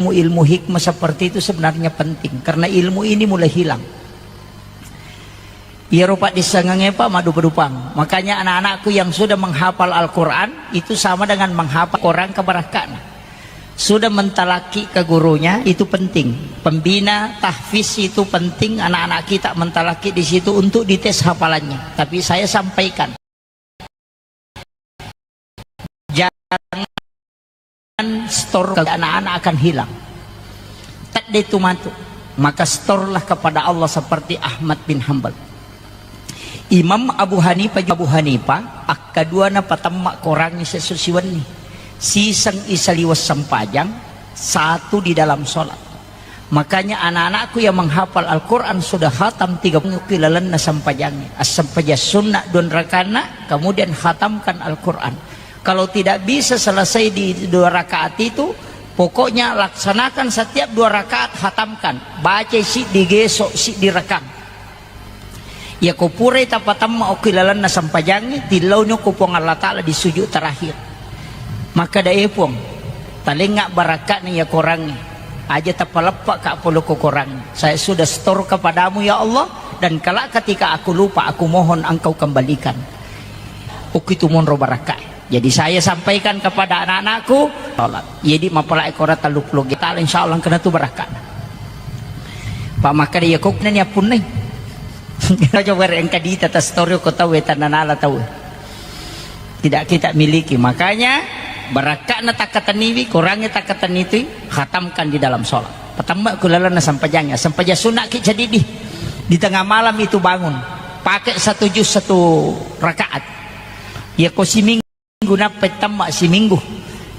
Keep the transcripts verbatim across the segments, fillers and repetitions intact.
ilmu-ilmu hikmah seperti itu sebenarnya penting, karena ilmu ini mulai hilang. Iyaro paddissengengnge, Pak, maddupa-dupang. Makanya anak-anakku yang sudah menghafal Al-Quran itu sama dengan menghafal orang ke barakka'na. Sudah mentalaki ke gurunya, itu penting. Pembina tahfiz itu penting, anak-anak kita mentalaki di situ untuk dites hafalannya. Tapi saya sampaikan, jangan store ke anak-anak, akan hilang. Tedde tu matu. Maka store-lah kepada Allah seperti Ahmad bin Hambal. Imam Abu Hanifah, Abu Hanifah, akkadua napatemma Korangnge sesso siwenni. Siseng isaliweng sempajang, satu di dalam sholat. Makanya anak-anakku yang menghafal Al-Quran sudah khatam tiga puluh ki lalenna sempajangnya. As-, sempajang sunnah dua rakaatna, kemudian khatamkan Al-Quran. Kalau tidak bisa selesai di dua rakaat itu, pokoknya laksanakan setiap dua rakaat, khatamkan. Baca siddi geso, siddi rakang. Iyako purai tapatemma okki lalenna sempajangnge, tillauni okko Puang Allah Ta'ala di sujud terakhir. Makkeda, "E Puang, talengnga barakka'na iya Korangnge. Aja tapaleppa ka pole ko Korangnge. Saya sudah setor kepadamu, ya Allah, dan kelak ketika aku lupa, aku mohon Engkau kembalikan." Okki tu monro barakka'e. Jadi saya sampaikan kepada anak-anakku, sholat. Jadi mapalai kora telluppulo ge-, ta'ala, insya Allah kena tu barakka'na. Pak, makkeda iya kok nani appunnai. Coba engka dita ta story ko tau e tananala tau. Tidak kita miliki. Makanya barakka'na takkateniwi, Korangnge takkateni tu, khatamkan di dalam sholat. Patemma ku lalenna sempajangnya. Sempajang sunnah ki jadi di, di tengah malam itu bangun. Pakai satu juz satu rakaat. Ya ko siming- minggu nappa temma siminggu,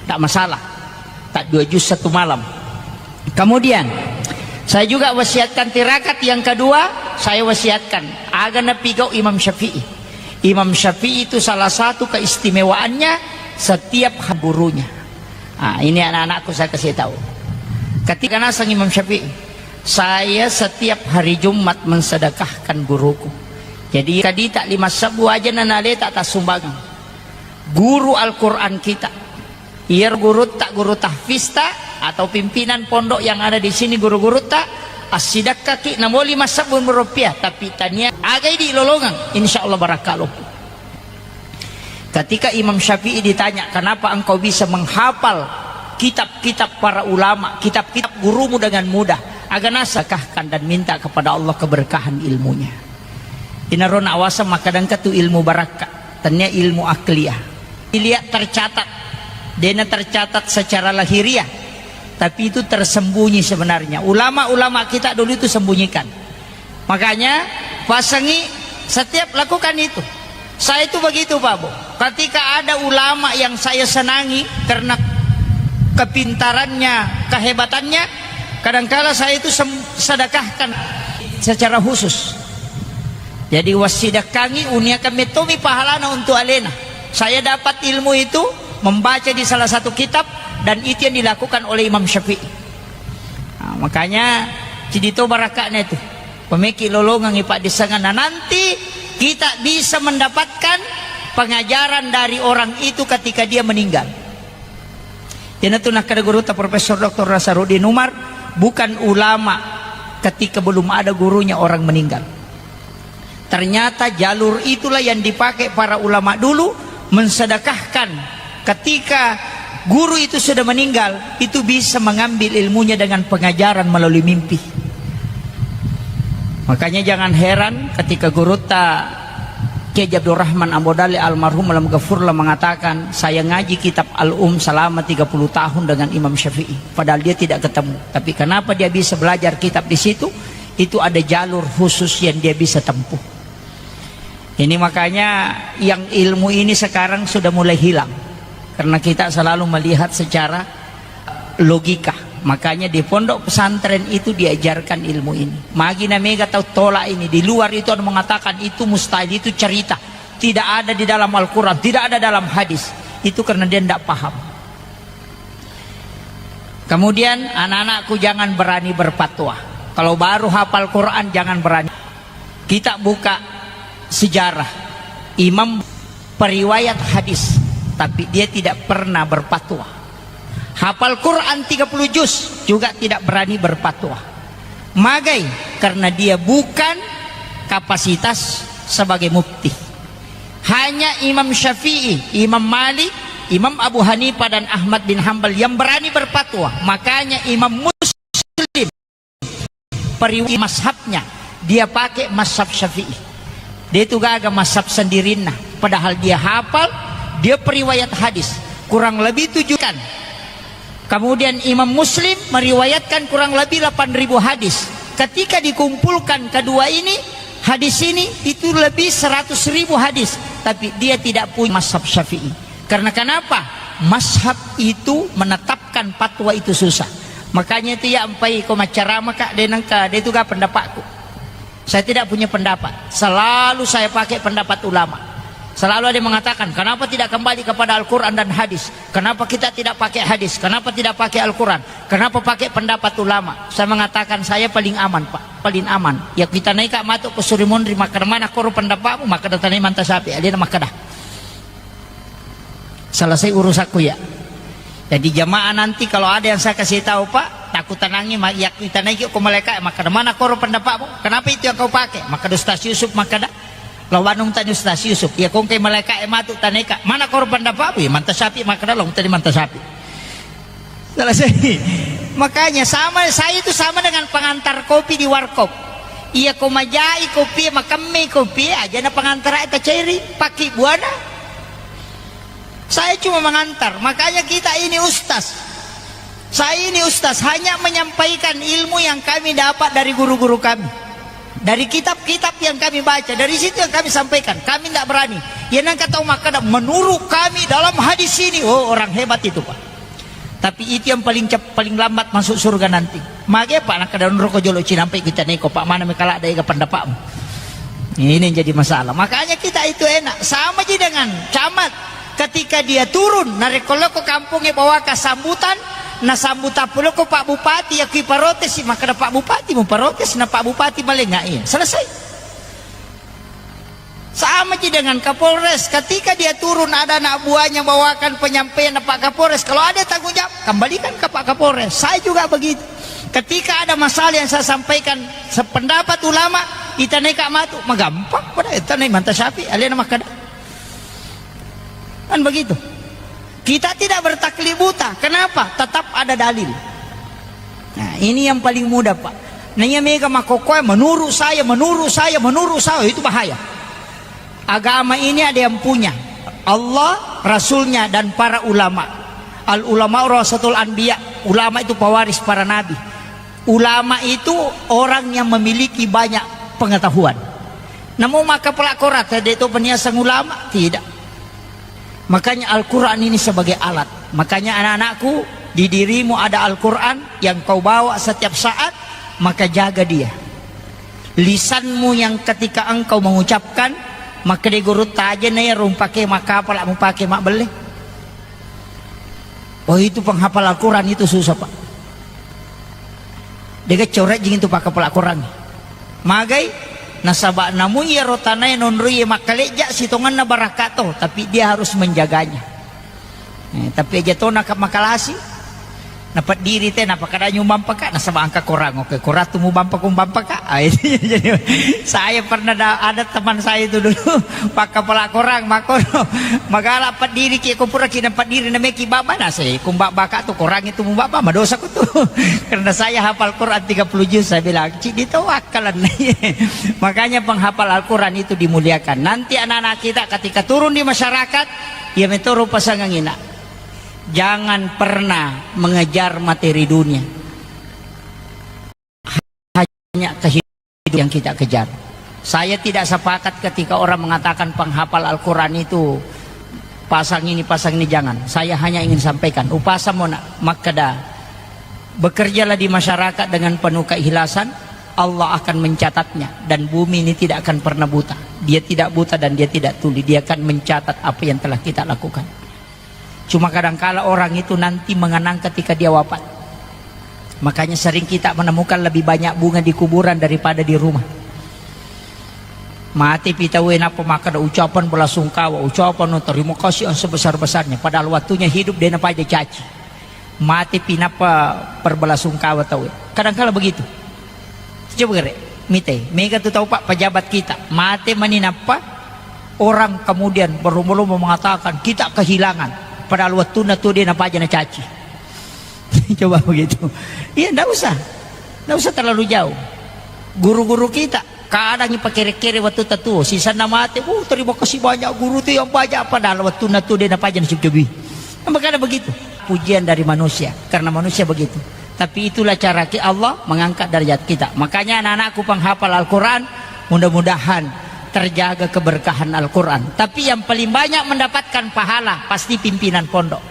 tak masalah, tak dua juz satu malam. Kemudian saya juga wasiatkan tirakat yang kedua, saya wasiatkan aga napigau Imam Syafi'i. Imam Syafi'i itu salah satu keistimewaannya, setiap ha-, gurunya. Ah, ini anak-anakku saya kasih tahu. Ketika nasang Imam Syafi'i, "Saya setiap hari Jumat mensedekahkan guruku." Jadi kadi tak lima sebu aja nanale tak tasumbangan. Guru Al-Quran kita. Iya gurutta, guru tahfizta, atau pimpinan pondok yang ada di sini, guru-gurutta, assidekkaki namo lima sebu rupiah, tapi tania agai di lolongang, insya Allah barakka loppo. Ketika Imam Syafi'i ditanya, "Kenapa engkau bisa menghafal kitab-kitab para ulama, kitab-kitab gurumu dengan mudah?" Aga nasedekahkan dan minta kepada Allah keberkahan ilmunya. Inaro nawaseng makkadangka tu ilmu barakka, tania ilmu akliyah. Dilihat tercatat, dena tercatat secara lahiriah, tapi itu tersembunyi sebenarnya. Ulama-ulama kita dulu itu sembunyikan. Makanya pasangi setiap lakukan itu. Saya itu begitu, Pak Bu. Ketika ada ulama yang saya senangi karena kepintarannya, kehebatannya, kadangkala saya itu sem-, sedekahkan secara khusus. Jadi, wassidekkangi, uniakan mettomi pahalana untuk alena. Saya dapat ilmu itu membaca di salah satu kitab, dan itu yang dilakukan oleh Imam Syafi'i. Nah, makanya, cidito barakaknya itu. Pemeki lolongang ipaddisengeng. Nah, nanti kita bisa mendapatkan pengajaran dari orang itu ketika dia meninggal. Iyanatu nakkeda gurutta Profesor Doktor Nasaruddin Umar, bukan ulama ketika belum ada gurunya orang meninggal. Ternyata jalur itulah yang dipakai para ulama dulu mensedekahkan. Ketika guru itu sudah meninggal, itu bisa mengambil ilmunya dengan pengajaran melalui mimpi. Makanya jangan heran ketika gurutta Kiai Abdurrahman Ambo Dalle almarhum alam gafurlah mengatakan, "Saya ngaji kitab Al-Um selama tiga puluh tahun dengan Imam Syafi'i." Padahal dia tidak ketemu. Tapi kenapa dia bisa belajar kitab di situ? Itu ada jalur khusus yang dia bisa tempuh. Ini makanya yang ilmu ini sekarang sudah mulai hilang. Karena kita selalu melihat secara logika. Makanya di pondok pesantren itu diajarkan ilmu ini. Magi na mega tau tolak ini. Di luar itu ada mengatakan itu mustahil, itu cerita. Tidak ada di dalam Al-Quran, tidak ada dalam hadis. Itu karena dia tidak paham. Kemudian anak-anakku jangan berani berfatwa. Kalau baru hafal Quran jangan berani. Kita buka sejarah. Imam periwayat hadis, tapi dia tidak pernah berfatwa. Hafal Quran tiga puluh juz juga tidak berani berfatwa. Magai? Karena dia bukan kapasitas sebagai mufti. Hanya Imam Syafi'i, Imam Malik, Imam Abu Hanifah dan Ahmad bin Hambal yang berani berfatwa. Makanya Imam Muslim periwayat mashabnya, dia pakai mashab Syafi'i. Dia itu gaga mashab sendirinna, padahal dia hafal, dia periwayat hadis kurang lebih tujuh kan. Kemudian Imam Muslim meriwayatkan kurang lebih delapan ribu hadis. Ketika dikumpulkan kedua ini, hadis ini itu lebih seratus ribu hadis, tapi dia tidak punya mashab Syafi'i. Karena kenapa? Mashab itu menetapkan fatwa itu susah. Makanya itu ya, ampai ko maccarama, Kak, de nengka, de itu ga pendapatku. Saya tidak punya pendapat. Selalu saya pakai pendapat ulama. Selalu ada yang mengatakan, "Kenapa tidak kembali kepada Al-Quran dan hadis? Kenapa kita tidak pakai hadis? Kenapa tidak pakai Al-Quran? Kenapa pakai pendapat ulama?" Saya mengatakan, "Saya paling aman, Pak. Paling aman." Ya, kita naik, Kak, matuk ke Surimonri, maka mana koro pendapatmu? Maka datang manta sapi, alena maka dah. Selesai urusanku ya. Jadi jamaah, nanti kalau ada yang saya kasih tahu, Pak, takut tanangi, ma-, ya kita naik ko malaikat, maka mana koro pendapatmu? Kenapa itu yang kau pakai? Maka Ustaz Yusuf, maka dah. Lawanung tani Ustaz Yusuf, ya kongkai malaikat e matu taneka, mana koro pendapatmu? Ya manta sapi, maka dah, laung tani manta sapi. Selesai. Makanya sama, saya itu sama dengan pengantar kopi di warkop. Iya ko majai kopi, makemme kopi, aja na pengantar aja ceri, paki buana. Saya cuma mengantar, makanya kita ini ustaz. Saya ini ustaz, hanya menyampaikan ilmu yang kami dapat dari guru-guru kami. Dari kitab-kitab yang kami baca, dari situ yang kami sampaikan. Kami tidak berani. Ya nang kata makkada, menurut kami dalam hadis ini, oh, orang hebat itu, Pak. Tapi itu yang paling cep-, paling lambat masuk surga nanti. Mage, Pak, nakkada onroko jolo cinampai kita neko, Pak, mana mekala ada ega pendapatmu. Ini yang jadi masalah. Makanya kita itu enak. Sama ji dengan camat. Ketika dia turun, narekko loko kampongnge bawaka sambutan, na sambutan puloko Pak Bupati, ya kui parotesi, maka ada Pak Bupati, mu protes, na Pak Bupati malenga, iya. Selesai. Sama ji dengan Kapolres, ketika dia turun ada anak buahnya bawakan penyampaian Pak Kapolres, kalau ada tanggung jawab, kembalikan ke Pak Kapolres. Saya juga begitu. Ketika ada masalah yang saya sampaikan sependapat ulama, itanai Kak Matu, magampang pada itanai manta Syafi'i, alena makkada. Kan begitu. Kita tidak bertaklid buta. Kenapa? Tetap ada dalil. Nah, ini yang paling mudah, Pak. Nah, iya mega makkokkoe, "Menurut saya, menurut saya, menurut saya," itu bahaya. Agama ini ada yang punya. Allah, Rasulnya, dan para ulama. Al ulama warasatul anbiya. Ulama itu pewaris para nabi. Ulama itu orang yang memiliki banyak pengetahuan. Namu makkapala Korang, tedde to paniaseng ulama? Tidak. Makanya Al-Quran ini sebagai alat. Makanya anak-anakku, di dirimu ada Al-Quran yang kau bawa setiap saat, maka jaga dia. Lisanmu yang ketika engkau mengucapkan, maka de guru taje na ya rumpake makkapala mupake mabbelle. Oh, itu penghafal Al-Quran itu susah, Pak. Dega corejjing itu pakkapala Al-Quran. Magai? Nasaba namu iyaro tanae nonroi makkalejja sitongenna barakka to, tapi dia harus menjaganya. Eh, tapi aja to naka makalasi. Napeddiri te, napakada nyumbang paka, nasaba engka korang, oke, korang tu mubampa, kumbampa ka. Ah, itu jadi saya pernah da-, ada teman saya itu dulu, pakkapala korang, makono, magala peddiri ki, ko pura ki napeddiri nameki baba, nase, kumbaba ka tu, korang itu mubaba, madosa ku tu. Karena saya hafal Quran tiga puluh juz, saya bilang, "Cik, ditawakkalan." Makanya penghafal Al-Quran itu dimuliakan. Nanti anak-anak kita ketika turun di masyarakat, ya metoro pasangan ina. Jangan pernah mengejar materi dunia. Hanya kehidupan yang kita kejar. Saya tidak sepakat ketika orang mengatakan penghafal Al-Quran itu pasang ini, pasang ini, jangan. Saya hanya ingin sampaikan, upasa mona makkeda, bekerjalah di masyarakat dengan penuh keikhlasan, Allah akan mencatatnya, dan bumi ini tidak akan pernah buta. Dia tidak buta dan dia tidak tuli, dia akan mencatat apa yang telah kita lakukan. Cuma kadangkala orang itu nanti mengenang ketika dia wafat. Makanya sering kita menemukan lebih banyak bunga di kuburan daripada di rumah. Mati pi tauwe, nappa makkeda ucapan belasungkawa, ucapan terima kasih yang sebesar-besarnya. Padahal waktunya hidup dia napaja caci. Mate pi nappa berbelasungkawa tau. Kadangkala begitu. Coba gare, mite, mega tu tau, Pak, pejabat kita. Mate mani nappa orang kemudian berlomba-lomba mengatakan, "Kita kehilangan." Padahal wettunna tu dia napaja nacaci. Coba begitu. Iya, ndak usah. Ndak usah terlalu jauh. Guru-guru kita, kadang ipakere-kere wettu tatuo, sisanna mate, "Uh, terima kasih banyak guru tu yang banyak," padahal wettunna tu dia napaja nasibu jabi. Makanya begitu. Pujian dari manusia, karena manusia begitu. Tapi itulah cara ki Allah mengangkat derajat kita. Makanya anak-anakku penghafal Al-Quran, mudah-mudahan terjaga keberkahan Al-Quran. Tapi yang paling banyak mendapatkan pahala pasti pimpinan pondok.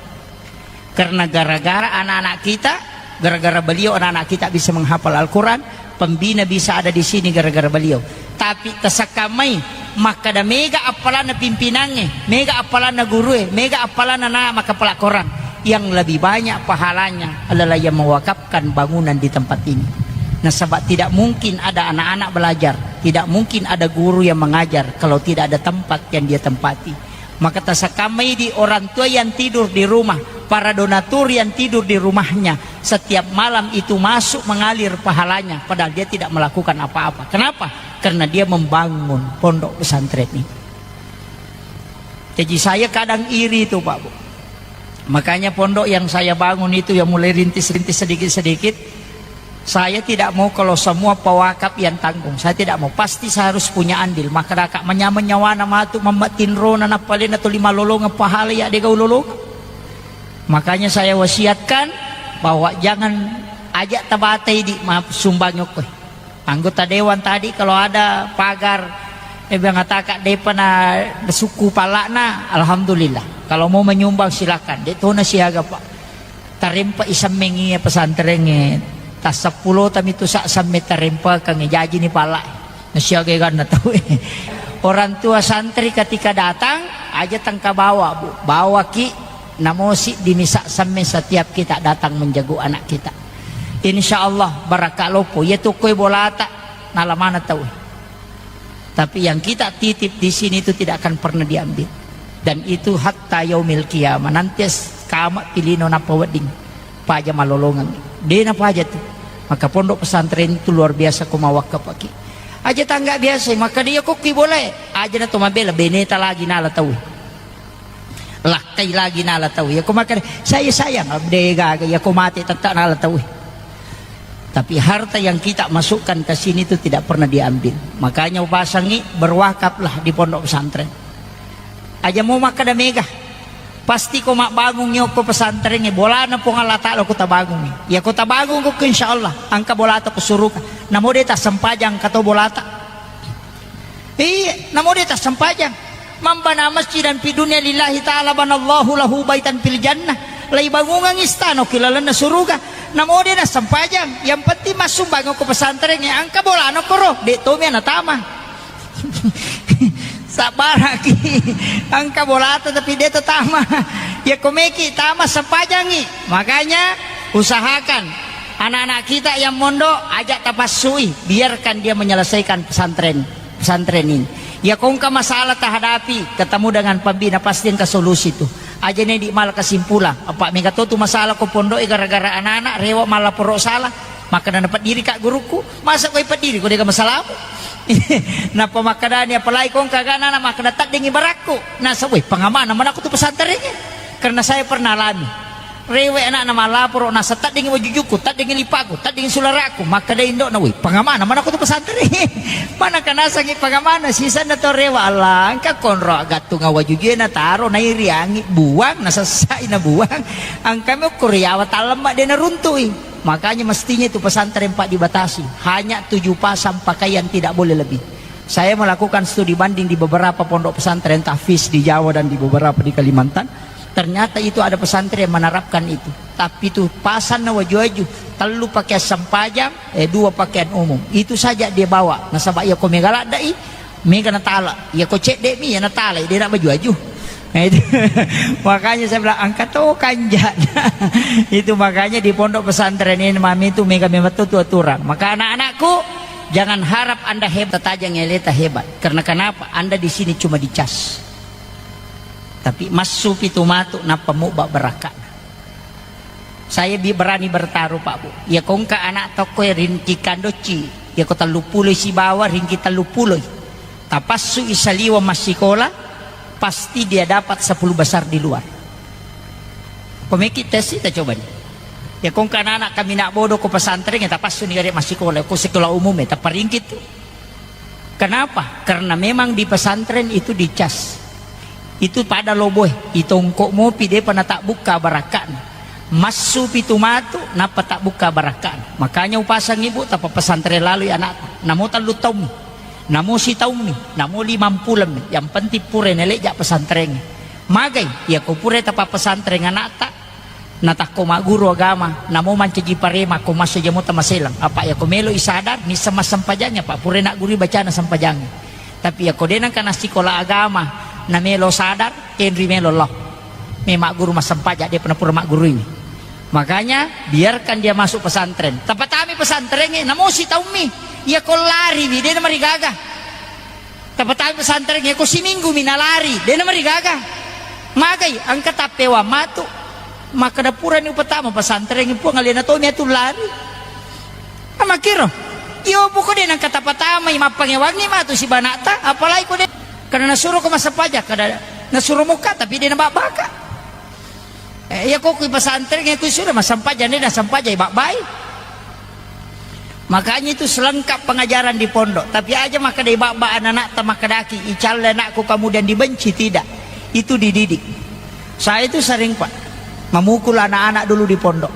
Karena gara-gara anak-anak kita, gara-gara beliau anak-anak kita bisa menghafal Al-Quran, pembina bisa ada di sini gara-gara beliau. Tapi tasakkamai, makkada mega appalanna pimpinangnge, mega appalanna gurue, mega appalanna na makkapala Quran. Yang lebih banyak pahalanya adalah yang mewakafkan bangunan di tempat ini. Nasaba tidak mungkin ada anak-anak belajar, tidak mungkin ada guru yang mengajar kalau tidak ada tempat yang dia tempati. Maka tasakkamai di orang tua yang tidur di rumah, para donatur yang tidur di rumahnya, setiap malam itu masuk mengalir pahalanya, padahal dia tidak melakukan apa-apa. Kenapa? Karena dia membangun pondok pesantren ini. Jadi saya kadang iri itu, Pak Bu. Makanya pondok yang saya bangun itu yang mulai rintis-rintis sedikit-sedikit, saya tidak mau kalau semua pewakaf yang tanggung. Saya tidak mau. Pasti saya harus punya andil. Maka daka manyameng nyawana matu mammattinrona nappalena tuli malolongeng pahala ya dega ulolongeng. Makanya saya wasiatkan bahwa jangan ajak tabatai di ma-, sumbang yokkoi. Anggota dewan tadi kalau ada pagar, eh, bilang ataka depa na sukku palakna, alhamdulillah. Kalau mau menyumbang silakan. Dek tona siaga, Pak. Tarempa isemmengi pesantrengnge. Tasseppulo tami tu sa semme tarempakang jaji ni pala. Nasiaga ganna tau. Orang tua santri ketika datang, aja tengka bawa, Bu. Bawa ki, namosi di misa semme setiap kita datang menjenguk anak kita. Insya Allah barakka lopo. Iya tu koi bolata, nalamana tau. Tapi yang kita titip di sini itu tidak akan pernah diambil. Dan itu hatta yaumil qiyamah. Nanti as-, kama pilino napa wedding. Paja malolongeng. De napaja tu. Maka pondok pesantren itu luar biasa ko mawakka paki. Aja tangga biasa, maka dia kokki boleh. Aja na to mabela, beneta lagi nala tau. Lakkai lagi nala tau. Ya ko maka saya sayang, de gaga. Ya ko mate tetap nala tau. Tapi harta yang kita masukkan ke sini itu tidak pernah diambil. Makanya upasangi, berwakaflah di pondok pesantren. Aja mau makkada mega. Pasti ko mabbangungi okko pesantrengnge, bolana Puang Allah Ta'ala ko tabangungi. Ya ko tabangung ko, insya Allah, engka bolata ko suruga. Namo de tassempajang engka to bolata. Iya, namo de tassempajang. Man bana masjidan fi dunya lillahi ta'ala banallahu lahu baitan fil jannah. Laibangungang istana ki lalenna suruga. Namo de nassempajang. Yang penting massumbang ko pesantrengnge, engka bolana koro, de tomi natama. Sabbaraki. Engka bolata tapi de tatama. Ya komeki tama sempajangi. Makanya usahakan anak-anak kita yang mondok, ajak tapassui, biarkan dia menyelesaikan pesantren, pesantren ini. Ya ko engka masalah tahadapi, ketemu dengan pembina, pasti engka solusi tu. Aja ne di mala kesimpulan. Apa mega to tu masalah ko pondok gara-gara anak-anak rewa mala poro salah. Maka na peddiri ka guruku, masa koi peddiri ko dega masalamu. Napa makkadani apalagi ko engka anak-anak makkada taddingi barakku. Nasa, weh, pangamana mana aku tu pesantrennya. Karena saya pernah alami. Rewe anakna malaporo, nasa taddingi wajujuku, taddingi lipaku, taddingi sularaku, makkeda indokna, "Woi, pangamana mana ko tu pesantren?" Mana kanasangi pangamana, sisanna to rewa, Allah, engka konro gattunga wajujue na taro, nairi angi buang, nasessai na buang. Angkami ukkuri yawa tallemma de naruntui. Makanya mestinya itu pesantren, Pak, dibatasi. Hanya tujuh pasang pakaian, tidak boleh lebih. Saya melakukan studi banding di beberapa pondok pesantren tahfiz di Jawa dan di beberapa di Kalimantan. Ternyata itu ada pesantren yang menerapkan itu. Tapi itu pasanna waju-waju, tellu pakaian sempajang, eh, dua pakaian umum. Itu saja dia bawa. Nasaba iya ko mega laddai, mega natala. Iya ko cedde mi, iya natala, dia nak baju-waju. Nah, itu. Makanya saya bilang, "Angkat to kanjak." Itu makanya di pondok pesantren ini, mami, itu mega memang tu aturan. Maka anak-anakku, jangan harap Anda hebat, tajang eleta hebat. Karena kenapa? Anda di sini cuma dicas. Tapi massu pitu matu, nappa mubba barakka. Saya bi-, berani bertaruh, Pak Bu. Iya ko engka anak tokko ringki kandocci, iya ko tellu puloi sibawa ringki tellu puloi. Tapassu i saliweng massikola, pasti dia dapat sepuluh besar di luar. Ko meki tes, kita coba ni. Iya ko engka anak-anak kami nak bodoh ko pesantren, ya tapassu ni gare massikola, ko sekolah umum ya, tappa ringki tu. Kenapa? Karena memang di pesantren itu dicas. Itu pada loboe, itongko mopi depa natabbukka barakka'na. Massu pitu matu, nappa tabbukka barakka'na. Makanya upasang ibu, tappa pesantren lalui anakta. Namo tellu taummi, namo sitaummi, namo limampulemmi. Yang penting pura nalejja pesantrengnge. Magai, iya ko pura tappa pesantren anakta, natakko magguru agama, namo mancaji parema, ko masso jamota maselang. Apa iya ko melo i sadar, nisseng massempajangnge, apa pura naggurui bacana sempajangnge. Tapi iya ko de nengka nassikola agama, namelo sadar, kenri melo lo. Me magguru massempaja, depa napura magguruiwi. Makanya, biarkan dia masuk pesantren. Tapatami pesantrengnge, namo sitaummi. Iya ko lariwi, de namarigaga. Tapatami pesantrengnge, ko siminggu mi nalari, de namarigaga. Magai, engka tappewang matu. Makkeda purani upatama pesantrengnge, Puang, alena tomi atu lari. Amakkiro. Iyo, poko de nengka tapatamai, mappangewangngi matu sibanakta, apalagi ko de. Karena nasuro ko massempaja, kada nasuro mukka, tapi de nababbaka. Eh, iya ko kui pesantrengnge, kui sudah massempaja, de nassempaja, ibabbai. Makanya itu selengkap pengajaran di pondok. Tapi aja makkeda ibabba anak-anakta, makkedaki, "Icalle anakku, kemudian dibenci." Tidak. Itu dididik. Saya itu sering, Pak, memukul anak-anak dulu di pondok.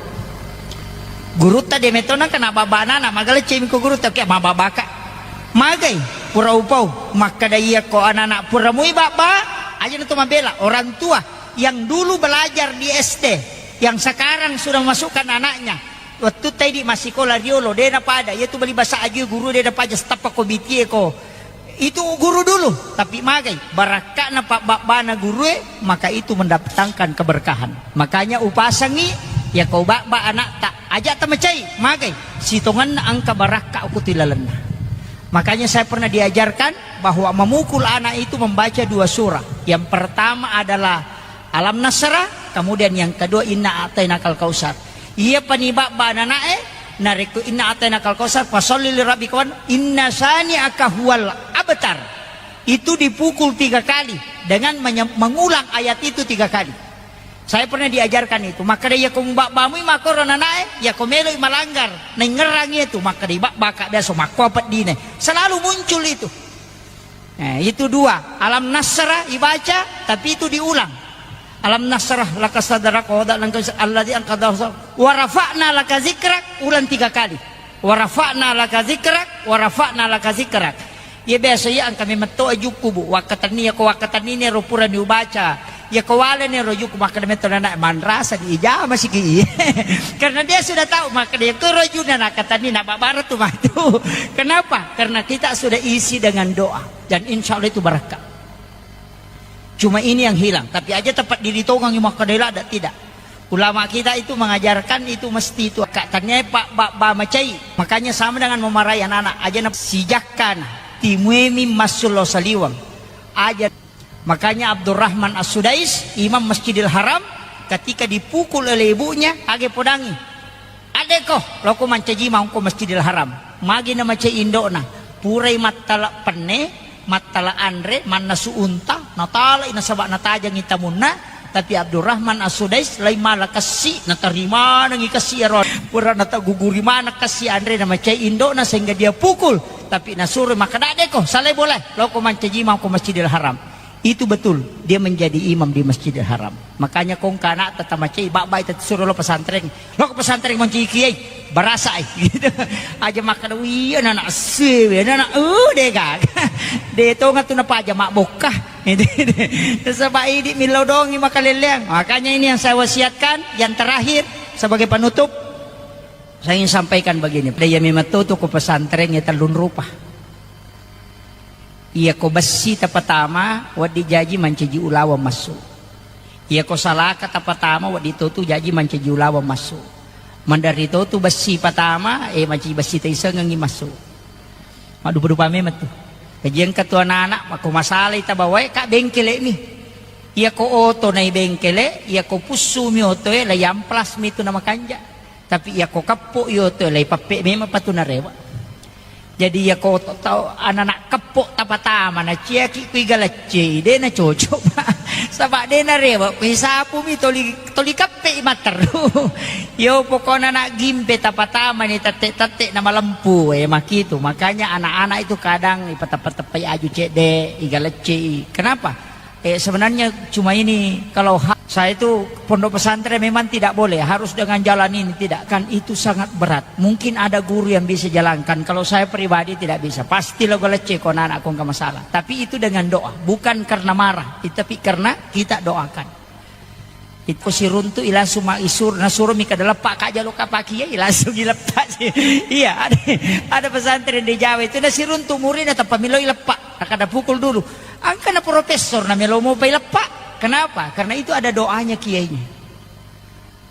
Gurutta de metona kena babba anak-anak, magaleccemi ko gurutta, oke, mababaka. Magai, pura upau, makkeda iya ko anak-anak, pura mui babba, aja na to mabela. Orang tua yang dulu belajar di S D, yang sekarang sudah masukkan anaknya, Wettu taidi massikola riolo, de napada, iya tu bali basa aju guru de napaja, setappa ko bitie ko. Itu guru dulu, tapi magai, barakka'na pabbabbana gurue, maka itu mendatangkan keberkahan. Makanya upasangi, iya ko babba anakta, aja tamacai, magai, sitongenna engka barakka ko tu lalenna. Makanya saya pernah diajarkan bahwa memukul anak itu membaca dua surah. Yang pertama adalah Alam Nasrah, kemudian yang kedua Inna A'tainakal Kautsar. Iya pani babba anana'e, narekko Inna A'tainakal Kautsar, fasalli li rabbika wan, inna syani'aka huwal abtar. Itu dipukul tiga kali dengan menye-, mengulang ayat itu tiga kali. Saya pernah diajarkan itu. Makkeda iya ko mubabbamu makkoro anana'e, iya ko meloi malanggar, naingerrangi itu, makkeda ibabbaka biasa makko apa dine. Selalu muncul itu. Eh, itu dua. Alam Nasrah ibaca, tapi itu diulang. Alam Nasrah laka sadrak wa wada'na anka wizrak alladzi anqadha dhahrak wa rafa'na laka zikrak, ulang tiga kali. Wa rafa'na laka zikrak, wa rafa'na laka zikrak. Iya biasa iya engka memetto ajukku, Bu. Wakkatenni, iya ko wakkatenni ro purani ubaca. Iya ko waleni ro ajukku, makkeda metto nana, manrasa di ijama siki. Karena dia sudah tahu, makkeda iya ko ro ajunna nakkatenni, na babara tu matu. Kenapa? Karena kita sudah isi dengan doa. Dan insya Allah itu barakka. Cuma ini yang hilang. Tapi aja tepat diri tongang makkeda ladda, tidak. Ulama kita itu mengajarkan itu mesti itu. Kak tanya pak babba macai. Makanya sama dengan memarahi anak-anak. Aja na sijakkana. Timuemi massullo saliwang. Aja. Makanya Abdurrahman As-Sudais, Imam Masjidil Haram, ketika dipukul oleh ibunya, age podangi. Addeko, loko mancaji maungko Masjidil Haram. Magi na macai indokna. Purai mattala penne, mattala anre, mannasu unta, natalai nasaba natajangi tamunna, tapi Abdurrahman As-Sudais lai mala kessi, natarimanengi kessi ero. Pura nataguguri maneng kessi anre na macai indokna sehingga dia pukul, tapi nasuro makkeda, "Addeko, salai boleh, loko mancaji maungko Masjidil Haram." Itu betul, dia menjadi imam di Masjidil Haram. Makanya kongka anakta tamacai, babbai tati suro lo pesantren. Lo ke pesantren monci kiai, barasa ai. Gitu. Aja makkeda, "Wih, anak-anak sewe, anak-anak, uh, dega." De tonga tu napaja mak bokka. Sebab idi millau dongi makaleleang. Makanya ini yang saya wasiatkan, yang terakhir sebagai penutup, saya ingin sampaikan begini. Pada iya memang tutu ko pesantren ya tellun rupa. Iya ko bessi tapatama, wedding jaji mancaji ulaweng massu. Iya ko salaka tapatama, wedding totu jaji mancaji ulaweng massu. Manderri totu bessi patama, eh, mancaji bessi taisengengi massu. Maddupa-dupa memang tu. Kajian ketua anak-anak, mako masalai tabawae, Kak, bengkele mi. Iyako oto nai bengkele, iyako pussumi otoe, la yamplas mi tu namakanja. Tapi iyako kappo i otoe, la ipappe memang patu narewa. Jadi iyako oto tau anak-anak kappo tapatama na ciaki kui galaccei, de na cocok, Pak. Saba de narewa, kui sapu mi toli, toli kappe i matteru. Yo pokona anak gimpe tapatama ni tette-tette na malempu, eh, makitu. Makanya anak-anak itu kadang ipateppa-teppai aju cedde, igalaccei. Kenapa? Eh, sebenarnya cuma ini, kalau ha-, saya itu pondok pesantren memang tidak boleh, harus dengan jalan ini, tidak. Kan itu sangat berat. Mungkin ada guru yang bisa jalankan, kalau saya pribadi tidak bisa. Pasti lo galecce ko anak-anak ko nggak masalah. Tapi itu dengan doa, bukan karena marah, tapi karena kita doakan. Itu siruntu ilangsung ma-, isur-, nasuro mi kada leppa ka jalo kapaki ya, langsung ileppa. Iya, ada, ada pesantren di Jawa itu, nasiruntu muridnya tanpa milo ileppa. Kada pukul dulu. Angkana profesor na melo mopa ileppa. Kenapa? Karena itu ada doanya kiainya.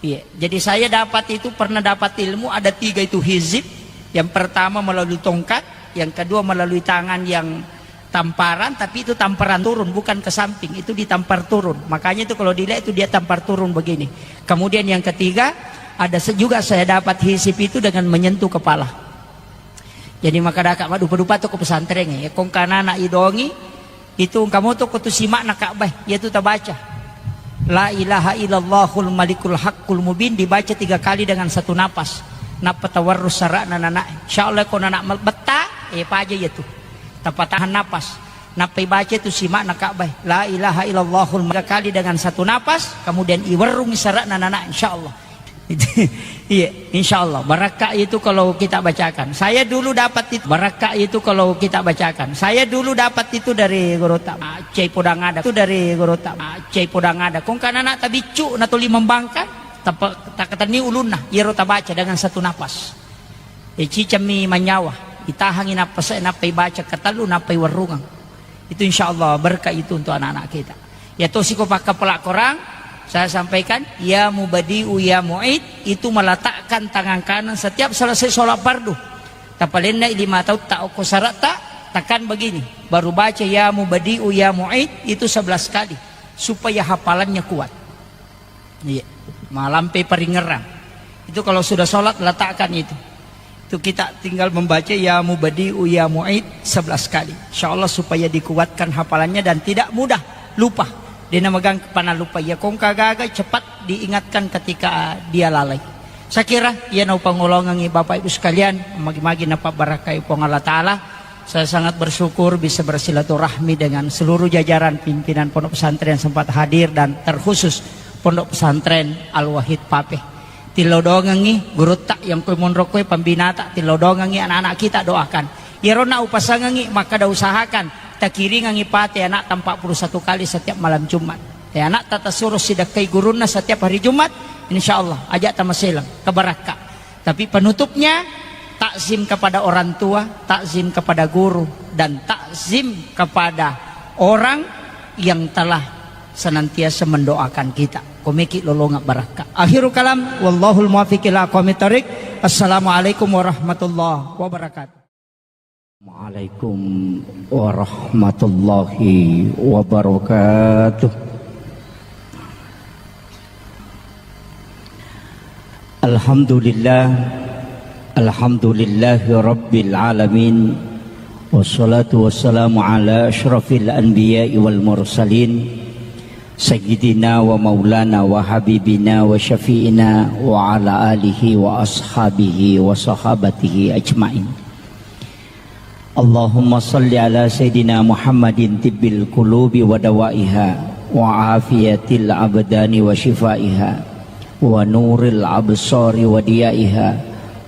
Iya. Jadi saya dapat itu, pernah dapat ilmu ada tiga itu hizib. Yang pertama melalui tongkat, yang kedua melalui tangan yang tamparan, tapi itu tamparan turun, bukan ke samping, itu ditampar turun. Makanya itu kalau dilihat itu dia tampar turun begini. Kemudian yang ketiga, ada se-, juga saya dapat hizib itu dengan menyentuh kepala. Jadi makkadaka maddupa-dupa to ko pesantren e. Ko engka anak-anak idongi, itu engka moto ko tu simakna Ka'bah, iya tu tabaca. La ilaha illallahul malikul haqqul mubin dibaca tiga kali dengan satu napas. Nappa tawarrus sara'na nana. Insyaallah ko nana betta, eh, paja iya tu. Tapatahan napas. Nappa ibaca tu simakna Ka'bah. La ilaha illallahul tiga kali dengan satu napas, kemudian iwerrung sara'na nana, insyaallah. Iya, insyaallah. Barakka itu kalau kita bacakan. Saya dulu dapat itu, barakka itu kalau kita bacakan. Saya dulu dapat itu dari guru ta-, Aceh Podang ada. Itu dari guru ta-, Aceh Podang ada. Kong kana anak tabiccu, na toli membangkang, tapa-, takatenni ulunna. Iyaro tabaca dengan satu napas. E, cicammi manyawa. Itahangi nappasa, nappa ibaca katellu, nappa iwerrungang. Itu insyaallah berkah itu untuk anak-anak kita. Ya tosi ko pakkapala Korang, saya sampaikan, ya mubadi'u ya mu'id, itu meletakkan tangan kanan setiap selesai sholat fardu. Tapalenna lima tautta okko sara'ta, tekan begini. Baru baca ya mubadi'u ya mu'id, itu sebelas kali. Supaya hafalannya kuat. Iya. Malampe paringerang. Itu kalau sudah sholat, letakkan itu. Itu kita tinggal membaca ya mubadi'u ya mu'id sebelas kali. Insyaallah supaya dikuatkan hafalannya dan tidak mudah lupa. Dia namagang kepana lupa. Ya kongka gaga cepat diingatkan ketika dia lalai. Saya kira iya naupangolongangi Bapak Ibu sekalian, magi-magi napabarakai Puang Allah Ta'ala. Saya sangat bersyukur bisa bersilaturahmi dengan seluruh jajaran pimpinan pondok pesantren yang sempat hadir dan terkhusus Pondok Pesantren Al-Wahid Pape. Tillau doangengngi gurutta yang koi monro koi pembinata, tillau doangengngi anak-anak kita doakan. Iyaronna upasangengngi makkada usahakan takiringengngi pate anak empat puluh satu kali setiap malam Jumat. Ya, anak tata suruh sidakkai gurunna setiap hari Jumat, insyaallah ajak tamaselang kebarakka. Tapi penutupnya, takzim kepada orang tua, takzim kepada guru, dan takzim kepada orang yang telah senantiasa mendoakan kita. Komeki lolonga barakka. Akhirul kalam, wallahul muwaffiq ila aqwamit thariq. Assalamualaikum warahmatullahi wabarakatuh. Waalaikum warahmatullahi wabarakatuh. Alhamdulillah, alhamdulillahi rabbil alamin. Wassalatu wassalamu ala asyrafil anbiya'i wal mursalin, sayyidina wa maulana wa habibina wa syafi'ina wa ala alihi wa ashabihi wa sahabatihi ajmain. Allahumma salli ala Sayyidina Muhammadin tibbil qulubi wa dawaiha, wa afiyatil abdani wa shifaiha, wa nuril absari wa diyaiha,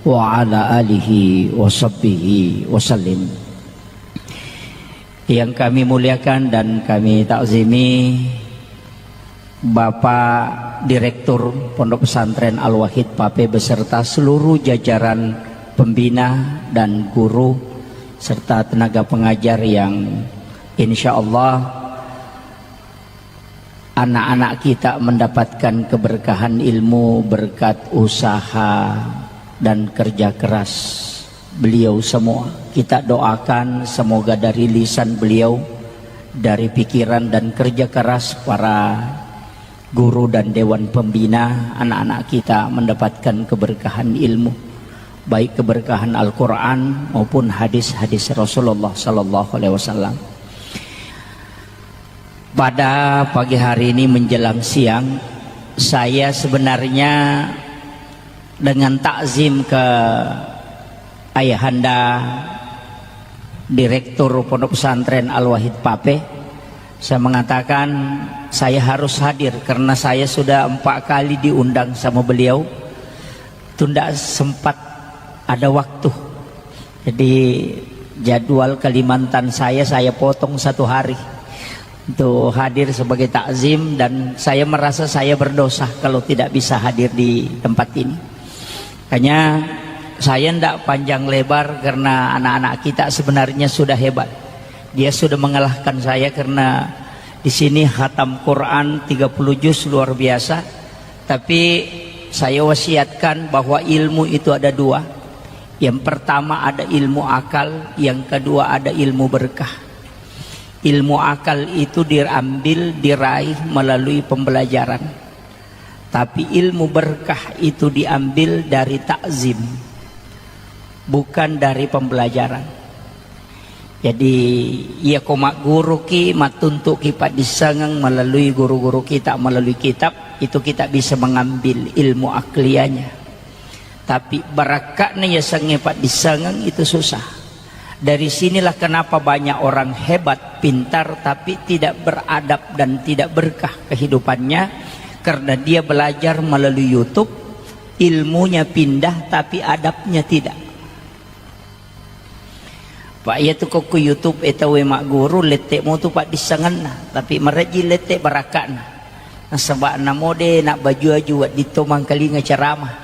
wa ala alihi wa sahbihi wa sallim. Yang kami muliakan dan kami takzimi, Bapak Direktur Pondok Pesantren Al-Wahid Pape beserta seluruh jajaran pembina dan guru serta tenaga pengajar yang insya Allah anak-anak kita mendapatkan keberkahan ilmu berkat usaha dan kerja keras beliau semua. Kita doakan semoga dari lisan beliau Dari pikiran dan kerja keras para guru dan dewan pembina, anak-anak kita mendapatkan keberkahan ilmu, baik keberkahan Al-Quran maupun hadis-hadis Rasulullah Sallallahu Alaihi Wasallam. Pada pagi hari ini menjelang siang, saya sebenarnya dengan takzim ke Ayahanda Direktur Pondok Pesantren Al-Wahid Pape, saya mengatakan saya harus hadir karena saya sudah empat kali diundang sama beliau, tunda sempat ada waktu. Jadi, jadwal Kalimantan saya, saya potong satu hari untuk hadir sebagai takzim, dan saya merasa saya berdosa kalau tidak bisa hadir di tempat ini. Makanya saya ndak panjang lebar karena anak-anak kita sebenarnya sudah hebat. Dia sudah mengalahkan saya karena di sini khatam Quran tiga puluh juz luar biasa. Tapi saya wasiatkan bahwa ilmu itu ada dua. Yang pertama ada ilmu akal, yang kedua ada ilmu berkah. Ilmu akal itu diambil, diraih melalui pembelajaran. Tapi ilmu berkah itu diambil dari takzim, bukan dari pembelajaran. Jadi, iya ko magguruki, mattuntuki paddissengeng melalui guru-guru kita, melalui kitab, itu kita bisa mengambil ilmu akliyahnya. Tapi barakka'na yasengnge paddissengeng itu susah. Dari sinilah kenapa banyak orang hebat, pintar, tapi tidak beradab dan tidak berkah kehidupannya, karena dia belajar melalui YouTube, ilmunya pindah, tapi adabnya tidak. Pak, iya tu kokku YouTube e tauwe magguru, lette mo tu paddissengenna, tapi marejji lette barakka'na. Nasaba namo de nabbaju-aju wedding to mangkalinga ceramah.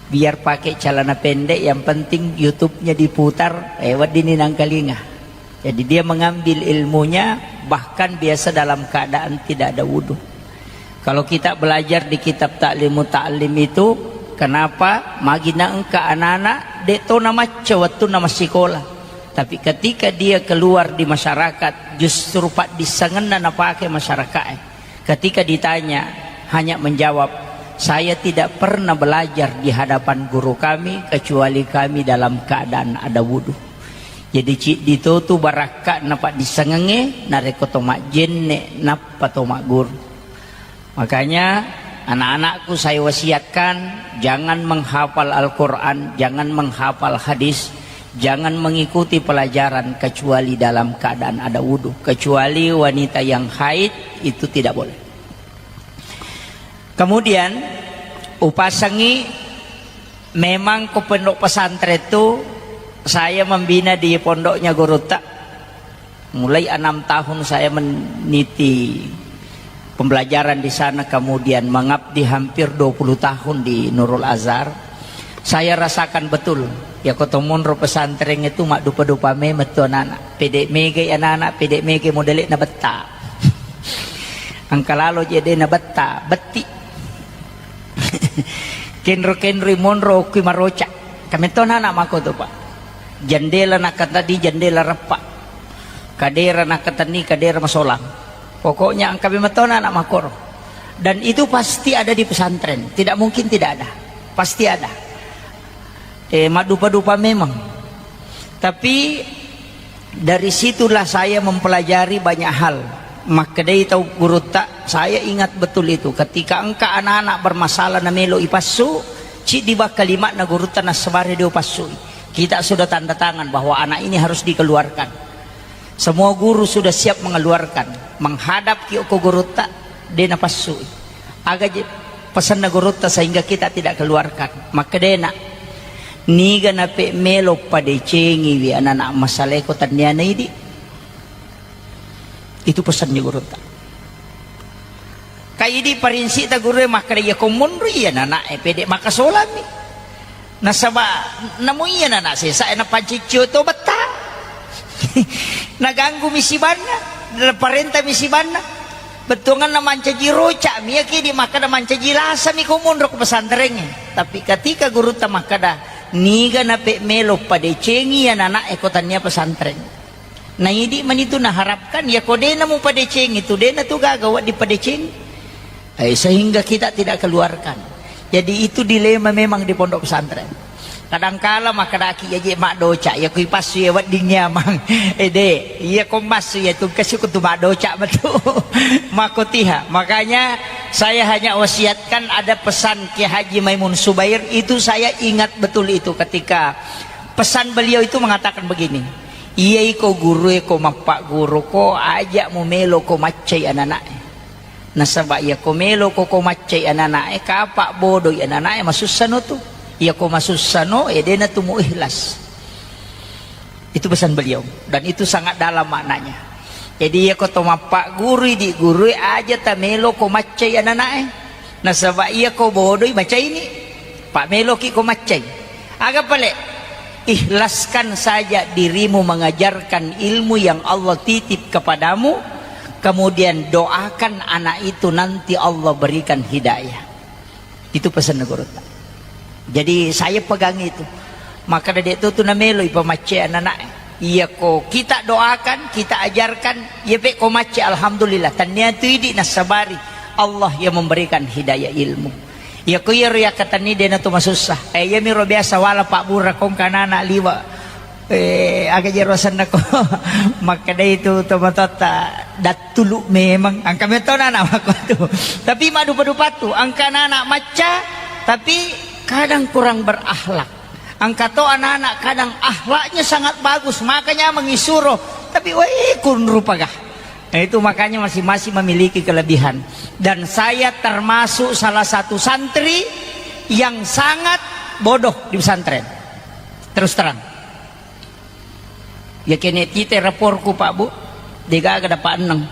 Biar pakai celana pendek, yang penting YouTube-nya diputar, eh, wedding ni nangkalinga. Jadi dia mengambil ilmunya bahkan biasa dalam keadaan tidak ada wudhu. Kalau kita belajar di kitab Ta'limu Ta'lim itu, kenapa magi naengka anak-anak de to namacca wettunna massikola. Tapi ketika dia keluar di masyarakat, justru paddissengenna napake masyarakat. Ketika ditanya, hanya menjawab, "Saya tidak pernah belajar di hadapan guru kami kecuali kami dalam keadaan ada wudhu." Jadi ciddi to tu barakka'na paddissengengnge narekko to majjenne nappa to magguru. Makanya, anak-anakku saya wasiatkan, jangan menghafal Al-Quran, jangan menghafal hadis, jangan mengikuti pelajaran kecuali dalam keadaan ada wudhu. Kecuali wanita yang haid, itu tidak boleh. Kemudian, upasangi, memang ko pondok pesantren itu saya membina di pondoknya gurutta. Mulai enam tahun saya meniti pembelajaran di sana, kemudian mengabdi hampir dua puluh tahun di Nurul Azhar. Saya rasakan betul, ya, ko to monro pesantren itu maddupa-dupa memang tu anak-anak. Pede mega anak-anak, pede mega modele na betta. Engka lalo je de na betta, betti. Kenro-kenroi monro okki maroca. Kametto anak mako tu, Pak. Jendela nakkatenni, jendela reppa. Kadera nakkatenni, kadera masolang. Pokoknya engka memetto anak makoro. Dan itu pasti ada di pesantren. Tidak mungkin tidak ada. Pasti ada. Eh, maddupa-dupa memang. Tapi dari situlah saya mempelajari banyak hal. Makkedai tau gurutta, saya ingat betul itu. Ketika engka anak-anak bermasalah na melo ipassu, ciddi ba kalimatna gurutta nassabari dio passui. Kita sudah tanda tangan bahwa anak ini harus dikeluarkan. Semua guru sudah siap mengeluarkan. Menghadap ki okko gurutta, de napassui. Aga je pesanna gurutta sehingga kita tidak keluarkan? Makkedena, niga nape melo padecengiwi anak-anak masaleko tenniana idi? Itu pesannya gurutta. Kaidi parinsita gurue makkeda, iya ko monro iya nanae pede makasolami. Nasaba namo iya nana sesa na panciccio to betta. Naganggu mi sibanna, naparenta mi sibanna. Bettuanganna mancaji roca mi, iya kidi makkeda mancaji lasa mi ko monro ko pesantrengnge. Tapi ketika gurutta makkeda, niga nape melo padecengi iya nanae ko tania pesantren. Naidi manitu naharapkan, ya ko dena mupadecengi tu, dena tu gaga wedding padeceng. Eh, sehingga kita tidak keluarkan. Jadi itu dilema memang di pondok pesantren. Kadangkala makkedaki ya je maddoca, ya kui passu ya wedding nyamang. Eh, de, iya ko massu ya tu kasi ko tu maddoca metu. Makotiha. Makanya saya hanya wasiatkan, ada pesan Kiai Haji Maimun Subair itu, saya ingat betul itu ketika pesan beliau itu mengatakan begini, "Iya iko guru e, ko mappagguru ko, aja mu melo ko maccai anana'e. Nasaba iya ko melo ko, ko maccai anana'e, kapa bodoi anana'e, masussa no tu. Iya ko masussa no, e dena tu mu ikhlas." Itu pesan beliau, dan itu sangat dalam maknanya. Jadi, iya ko to mappagguru, idi guru e, aja ta melo ko maccai anana'e. Nasaba iya ko bodoi, macaini. Pak meloki ko maccai. Aga pale? Ikhlaskan saja dirimu mengajarkan ilmu yang Allah titip kepadamu, kemudian doakan anak itu nanti Allah berikan hidayah. Itu pesan gurutta. Jadi saya pegang itu. Maka dede tu tu namelo ipamacce anak-anak. Iya ko kita doakan, kita ajarkan, iya pe ko macce, alhamdulillah. Tania tu idi nasabari Allah yang memberikan hidayah ilmu. Iya ko iya ro yakkatenni dena tu masussa. Eh, iya miro biasa wala Pak Bura kongka anak-anak liwa. Eh, aga jero asenna ko? Makkedai tu tomatoatta, dattulu memang. Engka metto anak-anak makko tu. Tapi madupa-dupa tu, engka anak-anak macca, tapi kadang kurang berakhlak. Engka to anak-anak kadang akhlaknya sangat bagus, makanya mengisuro. Tapi weh, kun rupa gah. Nah, itu makanya masing-masing memiliki kelebihan. Dan saya termasuk salah satu santri yang sangat bodoh di pesantren. Terus terang. Ya kene tite raporku, Pak Bu, degaga dapat enam.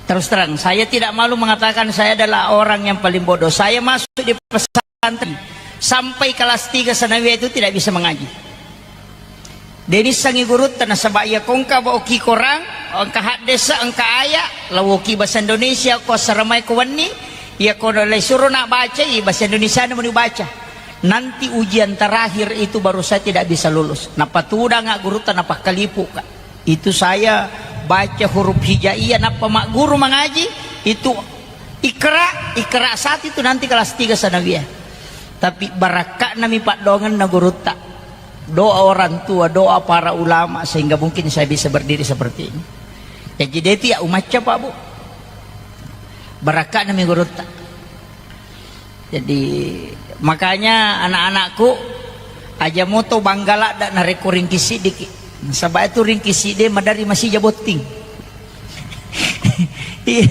Terus terang, saya tidak malu mengatakan saya adalah orang yang paling bodoh. Saya masuk di pesantren sampai kelas tiga sanawiyah itu tidak bisa mengaji. Denissangi gurutta nasaba iya kongka baoki korang, engka haddesa, engka aya, lawoki bahasa Indonesia, ko assaramai ko wenni, iya ko lai suro nak baca, i bahasa Indonesia na meni baca. Nanti ujian terakhir itu baru saya tidak bisa lulus. Napatudanga gurutta, napakkalipuka. Itu saya baca huruf hijaiyah, nappa magguru mangaji, itu ikra, ikra satu itu nanti kelas tiga sanawiyah. Tapi barakka'nami paddoangenna gurutta. Doa orang tua, doa para ulama, sehingga mungkin saya bisa berdiri seperti ini. Jadi, de tu ya umacca, Pak Bu. Barakka'nami gurutta. Jadi, makanya anak-anakku, aja moto bangga ladda narekko ringki siddiki. Nasaba itu ringki siddi maderri masija botting. Iya.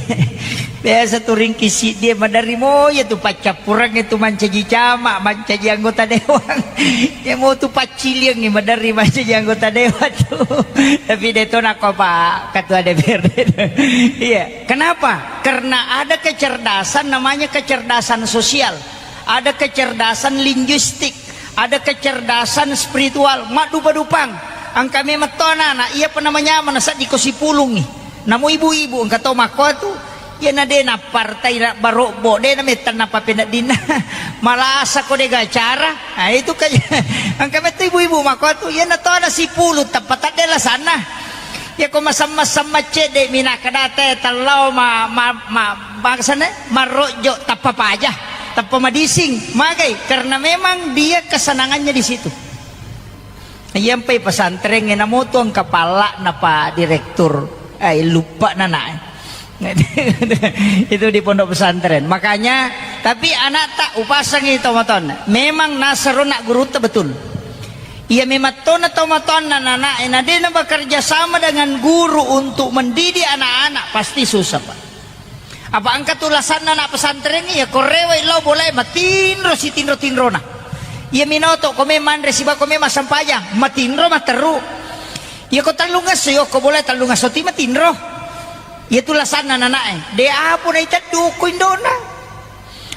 Biasa tu ringki siddi maderri moya tu paccappureng itu mancaji camat, mancaji anggota dewan. Ya mau tu pacciliang maderri mancaji anggota dewan tu. Tapi de to nako Pak Ketua D P R D. Iya. Kenapa? Karena ada kecerdasan, namanya kecerdasan sosial, ada kecerdasan linguistik, ada kecerdasan spiritual. Maddupa-dupang. Engka memang to anak-anak, iya apa namanya, mana saddi ko sipulungi. Namo ibu-ibu, engka to makko tu, iya na de na partai na barobbo, de na metang na papeneddinna. Malasa ko de gacara. Nah, itu kayak, engka metto ibu-ibu makko tu, iya na to ada sipulung, tepat ada lasanna. Iya ko masam-masam maccedde mi nakkeda te tellao ma, ma, ma, maksudnya marrojjo tappa paja, tappa madising. Magai? Karena memang dia kesenangannya di situ. Iya mpai pesantren e namoto engka palla napa direktur, eh, lupa nana. Itu di pondok pesantren. Makanya, tapi anak tak upasangi tomatoanna. Memang nasaro nak gurutta betul. Iya, memang tona tomatoanna anak-anak, eh, na dena bekerja sama dengan guru untuk mendidik anak-anak, pasti susah, Pak. Apa engka tu lasanna anak pesantren, iya, ko rewai lao bolae matinro sitinro-tinrona. Iya minoto, ko me manre siba ko me massampajang, matinro matteru. Iya ko tellungesso, iya ko bolae tellungesso ti matinro. Iya tu lasanna anak-anak, eh. De apo na iteddu ko indona.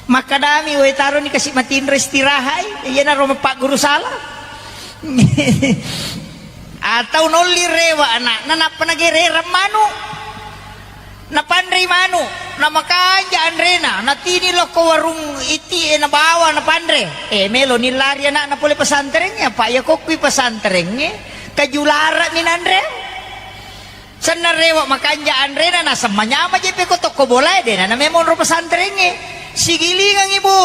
Makkadami, "Woi, taroni kasi matinro istirahat, eh." Iyanaro mapagguru sala. Atau nolli rewa anakna, nappa nagererang manu. Napanrei manu, namakanja anrena, natini lokko warung iti e nabawa napanre. Eh, melo nillari anakna pole pesantrengnge, apa iya kokkui pesantrengnge, Kaju lara'mi nanre. Senna rewe' makanja' anrena, naseng manyama je' peko tokko bolae, de'na name monro pesantrengnge. Sigilingengngi, Bu.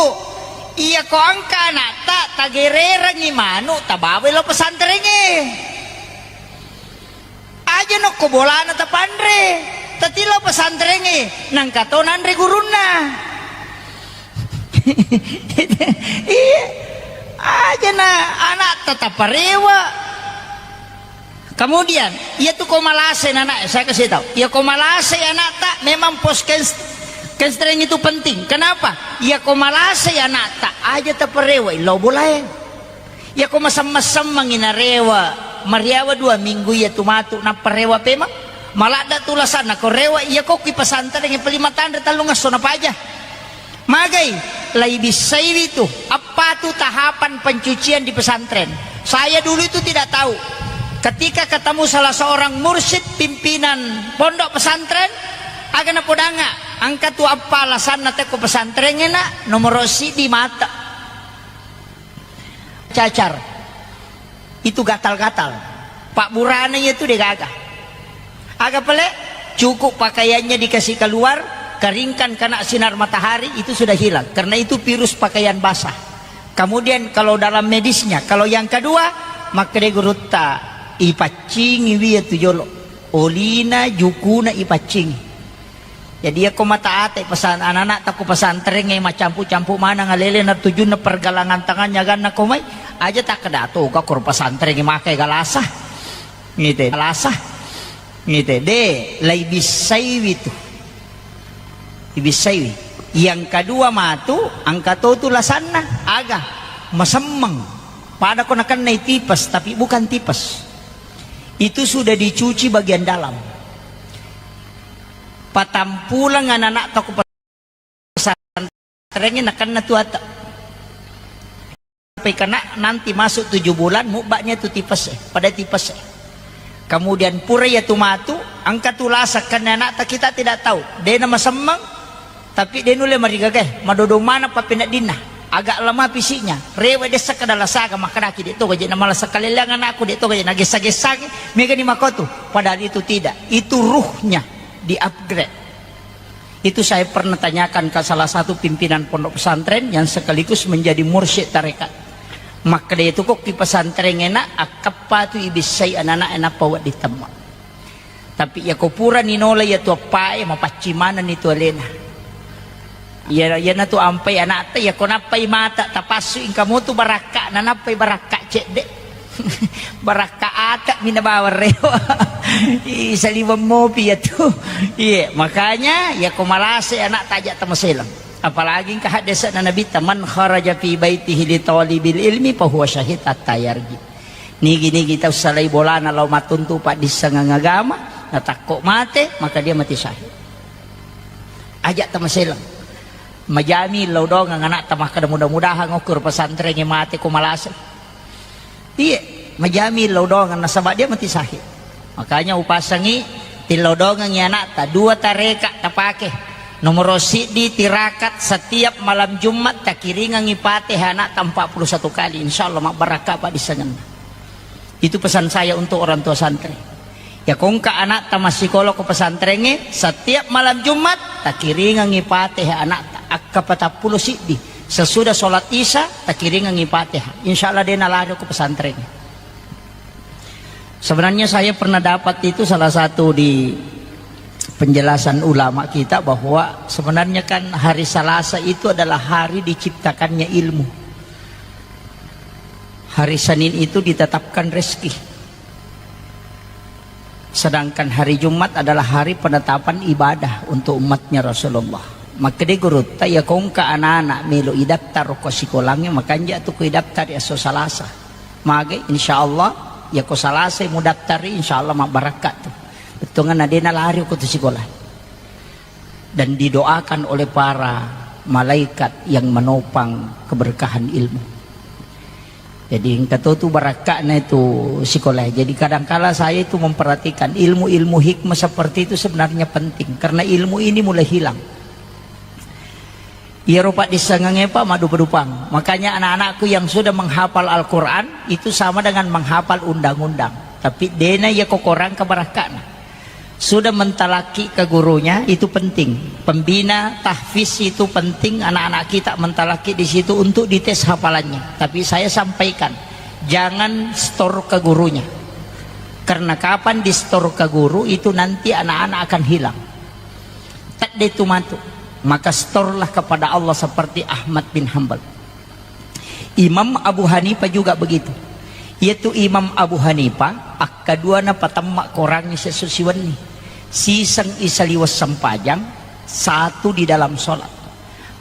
Iyako engka ana'ta, tagererengngi manu', tabawai lao pesantrengnge. Aja' nokko bolana tapanre. Tatilao pesantrengnge, nangka to nanre gurunna. Iya. Aja' na ana'ta taparewe'. Kemudian, iya tu ko malasai ana'e, saya kasih tahu. Iya ko malasai ana'ta, memang pos kens-, kenstreng itu penting. Kenapa? Iya ko malasai ana'ta, aja' taparewe' lao bolae. Iya ko masemmeng-semmengngi narewe', mariawa dua minggu iya tu matu, nappa rewe' pemeng. Maladda' tu lasanna ko rewe', iya ko ki pesantrengnge paling matanre tellung esso napaja. Magai, laibissaiwi tu, apa tu tahapan pencucian di pesantren. Saya dulu itu tidak tahu. Ketika ketemu salah seorang mursyid pimpinan pondok pesantren, aga napodangnga, engka tu apa alasanna tekko pesantrengnge, Nak, nomoro siddi mata. Cacar. Itu gatal-gatal. Pabburana iya tu de'gaga. Aga pale? Cukup pakaiannya dikasih keluar, keringkan kena sinar matahari, itu sudah hilang. Karena itu virus pakaian basah. Kemudian kalau dalam medisnya, kalau yang kedua, makkeda gurutta, ipaccingi wi iya tu jolo. Olina, jukuna ipaccingi. Jadi, iya ko mata ate pesan-, anana'ta ko pesantrengnge, macampu-campu maneng alele, natujunna pergelangan tangannya, ganna ko mai, aja' takkeda to, ga ko pesantrengnge makai galasa. Ngite, galasa. Ngite, de', laibissaiwi tu. Ibissaiwi. Yang kedua matu, engka to tu lasanna, aga, masemmeng. Pada ko nakennai tipes, tapi bukan tipes. Itu sudah dicuci bagian dalam. Patampuleng anana'ta ko pesantrengnge, nakenna tu ata. Sampai kena nanti masuk tujuh bulan, mubba'nya tu tipes, eh. Pada tipes, eh. Kemudian pura iya tu matu, engka tu lasa kenna ana'ta, kita tidak tahu. De'na masemmeng, tapi de' nulle marigaga, eh. Madodong maneng pappeneddinna. Agak lemah fisiknya. Rewe' de' sekedar lasaga, makkedaki de' to gaje' namalasa kalelleang anakku, de' to gaje' nagessa-gessaki, megani makotu. Padahal itu tidak. Itu ruhnya di-upgrade. Itu saya pernah tanyakan ke salah satu pimpinan pondok pesantren yang sekaligus menjadi mursyid tarekat. Makkeda itu ko ki pesantrengnge, Nak, akkappa tu ibissai anana'e nappa wedding temma. Tapi iya ko purani nola iya tu appa'e, mapaccing manenni tu alena. Iya, iyanatu ampai ana'ta, iya ko nappai mata, tapassu engka motu barakka, nanappai barakka cedde. Barakka ata mi nabawa rewa. Ih, saliweng mopi iya tu. Iya, makanya iya ko malase ana'ta aja tamaselang. Apalagi engka haddese'na Nabitta, "Man kharaja fi baitihi li talibil ilmi fa huwa syahid hatta yarji." Nigi-nigi tau salai bolana lao mattuntu paddissengeng agama, natakko mate, maka dia mati syahid. Aja tamaselang. Majami lao dongeng ana'ta makkeda, "Mudah-mudahan okko ri pesantrengnge mate ko malase." Iye, majami lao dongeng nasaba dia mati syahid. Makanya upasangi tillau dongengi ana'ta, dua tareka tapake. Nomoro siddi tirakat setiap malam Jumat takiringengi Fatihah ana'ta empat puluh satu kali, insyaallah mabbarakka paddissengenna. Itu pesan saya untuk orang tua santri. Ya, ko engka ana'ta massikola ko pesantrengnge, setiap malam Jumat takiringengi Fatihah ana'ta, akka patappulo siddi. Sesudah sholat Isya takiringengi Fatihah. Insyaallah de nalari ko pesantrengnge. Sebenarnya saya pernah dapat itu salah satu di penjelasan ulama kita bahwa sebenarnya kan hari Selasa itu adalah hari diciptakannya ilmu. Hari Senin itu ditetapkan rezeki. Sedangkan hari Jumat adalah hari penetapan ibadah untuk umatnya Rasulullah. Makkeda gurutta, iya ko engka anak-anak melo idaftar ko sikolangnge, makanja tu ko idaftar esso Salasa. Mage, insyaallah, iya ko Salasa mudaftari, insyaallah mabbarakka tu. Bettuanna de nalari ko tu sikola. Dan didoakan oleh para malaikat yang menopang keberkahan ilmu. Jadi engka to tu barakka'na itu sikola. Jadi kadangkala saya itu memperhatikan ilmu-ilmu hikmah seperti itu sebenarnya penting. Karena ilmu ini mulai hilang. Iyaro paddissengengnge, Pak, maddupa-dupang. Makanya anak-anakku yang sudah menghafal Al-Quran itu sama dengan menghafal undang-undang. Tapi dena iya ko Korang ke barakka'na. Sudah mentalaki ke gurunya, itu penting. Pembina tahfiz itu penting, anak-anak kita mentalaki di situ untuk dites hafalannya. Tapi saya sampaikan, jangan store ke gurunya. Karena kapan di store ke guru, itu nanti anak-anak akan hilang. Tedde tu matu. Maka store-lah kepada Allah seperti Ahmad bin Hambal. Imam Abu Hanifah juga begitu. Yaitu Imam Abu Hanifah, akkadua napatemma Korangngi sesu siwenni. Siseng isaliweng sempajang, satu di dalam sholat.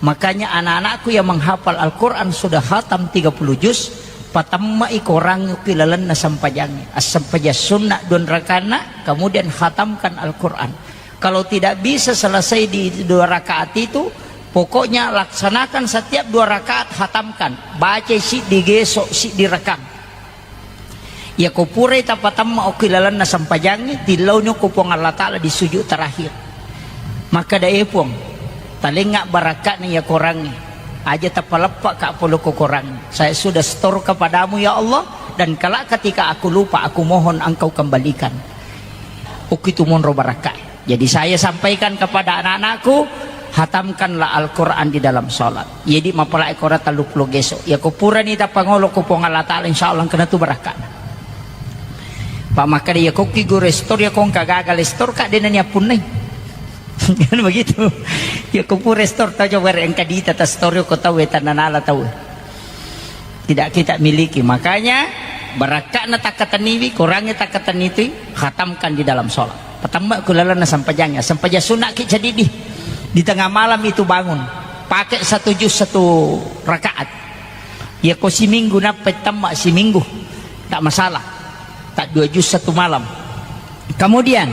Makanya anak-anakku yang menghafal Al-Quran sudah khatam tiga puluh juz, patemma'i Korangngi ki lalenna sempajangnya. As-, sempajang sunnah dua rakaatna, kemudian khatamkan Al-Quran. Kalau tidak bisa selesai di dua rakaat itu, pokoknya laksanakan setiap dua rakaat, hatamkan. Baca siddi geso, siddi rekang. Yako purai tapatemma okki lalenna sempajangnge, tillauni ko Puang Allah Ta'ala di sujud terakhir. Makkeda, "E Puang, talengnga barakka'na iya Korangnge. Aja tapaleppaka pole ko Korangnge. Saya sudah setor kepadamu, ya Allah, dan kelak ketika aku lupa, aku mohon Engkau kembalikan." Okki tu monro barakka'e. Jadi saya sampaikan kepada anak-anakku, hatamkanlah Al-Quran di dalam sholat. Jadi mapalai Quran tellu puluh geso. Yako purani tapangolo ko Puang Allah Ta'ala, insya Allah engkana tu barakka'na. Pak makkeda, "Yako ki guru store, yako engka gagal store, Kak, dena ni appunnai." Kan begitu. Yako pura store tau coba engka dita ta store ko tau, e, tananala tau. Tidak kita miliki. Makanya, barakka'na takkatenniwi, Korangnge takkatenniwi, khatamkan di dalam sholat. Patemma ku lalenna sempajangnya. Sempajang sunnah ki jadi di, di tengah malam itu bangun. Pakai satu juz satu rakaat. Ya ko siminggu nappa temma siminggu. Tak masalah. Tak dua juz satu malam. Kemudian,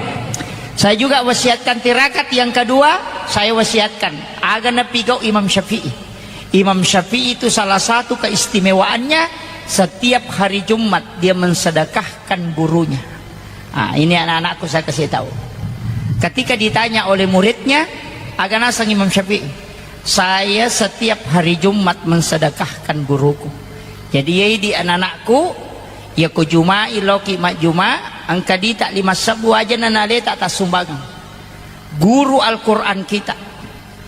saya juga wasiatkan tirakat yang kedua, saya wasiatkan. Aga napigau Imam Syafi'i. Imam Syafi'i itu salah satu keistimewaannya, setiap hari Jumat dia mensedekahkan gurunya. Ah, ini anak-anakku saya kasih tahu. Ketika ditanya oleh muridnya, aga naseng Imam Syafi'i, "Saya setiap hari Jumat mensedekahkan guruku." Jadi, yai di anak-anakku, ya ko Juma'i loki majjuma, engka dita lima sebbu aja nanaleta tassumbangeng. Guru Al-Quran kita.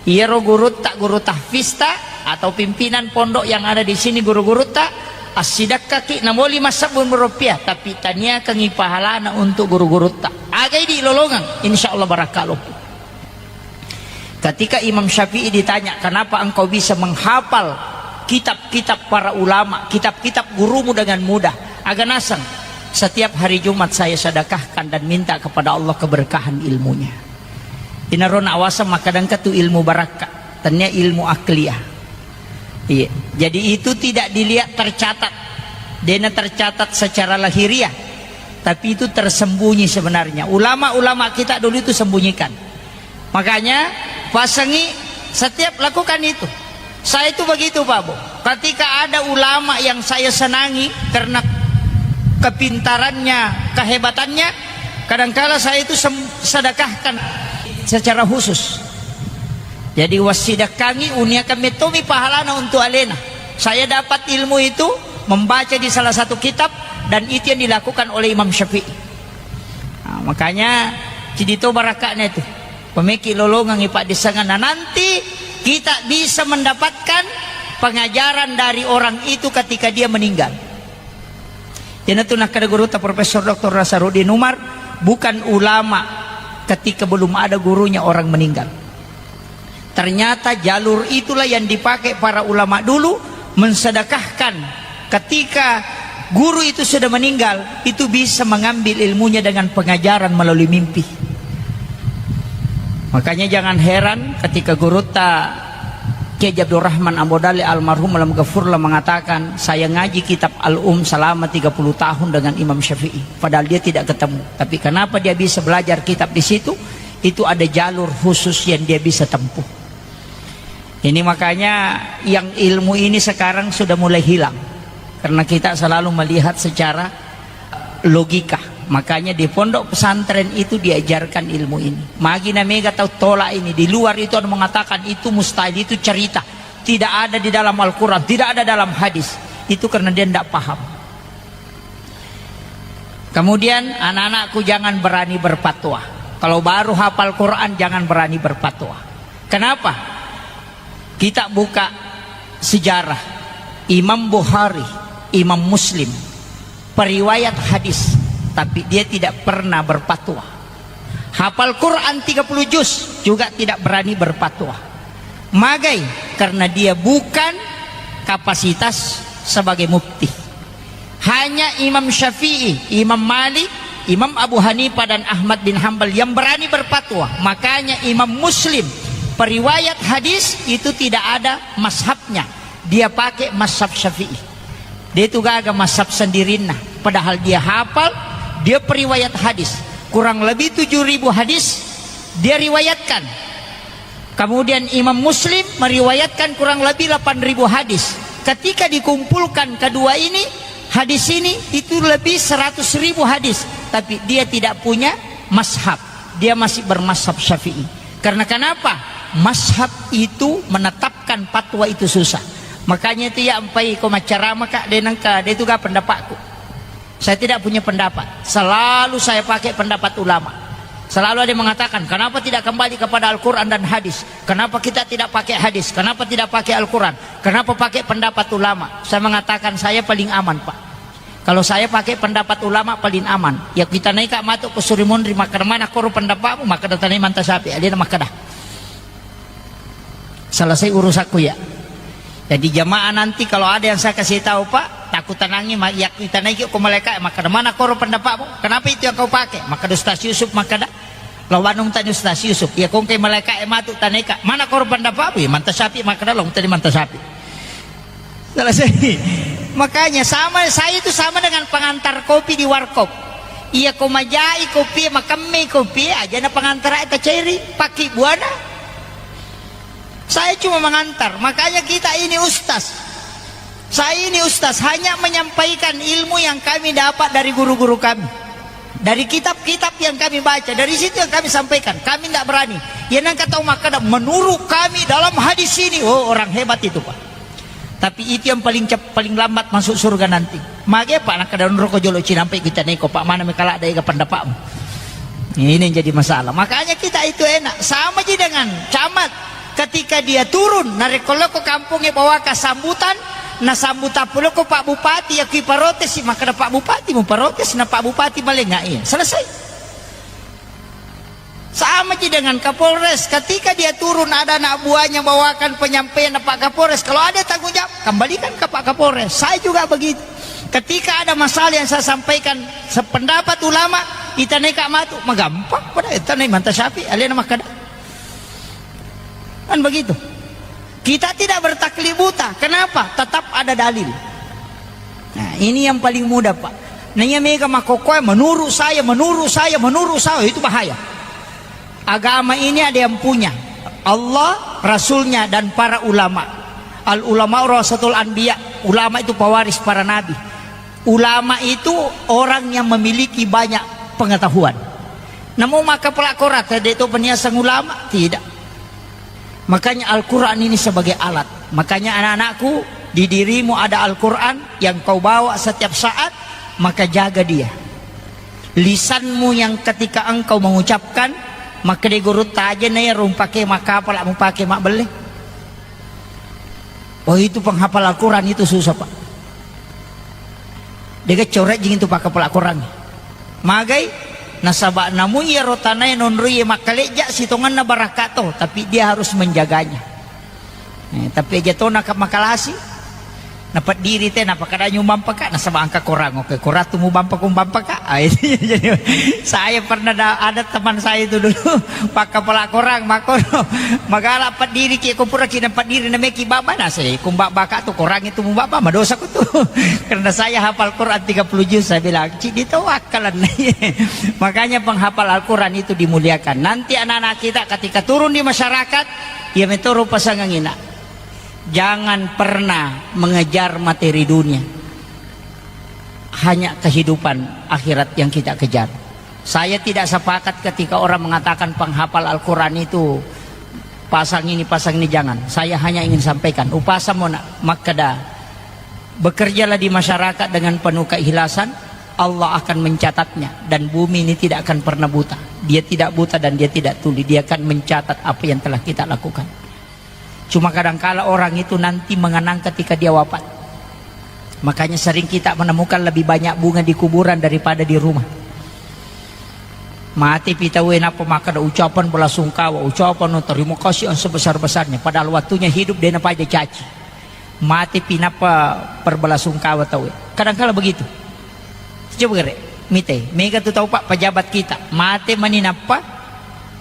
Iyaro gurutta, guru tahfizta, atau pimpinan pondok yang ada di sini, guru-gurutta, assidakkaki namo lima sebbu rupiah, tapi taniakangi pahalana untuk guru-gurutta. Agai di lolongang, insya Allah barakka loppo. Ketika Imam Syafi'i ditanya, "Kenapa engkau bisa menghafal kitab-kitab para ulama, kitab-kitab gurumu dengan mudah?" Aga naseng, "Setiap hari Jumat saya sedekahkan dan minta kepada Allah keberkahan ilmunya." Inaro nawaseng makkadangka tu ilmu barakka, tennia ilmu akliyah. Iya. Jadi itu tidak dilihat tercatat. Dena tercatat secara lahiriah. Tapi itu tersembunyi sebenarnya. Ulama-ulama kita dulu itu sembunyikan. Makanya, pasangi setiap lakukan itu. Saya itu begitu, Pak Bu. Ketika ada ulama yang saya senangi karena kepintarannya, kehebatannya, kadangkala saya itu sem-, sedekahkan secara khusus. Jadi, wassidakangi uniakan metomi pahalana untuk alena. Saya dapat ilmu itu membaca di salah satu kitab dan itu yang dilakukan oleh Imam Syafi'i. Nah, makanya, cidi to barakka'na itu. Pemeki lolongangi paddissenganna. Nanti kita bisa mendapatkan pengajaran dari orang itu ketika dia meninggal. Iyanatu nakkeda gurutta Profesor Doktor Nasaruddin Umar, bukan ulama ketika belum ada gurunya orang meninggal. Ternyata jalur itulah yang dipakai para ulama dulu mensedekahkan. Ketika guru itu sudah meninggal, itu bisa mengambil ilmunya dengan pengajaran melalui mimpi. Makanya jangan heran ketika gurutta Kiai Abdul Rahman Ambo Dalle almarhum alam gafurlah mengatakan, "Saya ngaji kitab Al-Um selama tiga puluh tahun dengan Imam Syafi'i." Padahal dia tidak ketemu. Tapi kenapa dia bisa belajar kitab di situ? Itu ada jalur khusus yang dia bisa tempuh. Ini makanya yang ilmu ini sekarang sudah mulai hilang. Karena kita selalu melihat secara logika. Makanya di pondok pesantren itu diajarkan ilmu ini. Magi na mega tau tolak ini. Di luar itu ada mengatakan itu mustahil, itu cerita. Tidak ada di dalam Al-Quran, tidak ada dalam hadis. Itu karena dia tidak paham. Kemudian anak-anakku jangan berani berfatwa. Kalau baru hafal Quran jangan berani berfatwa. Kenapa? Kita buka sejarah. Imam Bukhari, Imam Muslim, periwayat hadis, tapi dia tidak pernah berfatwa. Hafal Quran tiga puluh juz juga tidak berani berfatwa. Magai, karena dia bukan kapasitas sebagai mufti. Hanya Imam Syafi'i, Imam Malik, Imam Abu Hanifah dan Ahmad bin Hambal yang berani berfatwa. Makanya Imam Muslim, periwayat hadis, itu tidak ada mazhabnya. Dia pakai mazhab Syafi'i. Dia itu gaga mazhab sendirinna. Padahal dia hafal, dia periwayat hadis. Kurang lebih tujuh ribu hadis dia riwayatkan. Kemudian Imam Muslim meriwayatkan kurang lebih delapan ribu hadis. Ketika dikumpulkan kedua ini, hadis ini itu lebih seratus ribu hadis. Tapi dia tidak punya mazhab. Dia masih bermazhab Syafi'i. Karena kenapa? Mazhab itu menetapkan fatwa itu susah. Makanya itu ya, empai ko macarama, Kak, de nengka, de itu ga pendapatku. Saya tidak punya pendapat. Selalu saya pakai pendapat ulama. Selalu ada yang mengatakan, "Kenapa tidak kembali kepada Al-Quran dan hadis? Kenapa kita tidak pakai hadis? Kenapa tidak pakai Al-Quran? Kenapa pakai pendapat ulama?" Saya mengatakan, "Saya paling aman, Pak. Kalau saya pakai pendapat ulama, paling aman." Ya, kita naik, Kak, matu ke Surimunri, maka mana koro pendapatmu? Maka datang manta sapi, alena maka dah. Selesai urusanku ya. Jadi jamaah nanti kalau ada yang saya kasih tahu, Pak, takut tenangi, ma-, ya, kita naiki ko malaika, maka mana koro pendapatmu? Kenapa itu yang kau pakai? Maka Ustaz Yusuf, maka dah. Lo wanung tanya Ustaz Yusuf, ya kong kai malaika e matu taneka, mana koro pendapatmu? Ya manta sapi, maka dah lo tadi manta sapi. Selesai. Makanya sama, saya itu sama dengan pengantar kopi di warkop. Iya ko majai kopi, makemme kopi, aja na pengantar aja taceri, pakai buana. Saya cuma mengantar, makanya kita ini ustaz. Saya ini ustaz hanya menyampaikan ilmu yang kami dapat dari guru-guru kami. Dari kitab-kitab yang kami baca, dari situ yang kami sampaikan. Kami tidak berani. Ya nang kata Umar kada, menurut kami dalam hadis ini, oh, orang hebat itu, Pak. Tapi itu yang paling cep-, paling lambat masuk surga nanti. Mage, Pak, nang kada onroko jolo cinampai kita neko, Pak, mana mekala ada ega pendapatmu. Ini yang jadi masalah. Makanya kita itu enak. Sama ji dengan camat. Ketika dia turun, narekko lokko kampongnge bawaka sambutan, nasambutang pulokko Pak Bupati, ya kui parotesi, maka ada Pak Bupati, mau protes, na Pak Bupati malenga, iya. Selesai. Sama ji dengan Kapolres, ketika dia turun ada anak buahnya bawakan penyampaian Pak Kapolres, kalau ada tanggung jawab, kembalikan ke Pak Kapolres. Saya juga begitu. Ketika ada masalah yang saya sampaikan sependapat ulama, itanai Kak Matu, magampang pada itanai manta sapi, alena makada. Kan begitu. Kita tidak bertaklid buta. Kenapa? Tetap ada dalil. Nah, ini yang paling mudah, Pak. Nah, iya mega makkokkoe, "Menurut saya, menurut saya, menurut saya," itu bahaya. Agama ini ada yang punya. Allah, Rasulnya, dan para ulama. Al ulama warasatul anbiya. Ulama itu pewaris para nabi. Ulama itu orang yang memiliki banyak pengetahuan. Namun maka pelakorat, tidak itu peniasan ulama, tidak. Makanya Al-Quran ini sebagai alat. Makanya anak-anakku, di dirimu ada Al-Quran yang kau bawa setiap saat, maka jaga dia. Lisanmu yang ketika engkau mengucapkan, maka de guru taje na ya rumpake maka apa mu pake mak belle. Oh, itu penghafal Al-Quran itu susah, Pak. Dega corejjing itu pakkapala Korang. Magai? Nasaba namu iyaro tanae nonroie makkalejja sitongenna barakka to, tapi dia harus menjaganya. Eh, tapi aja to naka makalasi, napeddiri te, napakada nyumbang paka, nasaba engka Korang, oke, Korang tu mubampa ko mubampa ka. Ah, itu jadi saya pernah da-, ada teman saya itu dulu, pakkapala Korang, makkono, magala peddiri ki, ko pura ki napeddiri nameki baba, nase, ko mbak baka tu Korang itu mubaba, madosa Tuh, karena saya hafal Quran tiga puluh juz, saya bilang, "Cik, ditawakkalan." Makanya penghafal Al-Quran itu dimuliakan. Nanti anak-anak kita ketika turun di masyarakat, ya metoro pasangan ina. Jangan pernah mengejar materi dunia. Hanya kehidupan akhirat yang kita kejar. Saya tidak sepakat ketika orang mengatakan penghafal Al-Quran itu pasang ini, pasang ini, jangan. Saya hanya ingin sampaikan, upasa mona makkeda, bekerjalah di masyarakat dengan penuh keikhlasan, Allah akan mencatatnya, dan bumi ini tidak akan pernah buta. Dia tidak buta dan dia tidak tuli. Dia akan mencatat apa yang telah kita lakukan. Cuma kadangkala orang itu nanti mengenang ketika dia wafat. Makanya sering kita menemukan lebih banyak bunga di kuburan daripada di rumah. Mate pi tauwe nappa makkeda ucapan belasungkawa, ucapan terima kasih yang sebesar-besarnya. Padahal waktunya hidup dia napaja caci. Mate pi nappa perbelasungkawa tauwe. Kadangkala begitu. Coba gere, mite, mega tu tau, Pak, pejabat kita. Mate mani nappa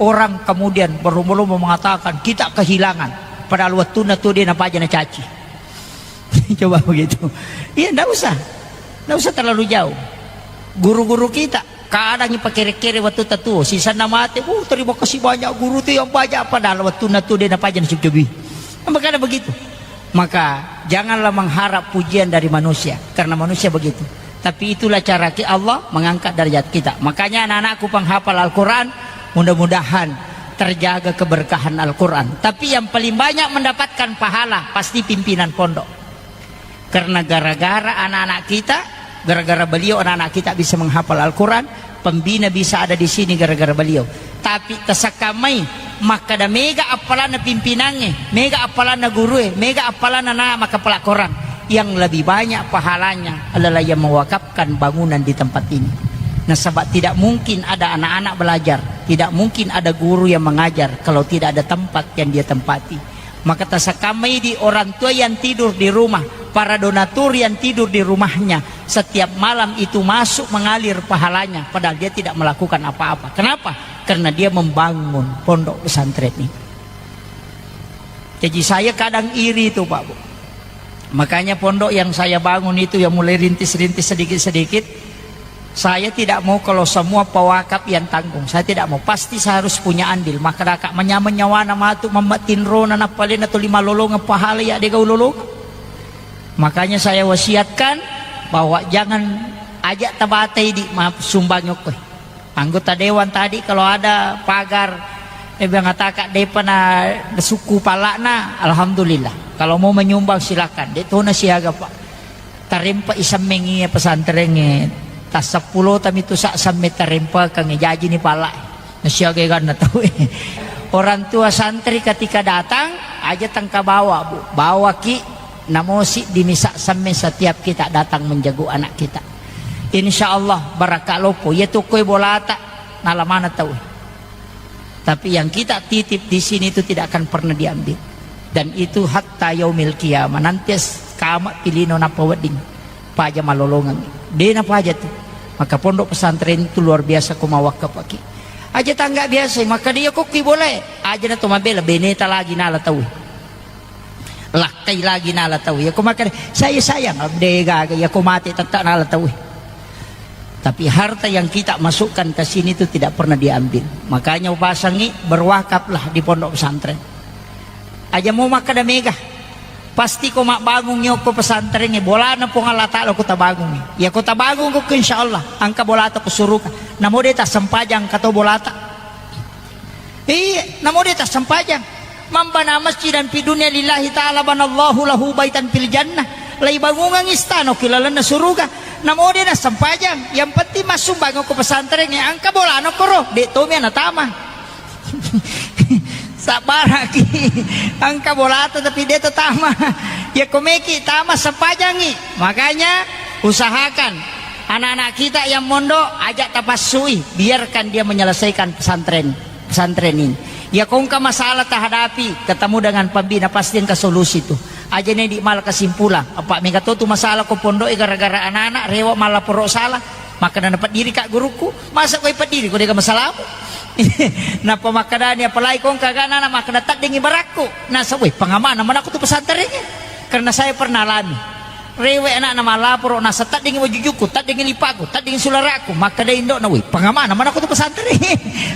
orang kemudian berlomba-lomba mengatakan kita kehilangan. Padahal waktunya tu dia napaja nacaci. Coba begitu. Iya, ndak usah. Ndak usah terlalu jauh. Guru-guru kita kadang ipakere-kere waktu tatuo, sisanna mate, "Uh, terima kasih banyak guru tu yang banyak," padahal waktunya tu dia napaja nacaci. Makanya begitu. Maka janganlah mengharap pujian dari manusia, karena manusia begitu. Tapi itulah cara ki-, Allah mengangkat derajat kita. Makanya anak-anakku penghafal Al-Quran, mudah-mudahan terjaga keberkahan Al-Quran. Tapi yang paling banyak mendapatkan pahala pasti pimpinan pondok. Karena gara-gara anak-anak kita, gara-gara beliau anak-anak kita bisa menghafal Al-Quran, pembina bisa ada di sini gara-gara beliau. Tapi tasakkamai, makkada mega appalanna pimpinangnge, mega appalanna gurue, mega appalanna na makkapala Quran. Yang lebih banyak pahalanya adalah yang mewakafkan bangunan di tempat ini. Nasaba tidak mungkin ada anak-anak belajar, tidak mungkin ada guru yang mengajar kalau tidak ada tempat yang dia tempati. Maka tasakkamai di orang tua yang tidur di rumah, para donatur yang tidur di rumahnya, setiap malam itu masuk mengalir pahalanya, padahal dia tidak melakukan apa-apa. Kenapa? Karena dia membangun pondok pesantren ini. Jadi saya kadang iri itu, Pak, Bu. Makanya pondok yang saya bangun itu, yang mulai rintis-rintis sedikit-sedikit, saya tidak mau kalau semua pewakaf yang tanggung. Saya tidak mau. Pasti saya harus punya andil. Maka daka manyameng nyawana matu mamma tinrona nappalena tuli malolongeng pahala ya dega ulolongeng. Makanya saya wasiatkan bahwa jangan ajak tabatai di ma-, sumbang yokkoi. Anggota dewan tadi kalau ada pagar, eh, bilang ataka depa na sukku palakna, alhamdulillah. Kalau mau menyumbang silakan. Dek tona siaga, Pak. Tarempa isammengi pesantrengnge. Tasseppulo tami tu sa samme tarempakang jaji ni pala. Nasiaga ganna tau. Orang tua santri ketika datang, aja tengka bawa, Bu. Bawa ki namosi di misa samme setiap kita datang menjagu anak kita. Insya Allah barakka lopo. Iya tu koi bolata nalamana tau. Tapi yang kita titip di sini itu tidak akan pernah diambil. Dan itu hatta yaumil qiyamah. Nanti as-, kama pilino napa wedding. Paja malolongang. Dena paja tu. Maka pondok pesantren itu luar biasa ko mawakka paki. Aja tangga biasa, maka dia kok ki boleh. Aja na to mabela, beneta lagi nala tau. Lakkai lagi nala tau. Ya ko makkeda, "Saya sayang," de gaga. Ya ko mate tetta nala tau. Tapi harta yang kita masukkan ke sini itu tidak pernah diambil. Makanya upasangi, berwakaflah di pondok pesantren. Aja mau makkeda mega. Pasti ko mabbangung yokko pesantren e, bolana Puang Allah Taala ko tabangung. Ya ko tabangung ko insya Allah, angka bolata ko suruga. Namo de tassempajang kato bolata. Iya, namo de tassempajang. Man bana masjidan fi dunya lillahi ta'ala banallahu lahu baitan fil jannah. Laibangungang istana ki lalenna suruga. Namo de nassempajang. Yang penting massumbang ko pesantren e, angka bolana koro. De tomi ana tama. Sabbaraki. Angka bolata tapi de tatama. Ya komeki tama sempajangi. Makanya usahakan anak-anak kita yang mondok ajak tapassui, biarkan dia menyelesaikan pesantren. Pesantren ini. Ya kongka masalah tahadapi, ketemu dengan pembina, pasti engka solusi tu. Aja ne di mala kesimpulan. Apa mega to tu masalah ko pondok e gara-gara anak-anak rewa mala poro salah. Makkeda napeddiri ka gurukku, masa koi peddiri ko dega masalamu? Nappa makkadani apalagi kongka anak-anak makkeda taddengi barakku. Nasa, "Weh, pangamana manakku tu pesantren e?" Karena saya pernah alami. Rewe anakna malaporo, nasa taddengi wajujukku, taddengi lipakku, taddengi sularakku. Makkeda indo'na, "Woi, pangamana manakku tu pesantren?"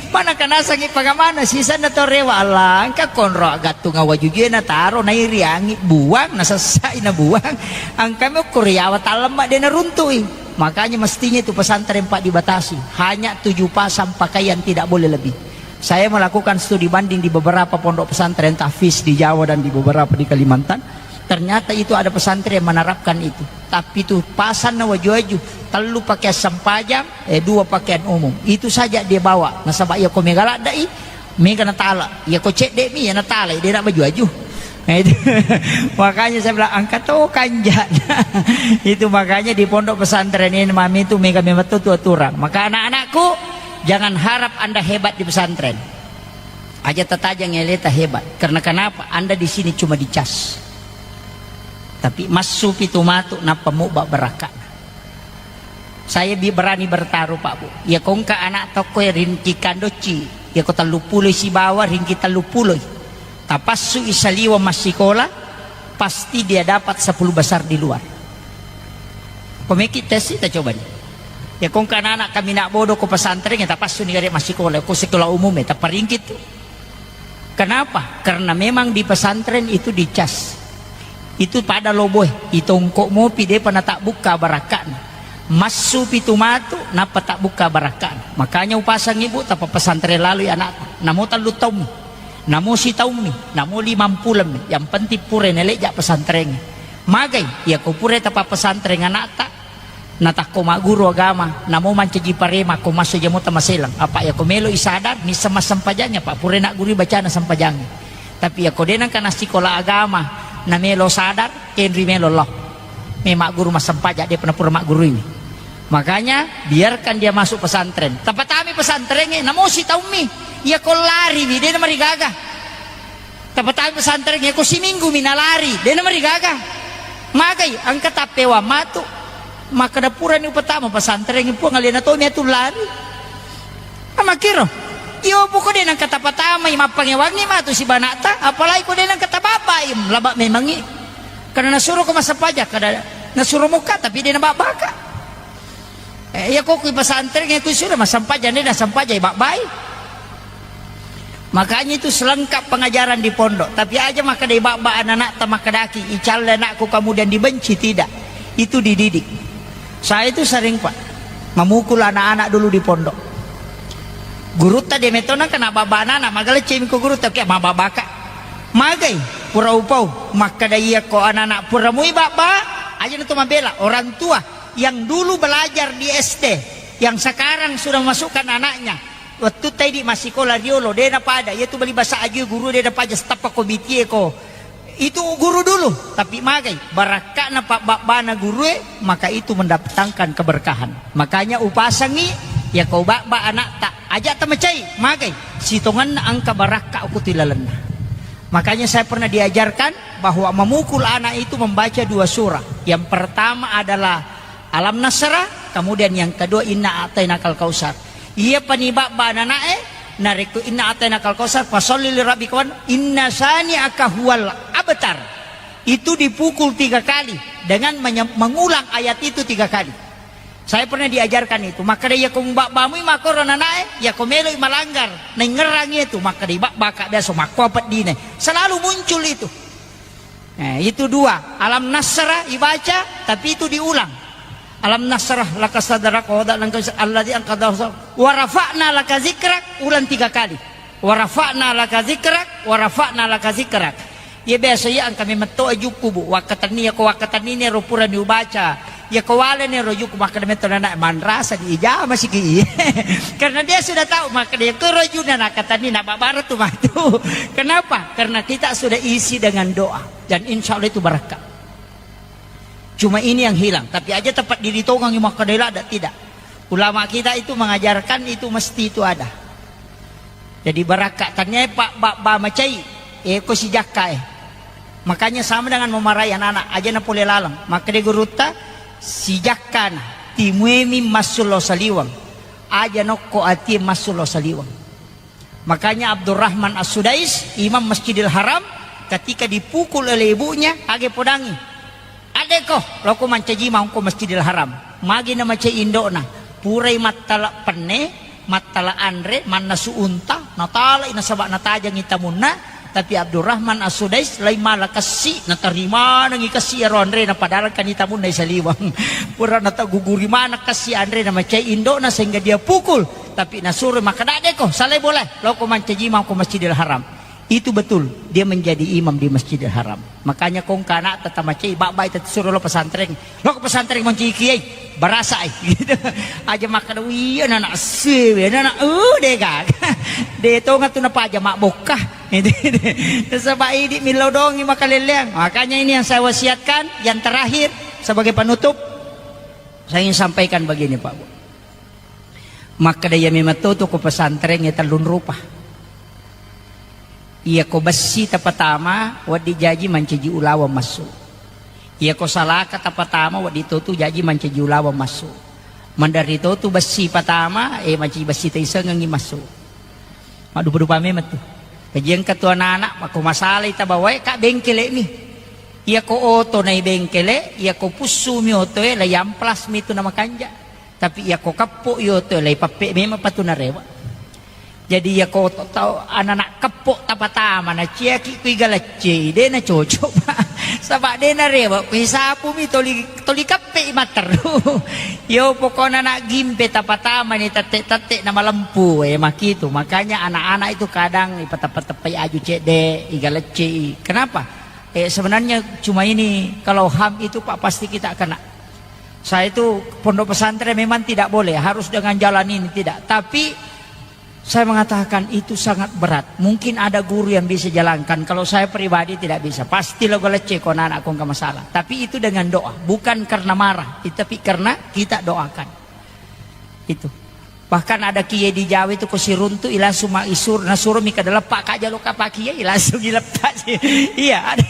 Manaka nasengi pangamana, sisenna tau rewe, "Allah, engka konro gattunga wajujue nataro, nairiangi, buang, nasassai nabuang. Engkami ukkuri yawa tallemma de naruntu'i." Makanya mestinya itu pesantren, Pak, dibatasi. Hanya tujuh pasang pakaian, tidak boleh lebih. Saya melakukan studi banding di beberapa pondok pesantren tahfiz di Jawa dan di beberapa di Kalimantan. Ternyata itu ada pesantren yang menerapkan itu. Tapi itu pasanna waju-waju, tellu pakaian sempajang, eh, dua pakaian umum. Itu saja dia bawa. Nasaba iya ko mega ladde'i, mega natala. Iya ko cedde'mi, iya natala, dia nak baju-waju. Nah, itu. Makanya saya bilang, angka to kanja. Itu makanya di pondok pesantren ini, mami, itu mega memang tu aturan. Maka anak-anakku, jangan harap Anda hebat di pesantren. Aja tatajang eleta hebat. Karena kenapa? Anda di sini cuma dicas. Tapi massu pitu matu nappa mubba barakka. Saya bi-, berani bertaruh, Pak, Bu. Iya ko engka anak tokko ya rinci kandocci. Iya ko tellu puloi sibawa ringki tellu puloi. Tapassu i saliweng massikola, pasti dia dapat sepuluh besar di luar. Pemeki tes kita coba nih. Ya ko engka anak-anak kami nak bodoh ko pesantren ya tapassu ni gare massikola, ko sekolah umum ya taparingkit tu. Kenapa? Karena memang di pesantren itu dicas. Itu pada loboe, itongko mopi depa natabbukka barakka'na. Massu pitu matu nappa tabbukka barakka'na. Makanya upasang ibu tapa pesantren lalu ya anakta. Namo tellu taummi. Namo sitaummi, namo limampulemmi, yang penting pura nalejja pesantrengnge. Magai, iya ko pura tapa pesantren anakta, natakko magguru agama, namo mancaji parema ko masso jamo tamaselang. Apa iya ko melo i sadar, misseng massempajangnge, apa pura naggurui bacana sempajangnge. Tapi iya ko de nengka nassikola agama, namelo sadar, kenri melo lo. Me magguru massempajang, depa napura magguruiwi. Makanya, biarkan dia masuk pesantren. Tapatami pesantrengnge, namo sitaummi. Iya ko lariwi, de namarigaga. Tapatami pesantrengnge, ko siminggu mi nalari, de namarigaga. Magai, engka tappewang matu. Makkeda purani upatama pesantrengnge, Puang, alena tomi atu lari. Amakkiro. Iyo, poko de nengka tapatamai, mappangewangngi matu sibanakta, apalagi ko de nengka tababbai, laba memangngi. Karena nasuro ko massempajang, kada nasuro mukka, tapi de nababbaka. Eh, iya ko kui pesantren, iya kui sudah massempajang, de nassempajang, babbai. Makanya itu selengkap pengajaran di pondok. Tapi aja makkeda babba anak-anakta makkedaki, icalle anakku kemudian dibenci, tidak. Itu dididik. Saya itu sering, Pak, memukul anak-anak dulu di pondok. Gurutta de metona kena babba anak-anak, magaleccemi ko gurutta, oke, mababbaka. Magai, pura upau, makkeda iya ko anak-anak pura mui babba, aja na to mabela. Orang tua yang dulu belajar di S D, yang sekarang sudah masukkan anaknya, wettu taidi massikola riolo, de napada, iya tu bali basa aju guru de napaja, stappa ko bitie ko. Itu guru dulu, tapi magai, barakka'na pabbabbana gurue, maka itu mendatangkan keberkahan. Makanya upasangi, iya ko babba anakta, aja tamacai, magai, sitongenna engka barakka ko tu ilalenna. Makanya saya pernah diajarkan bahwa memukul anak itu membaca dua surah. Yang pertama adalah Alam Nasrah, kemudian yang kedua Inna A'tainakal Kautsar. Iya pani babba anana'e, narekko Inna A'tainakal Kautsar, fasalli li rabbika wan, inna syani'aka huwal abtar. Itu dipukul tiga kali dengan menye-, mengulang ayat itu tiga kali. Saya pernah diajarkan itu. Makkeda iya ko mubabbamui makkoro anana'e, iya ko meloi malanggar, naingngerang itu, makkeda ibabbaka biasa makkuwa peddine. Selalu muncul itu. Eh, itu dua. Alam Nasrah ibaca, tapi itu diulang. Alam Nasrah laka sadrak wa wada'na anka wizrak alladzi anqadha dhahrak wa rafa'na laka dzikrak, ulang tiga kali. Wa rafa'na laka dzikrak, wa rafa'na laka dzikrak. Iya biasa iya engka memetto ajukku, Bu. Wakkatenni, iya ko wakkatenni ro purani ubaca. Iya ko waleni ro jukku, makkeda metto anak, manrasa di ijama siki. Karena dia sudah tahu, makkeda iya ko ro juna nakkatenni, na babara tu matu. Kenapa? Karena kita sudah isi dengan doa. Dan insya Allah itu barakka. Cuma ini yang hilang. Tapi aja tempat diri tongang yang makkeda ladda, tidak. Ulama kita itu mengajarkan itu mesti itu ada. Jadi barakka, tania pak babba macai, eh, ko sijakka, eh. Makanya sama dengan memarahi anak-anak, aja na pole laleng. Makkeda gurutta, sijakkana, timuemi massullo saliweng. Aja nokko atie massullo saliweng. Makanya Abdurrahman As-Sudais, Imam Masjidil Haram, ketika dipukul oleh ibunya, age podangi. Addeko, loko mancaji maungko Masjidil Haram. Magi na macai indokna, purai mattala penne, mattala anre, mannasu unta, natalai nasaba natajangi tamunna, tapi Abdurrahman As-Sudais lai mala kessi, natarimanengi kessi ero anrena, padahal kan tamunna isaliweng. Pura nataguguri maneng kessi anrena macai indokna sehingga dia pukul. Tapi nasuro makkeda, "Deko, salai bola, loko mancaji mako Masjidil Haram." Itu betul, dia menjadi imam di Masjidil Haram. Makanya kongka anak tata macai, bak-bak itu suruh lo pesantren. Lo ke pesantren monci kiai, barasa ai. Gitu. Aja makan, "Oh iya, anak sewe, anak, uh, dega." De tonga tu napa aja mak bokka. Sebab ini milodongi makaleleang. Makanya ini yang saya wasiatkan, yang terakhir, sebagai penutup, saya ingin sampaikan begini, Pak Bu. Makkeda iya memang to tu ko pesantren e tellung rupa. Iya ko bessi tapatama, wedding jaji mancaji ulaweng massu. Iya ko salaka tapatama, wedding to tu jaji mancaji ulaweng massu. Mandari to tu bessi patama, eh, mancaji bessi taisengengi massu. Maddupa-dupa memang tu. Kajian ketua anak-anak, mako masalai tabawae ka bengkele mi. Iya ko oto nai bengkele, iya ko pussu mi oto e, la yamplas mi tu namakanja. Tapi iya ko keppo i oto e, la ipappe memang patu narewa. Jadi iya ko to-, tau anana keppo tapatama na ciaki kui galaccei, de na cocok, Pak. Saba de na rewa, kui sapu mi toli, toli kappe i matteru. Yo pokona na gimpe tapatama ni tette-tette na malempu, eh, makitu. Makanya anak-anak itu kadang ipateppa-teppai aju cedde, igalaccei. Kenapa? Eh, sebenarnya cuma ini, kalau ham itu, Pak, pasti kita kena. Saya itu pondok pesantren memang tidak boleh, harus dengan jalan ini, tidak. Tapi saya mengatakan itu sangat berat. Mungkin ada guru yang bisa jalankan. Kalau saya pribadi tidak bisa. Pasti lo galecce ko anak-anak ko nggak masalah. Tapi itu dengan doa, bukan karena marah, tapi karena kita doakan. Itu. Bahkan ada kiai di Jawa itu ko siruntu i langsung ma isur, nasuro mi kada leppa ka jalo kapa kiai, langsung ileppa. Iya, ada,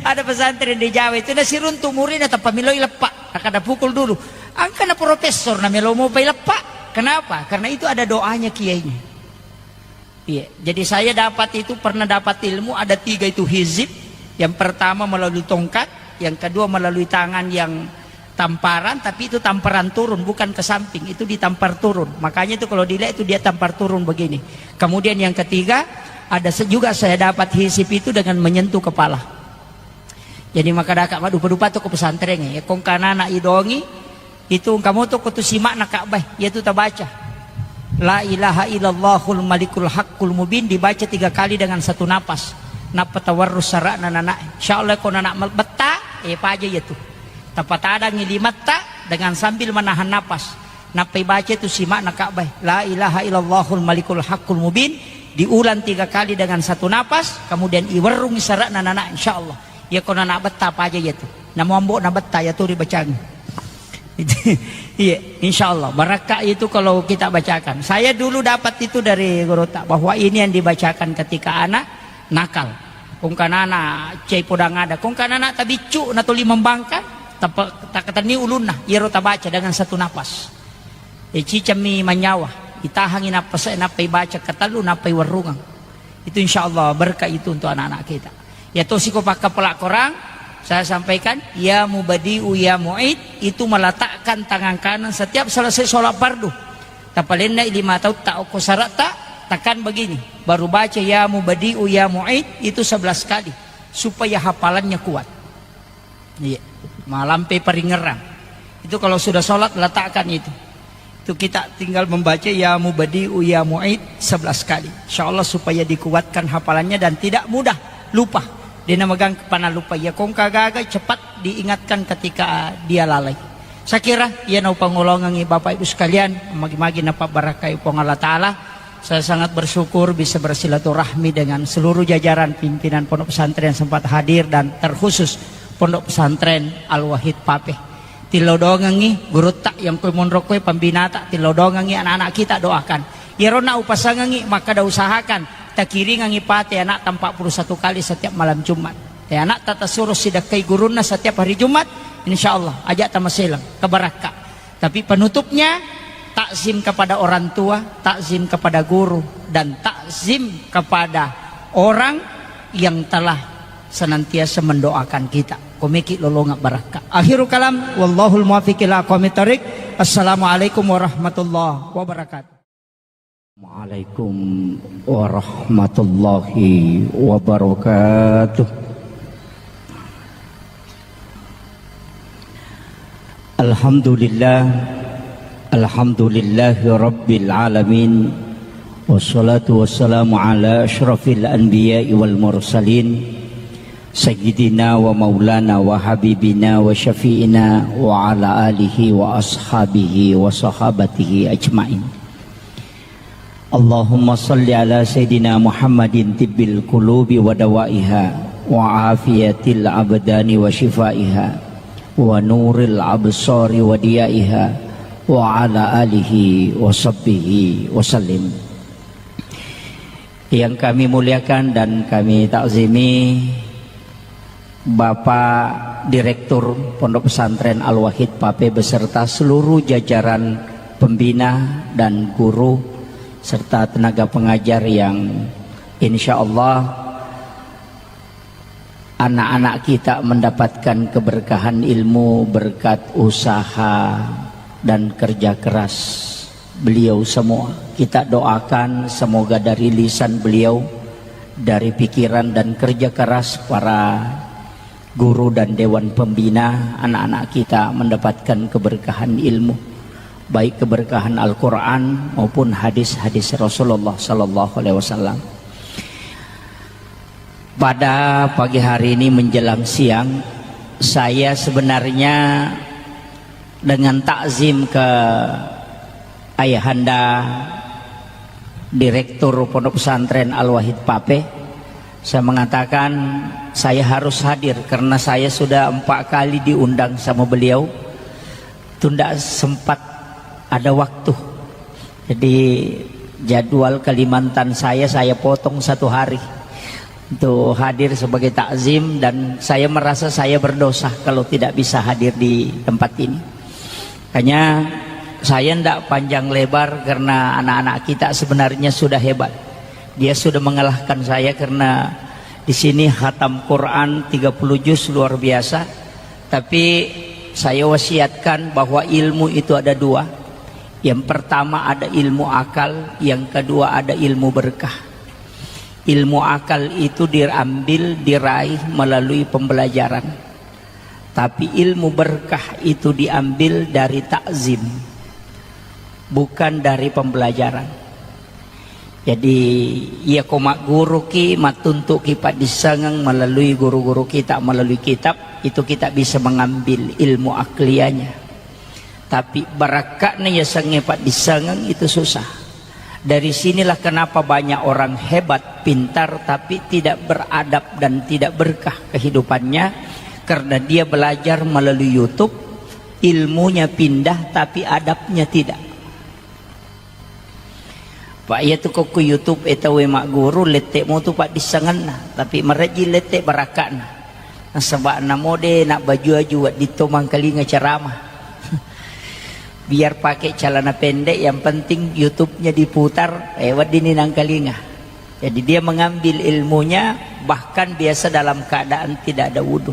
ada pesantren di Jawa itu nasiruntu muridna tappa melo ileppa. Kada pukul dulu. Angka na profesor na melo mopa ileppa. Kenapa? Karena itu ada doanya kiainya. Iya, jadi saya dapat itu, pernah dapat ilmu ada tiga itu hizib. Yang pertama melalui tongkat, yang kedua melalui tangan yang tamparan, tapi itu tamparan turun, bukan ke samping, itu ditampar turun. Makanya itu kalau dilihat itu dia tampar turun begini. Kemudian yang ketiga, ada se-, juga saya dapat hizib itu dengan menyentuh kepala. Jadi maka daka maddupa-dupa tu ko pesantren e, kongka anak idongi, itu engka moto ko tu simakna Ka'bah, yaitu tabaca, "La ilaha illallahul malikul haqqul mubin," dibaca tiga kali dengan satu napas. Nappa tawarrus sara'na nana. Insya Allah ko nana betta, eh, paja yaitu. Tapatadangi limatta dengan sambil menahan napas. Nappa ibaca itu simakna Ka'bah, "La ilaha illallahul malikul haqqul mubin," diulang tiga kali dengan satu napas, kemudian iwerrungi sara'na nana, insya Allah. Iya ko nana betta paja yaitu. Namo ambo na betta yaitu dibacangi. Iya, insya Allah. Barakka itu kalau kita bacakan. Saya dulu dapat itu dari gurutta, bahwa ini yang dibacakan ketika anak nakal. Kongka nana cai podang ada. Kongka nana tabiccu na toli membangkang, tapa-, takatenni ulunna. Iyaro tabaca dengan satu napas. E, cicammi manyawa. Itahangi nappa se-, nappa ibaca katellu, nappa iwerrungang. Itu insya Allah berkah itu untuk anak-anak kita. Ya tosi ko pakkapala Quran, saya sampaikan, ya mubadi'u ya mu'id, itu meletakkan tangan kanan setiap selesai sholat fardu. Tapalenna lima tautta okko sara'ta, tekan begini. Baru baca ya mubadi'u ya mu'id, itu sebelas kali. Supaya hafalannya kuat. Iya, malampe paringerang. Itu kalau sudah sholat, letakkan itu. Itu kita tinggal membaca ya mubadi'u ya mu'id sebelas kali. Insya Allah supaya dikuatkan hafalannya dan tidak mudah lupa. Dia namagang kepana lupa. Ya kongka gaga cepat diingatkan ketika dia lalai. Saya kira iya naupangolongangi Bapak Ibu sekalian, magi-magi napabarakai Puang Allah Ta'ala. Saya sangat bersyukur bisa bersilaturahmi dengan seluruh jajaran pimpinan pondok pesantren yang sempat hadir dan terkhusus Pondok Pesantren Al-Wahid Papeh. Tilodongengi gurutta yang kue monro kue pembinata, tilodongengi anak-anak kita, doakan. Iyarona upasangengi, maka da usahakan takiringengi pate anak empat puluh satu kali setiap malam Jumat. Ya, anak tata suruh sidakkai gurunna setiap hari Jumat, insya Allah, ajak tamaselang, kebarakka. Tapi penutupnya, takzim kepada orang tua, takzim kepada guru, dan takzim kepada orang yang telah senantiasa mendoakan kita. Komeki lolonga barakka. Akhirul kalam, wallahul muwaffiq ila aqwamit thariq. Assalamualaikum warahmatullahi wabarakatuh. Waalaikum warahmatullahi wabarakatuh. Alhamdulillah, alhamdulillahi rabbil alamin. Wassalatu wassalamu ala asyrafil anbiya'i wal mursalin, sayyidina wa maulana wa habibina wa syafi'ina wa ala alihi wa ashabihi wa sahabatihi ajma'in. Allahumma salli ala sayyidina Muhammadin tibbil qulubi wa dawaiha wa afiyatil abdani wa shifaiha wa nuril absari wa diyaiha wa ala alihi wa sahbihi wa sallim. Yang kami muliakan dan kami takzimi, Bapak Direktur Pondok Pesantren Al-Wahid Pape beserta seluruh jajaran pembina dan guru serta tenaga pengajar yang insya Allah anak-anak kita mendapatkan keberkahan ilmu berkat usaha dan kerja keras beliau semua. Kita doakan semoga dari lisan beliau, dari pikiran dan kerja keras para guru dan dewan pembina, anak-anak kita mendapatkan keberkahan ilmu, baik keberkahan Al-Quran maupun hadis-hadis Rasulullah Sallallahu Alaihi Wasallam. Pada pagi hari ini menjelang siang, saya sebenarnya dengan takzim ke Ayahanda Direktur Pondok Pesantren Al-Wahid Pape, saya mengatakan saya harus hadir karena saya sudah empat kali diundang sama beliau, tunda sempat ada waktu. Jadi jadwal Kalimantan saya, saya potong satu hari untuk hadir sebagai takzim dan saya merasa saya berdosa kalau tidak bisa hadir di tempat ini. Hanya saya ndak panjang lebar karena anak-anak kita sebenarnya sudah hebat. Dia sudah mengalahkan saya karena di sini khatam Quran tiga puluh juz luar biasa. Tapi saya wasiatkan bahwa ilmu itu ada dua. Yang pertama ada ilmu akal, yang kedua ada ilmu berkah. Ilmu akal itu diambil, diraih melalui pembelajaran. Tapi ilmu berkah itu diambil dari takzim, bukan dari pembelajaran. Jadi, iya ko magguruki, mattuntuki paddissengeng melalui guru-guru kita, melalui kitab, itu kita bisa mengambil ilmu akliyahnya. Tapi barakka'na yasengnge paddissengeng itu susah. Dari sinilah kenapa banyak orang hebat, pintar, tapi tidak beradab dan tidak berkah kehidupannya, karena dia belajar melalui YouTube, ilmunya pindah, tapi adabnya tidak. Pak, iya tu ko ku YouTube e tau e magguru, lette mo tu paddissengenna, tapi marejji lette barakka'na. Nasaba namo de nabbaju-aju wedding to mangkalinga ceramah. Biar pakai celana pendek, yang penting YouTube-nya diputar, eh, wedding ni nangkalinga. Jadi dia mengambil ilmunya bahkan biasa dalam keadaan tidak ada wudhu.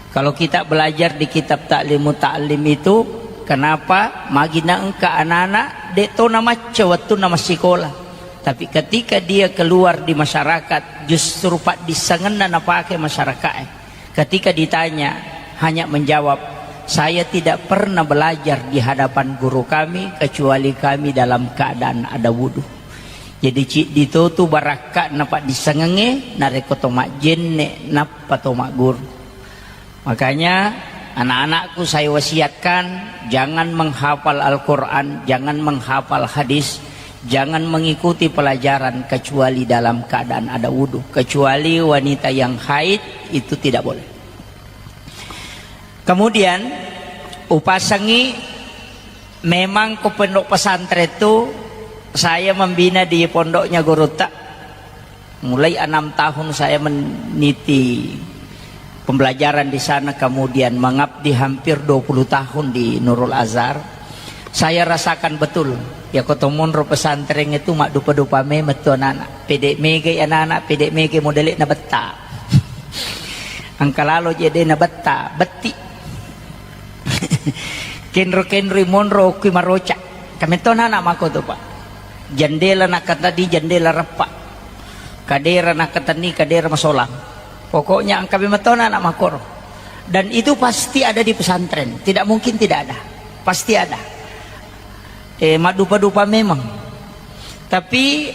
Kalau kita belajar di kitab Ta'limu Ta'lim itu, kenapa magi naengka anak-anak de to namacca wettunna massikola. Tapi ketika dia keluar di masyarakat, justru paddissengenna napake masyarakat. Ketika ditanya, hanya menjawab, "Saya tidak pernah belajar di hadapan guru kami kecuali kami dalam keadaan ada wudhu." Jadi ciddi to tu barakka'na paddissengengnge narekko to majjenne nappa to magguru. Makanya anak-anakku saya wasiatkan, jangan menghafal Al-Quran, jangan menghafal hadis, jangan mengikuti pelajaran kecuali dalam keadaan ada wudhu, kecuali wanita yang haid itu tidak boleh. Kemudian upasengi, memang ko pondok pesantren itu saya membina di pondoknya gurutta. Mulai enam tahun saya meniti pembelajaran di sana, kemudian mengabdi hampir dua puluh tahun di Nurul Azhar. Saya rasakan betul, ya, ko to monro pesantren itu maddupa-dupa memang tu anak-anak. Pede mega anak-anak, pede mega modele na betta. Engka lalo je de na betta, betti. Kenro-kenro monro kui maroca. Kametona anak mako tu, Pak. Jendela nakatani jendela reppa. Kadera nakatenni kadera masolang. Pokoknya engka memetona anak makoro. Dan itu pasti ada di pesantren. Tidak mungkin tidak ada. Pasti ada. Eh, madupa-dupa memang. Tapi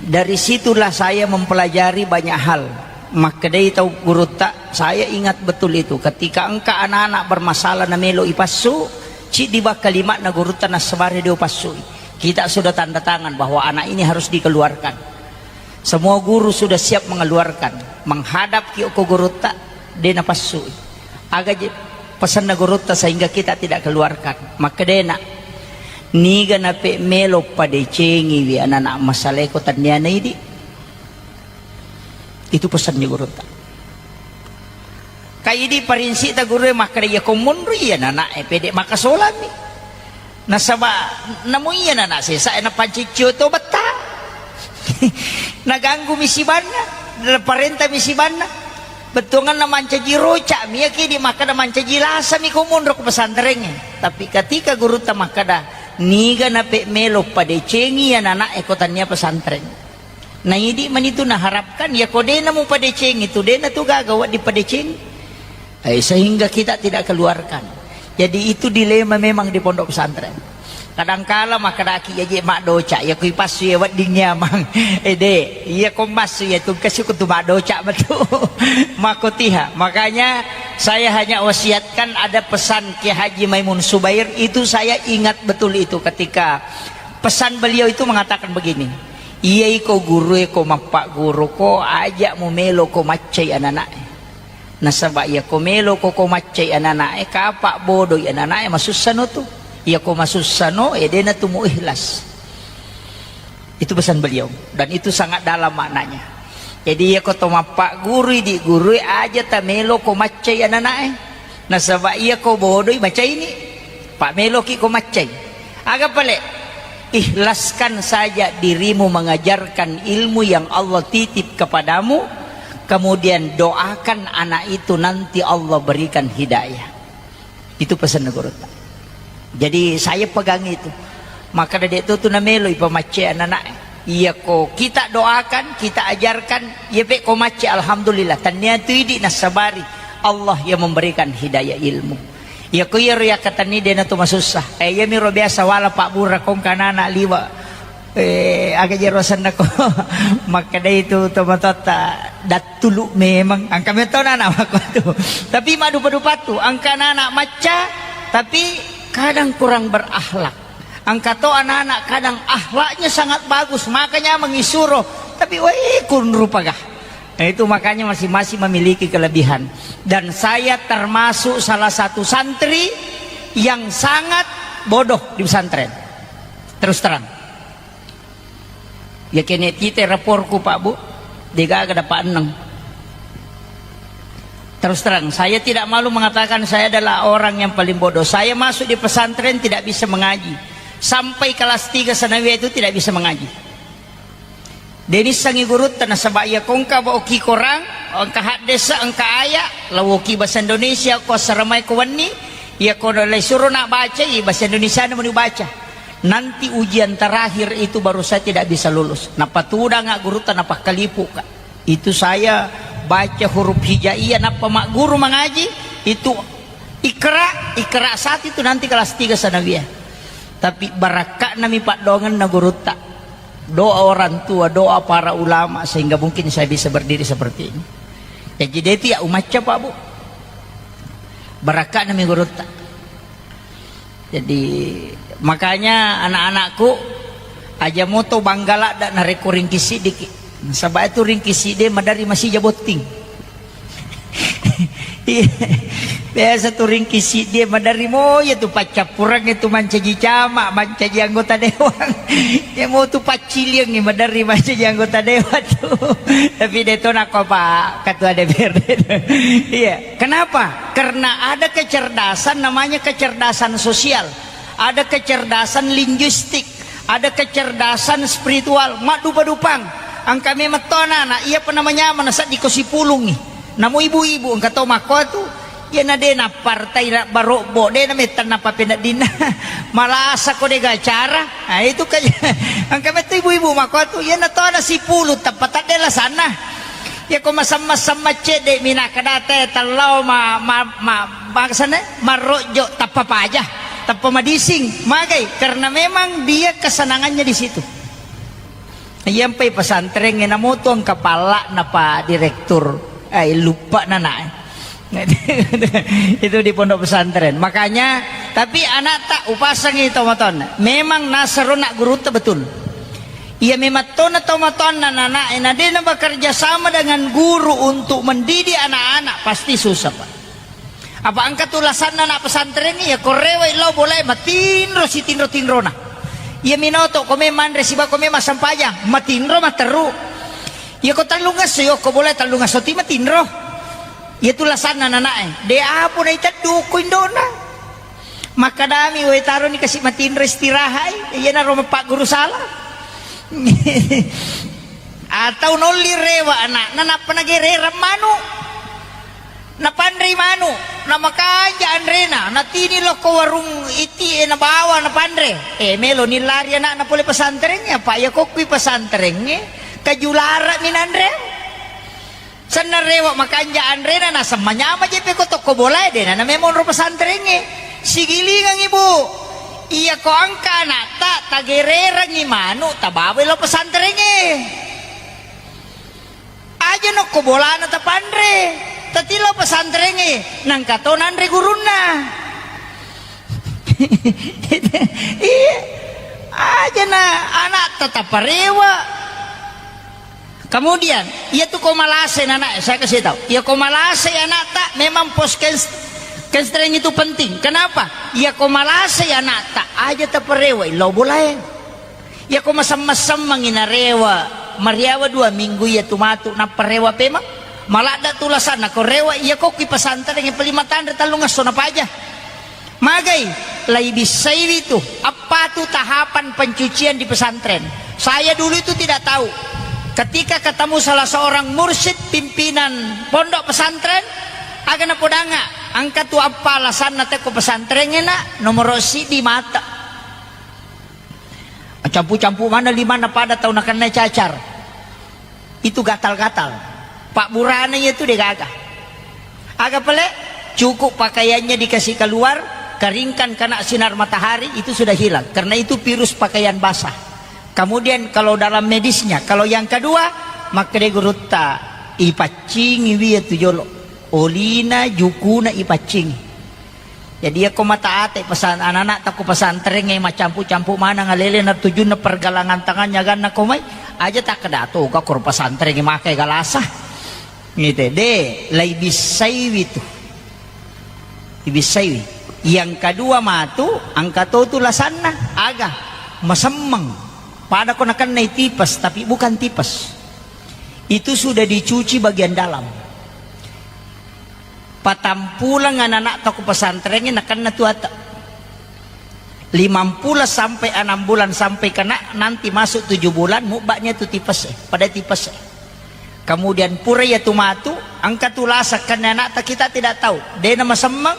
dari situlah saya mempelajari banyak hal. Makkedai tau gurutta, saya ingat betul itu. Ketika engka anak-anak bermasalah na melo ipassu, ciddi bakka lima'na gurutta nassabari dio passui. Kita sudah tanda tangan bahwa anak ini harus dikeluarkan. Semua guru sudah siap mengeluarkan. Menghadap ki ko gurutta, de napassui. Aga je pesanna gurutta sehingga kita tidak keluarkan? Makkedena, niga nape melo padecengiwi anak-anak masaleko tanniana idi? Itu pesannya gurutta. Ka idi parinsita gurue makkeda, iya ko monro iya nanae pede makasolami. Nasaba namo iya nana sesa na panciccio to betta. Naganggu mi sibanna, naparentami sibanna. Bettuanganna mancaji roca mi, iya kidi makkeda mancaji lasa mi ko monro ko pesantrengnge. Tapi ketika gurutta makkeda, niga nape melo padecengi iya nanae ko tannia pesantren. Na idi manitu naharapkan, iya ko dena mupadecengi tu, dena tu gaga wedding padeceng. Eh, sehingga kita tidak keluarkan. Jadi itu dilema memang di pondok pesantren. Kadangkala makkedaki, iya je maddoca, iya ko ipassu iya wedding nyamang. Eh, de, iya ko massu iya tu kasi ko tu maddoca betul. Makotiha. Makanya saya hanya wasiatkan, ada pesan Kiai Haji Maimun Subair, itu saya ingat betul itu ketika pesan beliau itu mengatakan begini, iya iko gurue ko mappagguru ko, aja mu melo ko maccai anana'e. Nasaba iya ko melo ko, ko maccai anana'e, kapa bodoi anana'e, masussano tu. Iya ko masussano, eh, dena tu mu ikhlas. Itu pesan beliau. Dan itu sangat dalam maknanya. Jadi, iya ko to mappagguru, idi gurue, aja ta melo ko maccai anana'e. Nasaba iya ko bodoi, macaini. Pa meloki ko maccai. Aga pale? Ikhlaskan saja dirimu mengajarkan ilmu yang Allah titip kepadamu, kemudian doakan anak itu nanti Allah berikan hidayah. Itu pesan gurutta. Jadi saya pegang itu. Maka dede tu tu namelo ipamacce anak-anak. Iya ko kita doakan, kita ajarkan, iya pe ko macce, alhamdulillah. Tania tu idi nasabari Allah yang memberikan hidayah ilmu. Iya ko iya ro yakkatenni dena tu masussa. Eh, iya mi ro biasa wala Pak Bura kongka anak-anak liwa. Eh, aga jero asenna ko? Makkedai tu tomatoatta, dattulu memang. Engka metto anak-anak makko tu. Tapi madupa-dupa tu, engka anak-anak macca, tapi kadang kurang berakhlak. Engka to anak-anak kadang akhlaknya sangat bagus, makanya mengisuro. Tapi weh, kun rupa gah. Nah, itu makanya masing-masing memiliki kelebihan. Dan saya termasuk salah satu santri yang sangat bodoh di pesantren. Terus terang. Ya kene tite raporku, Pak Bu, degaga dapat enam. Terus terang, saya tidak malu mengatakan saya adalah orang yang paling bodoh. Saya masuk di pesantren tidak bisa mengaji. Sampai kelas tiga sanawiyah itu tidak bisa mengaji. Denissengi gurutta nasaba iya kongka ba oki Korang, engka haddesa, engka aya, lawoki bahasa Indonesia ko assaramai ko wenni, iya ko lai surona bacai bahasa Indonesia na meni baca. Nanti ujian terakhir itu baru saya tidak bisa lulus. Napatudanga gurutta, napakkalipuka. Itu saya baca huruf hijaiyah, nappa magguru mangaji, itu ikra, ikra satu itu nanti kelas tiga sanawiyah. Tapi barakka'na mi paddoangenna gurutta. Doa orang tua, doa para ulama, sehingga mungkin saya bisa berdiri seperti ini. Jadi, de tu ya umacca, Pak Bu. Barakka'na mi gurutta. Jadi, makanya anak-anakku, aja moto bangga ladda narekko ringki siddiki. Nasaba itu ringki siddi maderri masija botting. Iya. Biasa tu ringki siddi maderri moja tu paccappureng itu mancaji camat, mancaji anggota dewan. Ya mau tu pacciliang maderri mancaji anggota dewan tu. Tapi de to nako Pak Ketua D P R D. Iya. Kenapa? Karena ada kecerdasan, namanya kecerdasan sosial, ada kecerdasan linguistik, ada kecerdasan spiritual. Maddupa-dupang. Engka memang to anak-anak, iya pa namanya mana seddi ko sipulungi. Namo ibu-ibu engka to makko tu, iya na de na partai na barobbo, de na metta na papeneddinna. Malasa ko de gacara. Nah, itu kayak engka metto ibu-ibu makko tu, iya na to ada sipulung tappa tadde lasanna. Iya ko masemmeng-semmeng cedde mi nakkeda te tellau ma, ma, ma, bangsana marrojjo tappa paja, tappa madising. Magai? Karena memang dia kesenangannya di situ. Iyampai pesantrengnge namoto engka palla'na pa direktur, eh, luppa nana, eh. Itu di pondok pesantren. Makanya, tapi anakta upasangi tomatoanna. Memang nasero nak gurutta betul. Iya memang tona tomatoanna nana, eh, na dena bekerja sama dengan guru untuk mendidik anak-anak, pasti susah, Pak. Apa engka tu lasanna anak pesantren iya, ko rewai lao bolae matinro sitinro-tinrona. Iya minoto ko me manre siba ko me massempajang, matinro matteru. Iya ko tellung esso, iya ko bolae tellung esso ti matinro. Iya tu lasanna nanae. De apo na iteddu ko indona. Makkadami, "Woi, taroni kasi matinro istirahai." Iya naro mapagguru sala. Atau nolli rewa anakna nappa nagererang manu. Napanrei manu, namakanja anrena, natini lokko warung itie nabawa napanre. Eh, melo ni lari anakna pole pesantrengnge, apa iya kokkui pesantrengnge, kajulara mi nanre. Senna rewa makanja anrena, naseng manyama jeppe ko tokko bolae, dena na memang ro pesantrengnge. Sigilingang ibu, iya ko angka anakta, tagererangi manu, tabawai lo pesantrengnge. Aja nokko bolana tapanre, tatilo pesantrengnge, nangka to nanre gurunna. Iya, aja na anakta taparewa. Kemudian, iya tu ko malase nana, saya kasih tahu. Iya ko malase anakta memang pos kens-, kenstreng itu penting. Kenapa? Iya ko malase anakta, aja taparewa, lo bolae. Iya ko masemmeng-semmengi narewa, mariawa dua minggu iya tu matu nappa rewa pemang. Maladda tu lasanna ko rewa iya ko ki pesantren yang paling matanre tellung esso napaja. Magai, lai bissaiwi tu, apa tu tahapan pencucian di pesantren. Saya dulu itu tidak tahu. Ketika ketemu salah seorang mursyid pimpinan pondok pesantren, aga napodanga, engka tu apa lasanna teko pesantren enak, nomor sidi mata. Campu-campu mana lima na pada tau nakennai cacar. Itu gatal-gatal. Pak burana iya tu degaga. Aga pale, cukup pakaiannya dikasih keluar, keringkan kena sinar matahari, itu sudah hilang. Karena itu virus pakaian basah. Kemudian kalau dalam medisnya, kalau yang kedua, makkeda gurutta, ipaccingi wi iya tu jolo. Olina, jukuna ipaccingi. Jadi, iya ko mata ate pesan anak-anak takko pesantren e, macampu-campu maneng alele na tujunna pergelangan tangannya ganna ko mai, aja takkeda toga ko pesantren e makai galasa. Ngite, de, lai bissaiwi tu. Ibissaiwi. Yang kedua matu, angka to tu lasanna, aga, masemmeng. Pada ko nakennai tipes, tapi bukan tipes. Itu sudah dicuci bagian dalam. Patampuleng anak-anak toko pesantrengnge nakenna tu ata. Limampulo sampai enam bulan sampai kena nanti masuk tujuh bulan, mubba'nya tu tipes e, pada tipes e. Kemudian pura iya tu matu, engka tu lasa kenna anakta kita tidak tahu. Dena masemmeng,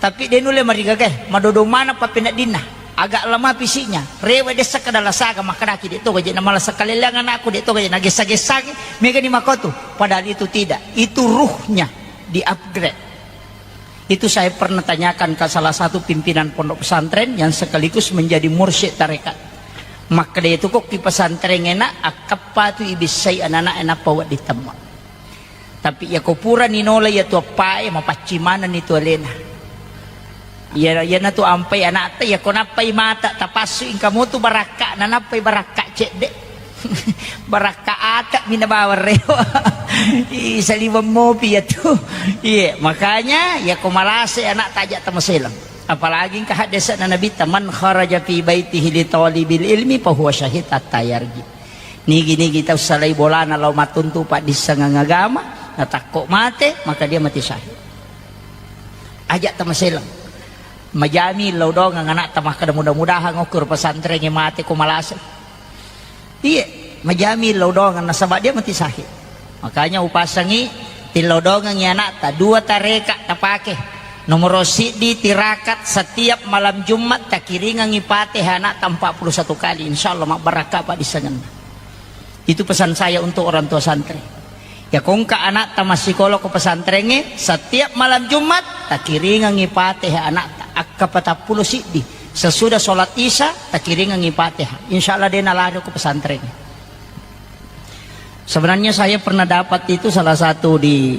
tapi de nulle marigaga e, madodong mana pappeneddinna. Agak lemah fisiknya, rewe dessa kada lasaga, makkedaki de toga je na malasa kaleleang anakku, de toga je na gessa-gessangi, megani makotu. Padahal itu tidak, itu ruhnya di-upgrade. Itu saya pernah tanyakan ke salah satu pimpinan pondok pesantren yang sekaligus menjadi mursyid tarekat. Makkeda itu kok ki pesantren enak, akkappa tu ibissai anak-anak enak pawa ditemma. Tapi iya ko purani nola iya tu appae, mapaccing manenni tu alena. Iya, iyanatu ampai anakta, iya ko nappai mata tapassu, engka motu barakka, nanappai barakka cedde. Barakka ata mi nabawa rewa. Ih, saliweng mopi iya tu. Iya, makanya iya ko malase anakta aja tamaselang. Apalagi engka haddese'na Nabitta, "Man kharaja fi baitihi li talibil ilmi fahuwa syahid hatta yarji." Nigi-nigi tau salai bolana lao mattuntu paddissengeng agama, natakko mate, maka dia mati syahid. Aja tamaselang. Majami lao dongeng anakta makkeda, "Mudah-mudahan okko ro pesantrengnge mate ko malase." Iye, majami lao dongeng nasaba dia mati syahid. Makanya upasangi tillau dongengi anakta, dua tareka tapake. Nomoro siddi tirakat setiap malam Jumat takiringengi Fatihah anakta empat puluh satu kali, insyaallah mabbarakka paddissengenna. Itu pesan saya untuk orang tua santri. Ya, ko engka anakta massikola ko pesantrengnge, setiap malam Jumat takiringengi Fatihah anakta, akka patappulo siddi. Sesudah sholat Isya takiringengi Fatihah. Insyaallah de nalari ko pesantrengnge. Sebenarnya saya pernah dapat itu salah satu di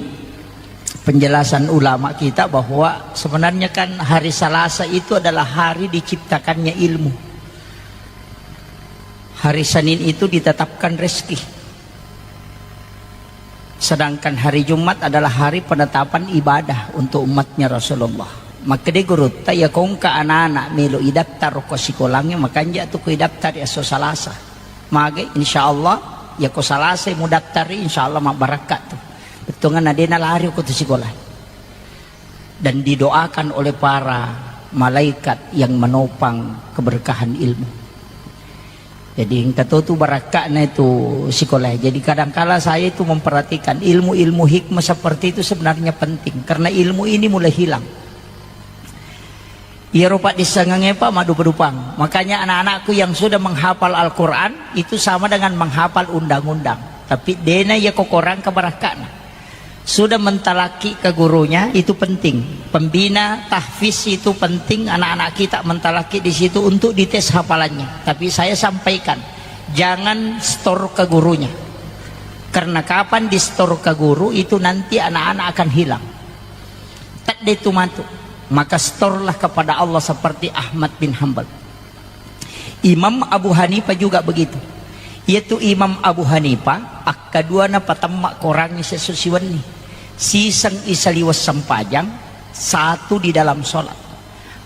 penjelasan ulama kita bahwa sebenarnya kan hari Selasa itu adalah hari diciptakannya ilmu. Hari Senin itu ditetapkan rezeki. Sedangkan hari Jumat adalah hari penetapan ibadah untuk umatnya Rasulullah. Makkeda gurutta, iya ko engka anak-anak melo idaftar ko sikolangnge, makanja tu ko idaftar esso Selasa. Mage, insyaallah, iya ko Selasa mudaftari, insyaallah mabbarakka tu. Bettuanna de nalari ko tu sikola. Dan didoakan oleh para malaikat yang menopang keberkahan ilmu. Jadi engka to tu barakka'na itu sikola. Jadi kadangkala saya itu memperhatikan ilmu-ilmu hikmah seperti itu sebenarnya penting. Karena ilmu ini mulai hilang. Iyaro paddissengengnge, Pak, maddupa-dupang. Makanya anak-anakku yang sudah menghafal Al-Quran itu sama dengan menghafal undang-undang. Tapi dena iya kokorang kebarakka'na. Sudah mentalaki ke gurunya, itu penting. Pembina tahfiz itu penting, anak-anak kita mentalaki di situ untuk dites hafalannya. Tapi saya sampaikan, jangan store ke gurunya. Karena kapan di-store ke guru, itu nanti anak-anak akan hilang. Tedde tu matu. Maka store-lah kepada Allah seperti Ahmad bin Hambal. Imam Abu Hanifah juga begitu. Yaitu Imam Abu Hanifah, akkaduana patemma korangngi sesso siwenni. Siseng isaliweng sempajang, satu di dalam sholat.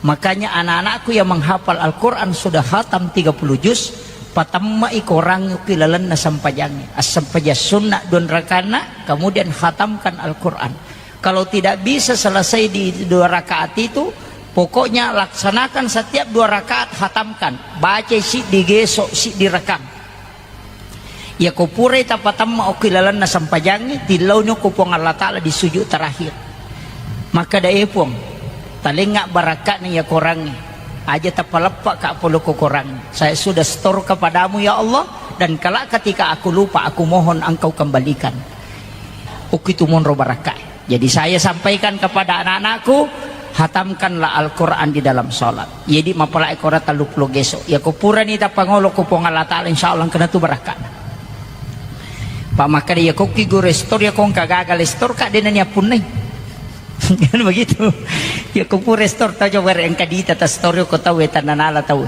Makanya anak-anakku yang menghafal Al-Quran sudah khatam tiga puluh juz, patemmai korangngi ki lalenna sempajangnge. Assempajang sunnah dua rakaatna, kemudian khatamkan Al-Quran. Kalau tidak bisa selesai di dua rakaat itu, pokoknya laksanakan setiap dua rakaat, hatamkan. Baca siddi geso, siddi rakang. Iya ko purai tapatemma okki lalenna sempajangnge, tillauni ko Puang Allah Ta'ala di sujud terakhir. Maka dae Puang, talengnga barakka'na iya korangnge. Aja tapaleppa ka polo ko korang. Saya sudah store kepadamu ya Allah, dan kelak ketika aku lupa, aku mohon engkau kembalikan. Okki tu monro barakka. Jadi saya sampaikan kepada anak-anakku, hatamkanlah Al-Quran di dalam sholat. Jadi mapalai kora tellu pulo geso. Ya ko purani tapangolo ko Puang Allah Ta'ala, insya Allah kena tu barakka. Pak, maka dia ko ki guru store, ya ko engka gagal store, kak, dena ni apunnai. Kan begitu. Ya ko pura store tau, coba engka dita ta store ko tau, tananala tau.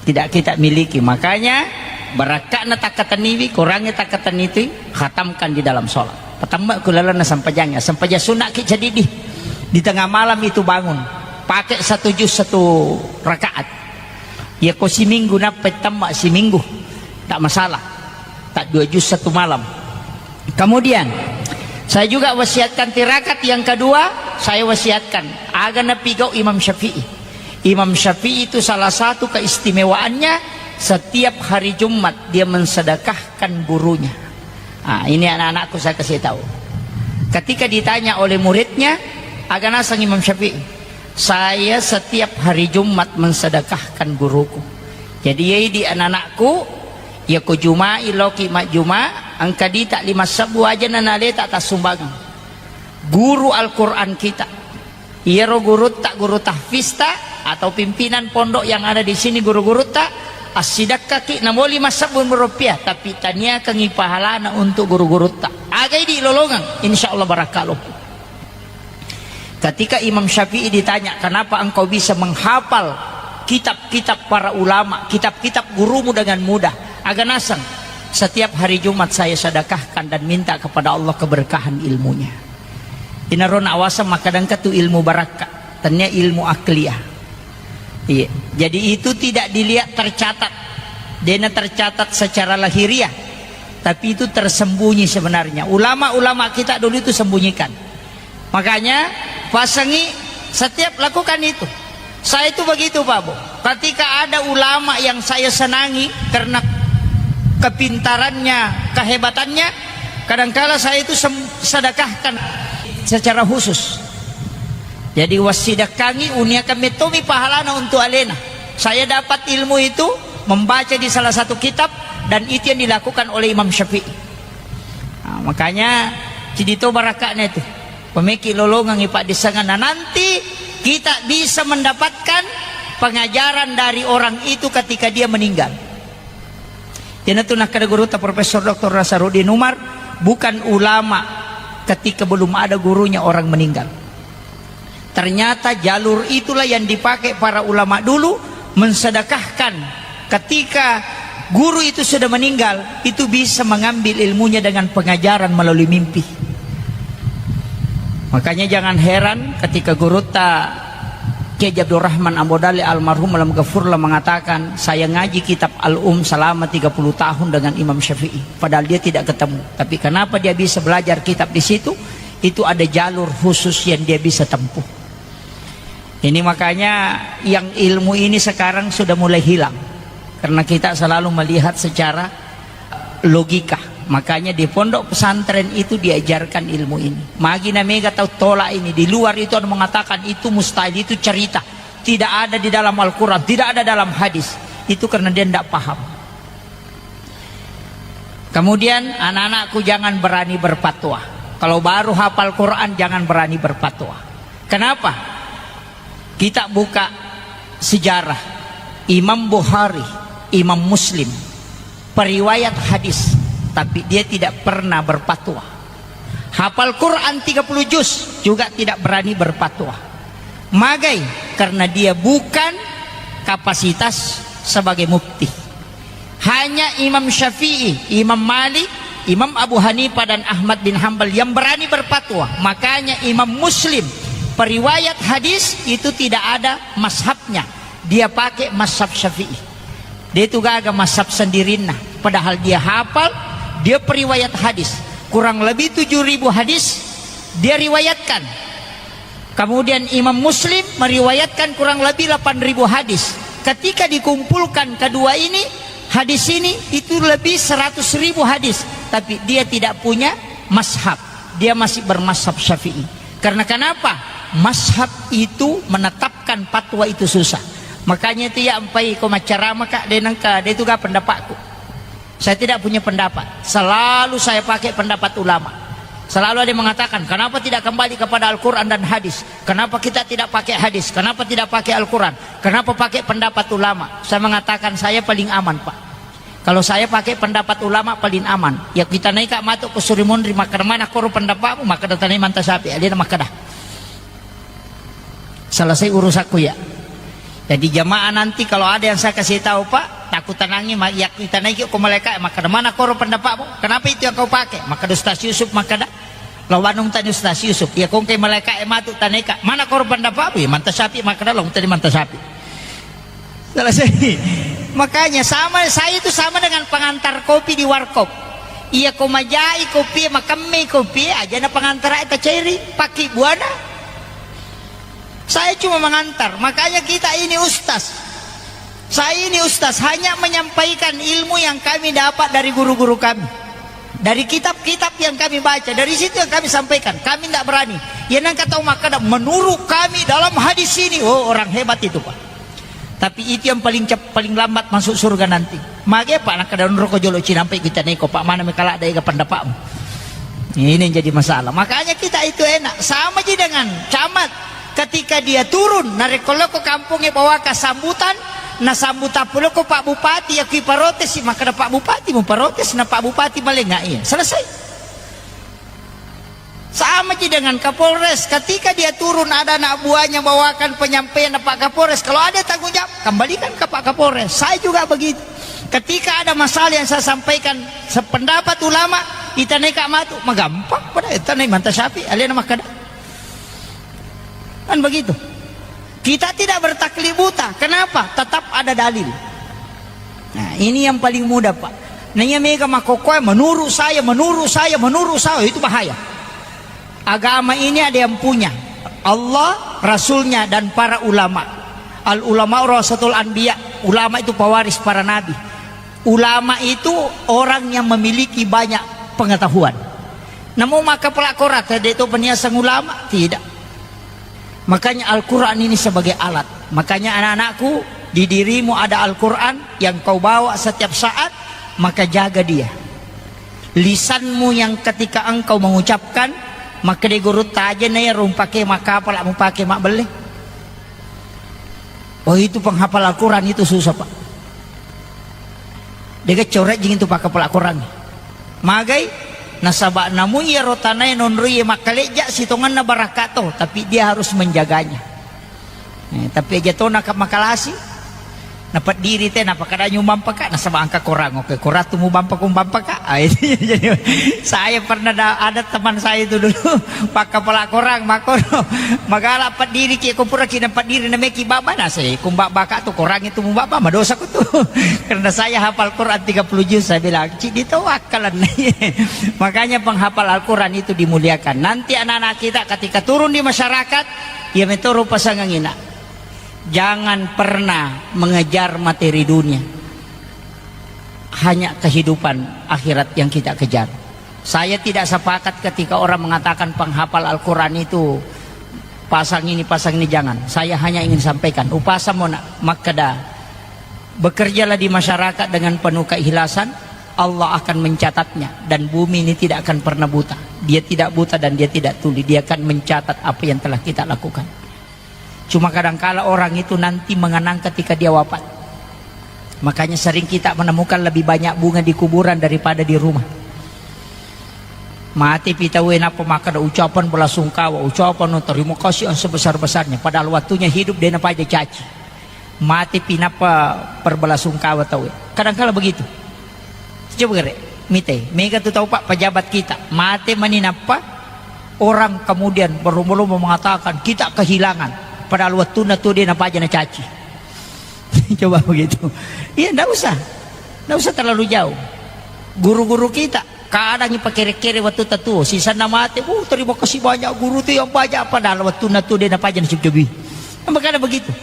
Tidak kita miliki. Makanya, barakka'na takkatenniwi, korangnge takkatenniwi, khatamkan di dalam sholat. Patemma ku lalenna sempajangnya. Sempajang sunna ki jadi di, di tengah malam itu bangun. Pakai satu juz satu rakaat. Ya ko siminggu nappa temma siminggu. Tak masalah. Tak dua juz satu malam. Kemudian, saya juga wasiatkan tirakat yang kedua, saya wasiatkan. Aga napigau Imam Syafi'i. Imam Syafi'i itu salah satu keistimewaannya, setiap hari Jumat dia mensedekahkan gurunya. Ah, ini anak-anakku saya kasih tahu. Ketika ditanya oleh muridnya, aga naseng Imam Syafi'i, saya setiap hari Jumat mensedekahkan guruku. Jadi, yai di anak-anakku, ya ko Juma'i loki majjuma, engka dita lima sebbu aja nanaleta tassumbangeng. Guru Al-Quran kita. Iyaro gurutta, guru tahfizta, atau pimpinan pondok yang ada di sini, guru-gurutta, assidekkaki namoli massebbu rupiah, tapi taniakangi pahalana untuk guru-gurutta. Agai di lolongeng, insya Allah barakka loppu. Ketika Imam Syafi'i ditanya, kenapa engkau bisa menghafal kitab-kitab para ulama, kitab-kitab gurumu dengan mudah? Aga naseng, setiap hari Jumat saya sedekahkan dan minta kepada Allah keberkahan ilmunya. Inaro nawaseng makkadangka tu ilmu barakka, tania ilmu akliyah. Iya. Jadi itu tidak dilihat tercatat. Dena tercatat secara lahiriah, tapi itu tersembunyi sebenarnya. Ulama-ulama kita dulu itu sembunyikan. Makanya, pasangi setiap lakukan itu. Saya itu begitu, Pak Bu. Ketika ada ulama yang saya senangi karena kepintarannya, kehebatannya, kadangkala saya itu sem-, sedekahkan secara khusus. Jadi, wassidekangi, uniakan mettomi pahalana untuk alena. Saya dapat ilmu itu membaca di salah satu kitab, dan itu yang dilakukan oleh Imam Syafi'i. Nah, makanya, cidi to barakakna itu. Pemeki lolongangi paddissenganna. Nanti kita bisa mendapatkan pengajaran dari orang itu ketika dia meninggal. Iyanatu nakkeda gurutta Profesor Doktor Nasaruddin Umar, bukan ulama ketika belum ada gurunya orang meninggal. Ternyata jalur itulah yang dipakai para ulama dulu mensedekahkan ketika guru itu sudah meninggal, itu bisa mengambil ilmunya dengan pengajaran melalui mimpi. Makanya jangan heran ketika gurutta Kiai Abdurrahman Ambo Dalle almarhum alam ghafurlah mengatakan, "Saya ngaji kitab Al-Um selama tiga puluh tahun dengan Imam Syafi'i." Padahal dia tidak ketemu. Tapi kenapa dia bisa belajar kitab di situ? Itu ada jalur khusus yang dia bisa tempuh. Ini makanya yang ilmu ini sekarang sudah mulai hilang. Karena kita selalu melihat secara logika. Makanya di pondok pesantren itu diajarkan ilmu ini. Magi na mega tau tolak ini. Di luar itu ada mengatakan itu mustahil, itu cerita. Tidak ada di dalam Al-Quran, tidak ada dalam hadis. Itu karena dia tidak paham. Kemudian anak-anakku jangan berani berfatwa. Kalau baru hafal Quran jangan berani berfatwa. Kenapa? Kita buka sejarah Imam Bukhari, Imam Muslim, periwayat hadis, tapi dia tidak pernah berfatwa. Hafal Quran tiga puluh juz juga tidak berani berfatwa. Magai? Karena dia bukan kapasitas sebagai mufti. Hanya Imam Syafi'i, Imam Malik, Imam Abu Hanifah dan Ahmad bin Hambal yang berani berfatwa. Makanya Imam Muslim, periwayat hadis itu tidak ada mazhabnya. Dia pakai mazhab Syafi'i. Dia itu gaga mazhab sendirinna. Padahal dia hafal, dia periwayat hadis. Kurang lebih tujuh ribu hadis dia riwayatkan. Kemudian Imam Muslim meriwayatkan kurang lebih delapan ribu hadis. Ketika dikumpulkan kedua ini, hadis ini itu lebih seratus ribu hadis. Tapi dia tidak punya mazhab. Dia masih bermazhab Syafi'i. Karena kenapa? Mazhab itu menetapkan fatwa itu susah. Makanya itu ya, ampai ko maccarama ka, de nengka, de itu ga pendapatku. Saya tidak punya pendapat. Selalu saya pakai pendapat ulama. Selalu ada yang mengatakan, "Kenapa tidak kembali kepada Al-Quran dan hadis? Kenapa kita tidak pakai hadis? Kenapa tidak pakai Al-Quran? Kenapa pakai pendapat ulama?" Saya mengatakan, "Saya paling aman, Pak. Kalau saya pakai pendapat ulama, paling aman." Ya, kita naik ka matu ke Surimunri, maka mana koro pendapatmu? Maka datang manta sapi, ada maka dah. Selesai urusanku ya. Jadi jamaah nanti kalau ada yang saya kasih tahu, Pak, takut tenangi, ma-, ya kita naiki ko malaika, maka mana koro pendapatmu? Kenapa itu yang kau pakai? Maka Ustaz Yusuf, maka dah. Lo banung tadi Ustaz Yusuf, ya kongke malaika e matu taneka, mana koro pendapatmu? Ya manta sapi, maka dah lo tadi manta sapi. Selesai. Makanya sama, saya itu sama dengan pengantar kopi di warkop. Iya ko majai kopi, makemme kopi, aja na pengantar aja ta cairi, paki buana. Saya cuma mengantar, makanya kita ini ustaz. Saya ini ustaz, hanya menyampaikan ilmu yang kami dapat dari guru-guru kami. Dari kitab-kitab yang kami baca, dari situ yang kami sampaikan. Kami tidak berani. Ya nang kata Umar kada, menurut kami dalam hadis ini, oh, orang hebat itu, Pak. Tapi itu yang paling cep-, paling lambat masuk surga nanti. Mage, Pak, nang kada roko jolo cinampai kita neko, Pak, mana mekala ada ega pendapatmu. Ini yang jadi masalah. Makanya kita itu enak. Sama ji dengan camat. Ketika dia turun, narekko loko kampongnge bawaka sambutan, na sambutan puloko Pak Bupati, ya kui parotesi, maka ada Pak Bupati, mu protes, na Pak Bupati malenga, iya. Selesai. Sama ji dengan Kapolres, ketika dia turun ada anak buahnya bawakan penyampaian Pak Kapolres, kalau ada tanggung jawab, kembalikan ke Pak Kapolres. Saya juga begitu. Ketika ada masalah yang saya sampaikan sependapat ulama, itanai ka matu, magampang pada itanai manta sapi, alena makada. Kan begitu. Kita tidak bertaklid buta. Kenapa? Tetap ada dalil. Nah, ini yang paling mudah, Pak. Nah, iya mega makkokkoe, "Menurut saya, menurut saya, menurut saya," itu bahaya. Agama ini ada yang punya. Allah, Rasulnya, dan para ulama. Al ulama warasatul anbiya. Ulama itu pewaris para nabi. Ulama itu orang yang memiliki banyak pengetahuan. Namu maka pelakor, tadi itu peniasang ulama? Tidak. Makanya Al-Quran ini sebagai alat. Makanya anak-anakku, di dirimu ada Al-Quran yang kau bawa setiap saat, maka jaga dia. Lisanmu yang ketika engkau mengucapkan, maka di guru taja na ya rumpake maka apa lah mupake mak belle. Oh, itu penghafal Al-Quran itu susah, Pak. Dega corejjing itu pakkapala Korang. Magai? Nasaba namu iyaro tanae nonroie makkalejja sitongenna barakka to, tapi dia harus menjaganya. Eh, tapi aja to naka makalasi, napeddiri te, napakkada nyumbang paka, nasaba engka Korang, oke, Korang tu mubampa, kumbampa ka. Ah, itu jadi, saya pernah da-, ada teman saya itu dulu, pakkapala Korang, makkoro, magala peddiri ki, ko pura ki napeddiri, nameki baba, nase, kumbaba ka tu, Korang itu mubaba, madosa ku tu. Karena saya hafal Quran tiga puluh juz, saya bilang, "Cik, ditawakkalan." Makanya penghafal Al-Quran itu dimuliakan. Nanti anak-anak kita ketika turun di masyarakat, ya metoro pasangan ina. Jangan pernah mengejar materi dunia. Hanya kehidupan akhirat yang kita kejar. Saya tidak sepakat ketika orang mengatakan penghafal Al-Quran itu pasang ini, pasang ini, jangan. Saya hanya ingin sampaikan, upasa mona makkeda, bekerjalah di masyarakat dengan penuh keikhlasan, Allah akan mencatatnya, dan bumi ini tidak akan pernah buta. Dia tidak buta dan dia tidak tuli, dia akan mencatat apa yang telah kita lakukan. Cuma kadangkala orang itu nanti mengenang ketika dia wafat. Makanya sering kita menemukan lebih banyak bunga di kuburan daripada di rumah. Mate pi tauwe, nappa makkeda ucapan belasungkawa, ucapan terima kasih yang sebesar-besarnya. Padahal waktunya hidup de napaja caci. Mate pi nappa perbelasungkawa tauwe. Kadangkala begitu. Coba gere, mite, mega tu tau, Pak, pejabat kita. Mate mani nappa orang kemudian berlomba-lomba mengatakan kita kehilangan. Padahal waktunya tu de napaja nacaci. Coba begitu. Iya, ndak usah. Ndak usah terlalu jauh. Guru-guru kita kadang ipakere-kere waktu tatuo, sisanna mate, "Uh, terima kasih banyak guru tu yang banyak," padahal waktu natu de napaja nacabi-cabi. Makanya begitu.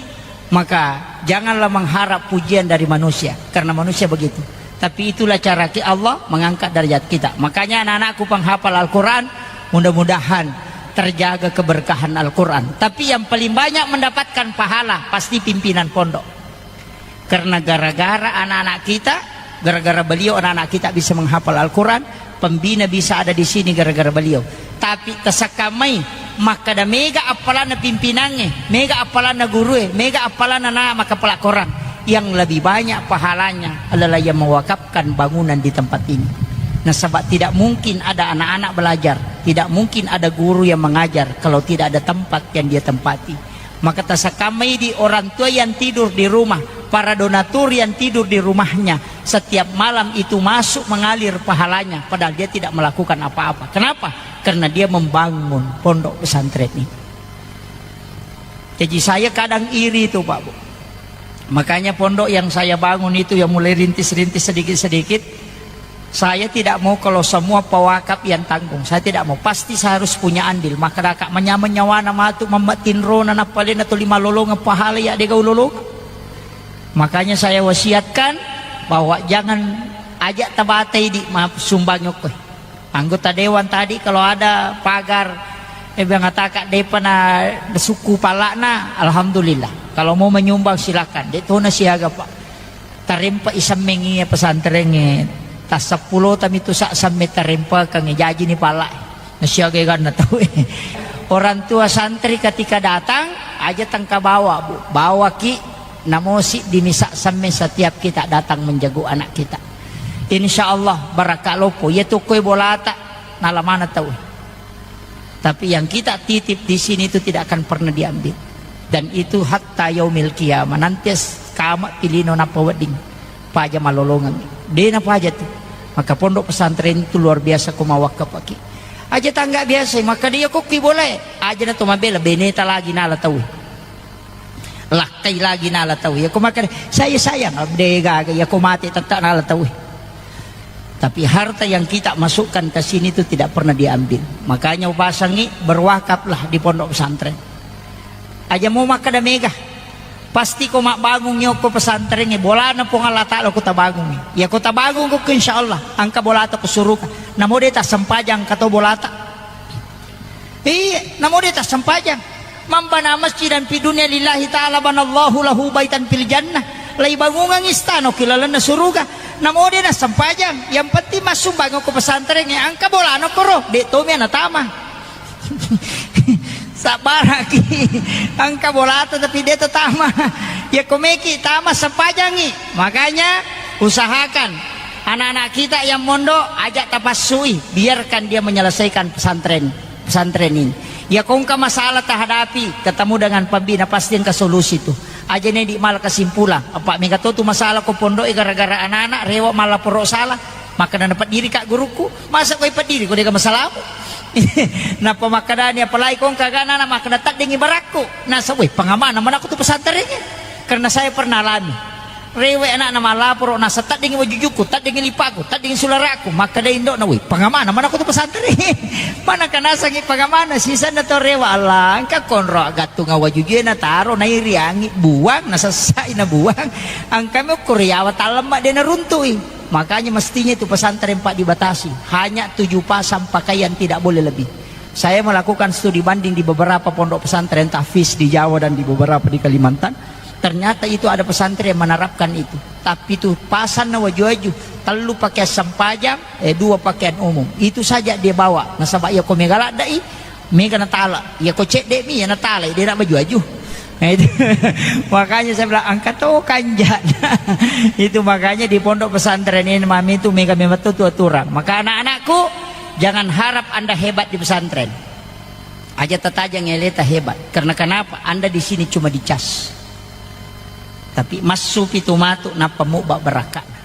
Maka janganlah mengharap pujian dari manusia, karena manusia begitu. Tapi itulah cara ki Allah mengangkat derajat kita. Makanya anak-anakku penghafal Al-Quran, mudah-mudahan terjaga keberkahan Al-Quran. Tapi yang paling banyak mendapatkan pahala pasti pimpinan pondok. Karena gara-gara anak-anak kita, gara-gara beliau anak-anak kita bisa menghafal Al-Quran, pembina bisa ada di sini gara-gara beliau. Tapi tasakkamai, makkada mega appalanna pimpinangnge, mega appalanna gurue, mega appalanna na makkapala Korang. Yang lebih banyak pahalanya adalah yang mewakafkan bangunan di tempat ini. Nasaba tidak mungkin ada anak-anak belajar, tidak mungkin ada guru yang mengajar kalau tidak ada tempat yang dia tempati. Maka tasakkamai di orang tua yang tidur di rumah, para donatur yang tidur di rumahnya, setiap malam itu masuk mengalir pahalanya, padahal dia tidak melakukan apa-apa. Kenapa? Karena dia membangun pondok pesantren ini. Jadi saya kadang iri itu, Pak, Bu. Makanya pondok yang saya bangun itu, yang mulai rintis-rintis sedikit-sedikit, saya tidak mau kalau semua pewakaf yang tanggung. Saya tidak mau. Pasti saya harus punya andil. Maka raka manyameng nyawana matu mamma tinrona nappalena tuli malolongeng pahala ya dega ulolongeng. Makanya saya wasiatkan bahwa jangan ajak tabatai di ma-, sumbang okko. Anggota dewan tadi kalau ada pagar, eh, mengatakan depa na suku palakna, alhamdulillah. Kalau mau menyumbang silakan. Dek tona siaga, Pak. Tarempa isammengi pesantrengnge. Tassappulota mitu sa samme tarempakang, jaji ni pala. Nasiaga ganna tau. Orang tua santri ketika datang, aja tangka bawa, Bu. Bawa ki, namosi di misa samme setiap kita datang menjago anak kita. Insya Allah barakka lopo. Iya tu koe bolata, nalamana tau. Tapi yang kita titip di sini itu tidak akan pernah diambil. Dan itu hatta yaumil qiyamah. Nanti as-, kama pilino nappa wedding. Paja malolongeng. De napaja tu. Maka pondok pesantren itu luar biasa ko mawakkapaki. Aja tangga biasa, maka dia kokki boleh. Aja na to mabela, beneta lagi nala tau. Lakkai lagi nala tau. Ya ko makkeda, "Saya sayang," de gaga. Ya ko mate tetta nala tau. Tapi harta yang kita masukkan ke sini itu tidak pernah diambil. Makanya upasangi, berwakaflah di pondok pesantren. Aja mau makkeda mega. Pasti ko mabbangung yokko pesantren, bolana Puang Allah Ta'ala ko tabangungi. Ya ko tabangung ko, insya Allah, angka bolata ko suruga. Namo de tassempajang kato bolata. Iya, namo de tassempajang. "Man bana masjidan fi dunya lillahi ta'ala banallahu lahu baitan fil jannah." Laibangungang istana ki lalenna suruga. Namo de nassempajang, yang penting massumbang ko pesantren, angka bolana koro, de tomi natama. Sabbaraki, angka bolata tapi de tatama. Ya komeki tama sempajangi. Makanya usahakan Anak-anak kita yang mondok, ajak tapassui, biarkan dia menyelesaikan pesantren, pesantren ini. Ya, kongka masalah tahadapi, ketemu dengan pembina, pasti engka solusi tu. Aja ne di mala kesimpulan. Apa mega to tu masalah ko pondok gara-gara anak-anak, rewa mala poro salah. Makkeda napeddiri ka gurukku, masa koi peddiri ko dega masalamu? Nappa makkedani, apalagi kongka anak-anak makkeda teddingi barakku. Nasa, weh, pengamanah mana aku tu pesantren. Karena saya pernah alami. Rewe anakna malaporo, nasa teddingi wajujukku, teddingi lipakku, teddingi sularaku, makkeda indo'na, "Woi, pangamana mana ko tu pesantren?" Mana kanasangi pangamana, sisanna to rewe, Allah, engka konro agattunga wajujue na taro, nairiangi, buang, nasessai na buang, engka me ukkuri yawa tallemma de naruntui. Makanya mestinya itu pesantren, Pak, dibatasi, hanya tujuh pasang pakaian, tidak boleh lebih. Saya melakukan studi banding di beberapa pondok pesantren tahfiz di Jawa dan di beberapa di Kalimantan. Ternyata itu ada pesantren yang menerapkan itu. Tapi itu pasanna waju-waju, tellu pakaian sempajang, eh, dua pakaian umum. Itu saja dia bawa. Nasaba iya ko mega laddai, mega natala. Iya ko cedde mi, iya natala, dia nak baju-waju. Eh, itu. Makanya saya bilang, angkat to kanja. Itu makanya di pondok pesantren ini mami itu mega memang tu aturan. Maka anak-anakku, jangan harap Anda hebat di pesantren. Aja tatajang eleta hebat. Karena kenapa? Anda di sini cuma dicas. Tapi massu pitu matu nappa mubba barakka'na.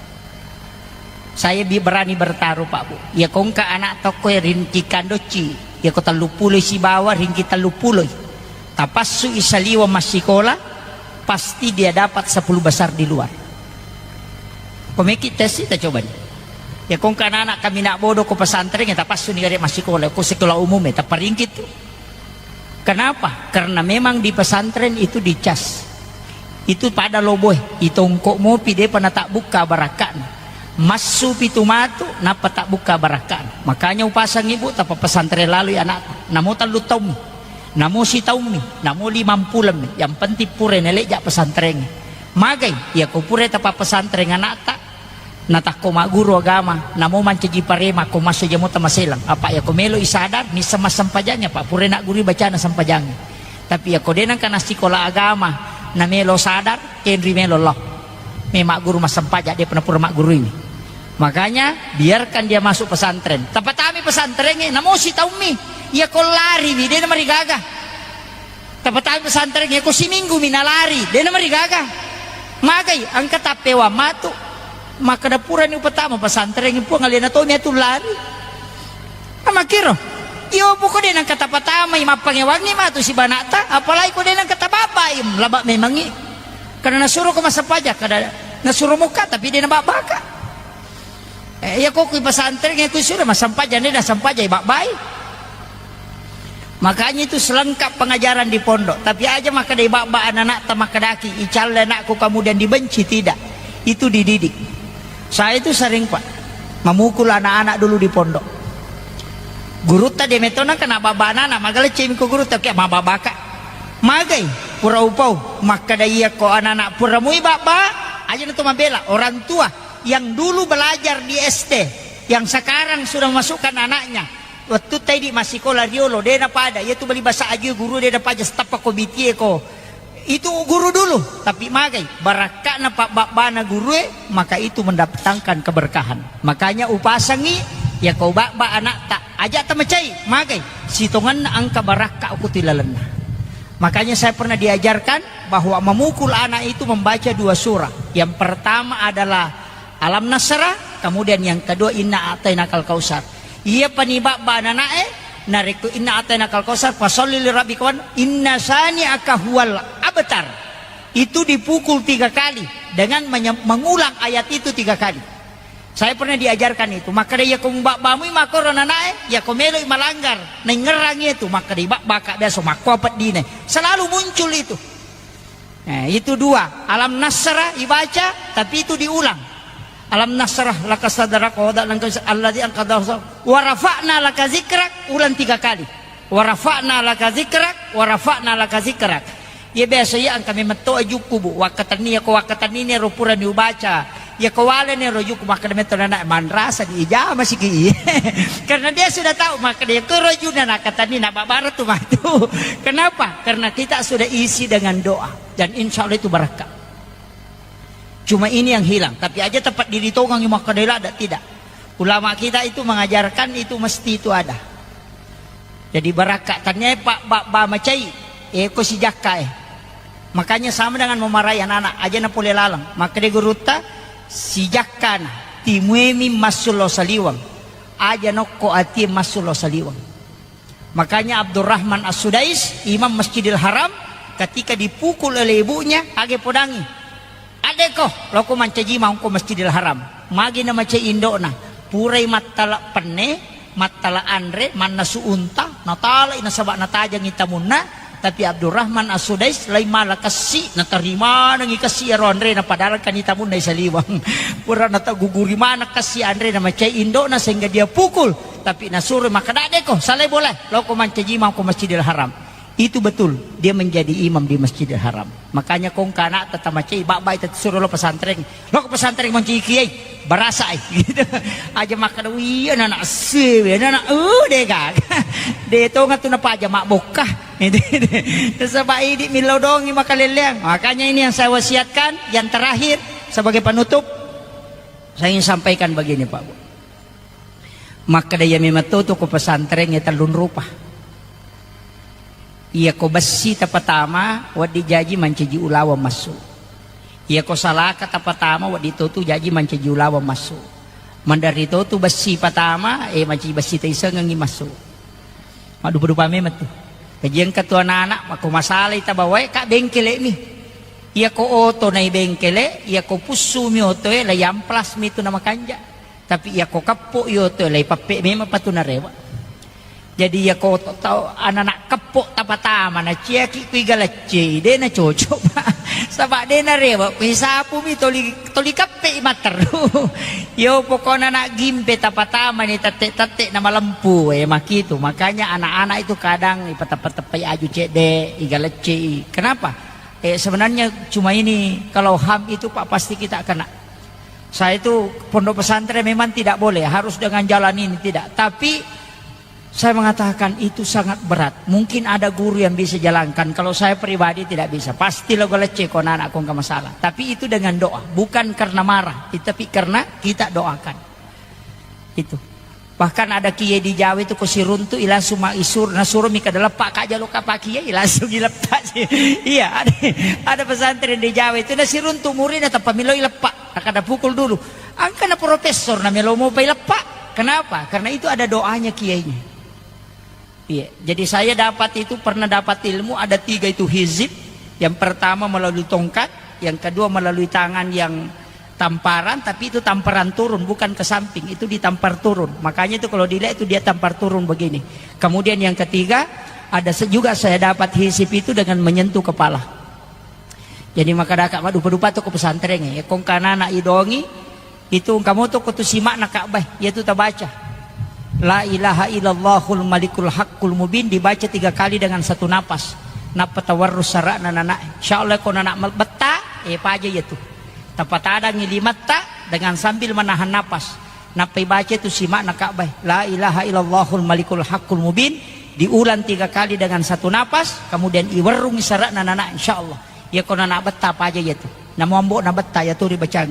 Saya bi-, berani bertaruh, Pak, Bu. Ya kongka anak tokko ya rinci kandocci. Ya ko tellu puloi sibawa rinci tellu puloi. Tapassu i saliwa massikola, pasti dia dapat sepuluh besar di luar. Ko meki tes, kita coba ni. Ya kongka anak-anak kami nak bodoh ko pesantren, ya tapassu ni gare massikola, ko sekolah umum ya, taparingkit tu. Kenapa? Karena memang di pesantren itu dicas. Itu pada loboe, itongko mopi depa natabbukka barakka'na. Massu pitu matu, nappa tabbukka barakka'na. Makanya upasang ibu, tapa pesantren lalui anakta. Namo tellu taummi, namo sitaummi, namo limampulemmi. Yang penting pura naleja pesantren. Magai, iya ko pura tapa pesantren anakta, natakko magguru agama, namo mancaji parema, ko massu jamo tamaselang. Apa iya ko melo i sadar, nisseng massempajangngi, apa pura naggurui bacana sempajangngi. Tapi iya ko de nengka nassikola agama, na melo sadar, kenri melo lo. Me magguru massempaja, de pernah pura maggurui. Makanya, biarkan dia masuk pesantren. Tapatami pesantren, eh, namo sitaummi. Iya ko lari, de na marigaga. Tapatami pesantren, iya ko siminggu mi nalari, de na marigaga. Magai, engka tappewa matu. Makkeda purani upatama pesantren, Puang, alena tomi atu lari. Amakkiro. Iyo, poko de nengka tapatamai, mappangewangi matu sibanata, apalagi ko de nengka tababbai, laba memangi. Karena nasuro ko massempajang, kada nasuro mukka, tapi de nababbaka. Eh, iya ko kui pesantren, iya kui sudah massempajang, de nassempajang, babbai. Makanya itu selengkap pengajaran di pondok. Tapi aja makkeda ibabba anak-anakta makkedaki, "Icalle anakku, kemudian dibenci," tidak. Itu dididik. Saya itu sering, Pak, memukul anak-anak dulu di pondok. Gurutta de metona kena babba anak-anak, magaleccemi ko gurutta, oke, mababaka. Magai, pura upau, makkeda iya ko anak-anak pura mui babba, aja na to mabela. Orang tua yang dulu belajar di S D, yang sekarang sudah memasukkan anaknya, Wettu taidi massikola riolo, de napada. Iya tu bali basa aju guru de napaja, stappa ko B T A ko. Itu guru dulu, tapi magai. Barakka'na pabbabbana gurue, maka itu mendatangkan keberkahan. Makanya upasangi, iya ko babba anakta, aja tamacai, magai. Sitongenna engka barakka ko tu ilalenna. Makanya saya pernah diajarkan bahwa memukul anak itu membaca dua surah. Yang pertama adalah Alam Nasrah, kemudian yang kedua Inna A'tainakal Kautsar. Iya pani babba anana'e, narekko Inna A'tainakal Kautsar, fasalli li rabbika wan, inna syani'aka huwal abtar. Itu dipukul tiga kali dengan menye-, mengulang ayat itu tiga kali. Saya pernah diajarkan itu. Makkeda iya ko mubabbamu i makkoro anana'e, iya ko meloi malanggar, naingngerangi itu, makkeda ibabbaka biasa makkoa peddine. Selalu muncul itu. Eh, itu dua. Alam Nasrah ibaca, tapi itu diulang. Alam Nasrah laka sadrak wa wada'na anka wizrak alladzi anqadha dhahrak wa rafa'na laka zikrak, ulang tiga kali. Wa rafa'na laka zikrak, wa rafa'na laka zikrak. Iya biasa iya engka memang to ajukku, Bu. Wakkatenni, iya ko wakkatenni ni ro purani ubaca. Iya ko waleni ro ajukku, makkeda metto nana manrasa di ijama siki. Karena dia sudah tahu, makkeda iya ko ro ajunna nakkatenni na babara tu matu. Kenapa? Karena kita sudah isi dengan doa. Dan insya Allah itu barakka. Cuma ini yang hilang. Tapi aja tempat diri tongang makkeda ladda, tidak. Ulama kita itu mengajarkan itu mesti itu ada. Jadi barakka tania pa ba, ba macai, eh, ko sijakka, eh. Makanya sama dengan memarahi anak-anak, aja na pole laleng. Makkeda gurutta, sijakka na, timuemi massu lao saliweng. Aja nokko atie massu lao saliweng. Makanya Abdurrahman As-Sudais, imam Masjidil Haram, ketika dipukul oleh ibunya, age podangi. Adeko, loko mancaji maungko Masjidil Haram. Magi na macai indokna, purai mattala penne, mattala anre, mannasu unta, natalai nasaba natajangi tamunna, tapi Abdurrahman As-Sudais lai mala kessi, natarimanengi kessi ero anrena, padahal kan tamunna isaliwang. Pura nataguguri mana kessi anrena, macai indokna sehingga dia pukul. Tapi nasuro makkeda, "Adeko, salai bola, loko mancaji maungko Masjidil Haram." Itu betul, dia menjadi imam di Masjidil Haram. Makanya kongka anak tata macai, bak-bak itu suruh lo pesantren. Lo ke pesantren mancaji kiai, barasa, eh. Gitu. Aja makkeda, "Wih, anak-anak sewe, anak-anak, eh, dega." De tonga tu napa aja mak bokka. Sebab ini milo dongi makaleleang. Makanya ini yang saya wasiatkan, yang terakhir sebagai penutup, saya ingin sampaikan begini, Pak Bu. Makkeda iya memang to tu ko pesantren ya tellung rupa. Iya ko bessi tapatama, waddi jaji mancaji ulaweng massu. Iya ko salaka tapatama, waddi to tu jaji mancaji ulaweng massu. Mandari to tu bessi patama, eh, mancaji bessi taisengengi massu. Maddupa-dupa memang tu. Kajian ketua anak-anak, mako masalai tabawae ka bengkele mi. Iya ko oto nai bengkele, iya ko pussu mi otoe, la yamplas mi tu na makanja. Tapi iya ko keppo i oto, lai pappe memang patu narewa. Jadi iya ko to-, tau anak-anak keppo tapatama na ciaki kui galecce, de na cocok, Pak. Saba de narewa, kui sapu mi toli, toli kappe i matteru. Yo pokokna anak gimpe tapatama ni tette-tette na malempu, eh, makitu. Makanya anak-anak itu kadang ipateppa-teppai aju cedde, i galecce i. Kenapa? Eh, sebenarnya cuma ini, kalau ham itu, Pak, pasti kita kena. Saya itu pondok pesantren memang tidak boleh, harus dengan jalan ini, tidak. Tapi saya mengatakan itu sangat berat. Mungkin ada guru yang bisa jalankan. Kalau saya pribadi tidak bisa. Pasti lo galecce ko anak-anak ko engka masalah. Tapi itu dengan doa, bukan karena marah, tapi karena kita doakan. Itu. Bahkan ada kiai di Jawa itu ko siruntu i langsung ma isur, nasuro mi kada leppa ka jalo ka pa kiai, langsung ileppa. Iya, ada, ada pesantren di Jawa itu nasiruntu muridna tappa miloi leppa. Nakada pukul dulu. Angka na profesor na melo mopa ileppa. Kenapa? Karena itu ada doanya kiainya. Iya. Jadi saya dapat itu, pernah dapat ilmu ada tiga itu hizib. Yang pertama melalui tongkat, yang kedua melalui tangan yang tamparan, tapi itu tamparan turun, bukan ke samping, itu ditampar turun. Makanya itu kalau dilihat itu dia tampar turun begini. Kemudian yang ketiga, ada se-, juga saya dapat hizib itu dengan menyentuh kepala. Jadi makkadaka maddupa-dupa tu ko pesantren, eh, kongka anak-anak idongi, itu engka moto ko tu simakna Ka'bah, iya tu tabaca. La ilaha illallahul malikul haqqul mubin dibaca tiga kali dengan satu napas. Nappa tawarrus sara'na nana. Insyaallah ko nana betta, eh, paja iya tu. Tapatadangi limatta dengan sambil menahan napas. Nappa ibaca tu simakna Ka'bah. La ilaha illallahul malikul haqqul mubin diulang tiga kali dengan satu napas, kemudian iwerrungi sara'na nana, insyaallah. Iya ko nana betta paja iya tu. Namo ambo na betta iya tu ribacang.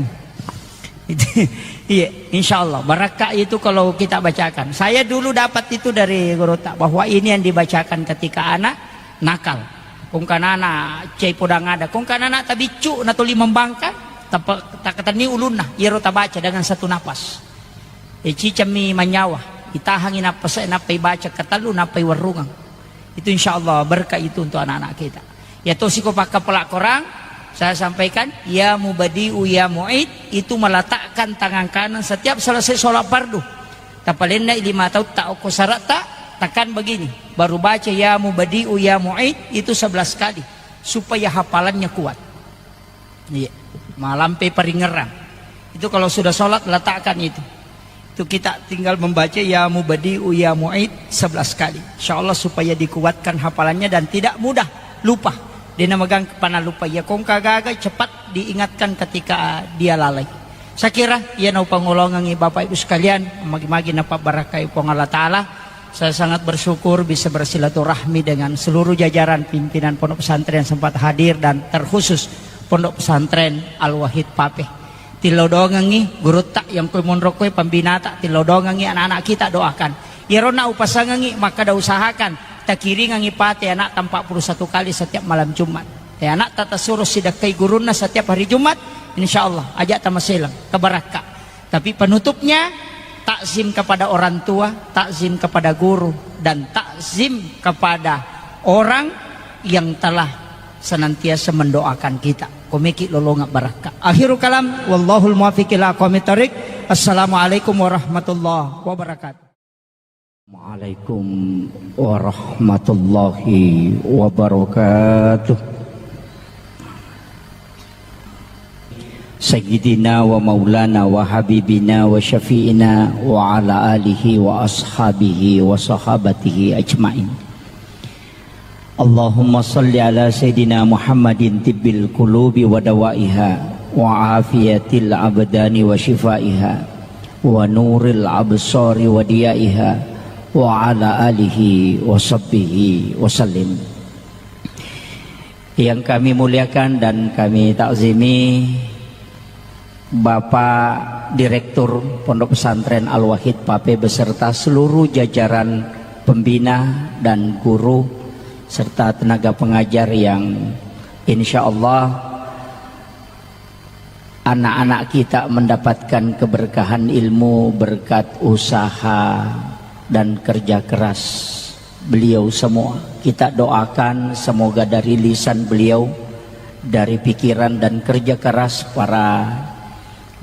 Iya, insyaallah. Barakka itu kalau kita bacakan. Saya dulu dapat itu dari gurutta bahwa ini yang dibacakan ketika anak nakal. Kongka nana cai podang ada. Kongka nana tabiccu na toli membangkang, tapa-, takatenni ulunna. Iyaro tabaca dengan satu napas. E, cicammi manyawa. Itahangi nappa se-, nappa ibaca katellu, nappa iwerrungang. Itu insyaallah berkah itu untuk anak-anak kita. Ya tosi ko pakkapala Korang, saya sampaikan, ya mubadi'u ya mu'id, itu meletakkan tangan kanan setiap selesai sholat fardu. Tapalenna lima tautta okko sara'ta, tekan begini. Baru baca ya mubadi'u ya mu'id itu sebelas kali supaya hafalannya kuat. Iya. Malampe paringerang. Itu kalau sudah sholat, letakkan itu. Itu kita tinggal membaca ya mubadi'u ya mu'id sebelas kali. Insyaallah supaya dikuatkan hafalannya dan tidak mudah lupa. De na magang kepana lupa. Ya kongka gaga cepat diingatkan ketika dia lalai. Saya kira iya naupangolongangi Bapak Ibu sekalian, magi-magi napabbarakai Puang Allah Ta'ala. Saya sangat bersyukur bisa bersilaturahmi dengan seluruh jajaran pimpinan Pondok Pesantren yang sempat hadir dan terkhusus Pondok Pesantren Al-Wahid Pape. Tillau doangengngi gurutta yang kue monro kue pembinata, tillau doangengngi anak-anak kita doakan. Iyaronna upasangengngi makkada usahakan takiringengngi pate anak empat puluh satu kali setiap malam Jumat. Eh, anak tata suruh sidakkai gurunna setiap hari Jumat, insya Allah ajak tamaselang kebarakka. Tapi penutupnya, takzim kepada orang tua, takzim kepada guru, dan takzim kepada orang yang telah senantiasa mendoakan kita. Komeki lolonga barakka. Akhirul kalam, wallahul muwaffiq ila aqwamit thariq. Assalamualaikum warahmatullahi wabarakatuh. Waalaikum warahmatullahi wabarakatuh. Sayyidina wa maulana wa habibina wa syafi'ina wa ala alihi wa ashabihi wa sahabatihi ajmain. Allahumma salli ala Sayyidina Muhammadin tibbil qulubi wa dawaiha wa afiyatil abdani wa shifaiha wa nuril absari wa diyaiha wa ala alihi wa sahbihi wa sallim. Yang kami muliakan dan kami takzimi, Bapak Direktur Pondok Pesantren Al-Wahid Pape beserta seluruh jajaran pembina dan guru serta tenaga pengajar yang insya Allah anak-anak kita mendapatkan keberkahan ilmu berkat usaha dan kerja keras beliau semua. Kita doakan semoga dari lisan beliau, dari pikiran dan kerja keras para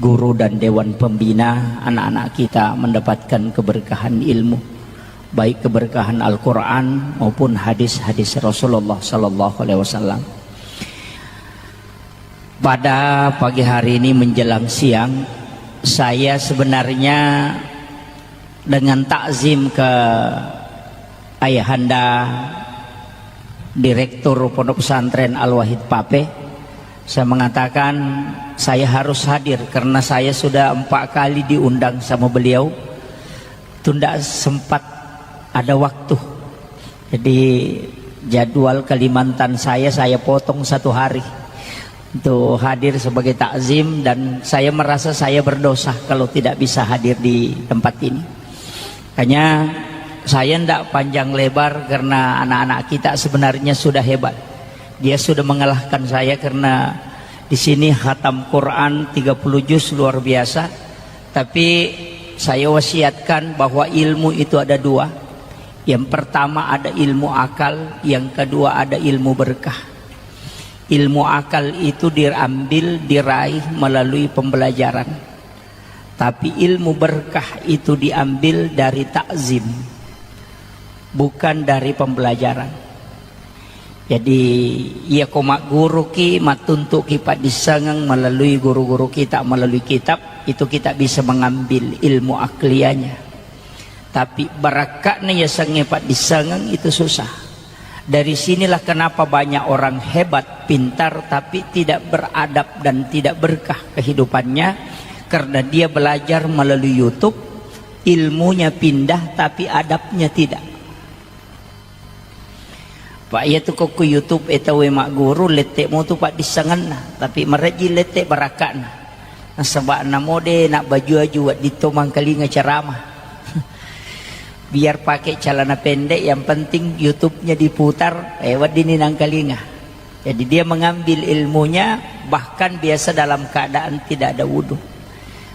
guru dan dewan pembina, anak-anak kita mendapatkan keberkahan ilmu, baik keberkahan Al-Quran maupun hadis-hadis Rasulullah Sallallahu Alaihi Wasallam. Pada pagi hari ini menjelang siang, saya sebenarnya dengan takzim ke Ayahanda Direktur Pondok Pesantren Al-Wahid Pape, saya mengatakan saya harus hadir karena saya sudah empat kali diundang sama beliau, tunda sempat ada waktu. Jadi jadwal Kalimantan saya, saya potong satu hari untuk hadir sebagai takzim dan saya merasa saya berdosa kalau tidak bisa hadir di tempat ini. Hanya saya ndak panjang lebar karena anak-anak kita sebenarnya sudah hebat. Dia sudah mengalahkan saya karena di sini khatam Quran tiga puluh juz luar biasa. Tapi saya wasiatkan bahwa ilmu itu ada dua. Yang pertama ada ilmu akal, yang kedua ada ilmu berkah. Ilmu akal itu diambil, diraih melalui pembelajaran. Tapi ilmu berkah itu diambil dari takzim, bukan dari pembelajaran. Jadi, iya ko magguruki, mattuntuki paddissengeng melalui guru-guru kita, melalui kitab, itu kita bisa mengambil ilmu akliyahnya. Tapi barakka'na yasengnge paddissengeng itu susah. Dari sinilah kenapa banyak orang hebat, pintar, tapi tidak beradab dan tidak berkah kehidupannya, karena dia belajar melalui YouTube, ilmunya pindah, tapi adabnya tidak. Pak, iya tu kokku YouTube e tauwe magguru, lette motu paddissengenna, tapi marejji lette barakka'na. Nasaba namo de nabbaju-aju wedding to mangkalinga ceramah. Biar pakai celana pendek, yang penting YouTube-nya diputar, eh, weddinni nangkalinga. Jadi dia mengambil ilmunya bahkan biasa dalam keadaan tidak ada wudhu.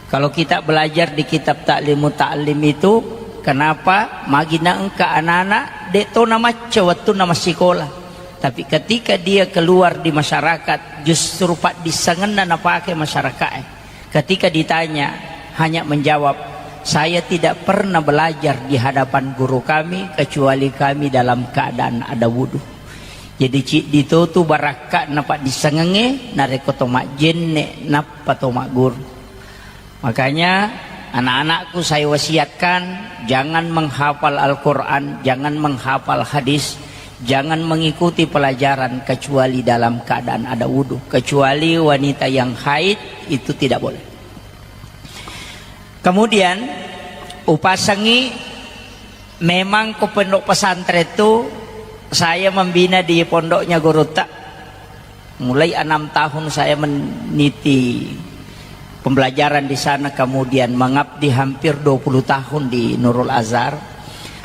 Kalau kita belajar di kitab Ta'limu Ta'lim itu, kenapa magi naengka anak-anak, de to namacca wettunna massikola. Tapi ketika dia keluar di masyarakat, justru paddissengenna napake masyarakat. Ketika ditanya, hanya menjawab, "Saya tidak pernah belajar di hadapan guru kami, kecuali kami dalam keadaan ada wudhu." Jadi, ciddi to tu barakka'na paddissengengnge, narekko to majjenne, nappa to magguru. Makanya, anak-anakku saya wasiatkan, jangan menghafal Al-Quran, jangan menghafal hadis, jangan mengikuti pelajaran kecuali dalam keadaan ada wudhu. Kecuali wanita yang haid, itu tidak boleh. Kemudian, upasangi memang ko pondok pesantren tu, saya membina di pondoknya gurutta. Mulai enam tahun saya meniti pembelajaran di sana, kemudian mengabdi hampir dua puluh tahun di Nurul Azhar.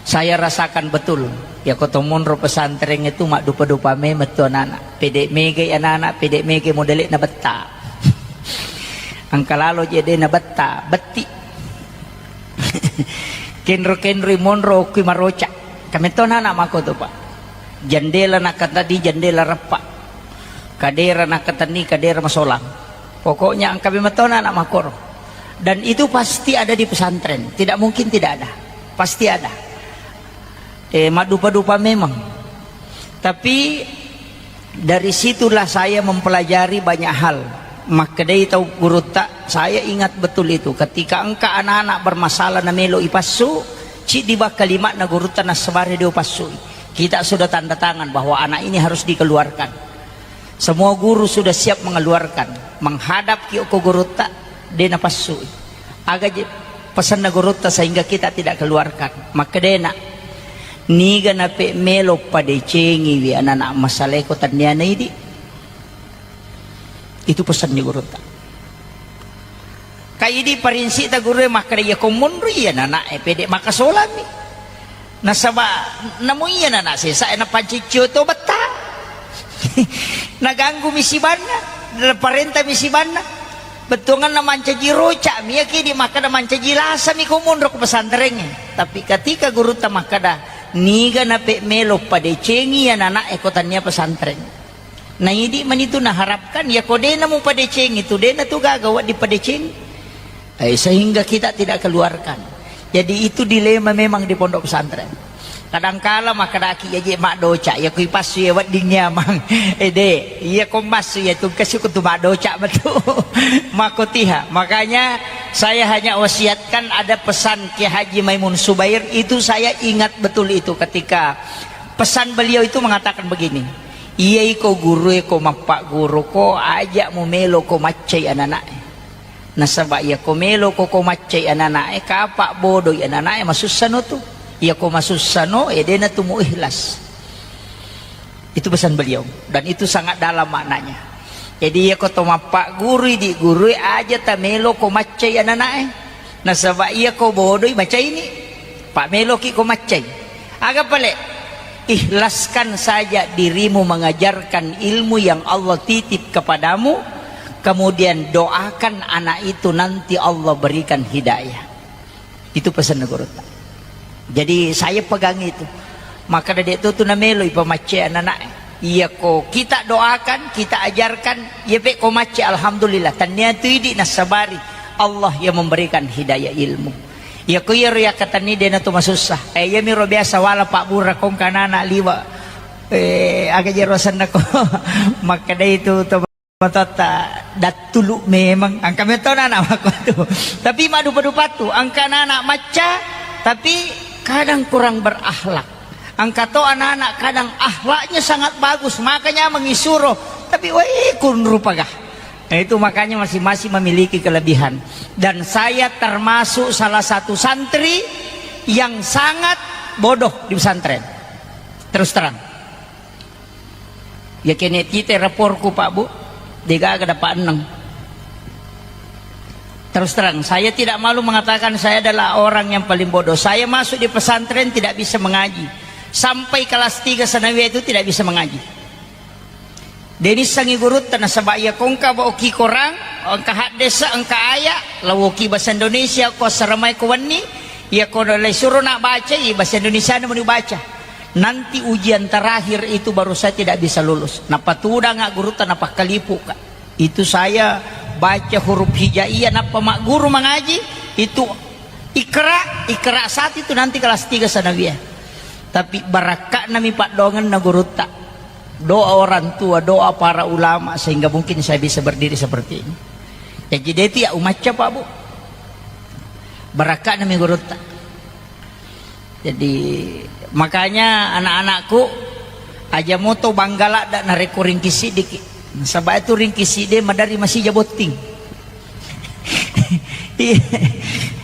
Saya rasakan betul, ya, ko to monro pesantren itu mak dupa-dupa memang tu anak-anak. Pede mege anak-anak, pede mege modele na betta. Angka lalo je de na betta, betti. Kenro-kenroi monro okki maroca. Kametona anak mako tu, Pak. Jendela nakatani jendela reppa. Kadera nakatani kadera masolang. Pokoknya angka memetona anak makoro. Dan itu pasti ada di pesantren. Tidak mungkin tidak ada. Pasti ada. Eh, madupa-dupa memang. Tapi dari situlah saya mempelajari banyak hal. Makkedai tau gurutta, saya ingat betul itu. Ketika engka anak-anak bermasalah na melo ipassu, ciddi bakka lima'na gurutta nassabari dio passui. Kita sudah tanda tangan bahwa anak ini harus dikeluarkan. Semua guru sudah siap mengeluarkan. Menghadap ki ko gurutta, de napassui. Aga je pesanna gurutta sehingga kita tidak keluarkan. Makkedena, niga nape melo padecengiwi anak-anak masaleko tanniana idi. Itu pesannya gurutta. Ka idi parinsita gurue makkeda, iya ko monro iya anak-anak e pede makasolami. Nasaba namo iya anak-anak sesa e napanciccio to betta. Naganggu mi sibanna, naparenta mi sibanna. Bettuanganna mancaji roca mi, iya kidi makkeda mancaji lasa mi ko monro ko pesantrengnge. Tapi ketika gurutta makkeda, niga nape melo padecengi iya anak-anak e ko tannia pesantren. Na idi manitu naharapkan, ya ko dena mupadecengi tu, dena tu gaga wedding padecengi. Eh, sehingga kita tidak keluarkan. Jadi itu dilema memang di pondok pesantren. Kadangkala makkedaki, ya je maddoca, ya ko ipassu ya wedding nyamang. Eh, de, iya ko massu ya tu kasi ko tu maddoca betul. Makotiha. Makanya saya hanya wasiatkan, ada pesan Kiai Haji Maimun Subair, itu saya ingat betul itu ketika pesan beliau itu mengatakan begini, iya iko guru e ko mappagguru ko, aja mu melo ko maccai anak-anak e. Nasaba iya ko melo ko, ko maccai anak-anak e, kapa bodoi anak-anak e, masussano tu. Iya ko masussano, e dena tu mu ikhlas. Itu pesan beliau, dan itu sangat dalam maknanya. Jadi iya ko to mappagguru di guru e, aja ta melo ko maccai anak-anak e. Nasaba iya ko bodoi macaini, pak meloki ko maccai. Aga pale? Ikhlaskan saja dirimu mengajarkan ilmu yang Allah titip kepadamu, kemudian doakan anak itu nanti Allah berikan hidayah. Itu pesan gurutta. Jadi saya pegang itu. Maka dedek tu tu namelo ipamacce anak-anak. Iya ko kita doakan, kita ajarkan, iya pe ko macce, alhamdulillah. Tania tu idi nasabari Allah yang memberikan hidayah ilmu. Iya ko iya ro yakkatenni dena tu masussa. Eh, iya mi ro biasa wala Pak Bura kong kanana liwa. Eh, aga jero senna ko. Makkeda itu to matotta dattulu memang. Angka metona anak mako tu. Tapi madupa-dupa tu. Angka anak macca, tapi kadang kurang berakhlak. Angka to anak-anak kadang akhlaknya sangat bagus, makanya mengisuro. Tapi weh kun rupagah. Nah, itu makanya masing-masing memiliki kelebihan. Dan saya termasuk salah satu santri yang sangat bodoh di pesantren. Terus terang. Ya kene tite raporku, Pak Bu, degaga dapat eneng. Terus terang, saya tidak malu mengatakan saya adalah orang yang paling bodoh. Saya masuk di pesantren tidak bisa mengaji. Sampai kelas tiga sanawiyah itu tidak bisa mengaji. Denissangi gurutta nasaba iya kongka ba oki korang, engka haddesa, engka aya, lawoki bahasa Indonesia ko assaramai ko wenni, iya ko lai suro nak baca, i bahasa Indonesia na muni baca. Nanti ujian terakhir itu baru saya tidak bisa lulus. Napatudanga gurutta napakkalipuka. Itu saya baca huruf hijaiyah nappa magguru mangaji, itu Iqra, Iqra satu itu nanti kelas tiga sanawiyah. Tapi barakka'na mi paddoangenna gurutta. Doa orang tua, doa para ulama sehingga mungkin saya bisa berdiri seperti ini. Jadi dia itu ya umacca, Pak Bu. Barakka'na mi gurutta. Jadi makanya anak-anakku aja moto bangga ladda narekko ringki siddiki. Nasaba itu ringki siddi madari masija botting. Iya.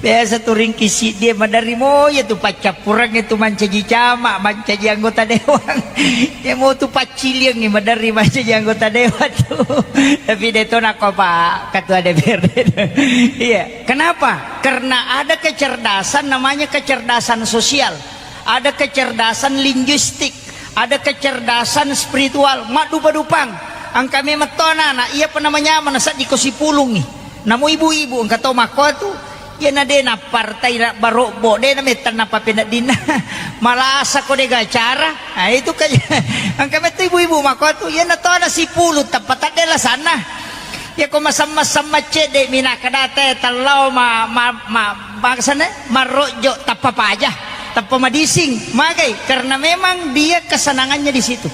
Biasa tu ringki siddi e, maderri mo iya tu paccappurengnge tu mancaji camat, mancaji anggota dewan. Iya mo tu pacciliangngi maderri mancaji anggota dewan tu. Tapi de to nakko Pak Ketua D P R D. Iya, kenapa? Karena ada kecerdasan, namanya kecerdasan sosial, ada kecerdasan linguistik, ada kecerdasan spiritual, maddupa-dupang. Engka memang to anak-anak, iya apa namanya, mana seddi ko sipulungngi. Namo ibu-ibu engka to makko tu, iya na de nappartai na barobbo, de na metta nappa peneddinna. Malasa ko de gacara. Ah, itu ka-, engka metto ibu-ibu makko tu, iya na to na sipulung tappa tadde lasanna. Iya ko masemma-semma cedde mi nakkeda te tellau ma, ma, ma, bangsana marrojjo tappa paja, tappa madising. Magai? Karena memang dia kesenangannya di situ.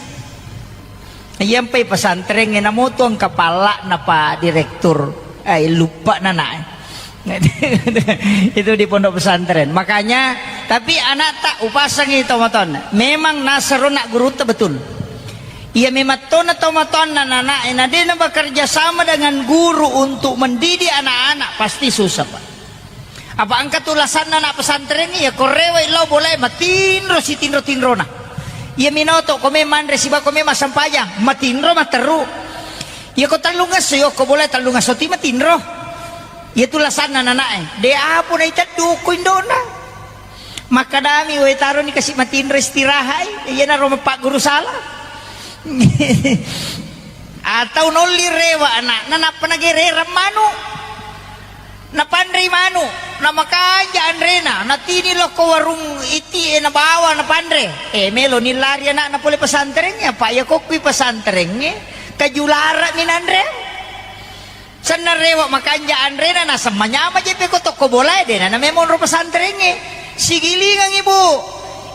Iyampai pesantrengnge namo tu engka palla'na Pak Direktur, eh, luppa nana, eh. Itu di pondok pesantren. Makanya, tapi anakta upasangi tomatoanna. Memang nasero nak gurutta betul. Iya memang tona tomatoanna nana, eh, na de na bekerja sama dengan guru untuk mendidik anak-anak, pasti susah, Pak. Apa engka tu lasanna anak pesantren iya, ko rewai lao bolae matinro sitinro-tinrona. Iya minoto ko me manre siba ko me massempajang, matinro matteru. Iya ko tellungesso, iya ko bolae tellungesso ti matinro. Iya tu lasanna nanae. De apo na iteddu ko indona. Makkadami, "Wae taroni kasi matinro istirahai." Iya naro mappaguru sala. Atau nolli rewa anakna nappa nagererang manu. Napanrei manu, namakanja anrena, natini lokko warung iti e nabawa napanre. Eh, melo ni lari anakna pole pesantrengnge, apa iya kokkui pesantrengnge, kajulara mi nanre. Senna rewa makanja anrena, naseng manyama je peko tokko bolae, dena na memang ro pesantrengnge. Sigilingang ibu,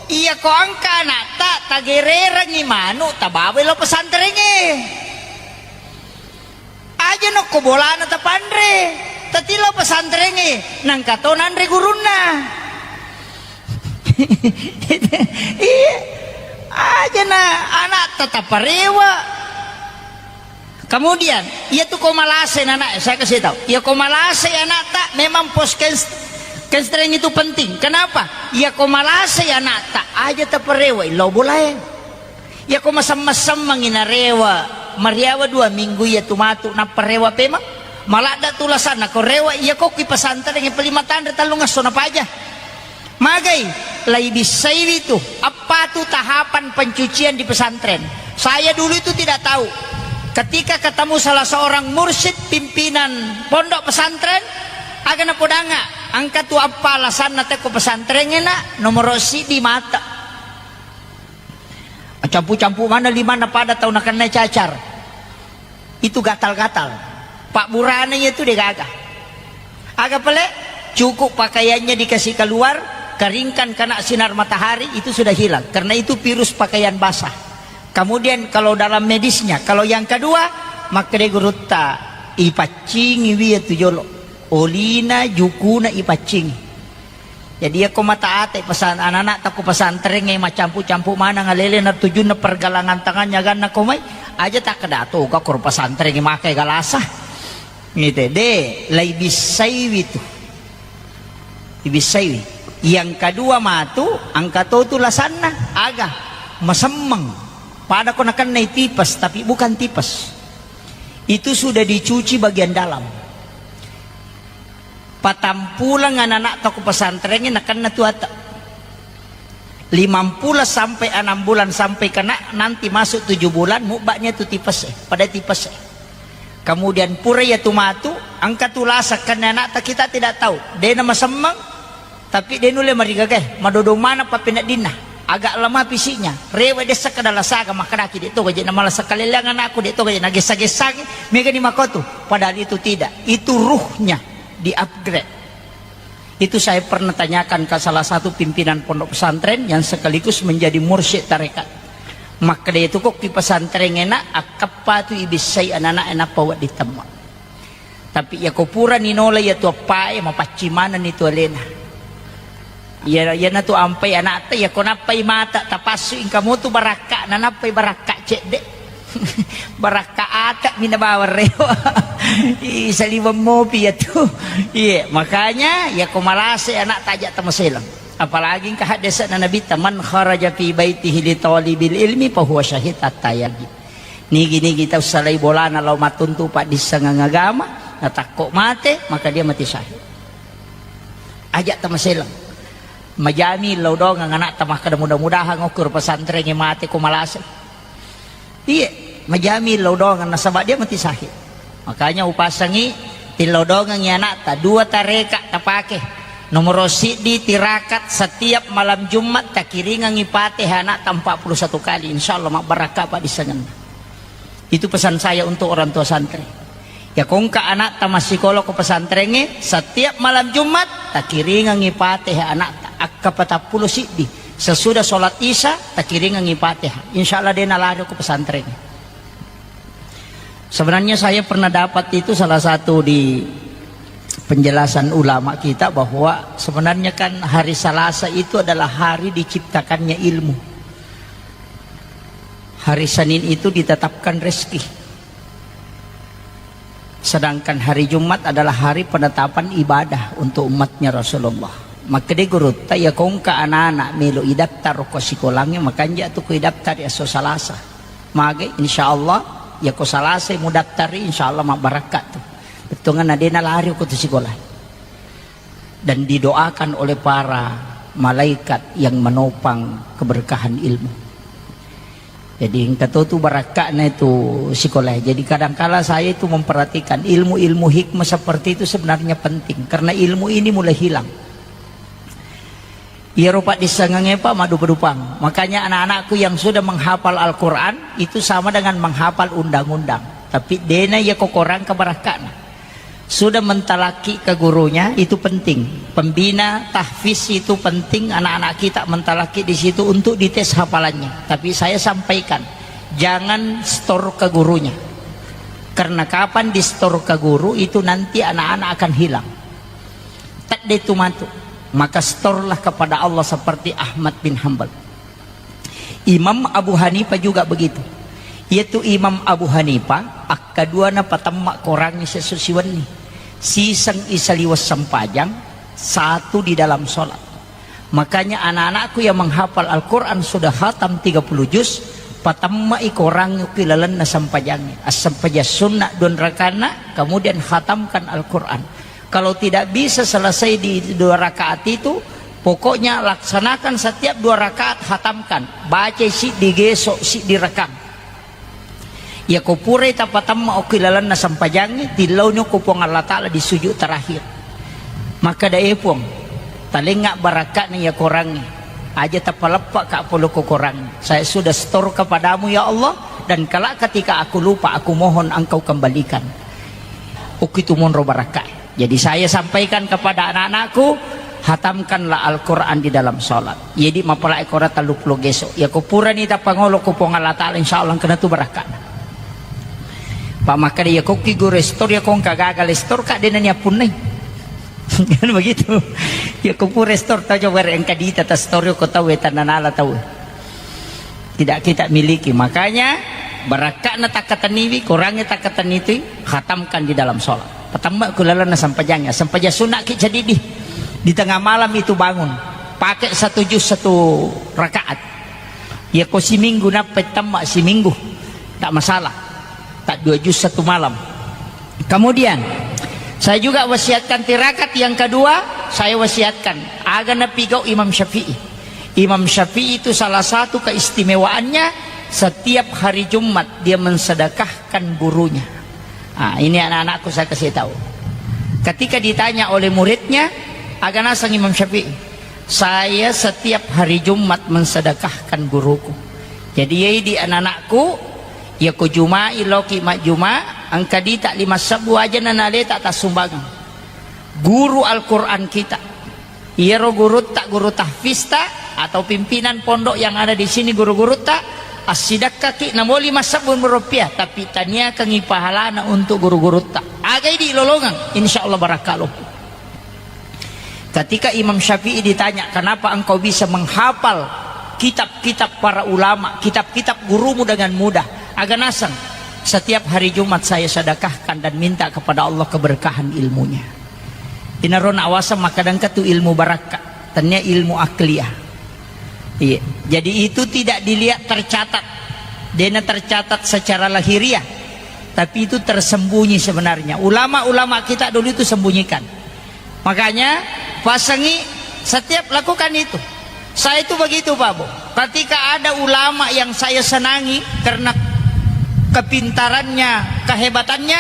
iya ko angka anakta, tagererangi manu, tabawai lo pesantrengnge. Aja nokko bolana tapanre, tatilo pesantrengnge, nangka to nanre gurunna. Iya, aja na anakta taparewa. Kemudian, iya tu ko malase nana, saya kasih tahu. Iya ko malase anakta memang pos kens-, kenstreng itu penting. Kenapa? Iya ko malase anakta, aja taparewa, lo bolae. Iya ko masemmeng-semmengi narewa, mariawa dua minggu iya tu matu nappa rewa pemeng. Maladda tu lasanna ko rewa iya ko ki pesantren yang paling matanre tellung esso napaja. Magai, lai bissaiwi tu, apa tu tahapan pencucian di pesantren. Saya dulu itu tidak tahu. Ketika ketemu salah seorang mursyid pimpinan pondok pesantren, aga napodanga, engka tu apa alasanna tekko pesantren ena, nomoro sidi mata. Campu-campu mana limanna pada tau nakennai cacar. Itu gatal-gatal. Pak burana itu degaga. Aga pale? Cukup pakaiannya dikasih keluar, keringkan kena sinar matahari, itu sudah hilang. Karena itu virus pakaian basah. Kemudian kalau dalam medisnya, kalau yang kedua, makkeda gurutta, ipaccingi wi itu jolo. Olina, jukuna ipaccingi. Jadi, iya ko mata ate pesan anak-anak takko pesantrengnge macampu-campu maneng alele na tujunna pergelangan tangannya ganna ko mai, aja takkeda toga ko pesantrengnge makai galasa. Ngite, de, lai bissaiwi tu. Ibissaiwi. Yang kedua matu, angka to tu lasanna, aga, masemmeng. Pada ko nakennai tipes, tapi bukan tipes. Itu sudah dicuci bagian dalam. Patampuleng anak-anak toko pesantrengnge nakenna tu ata. Limampulo sampai enam bulan sampai kena nanti masuk tujuh bulan mubba'nya tu tipes e, pada tipes e. Kemudian pura iya tu matu, engka tu lasa kenna anakta kita tidak tahu. Dena masemmeng, tapi de nulle marigaga e, madodong mana pappeneddinna. Agak lemah fisiknya, rewe dessa kada lasaga, makkedaki de toga je na malasa kaleleang anakku, de toga je na gessa-gessangi, megani makotu. Padahal itu tidak, itu ruhnya di-upgrade. Itu saya pernah tanyakan ke salah satu pimpinan pondok pesantren yang sekaligus menjadi mursyid tarekat. Makkeda itu kok di pesantren enak, akkappa tu ibissai anak-anak enappa wedding temma. Tapi iya ko pura ninola iya tu appae, mapaccing manenni tu alena. Iya, iyana tu ampai anakta, iya ko nappai mata, tapassu ingka mutu barakka, nanappai barakka cedde. Barakka ata mina bawang rewa. Ih, saliweng mopi ya tu. Iya, makanya ya ko malase anak tajak tamaselang. Apalagi engka haddese'na Nabitta, "Man kharaja fi baitihi li talibil ilmi fahuwa syahid hatta yarji." Nigi-nigi tau salai bolana lao mattuntu paddissengeng agama, natakko mate, maka dia mati syahid. Ajak tamaselang. Majami lao dongeng anakta makkeda, "Mudah-mudahan okko ro pesantrengnge mate ko malase." Iya, majami lao dongeng nasaba dia mati syahid. Makanya upasangi tillau dongengi anakta, dua tareka tapake. Nomoro siddi tirakat setiap malam Jumat takiringengi Fatihah anakta empat puluh satu kali, insya Allah mabbarakka paddissengenna. Itu pesan saya untuk orang tua santri. Ya kongka anakta massikola ko pesantrengnge, setiap malam Jumat takiringengi Fatihah anakta, akka patappulo siddi. Sesudah sholat Isya takiringengi Fatihah. Insya Allah de nalari ko pesantrengnge. Sebenarnya saya pernah dapat itu salah satu di penjelasan ulama kita bahwa sebenarnya kan hari Selasa itu adalah hari diciptakannya ilmu. Hari Senin itu ditetapkan rezeki. Sedangkan hari Jumat adalah hari penetapan ibadah untuk umatnya Rasulullah. Makkeda gurutta, ya kongka anak-anak melo idaftar ko sikolangnge, makanja tu ko idaftar ya so Salasa. Mage, insya Allah, ya ko Salasa mudaftari, insya Allah mabbarakka tu. Bettuanna de nalari ko tu sikola. Dan didoakan oleh para malaikat yang menopang keberkahan ilmu. Jadi engka to tu barakka'na itu sikola. Jadi kadangkala saya itu memperhatikan ilmu-ilmu hikmah seperti itu sebenarnya penting karena ilmu ini mulai hilang. Iyaro paddissengengnge, Pak, maddupa-dupang. Makanya anak-anakku yang sudah menghafal Al-Quran itu sama dengan menghafal undang-undang. Tapi dena iya kokorang ke barakka'na. Sudah mentalaki ke gurunya, itu penting. Pembina tahfiz itu penting, anak-anak kita mentalaki di situ untuk dites hafalannya. Tapi saya sampaikan, jangan store ke gurunya. Karena kapan di store ke guru, itu nanti anak-anak akan hilang. Tadde tu matu. Maka store-lah kepada Allah seperti Ahmad bin Hambal. Imam Abu Hanifah juga begitu. Yaitu Imam Abu Hanifah, akkadua napatemma korangngi sesso siwenni. Siseng isaliweng sempajang, satu di dalam sholat. Makanya anak-anakku yang menghafal Al-Quran sudah khatam tiga puluh juz, patemmai korangngi ki lalenna sempajangnge. Assempajang sunnah dua rakaatna, kemudian khatamkan Al-Quran. Kalau tidak bisa selesai di dua rakaat itu, pokoknya laksanakan setiap dua rakaat, hatamkan. Baca siddi geso, siddi rekang. Yako purai tapatamma okki lalenna sempajangnge, tillauni ko Puang Allah Ta'ala di sujud terakhir. Maka dae Puang, talengnga barakka'na iya korangnge. Aja tapaleppa ka polo ko korangnge. Saya sudah setor kepadamu ya Allah, dan kelak ketika aku lupa, aku mohon engkau kembalikan. Okki tu monro barakka. Jadi saya sampaikan kepada anak-anakku, hatamkanlah Al-Quran di dalam sholat. Jadi mapalai kora tellu pulo geso. Yako purani tapangolo ko Puang Allah Ta'ala, insya Allah kena tu barakka'na. Pak makkeda, yako ki guru store, yako engka gagal store, kak dena ni appunnai. Kan begitu. Yako pura store, tau coba engka dita ta store ko tau, tananala tau. Tidak kita miliki. Makanya, barakka'na takkatenniwi, korangnge takkatenniwi, khatamkan di dalam sholat. Patamma ku lalenna sempajangnya. Sempajang sunnah ki jadi di, di tengah malam itu bangun. Pakai satu juz satu rakaat. Ya ko siminggu nappa tamma siminggu. Tak masalah. Tak dua juz satu malam. Kemudian, saya juga wasiatkan tirakat yang kedua, saya wasiatkan. Aga napigau Imam Syafi'i. Imam Syafi'i itu salah satu keistimewaannya, setiap hari Jumat dia mensedekahkan gurunya. Ah, ini anak-anakku saya kasih tahu. Ketika ditanya oleh muridnya, aga naseng Imam Syafi'i, saya setiap hari Jumat mensedekahkan guruku. Jadi, yai di anak-anakku, ya ko Juma'i loki majjuma, engka dita lima sebbu aja nanaleta tassumbangeng. Guru Al-Quran kita. Iyaro gurutta, guru tahfista, atau pimpinan pondok yang ada di sini, guru-gurutta, assidakkaki namo lima sebbu rupiah, tapi taniakangi pahalana untuk guru-gurutta. Agai di lolongang, insya Allah barakka loppo. Ketika Imam Syafi'i ditanya, kenapa engkau bisa menghafal kitab-kitab para ulama, kitab-kitab gurumu dengan mudah? Aga naseng, Setiap hari Jumat saya sedekahkan dan minta kepada Allah keberkahan ilmunya. Inaro nawaseng makkadangka tu ilmu barakka, tennia ilmu akliyah. Iya. Jadi itu tidak dilihat tercatat. Dena tercatat secara lahiriah, tapi itu tersembunyi sebenarnya. Ulama-ulama kita dulu itu sembunyikan. Makanya, pasangi setiap lakukan itu. Saya itu begitu, Pak Bu. Ketika ada ulama yang saya senangi karena kepintarannya, kehebatannya,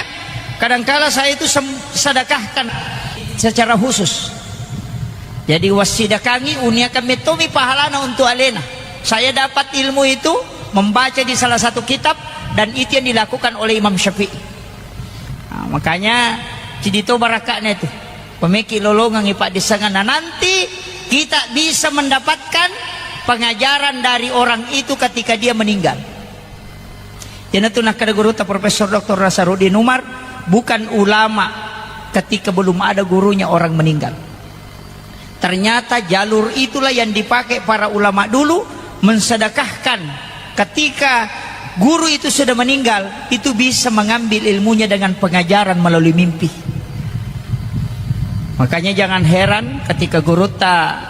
kadangkala saya itu sem-, sedekahkan secara khusus. Jadi, wassidakangi, uniakan mettomi pahalana untuk alena. Saya dapat ilmu itu membaca di salah satu kitab, dan itu yang dilakukan oleh Imam Syafi'i. Nah, makanya, cidi to barakaknya itu. Pemeki lolongang ipaddisengeng. Nah, nanti kita bisa mendapatkan pengajaran dari orang itu ketika dia meninggal. Iyanatu nakkeda gurutta Profesor Doktor Nasaruddin Umar, bukan ulama ketika belum ada gurunya orang meninggal. Ternyata jalur itulah yang dipakai para ulama dulu, mensedekahkan ketika guru itu sudah meninggal, itu bisa mengambil ilmunya dengan pengajaran melalui mimpi. Makanya jangan heran ketika gurutta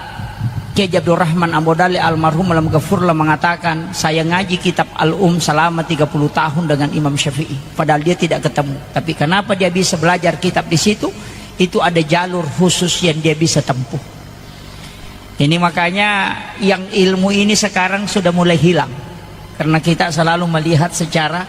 Kiai Abdurrahman Ambo Dalle almarhum alam gafurlah mengatakan, "Saya ngaji kitab Al-Um selama tiga puluh tahun dengan Imam Syafi'i, padahal dia tidak ketemu. Tapi kenapa dia bisa belajar kitab di situ? Itu ada jalur khusus yang dia bisa tempuh." Ini makanya yang ilmu ini sekarang sudah mulai hilang, karena kita selalu melihat secara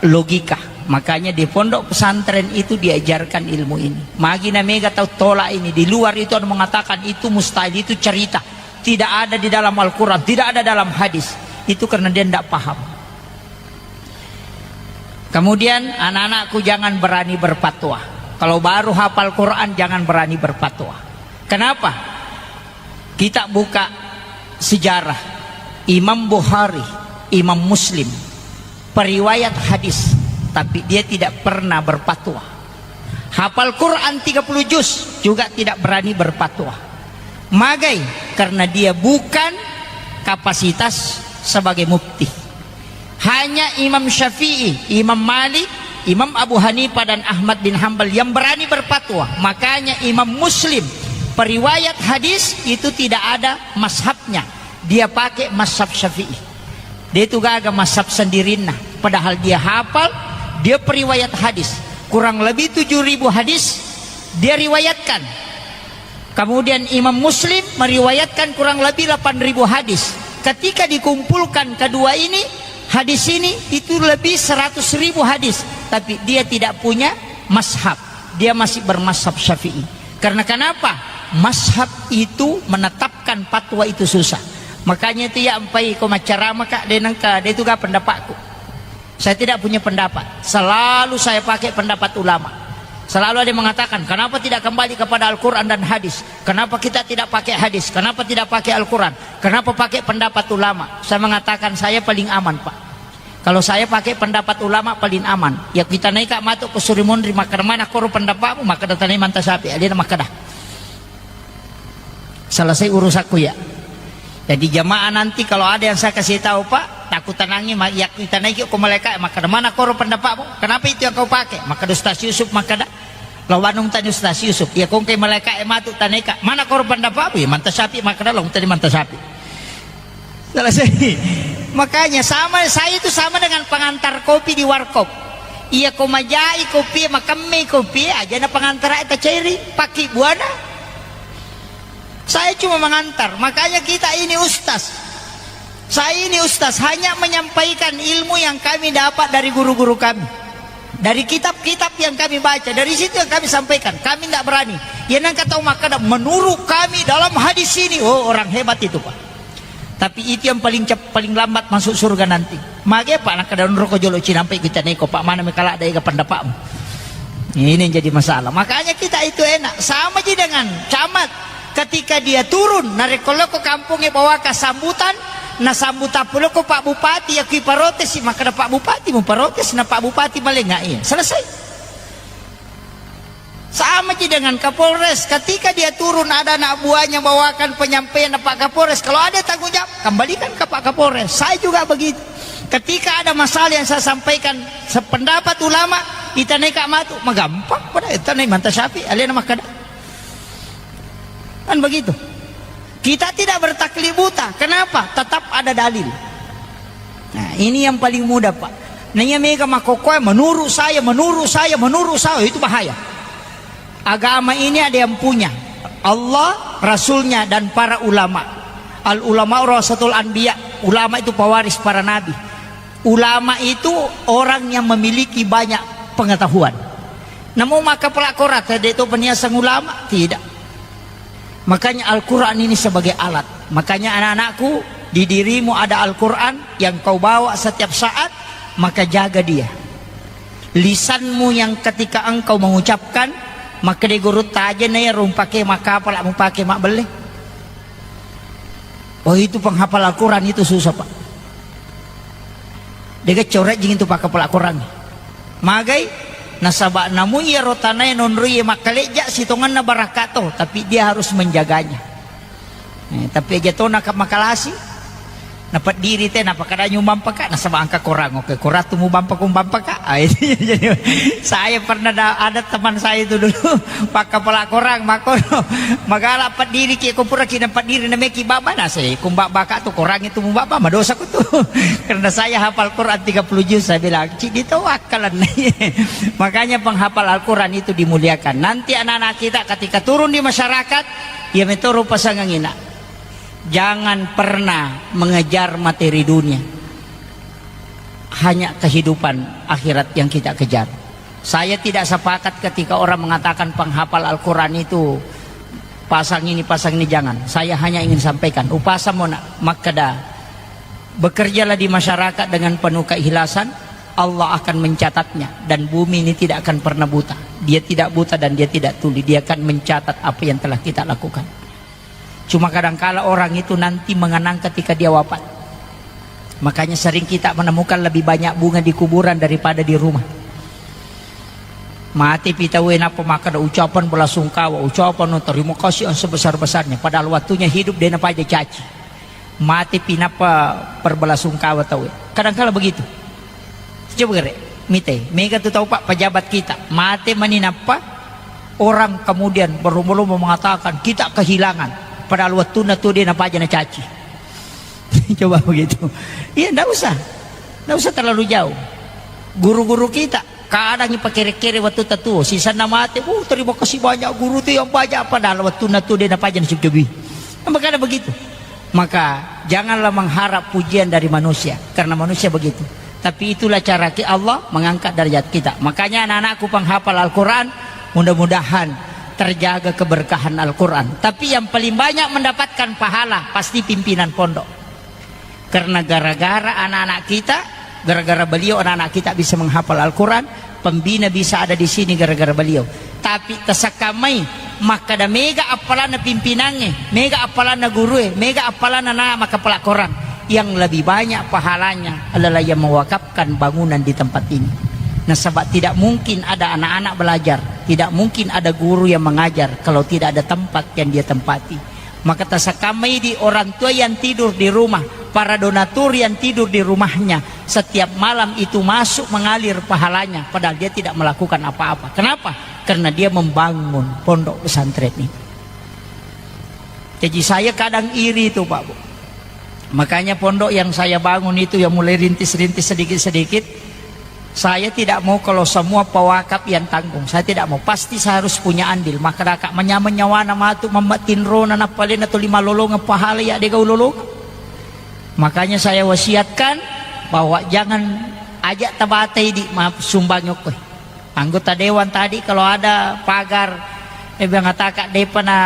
logika. Makanya di pondok pesantren itu diajarkan ilmu ini. Magi na mega tau tolak ini. Di luar itu ada mengatakan itu mustahil, itu cerita. Tidak ada di dalam Al-Quran, tidak ada dalam hadis. Itu karena dia tidak paham. Kemudian, anak-anakku, jangan berani berfatwa. Kalau baru hafal Quran, jangan berani berfatwa. Kenapa? Kita buka sejarah. Imam Bukhari, Imam Muslim, periwayat hadis, tapi dia tidak pernah berfatwa. Hafal Quran tiga puluh juz juga tidak berani berfatwa. Magai? Karena dia bukan kapasitas sebagai mufti. Hanya Imam Syafi'i, Imam Malik, Imam Abu Hanifah, dan Ahmad bin Hambal yang berani berfatwa. Makanya Imam Muslim, periwayat hadis, itu tidak ada mazhabnya. Dia pakai mazhab Syafi'i. Dia itu gaga mazhab sendirinna. Padahal dia hafal, dia periwayat hadis. Kurang lebih tujuh ribu hadis dia riwayatkan. Kemudian Imam Muslim meriwayatkan kurang lebih delapan ribu hadis. Ketika dikumpulkan kedua ini, hadis ini itu lebih seratus ribu hadis. Tapi dia tidak punya mazhab. Dia masih bermazhab Syafi'i. Karena kenapa? Mazhab itu menetapkan fatwa itu susah. Makanya itu ya, ampai ko maccarama, Kak, de nengka, de itu ga pendapatku. Saya tidak punya pendapat. Selalu saya pakai pendapat ulama. Selalu ada yang mengatakan, "Kenapa tidak kembali kepada Al-Quran dan hadis? Kenapa kita tidak pakai hadis? Kenapa tidak pakai Al-Quran? Kenapa pakai pendapat ulama?" Saya mengatakan, "Saya paling aman, Pak. Kalau saya pakai pendapat ulama, paling aman." Ya, kita naik, Kak, matu ke Surimunri, maka mana koro pendapatmu? Maka datang manta sapi, dia maka dah. Selesai urusanku ya. Jadi jamaah nanti kalau ada yang saya kasih tahu, Pak, takut tenangi, ma-, ya kita naiki ko malaikat, maka mana koro pendapatmu? Kenapa itu yang kau pakai? Maka Ustaz Yusuf, maka dah. Lawanung tanya Ustaz Yusuf, ya kongkai malaikat matu taneka, mana koro pendapatmu? Ya manta sapi, maka dah, laung tadi manta sapi. Selesai. Makanya sama, saya itu sama dengan pengantar kopi di warkop. Iya ko majai kopi, makemme kopi, aja na pengantar ta cairi, paki buana. Saya cuma mengantar, makanya kita ini ustaz. Saya ini ustaz, hanya menyampaikan ilmu yang kami dapat dari guru-guru kami. Dari kitab-kitab yang kami baca, dari situ yang kami sampaikan. Kami tidak berani. Ya nang kata Umar kada, "Menurut kami dalam hadis ini," oh, orang hebat itu, Pak. Tapi itu yang paling cep-, paling lambat masuk surga nanti. Mage, Pak, nang kada roko jolo cinampai kita neko, Pak, mana mekala ada ega pendapatmu. Ini yang jadi masalah. Makanya kita itu enak. Sama ji dengan camat. Ketika dia turun, narekko loko kampongnge bawaka sambutan, nasambutang puloko Pak Bupati, ya kui parotesi, maka ada Pak Bupati, mu protes, na Pak Bupati malenga, iya. Selesai. Sama ji dengan Kapolres, ketika dia turun ada anak buahnya bawakan penyampaian Pak Kapolres, kalau ada tanggung jawab, kembalikan ke Pak Kapolres. Saya juga begitu. Ketika ada masalah yang saya sampaikan sependapat ulama, itanaika matu, magampang pada itanai manta Syafi'i, alena makkada. Kan begitu. Kita tidak bertaklid buta. Kenapa? Tetap ada dalil. Nah, ini yang paling mudah, Pak. Naiya mega makkokkoe, "Menurut saya, menurut saya, menurut saya," itu bahaya. Agama ini ada yang punya, Allah, Rasulnya, dan para ulama. Al ulama warasatul anbiya. Ulama itu pewaris para nabi. Ulama itu orang yang memiliki banyak pengetahuan. Namo makkapala Korang, tadi itu peniasang ulama? Tidak. Makanya Al-Quran ini sebagai alat. Makanya anak-anakku, di dirimu ada Al-Quran yang kau bawa setiap saat, maka jaga dia. Lisanmu yang ketika engkau mengucapkan, maka di guru tajena ya rumpake makkapala mupake mabbelle. Oh, itu penghafal Al-Quran itu susah, Pak. Dega corejjing itu pakkapala Korang. Magai, nasaba namu iyaro tanae nonroi makkalejja sitongenna barakka to, tapi dia harus menjaganya. Eh, tapi aja to naka makalasi, napeddiri te, napakkada nyumbang paka, nasaba engka Korang, oke, Korang tu mubampa ko mubampa ka. Ah, itu jadi saya pernah da-, ada teman saya itu dulu, pakkapala Korang, makkoro, magala peddiri ki, ko pura ki napeddiri nameki baba, nase, kumbak baka tu Korang itu mubaba, madosa ko tu. Karena saya hafal Quran tiga puluh juz, saya bilang, "Cik, ditawakkalan." Makanya penghafal Al-Quran itu dimuliakan. Nanti anak-anak kita ketika turun di masyarakat, ya metoro pasangan ina. Jangan pernah mengejar materi dunia. Hanya kehidupan akhirat yang kita kejar. Saya tidak sepakat ketika orang mengatakan penghafal Al-Quran itu pasang ini, pasang ini, jangan. Saya hanya ingin sampaikan, upasa mona makkeda, bekerjalah di masyarakat dengan penuh keikhlasan, Allah akan mencatatnya, dan bumi ini tidak akan pernah buta. Dia tidak buta dan dia tidak tuli, dia akan mencatat apa yang telah kita lakukan. Cuma kadangkala orang itu nanti mengenang ketika dia wafat. Makanya sering kita menemukan lebih banyak bunga di kuburan daripada di rumah. Mate pi tauwe nappa makkeda ucapan belasungkawa, ucapan terima kasih yang sebesar-besarnya. Padahal waktunya hidup de napaja caci. Mate pi nappa perbelasungkawa tauwe. Kadangkala begitu. Coba gere, mite, mega tu tau, Pak, pejabat kita. Mate mani nappa orang kemudian berlomba-lomba mengatakan kita kehilangan. Padahal waktunya tu de napaja nacaci. Coba begitu. Iya, ndak usah. Ndak usah terlalu jauh. Guru-guru kita kadang ipakere-kere waktu tatuo, sisanna mate, "Uh, terima kasih banyak guru tu yang banyak," padahal waktunya tu de napaja nacabi. Makanya begitu. Maka janganlah mengharap pujian dari manusia, karena manusia begitu. Tapi itulah cara ki Allah mengangkat derajat kita. Makanya anak-anakku penghafal Al-Quran, mudah-mudahan terjaga keberkahan Al-Quran. Tapi yang paling banyak mendapatkan pahala pasti pimpinan pondok. Karena gara-gara anak-anak kita, gara-gara beliau anak-anak kita bisa menghafal Al-Quran, pembina bisa ada di sini gara-gara beliau. Tapi tasakkamai, makkada mega appalanna pimpinangnge, mega appalanna gurue, mega appalanna na makkapala Korang. Yang lebih banyak pahalanya adalah yang mewakafkan bangunan di tempat ini. Nasaba tidak mungkin ada anak-anak belajar, tidak mungkin ada guru yang mengajar kalau tidak ada tempat yang dia tempati. Maka tasakkamai di orang tua yang tidur di rumah, para donatur yang tidur di rumahnya, setiap malam itu masuk mengalir pahalanya, padahal dia tidak melakukan apa-apa. Kenapa? Karena dia membangun pondok pesantren ini. Jadi saya kadang iri itu, Pak Bu. Makanya pondok yang saya bangun itu, yang mulai rintis-rintis sedikit-sedikit, saya tidak mau kalau semua pewakaf yang tanggung. Saya tidak mau. Pasti saya harus punya andil. Maka raka menyameng nyawana matu mamma tinrona nappalena tuli malolongeng pahala ya dega ulolongeng. Makanya saya wasiatkan bahwa jangan ajak tabatai di ma-, sumbang okkoe. Anggota dewan tadi kalau ada pagar, eh, mengatakan depa na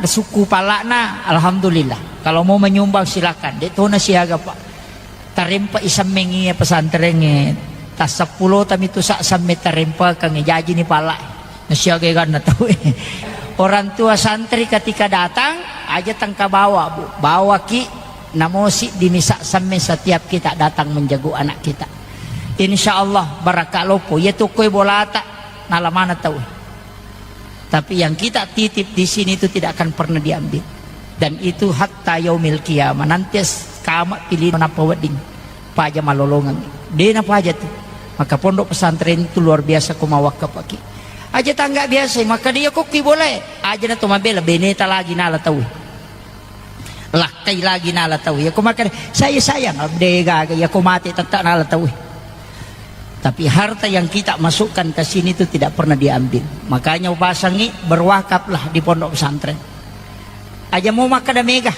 suku palakna, alhamdulillah. Kalau mau menyumbang silakan. Dek tona siaga, Pak. Tarempa isammeng iya pesantrengnge. Tasseppulo tami tu sa-, sammeng tarempakang, jaji ni pala. Nasiaga ganna tau. Orang tua santri ketika datang, aja tengka bawa, Bu. Bawa ki, namosi di misa sammeng setiap kita datang menjenguk anak kita. Insya Allah, barakka lopo. Iya tu kue bolata, nalamana tau. Tapi yang kita titip di sini itu tidak akan pernah diambil. Dan itu hatta yaumil qiyamah. Nanti as-, kama pilih napa wedding. Paja malolongeng. De napaja tu. Maka pondok pesantren itu luar biasa ko mawakkapaki. Aja tangga biasa, maka dia kokki bolae. Aja na to mabela, beneta lagi nala tau. Lakkai lagi nala tau. Ya ko maka saya sayang, de gaga, ya ko mate tetap nala tau. Tapi harta yang kita masukkan ke sini itu tidak pernah diambil. Makanya upasangi, berwakaflah di pondok pesantren. Aja mau makkeda mega.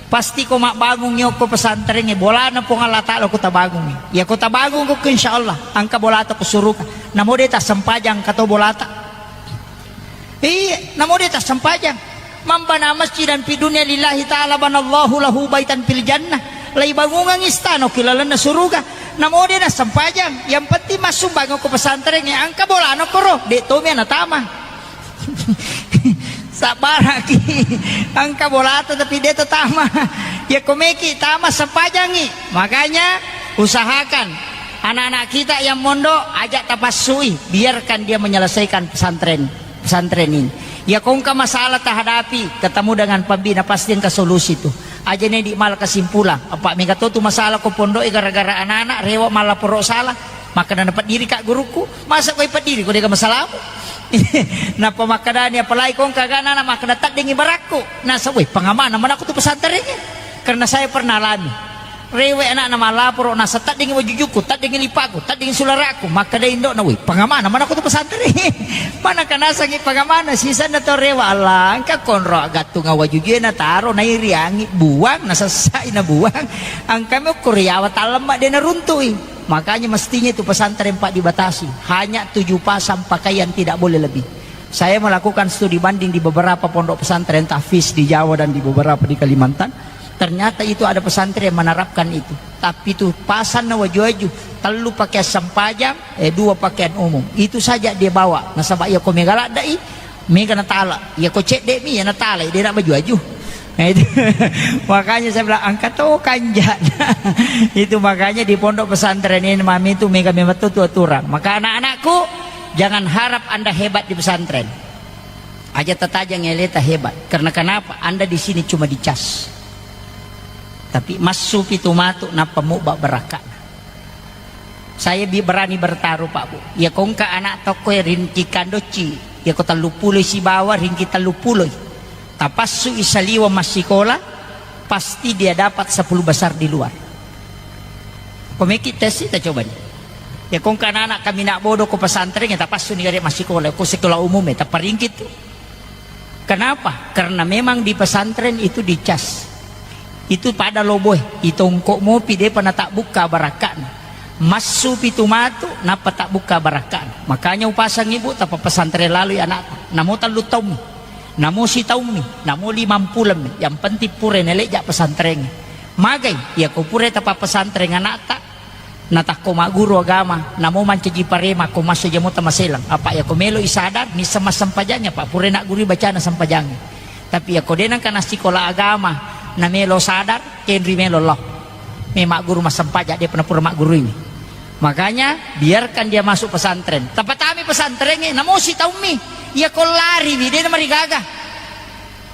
Pasti ko mabbangungngi okko pesantrengnge, bolana Puang Allah Ta'ala ko tabangungngi. Ya ko tabangung ko, insya Allah, engka bolata ko suruga. Namo de tassempajang engka to bolata. Iya, namo de tassempajang. Man bana masjidan fi dunya lillahi ta'ala banallahu lahu baitan fil jannah. Laibangungang istana ki lalenna suruga. Namo de nassempajang. Yang penting massumbang ko pesantrengnge, engka bolana koro. De tomi natama. Sabbaraki, engka bolata tapi de tatama. Ya ko meki tama, sempajangi. Makanya usahakan anak-anak kita yang mondok, ajak tapassui, biarkan dia menyelesaikan pesantren, pesantren ini. Ya ko engka masalah tahadapi, ketemu dengan pembina, pasti engka solusi tu. Aja ne di mala kesimpulan. Apa mega to tu masalah ko pondok, gara-gara anak-anak rewa mallaporo sala. Makkeda napeddiri ka gurukku, masa koi peddiri ko dega masalamu. Nappa makkedani, apalagi ko engka anak-anak, makkeda teddingi barakku. Nasa, weh, pangamana manakku tu pesantrengnge. Karena saya pernah alami. Rewe anakna malaporo, nasa teddingi wajujukku, teddingi lipakku, teddingi sularakku. Makkeda indokna, weh, pangamana manakku tu pesantrengnge. Mana kanasangi pangamana, sisanna to rewa, Allah, engka konro gattunga wajujue nataro, nairi angi, buang, nasessai na buang. Engka me ukkuri yawa tallemma de naruntui. Makanya mestinya itu pesantren, Pak, dibatasi. Hanya tujuh pasang pakaian, tidak boleh lebih. Saya melakukan studi banding di beberapa pondok pesantren tahfiz di Jawa dan di beberapa di Kalimantan. Ternyata itu ada pesantren yang menerapkan itu. Tapi itu pasang na waju-waju, tellu pakaian sempajang, eh, dua pakaian umum. Itu saja dia bawa. Nasaba iya ko mega laddai, mega natala. Iya ko cedde mi, iya natala, dia nak baju-waju. Nah, itu. Makanya saya bilang, angkat to kanjak. Itu makanya di pondok pesantren ini, mami, itu mega memang tu aturan. Maka anak-anakku, jangan harap Anda hebat di pesantren. Aja tatajang eleta hebat. Karena kenapa? Anda di sini cuma dicas. Tapi massu pitu matu, nappa mubba barakka. Saya bi-, berani bertaruh, Pak, Bu. Iya ko engka anak tokko e ringki kandocci, iya ko tellu puloi sibawa ringki tellu puloi. Tapassu i saliweng massikola, pasti dia dapat sepuluh besar di luar. Ko meki tes, kita coba ni. Iya ko engka anak-anak kami nak bodoh ko pesantren, ya tapassu ni gare massikola, ko sekolah umum e, tappa ringki tu. Kenapa? Karena memang di pesantren itu dicas. Itu pada loboe, itongko mopi, depa natabbukka barakka'na. Massu pitu matu, nappa tabbukka barakka'na. Makanya upasang ibu, tappa pesantren lalui anakta. Namo tellu taummi, namo sitaummi, namo limampulemmi. Yang penting pura naleja pesantren. Magai, iya ko pura tappa pesantren anakta, natakko magguru agama, namo mancaji parema, ko masso jamo tamaselang. Apa iya ko melo i sadar, nisseng massempajang, apa pura naggurui bacana sempajang. Tapi iya ko de nengka nassikola agama, namelo sadar, kenri melo lao. Me magguru massempajang, de pernah pura maggurui. Makanya, biarkan dia masuk pesantren. Tapatami pesantren, namo sitaummi. Iya ko lari, de namarigaga.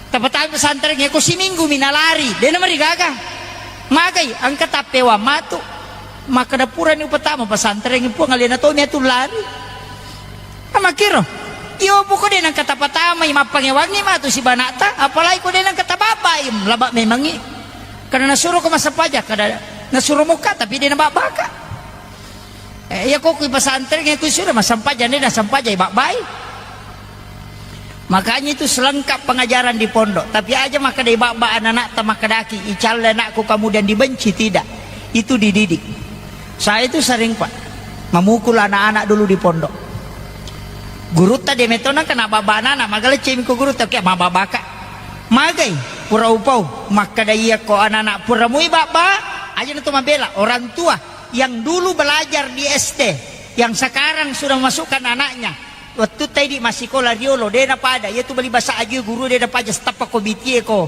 Tapatama pesantren, ko siminggu mi nalari, de namarigaga. Magai, engka tappewang matu. Makkeda purani upatama pesantren, Puang, alena tomi atu lari. Amakkiro. Iyo, poko de nengka tapatamai, mappangewangi matu sibanakta, apalagi ko de nengka tababbai, laba memangi. Karena nasuro ko massempajang, kada nasuro mokka, tapi de nababbaka. Eh, iya ko kui pesantren, iya kui sudah massempajang, de nassempajang, babbai. Makanya itu selengkap pengajaran di pondok. Tapi aja makkeda ibabba anak-anakta, makkedaki, icalle anakku kemudian dibenci, tidak. Itu dididik. Saya itu sering, Pak, memukul anak-anak dulu di pondok. Gurutta de metona kena babba anak-anak, magaleccemi ko gurutta, oke, mababaka. Magai, pura upau, makkeda iya ko anak-anak pura mui babba, aja na to mabela. Orang tua yang dulu belajar di S D, yang sekarang sudah masukkan anaknya, wettu taidi massikola riolo, de napada, iya tu bali basa aju guru, de napaja stappa ko bitie ko.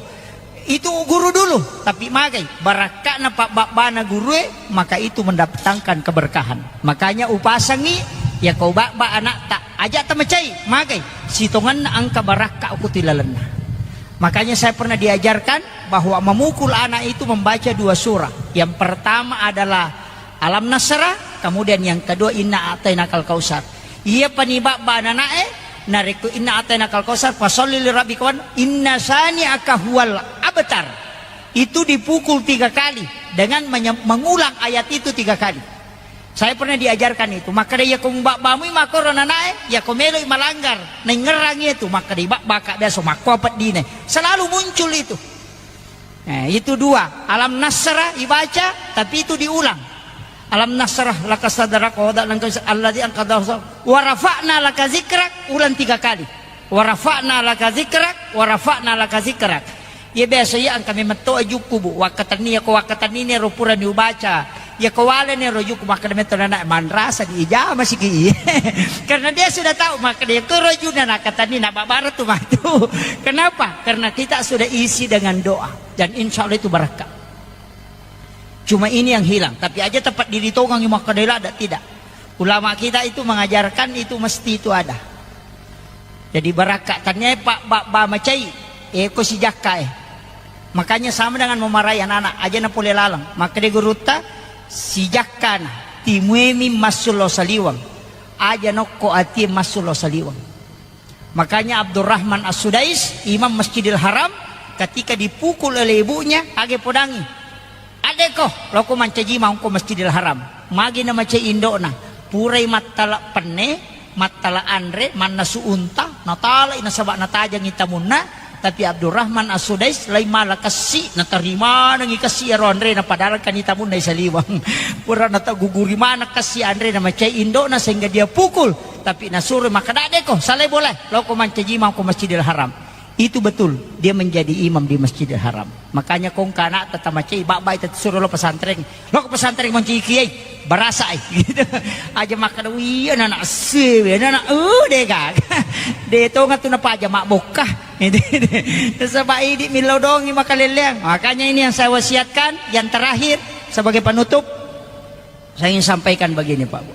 Itu guru dulu, tapi magai, barakka'na pabbabbana gurue, maka itu mendatangkan keberkahan. Makanya upasangi, iya ko babba anakta, aja tamacai, magai, sitongenna engka barakka ko tu lalenna. Makanya saya pernah diajarkan bahwa memukul anak itu membaca dua surah. Yang pertama adalah Alam Nasrah, kemudian yang kedua inna a'tainakal kautsar. Iya pani babba anana'e, narekko inna a'tainakal kautsar, fasalli li rabbika wan, inna syani'aka huwal abtar. Itu dipukul tiga kali dengan menye-, mengulang ayat itu tiga kali. Saya pernah diajarkan itu. Makkeda, "Iyako mubabbamu i makkoro nanae, iyako meloi malanggar, naingngerang itu." Makkeda, "Ibabbaka biasa makkoa peddine." Selalu muncul itu. Eh, itu dua. Alam Nasrah ibaca, tapi itu diulang. Alam Nasrah laka sadrak wa wada'na anka wizrak alladzi anqadha dhahrak wa rafa'na laka zikrak, ulang tiga kali. Wa rafa'na laka zikrak, wa rafa'na laka zikrak. Iya biasa iya engka memetto ajukku, Bu. Wakkatenni, iyako wakkatenni nero purani ubaca. Iyako waleni ero jukku, makkeda metto nana, "Manrasa di ijama siki." Karena dia sudah tahu, makkeda iyako rojuna nakatenni na babara tu matu. Kenapa? Karena kita sudah isi dengan doa. Dan insya Allah itu barakah. Cuma ini yang hilang. Tapi aja tempat diri tongang makkeda lada, tidak. Ulama kita itu mengajarkan itu mesti itu ada. Jadi barakka tania pak bak ba macai, eko sijakka e. Makanya sama dengan memarahi anak-anak, aja na pole laleng. Makkeda gurutta, sijakkana, timuemi massullo saliweng. Aja nokko atie massullo saliweng. Makanya Abdurrahman As-Sudais, Imam Masjidil Haram, ketika dipukul oleh ibunya, age podangi. "Adeko, loko mancaji mangko Masjidil Haram." Magi na macai indokna, purai mattala penne, mattala anre, mannasu unta, natalai nasaba natajangi tamunna, tapi Abdurrahman As-Sudais lai mala kessi, natarimanengi kessi ero anrena, padahal kani tamunna isaliweng. Pura nataguguri maneng kessi anrena macai indokna sehingga dia pukul. Tapi nasuro makkeda, "Adeko, salai bola, loko mancaji mangko Masjidil Haram." Itu betul, dia menjadi imam di Masjidil Haram. Makanya kongka anak tata macai, bak-bak itu suruh lo pesantren. Lo ke pesantren mancaji kiai, barasa ai. Gitu. Aja makkeda, "Iya anak sewe, anak, uh, dega." De tonga tu napa aja mak bokka. Sebab idi milodongi makaleleang. Makanya ini yang saya wasiatkan, yang terakhir sebagai penutup, saya ingin sampaikan begini, Pak Bu.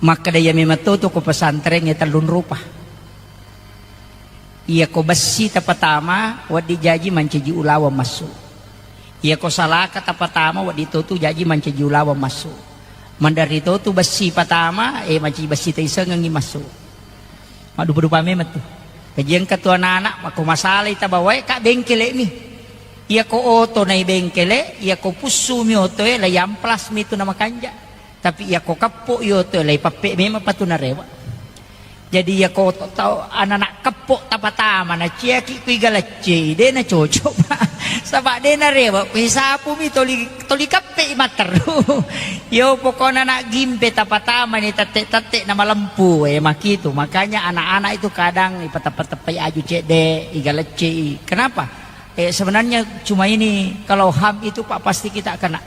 Makkeda iya memang to tu ko pesantren e tellung rupa. Iya ko bessi tapatama, wedding jaji mancaji ulaweng massu. Iya ko salaka tapatama, wedding to tu jaji mancaji ulaweng massu. Mandari to tu bessi patama, eh, mancaji bessi taisengengi massu. Maddupa-dupa memang tu. Kajiang ketua anak-anak, mako masalai tabawae, Kak, bengkele mi. Iya ko oto nai bengkele, iya ko pussu mi oto e, la yamplas mi tu na makanja. Tapi iya ko keppo i oto e, la ipappe memang patu narewa. Jadi iya ko to-, tau anak-anak keppo tapatama, na ciaki kui galecce, de na cocok, Pak. Saba de narewa, kui sapu mi toli, toli keppe i matteru. Yo, pokokna anak gimpe tapatama ni tette-tette na malempu, eh, makitu. Makanya anak-anak itu kadang ipateppa-teppai aju cedde, igalecce i. Kenapa? Eh, sebenarnya cuma ini, kalau ham itu, Pak, pasti kita kena.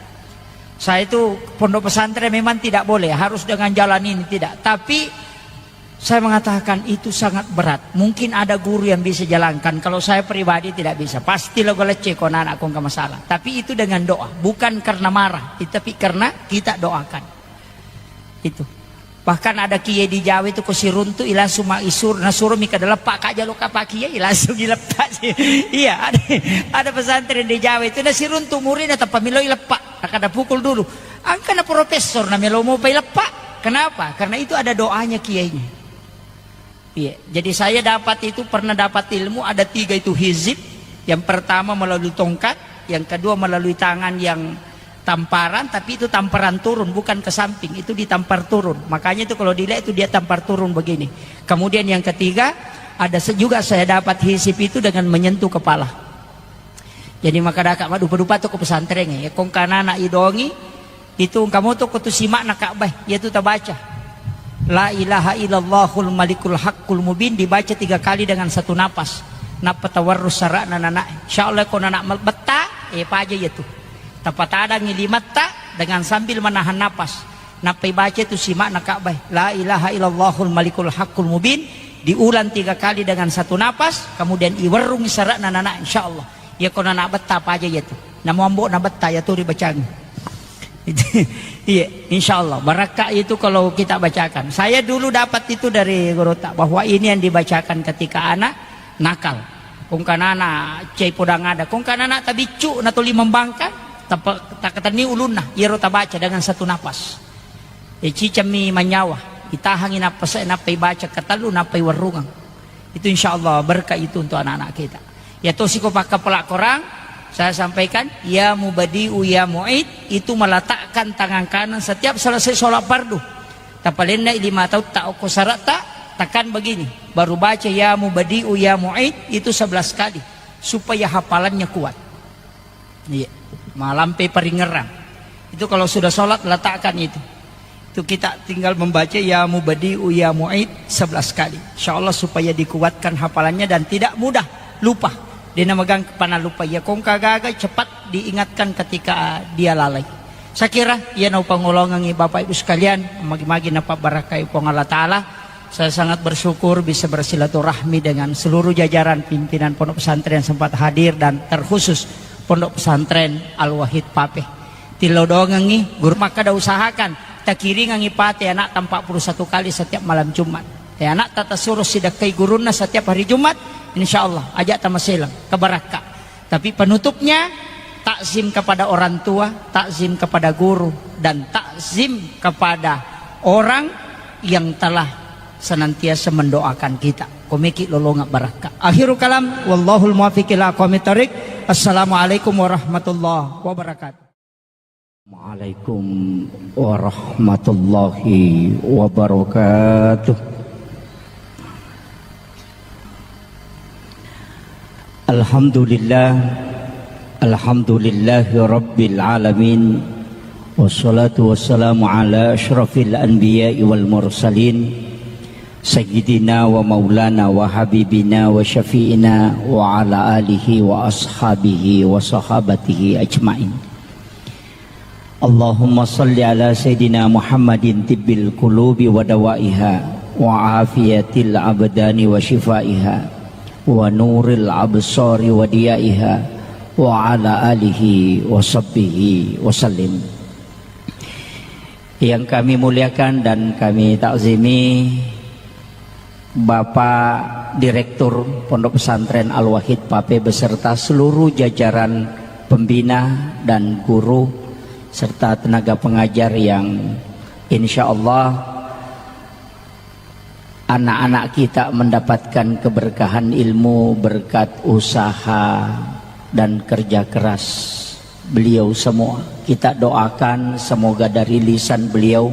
Saya itu pondok pesantren memang tidak boleh, harus dengan jalan ini, tidak. Tapi saya mengatakan itu sangat berat. Mungkin ada guru yang bisa jalankan. Kalau saya pribadi tidak bisa. Pasti lo galecce ko anak-anak ko engka masalah. Tapi itu dengan doa, bukan karena marah, tapi karena kita doakan. Itu. Bahkan ada kiai di Jawa itu ko siruntu i langsung ma isur, nasuro mi kada leppa, "Kak, jalo kapa kiai," langsung ileppa. Iya, ada, ada pesantren di Jawa itu nasiruntu muridna tappa melo ileppa. Kada pukul dulu. Angkana profesor na melo mopa ileppa. Kenapa? Karena itu ada doanya kiainya. Iya. Jadi saya dapat itu, pernah dapat ilmu ada tiga itu hizib. Yang pertama melalui tongkat, yang kedua melalui tangan yang tamparan, tapi itu tamparan turun, bukan ke samping, itu ditampar turun. Makanya itu kalau dilihat itu dia tampar turun begini. Kemudian yang ketiga, ada se-, juga saya dapat hizib itu dengan menyentuh kepala. Jadi makkadaka maddupa-dupa tu ko pesantren e, kongka anak-anak idongi, itu engka moto ko tu simakna Ka'bah, iyatu tabaca. La ilaha illallahul malikul haqqul mubin dibaca tiga kali dengan satu napas. Nappa tawarrus sara'na nana. Insyaallah ko nana mal-, betta, eh, paja iyatu. Tapatadangi limatta dengan sambil menahan napas. Nappa ibaca tu simakna Ka'bah. La ilaha illallahul malikul haqqul mubin diulang tiga kali dengan satu napas, kemudian iwerrung sara'na nana, insyaallah. Iya ko nana betta paja iyatu. Namo ambo na betta iyatu ribacang. Iya, insyaallah. Barakka itu kalau kita bacakan. Saya dulu dapat itu dari gurutta, bahwa ini yang dibacakan ketika anak nakal. Kongka nana cai podang ada. Kongka nana tabiccu na toli membangkang. Tapa-, takatenni ulunna, iyaro tabaca dengan satu napas. E, cicammi manyawa, itahangi napas e, nappa ibaca katellu, nappa iwerrungeng. Itu insya Allah berkah itu untuk anak-anak kita. Ya tosi ko pakkapala Quran, saya sampaikan, ya mubadi'u ya mu'id, itu meletakkan tangan kanan setiap selesai sholat fardu. Tapalenna lima tautta okko sarata, tekan begini, baru baca ya mubadi'u ya mu'id itu sebelas kali supaya hafalannya kuat. Iya, malampe paringerang. Itu kalau sudah sholat, letakkan itu. Itu kita tinggal membaca ya mubadi'u ya mu'id sebelas kali. Insya Allah supaya dikuatkan hafalannya dan tidak mudah lupa. Dia namagang kepana lupa. Ya kongka gaga cepat diingatkan ketika dia lalai. Saya kira ia nau pangolongangi Bapak Ibu sekalian, magi-magi napa barakai Puang Allah Ta'ala. Saya sangat bersyukur bisa bersilaturahmi dengan seluruh jajaran pimpinan Pondok Pesantren yang sempat hadir dan terkhusus Pondok Pesantren Al-Wahid Pape. Tillau doangengi, guru makkada usahakan takiringangi pate anak empat puluh satu kali setiap malam Jumat. Ya, anak tata suruh sidakkai gurunna setiap hari Jumat, insya Allah ajak tamaselang kebarakka. Tapi penutupnya, takzim kepada orang tua, takzim kepada guru, dan takzim kepada orang yang telah senantiasa mendoakan kita. Komeki lolonga barakka. Akhirul kalam, wallahul muwaffiq ila aqwamit thariq. Assalamualaikum warahmatullahi wabarakatuh. Waalaikum warahmatullahi wabarakatuh. Alhamdulillah. Alhamdulillahi rabbil alamin. Wassalatu wassalamu ala asyrafil anbiya'i wal mursalin, sayyidina wa maulana wa habibina wa syafi'ina wa ala alihi wa ashabihi wa sahabatihi ajma'in. Allahumma salli ala Sayyidina Muhammadin tibbil qulubi wa dawaiha, wa afiyatil abdani wa shifaiha, wa nuril absari wa diyaiha, wa ala alihi wa sahbihi wa sallim. Yang kami muliakan dan kami takzimi, Bapak Direktur Pondok Pesantren Al-Wahid Pape beserta seluruh jajaran pembina dan guru serta tenaga pengajar yang insya Allah anak-anak kita mendapatkan keberkahan ilmu berkat usaha dan kerja keras beliau semua. Kita doakan semoga dari lisan beliau,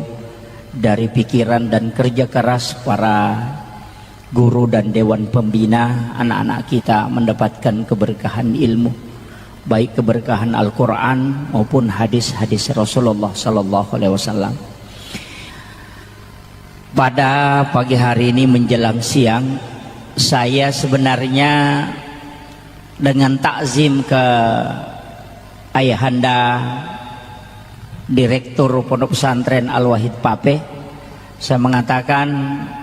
dari pikiran dan kerja keras para guru dan dewan pembina, anak-anak kita mendapatkan keberkahan ilmu, baik keberkahan Al-Quran maupun hadis-hadis Rasulullah sallallahu alaihi wasallam. Pada pagi hari ini menjelang siang, saya sebenarnya dengan takzim ke Ayahanda Direktur Pondok Pesantren Al-Wahid Pape, saya mengatakan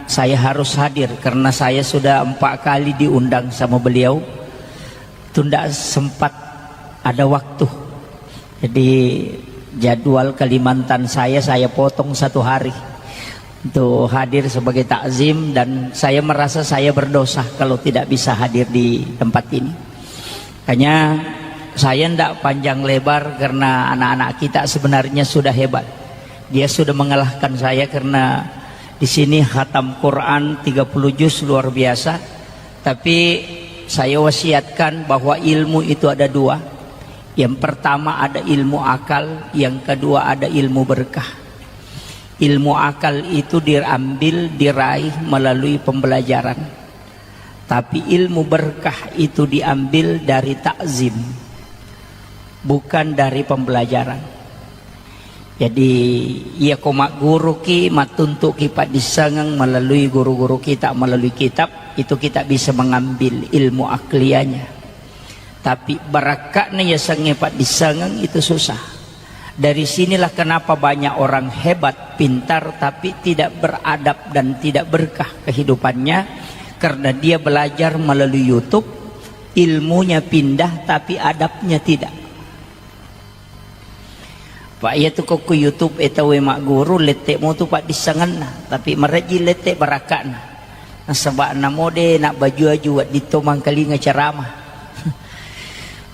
saya harus hadir karena saya sudah empat kali diundang sama beliau, tunda sempat ada waktu. Jadi jadwal Kalimantan saya, saya potong satu hari untuk hadir sebagai takzim dan saya merasa saya berdosa kalau tidak bisa hadir di tempat ini. Hanya saya ndak panjang lebar karena anak-anak kita sebenarnya sudah hebat. Dia sudah mengalahkan saya karena di sini khatam Quran tiga puluh juz luar biasa. Tapi saya wasiatkan bahwa ilmu itu ada dua. Yang pertama ada ilmu akal, yang kedua ada ilmu berkah. Ilmu akal itu diambil, diraih melalui pembelajaran. Tapi ilmu berkah itu diambil dari takzim, bukan dari pembelajaran. Jadi, iya ko magguruki, mattuntuki paddissengeng melalui guru-guru kita, melalui kitab, itu kita bisa mengambil ilmu akliyahnya. Tapi barakka'na yasengnge paddissengeng itu susah. Dari sinilah kenapa banyak orang hebat, pintar, tapi tidak beradab dan tidak berkah kehidupannya, karena dia belajar melalui YouTube, ilmunya pindah, tapi adabnya tidak. Pak, iya tu kokko YouTube e tauwe magguru, lette motu paddissengenna, tapi marejji lette barakka'na. Nasaba namo de nabbaju-aju wedding to mangkalinga ceramah.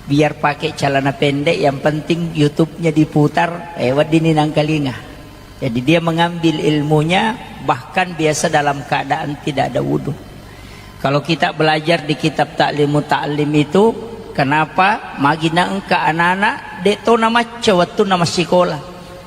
Biar pakai celana pendek, yang penting YouTube-nya diputar, eh, weddini nangkalinga. Jadi dia mengambil ilmunya, bahkan biasa dalam keadaan tidak ada wudhu. Kalau kita belajar di kitab Ta'limu Ta'lim itu, kenapa? Magi na engka anak-anak, dek to namacca waktu na massikola.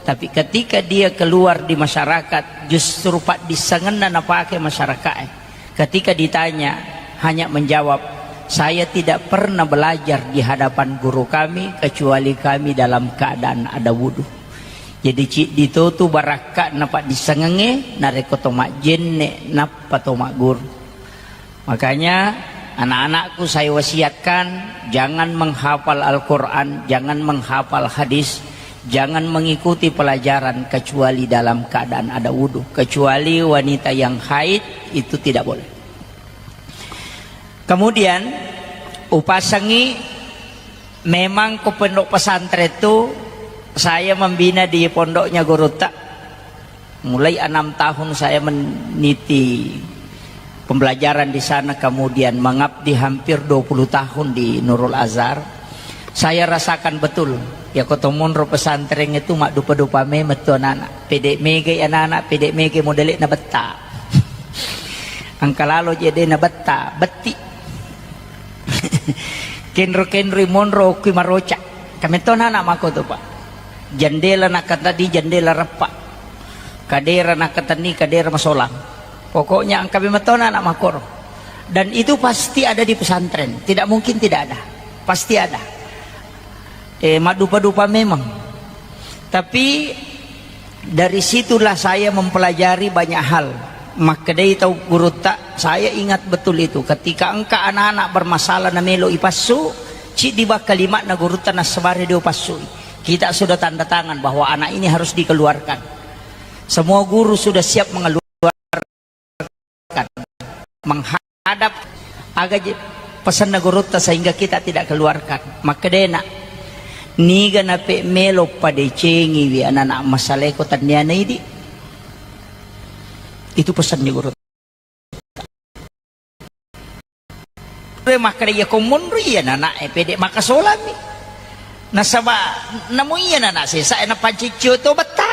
Tapi ketika dia keluar di masyarakat, justru paddissengenna napakai masyarakat. Ketika ditanya, hanya menjawab, "Saya tidak pernah belajar di hadapan guru kami, kecuali kami dalam keadaan ada wudhu." Jadi, ciddi to tu barakka na paddissengengnge, narekko to majjenne, nappa to magguru. Makanya, anak-anakku saya wasiatkan, jangan menghafal Al-Quran, jangan menghafal hadis, jangan mengikuti pelajaran kecuali dalam keadaan ada wudhu. Kecuali wanita yang haid, itu tidak boleh. Kemudian, upasangi memang ke pondok pesantren itu saya membina di pondoknya gurutta. Mulai enam tahun saya meniti pembelajaran di sana, kemudian mengabdi hampir dua puluh tahun di Nurul Azhar. Saya rasakan betul, ya, ko to monro pesantren itu mak dupa-dupa memang tu anak-anak. Pede mege anak-anak, pede mege modele na betta. Angka lalo je de na betta, betti. Kenro-kenro monro kui maroca. Kametona anak mako tu, Pak. Jendela nakatani jendela reppa. Kadera nakatenni kadera masolang. Pokoknya engka memetona anak makoro. Dan itu pasti ada di pesantren. Tidak mungkin tidak ada. Pasti ada. Eh, madupa-dupa memang. Tapi dari situlah saya mempelajari banyak hal. Makkedai tau gurutta, saya ingat betul itu. Ketika engka anak-anak bermasalah na melo ipassu, cidi bakka limakna gurutta nassabari dio passui. Kita sudah tanda tangan bahwa anak ini harus dikeluarkan. Semua guru sudah siap mengeluarkan, menghadap aga je pesanna gurutta sehingga kita tidak keluarkan. Makkedena, niga nape melo padecengiwi anak-anak masaleko tenniana idi. Itu pesannya gurutta. Makkeda iya ko monro iya nana e pede makasolami. Nasaba namo iya nana sesa e napanciccio to betta.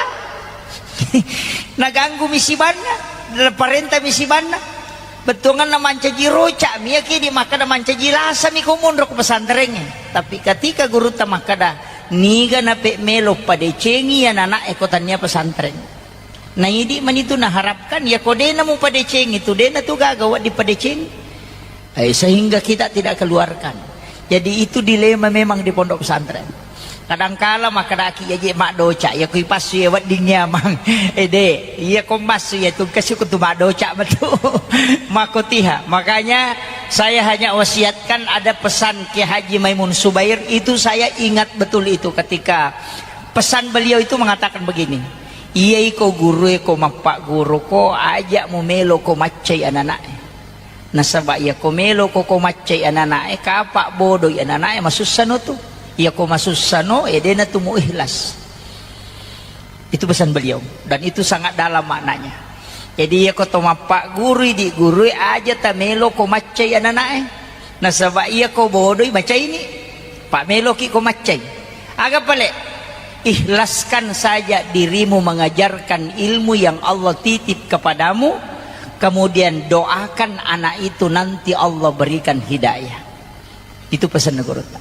Naganggu mi sibanna, naparenta mi sibanna. Bettuanganna mancaji roca mi, iya kidi makkeda mancaji lasa mi ko monro ko pesantrengnge. Tapi ketika gurutta makkeda, niga nape melo padecengi iya nana e ko tania pesantren. Na idi manitu naharapkan, ya ko dena mupadecengi tu, dena tu gaga wedding padeceng. Eh, sehingga kita tidak keluarkan. Jadi itu dilema memang di pondok pesantren. Kadangkala makkedaki ya je maddoca, ya kui passu ya wedding nyamang. Eh de, iya ko massu ya tu kasi ko tu maddoca betul. Makotiha. Makanya saya hanya wasiatkan ada pesan Kiai Haji Maimun Subair itu saya ingat betul itu ketika pesan beliau itu mengatakan begini. Iya iko guru e ko mappagguru ko, aja mu melo ko maccai anana'e. Nasaba iya ko melo ko ko maccai anana'e, kapa bodoi anana'e masussano tu. Iya ko masussano, e dena tu mu ikhlas. Itu pesan beliau dan itu sangat dalam maknanya. Jadi iya ko to mappagguru di guru e aja ta melo ko maccai anana'e. Nasaba iya ko bodoi macaini. Pak meloki ko maccai. Aga pale? Ikhlaskan saja dirimu mengajarkan ilmu yang Allah titip kepadamu, kemudian doakan anak itu nanti Allah berikan hidayah. Itu pesan gurutta.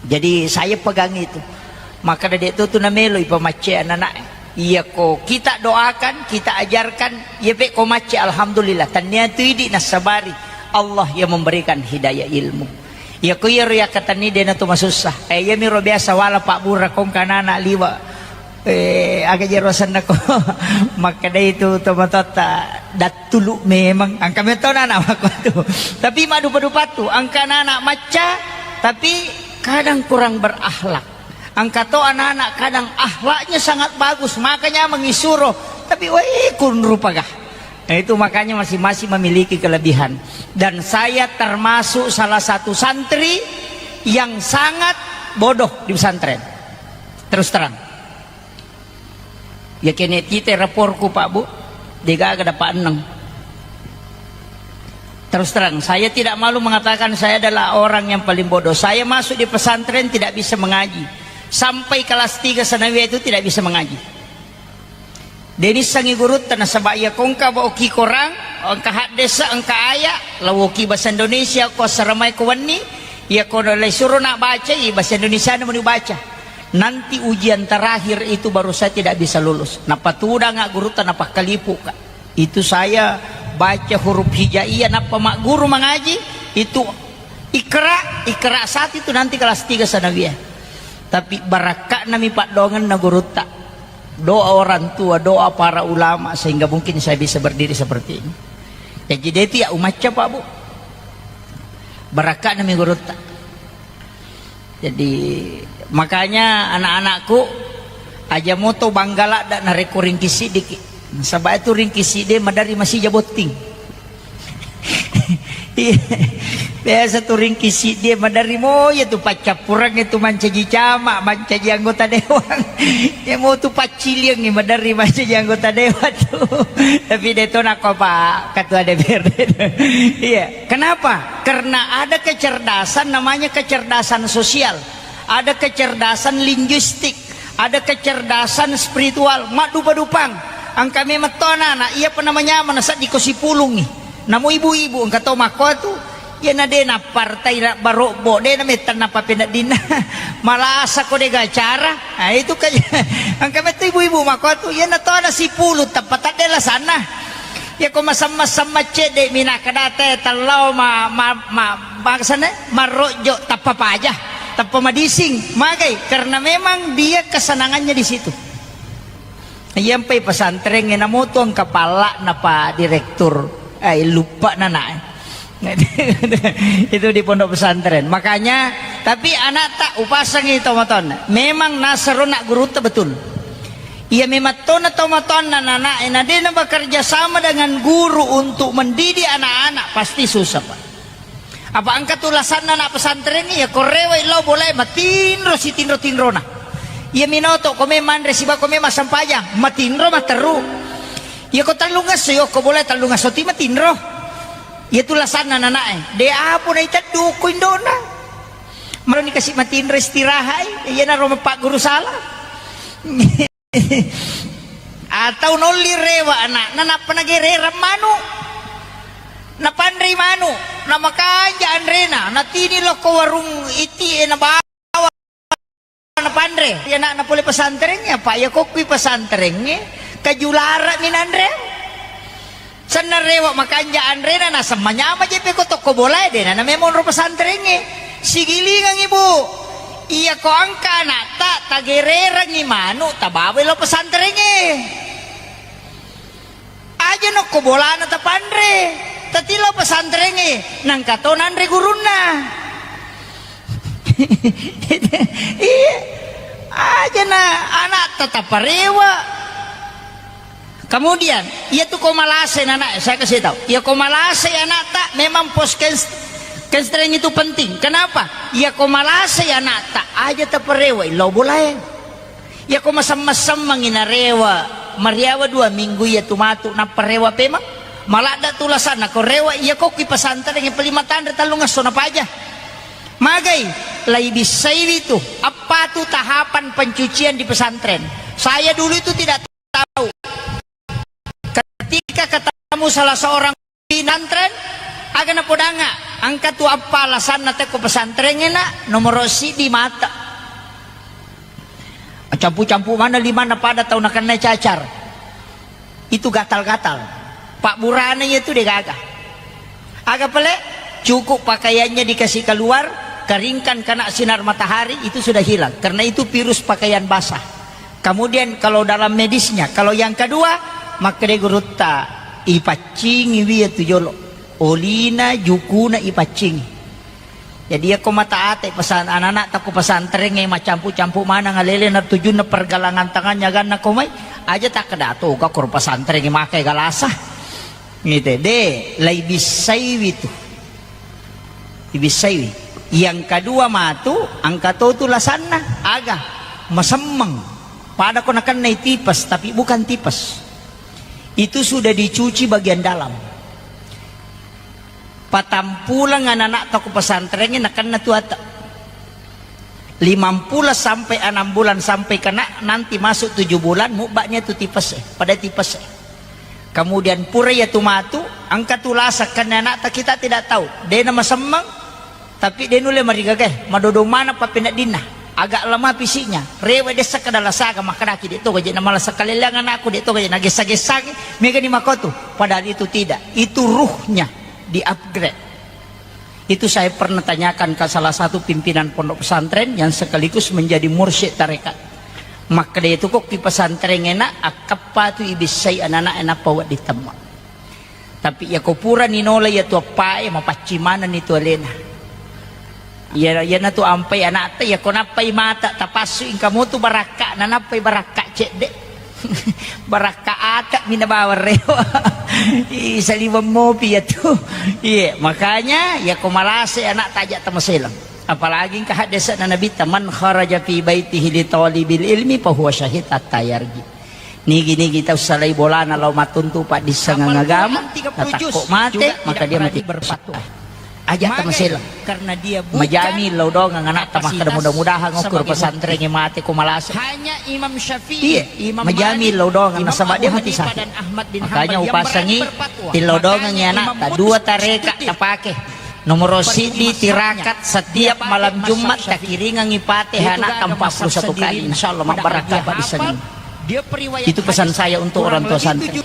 Jadi saya pegang itu. Maka dedek tu tu namelo ipamacce anak-anak. Iya ko kita doakan, kita ajarkan, iya pe ko macce alhamdulillah. Tania tu idi nasabari Allah yang memberikan hidayah ilmu. Iya ko iyaro yakkatenni dena tu masussa. Eh, iya miro biasa wala pabbura kongka nana liwa. Eh, aga jero asenna ko. Makkedai tu tomatoatta dattulu memang. Angka metto nana makko tu. Tapi madupa-dupa tu. Angka nana macca, tapi kadang kurang berakhlak. Angka to anak-anak kadang akhlaknya sangat bagus, makanya mengisuro. Tapi weh kunrupaga. Nah, itu makanya masing-masing memiliki kelebihan. Dan saya termasuk salah satu santri yang sangat bodoh di pesantren. Terus terang. Ya kene tite raporku Pak Bu, degaga dapat eneng. Terus terang, saya tidak malu mengatakan saya adalah orang yang paling bodoh. Saya masuk di pesantren tidak bisa mengaji. Sampai kelas tiga sanawiyah itu tidak bisa mengaji. Denissangi gurutta nasaba iya ko engka baoki Korang, engka haddesa, engka aya, lawoki bahasa Indonesia ko assaramai ko wenni, iya ko le suro nak bacai bahasa Indonesia na meni baca. Nanti ujian terakhir itu baru saya tidak bisa lulus. Napatudanga gurutta napakkalipuka. Itu saya baca huruf hijaiyah nappa magguru mangaji, itu Iqra, Iqra saat itu nanti kelas tiga sanawiyah. Tapi barakka'na mi paddoangenna gurutta. Doa orang tua, doa para ulama sehingga mungkin saya bisa berdiri seperti ini. Jadi dia itu ya umacca, Pak, Bu. Barakka'na mi gurutta. Jadi makanya anak-anakku, aja moto bangga ladda narekko ringki siddiki. Nasaba itu ringki siddi maderri masija botting. Iya. Biasa tu ringki siddi maderri moya tu paccappureng itu mancaji camat, mancaji anggota dewan. Ya mau tu pacciliang maderri mancaji anggota dewan tu. Tapi deto nako Pak Ketua D P R D. Iya. Kenapa? Karena ada kecerdasan namanya kecerdasan sosial, ada kecerdasan linguistik, ada kecerdasan spiritual, maddupa-dupang. Engka memang to anak-anak, iya pernah menyama nasaddi ko sipulungi. Namo ibu-ibu engka to makko tu, iya na de na partai na barobbo, de na metang na papeneddinna. Malasa ko de gacara. Nah, itu kan engka metto ibu-ibu makko tu, iya na to ada sipulung tappa tadde lasanna. Iya ko masam-masam maccedde mi nakkeda te tellau ma, ma, ma, bangsana marrojjo tappa paja, tappa madising. Magai? Karena memang dia kesenangannya di situ. Iyampai pesantrengnge namoto engka palla'na pa direktur, eh, luppa nana. Itu di pondok pesantren. Makanya, tapi anakta upasangi tomatoanna. Memang nasero nak gurutta betul. Iya memang tona tomatoanna nana, na dena bekerja sama dengan guru untuk mendidik anak-anak, pasti susah, Pak. Apa engka tu lasanna anak pesantren iya ko rewai lao bolae matinro sitinro-tinrona. Iya minoto ko me manre siba ko me massempajang matinro matteru. Iya ko tellung esso yokko bolae tellung esso ti matinro. Iya tu lasanna nanae. De apo na iteddu ko indona. Maroni kasi matinro istirahat, iya na roma pak guru salah. Atau nolli rewa anakna nappa nagererang manu. Napanrei manu, namakanja anrena, natini lokko warung iti e nabawa napanre. Iya anakna pole pesantrengnge, apa iya kokkui pesantrengnge, kajulara minanre. Senna rewa makanja anrena naseng manyama je peko tokko bolae dena na memang ro pesantrengnge. Sigilingang ibu, iya ko angka anakta tagererengngi manu tabawai lo pesantrengnge. Aja nokko bolana tapanre, tatilo pesantrengnge, nangka to nanre gurunna. Iya, aja na anakta taparewa. Kemudian, iya tu ko malasai anak, saya kasih tahu. Iya ko malasai anakta memang pos kens- kenstreng itu penting. Kenapa? Iya ko malasai anakta aja taparewa lo bolae. Iya ko masemmeng-semmengi narewa, mariawa dua minggu iya tu matu napparewa pemang. Maladda tu lasanna ko rewa iya ko ki pesantren yang pelima tanre tellung esso napaja. Magai, lai bissaiwi tu apa tu tahapan pencucian di pesantren. Saya dulu itu tidak tahu. Ketika ketemu salah seorang pinantren, aga napodanga, angka tu apa alasanna tekko pesantrengnge na nomoro siddi mata. Campu-campu mana lima na pada tau nakenna cacar. Itu gatal-gatal. Pak burana itu degaga. Aga pale? Cukup pakaiannya dikasih keluar, keringkan kena sinar matahari, itu sudah hilang. Karena itu virus pakaian basah. Kemudian kalau dalam medisnya, kalau yang kedua, makkeda gurutta, ipaccingi wi tu jolo. Olina, jukuna ipaccingi. Jadi iya ko mata ate pesan anak-anak takko pesantrengnge macampu-campu maneng alele na tujunna pergelangan tangannya ganna ko mai, aja takkeda to ka kor pesantrengnge makai galasa. Ngite, de, lai bissaiwi tu. Ibissaiwi. Yang kedua matu, angka to tu lasanna, aga, masemmeng. Pada ko nakennai tipes, tapi bukan tipes. Itu sudah dicuci bagian dalam. Patampuleng anak-anak toko pesantrengnge nakenna tuata. Limampulo sampai enam bulan sampai kena nanti masuk tujuh bulan, mubba'nya tu tipes, eh, pada tipes. Kemudian pura ya tu matu, engka tu lasa kenna anak ta kita tidak tahu. Dena masemmeng, tapi de nulle marigaga, madodong mana pappeneddinna. Agak lemah fisiknya, rewe dessa kada lasaga, makkedaki de to gaje na malasa kaleleang anakku, de to gaje na gessa-gessangi, mega ni makotu. Padahal itu tidak, itu ruhnya di-upgrade. Itu saya pernah tanyakan ke salah satu pimpinan pondok pesantren yang sekaligus menjadi mursyid tarekat. Makkeda itu kok ki pesantren enak, akkappa tu ibissai anak-anak enak pawa ditemma. Tapi ya ko pura ni nola ya tu appae, mapaccing maneng ni tu alena. Ya, ya na tu ampai anak ta, ya ko nappai mata, tapassu ingka motu barakka, na nappai barakka cedde. Barakka ata mina bawang rewa. Ih, saliweng mopi ya tu. Iya, makanya ya ko malase anak tajak tamaselang. Apalagi engka haddese'na Nabitta, "Man kharaja fi baitihi li talibil ilmi fahuwa syahid hatta yarji." Nigi-nigi tau salai bolana lao mattuntu paddissengeng agama, natakko mate, maka dia mati. Aja tamasela. Majami lao dongeng anak ta makkeda, mudah-mudahan okko pesantren mate ko malasa. Iya, majami lao dongeng nasaba dia mati sakit. Makanya upasangi, tillau dongeng ya anak ta dua tareka tapake. Nomor siddi tirakat setiap malam Jumat takiringengi Fatihah anak empat puluh satu kali, insya Allah mabbarakka paddissengeng. Itu pesan saya untuk orang tua santri.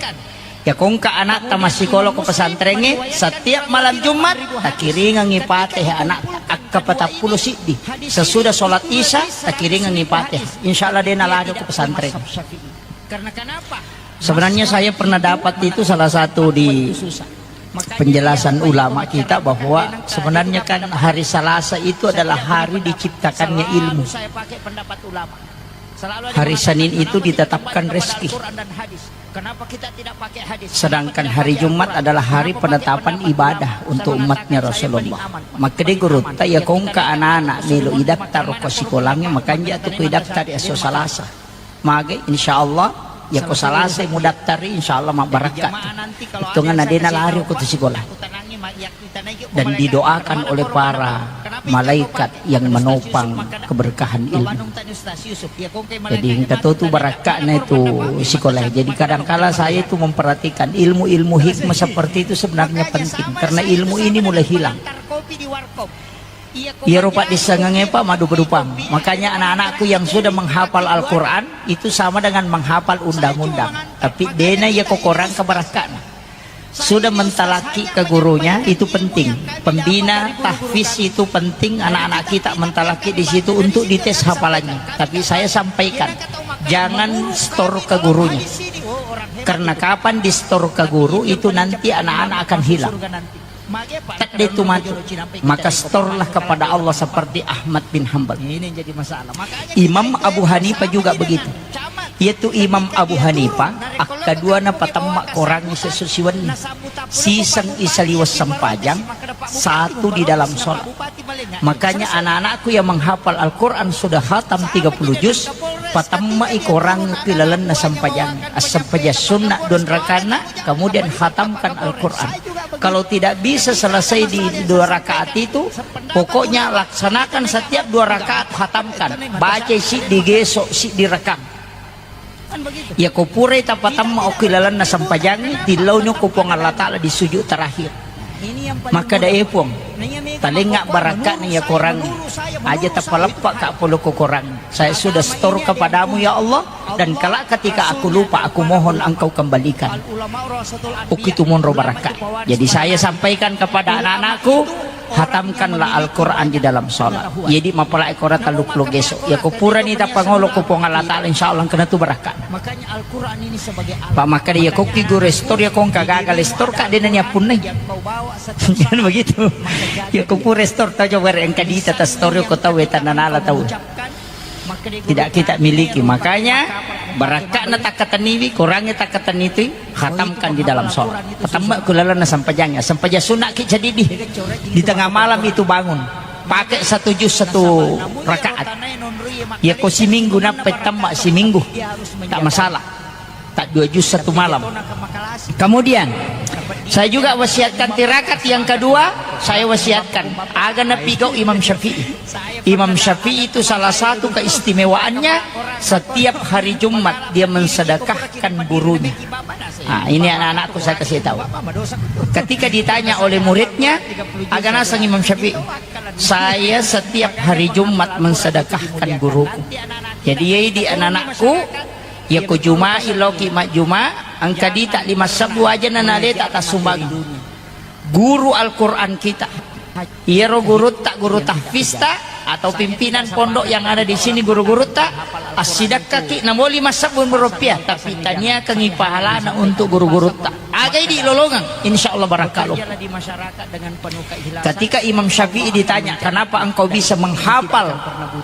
Ya kongka anak ta massikola ko pesantrengnge, setiap malam Jumat takiringengi Fatihah anak akka patappulo siddi. Sesudah sholat Isya takiringengi Fatihah. Insya Allah dena lari ko pesantren. Sebenarnya saya pernah dapat itu salah satu di penjelasan ulama kita bahwa sebenarnya kan hari Selasa itu adalah hari diciptakannya ilmu. Hari Senin itu ditetapkan rezeki. Sedangkan hari Jumat adalah hari penetapan ibadah untuk umatnya Rasulullah. Makkeda gurutta, ya kongka anak-anak melo idaftar ko sikolangnge, makanja tu ko idaftar esso Salasa. Mage, insya Allah, ya ko Salasa mudaftari, insya Allah mabbarakka. Hitunganna dena lari ko tu sikola. Dan didoakan oleh para malaikat yang menopang keberkahan ilmu. Jadi engka to tu barakka'na itu sikola. Jadi kadangkala saya itu memperhatikan ilmu-ilmu hikmah seperti itu sebenarnya penting karena ilmu ini mulai hilang. Iyaro paddissengengnge, Pak, maddupa-dupang. Makanya anak-anakku yang sudah menghafal Al-Quran itu sama dengan menghafal undang-undang. Tapi dena iya kokorang kebarakka'na. Sudah mentalaki ke gurunya, itu penting. Pembina tahfiz itu penting, anak-anak kita mentalaki di situ untuk dites hafalannya. Tapi saya sampaikan, jangan store ke gurunya. Karena kapan di store ke guru, itu nanti anak-anak akan hilang. Tedde tu matu, maka storlah kepada Allah seperti Ahmad bin Hambal. Imam Abu Hanifah juga begitu. Yaitu Imam Abu Hanifah, akkaduana patemma korangngi sesso siwenni. Siseng isaliweng sempajang, satu di dalam sholat. Makanya anak-anakku yang menghafal Al-Quran sudah khatam tiga puluh juz, patemmai korang ki lalenna sempajang. Assempajang sunnah dua rakaatna, kemudian khatamkan Al-Quran. Kalau tidak bisa selesai di dua rakaat itu, pokoknya laksanakan setiap dua rakaat khatamkan. Baca siddi geso, siddi rekang. Iya ko purai tapatemma okko ilalenna sempajangnge, tillauni okko Puang Allah Ta'ala di sujud terakhir. Makkeda, "Eh Puang, talengnga barakka'na iya korangnge. Aja tapaleppa ka pole ko korang. Saya sudah setor kepadamu ya Allah, dan kelak ketika aku lupa, aku mohon engkau kembalikan." Okkitu monro barakka. Jadi saya sampaikan kepada anak-anakku, hatamkanlah Al-Quran di dalam sholat. Jadi mapalai korang taluk lo geso. Ya ko purani tapangolo ko Puang Allah Ta'ala, insya Allah kena tu barakka. Pak makkeda ya kokki guru store ya kongka gagal store ka dena ni appunnai. Kan begitu. Ya ko pura store tau coba engka dita ta store ko tau wetan nala tau. Tidak kita miliki. Makanya barakka'na takkataniwi, korangnge takkatani tu, khatamkan di dalam sholat. Pertama ku lalenna sempajangnya, sempajang sunnah ki jadi di, di tengah malam itu bangun, pakai satu juz satu rakaat. Ya ko siminggu nappa tamma siminggu, tak masalah. Tak dua juz satu malam. Kemudian Saya juga wasiatkan tirakat yang kedua, saya wasiatkan. Aga napigau Imam Syafi'i. Imam Syafi'i itu salah satu keistimewaannya, setiap hari Jumat dia mensedekahkan gurunya. Nah, ini anak-anakku saya kasih tahu. Ketika ditanya oleh muridnya, aga naseng Imam Syafi'i, saya setiap hari Jumat mensedekahkan guruku. Jadi, ya, di anak-anakku, ya, ku Juma'i loki majjuma, engka dita lima sebbu aja nanaleta tassumbang. Guru Al-Quran kita. Iyaro gurutta, guru tahfista atau pimpinan pondok yang ada di sini, guru-gurutta, assidekkaki namo lima sebbu rupiah, tapi taniakengi pahalana untuk guru-gurutta. Agai di lolongang, insya Allah barakalo. Ketika Imam Syafi'i ditanya, "Kenapa engkau bisa menghafal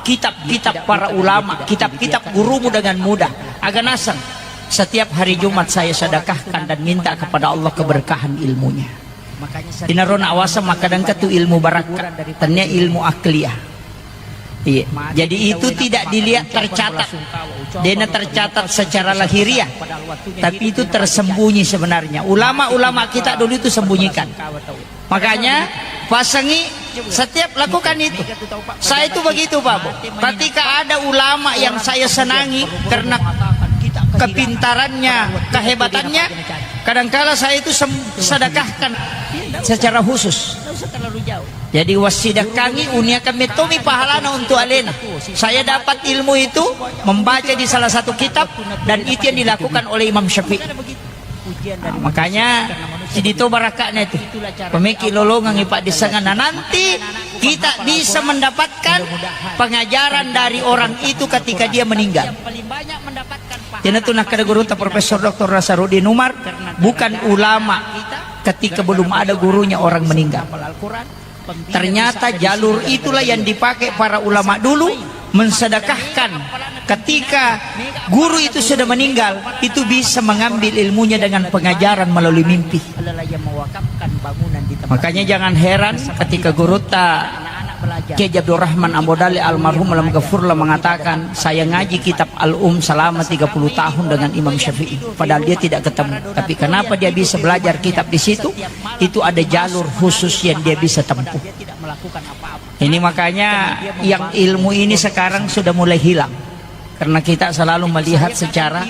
kitab-kitab para ulama, kitab-kitab gurumu dengan mudah?" Aga naseng, "Setiap hari Jumat saya sedekahkan dan minta kepada Allah keberkahan ilmunya." Inaro nawaseng makkadangka tu ilmu barakka, tania ilmu akliyah. Iya. Jadi itu tidak dilihat tercatat. Dena tercatat secara lahiriah. Tapi itu tersembunyi sebenarnya. Ulama-ulama kita dulu itu sembunyikan. Makanya pasangi setiap lakukan itu. Saya itu begitu, Pak Bu. Ketika ada ulama yang saya senangi karena kepintarannya, kehebatannya, kadangkala saya itu sem- sedekahkan secara khusus. Jadi wassidakangi uniakan metomi pahalana untuk alena. Saya dapat ilmu itu membaca di salah satu kitab dan itu yang dilakukan oleh Imam Syafi'i. Nah, makanya sidito barakaknya itu. Pemeki lolongang ipak di sana. Nah, nanti kita bisa mendapatkan pengajaran dari orang itu ketika dia meninggal. Jadi itu nakkeda gurutta Profesor Doktor Nasarudin Umar, bukan ulama ketika belum ada gurunya orang meninggal. Ternyata jalur itulah yang dipakai para ulama dulu mensedekahkan. Ketika guru itu sudah meninggal, itu bisa mengambil ilmunya dengan pengajaran melalui mimpi. Makanya jangan heran ketika gurutta Kiai Abdurrahman Ambo Dalle almarhum alam gafurlah mengatakan, "Saya ngaji kitab Al-Um selama tiga puluh tahun dengan Imam Syafi'i, padahal dia tidak ketemu. Tapi kenapa dia bisa belajar kitab di situ? Itu ada jalur khusus yang dia bisa tempuh." Ini makanya yang ilmu ini sekarang sudah mulai hilang. Karena kita selalu melihat secara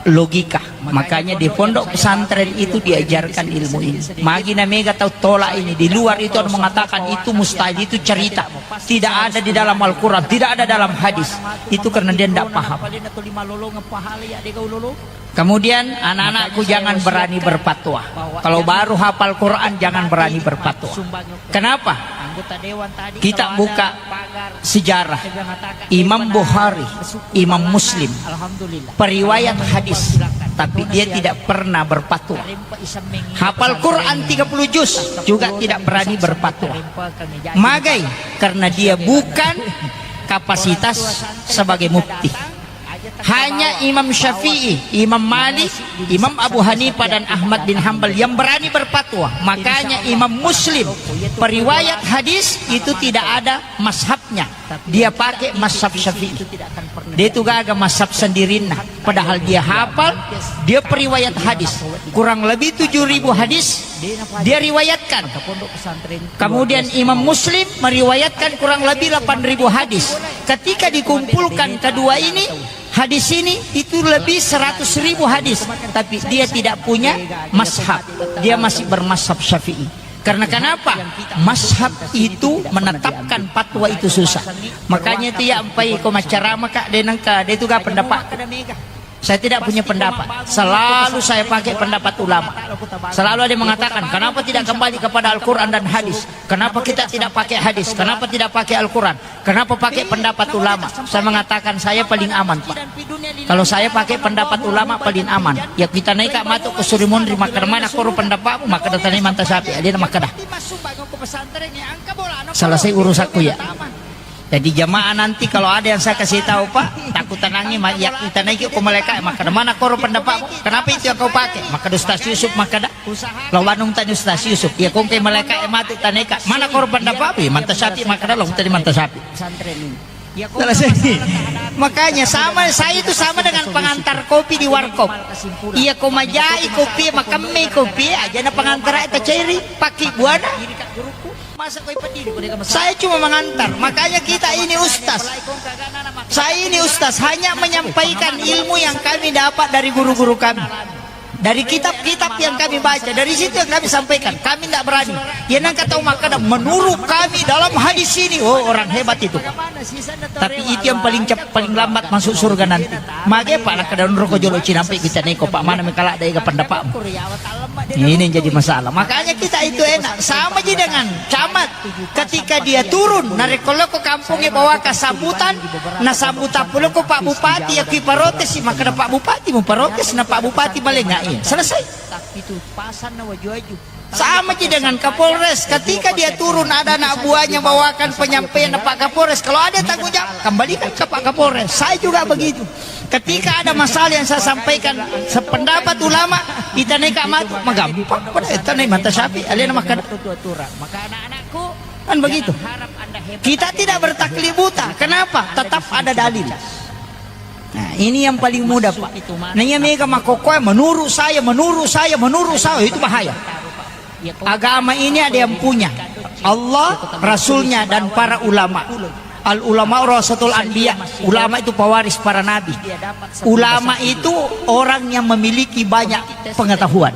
logika. Makanya di pondok pesantren itu diajarkan ilmu ini. Magi na mega tau tolak ini. Di luar itu ada mengatakan itu mustahil, itu cerita. Tidak ada di dalam Al-Quran, tidak ada dalam hadis. Itu karena dia tidak paham. Kemudian anak-anakku jangan berani berfatwa. Kalau baru hafal Quran jangan berani berfatwa. Kenapa? Kita buka sejarah Imam Bukhari, Imam Muslim, periwayat hadis, tapi dia tidak pernah berfatwa. Hafal Quran tiga puluh juz juga tidak berani berfatwa. Magai? Karena dia bukan kapasitas sebagai mufti. Hanya Imam Syafi'i, Imam Malik, Imam Abu Hanifah dan Ahmad bin Hambal yang berani berfatwa. Makanya Imam Muslim, periwayat hadis itu tidak ada mazhabnya. Dia pakai mazhab Syafi'i. Dia itu gaga mazhab sendirinna. Padahal dia hafal, dia periwayat hadis. Kurang lebih tujuh ribu hadis dia riwayatkan. Kemudian Imam Muslim meriwayatkan kurang lebih delapan ribu hadis. Ketika dikumpulkan kedua ini, hadis ini itu lebih seratus ribu hadis. Tapi dia tidak punya mazhab. Dia masih bermazhab Syafi'i. Karena kenapa? Mazhab itu menetapkan fatwa itu susah. Makanya itu ya empai ko macarama kak, dia nengka, dia itu gak pendapat. Saya tidak punya pendapat. Selalu saya pakai pendapat ulama. Selalu ada yang mengatakan, "Kenapa tidak kembali kepada Al-Quran dan hadis? Kenapa kita tidak pakai hadis? Kenapa tidak pakai Al-Quran? Kenapa pakai pendapat ulama?" Saya mengatakan, "Saya paling aman, Pak. Kalau saya pakai pendapat ulama, paling aman. Ya, kita naik, Kak, masuk ke Surimunri, maka mana koro pendapatmu, maka datang manta sapi, ada maka dah." Selesai urusanku, ya. Jadi jamaah nanti kalau ada yang saya kasih tahu, Pak, takut tenangi, ma-, ya, kita naik ke malaikat, maka mana koro pendapatmu? Kenapa itu yang kau pakai? Maka Ustaz Yusuf, maka dah. Lawanung tanya Ustaz Yusuf, ya kongke malaikat mati taneka, mana koro pendapatmu? Ya, manta sapi, maka dah, lawan tadi manta sapi. Selesai. Makanya sama, saya itu sama dengan pengantar kopi di warkop. Iya, ko majai kopi, makemme kopi, aja na pengantar ta ceri, pakai buana. Saya cuma mengantar. Makanya kita ini ustaz. Saya ini ustaz hanya menyampaikan ilmu yang kami dapat dari guru-guru kami. Dari kitab-kitab yang kami baca, dari situ yang kami sampaikan. Kami tidak berani. Ya, nang kata Umar kadang, "Menurut kami dalam hadis ini," oh, orang hebat itu, Pak. Tapi itu yang paling cep-, paling lambat masuk surga nanti. Mage, Pak, nak kadang roko jolo cinampe kita neko, Pak, mana mekala ada ega pendapatmu. Ini yang jadi masalah. Makanya kita itu enak. Sama aja dengan camat. Ketika dia turun, narekko lao ko kampongnge bawaka sambutan, na sambutan pole ko Pak Bupati, ya kui parotesi, maka na Pak Bupati mu parotes, na Pak Bupati malenga, iya, selesai. Sama ji dengan Kapolres, ketika dia turun ada anak buahnya bawakan penyampaian na Pak Kapolres, kalau ada tanggung jawab, kembalikan ke Pak Kapolres. Saya juga begitu. Ketika ada masalah yang saya sampaikan, sependapat ulama, itaneka matu, magampang pada itanai mata syafi, alena makan. Kan begitu. Kita tidak bertaklid buta. Kenapa? Tetap ada dalil. Nah, ini yang paling mudah, Pak. Nah, iya mega makokoe, "Menurut saya, menurut saya, menurut saya," itu bahaya. Agama ini ada yang punya. Allah, Rasulnya, dan para ulama. Al ulama warasatul anbiya. Ulama itu pewaris para nabi. Ulama itu orang yang memiliki banyak pengetahuan.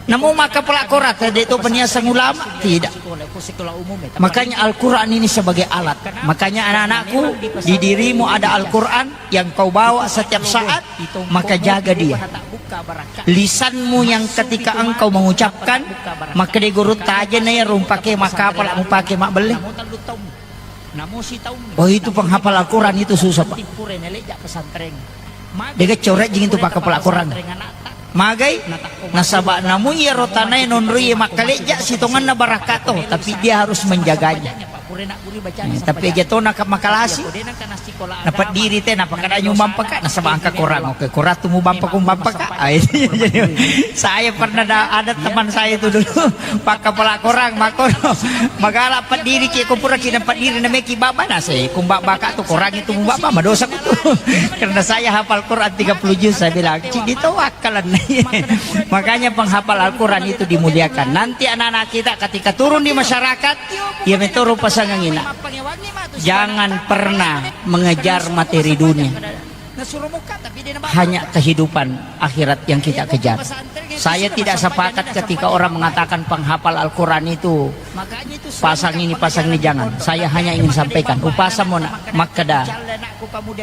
Namo makkapala Korang, de to peniasang ulama? Tidak. Makanya Al-Quran ini sebagai alat. Makanya anak-anakku, di dirimu ada Al-Quran yang kau bawa setiap saat, maka jaga dia. Lisanmu yang ketika engkau mengucapkan, maka de guru tajena ya rumpake makkapala mupake mabbelle. Oh, itu penghafal Al-Quran itu susah, Pak. Dega corejjing itu pakkapala Al-Quran. Magai? Nasaba namu iyaro tanae nonroi makkalejja sitongenna barakka to, tapi dia harus menjaganya. Eh, tapi aja to naka makalasi. Napeddiri te, napakkada nyumbang paka, nasaba engka korang. Oke, korang tu mubampa ko mubampa ka. Ah, itu. Saya pernah da-, ada teman saya itu dulu. Pakkapala Korang, makkoro. Magala peddiri ki, ko pura ki napeddiri na meki baba, na se, kumbak baka tu Korang itu mubaba, madosa ku tu. Karena saya hafal Quran tiga puluh juz, saya bilang, "Cik, ditawakkalan." Makanya penghafal Al-Quran itu dimuliakan. Nanti anak-anak kita ketika turun di masyarakat, ya metoro pasangan ina. Jangan pernah mengejar materi dunia. Hanya kehidupan akhirat yang kita kejar. Saya tidak sepakat ketika orang mengatakan penghafal Al-Quran itu pasang ini, pasang ini, jangan. Saya hanya ingin sampaikan, upasa mona makkeda,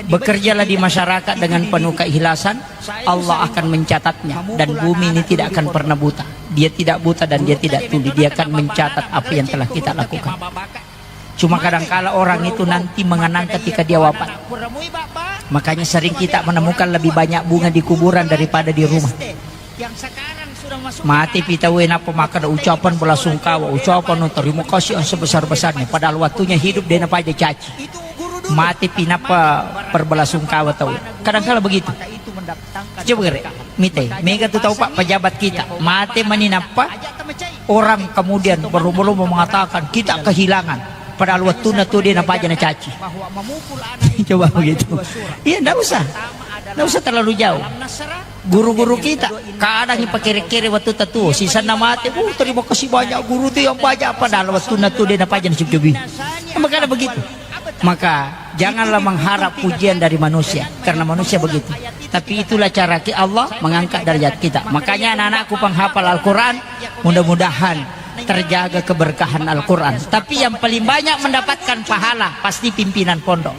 bekerjalah di masyarakat dengan penuh keikhlasan, Allah akan mencatatnya, dan bumi ini tidak akan pernah buta. Dia tidak buta dan dia tidak tuli, dia akan mencatat apa yang telah kita lakukan. Cuma kadangkala orang itu nanti mengenang ketika dia wafat. Makanya sering kita menemukan lebih banyak bunga di kuburan daripada di rumah. Mate pi tauwe nappa makkeda ucapan belasungkawa, ucapan terima kasih yang sebesar-besarnya. Padahal waktunya hidup de napaja caci. Mate pi nappa perbelasungkawa tauwe. Kadangkala begitu. Coba gere, mite, mega tu tau, Pak, pejabat kita. Mate mani nappa orang kemudian berlomba-lomba mengatakan kita kehilangan. Padahal waktunya tu de napaja nacaci. Coba begitu. Iya, ndak usah. Ndak usah terlalu jauh. Guru-guru kita kadang pakere-kere waktu tatuo, sisanna mate, "Uh, terima kasih banyak guru tu yang banyak," padahal waktunya tu de napaja nacaci. Makanya begitu. Maka janganlah mengharap pujian dari manusia, karena manusia begitu. Tapi itulah cara ki-, Allah mengangkat derajat kita. Makanya anak-anakku penghafal Al-Quran, mudah-mudahan terjaga keberkahan Al-Quran. Tapi yang paling banyak mendapatkan pahala pasti pimpinan pondok.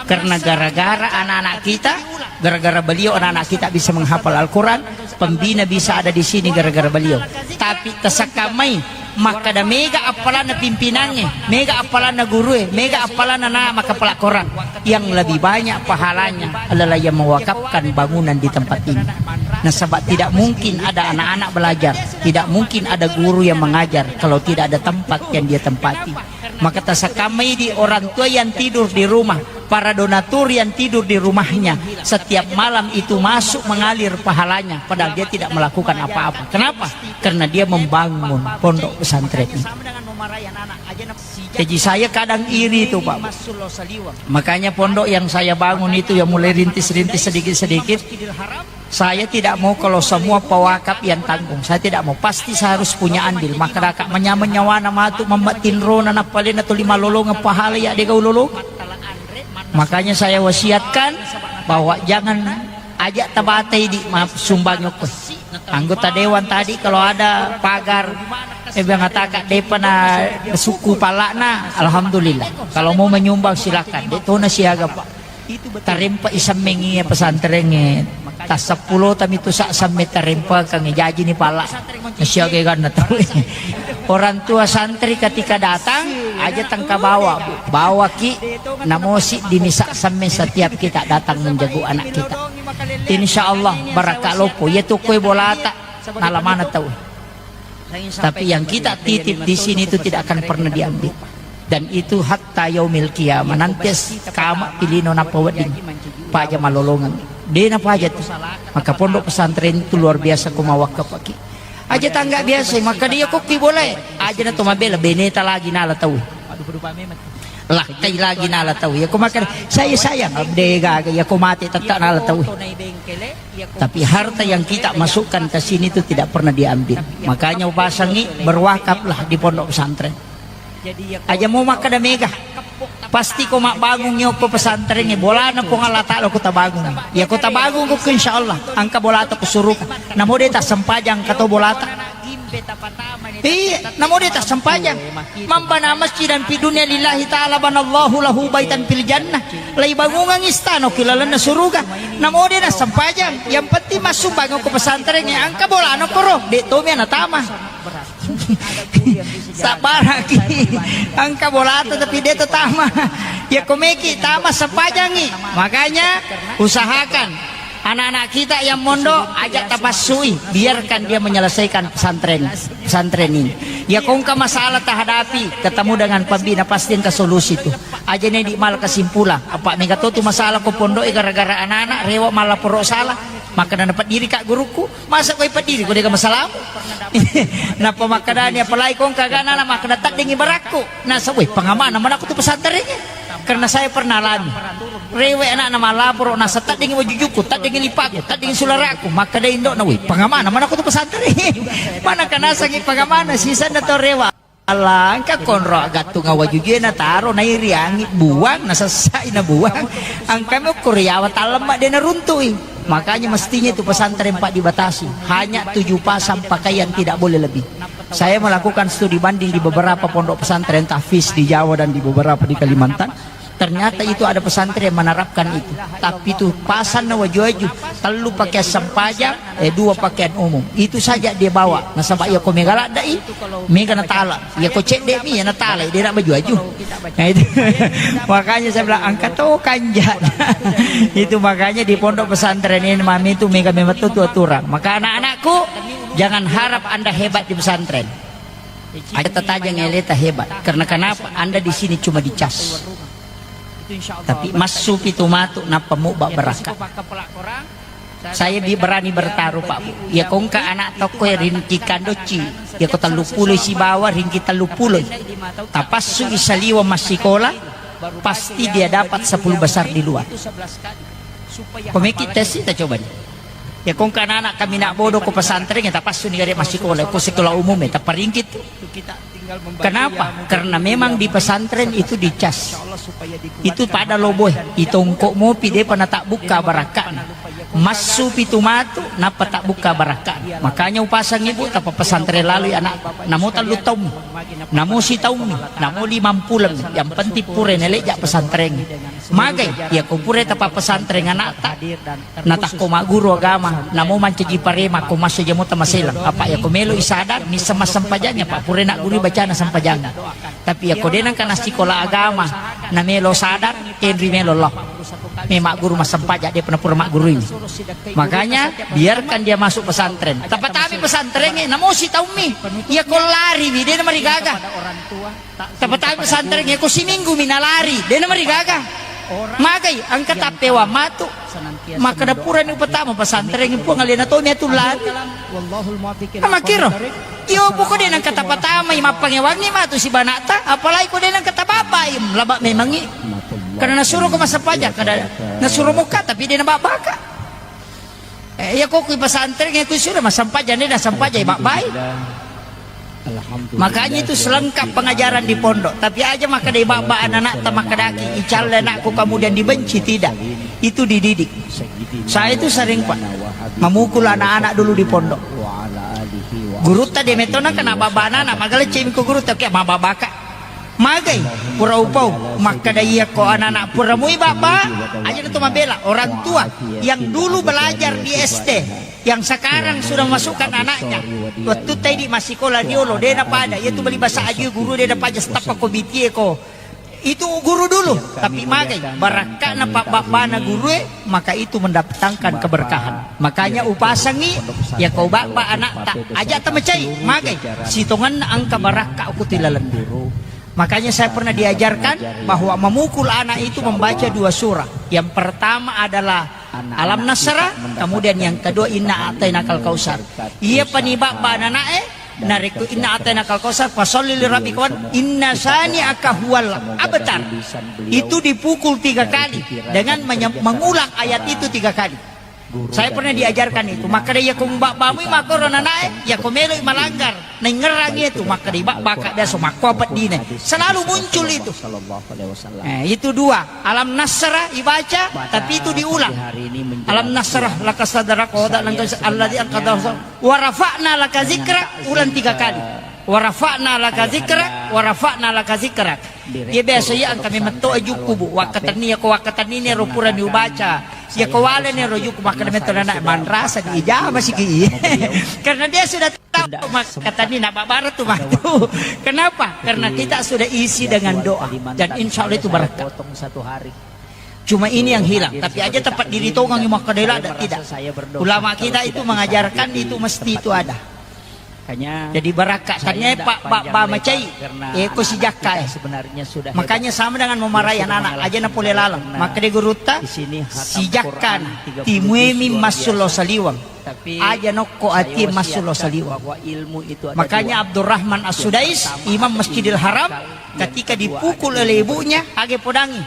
Karena gara-gara anak-anak kita, gara-gara beliau anak-anak kita bisa menghafal Al-Quran, pembina bisa ada di sini gara-gara beliau. Tapi tasakkamai, makkada mega appalanna pimpinangnge, mega appalanna gurue, mega appalanna na makkapala Korang. Yang lebih banyak pahalanya adalah yang mewakafkan bangunan di tempat ini. Nasaba tidak mungkin ada anak-anak belajar, tidak mungkin ada guru yang mengajar kalau tidak ada tempat yang dia tempati. Maka tasakkamai di orang tua yang tidur di rumah, para donatur yang tidur di rumahnya, setiap malam itu masuk mengalir pahalanya, padahal dia tidak melakukan apa-apa. Kenapa? Karena dia membangun pondok pesantren ini. Jadi saya kadang iri itu, Pak. Makanya pondok yang saya bangun itu, yang mulai rintis-rintis, sedikit-sedikit, saya tidak mau kalau semua pewakaf yang tanggung. Saya tidak mau. Pasti saya harus punya andil. Maka dakak menyameng nyawana matu, mamma tinrona, nappalena tuli malolongeng pahala ya dega ulolongeng. Makanya saya wasiatkan bahwa jangan, aja tabatai di, maaf, sumbang okko. Anggota dewan tadi kalau ada pagar, eh, bilang katakan depa na suku palakna, alhamdulillah. Kalau mau menyumbang silakan. De tona siaga, Pak. Tarempa isammengi pesantrengnge. Tasseppulo tami tu sa samme tarempa kang jaji ni pala. Siaga ganna tau. Orang tua santri ketika datang, aja tengka bawa, Bu. Bawaki namosi dini sa samme setiap kita datang menjaga anak kita. Insya Allah barakka lopo. Iya tu kue bolata. Nalamana tau. Tapi yang kita titip di sini itu tidak akan pernah diambil. Dan itu hatta yaumil qiyamah. Nanti kama pilino napa wedding. Paja malolongan. Dena paja tu. Maka pondok pesantren itu luar biasa ko mawakafaki. Aja tangga biasa, maka dia kok ki boleh. Aja na to mabela beneta lagi nala tau. Lakkai lagi nala tau. Ya ko maka saya sayang de gaga ya ko mate tetap nala tau. Tapi harta yang kita masukkan ke sini itu tidak pernah diambil. Makanya upasangi berwakaflah di pondok pesantren. Aja mau makkeda mega. Pasti ko mabbangung yokko pesantren bolana Puang Allah Taala ko tabangung. Ya ko tabangung ko insyaallah angka bolata ko suruga. Namo de tassempajang kato bolata. Iya, namo de tassempajang. Man bana masjidan fi dunya lillahi ta'ala banallahu lahu baitan fil jannah. Lai bangungang istana ki lalenna suruga. Namo de nassempajang. Yang penting massumbang ko pesantren ya angka bolana koro. De tomi ana tama. Sabaraki. Angka bolata tapi de tatama. Ya komeki tama sempajangi. Makanya usahakan anak-anak kita yang mondok, ajak tapassui, biarkan dia menyelesaikan pesantren, pesantren ini. Ya kongka masalah tahadapi, ketemu dengan pembina, pasti engka solusi tu. Aja ne di mal kesimpulan. Apa mega to tu masalah ko pondok gara-gara anak-anak rewa malah poro salah. Maka na dapat diri kak guruku, masa koi pediri ko dega masalah. Napa makkadani apalagi kongka gana na makkada taddengi barakku. Nasa weh pengamana mana aku tu pesantren. Karena saya pernah alami. Rewe anakna malaporo, nasa taddengi wajujuku, taddengi lipaku, taddengi sularaku, makkeda indokna, "Woi, pangamana mana aku tu pesantren?" Mana kanasangi pangamana, sisanna to rewa. Allah, engka konro agattung awajujue na taro, nairiangi buang, nasessai na buang. Angkami ukkuri yawa tallemma de naruntui. Makanya mestinya itu pesantren pak dibatasi. Hanya tujuh pasang pakaian tidak boleh lebih. Saya melakukan studi banding di beberapa pondok pesantren tahfiz di Jawa dan di beberapa di Kalimantan. Ternyata itu ada pesantren yang menerapkan itu. Tapi itu pasanna waju-waju, tellu pakaian sempajang, eh, dua pakaian umum. Itu saja dia bawa. Nasaba iya ko mega laddai, mega natala. Iya ko cedde mi, iya natala, dia nak baju-waju. Nah, itu. Makanya saya bilang, angka to kanja. Itu makanya di pondok pesantren ini mami itu mega memang tu aturan. Maka anak-anakku, jangan harap Anda hebat di pesantren. Aja tatajang eleta hebat. Karena kenapa? Anda di sini cuma dicas. Tapi massu pitu matu nappa mubba barakka. Saya bi berani bertaruh, Pak Bu. Ya kongka anak toko ringki kandocci. Ya ko tellu pulo sibawa ringki tellu pulo. Tapassu isaliwa massikola, pasti dia dapat sepuluh besar di luar. Komeki tes kita coba nih. Ya kongka anak kami nak bodoh ko pesantren ya tapassu ni gare massikola, ko sekolah umum ya taparingkit. Kenapa? Karena memang di pesantren itu dicas. Itu pada loboe, itongko mopi depa natabukka barakkana. Massu pitu matu nappa tabukka barakkana. Makanya upasang ibu tapa pesantren lalu anak. Namo tellu taung. Namo sitaung. Namo limang pulang. Yang penting pura neleja pesantren. Magai, iya ko pura tapa pesantren anakta. Natakko magguru agama, namo mancaji parema ko masso jamo tamaselang. Apa iya ko melo isadan, missa massempajangnya, Pak, pura nagguru bacana sempajang. Tapi iya ko de nangka nassikola agama, na melo sadar, kenri melo lo. Me magguru massempajang, dia pernah pura magguru ini. Makanya, biarkan dia masuk pesantren. Tapatami pesantren, namo sitaummi. Iya ko lari, de namarigaga. Tapatami pesantren, ko siminggu mi nalari, de namarigaga. Magai, angka tappewa matu. Makkeda purani upatama pesantren, Puang alena tomi atu lari. Amakkiro. Iyo, poko de nengka tapatamai, mappangewangi matu sibanata, apalagi ko de nengka tababbai, laba memangi. Karena nasuro ko massempajang, kada nasuro mokka, tapi de nababbaka. Eh, iya ko kui pesantren, iya kui sudah massempajang, de nassempajang, ibabbai. Makanya itu selengkap pengajaran di pondok. Tapi aja makkeda ibabba anak-anak, tamakkedaki, icalle anakku kemudian dibenci, tidak. Itu dididik. Saya itu sering, Pak, memukul anak-anak dulu di pondok. Gurutta de metona kena baba anak-anak, magaleccemi ko gurutta, oke, mababaka. Magai, pura upau, makkeda iya ko anak-anak pura mui baba, aja na to mabela. Orang tua yang dulu belajar di S D, yang sekarang sudah masukkan anaknya, waktu tadi masih sekolah diolo, de napada, iya tu beli bahasa aju guru, de napaja stapa ko bitie ko. Itu guru dulu, tapi magai, barakka'na pabbabbana gurue, maka itu mendatangkan keberkahan. Makanya upasangi, ya kau babba anakta, aja tamacai, magai, sitonganna engka barakka ko tilaleng. Makanya saya pernah diajarkan bahwa memukul anak itu membaca dua surah. Yang pertama adalah Alam Nasrah, kemudian yang kedua Inna A'tainakal Kautsar. Iya pani babba anakna e, narekko Inna A'tainakal Kautsar, fasalli li rabbika wan, inna syani'aka huwal abtar. Itu dipukul tiga kali dengan menye-, mengulang ayat itu tiga kali. Saya pernah diajarkan itu. Makkeda iya ko mubabbamu makkoro nanae, iya ko meloi malanggar, naingngerangi itu, makkeda ibabbaka biasa makko apa dine. Selalu muncul itu. Eh, itu dua. Alam Nasrah ibaca, tapi itu diulang. Alam Nasrah laka sadrak wa wada'na anka wizrak alladzi anqadha dhahrak. Wa rafa'na laka zikrak, ulang tiga kali. Wa rafa'na laka zikrak, wa rafa'na laka zikrak. Iya biasa iya engka memang to ajukku, Bu. Wakkatenni, iya ko wakkatenni ni ro pura ni ubaca. Iya ko wale ni ro ajukku, makkeda metto anak manrasa di ijama siki. Karena dia sudah tahu makkatenni na babara tu matu. Kenapa? Karena kita sudah isi dengan doa dan insya Allah itu berkah. Cuma ini yang hilang, tapi aja tempat diri tongang makkeda ada tidak. Ulama kita itu mengajarkan itu mesti itu ada. Jadi barakka tania pak ba, ba macai. Eh, ko si jakka, eh. Makanya sama dengan memarahi anak-anak, aja na pole laleng. Makkeda gurutta, si jakka na timuemi massullo saliweng. Aja nokko ati massullo saliweng. Makanya Abdurrahman As-Sudais, Imam Masjidil Haram, ketika dipukul oleh ibunya, age podangi.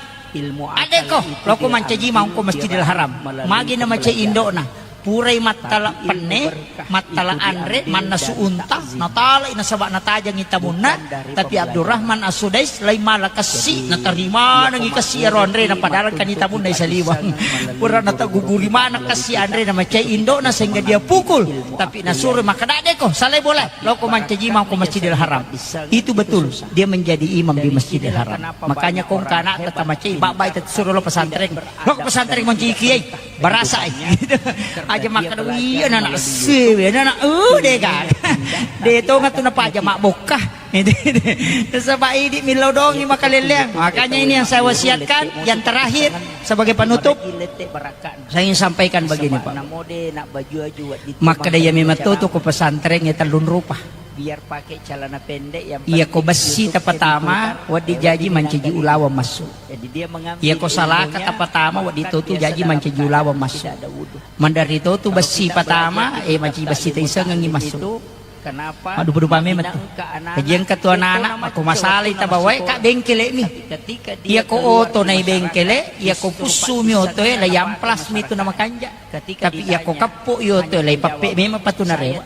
Adekko, loko mancaji mangko Masjidil Haram. Magi na macai indokna. Purai mattala penne, mattala anre, mannasu unta, natalai nasaba natajangi tamunna, tapi Abdurrahman As-Sudais lai mala kessi, natarima nangi kessi ero anrena, padahal kani tamunna isaliwang. Pura nataguguri mana kessi anrena macai indokna sehingga dia pukul, tapi nasuro makkeda adekko, salai bola, loko mancaji mangko Masjidil Haram. Itu betul, dia menjadi imam di Masjidil Haram. Makanya kongka anak tetap macai, bak-bak itu suruh lo pesantren. Lo pesantren mancaji kiai. Barasa, eh. Aja makkeda, "Iya, anak sewe, anak, eh, dega." De tonga tu napaja mabbokka. Nasaba idi millau dongi makaleleang. Makanya ini yang saya wasiatkan, yang terakhir sebagai penutup, saya ingin sampaikan begini, Pak. Makkeda iya memang to tu ko pesantren ya tellung rupa. Iya ko bessi tapatama, wedding jaji mancaji ulaweng massu. Iya ko salaka tapatama, wedding totu jaji mancaji ulaweng massu. Manderri totu bessi patama, eh, mancaji bessi taisengengngi massu. Maddupa-dupa memang tu. Jaji engka tu anak-anak, mako masalai tabawae ka bengkele mi. Iya ko oto nai bengkele, iya ko pussu mi otoe, la yamplas mi tu na makanja. Tapi iya ko keppo i oto, lai pappe memang patu narewa.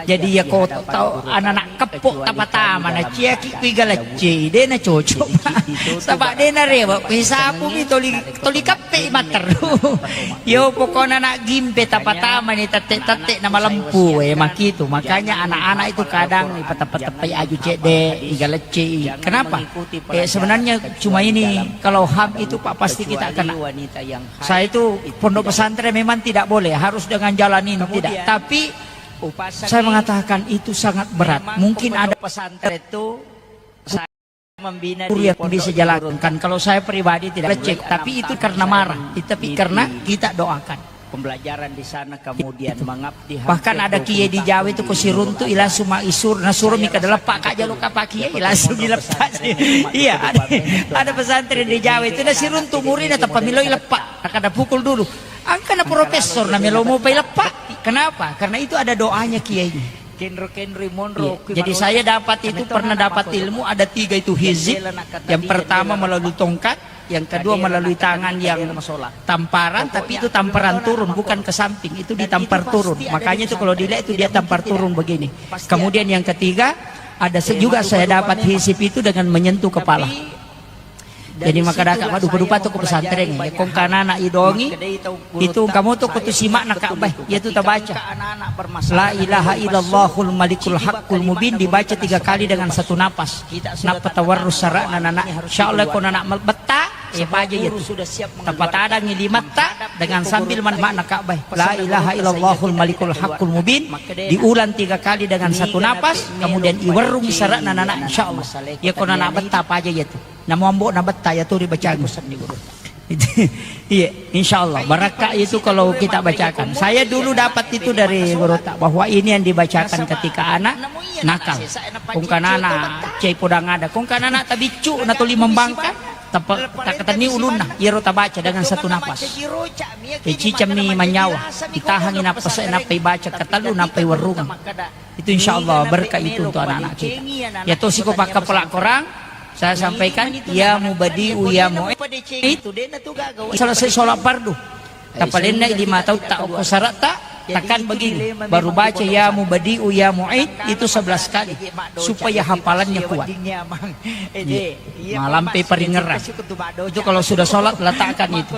Jadi iya ko tau anak-anak keppo tapatama na ciaki kui galacce, de na cocok. Saba de narewa, kui sapu mi toli, toli kappe i matteru. Yo pokokna anak gimpe tapatama ni tette-tette na malempu, eh, makitu. Makanya anak-anak itu kadang ipateppa-teppai aju cedde, i galacce i. Kenapa? Eh, sebenarnya cuma ini, kalau ham itu, Pak, pasti kita kena. Saya itu pondok pesantren memang tidak boleh, harus dengan jalan ini, tidak. Tapi saya mengatakan itu sangat berat. Mungkin ada pesantren itu saya membina guru yang bisa jalankan. Kalau saya pribadi tidak cek, tapi itu karena marah, tapi karena kita doakan. Pembelajaran di sana kemudian mengabdi. Bahkan ada kiai di Jawa itu ko siruntu i langsung ma isur, nasuro mi kada leppa ka jalo kapa kiai, langsung dileppa. Iya, ada, ada pesantren di Jawa itu na siruntu murina tappa miloi leppa. Kada pukul dulu. Angka na profesor na melo mopai leppa. Kenapa? Karena itu ada doanya kiai. Iya. Jadi saya dapat itu, pernah dapat ilmu ada tiga itu hizib. Yang pertama melalui tongkat, yang kedua melalui tangan yang tamparan, tapi itu tamparan turun, bukan ke samping, itu ditampar turun. Makanya itu kalau dilihat itu dia tampar turun begini. Kemudian yang ketiga, ada se-, juga saya dapat hizib itu dengan menyentuh kepala. Jadi makkadaka, "Waduh, padupa tu ko pesantren, ya, kong kanana idongi, itu kamu tu kutu simak na Ka'bah, ya tu tabaca. La ilaha illallahul malikul haqqul mubin dibaca tiga kali dengan satu napas. Nappa tawarrus sara'na nana. Insya Allah ko nana betta, ya paja ya tu. Tapatadangi limatta dengan sambil man-, makna Ka'bah. La ilaha illallahul malikul haqqul mubin diulang tiga kali dengan satu napas, kemudian iwarrung sara'na nana, insya Allah. Ya ko nana betta paja ya tu." Namo ambo na betta ya tu dibacang. Iya, insya Allah. Barakka itu kalau kita bacakan. Saya dulu dapat itu dari guru tak, bahwa ini yang dibacakan ketika anak nakal. Kung kanana cai podang ada. Kung kanana tabiccu na tuli membangka, tapa-, takatenni ulunna. Iyaro tabaca dengan satu napas. Icicammi manyawa. Ditahangi napas, nappai baca katellu, nappai warungang. Itu insya Allah berkah itu untuk anak-anak kita. Ya toh siko pakka pelakorang, saya sampaikan, ya mubadi'u ya mu'id. Selesai sholat fardu. Tapalenna lima tahun tak okko syarat tak, tekan begini. Baru baca ya mubadi'u ya mu'id itu sebelas kali. Supaya hafalannya kuat. Iya. Malampe paringerang. Itu kalau sudah sholat, letakkan itu.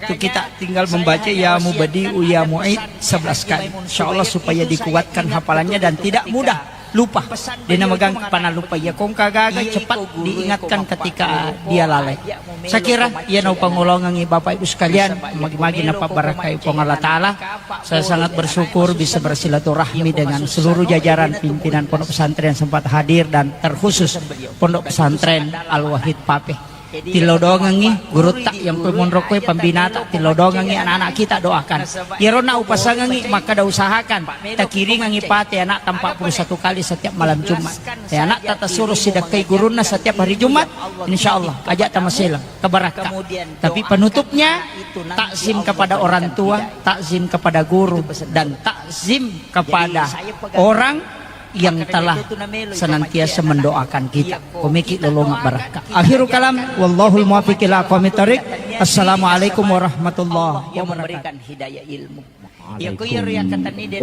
Itu kita tinggal membaca ya mubadi'u ya mu'id sebelas kali. Insya Allah supaya dikuatkan hafalannya dan tidak mudah lupa. Dia nama gang panah lupa. Ya kong kagaga cepat diingatkan ketika dia lalai. Saya kira, ya, nau pangolongangi Bapak Ibu sekalian, magi-magi napa barakai Puang Allah Ta'ala. Saya sangat bersyukur bisa bersilaturahmi dengan seluruh jajaran pimpinan pondok pesantren yang sempat hadir dan terkhusus Pondok Pesantren Al-Wahid Pape. Tillau doangengngi gurutta yang kue monro kue pambinata, tillau doangengngi anak-anak kita doakan. Iyaronna upasangengngi makkada usahakan takiringengngi pate anak empat puluh satu kali setiap malam Jumat. Ya, anak tata suruh sidakkai gurunna setiap hari Jumat, insya Allah ajak tamaselang kebarakka. Tapi penutupnya takzim kepada orang tua, takzim kepada guru, dan takzim kepada orang yang telah senantiasa mendoakan kita. Komeki lolonga barakka. Akhirul kalam, wallahul muwaffiq ila aqwamit thariq. Assalamualaikum warahmatullahi wabarakatuh.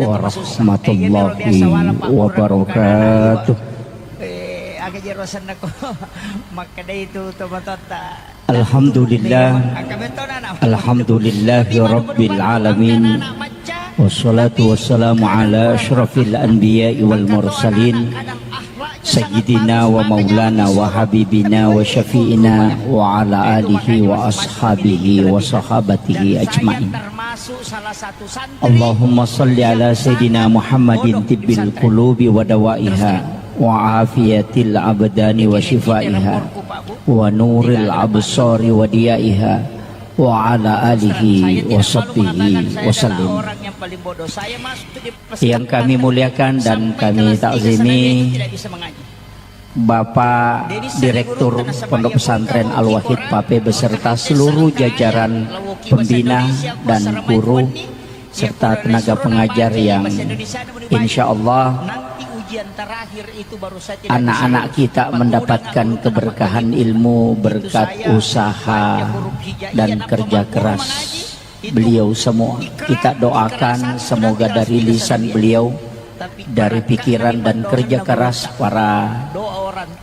Warahmatullahi wabarakatuh. Eh, aga jero senna ko makkeda itu tomatoatta. Alhamdulillah. Alhamdulillahi rabbil alamin. Wassalatu wassalamu ala asyrafil anbiya'i wal mursalin. Sayyidina wa maulana wa habibina wa syafi'ina wa ala alihi wa ashabihi wa sahabatihi ajma'in. Allahumma salli ala Sayyidina Muhammadin tibbil qulubi wa dawaiha wa afiyatil abdani wa shifaiha wa nuril absari wa diyaiha wa ala alihi wa sahbihi wa sallim. Yang kami muliakan dan kami takzimi, Bapak Direktur Pondok Pesantren Al-Wahid Pape beserta seluruh jajaran pembina dan guru serta tenaga pengajar yang insya Allah anak-anak kita mendapatkan keberkahan ilmu berkat usaha dan kerja keras beliau semua. Kita doakan semoga dari lisan beliau, dari pikiran dan kerja keras para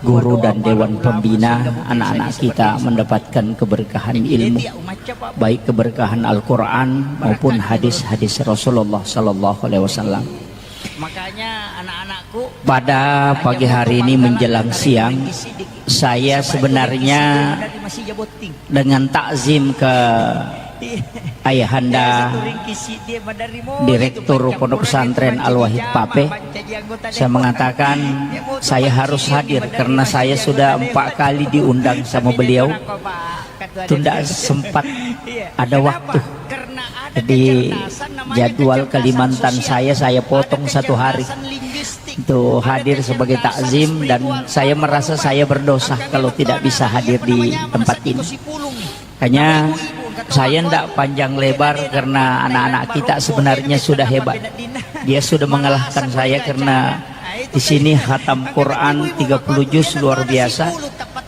guru dan dewan pembina, anak-anak kita mendapatkan keberkahan ilmu, baik keberkahan Al-Quran maupun hadis-hadis Rasulullah Sallallahu Alaihi Wasallam. Pada pagi hari ini menjelang siang, saya sebenarnya dengan takzim ke Ayahanda Direktur Pondok Pesantren Al-Wahid Pape, saya mengatakan saya harus hadir karena saya sudah empat kali diundang sama beliau, tunda sempat ada waktu. Jadi jadwal Kalimantan saya, saya potong satu hari untuk hadir sebagai takzim dan saya merasa saya berdosa kalau tidak bisa hadir di tempat ini. Makanya Saya ndak panjang lebar karena anak-anak kita sebenarnya sudah hebat. Dia sudah mengalahkan saya karena di sini khatam Quran tiga puluh juz luar biasa.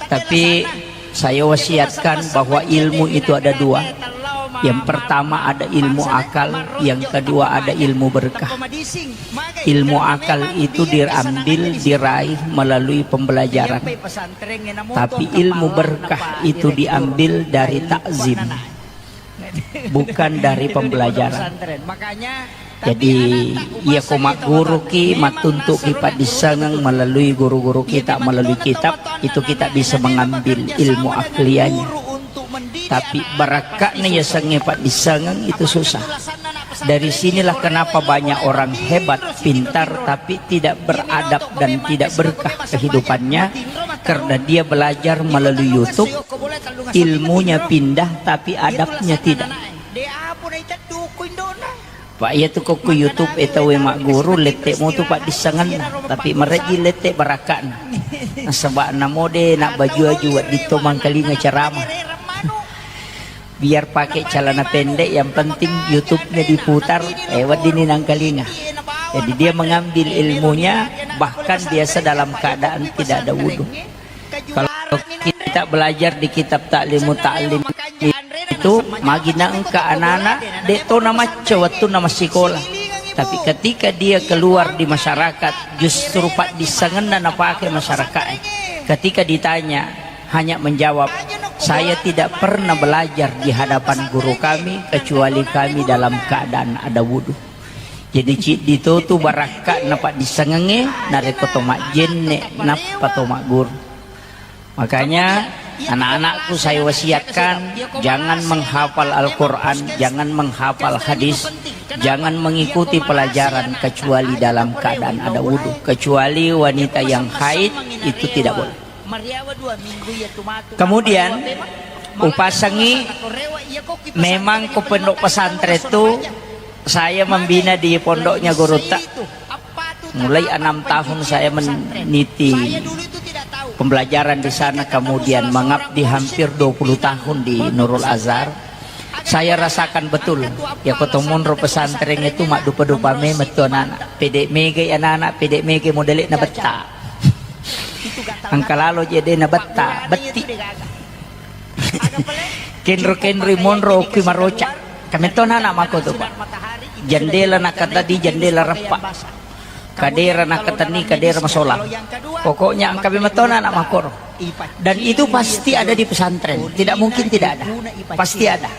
Tapi saya wasiatkan bahwa ilmu itu ada dua. Yang pertama ada ilmu akal, yang kedua ada ilmu berkah. Ilmu akal itu diambil, diraih melalui pembelajaran. Tapi ilmu berkah itu diambil dari takzim, bukan dari pembelajaran. Jadi, iya ko magguruki, mattuntuki paddissengeng melalui guru-guru kita, melalui kitab, itu kita bisa mengambil ilmu aklianya. Tapi barakka'na yasengnge paddissengeng itu susah. Dari sinilah kenapa banyak orang hebat, pintar, tapi tidak beradab dan tidak berkah kehidupannya, karena dia belajar melalui YouTube, ilmunya pindah, tapi adabnya tidak. Pak, iya tu ko ku YouTube e tau e magguru, lette mo tu paddissengenna, tapi marejji lette barakka'na. Nasaba namo de nak baju-baju wedding to mangkalinga ceramah. Biar pakai celana pendek, yang penting YouTube-nya diputar, eh, wedding ni nangkalinga. Jadi dia mengambil ilmunya, bahkan biasa dalam keadaan tidak ada wudhu. Kalau kita belajar di kitab Ta'limu Ta'lim itu, magi na engka anak-anak, de to namacca wettunna massikola. Tapi ketika dia keluar di masyarakat, justru paddissengenna napake masyarakat. Ketika ditanya, hanya menjawab, "Saya tidak pernah belajar di hadapan guru kami, kecuali kami dalam keadaan ada wudhu." Jadi, ciddi to tu barakka'na paddissengengnge, narekko to majjenne, nappa to magguru. Makanya, anak-anakku saya wasiatkan, jangan menghafal Al-Quran, jangan menghafal hadis, jangan mengikuti pelajaran kecuali dalam keadaan ada wudhu, kecuali wanita yang haid, itu tidak boleh. Kemudian, upasangi, memang ko pondok pesantren tu, saya membina di pondoknya gurutta. Mulai enam tahun saya meniti pembelajaran di sana, kemudian mengabdi hampir dua puluh tahun di Nurul Azhar. Saya rasakan betul, ya, ko to monro pesantren itu maddupa-dupa memang tu anak-anak. Pede mege anak-anak, pede mege modele na betta. Engka lalo je de na betta, betti. Kenro-kenroi monro okki maroca. Kametto anak-anak mako tu, Pak. Jendela nakatani, jendela reppa. Kadera nakatani, kadera masolang. Pokoknya engka memetto anak-anak makoro. Dan itu pasti ada di pesantren. Tidak mungkin tidak ada. Pasti ada.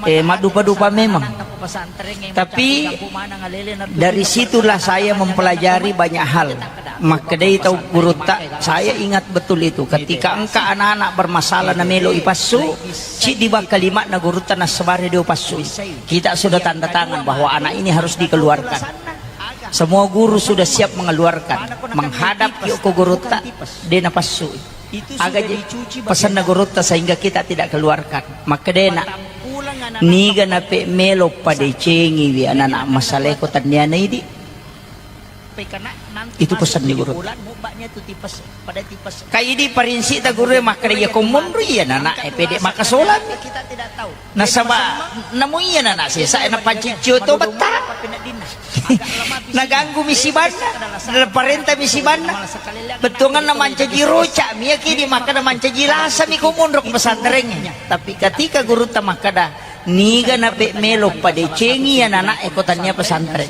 Eh, maddupa-dupa memang. Tapi dari situlah saya mempelajari banyak hal. Makkedai tau gurutta, saya ingat betul itu. Ketika engka anak-anak bermasalah na melo ipassu, ciddi bak kalimatna gurutta nassabari dio passu. Kita sudah tanda tangan bahwa anak ini harus dikeluarkan. Semua guru sudah siap mengeluarkan. Menghadap yuk ke gurutta, de napassu. Aga je pesanna gurutta sehingga kita tidak keluarkan. Makkedena, niga nape melo padecengiwi anak-anak masaleko tanniana idi. Itu pesan di gurutta. Kaidi parinsita guru makkeda iya ko monro iya anak-anak e pede makasolami. Nasaba namo iya anak-anak sesa e napanciccio to betta. Naganggu mi sibanna, naparenta mi sibanna. Bettuanganna mancaji roca mi, iya kidi makkeda mancaji lasa mi ko monro ko pesantrengnge. Tapi ketika gurutta makkeda, niga nape melo padecengi iya anak-anak e ko tania pesantren.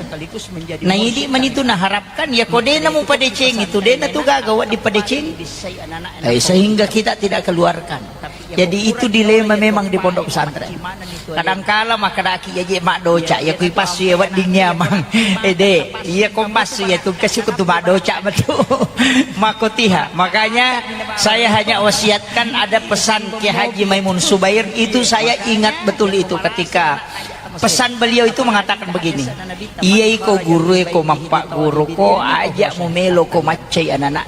Na idi manitu naharapkan, ya ko dena mupadecengi tu, dena tu gaga waddi padecengi. Eh, sehingga kita tidak keluarkan. Jadi itu dilema memang di pondok pesantren. Kadangkala makkedaki, "Ya je maddoca, ya kui passu ya wedding nyamang." Eh, de, iya ko passu ya tu kasi ku tu maddoca betul. Makotiha. Makanya saya hanya wasiatkan ada pesan Kiai Haji Maimun Subair, itu saya ingat betul itu ketika pesan beliau itu mengatakan begini, "Iya iko guru ko mappagguru ko, aja mu melo ko maccai anak-anak."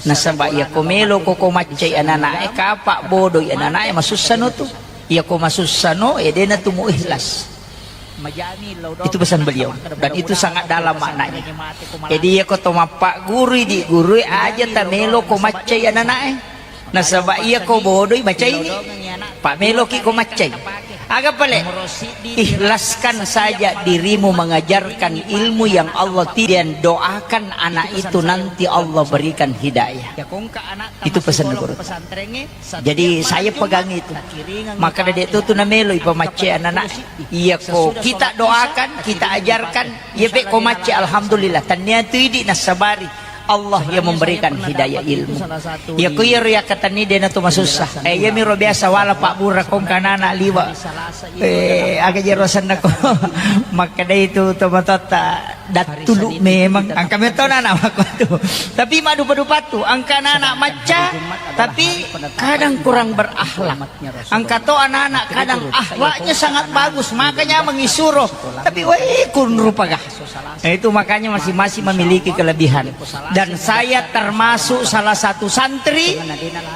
Nasaba iya ko melo ko ko maccai anak-anak, kapa bodoi anak-anak, masussa no tu. Iya ko masussa no, eh, dena tu mu ikhlas. Itu pesan beliau. Dan itu sangat dalam maknanya. Jadi iya ko to mappagguru di guru, aja ta melo ko maccai anak-anak. Nasaba iya ko bodoi macaini, pa meloki ko maccai. Aga pale? Ikhlaskan saja dirimu mengajarkan ilmu yang Allah tidak, doakan anak itu nanti Allah berikan hidayah. Itu pesan guru. Jadi saya pegang itu. Maka dari itu tu namelo ipamacce anak-anak. Iya ko kita doakan, kita ajarkan, iya pe ko macce alhamdulillah. Tania tu idi nasabari. Allah yang memberikan hidayah ilmu. Ya ko iya ro yakkatenni dena tu masussa. Eh, iya miro biasa wala Pak Bura kong kanana liwa. Eh, aga jero senna ko. Makkeda itu tomatotta dattulu memang. Angka metona anak makku tu. Tapi madupa-dupa tu. Angka anak macca, tapi kadang kurang berakhlak. Angka to anak-anak kadang akhlaknya sangat bagus, makanya mengisuro. Tapi weh kun rupa gah. Nah, itu makanya masing-masing memiliki kelebihan. Dan saya termasuk salah satu santri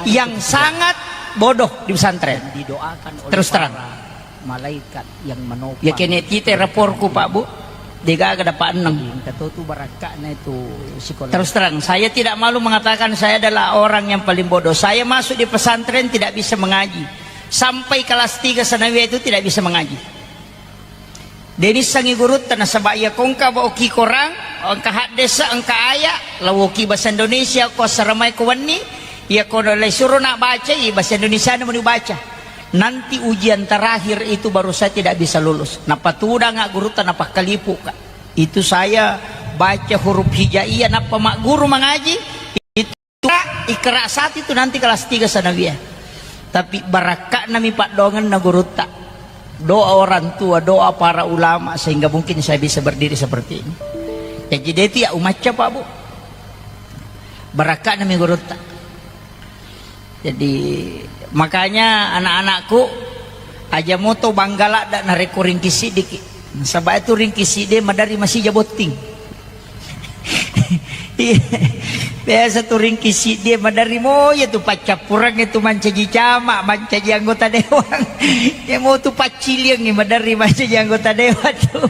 yang sangat bodoh di pesantren. Terus terang. Malaikat yang menopang. Ya kene tite raporku, Pak Bu. Degaga dapat enam. Engka to tu barakka'na itu sekolah. Terus terang, saya tidak malu mengatakan saya adalah orang yang paling bodoh. Saya masuk di pesantren tidak bisa mengaji. Sampai kelas tiga sanawiyah itu tidak bisa mengaji. Denissengi gurutta nasaba iya kongka baoki Korang, engka haddesa, engka aya, lawoki bahasa Indonesia ko assaramai ko wenni, iya ko lai suro nak baca, i bahasa Indonesia na meni baca. Nanti ujian terakhir itu baru saya tidak bisa lulus. Napatudanga gurutta napakkalipuka. Itu saya baca huruf hijaiyah nappa magguru mangaji. Itu Ikra satu itu nanti kelas tiga sanawiyah. Tapi barakka'na mi paddoangenna gurutta. Doa orang tua, doa para ulama sehingga mungkin saya bisa berdiri seperti ini. Jadi dia itu ya umacca, Pak Bu. Barakka'na mi gurutta. Jadi makanya anak-anakku aja moto bangga ladda narekko ringki siddiki. Nasaba itu ringki siddi madari masija botting. Iya. Biasa tu ringki siddi madari mo ya tu paccappurang itu mancaji camat, mancaji anggota dewan. Ya mo tu pacciliang madari mancaji anggota dewan tu.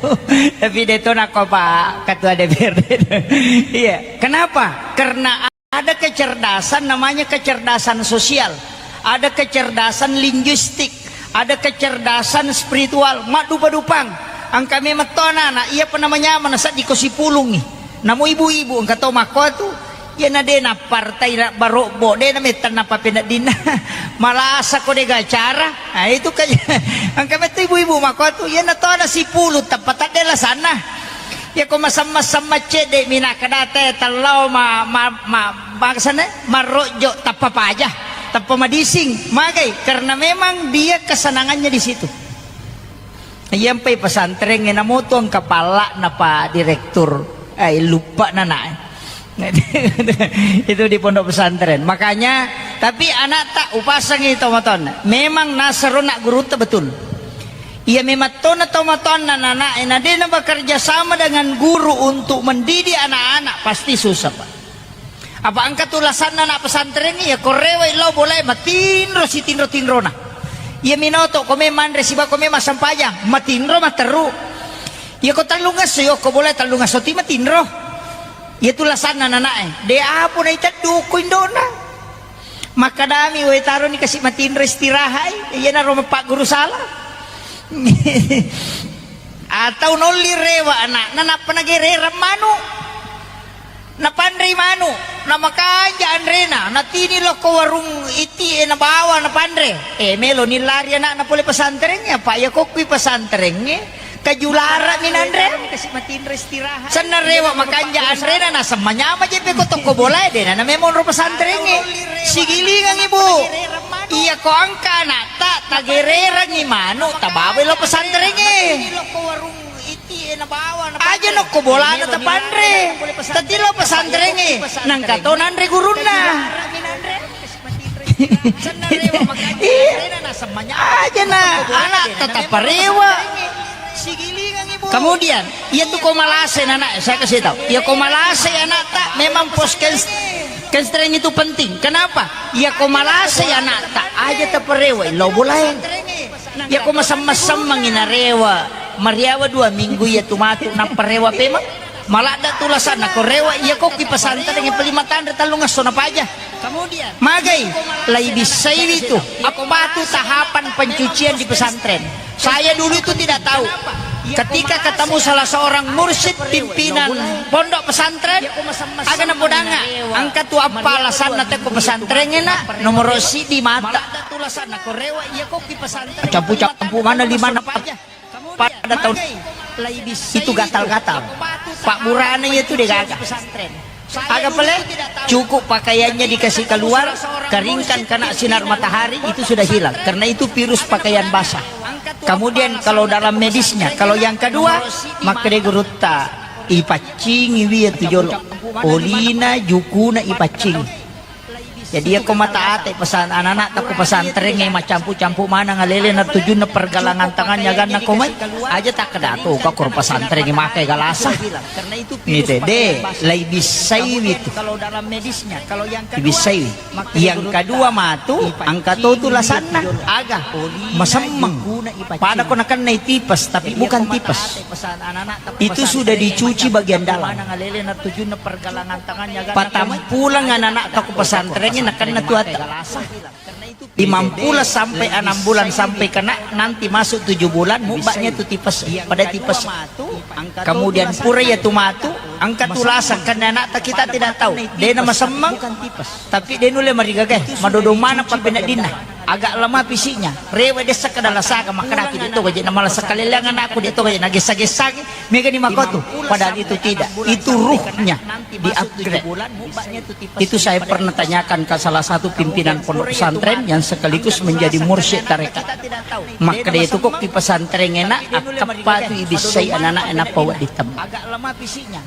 Tapi deto nako Pak Ketua D P R D. Iya. Kenapa? Karena ada kecerdasan namanya kecerdasan sosial, ada kecerdasan linguistik, ada kecerdasan spiritual, maddupa-dupang. Engka memang to anak-anak, iya pa namanya mana saddi ko sipulungi. Namo ibu-ibu engka to makko tu, iya na de na partai na barobbo, de na metta na papeneddinna. Malasa ko de gacara. Nah, itu kayak engka metta ibu-ibu makko tu, iya na to na sipulung tappa tadde lasanna. Iya ko masam-masam maccedde mi nakkeda te tellau ma, ma, ma, bangsana marrojjo tappa paja, tappa madising. Magai? Karena memang dia kesenangannya di situ. Iyampai pesantren e namoto engka palla'na pa direktur, eh, lupa nana. Itu di pondok pesantren. Makanya, tapi anak tak upasangi tomaton. Memang nasaro nak gurutta betul. Iya memang tona tomatoanna anak-anak, eh, na dena bekerja sama dengan guru untuk mendidik anak-anak, pasti susah, Pak. Apa engka tu lasanna anak pesantren iya, ko rewe lao bolae matinro sitinro-tinrona. Iya minoto ko me manre siba ko me massempajang, matinro matteru. Iya ko tellungesso, iya ko bolae tellungesso ti matinro. Iya tu lasanna anak-anak e, de apo na iteddu ko indona. Makkadami, "Woi, taroni kasi matinro istirahat, eh." Iyanaro mappagguru sala. Atau nolli rewa anakna, nappa nagererang manu. Napanrei manu, namakanja anrena, natini lokko warung iti e nabawa napanre. Eh, melo ni lari anakna pole pesantrengnge, apa iya kokkui pesantrengnge? Kajulara mi nanre. Senna rewa makanja anrena naseng manyama jeppe ko tokko bolae dena na memang ro pesantrengnge. Sigilingang ibu. Iya ko angka anakta tagererangi manu tabawai lo pesantrengnge. Aja nokko bolana tapanre. Tadi lo pesantrengnge nangka to nanre gurunna. Iya. Aja na anak tetap parewa. Kemudian, iya tu ko malase anak, saya kasih tahu. Iya ko malase anak tak memang pos kens- kenstreng itu penting. Kenapa? Iya ko malase anak tak aja teparewa lo bolae. Iya ko masam-masammangi narewa. Mariawa dua minggu iya tu matu naparewa pemang. Maladda tu lasanna ko rewa iya ko ki pesantren yang pelima tanre tallung esso napaja. Magai, laibissaiwi tu, apa tu tahapan pencucian di pesantren. Saya dulu itu tidak tahu. Ketika ketemu salah seorang mursyid pimpinan pondok pesantren, aga napodanga, engka tu apa alasanna tekko pesantren ena, nomor sidi mata. Campur-campur mana lima pada tahun itu gatal-gatal. Pak Burana itu dia gagal. Aga pale? Cukup pakaiannya dikasih keluar, keringkan kena sinar matahari, itu sudah hilang. Karena itu virus pakaian basah. Kemudian kalau dalam medisnya, kalau yang kedua, makkeda gurutta, ipaccingi wi tu jolo. Olina, jukuna ipaccingi. Jadi, yakko mata ate pesan anak-anak takko pesantren e, macampu-campu maneng alele na tujunna pergelangan tangannya ganna komai, aja tak kedato ka kor pesantren e makai galasa. Mite de, lai bissai witu. Bisai. Yang kedua matu, angka to tu lasanna, aga, masemmeng. Pada ko nakennai tipes, tapi bukan tipes. Itu sudah dicuci bagian dalam. Patampulang anak-anak ko pesantren e nakenna tu ata. Lima bulan sampai enam bulan sampai kena nanti masuk tujuh bulan mubaknya tu tipes. Pada tipes. Kemudian pura ya tu matu, angka tu lasa kenna anak kita tidak tahu. Dena masemmeng. Tapi de nulle marigaga, madodong maneng pappeneddinna. Agak lemah fisiknya, rewe dessa kada lasaga, makkadaki de to gaje na malasa kaleleang anakku, de to gaje na gessa-gessagi, megani makotu. Padahal itu tidak, itu ruhnya di-upgrade. Itu saya pernah tanyakan ke salah satu pimpinan pondok pesantren yang sekaligus menjadi mursyid tarekat. Makkada itu kok di pesantren enak, akkappa tu ibissai anak-anak enak pawa ditem.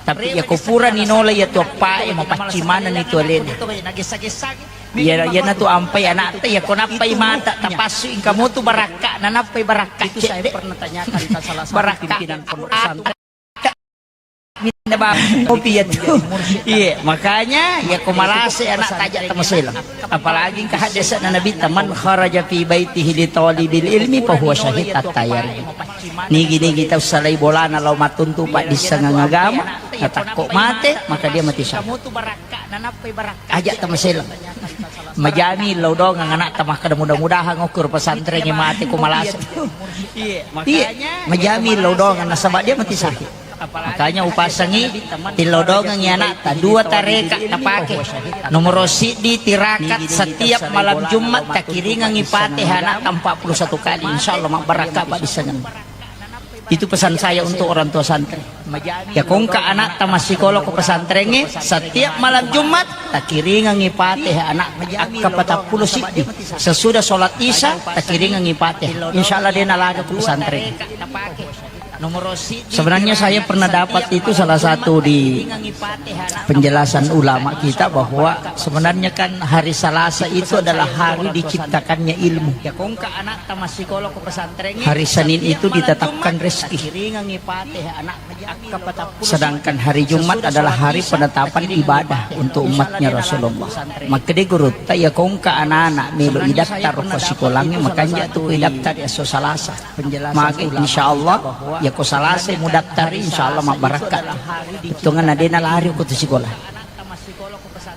Tapi ya ko pura ni nola ya tu appae, mapacci maneng ni tu alena. Iya, iya na tu ampai anak te, ya ko nappai mata, tapassu ingka mo tu barakka, na nappai barakka. Itu saya pernah tanyakan ke salah satu pimpinan pondok pesantren. Minta bang, kopi ya tu. Iya, makanya ya ko malase anak tajak tamaselang. Apalagi engka hadis na Nabi, "Man kharaja fi baitihi li talibil ilmi fa huwa syahid hatta yarji." Nigi-nigi tau salai bolana lao matuntu paddissengeng agama, natakko mate, maka dia mati syahid. Aja tamaselang. Majami lao dongeng anak tamakkada mudah-mudahan okkur pesantren mate ko malase. Iya, majami lao dongeng nasaba dia mati syahid. Makanya upasangi, tillau dongengi anakta, dua tareka tapake. Nomor siddi tirakat setiap malam Jumat takiringengi Fatihah anakta empat puluh satu kali, insya Allah mabbarakka paddissengeng. Itu pesan saya untuk orang tua santri. Ya kongka anakta massikola ko pesantrengnge, setiap malam Jumat takiringengi Fatihah anak akka patappulo siddi. Sesudah sholat Isya takiringengi Fatihah. Insya Allah dia nalaga ko pesantrengnge. Sebenarnya saya pernah dapat itu salah satu di penjelasan ulama kita bahwa sebenarnya kan hari Salasa itu adalah hari diciptakannya ilmu. Hari Senin itu ditetapkan rezeki. Sedangkan hari Jumat adalah hari penetapan ibadah untuk umatnya Rasulullah. Makkeda gurutta, ya kongka anak-anak melo idaftar ko sikolangnge, makanja tu idaftar esso Salasa. Maka insyaallah, ya ko Salasa mudattari, insyaallah mabbarakka. Bettuanna de nalari ko tu sikola.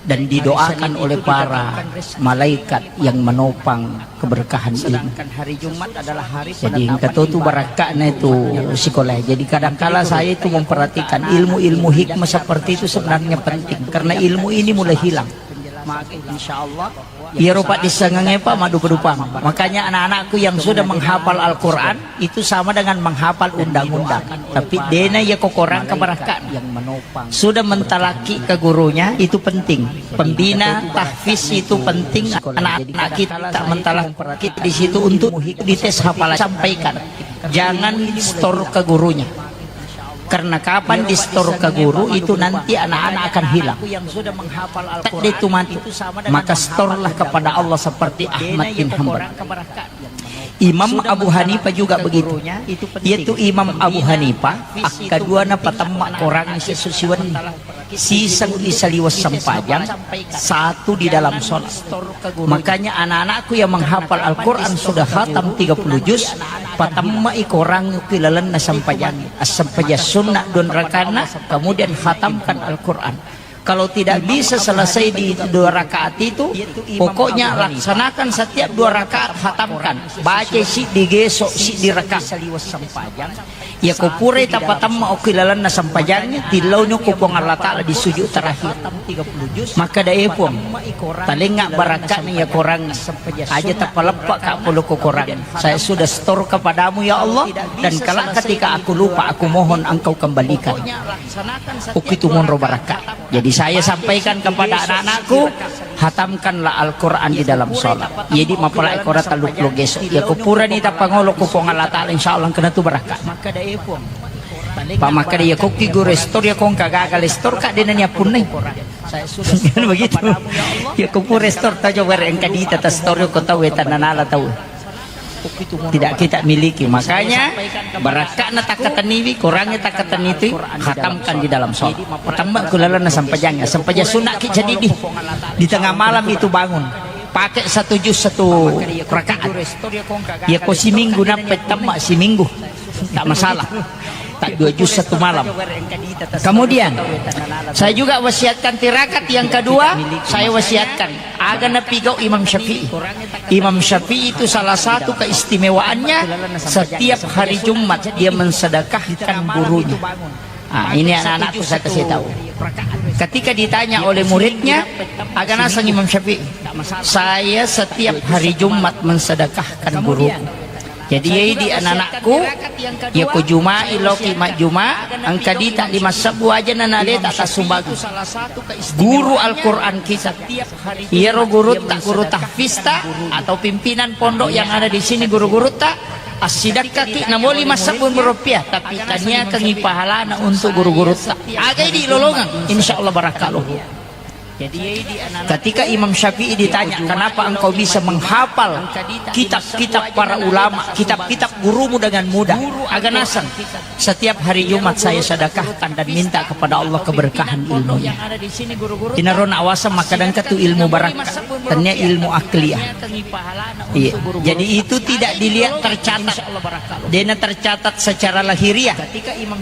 Dan didoakan oleh para malaikat yang menopang keberkahan ini. Jadi engka to tu barakkana itu sikola. Jadi kadangkala saya itu memperhatikan ilmu-ilmu hikmah seperti itu sebenarnya penting karena ilmu ini mulai hilang. Iyaro paddissengengnge, Pak, maddupa-dupang. Makanya anak-anakku yang sudah menghafal Al-Quran itu sama dengan menghafal undang-undang. Tapi dena iya kokorang kebarakka. Sudah mentalaki ke gurunya itu penting. Pembina tahfiz itu penting. Anak-anak kita mentalaki di situ untuk dites hafalan, sampaikan. Jangan store ke gurunya. Karena kapan di-store ke guru itu nanti anak-anak akan hilang. Tedde tu matu. Maka store-lah kepada Allah seperti Ahmad bin Hanbal. Imam Abu Hanifah juga begitu. Yaitu Imam Abu Hanifah, akkaduana patemma Quran sisusiwenni. Siseng isaliweng sempajang, satu di dalam sholat. Makanya anak-anakku yang menghafal Al-Quran sudah khatam tiga puluh juz, patemma'i Quran ki lalenna sempajang. As-, sempajang sunnah dua rakaat, kemudian khatamkan Al-Quran. Kalau tidak bisa selesai di dua rakaat itu, pokoknya laksanakan setiap dua rakaat, hatamkan. Baca siddi geso, siddi rakaat. Yako purai tapatamma okki lalenna sempajangnge, tillauni ko Puang Allah Ta'ala di sujud terakhir. Makkeda, "E Puang, talengnga barakka'na iya Korangnge. Aja tapaleppa ka pole ko Korangnge. Saya sudah setor kepadamu, ya Allah, dan kelak ketika aku lupa, aku mohon Engkau kembalikan." Okki tu monro barakka. Jadi saya sampaikan kepada anak-anakku, hatamkanlah Al-Quran di dalam sholat. Jadi mapalai Quran tellu puluh geso. Yako purani tapangolo ko Puang Allah Ta'ala, insya Allah kena tu barakka. Pak makkeda, "Yako ki guru store, yako engka gagal store, ka dena ni appunnai." Kan begitu. Yako pura store, tau coba engka dita ta store ko tau, tananala tau. Tidak kita miliki. Makanya, barakka'na takkatenniwi, Korangnge takkatennitu, hatamkan di dalam sholat. Patamma ku lalenna sempajangnge, sempajang sunna ki jadi di, di tengah malam itu bangun. Pakai satu juz satu rakaat. Yako siminggu nappa temma siminggu. Tak masalah. Tak dua juz satu malam. Kemudian, saya juga wasiatkan tirakat yang kedua, saya wasiatkan. Aga napigau Imam Syafi'i. Imam Syafi'i itu salah satu keistimewaannya, setiap hari Jumat dia mensedekahkan gurunya. Ah, ini anak-anakku saya kasih tahu. Ketika ditanya oleh muridnya, aga naseng Imam Syafi'i, "Saya setiap hari Jumat mensedekahkan guruku." Jadi, iya idi anak-anakku, yako Juma'i loki majjuma, engka dita lima sebbu aja nanaleta tassumbang. Guru Al-Quran kita. Iyaro gurutta, guru tahfista atau pimpinan pondok yang ada di sini, guru-gurutta, assidakkaki namoli massebbu rupiah, tapi taniakangi pahalana untuk guru-gurutta. Aga idi lolongeng, insya Allah barakka lo. Ketika Imam Syafi'i ditanya, "Kenapa engkau bisa menghafal kitab-kitab para ulama, kitab-kitab gurumu dengan mudah?" Aga naseng, "Setiap hari Jumat saya sedekahkan dan minta kepada Allah keberkahan ilmunya." Inaro na awaseng makkadangka tu ilmu barakka, tania ilmu akliyah. Iya. Jadi itu tidak dilihat tercatat. Dena tercatat secara lahiriah.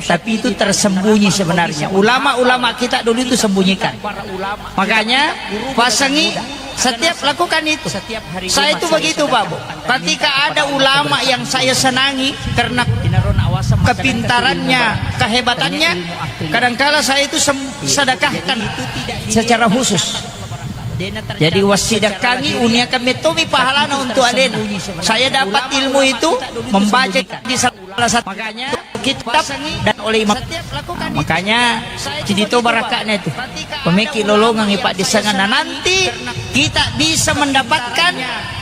Tapi itu tersembunyi sebenarnya. Ulama-ulama kita dulu itu sembunyikan. Makanya, pasangi setiap lakukan itu. Saya itu begitu, Pak Bu. Ketika ada ulama yang saya senangi karena kepintarannya, kehebatannya, kadangkala saya itu sem- sedekahkan secara khusus. Jadi, wassidakangi, uniakan mettomi pahalana untuk alena. Saya dapat ilmu itu membaca di salah satu kitab dan oleh imam. Makanya, jadi itu barakatnya itu. Pemeki lolongang ipak di sana. Nah, nanti kita bisa mendapatkan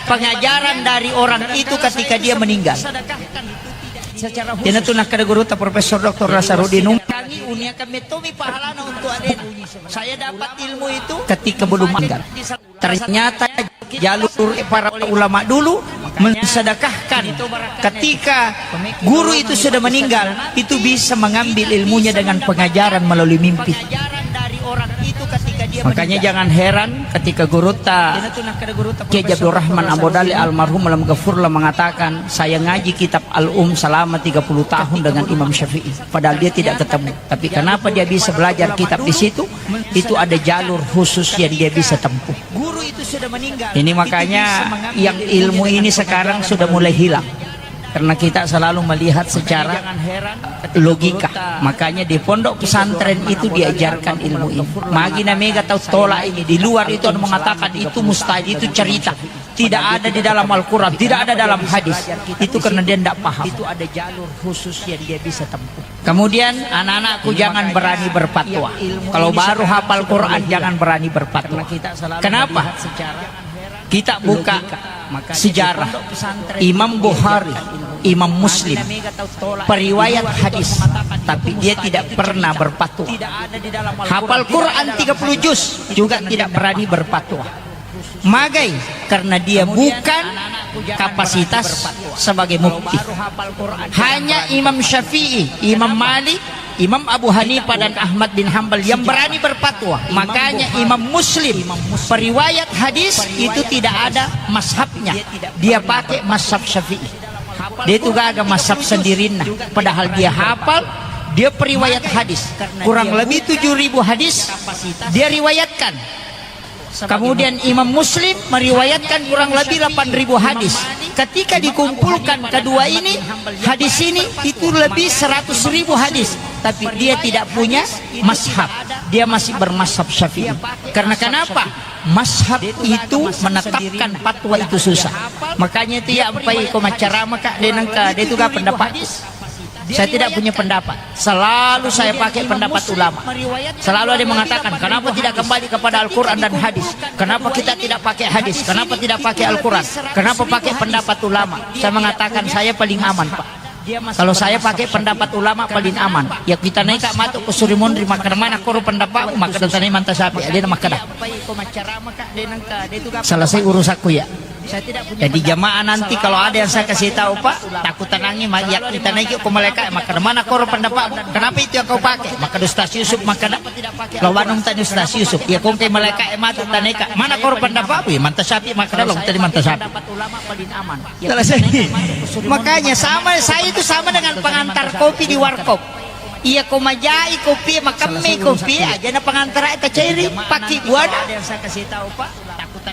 pengajaran dari orang itu ketika dia meninggal. Dena tu nakkeda gurutta Profesor Doktor Nasarudin Umar, uniakan mettomi pahalana untuk alena. Saya dapat ilmu itu ketika belum meninggal. Ternyata jalur para ulama dulu mensedekahkan ketika guru itu sudah meninggal, itu bisa mengambil ilmunya dengan pengajaran melalui mimpi. Makanya jangan heran ketika gurutta Kiai Abdul Rahman Abu Dali almarhum alam gafurlah mengatakan, "Saya ngaji kitab Al-Um selama tiga puluh tahun dengan Imam Syafi'i." Padahal dia tidak ketemu. Tapi kenapa dia bisa belajar kitab di situ? Itu ada jalur khusus yang dia bisa tempuh. Ini makanya yang ilmu ini sekarang sudah mulai hilang. Karena kita selalu melihat secara logika. Makanya di pondok pesantren itu diajarkan ilmu ini. Magi na mega tau tolak ini. Di luar itu ada mengatakan itu mustahil, itu cerita. Tidak ada di dalam Al-Quran, tidak ada dalam hadis. Itu karena dia tidak paham. Itu ada jalur khusus yang dia bisa tempuh. Kemudian anak-anakku jangan berani berfatwa. Kalau baru hafal Quran jangan berani berfatwa. Kenapa? Kita buka sejarah Imam Bukhari, Imam Muslim, periwayat hadis, tapi dia tidak pernah berfatwa. Hafal Quran tiga puluh juz juga tidak berani berfatwa. Magai, karena dia bukan kapasitas sebagai mufti. Hanya Imam Syafi'i, Imam Malik, Imam Abu Hanifah dan Ahmad bin Hambal yang berani berfatwa. Makanya Imam Muslim, periwayat hadis itu tidak ada mazhabnya. Dia pakai mazhab Syafi'i. Dia itu gaga mazhab sendirinna. Padahal dia hafal Dia periwayat hadis, kurang lebih tujuh ribu hadis dia riwayatkan. Kemudian Imam Muslim meriwayatkan kurang lebih delapan ribu hadis. Ketika dikumpulkan kedua ini, hadis ini itu lebih seratus ribu hadis. Tapi dia tidak punya mazhab. Dia masih bermazhab Syafi'i. Karena kenapa? Mazhab itu menetapkan fatwa itu susah. Makanya itu ya, ampai ko maccarama ka, de nengka, de tu ga pendapat. Saya tidak punya pendapat. Selalu saya pakai pendapat ulama. Selalu ada yang mengatakan, "Kenapa tidak kembali kepada Al-Quran dan hadis? Kenapa kita tidak pakai hadis? Kenapa tidak pakai Al-Quran? Kenapa pakai pendapat ulama?" Saya mengatakan, "Saya paling aman, Pak. Kalau saya pakai pendapat ulama, paling aman." Ya, kita naik ka matu ke suri monri, makkeda, "Mana koro pendapat?" Makkeda, "Tanai manta sapi." Dia makkeda. Selesai urusanku ya. Jadi jamaah nanti kalau ada yang saya kasih tahu, Pak, takut tenangi, ma-, ya, kita naik ke malaika, makkeda, "Mana koro pendapat? Kenapa itu yang kau pakai?" Makkeda Ustaz Yusuf, makkeda, "Lo wanung tani Ustaz Yusuf." Ya, kongke malaika, eh, mata taneka, "Mana koro pendapat?" Wih, manta sapi, makkeda, "Lo tadi manta sapi." Selesai. Makanya sama, saya itu sama dengan pengantar kopi di warkop. Iya, ko majai kopi, makemme kopi, aja na pengantar ta cairi, paki buana.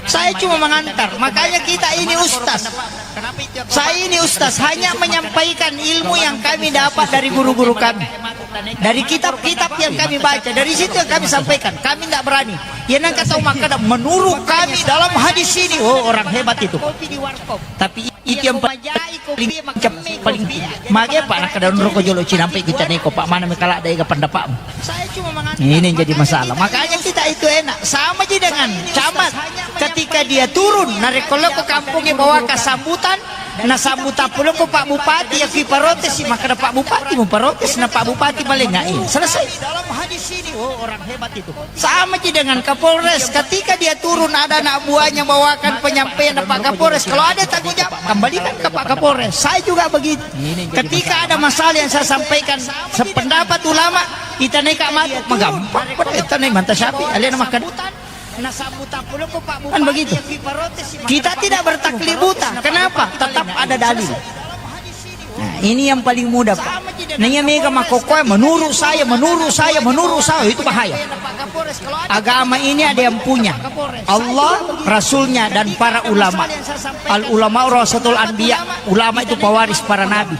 Saya cuma mengantar, makanya kita ini ustaz. Saya ini ustaz, hanya menyampaikan ilmu yang kami dapat dari guru-guru kami. Dari kitab-kitab yang kami baca, dari situ yang kami sampaikan. Kami tidak berani. Ya, nang kata makkeda, "Menurut kami dalam hadis ini," oh, orang hebat itu. Tapi itu yang paling, paling, paling, mage, Pak, nak daun rokok jolo cinampe kita neko, Pak, mana mekala ada ega pendapatmu. Ini yang jadi masalah. Makanya kita itu enak. Sama aja dengan camat. Ketika dia turun, narekko lo ke kampungnya bawa ke sambutan, na sambutan pulo ke Pak Bupati, ya ki protes, maka ada Pak Bupati mau protes, na Pak Bupati paling nggak ini. Selesai. Sama aja dengan Kapolres, ketika dia turun ada anak buahnya bawakan penyampaian Pak Kapolres, kalau ada tanggung jawab, kembalikan ke Pak Kapolres. Saya juga begitu. Ketika ada masalah yang saya sampaikan sependapat ulama, kita naik mati, magampang. Kita naik mantap sapi, alena makan. Kan begitu. Kita tidak bertaklid buta. Kenapa? Tetap ada dalil. Nah, ini yang paling mudah, Pak. Naiya mega makkokkoe, "Menurut saya, menurut saya, menurut saya," itu bahaya. Agama ini ada yang punya. Allah, Rasulnya, dan para ulama. Al ulama warasatul anbiya. Ulama itu pewaris para nabi.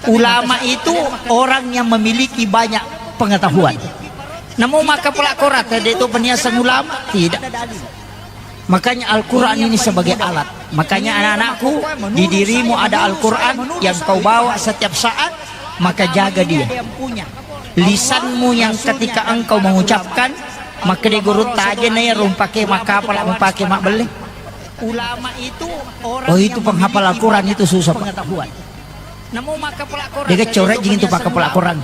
Ulama itu orang yang memiliki banyak pengetahuan. Namo makkapala Korang, tidak itu peniasan ulama? Tidak. Makanya Al-Quran ini sebagai alat. Makanya anak-anakku, di dirimu ada Al-Quran yang kau bawa setiap saat, maka jaga dia. Lisanmu yang ketika engkau mengucapkan, maka di guru tajena ya rumpake makkapala, rumpake mabbelle. Oh, itu penghafal Al-Quran itu susah, Pak. Dega corejjing itu pakkapala Korang.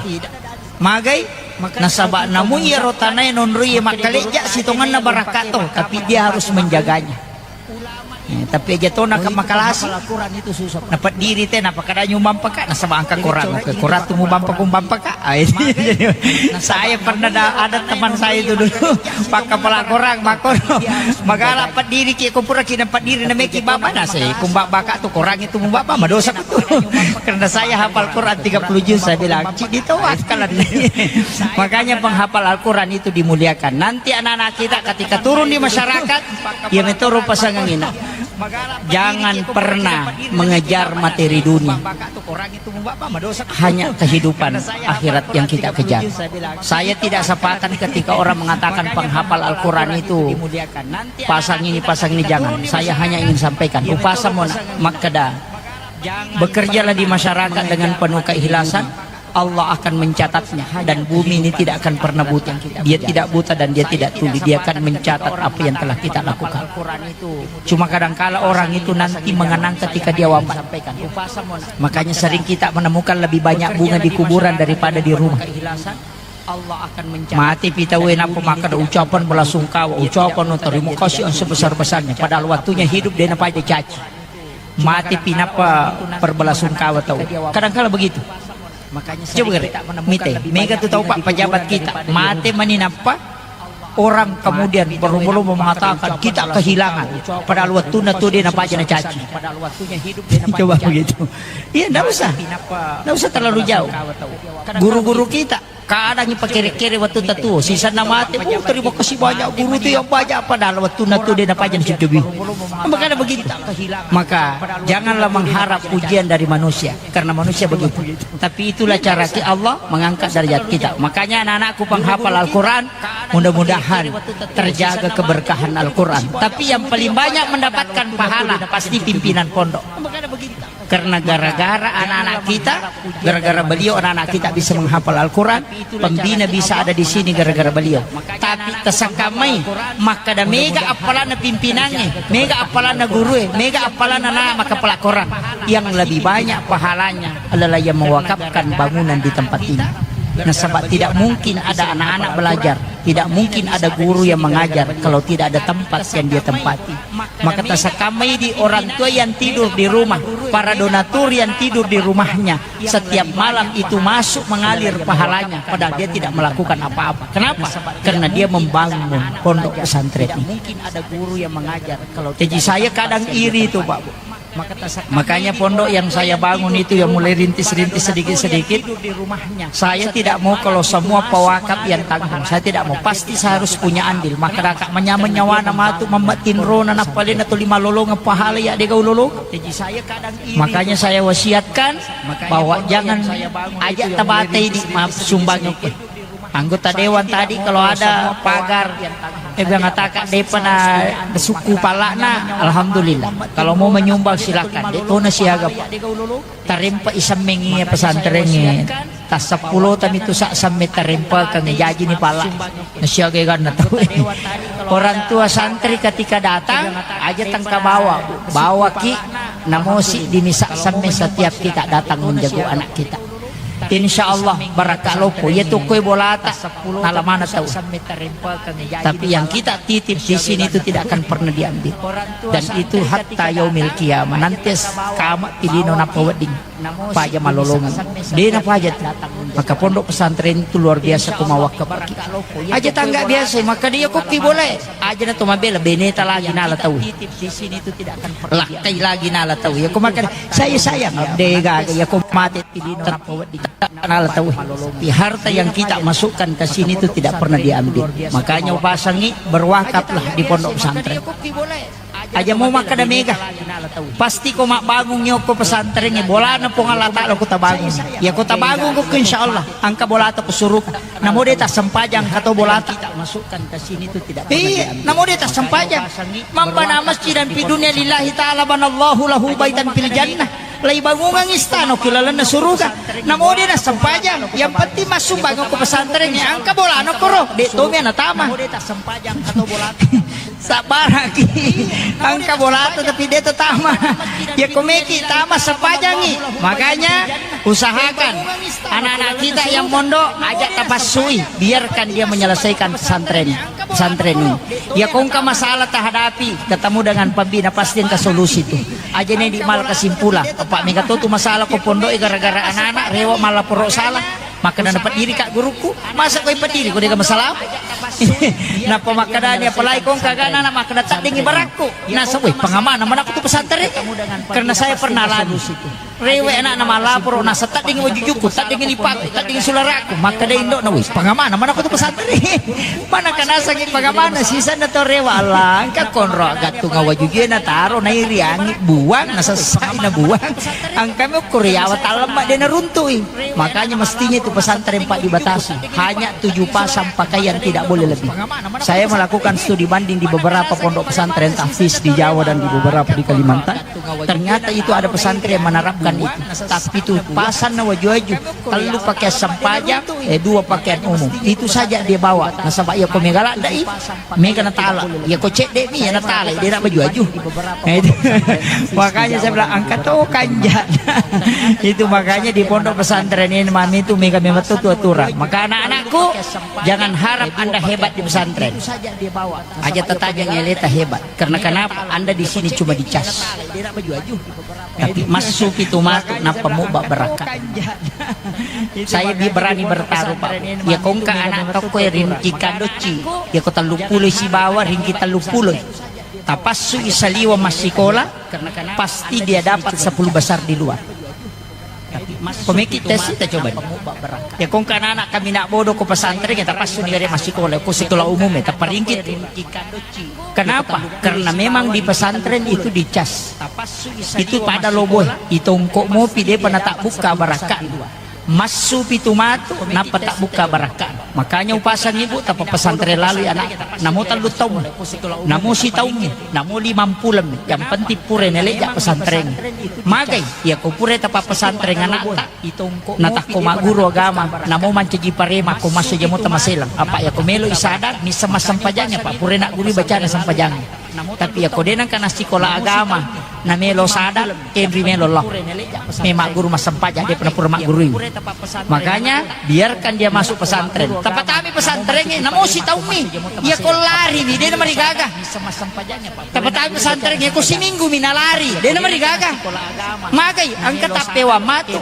Magai? Nasaba namu iyaro tanae nonroi makkalejja sitongenna barakka to, tapi dia harus menjaganya. Eh, tapi aja to naka makalasi. Napeddiri te, napakada nyumampaka, nasaba angka Korang. Oke, Korang tu mubampaka, mubampaka. Ah, itu. Saya pernah da-, ada teman saya itu dulu, pakkapala Korang, makkoro. Magala peddiri ki, ko pura ki napeddiri nameki baba, nase, kumba baka tu Korang itu mubaba, madosa. Karena saya hafal Quran tiga puluh juz, saya bilang, "Cik, ditawakkalan." Makanya penghafal Al-Quran itu dimuliakan. Nanti anak-anak kita ketika turun di masyarakat, ya metoro pasangan ini. Jangan pernah mengejar materi dunia. Hanya kehidupan akhirat yang kita kejar. Saya tidak sepakat ketika orang mengatakan penghafal Al-Quran itu pasang ini, pasang ini, jangan. Saya hanya ingin sampaikan, upasa mon makkeda, bekerjalah di masyarakat dengan penuh keikhlasan, Allah akan mencatatnya, dan bumi ini tidak akan pernah buta. Dia tidak buta dan dia tidak tuli, dia akan mencatat apa yang telah kita lakukan. Cuma kadangkala orang itu nanti mengenang ketika dia wafat. Makanya sering kita menemukan lebih banyak bunga di kuburan daripada di rumah. Mati pi tauwe nappa makkeda ucapan belasungkawa, ucapan terima kasih yang sebesar-besarnya. Padahal waktunya hidup dia napaja caci. Mati pi nappa perbelasungkawa tau. Kadangkala begitu. Coba gare, mite, mega tu tau pak pejabat kita. Mate mani nappa Orang kemudian berlomba-lomba mengatakan kita kehilangan, padahal wettunna tu de napaja nacaci. Coba begitu. Iya, ndak usah. Ndak usah terlalu jauh. Guru-guru kita kadang ipakere-kere wettu tatuo, sisanna mate, "Oh, terima kasih banyak guru tu yang banyak," padahal wettunna tu de napaja nacaci. Makanya begitu. Maka janganlah mengharap pujian dari manusia, karena manusia begitu. Tapi itulah cara ki Allah mengangkat derajat kita. Makanya anak-anakku penghafal Al-Quran, mudah-mudahan terjaga keberkahan Al-Quran. Tapi yang paling banyak mendapatkan pahala pasti pimpinan pondok. Karena gara-gara anak-anak kita, gara-gara beliau anak-anak kita bisa menghafal Al-Quran, pembina bisa ada di sini gara-gara beliau. Tapi tasakkamai, makkada mega appalanna pimpinangnge, mega appalanna gurue, mega appalanna na maka pelakoran. Yang lebih banyak pahalanya adalah yang mewakafkan bangunan di tempat ini. Nasaba tidak mungkin ada anak-anak belajar, tidak mungkin ada guru yang mengajar kalau tidak ada tempat yang dia tempati. Maka tasakkamai di orang tua yang tidur di rumah, para donatur yang tidur di rumahnya, setiap malam itu masuk mengalir pahalanya, padahal dia tidak melakukan apa-apa. Kenapa? Karena dia membangun pondok pesantren ini. Jadi saya kadang iri tuh, Pak Bu. Makanya pondok yang saya bangun itu, yang mulai rintis-rintis sedikit-sedikit, saya tidak mau kalau semua pewakaf yang tanggung. Saya tidak mau. Pasti saya harus punya andil. Maka raka menyameng nyawana matu mamma tinrona nappalena tuli malolongeng pahala ya degau lolong. Makanya saya wasiatkan bahwa jangan, aja tabatai di, maaf, sumbangan. Anggota dewan tadi kalau ada pagar, eh, bilang katakan depa na suku palakna, alhamdulillah. Kalau mau menyumbang silakan. De tona siaga, Pak. Tarempa isammengi pesantrengnge. Tas seppulo tami tu sak samme tarempa kang jaji ni pala. Nasiaga ganna tau. Orang tua santri ketika datang, aja tangka bawa, bawa ki, namosi di misak samme setiap kita datang menjaga anak kita. Insya Allah barakka loppo. Iya tu koe bolata, nala mana tau. Tapi yang kita titip di sini itu tidak akan pernah diambil. Dan itu hatta yaumil qiyamah. Nanti kama pilino napa wedding. Paja malolongan. Dena paja tu. Maka pondok pesantren itu luar biasa, ku mawakka bagi. Aja tangga biasa, maka dia kopi boleh. Aja na to mabela, beneta lagi nala tau. Lakkai lagi nala tau. Ya, ku maka saya sayang, dega, ya, ku mate. Nala tau. Di harta yang kita masukkan ke sini itu tidak pernah diambil. Makanya upasangi, berwakaflah di pondok pesantren. Aja mau makkada mega. Pasti ko mabbangung yokko pesantren, bolana Puang Allah Taala ko tabangung. Ya ko tabangung ko, insya Allah angka bolata ko suruga. Namo de tassempajang kato bolata. Iya, namo de tassempajang. Mambana masjidan fi dunia lillahi ta'ala banallahu lahu baitan fil jannah. Laibangungang istana ki lalenna suruga. Namo de nassempajang. Yang penting massumbang ko pesantren, angka bolana koro. De tomi natama. Sabbaraki. Angka bolata tapi de tatama. Ya komeki tama sempajangi. Makanya usahakan anak-anak kita yang mondok, aja tapassui, biarkan dia menyelesaikan pesantren, pesantren ini. Ya kongka masalah tahadapi, ketemu dengan pembina, pasti engka solusi tu. Aja ne di mal kesimpulan. Apa mega to tu masalah ko pondok gara-gara anak-anak rewa malah poro salah. Makkeda napeddiri ka guruku, masa koi peddiri ko dega masalah. Napa makkeda ni apalagi kongka gana na makkeda taddingi barakku. Nasa weh pangamana mana aku tu pesantren. Karena saya pernah alami. Rewe anak na malaporo nasa taddingi wajujuku, taddingi lipakku, taddingi sularaku. Makkeda indo na weh pangamana mana aku tu pesantren. Mana kana sangi pangamana sisa na to rewa Allah. Angka konro gattunga wajujue na taro na iri angi buang na sessai na buang. Angka me ukkuri yawa talemma de na runtui. Makanya mestinya itu pesantren Pak dibatasi. Hanya tujuh pasang pakaian tidak boleh lebih. Saya melakukan studi banding di beberapa pondok pesantren tahfiz di Jawa dan di beberapa di Kalimantan. Ternyata itu ada pesantren yang menerapkan itu. Tapi itu pasang na waju-waju, tellu pakaian sempajang, eh, dua pakaian umum. Itu saja dia bawa. Nasaba iya ko mega ladde i, mega natala. Iya ko cedde mi, iya natala, dia nak baju-baju. Nah, itu. Makanya saya bilang angkat to kanja. Itu makanya di pondok pesantren ini mami itu mega memang tu aturan. Maka anak-anakku, jangan harap Anda hebat di pesantren. Aja tatanya ngeleta hebat. Karena kenapa? Anda di sini cuma dicas. Tapi massu pitu matu, nappa mubba barakka. Saya bi-, berani bertaruh, Pak. Ya, kongka anak tokko ya rinci kandocci. Ya, ko tellu pulo sibawa rinci tellu pulo. Tapassu i saliwa massikola, pasti dia dapat sepuluh besar di luar. Ko meki tes kita coba. Ya, kongka anak-anak kami nak bodoh ko pesantren, ya, tapassu ni gare massikola, ko sekolah umum ya, taparinggit. Kenapa? Karena memang di pesantren itu dicas. Itu pada loboe, itongko mopi depa natabukka barakka. Massu pitu matu, nappa tabukka barakka. Makanya upasang ibu, tapa pesantren lalu anak. Namo tellu taung, namo sitaung, namo limang pulang. Yang penting pura neleja pesantren. Magai, ya ko pura tapa pesantren anak tak. Natakko magguru agama, namo mancaji parema, ko masso jamo tamaselang. Apa ya ko melo isada, missa massempajangnya, Pak. Pura nak guru bacana sempajang. Tapi ya ko denang kana sikola agama, na melo sada, kenri melo Allah. Memang guru massempajang, dia pernah pura maggurui. Makanya, biarkan dia masuk pesantren. Tapatami pesantren, namo sitaumi. Ya ko lari, mi, dia marigaga. Tapatami pesantren, ya ko siminggu mi nalari, dena marigaga. Magai, engka tappewa matu.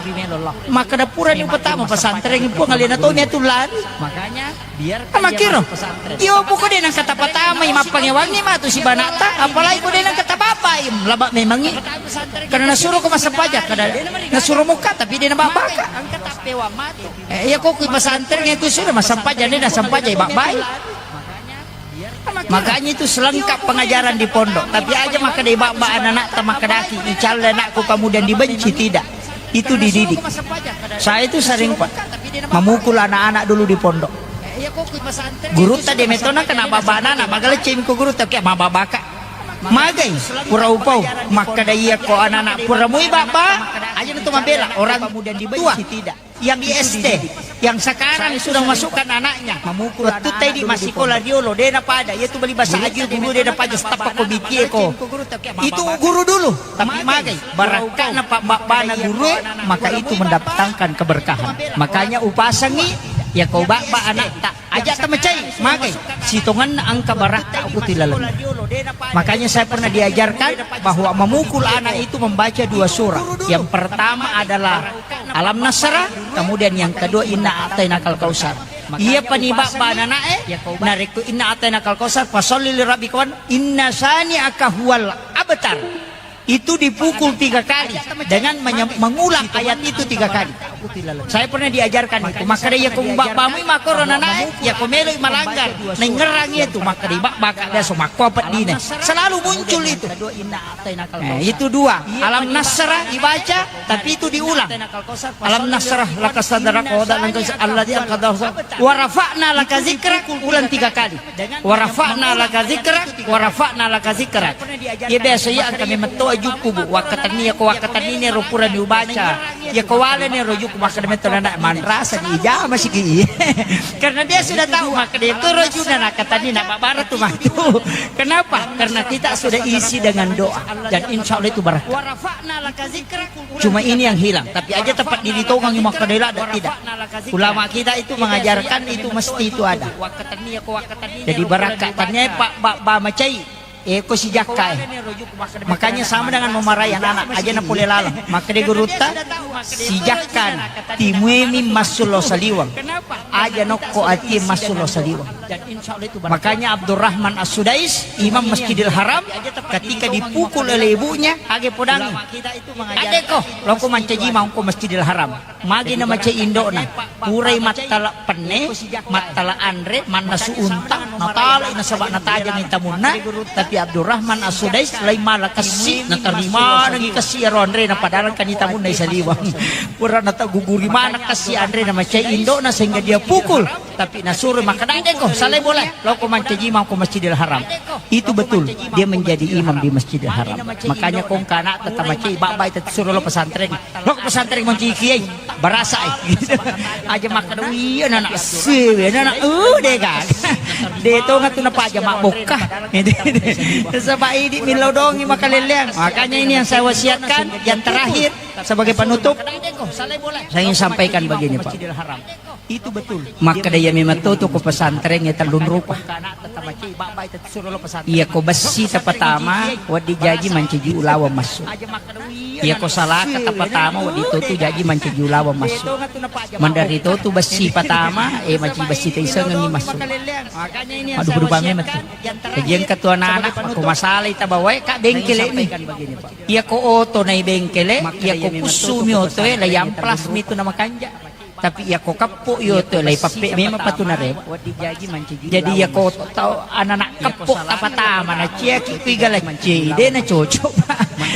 Makkeda purani upatama pesantren, Puang, alena tomi atu lari. Amakkiro. Iyo, poko dena engka tapatamai, mappangewangi matu sibanata, apalagi ko dena engka tababai, laba memangi. Karena nasuro ko massempajang, kada nasuro mukka, tapi dena babaka. Eh, iya ko ku pesantren, ya ku sudah massempajang, dena sempajang, babai. Makanya itu selengkap pengajaran di pondok. Tapi aja makkeda baba anak-anak, tak makkedaki, icalle anakku kemudian dibenci, tidak. Itu dididik. Saya itu sering, Pak, memukul anak-anak dulu di pondok. Gurutta dia metona kena baba anak-anak, magalecce ko gurutta, kayak mababaka. Magai, pura upau, makkeda iya ko anak-anak, pura mui baba, aja itu mabela orang tua. Yang di S D, yang sekarang sudah masukkan anaknya. Waktu tadi masih sekolah diolo, dena pada, yaitu beli bahasa aja dulu, dena pada stop ko bitie ko. Itu guru dulu, tapi magai, barakkana pak babana guru, maka itu mendatangkan keberkahan. Makanya upasangi, ya ko baba anak tak. Aja tamacai, magai, sitonganna engka barakka uku tilaleng. Makanya saya pernah diajarkan bahwa memukul anak itu membaca dua surah. Yang pertama adalah Alam Nasrah, kemudian yang kedua Inna A'tainakal Kautsar. Iya pani baba ananae, narekko Inna A'tainakal Kautsar, fasalli li rabbika wan, inna syani'aka huwal abtar. Itu dipukul tiga kali dengan menye-, mengulang ayat itu tiga kali. Saya pernah diajarkan itu. Makkeda iya ko baba mui makoro nanae, iya ko meloi malanggar, naingerang itu, makkeda baba ka biasa makko apa dina. Selalu muncul itu. Eh, itu dua. Alam Nasrah dibaca, tapi itu diulang. Alam Nasrah laka sadrak wa wada'na anka wizrak alladzi anqadha dhahrak wa rafa'na laka dzikrak, ulang tiga kali. Wa rafa'na laka dzikrak, wa rafa'na laka dzikrak. Iya biasa iya engka memetto ajuku, Bu. Wakkatenni, iya ko wakkatenni ni ro pura ni ubaca. Iya ko wale ni ro ajuku, makkeda metto nana manrasa di ijama siki. Karena dia sudah tahu makkeda itu rojuna nakkatenni na babara tu matu. Kenapa? Karena kita sudah isi dengan doa dan insya Allah itu barakah. Cuma ini yang hilang, tapi aja tempat diri tongang makkeda ladde, tidak. Ulama kita itu mengajarkan itu mesti itu ada. Jadi barakka tanya pak ba, ba macai, eh, ko sijakka, eh. Makanya sama dengan memarahi anak-anak, aja na pole lalang. Makkeda gurutta, sijakka na, timuemi massullo saliweng. Aja nokko atie massullo saliweng. Makanya Abdurrahman As-Sudais, imam Masjidil Haram, ketika dipukul oleh ibunya, age podangi. Adeko, loko mancaji maungko Masjidil Haram. Magi na macai indokna, purai mattala penne, mattala anre, mannasu unta, natalai nasaba natajangi tamunna, tapi Abdurrahman As-Sudais lai mala kessi, natarima nangi kessi ero anre, na padahal kan tamunna isaliwang. Pura nataguguri mana kessi anre na macai indokna sehingga dia pukul, tapi nasuro makkeda, "Adeko, salai bola, loko mancaji mako Masjidil Haram." Itu betul, dia menjadi imam di Masjidil Haram. Makanya kongka anak tetap macai, baba tetap suruh lo pesantren. Lo ke pesantren mancaji kiai, barasa, eh. Aja makkeda, "Iya, anak sewe, anak, uh, dega." De tonga tu napa aja mak bokka. Sebab ini milodongi makaleleang. Makanya ini yang saya wasiatkan, yang terakhir sebagai penutup, saya ingin sampaikan begini, Pak. Itu betul. Makkeda iya memang to tu ko pesantren ya tellung rupa. Iya ko bessi tapatama, wedding jaji mancaji ulaweng massu. Iya ko salaka tapatama, wedding to tu jaji mancaji ulaweng massu. Mandari to tu bessi patama, eh, maci bessi taisengengi massu. Madu berubah memang tu. Kajian ketua anak, ko masalah ita bawai ka bengkele ni. Iya ko oto nai bengkele, iya ko kusumi oto e, la yamplas mi tu nama kanja. Tapi iya ko keppo iyo to lai pappe memang patu narewa. Jadi iya ko tau anak-anak keppo tapatama na ciaki kui galacce de na cocok.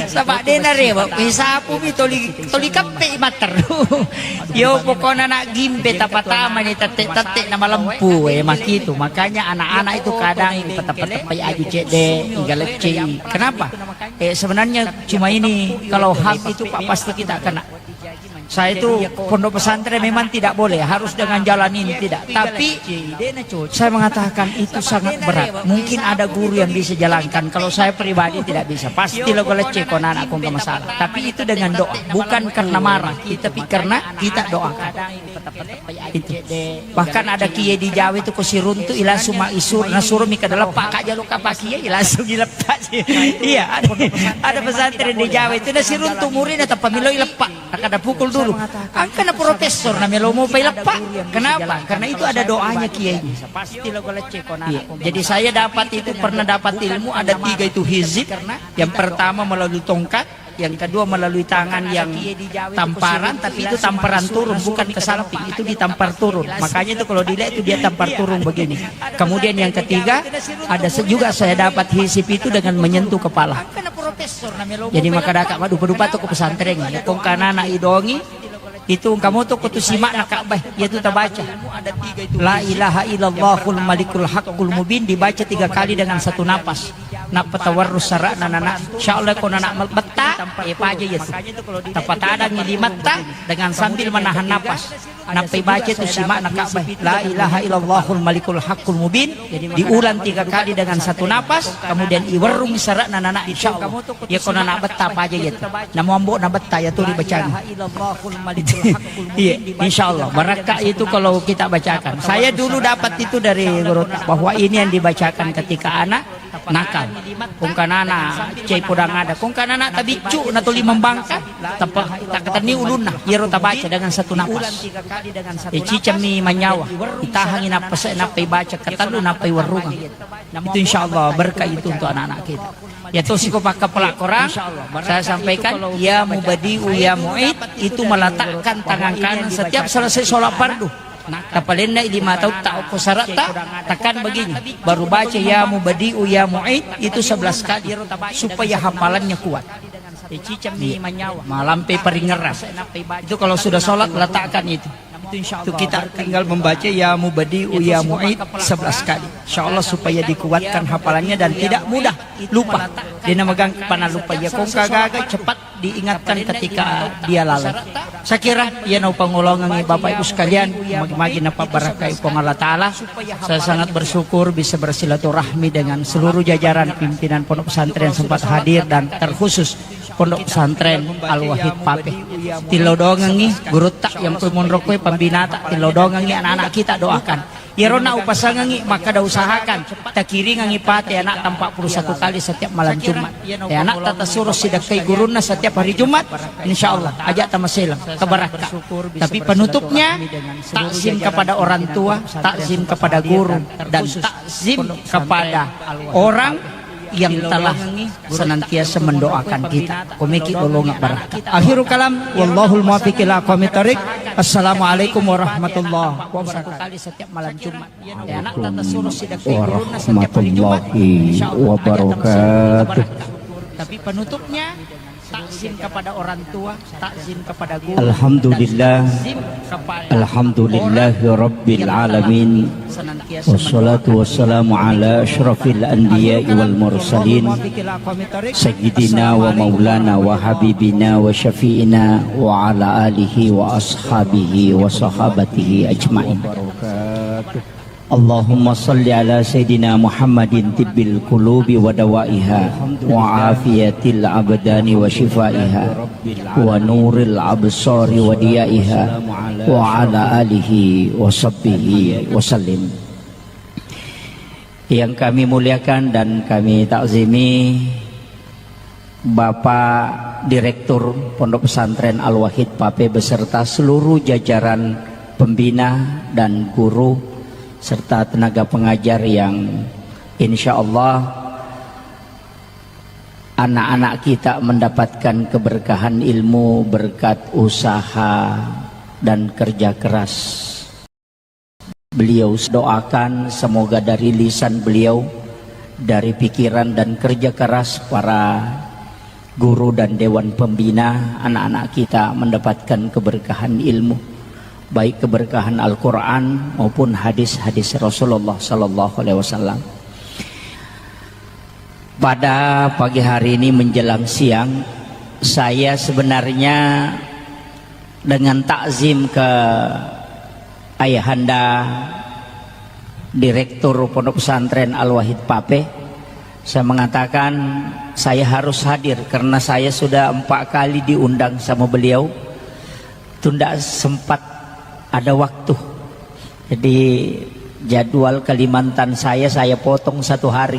Saba de narewa kui sapu mi toli toli kappe i matteru. Yo pokona anak gimpe tapatama ni tette-tette na malempu e makitu. Makanya anak-anak itu kadang patappa-tappai aju cedde i galacce i. Kenapa? Eh, sebenarnya cuma ini kalau ham itu Pak pasti kita kena. Saya itu pondok pesantren memang tidak boleh harus dengan jalan ini tidak. Tapi saya mengatakan itu sangat berat. Mungkin ada guru yang bisa jalankan. Kalau saya pribadi tidak bisa. Pasti lo lecce ko anak-anak ko nggak masalah. Tapi itu dengan doa, bukan karena marah, tapi karena kita doakan. Itu. Bahkan ada kiai di Jawa itu ko siruntu i langsung ma isur, nasuro mi kada leppa ka jalo ka pa kiai langsung ileppa. Iya, ada, ada pesantren di Jawa itu nasiruntu murina tappa milo ileppa. Kada pukul dulu. Angkana profesor na melo mopa ileppa. Kenapa? Karena itu ada doanya kiai. Iya. Jadi saya dapat itu pernah dapat ilmu ada tiga itu hizib. Yang pertama melalui tongkat, yang kedua melalui tangan yang tamparan, tapi itu tamparan turun, bukan ke samping, itu ditampar turun. Makanya itu kalau dilihat itu dia tampar turun begini. Kemudian yang ketiga, ada se- juga saya dapat hisib itu dengan menyentuh kepala. Jadi maka daka madu pedupa tu ke pesantren, ya, kong kanana idongi, itu kamu tu kutu simak nak Ka'bah, ya tu tabaca. La ilaha illallahul malikul haqqul mubin dibaca tiga kali dengan satu napas. Nappa tawarrus sara'na nana. Insyaallah ko nana betta, eh, paja iya tu. Tapatadangi limatta dengan sambil menahan napas. Nappa ibaca tu simakna Ka'bah. La ilaha illallahul malikul haqqul mubin. Diulang tiga kali dengan satu napas, kemudian iwerrung sara'na nana. Insyaallah. Iya ko nana betta paja iya tu. Namo ambo na betta iya tu dibacana. Iya, insyaallah. Barakka itu kalau kita bacakan. Saya dulu dapat itu dari guru bahwa ini yang dibacakan ketika anak nakal. Kongkanana cai podang ada. Kongkanana tabiccu na toli membangka. Tapa takatenni ulunna. Iyaro tabaca dengan satu napas. E, cicammi manyawa. Itahangi napas nappa ibaca katellu nappa iwerrungang. Itu insyaallah berkah itu untuk anak-anak kita. Ya tosi ko pakka pelakoran, saya sampaikan ya mubadi'u ya mu'id itu meletakkan tangan kanan setiap selesai sholat fardu. Tapalenna lima tautta okko saratta, tekan begini, baru baca ya mubadi'u ya mu'id itu sebelas kali supaya hafalannya kuat. Iya. Malampe paringerang. Itu kalau sudah sholat letakkan itu. Itu kita tinggal membaca ya mubadi'u ya mu'id sebelas kali. Insyaallah supaya dikuatkan hafalannya dan tidak mudah lupa. Dena megang kepana lupa ya kongka gaga cepat diingatkan ketika dia lalai. Saya kira iya nau pangolongan Bapak Ibu sekalian, magi-magi napa barakai Puang Allah Ta'ala. Saya sangat bersyukur bisa bersilaturahmi dengan seluruh jajaran pimpinan Pondok Pesantren sempat hadir dan terkhusus Pondok Pesantren Al Wahid Pape. Tilodongengi gurutta yang pun monrokoi pembinata, tilodongengi anak-anak kita doakan. Iyaro na upasangengi makkada usahakan takiringengi pate anak empat puluh satu kali setiap malam Jumat. Ya anak tata suruh sidakkai gurunna setiap hari Jumat. Insyaallah aja tamaselang kebarakka. Tapi penutupnya takzim kepada orang tua, takzim kepada guru dan takzim kepada orang yang telah senantiasa mendoakan kita. Komeki lolonga barakka. Akhirul kalam, wallahul muwaffiq ila aqwamit thariq. Assalamualaikum warahmatullahi wabarakatuh. Setiap malam Jumat. Ya, anak tata suruh sidakkai gurunna setiap hari Jumat. Warahmatullahi wabarakatuh. Tapi penutupnya takzim kepada orang tua, takzim kepada guru. Alhamdulillah. Alhamdulillahi rabbil alamin. Wassalatu wassalamu ala asyrafil anbiya'i wal mursalin, sayyidina wa maulana wa habibina wa syafi'ina wa ala alihi wa ashabihi wa sahabatihi ajmain. اللهم صل على سيدنا محمد طب القلوب ودوائها وعافية الأبدان وشفائها ونور الأبصار وضيائها وعلى آله وصحبه وسلم. Yang kami muliakan dan kami takzimi, Bapak Direktur Pondok Pesantren Al-Wahid Pape beserta seluruh jajaran pembina dan guru serta tenaga pengajar yang insya Allah anak-anak kita mendapatkan keberkahan ilmu berkat usaha dan kerja keras beliau. Doakan semoga dari lisan beliau, dari pikiran dan kerja keras para guru dan dewan pembina, anak-anak kita mendapatkan keberkahan ilmu, baik keberkahan Al-Quran maupun hadis-hadis Rasulullah Sallallahu Alaihi Wasallam. Pada pagi hari ini menjelang siang, saya sebenarnya dengan takzim ke Ayahanda Direktur Pondok Pesantren Al-Wahid Pape, saya mengatakan saya harus hadir karena saya sudah empat kali diundang sama beliau, tunda sempat ada waktu. Jadi jadwal Kalimantan saya, saya potong satu hari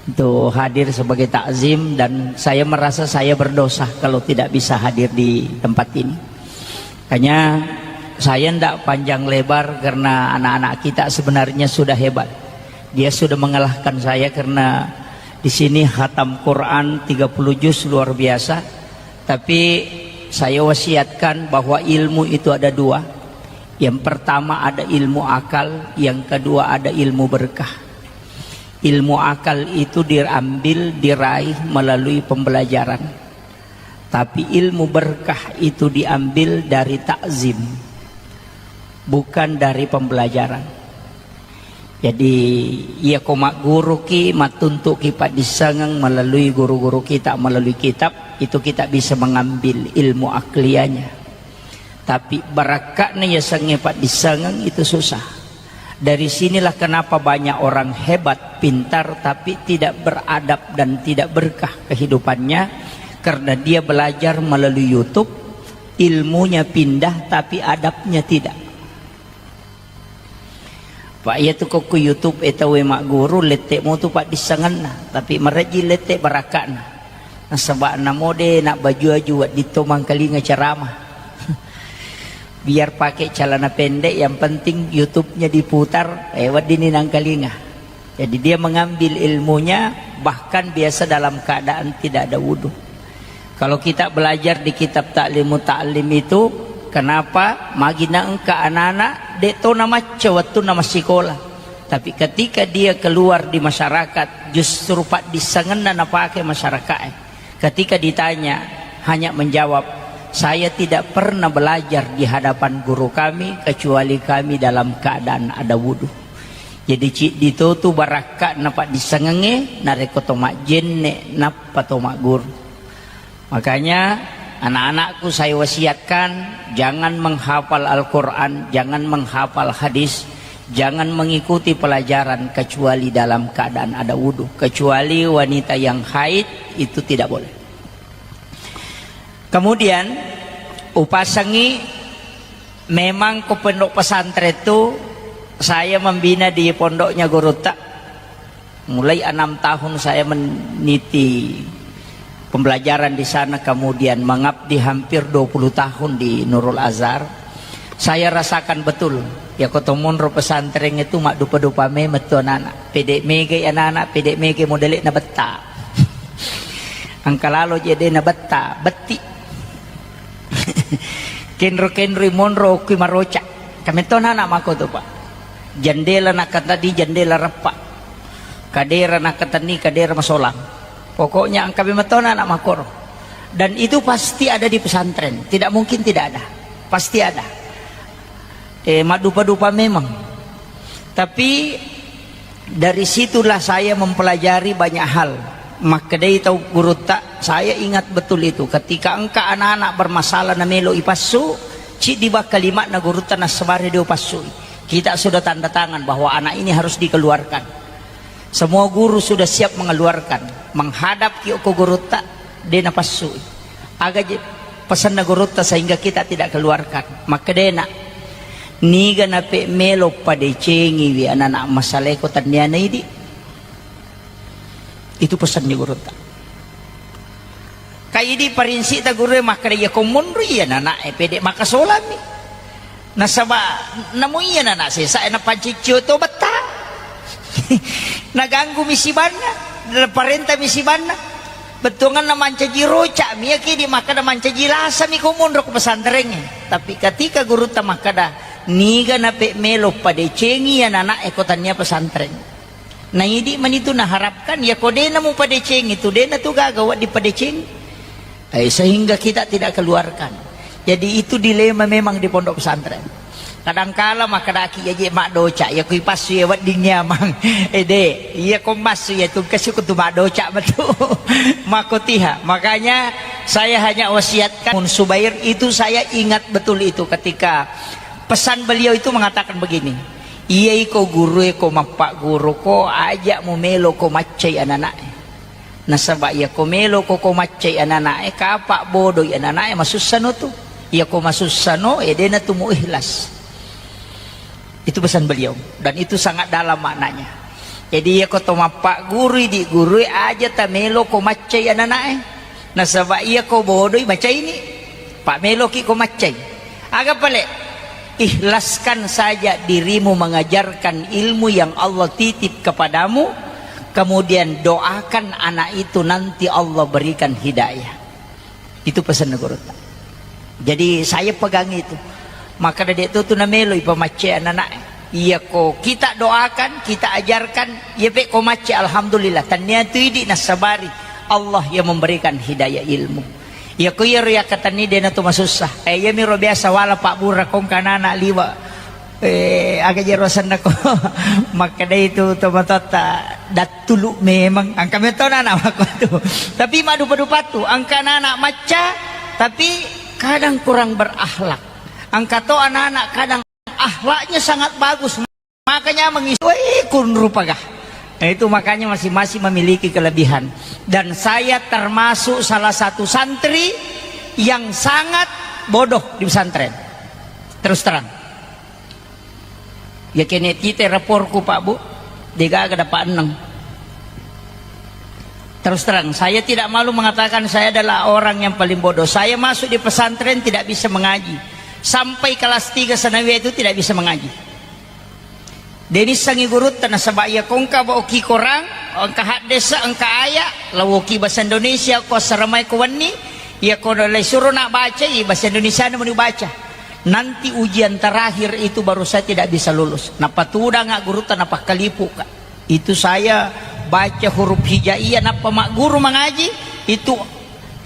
untuk hadir sebagai takzim dan saya merasa saya berdosa kalau tidak bisa hadir di tempat ini. Makanya saya ndak panjang lebar karena anak-anak kita sebenarnya sudah hebat. Dia sudah mengalahkan saya karena di sini khatam Quran tiga puluh juz luar biasa. Tapi saya wasiatkan bahwa ilmu itu ada dua. Yang pertama ada ilmu akal, yang kedua ada ilmu berkah. Ilmu akal itu diambil, diraih melalui pembelajaran. Tapi ilmu berkah itu diambil dari takzim, bukan dari pembelajaran. Jadi, iya ko magguruki, mattuntuki paddissengeng melalui guru-guru kita, melalui kitab, itu kita bisa mengambil ilmu akliyahnya. Tapi barakka'na yasengnge paddissengeng itu susah. Dari sinilah kenapa banyak orang hebat, pintar, tapi tidak beradab dan tidak berkah kehidupannya, karena dia belajar melalui YouTube, ilmunya pindah tapi adabnya tidak. Pak, iya tu ko ku YouTube e tau e magguru, lette mo tu paddissengenna, tapi marejji lette barakka'na. Nasaba namo de nabbaju-aju wedding to mangkalinga ceramah. Biar pakai celana pendek, yang penting YouTube-nya diputar, eh, wedding ni nangkalinga. Jadi dia mengambil ilmunya bahkan biasa dalam keadaan tidak ada wudhu. Kalau kita belajar di kitab Ta'limu Ta'lim itu, kenapa magi naengka anak-anak de to namacca wettunna massikola. Tapi ketika dia keluar di masyarakat, justru paddissengenna napake masyarakat. Ketika ditanya, hanya menjawab, "Saya tidak pernah belajar di hadapan guru kami kecuali kami dalam keadaan ada wudhu." Jadi ciddi to tu barakka'na paddissengengnge narekko to majjenne nappa to magguru. Makanya anak-anakku saya wasiatkan, jangan menghafal Al-Quran, jangan menghafal hadis, jangan mengikuti pelajaran kecuali dalam keadaan ada wudhu, kecuali wanita yang haid itu tidak boleh. Kemudian upasangi, memang ko pondok pesantren tu saya membina di pondoknya gurutta. Mulai enam tahun saya meniti pembelajaran di sana, kemudian mengabdi hampir dua puluh tahun di Nurul Azhar. Saya rasakan betul, ya, ko to monro pesantren itu maddupa-dupa memang tu anak-anak. Pede mege anak-anak, pede mege modele na betta. Engka lalo je de na betta, betti. Kenro-kenroi monro okki maroca. Kametto anak-anak mako tu, Pak. Jendela nakkatenni jendela reppa. Kadera nakkatenni kadera masolang. Pokoknya engka memang to anak-anak makoro. Dan itu pasti ada di pesantren. Tidak mungkin tidak ada. Pasti ada. Eh, maddupa-dupa memang. Tapi dari situlah saya mempelajari banyak hal. Makkedai tau gurutta, saya ingat betul itu. Ketika engka anak-anak bermasalah na melo ipassu, ciddi ba kalimatna gurutta nassabari dio passui. Kita sudah tanda tangan bahwa anak ini harus dikeluarkan. Semua guru sudah siap mengeluarkan. Menghadap ki ko gurutta, de napassui. Aga je pesanna gurutta sehingga kita tidak keluarkan? Makkedena, niga nape melo padecengiwi anak-anak masaleko tenniana idi? Itu pesannya gurutta. Kaidi parinsita gurue makkeda, iya ko monro iya nanae pede makasolami. Nasaba namu iya nana sesa na panciccio to betta. Naganggu mi sibanna, parenta mi sibanna. Bettuanganna mancaji roca mi, iya kidi makkeda mancaji lasa mi ko monro ko pesantrengnge. Tapi ketika gurutta makkeda, niga nape melo padecengi iya nanae ko tania pesantren. Naidi manitu naharapkan, ya ko dena mupadecengi tu, dena tu gaga wedding padecengi. Eh, sehingga kita tidak keluarkan. Jadi itu dilema memang di pondok pesantren. Kadangkala makkedaki, ya je maddoca, ya kui passu ya wedding nyamang. Eh de, iya ko massu ya tu kasi ko tu maddoca betul. Makotiha. Makanya saya hanya wasiatkan Mun Subair itu, saya ingat betul itu ketika pesan beliau itu mengatakan begini, iya iko guru eko mappagguru ko, aja mu melo ko maccai ananae. Nasaba iya ko melo ko ko maccai ananae, kapa bodoi ananae, masussano tu. Iya ko masussano, eh, dena tu mu ikhlas. Itu pesan beliau, dan itu sangat dalam maknanya. Jadi iya ko to mappagguru di guru, aja ta melo ko maccai ananae. Nasaba iya ko bodoi macaini, pak meloki ko maccai. Aga pale? Ikhlaskan saja dirimu mengajarkan ilmu yang Allah titip kepadamu, kemudian doakan anak itu nanti Allah berikan hidayah. Itu pesan gurutta. Jadi saya pegang itu. Maka dede tu tu namelo ipamacce anak-anak. Iya ko kita doakan, kita ajarkan, iya pe ko macce, alhamdulillah. Tania tu idi nasabari Allah yang memberikan hidayah ilmu. Iya ko iya ro yakkatenni dena tu masussa. Eh, iya mi ro biasa wala pak bura kongka anak-anak liwa. Eh, aga jero asenna ko? Makkedai tu tomatoatta, dattulu memang. Engka metto anak-anak makko tu. Tapi maddupa-dupa tu, engka anak-anak macca, tapi kadang kurang berakhlak. Engka to anak-anak kadang akhlaknya sangat bagus. Makanya mengisi, woi, kunrupaga. Nah, itu makanya masing-masing memiliki kelebihan. Dan saya termasuk salah satu santri yang sangat bodoh di pesantren. Terus terang. Ya kene tite raporku, Pak Bu, degaga dapat eneng. Terus terang, saya tidak malu mengatakan saya adalah orang yang paling bodoh. Saya masuk di pesantren tidak bisa mengaji. Sampai kelas tiga sanawiyah itu tidak bisa mengaji. Denissangi gurutta nasaba iya kongka baoki korang, engka haddesa, engka aya, lawoki bahasa Indonesia ko assaramai ko wenni, iya ko lai suro nak baca, i bahasa Indonesia na meni baca. Nanti ujian terakhir itu baru saya tidak bisa lulus. Napatudanga gurutta, napakkalipuka. Itu saya baca huruf hijaiyah, nappa magguru mangaji, itu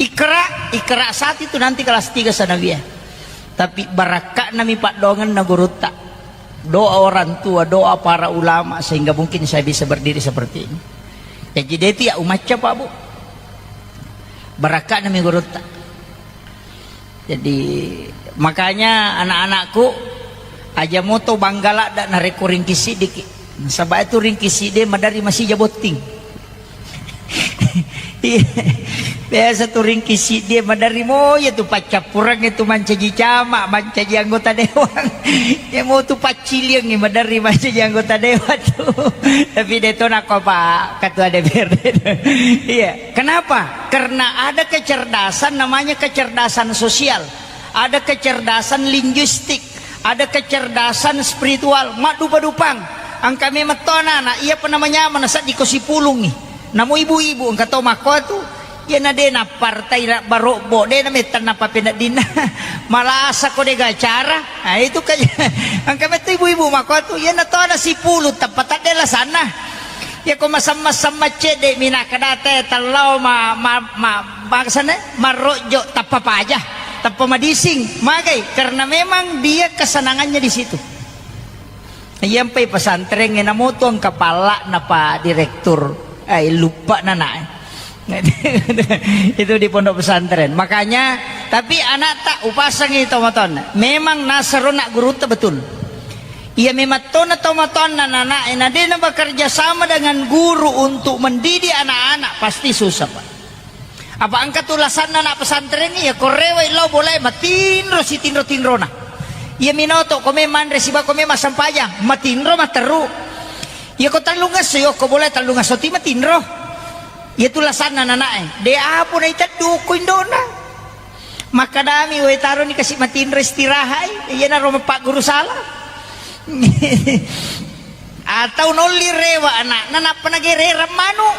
ikra, ikra saat itu nanti kelas tiga sanawiyah. Tapi barakka'na mi paddoangenna gurutta. Doa orang tua, doa para ulama sehingga mungkin saya bisa berdiri seperti ini. Jadi dia itu ya umacca, Pak Bu. Barakka'na mi gurutta. Jadi, makanya anak-anakku, aja moto bangga ladda narekko ringki siddiki. Nasaba itu ringki siddi maderri masija botting. Iya. Biasa tu ringki siddi maderri moya tu paccappureng itu mancaji camat, mancaji anggota dewan. Ya mau tu pacciliang maderri mancaji anggota dewan tu. Tapi de to nako Pak Ketua D P R D. Iya. Kenapa? Karena ada kecerdasan namanya kecerdasan sosial, ada kecerdasan linguistik, ada kecerdasan spiritual, maddupa-dupang. Engka memang to anak-anak, iya apa namanya, mana seddi ko sipulungi. Namu ibu-ibu, engka to makko tu, iya na de na partai na barobbo, de na metang na papeneddinna. Malasa ko de gacara. Nah, itu kayak, engka metto ibu-ibu makko tu, iya na to ada sipulung, tappa tadde lasanna. Iya ko masam-masam maccedde mi nakkeda te tellau ma, ma, ma, maksudnya marrojjo tappa paja, tappa madising. Magai? Karena memang dia kesenangannya di situ. Iya mpai pesantren e namoto engka palla napa direktur, eh, lupa nana. Itu di pondok pesantren. Makanya, tapi anak tak upasangi tomaton. Memang nasaro nak gurutta betul. Iya memang tona tomatoanna anak-anak, na de na bekerja sama dengan guru untuk mendidik anak-anak, pasti susah, Pak. Apa engka tu lasanna anak pesantren, iya ko rewe lao bolae matinro sitinro-tinrona. Iya minoto ko me manre siba ko me massempajang, matinro matteru. Iya ko tellungesso, iya ko bolae tellungesso ti matinro. Iya tu lasanna anak-anak e, de apo na iteddu ko indona. Makkadami, "Wae, taroni kasi matinro istirahat, iyanaro mapagguru sala." Atau nolli rewa anakna, nappa nagererang manu.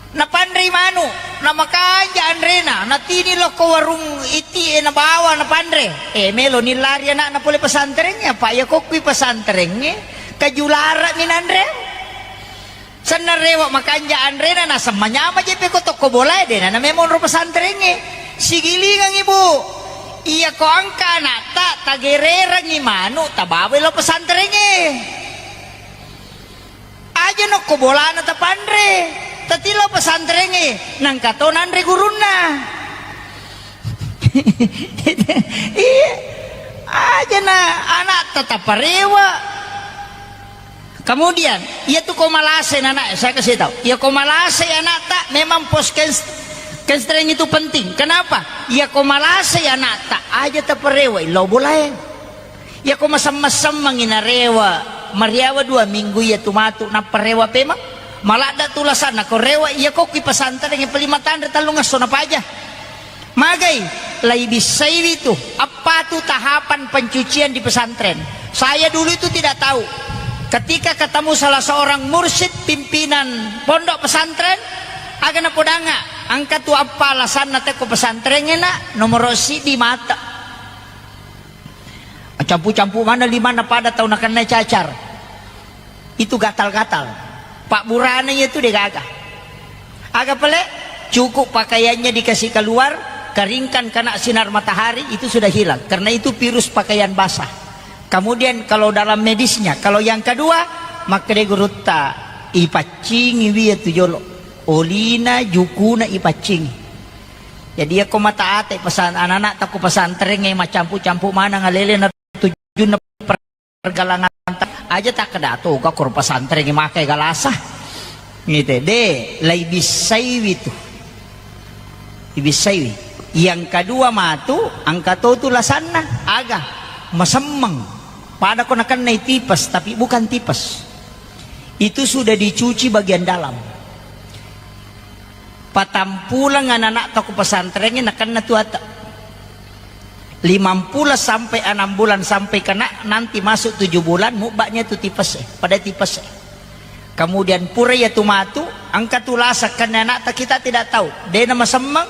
Napanrei manu, namakanja anrena, natini lokko warung iti e nabawa napanre. Eh, melo nillari anakna pole pesantrengnge, apa iya kokkui pesantrengnge, kajulara minanre. Senna rewa makanja anrena, naseng manyama jeppe ko tokko bolae, dena na memang ro pesantrengnge. Sigilingangi, Bu. Iya ko engka anakta, tagererangi manu, tabawai lo pesantrengnge. Aja nokko bolana tapanre, tatilo pesantrengnge, nangka to nanre gurunna. Iya, aja na anakta taparewa. Kemudian, iya tu ko malase nana, saya kasih tahu. Iya ko malase anakta memang pos kens-, kenstreng itu penting. Kenapa? Iya ko malase anakta aja taparewa, lo bolae. Iya ko masemmeng-semmengi narewa, mariawa dua minggu iya tu matu nappa rewa pemang. Maladda tu lasanna ko rewa iya ko ki pesantren yang paling matanre tallung esso napaja. Magai, lai bissaiwi tu, apa tu tahapan pencucian di pesantren. Saya dulu itu tidak tahu. Ketika ketemu salah seorang mursyid pimpinan pondok pesantren, aga napodanga, engka tu apa alasanna tekko pesantren enak, nomor sidi mata. Campu-campu mana lima na pada tau nakennai cacar. Itu gatal-gatal. Pak burana itu degaga. Aga pale? Cukup pakaiannya dikasih keluar, keringkan kena sinar matahari, itu sudah hilang. Karena itu virus pakaian basah. Kemudian kalau dalam medisnya, kalau yang kedua, makkeda gurutta, ipaccingi wi tu jolo. Olina, jukuna ipaccingi. Jadi, iya ko mata ate pesan anak-anak takku pesantren e, macampu-campu maneng alele na tujunna pergalangan ta-, aja takkeda toga ko pesantren e makai galasa. Ngite, de, lai bissaiwi tu. Ibissaiwi. Yang kedua matu, engka to tu lasanna, aga, masemmeng. Pada ko nakennai tipes, tapi bukan tipes. Itu sudah dicuci bagian dalam. Patampuleng anak-anak toko pesantrengnge nakenna tu ata. Limampulo sampai enam bulan sampai kena nanti masuk tujuh bulan, mubbanya tu tipes e, pada tipes e. Kemudian pura iya tu matu, engka tu lasa kenna anakta kita tidak tahu. Dena masemmeng,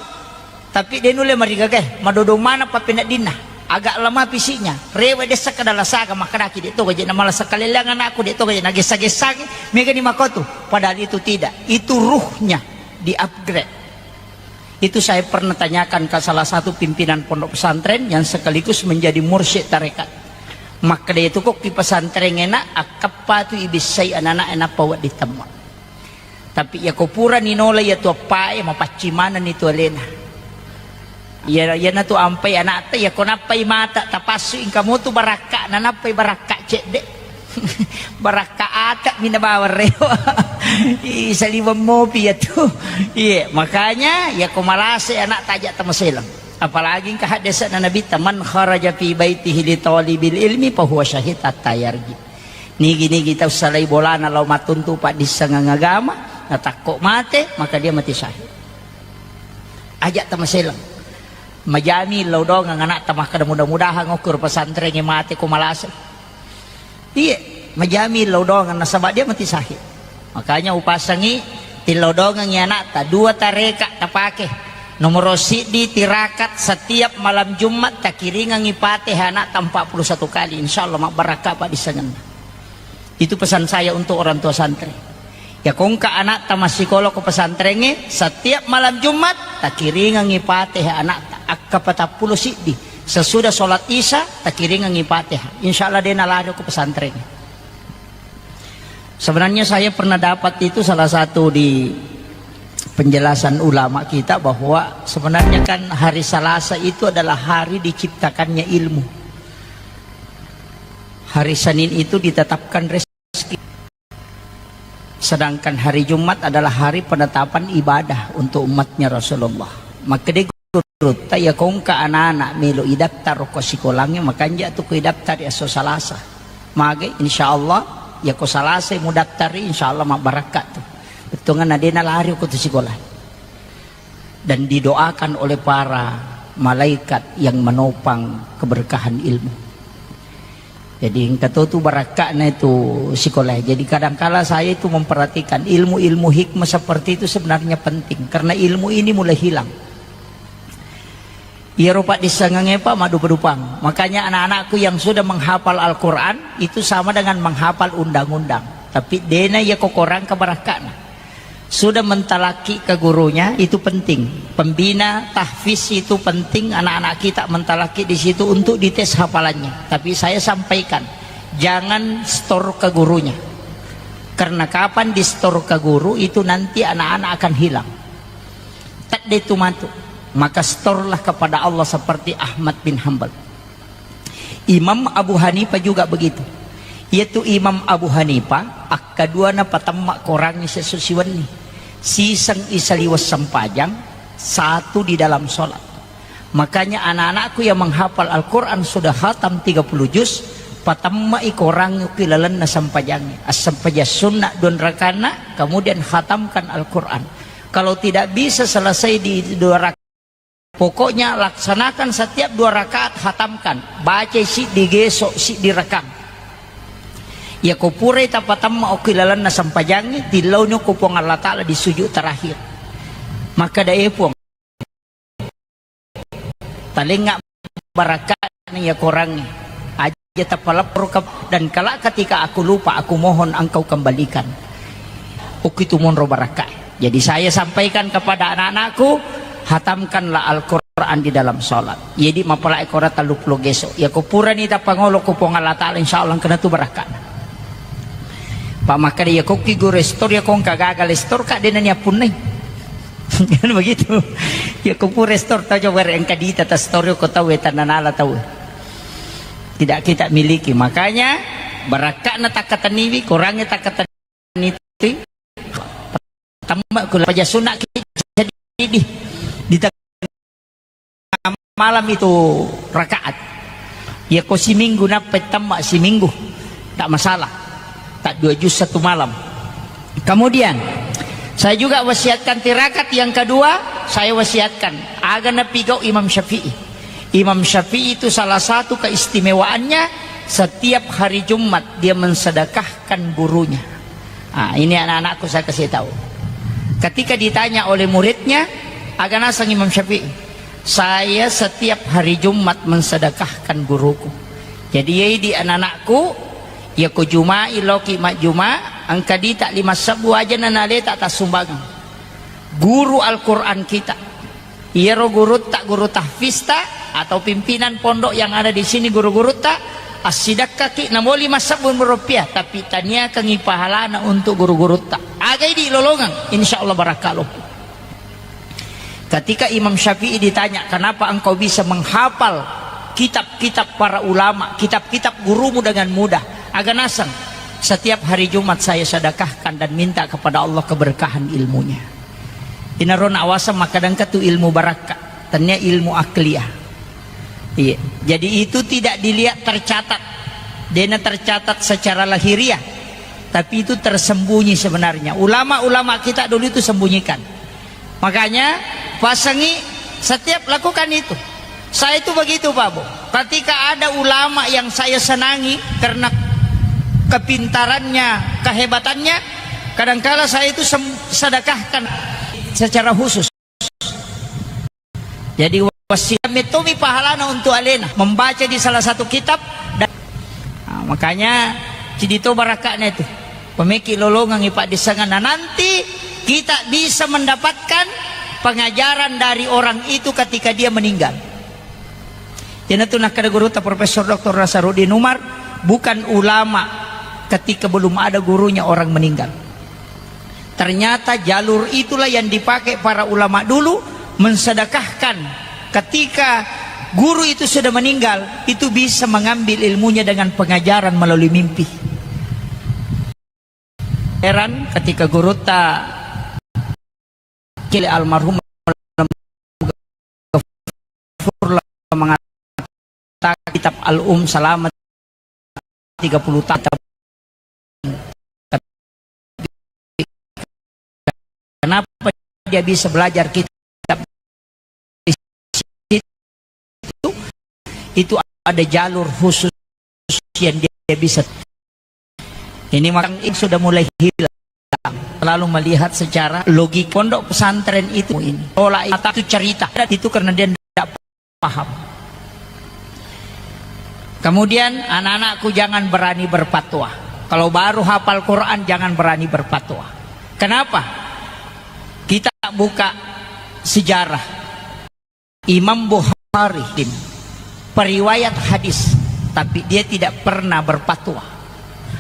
tapi de nulle marigaga e, madodong maneng pappeneddinna. Agak lemah fisiknya, rewe dessa kada lasaga, makkedaki de toga je na malasa kaleleang anakku, de toga je na gessa-gessangi, megani makotu. Padahal itu tidak, itu ruhnya di-upgrade. Itu saya pernah tanyakan ke salah satu pimpinan pondok pesantren yang sekaligus menjadi mursyid tarekat. Makkeda itu kok ki pesantren enak, akkappa tu ibissai anak-anak enak pawa ditemma. Tapi iya ko purani nola iya tu appae, mapaccing manenni tu alena. Iya, iyana tu ampai anakta, iya ko nappai mata, tapassu ingka motu barakka, nanappai barakka cedde. Barakka ata mi nabawa rewa. Ih, saliweng mopi iya tu. Iya, makanya iya ko malase anakta aja tamaselang. Apalagi engka haddese'na Nabitta, "Man kharaja fi baitihi li talibil ilmi fahuwa syahid hatta yarji." Nigi-nigi tau salai bolana lao mattuntu paddissengeng agama, natakko mate, maka dia mati syahid. Aja tamaselang. Majami lao dongeng anakta makkeda, "Mudah-mudahan okko ro pesantrengnge mate ko malase." Iye, majami lao dongeng nasaba dia mati syahid. Makanya upasangi tillau dongengi anakta, dua tareka tapake. Nomoro siddi tirakat setiap malam Jumat takiringengi Fatihah anakta empat puluh satu kali. Insya Allah mabbarakka paddissengenna. Itu pesan saya untuk orang tua santri. Ya kongka anakta massikola ko pesantrengnge, setiap malam Jumat takiringengi Fatihah anakta akka patappulo siddi. Sesudah sholat Isya takiringengi Fatihah. Insya Allah dena lari ko pesantrengnge. Sebenarnya saya pernah dapat itu salah satu di penjelasan ulama kita bahwa sebenarnya kan hari Selasa itu adalah hari diciptakannya ilmu. hari Senin itu ditetapkan rezeki. Sedangkan hari Jumat adalah hari penetapan ibadah untuk umatnya Rasulullah. Makkeda gurutta, "Iya ko engka anak-anak melo idaftar ko sikolangnge, makanja tu ko idaftar esso Salasa. Mage, insya Allah, iya ko Salasa mudaftari, insya Allah mabbarakka tu. Bettuanna de nalari ko tu sikola." Dan didoakan oleh para malaikat yang menopang keberkahan ilmu. Jadi engka to tu barakka'na itu sikola. Jadi kadangkala saya itu memperhatikan ilmu-ilmu hikmah seperti itu sebenarnya penting karena ilmu ini mulai hilang. Iyaro paddissengengnge, Pak, maddupa-dupang. Makanya anak-anakku yang sudah menghafal Al-Quran itu sama dengan menghafal undang-undang. Tapi dena iya kokorang kebarakka'na. Sudah mentalaki ke gurunya, itu penting. Pembina tahfiz itu penting, anak-anak kita mentalaki di situ untuk dites hafalannya. Tapi saya sampaikan, jangan store ke gurunya. Karena kapan di-store ke guru, itu nanti anak-anak akan hilang. Tedde tu matu. Maka store-lah kepada Allah seperti Ahmad bin Hambal. Imam Abu Hanifah juga begitu. Yaitu Imam Abu Hanifah, akkaduana patemma korangngi sesso siwenni. Siseng isaliweng sempajang, satu di dalam sholat. Makanya anak-anakku yang menghafal Al-Quran sudah khatam tiga puluh juz, patemma'i korangngi ki lalenna sempajangnya. As-, sempajang sunnah dua rakaatna, kemudian khatamkan Al-Quran. Kalau tidak bisa selesai di dua rakaat, pokoknya laksanakan setiap dua rakaat, khatamkan. Baca siddi geso, siddi rakang. Iya ko purai tapatemma okki lalenna sempajangngi, tillauni ko Puang Allah Ta'ala di sujud terakhir. Makkeda, "E Puang, talengnga barakka'na iya korangnge. Aja tapalepporo ka-, dan kelak ketika aku lupa, aku mohon engkau kembalikan." Okki tu monro barakka. Jadi saya sampaikan kepada anak-anakku, hatamkanlah Al-Quran di dalam sholat. Jadi mapalai korang tellu pulo geso. Iya ko purani tapangolo ko Puang Allah Ta'ala, insya Allah engkana tu barakka'na. Pak makkeda, "Iya ko ki guru store, iya ko engka gagal store, Kak, dena ni appunnai." Kan begitu. Iya ko pura store tau coba engka dita ta store ko tau e tananala tau. Tidak kita miliki. Makanya barakka'na takkatenniwi, korangnge takkatenniwi. Tamba kula paja sunna ki jadi di, di tengah malam itu rakaat. Ya ko siminggu nappa tamba siminggu. Tak masalah. Tak dua juz satu malam. Kemudian saya juga wasiatkan tirakat yang kedua, saya wasiatkan aga napigau Imam Syafi'i. Imam Syafi'i itu salah satu keistimewaannya, setiap hari Jumat dia mensedekahkan gurunya. Ah, ini anak-anakku saya kasih tahu. Ketika ditanya oleh muridnya, aga naseng Imam Syafi'i, "Saya setiap hari Jumat mensedekahkan guruku." Jadi, yai di anak-anakku, ya ko Juma'i loki majjuma, engka dita lima sebbu aja nanaleta tassumbangeng. Guru Al-Quran kita. Iyaro gurutta, guru tahfista atau pimpinan pondok yang ada di sini, guru-gurutta, assidakkaki namo lima sebbu rupiah, tapi taniakangi pahalana untuk guru-gurutta. Agai di lolongang, insya Allah barakka loppo. Ketika Imam Syafi'i ditanya, "Kenapa engkau bisa menghafal kitab-kitab para ulama, kitab-kitab gurumu dengan mudah?" Aga naseng, "Setiap hari Jumat saya sedekahkan dan minta kepada Allah keberkahan ilmunya." Inaro nawaseng makkadangka tu ilmu barakka, tania ilmu akliyah. Iya. Jadi itu tidak dilihat tercatat. Dena tercatat secara lahiriah, tapi itu tersembunyi sebenarnya. Ulama-ulama kita dulu itu sembunyikan. Makanya pasangi setiap lakukan itu. Saya itu begitu, Pak Bu. Ketika ada ulama yang saya senangi karena kepintarannya, kehebatannya, kadangkala saya itu sem-, sedekahkan secara khusus. Jadi wasiat mettomi pahalana untuk alena membaca di salah satu kitab. Dan, nah, makanya cidi to barakka'na itu. Pemeki lolongang ipaddissengan. Nah, nanti kita bisa mendapatkan pengajaran dari orang itu ketika dia meninggal. Iyanatu nakkeda gurutta Profesor Doktor Nasaruddin Umar, bukan ulama ketika belum ada gurunya orang meninggal. Ternyata jalur itulah yang dipakai para ulama dulu mensedekahkan ketika guru itu sudah meninggal, itu bisa mengambil ilmunya dengan pengajaran melalui mimpi. Heran ketika gurutta Cili almarhum Gafur mengatakan kitab Al-Um selama tiga puluh tahun. Tapi kenapa dia bisa belajar kitab di situ? Itu ada jalur khusus yang dia bisa. Ini makanya sudah mulai hilang. Terlalu melihat secara logik. Pondok pesantren itu ini. Pola itu cerita. Itu karena dia tidak paham. Kemudian, anak-anakku, jangan berani berfatwa. Kalau baru hafal Quran, jangan berani berfatwa. Kenapa? Kita buka sejarah. Imam Bukhari, periwayat hadis, tapi dia tidak pernah berfatwa.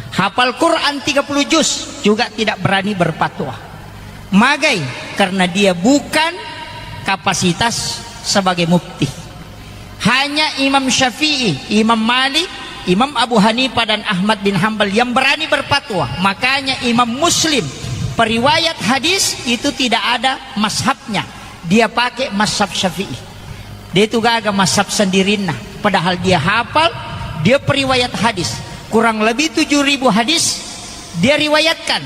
Hafal Quran tiga puluh juz, juga tidak berani berfatwa. Magai, karena dia bukan kapasitas sebagai mufti. Hanya Imam Syafi'i, Imam Malik, Imam Abu Hanifah dan Ahmad bin Hambal yang berani berfatwa. Makanya Imam Muslim, periwayat hadis, itu tidak ada mazhabnya. Dia pakai mazhab Syafi'i. Dia itu gaga mazhab sendirinna. Padahal dia hafal, dia periwayat hadis. Kurang lebih tujuh ribu hadis dia riwayatkan.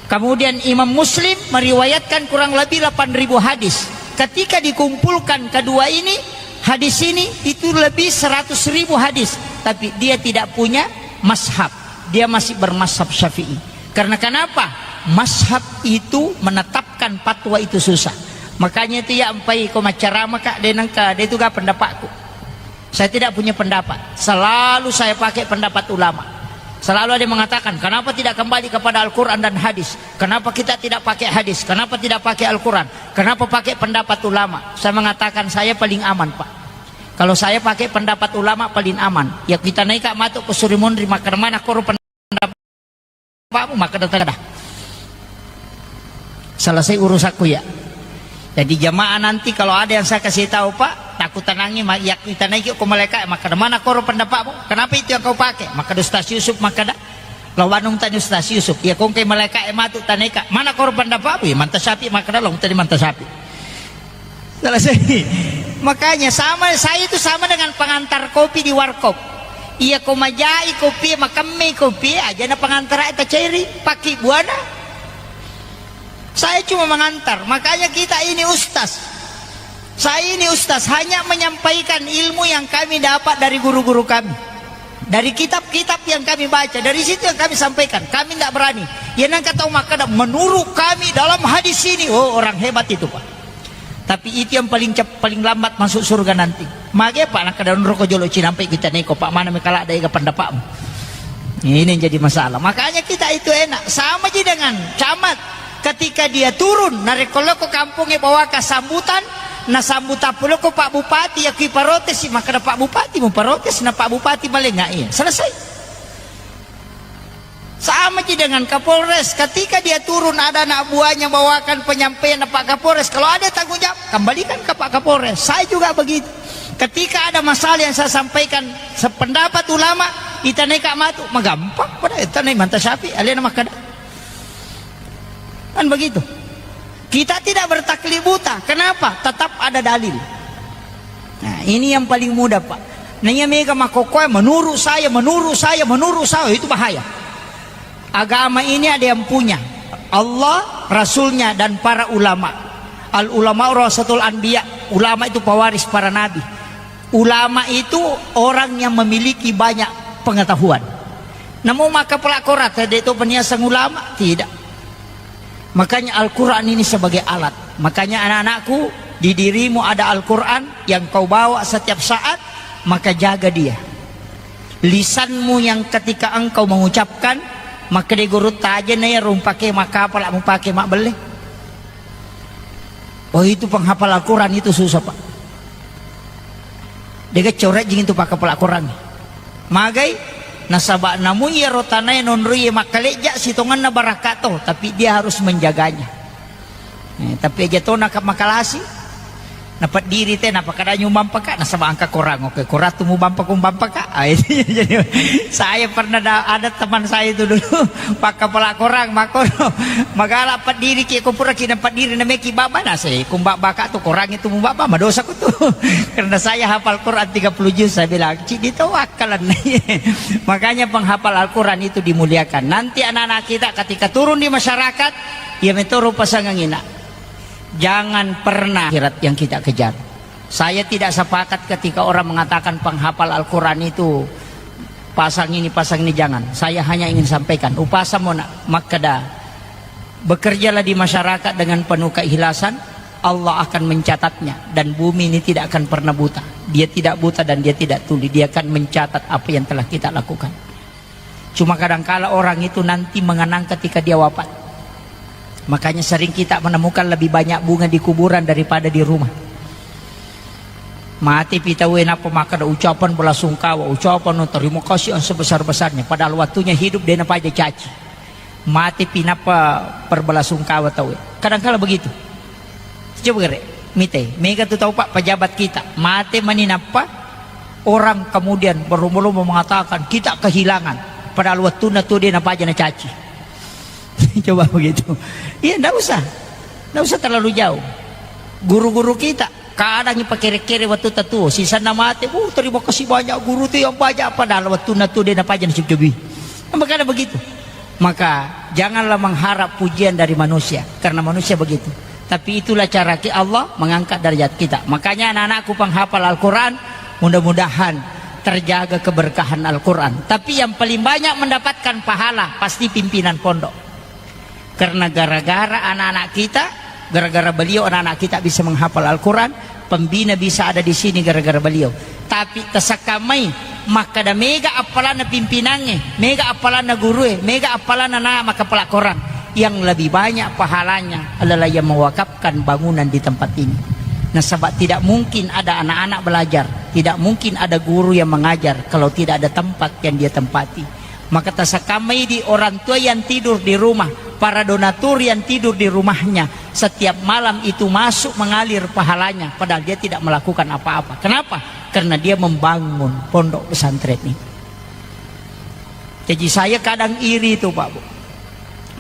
Kemudian Imam Muslim meriwayatkan kurang lebih delapan ribu hadis. Ketika dikumpulkan kedua ini, hadis ini itu lebih seratus ribu hadis. Tapi dia tidak punya mazhab. Dia masih bermazhab Syafi'i. Karena kenapa? Mazhab itu menetapkan fatwa itu susah. Makanya itu ya, empai ko maccarama, Kak, de nengka, de itu ga pendapatku. Saya tidak punya pendapat. Selalu saya pakai pendapat ulama. Selalu ada yang mengatakan, "Kenapa tidak kembali kepada Al-Quran dan hadis? Kenapa kita tidak pakai hadis? Kenapa tidak pakai Al-Quran? Kenapa pakai pendapat ulama?" Saya mengatakan, "Saya paling aman, Pak. Kalau saya pakai pendapat ulama, paling aman. Ya, kita naik, Kak, matu ke Surimunri, maka mana koro pendapatmu?" Maka datang dah. Selesai urusanku ya. Jadi jamaah nanti kalau ada yang saya kasih tahu, Pak, taku tanangi, ma-, ya, kita naik ko malaikat, maka mana koro pendapatmu? Kenapa itu yang kau pakai? Maka Ustaz Yusuf, maka dah. Lawanung tanya Ustaz Yusuf, ya kongkai malaikat matu taneka, mana koro pendapatmu? Ya, manta sapi, maka dah, laung tadi manta sapi. Selesai. Makanya sama, saya itu sama dengan pengantar kopi di warkop. Iya ko majai kopi, makemme kopi, aja na pengantar ta cairi, paki buana. Saya cuma mengantar. Makanya kita ini ustaz. Saya ini ustaz hanya menyampaikan ilmu yang kami dapat dari guru-guru kami. Dari kitab-kitab yang kami baca, dari situ yang kami sampaikan. Kami tidak berani. Ya nang kata makkada, menurut kami dalam hadis ini, oh, orang hebat itu, Pak. Tapi itu yang paling cep-, paling lambat masuk surga nanti. Mage, Pak, nakkeda onroko jolo cinampe kita neko, Pak, mana mekala daega pendapatmu. Ini yang jadi masalah. Makanya kita itu enak. Sama ji dengan camat. Ketika dia turun, narekko loko kampongnge bawaka sambutan, na sambutan puloko Pak Bupati, ya kui parotesi, makkeda Pak Bupati, mu protes, na Pak Bupati malenga, iya. Selesai. Sama ji dengan Kapolres, ketika dia turun ada anak buahnya bawakan penyampaian Pak Kapolres, kalau ada tanggung jawab, kembalikan ke Pak Kapolres. Saya juga begitu. Ketika ada masalah yang saya sampaikan sependapat ulama, itaneka matu, magampang pada itanai manta Syafi'i, alena makkada. Kan begitu. Kita tidak bertaklid buta. Kenapa? Tetap ada dalil. Nah, ini yang paling mudah, Pak. Nah, iya mega makkokkoe, "Menurut saya, menurut saya, menurut saya," itu bahaya. Agama ini ada yang punya. Allah, Rasulnya, dan para ulama. Al ulama warasatul anbiya. Ulama itu pewaris para nabi. Ulama itu orang yang memiliki banyak pengetahuan. Namo maka pelakorat, tidak itu peniasan ulama? Tidak. Makanya Al-Quran ini sebagai alat. Makanya anak-anakku, di dirimu ada Al-Quran yang kau bawa setiap saat, maka jaga dia. Lisanmu yang ketika engkau mengucapkan, maka di guru tajana ya rumpake maka apa mu pakai mak belle. Oh, itu penghafal Al-Quran itu susah, Pak. Dega corejjing itu pakai pelakoran. Magai, nasaba namu iyaro tanae nonroi makkalejja sitonganna barakka to, tapi dia harus menjaganya. Eh, tapi aja to naka makalasi. Napeddiri te, napakkada nyumbang paka, nasaba engka korang, oke, korang tu mubampa, kumbampa ka. Ah, itu jadi saya pernah da-, ada teman saya itu dulu, pakkapala korang, makkoro, magala peddiri ki, ko pura ki napeddiri, nameki baba, nase, kumbaba ka tu korang itu mubaba, madosa ko tu. Karena saya hafal Quran tiga puluh juz, saya bilang, "Cik, ditawakkalan." Makanya penghafal Al-Quran itu dimuliakan. Nanti anak-anak kita ketika turun di masyarakat, ya metoro pasangan ina. Jangan pernah akhirat yang kita kejar. Saya tidak sepakat ketika orang mengatakan penghafal Al-Quran itu pasang ini, pasang ini, jangan. Saya hanya ingin sampaikan, upasa mona makkeda, bekerjalah di masyarakat dengan penuh keikhlasan, Allah akan mencatatnya, dan bumi ini tidak akan pernah buta. Dia tidak buta dan dia tidak tuli, dia akan mencatat apa yang telah kita lakukan. Cuma kadangkala orang itu nanti mengenang ketika dia wafat. Makanya sering kita menemukan lebih banyak bunga di kuburan daripada di rumah. Mate pi tauwe nappa makkeda ucapan belasungkawa, ucapan terima kasih yang sebesar-besarnya. Padahal waktunya hidup dia napaja caci. Mate pi nappa perbelasungkawa tauwe. Kadangkala begitu. Coba gere, mite, mega tu tau, Pak, pejabat kita. Mate mani nappa orang kemudian berlomba-lomba mengatakan, "Kita kehilangan." Padahal waktunya tu dia napaja nacaci. Coba begitu. Iya, ndak usah. Ndak usah terlalu jauh. Guru-guru kita, kadang ipakere-kere waktu tatuo, sisanna mate, "Uh, terima kasih banyak guru tu yang banyak." Padahal waktunya tu dia napaja nacabi-cabi. Makanya begitu. Maka janganlah mengharap pujian dari manusia, karena manusia begitu. Tapi itulah cara ki Allah mengangkat derajat kita. Makanya anak-anakku penghafal Al-Quran, mudah-mudahan terjaga keberkahan Al-Quran. Tapi yang paling banyak mendapatkan pahala pasti pimpinan pondok. Karena gara-gara anak-anak kita, gara-gara beliau anak-anak kita bisa menghafal Al-Quran, pembina bisa ada di sini gara-gara beliau. Tapi tasakkamai, makkada mega appalanna pimpinangnge, mega appalanna gurue, mega appalanna na makkapala korang. Yang lebih banyak pahalanya adalah yang mewakafkan bangunan di tempat ini. Nasaba tidak mungkin ada anak-anak belajar, tidak mungkin ada guru yang mengajar kalau tidak ada tempat yang dia tempati. Maka tasakkamai di orang tua yang tidur di rumah, para donatur yang tidur di rumahnya, setiap malam itu masuk mengalir pahalanya, padahal dia tidak melakukan apa-apa. Kenapa? Karena dia membangun pondok pesantren ini. Jadi saya kadang iri itu, Pak, Bu.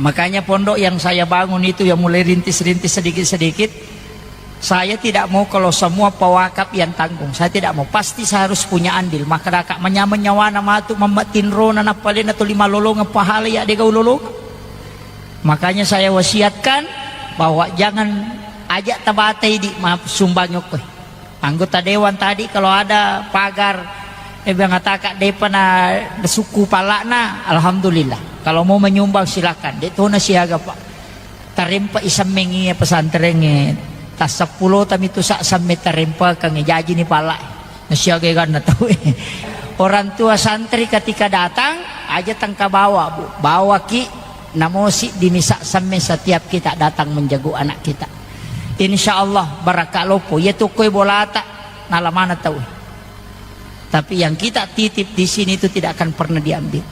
Makanya pondok yang saya bangun itu, yang mulai rintis-rintis sedikit-sedikit, saya tidak mau kalau semua pewakaf yang tanggung. Saya tidak mau. Pasti saya harus punya andil. Maka daka manyameng nyawana matu mamma tinrona nappalena tuli malolongeng pahala ya dega ulolongeng. Makanya saya wasiatkan bahwa jangan ajak tabatai di ma-, sumbang yokkoi. Anggota dewan tadi kalau ada pagar, eh, mengatakan depa na sukku palakna, alhamdulillah. Kalau mau menyumbang silakan. Dek tona siaga, Pak. Tarempa isammengi pesantrengnge. Tassappulota mitu sa samme tarempakang jaji ni pala. Nasiaga ganna tau. Orang tua santri ketika datang, aja tangka bawa, Bu. Bawa ki, namosi di misa samme setiap kita datang menjago anak kita. Insya Allah barakka lopo. Iya tu koe bolata, nalamana tau. Tapi yang kita titip di sini itu tidak akan pernah diambil.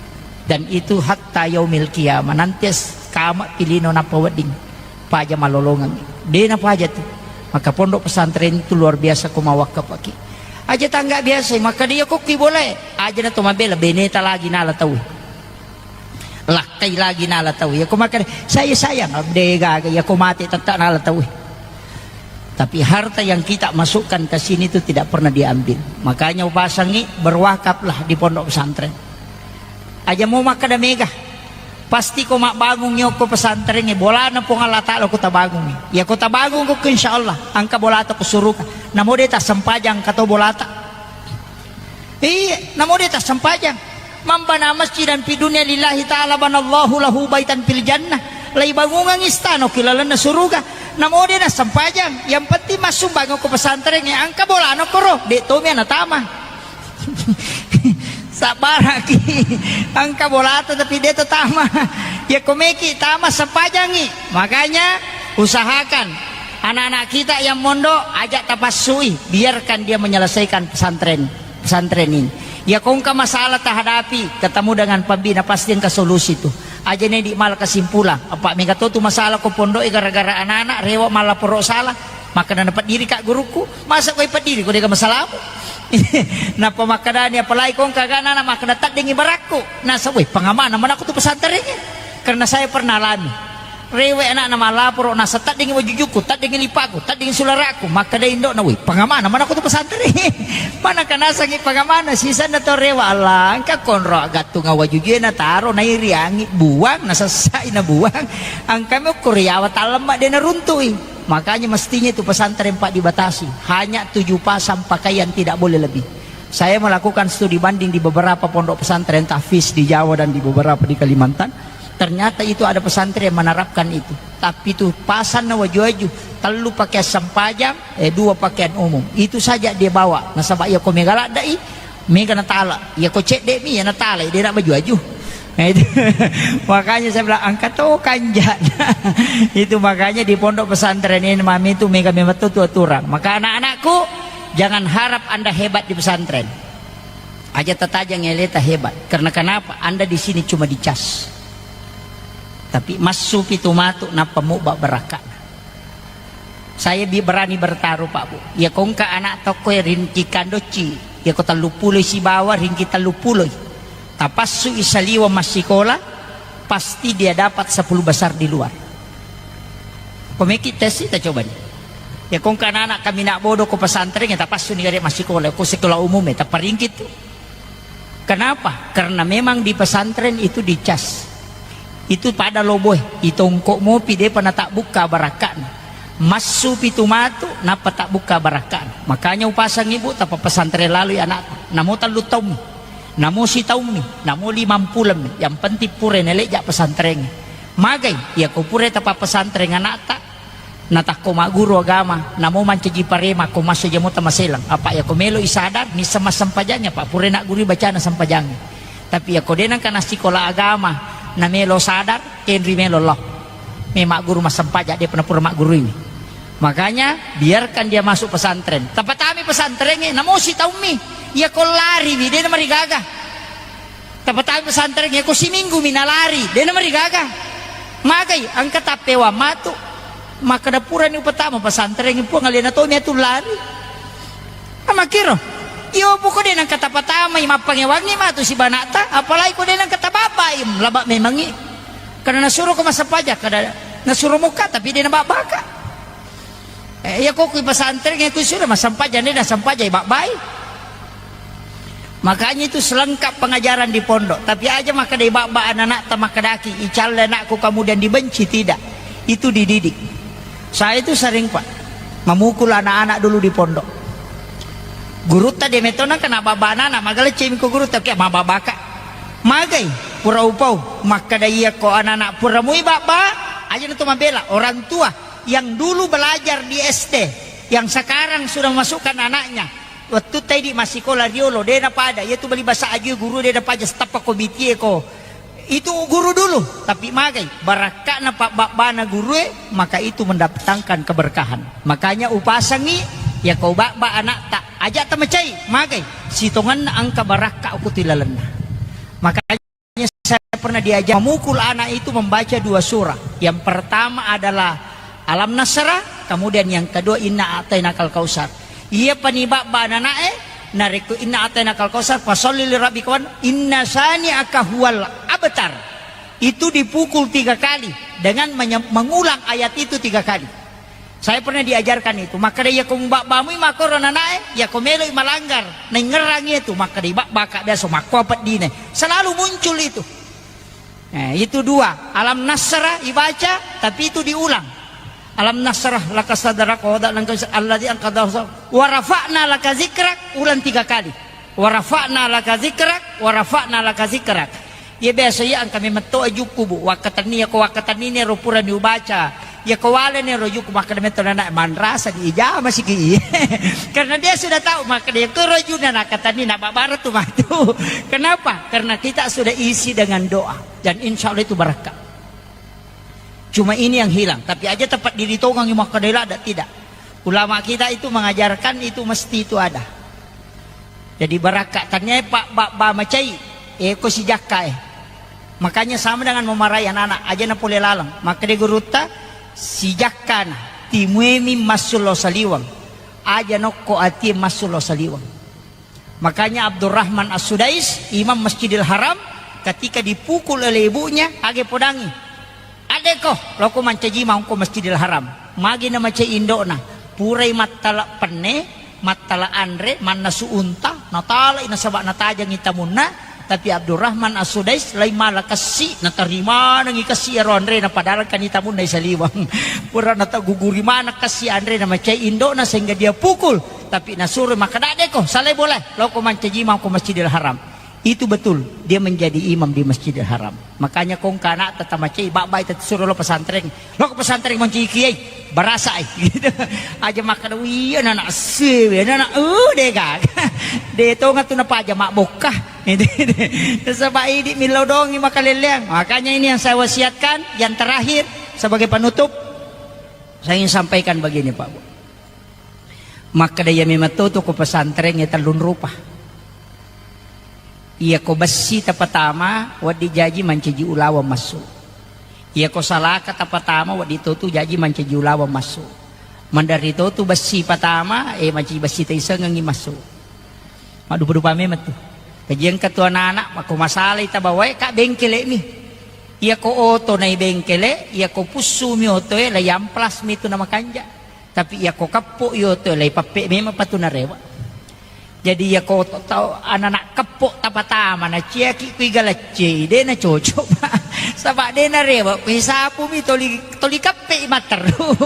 Dan itu hatta yaumil qiyamah. Nanti as-, kama pilino napa wedding. Paja malolongang. Dena paja tu. Maka pondok pesantren itu luar biasa ko mawakkapaki. Aja tangga biasa, maka dia kokki boleh. Aja na to mabela, beneta lagi nala tau. Lakkai lagi nala tau. Ya ko maka saya sayang, de gaga, ya ko mate tetap nala tau. Tapi harta yang kita masukkan ke sini itu tidak pernah diambil. Makanya upasangi, berwakaflah di pondok pesantren. Aja mau makkada mega. Pasti ko mabbangung yokko pesantrengnge, bolana Puang Allah Ta'ala ko tabangungi. Ya ko tabangung ko, insya Allah, angka bolata ko suruga. Namo de tassempajang kato bolata. Iya, namo de tassempajang. Man bana masjidan fi dunya lillahi ta'ala banallahu lahu baitan fil jannah. Laibangungang istana ki lalenna suruga. Namo de nassempajang. Yang penting massumbang ko pesantrengnge, angka bolana koro, de tomi natama. Sabbaraki. Angka bolata tapi de tatama. Ya ko meki tama, sempajangi. Makanya usahakan anak-anak kita yang mondok, ajak tapassui, biarkan dia menyelesaikan pesantren, pesantren ini. Ya ko engka masalah tahadapi, ketemu dengan pembina, pasti engka solusi tu. Aja ne di mala kesimpulan. Apa mega to tu masalah ko pondok gara-gara anak-anak rewa mala poro salah. Makkeda, "Napeddiri ka gurukku." "Masa koi peddiri ko dega masalamu?" Nappa makkedani, apalagi kongka anak-anak, makkeda, "Teddingi barakku." Nasa, "Woi, pangamana manakku tu pesantrengnge?" Karena saya pernah alami. Rewe anakna malaporo, nasa, "Teddingi wajujukku, teddingi lipakku, teddingi sularakku." Makkeda indo'na, "Woi, pangamana manakku tu pesantrengnge?" Mana kanasangi pangamana, sisenna to rewe, Allah, engka konro gattunga wajujue nataro, nairiangi, buang, nasessai, nabuang. Engkami ukkuri yawa tallemma de naruntui. Makanya mestinya itu pesantren, Pak, dibatasi. Hanya tujuh pasang pakaian, tidak boleh lebih. Saya melakukan studi banding di beberapa pondok pesantren tahfiz di Jawa dan di beberapa di Kalimantan. Ternyata itu ada pesantren yang menerapkan itu. Tapi itu pasanna waju-waju, tellu pakaian sempajang, eh, dua pakaian umum. Itu saja dia bawa. Nasaba iya ko mega laddai, mega natala. Iya ko cedde mi, iya natala, dia nak baju-waju. Nah, itu. Makanya saya bilang, "Angka to kanjana." Itu makanya di pondok pesantren ini, mami, itu mega memang tu aturan. Maka anak-anakku, jangan harap Anda hebat di pesantren. Aja tatajang eleta hebat. Karena kenapa? Anda di sini cuma dicas. Tapi massu pitu matu, nappa mubba barakka. Saya bi-, berani bertaruh, Pak, Bu. Iya ko engka anak tokko rinci kandocci, iya ko tellu puloi sibawa, rinci tellu puloi. Tapassu i saliweng massikola, pasti dia dapat sepuluh besar di luar. Ko meki tes, kita coba nih. Iya ko engka anak-anak kami nak bodoh ko pesantren, ya tapassu ni gare massikola, ko sekolah umum ya, taparingkit tu. Kenapa? Karena memang di pesantren itu dicas. Itu pada loboe, itongko mopi, depa natabbukka barakka'na. Massu pitu matu, nappa tabbukka barakka'na. Makanya upasang ibu, tapa pesantren lalui anakta. Namo tellu taummi, namo sitaummi, namo limampulemmi. Yang penting pura neleja pesantrengnge. Magai, iya ko pura tapa pesantren anakta, natakko magguru agama, namo mancaji parema, ko masso jamo tamaselang. Apa iya ko melo i sadar, nisseng massempajangnge, apa pura naggurui bacana sempajangnge. Tapi iya ko de nengka nassikola agama, namelo sadar, kenri melo lo. Me magguru massempajang, de pernah pura maggurui. Makanya, biarkan dia masuk pesantren. Tapatami pesantrengnge, namo sitaummi. Iya ko lari wi, de namarigaga. Tapatami pesantrengnge, ko siminggu mi nalari, de namarigaga. Magai, engka tappewang matu. Makkeda purani upatama pesantrengnge, Puang, alena tomi atu lari. Amakkiro. Iyo, poko de nengka tapatamai, mappangewangi matu sibanata, apalagi ko de nengka tababbai, laba memangi. Karena nasuro ko massempajang, kada nasuro mukka, tapi de nababbaka. Eh, iya ko kui pesantrengnge, kui sudah massempajang, de nassempajang, babbai. Makanya itu selengkap pengajaran di pondok. Tapi aja makkeda ibabba anak-anakta, makkedaki, "Icalle anakku, kemudian dibenci." Tidak. Itu dididik. Saya itu sering, Pak, memukul anak-anak dulu di pondok. Gurutta de metona kena babba anak-anak, magaleccemi ko gurutta, "Oke, mababbaka." Magai, pura upau, makkeda iya ko anak-anak, pura mui babba, aja na to mabela. Orang tua yang dulu belajar di S D, yang sekarang sudah memasukkan anaknya, wettu taidi massikola riolo, de napada, iya tu bali basa aju guru de napaja, stappa ko bitie ko. Itu guru dulu, tapi magai, barakka'na pabbabbana gurue, maka itu mendatangkan keberkahan. Makanya upasangi, iya ko babba anakta, aja tamacai, magai, sitonganna engka barakka ko tu ilalenna. Makanya saya pernah diajak memukul anak itu membaca dua surah. Yang pertama adalah Alam Nasrah, kemudian yang kedua Inna A'tainakal Kautsar. Iya pani babba anana'e, narekko Inna A'tainakal Kautsar, fasalli li rabbika wan, inna syani'aka huwal abtar. Itu dipukul tiga kali dengan menye-, mengulang ayat itu tiga kali. Saya pernah diajarkan itu. Makkeda, "Iya ko mubabbamui makkoro nanae, iya ko meloi malanggar, naingngerrangi itu." Makkeda, "Ibabbaka biasa makkoa peddine." Selalu muncul itu. Eh, itu dua. Alam Nasrah ibaca, tapi itu diulang. Alam Nasrah laka sadrak wa wada'na anka wizrak alladzi anqadha dhahrak wa rafa'na laka zikrak, ulang tiga kali. Wa rafa'na laka zikrak, wa rafa'na laka zikrak. Iya biasa iya engka memetto ajukku, Bu. Wakkatenni, iya ko wakkatenni nero purani ubaca. Iya ko waleni ero ajukku, makkeda metto nana, "Manrasa di ijama siki." Karena dia sudah tahu, makkeda iya ko rojuna nakkatenni na babara tu matu. Kenapa? Karena kita sudah isi dengan doa. Dan insya Allah itu barakka. Cuma ini yang hilang. Tapi aja tempat diri tongang makkeda lada, tidak. Ulama kita itu mengajarkan itu mesti itu ada. Jadi barakka, tania, Pak, ba-, ba macai, eh, ko sijakka, eh. Makanya sama dengan memarahi anak-anak, aja na pole laleng. Makkeda gurutta, sijakkana. Timuemi massu lao saliweng. Aja nokko atie massu lao saliweng. Makanya Abdurrahman As-Sudais, imam Masjidil Haram, ketika dipukul oleh ibunya, age podangi. Adeko, loko mancaji mangko Masjidil Haram. Magi na macai indokna. Purai mattala penne, mattala anre, mannasu unta, natalai nasaba natajangi tamunna, tapi Abdurrahman As-Sudais lai mala kessi, natarimanengi kessi ero anrena, padahal kan tamunna isaliweng. Pura nataguguri maneng kessi anrena macai indokna sehingga dia pukul, tapi nasuro makkeda, "Adeko, salai boleh, loko mancaji mangko Masjidil Haram." Itu betul, dia menjadi imam di Masjidil Haram. Makanya kongka anakta tamacai, babbai, tassuro lao pesantren. Lao ke pesantren mancaji kiai, barasai. Gitu. Aja makkeda, "Wih, anak-anak sewe, anak-anak, uh, dega." De tonga tu napaja mabbokka. Sebab idi millau dongi makaleleang. Makanya ini yang saya wasiatkan, yang terakhir, sebagai penutup, saya ingin sampaikan begini, Pak Bu. Makkeda iya memang to tu ko pesantren e tellung rupa. Iya ko bessi tapatama, wedding jaji mancaji ulaweng massu. Iya ko salaka tapatama, wedding to tu jaji mancaji ulaweng massu. Manderri to tu bessi patama, eh, mancaji bessi taisengengi massu. Maddupa-dupa memang tu. Kajian ketua anak-anak, mako masalai tabawae ka bengkele mi. Iya ko oto nai bengkele, iya ko pussu mi oto e, la yamplas mi tu namakanja. Tapi iya ko keppo i oto e, la ipappe memang patu narewa. Jadi iya ko to-, tau anak-anak keppo tapatama, naciaki kui galeccei, de na cocok, Pak. Saba de narewa, kui sapu mi toli, toli kappe i matteru.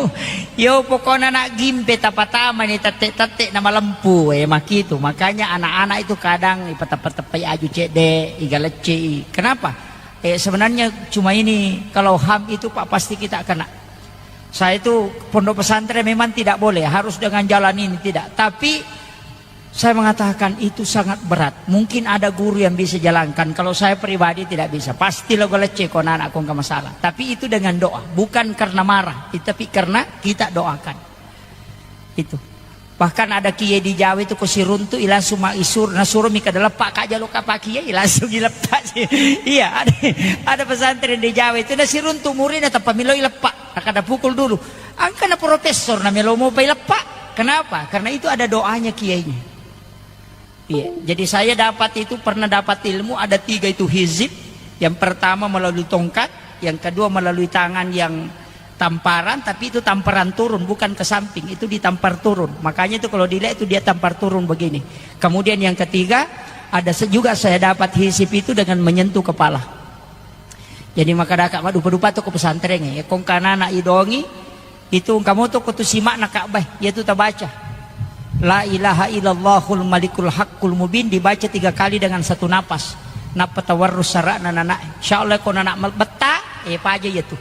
Yo pokona anak gimpe tapatama ni tette-tette na malempu, eh, makitu. Makanya anak-anak itu kadang ipateppa-teppai aju cedde, igaleccei. Kenapa? Eh, sebenarnya cuma ini, kalau ham itu, Pak, pasti kita kena. Saya itu pondok pesantren memang tidak boleh, harus dengan jalan ini, tidak. Tapi saya mengatakan itu sangat berat. Mungkin ada guru yang bisa jalankan. Kalau saya pribadi tidak bisa. Pasti lo galecce ko anak-anak ko engka masalah. Tapi itu dengan doa, bukan karena marah, tapi karena kita doakan. Itu. Bahkan ada kiai di Jawa itu ko siruntu i langsung ma isur, nasuro mi kada leppa ka jalo ka pa kiai, langsung ileppa. Iya, ada, ada pesantren di Jawa itu nasiruntu muridnya tanpa milo ileppa. Kada pukul dulu. Angka na profesor na melo mopa ileppa. Kenapa? Karena itu ada doanya kiainya. Iya, jadi saya dapat itu, pernah dapat ilmu ada tiga itu hizib. Yang pertama melalui tongkat, yang kedua melalui tangan yang tamparan, tapi itu tamparan turun, bukan ke samping, itu ditampar turun. Makanya itu kalau dilihat itu dia tampar turun begini. Kemudian yang ketiga, ada se-, juga saya dapat hizib itu dengan menyentuh kepala. Jadi makkadaka maddupa-dupa tu ko pesantren e. Kongka anak-anak idongi, itu engka moto ko tu simakna Ka'bah, yaitu tabaca, "La ilaha illallahul malikul haqqul mubin," dibaca tiga kali dengan satu napas. Nappa tawarrus sara'na nana. Insya Allah ko nana mal-, betta, eh, paja yaitu.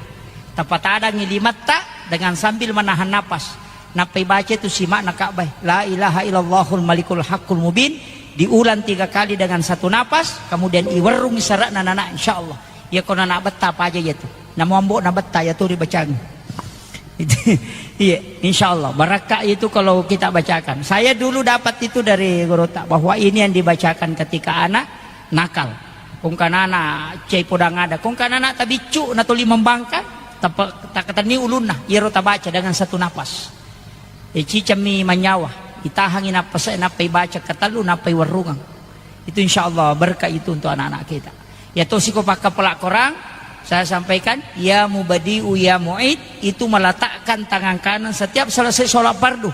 Tapatadangi limatta dengan sambil menahan napas. Nappa ibaca tu simakna Ka'bah, "La ilaha illallahul malikul haqqul mubin," diulang tiga kali dengan satu napas, kemudian iwerrungi sara'na nana, insya Allah. Iya ko nana betta paja iya tu. Namo ambo na betta iya tu ribacang. Iya, insya Allah. Barakka itu kalau kita bacakan. Saya dulu dapat itu dari guru tak, bahwa ini yang dibacakan ketika anak nakal. Kongka nana cai podang ada. Kongka nana tabiccu na tuli membangkang, tapa-, takatenni ulunna. Iyaro tabaca dengan satu napas. E, cicammi manyawa, itahangi nappa se-, nappa ibaca katellu, nappa iwerrungang. Itu insya Allah berkah itu untuk anak-anak kita. Ya tosi ko pakkapala Quran, saya sampaikan, ya mubadi'u ya mu'id, itu meletakkan tangan kanan setiap selesai sholat fardu.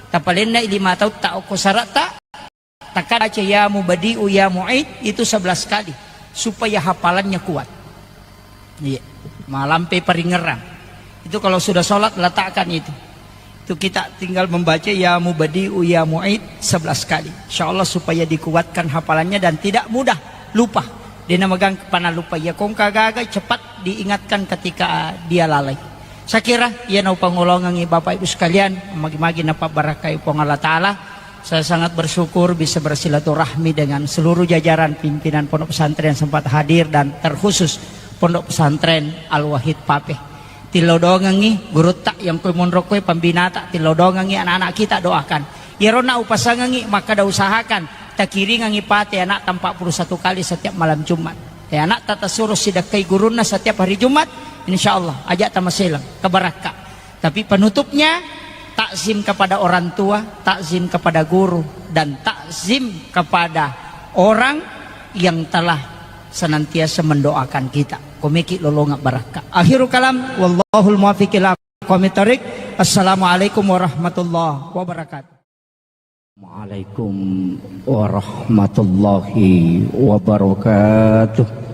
Tapalenna lima tautta okko saratta, Takkan baca ya mubadi'u ya mu'id itu sebelas kali supaya hafalannya kuat. Iya. Malampe paringerang. Itu kalau sudah sholat letakkan itu. Itu kita tinggal membaca ya mubadi'u ya mu'id sebelas kali. Insya Allah supaya dikuatkan hafalannya dan tidak mudah lupa. Dia namagang kepana lupa. Ya kongka gaga cepat diingatkan ketika dia lalai. Saya kira ia nau pangolongangi Bapak Ibu sekalian, magi-magi napa barakai Puang Allah Ta'ala. Saya sangat bersyukur bisa bersilaturahmi dengan seluruh jajaran pimpinan Pondok Pesantren yang sempat hadir dan terkhusus Pondok Pesantren Al-Wahid Papeh. Tilodongengi gurutta yang kue monrokkoe pembinata, tilodongengi anak-anak kita doakan. Iyarona upasangengi makkada usahakan takiringengi pate anak empat puluh satu kali setiap malam Jumat. Ya, anak tata suruh sidakkai gurunna setiap hari Jumat, insya Allah ajak tamaselang kebarakka. Tapi penutupnya, takzim kepada orang tua, takzim kepada guru, dan takzim kepada orang yang telah senantiasa mendoakan kita. Komeki lolonga barakka. Akhirul kalam, wallahul muwaffiq ila aqwamit thariq. Assalamualaikum warahmatullahi wabarakatuh. Waalaikum warahmatullahi wabarakatuh.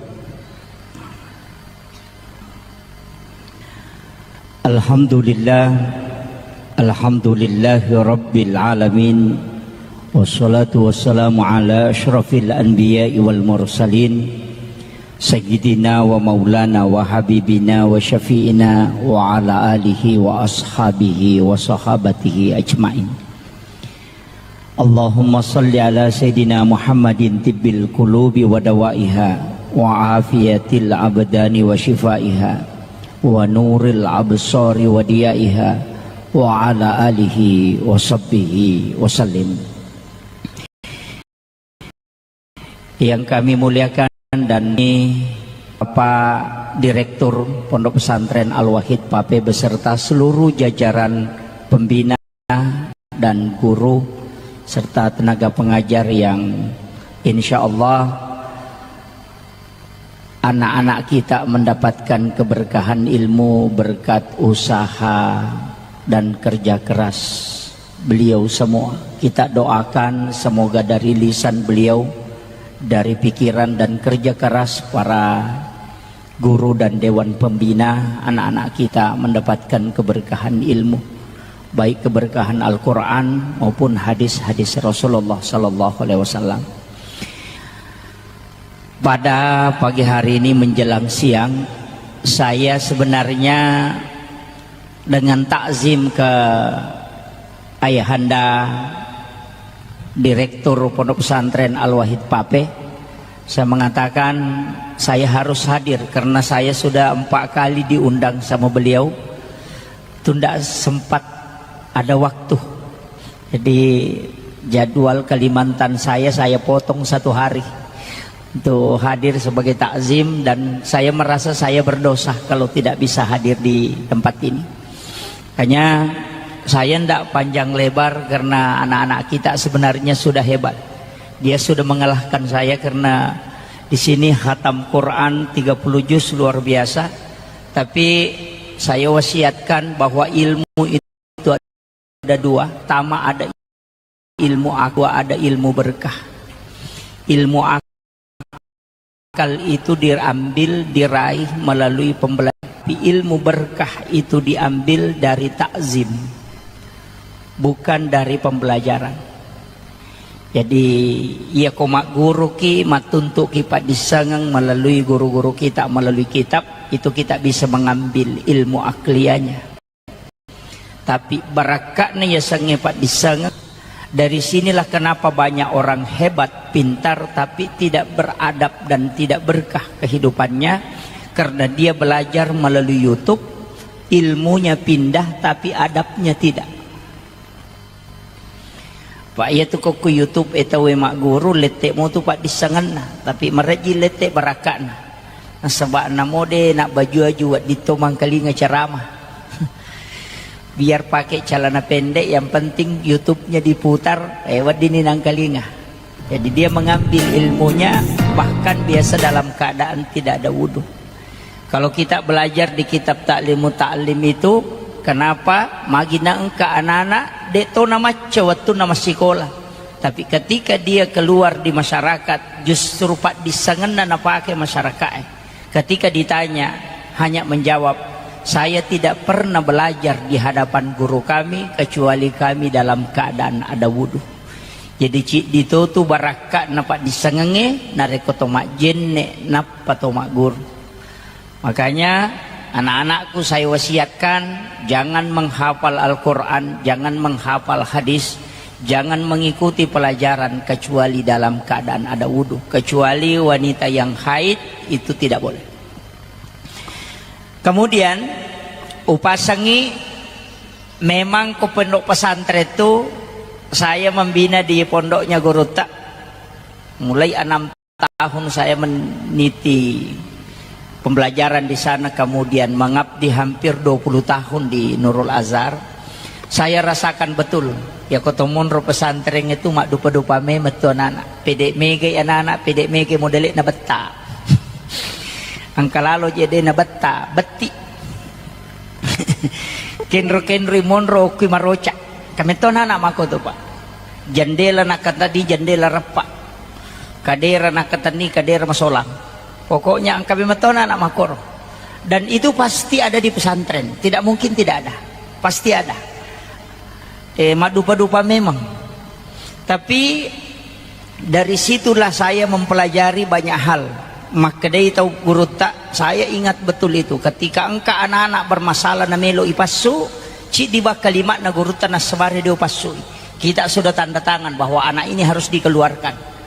Alhamdulillah, alhamdulillahi rabbil alamin. Wassalatu wassalamu ala asyrafil anbiya'i wal mursalin, sayyidina wa maulana wa habibina wa syafi'ina wa ala alihi wa ashabihi wa sahabatihi ajmain. Allahumma salli ala sayyidina Muhammadin tibbil qulubi wa dawaiha, wa afiyatil abdani wa shifaiha, wa nuril absari wa diyaiha, wa ala alihi wa sahbihi wa sallim. Yang kami muliakan dan ini Bapak Direktur Pondok Pesantren Al-Wahid Pape beserta seluruh jajaran pembina dan guru serta tenaga pengajar yang insya Allah anak-anak kita mendapatkan keberkahan ilmu berkat usaha dan kerja keras beliau semua. Kita doakan semoga dari lisan beliau, dari pikiran dan kerja keras para guru dan dewan pembina, anak-anak kita mendapatkan keberkahan ilmu, baik keberkahan Al-Quran maupun hadis-hadis Rasulullah Sallallahu Alaihi Wasallam. Pada pagi hari ini menjelang siang, saya sebenarnya dengan takzim ke Ayahanda Direktur Pondok Pesantren Al-Wahid Pape, saya mengatakan saya harus hadir karena saya sudah empat kali diundang sama beliau, tunda sempat ada waktu. Jadi jadwal Kalimantan saya, saya potong satu hari untuk hadir sebagai takzim dan saya merasa saya berdosa kalau tidak bisa hadir di tempat ini. Hanya saya ndak panjang lebar karena anak-anak kita sebenarnya sudah hebat. Dia sudah mengalahkan saya karena di sini khatam Quran tiga puluh juz luar biasa. Tapi saya wasiatkan bahwa ilmu itu ada dua, pertama ada ilmu akal, ada ilmu berkah. Ilmu akal itu diambil, diraih melalui pembelajaran. Tapi ilmu berkah itu diambil dari takzim, bukan dari pembelajaran. Jadi, iya ko magguruki, mattuntuki paddissengeng melalui guru-guru kita, melalui kitab, itu kita bisa mengambil ilmu akliyahnya. Tapi barakka'na yasengnge paddissengeng. Dari sinilah kenapa banyak orang hebat, pintar, tapi tidak beradab dan tidak berkah kehidupannya, karena dia belajar melalui YouTube, ilmunya pindah tapi adabnya tidak. Pak, iya tu kokku YouTube e tauwe magguru, lette motu paddissengenna, tapi marejji lette barakka'na. Nasaba namo de nabbaju-aju wedding to mangkalinga ceramah. Biar pakai celana pendek, yang penting YouTube-nya diputar, eh, weddinni nangkalinga. Jadi dia mengambil ilmunya bahkan biasa dalam keadaan tidak ada wudhu. Kalau kita belajar di kitab Ta'limu Ta'lim itu, kenapa magi naengka anak-anak de to namacca wettunna massikola. Tapi ketika dia keluar di masyarakat, justru paddissengenna napake masyarakat. Ketika ditanya, hanya menjawab, "Saya tidak pernah belajar di hadapan guru kami kecuali kami dalam keadaan ada wudhu." Jadi ciddi to tu barakka'na paddissengengnge narekko to majjenne nappa to magguru. Makanya anak-anakku saya wasiatkan, jangan menghafal Al-Quran, jangan menghafal hadis, jangan mengikuti pelajaran kecuali dalam keadaan ada wudhu. Kecuali wanita yang haid, itu tidak boleh. Kemudian upasangi, memang ko pondok pesantren tu saya membina di pondoknya gurutta mulai enam tahun saya meniti pembelajaran di sana, kemudian mengabdi hampir dua puluh tahun di Nurul Azhar, saya rasakan betul, ya, ko to monro pesantren itu maddupa-dupa memang tu anak-anak. Pede mega anak-anak, pede mega modele na betta. Angka lalo je de na betta, betti. Kenro-kenro monro kui maroca. Kametona anak mako tu, Pak. Jendela nak tadi, jendela repak. Kadera nak tadi, kadera masolang. Pokoknya engka memang tona anak makoro. Dan itu pasti ada di pesantren. Tidak mungkin tidak ada. Pasti ada. Eh, madupa-dupa memang. Tapi dari situlah saya mempelajari banyak hal. Makkedai tau gurutta, saya ingat betul itu. Ketika engka anak-anak bermasalah na melo ipassu, cidi bakka limakna gurutta nassabari dio passui. Kita sudah tanda tangan bahwa anak ini harus dikeluarkan.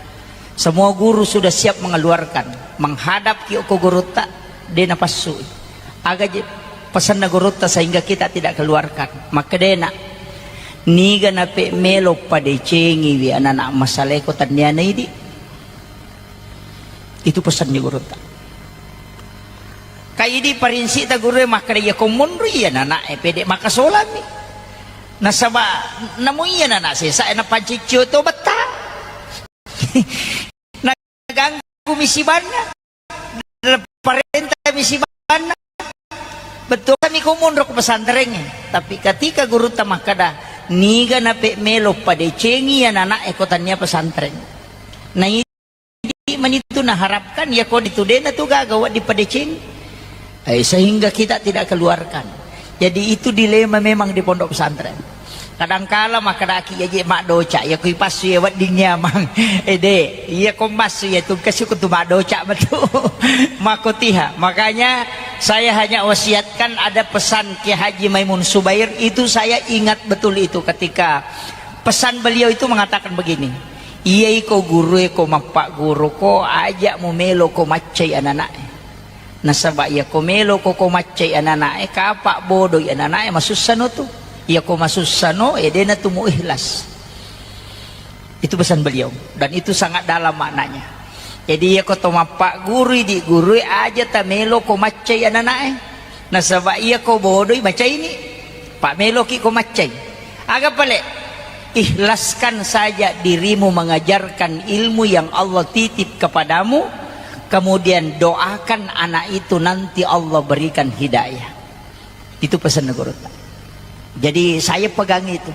Semua guru sudah siap mengeluarkan. Menghadap ki ko gurutta, de napassui. Aga je pesanna gurutta sehingga kita tidak keluarkan? Makkedena, niga nape melo padecengiwi anak-anak masaleko tanniana idi. Itu pesannya gurutta. Ka idi parinsita guru e makkeda, iya ko monro iya anak-anak e pede makasolami. Nasaba namu iya anak-anak sesa e napanciccio to betta. Naganggu mi sibanna. Parenta mi sibanna. Betul kami ko monro ko pesantren e. Tapi ketika gurutta makkeda, niga nape melo padecengi anak-anak e ko tania pesantren. Nah, idi manitu naharapkan, ya ko ditudena tu gaga wedding padeceng. Eh, sehingga kita tidak keluarkan. Jadi itu dilema memang di pondok pesantren. Kadangkala makkedaki, iya je maddoca, ya ko ipassu ya wedding nyamang. Eh, de, iya ko massu ya tu kasi ko tu maddoca betul. Makotiha. Makanya saya hanya wasiatkan, ada pesan Kiai Haji Maimun Subair itu, saya ingat betul itu ketika pesan beliau itu mengatakan begini, iya iko guru e ko mappagguru ko, aja mu melo ko maccai anak-anak e. Nasaba iya ko melo ko, ko maccai anak-anak e, kapa bodoi anak-anak e, masussa no tu. Iya ko masussa no, eh, dena tu mu ikhlas. Itu pesan beliau. Dan itu sangat dalam maknanya. Jadi iya ko to mappagguru idi guru e, aja ta melo ko maccai anak-anak e. Nasaba iya ko bodoi macaini. Pak meloki ko maccai. Aga pale? Ikhlaskan saja dirimu mengajarkan ilmu yang Allah titip kepadamu, kemudian doakan anak itu nanti Allah berikan hidayah. Itu pesan gurutta. Jadi saya pegang itu.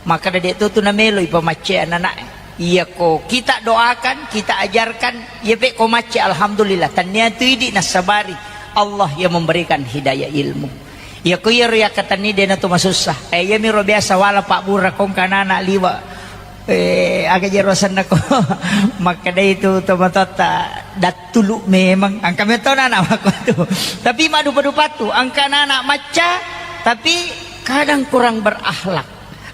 Maka dede tu tu namelo ipamacce anak-anak. Iya ko kita doakan, kita ajarkan, iya pe ko macce, alhamdulillah. Tania tu idi nasabari Allah yang memberikan hidayah ilmu. Iya ko iya ro yakkatenni dena tu masussa. Eh, iya mi ro biasa wala Pak Bura kongka anak-anak liwa. Eh, aga jero asenna ko. Makkedai tu tomatoatta, dattulu memang. Angka metona anak mako tu. Tapi madupa-dupa tu, angka anak-anak macca, tapi kadang kurang berakhlak.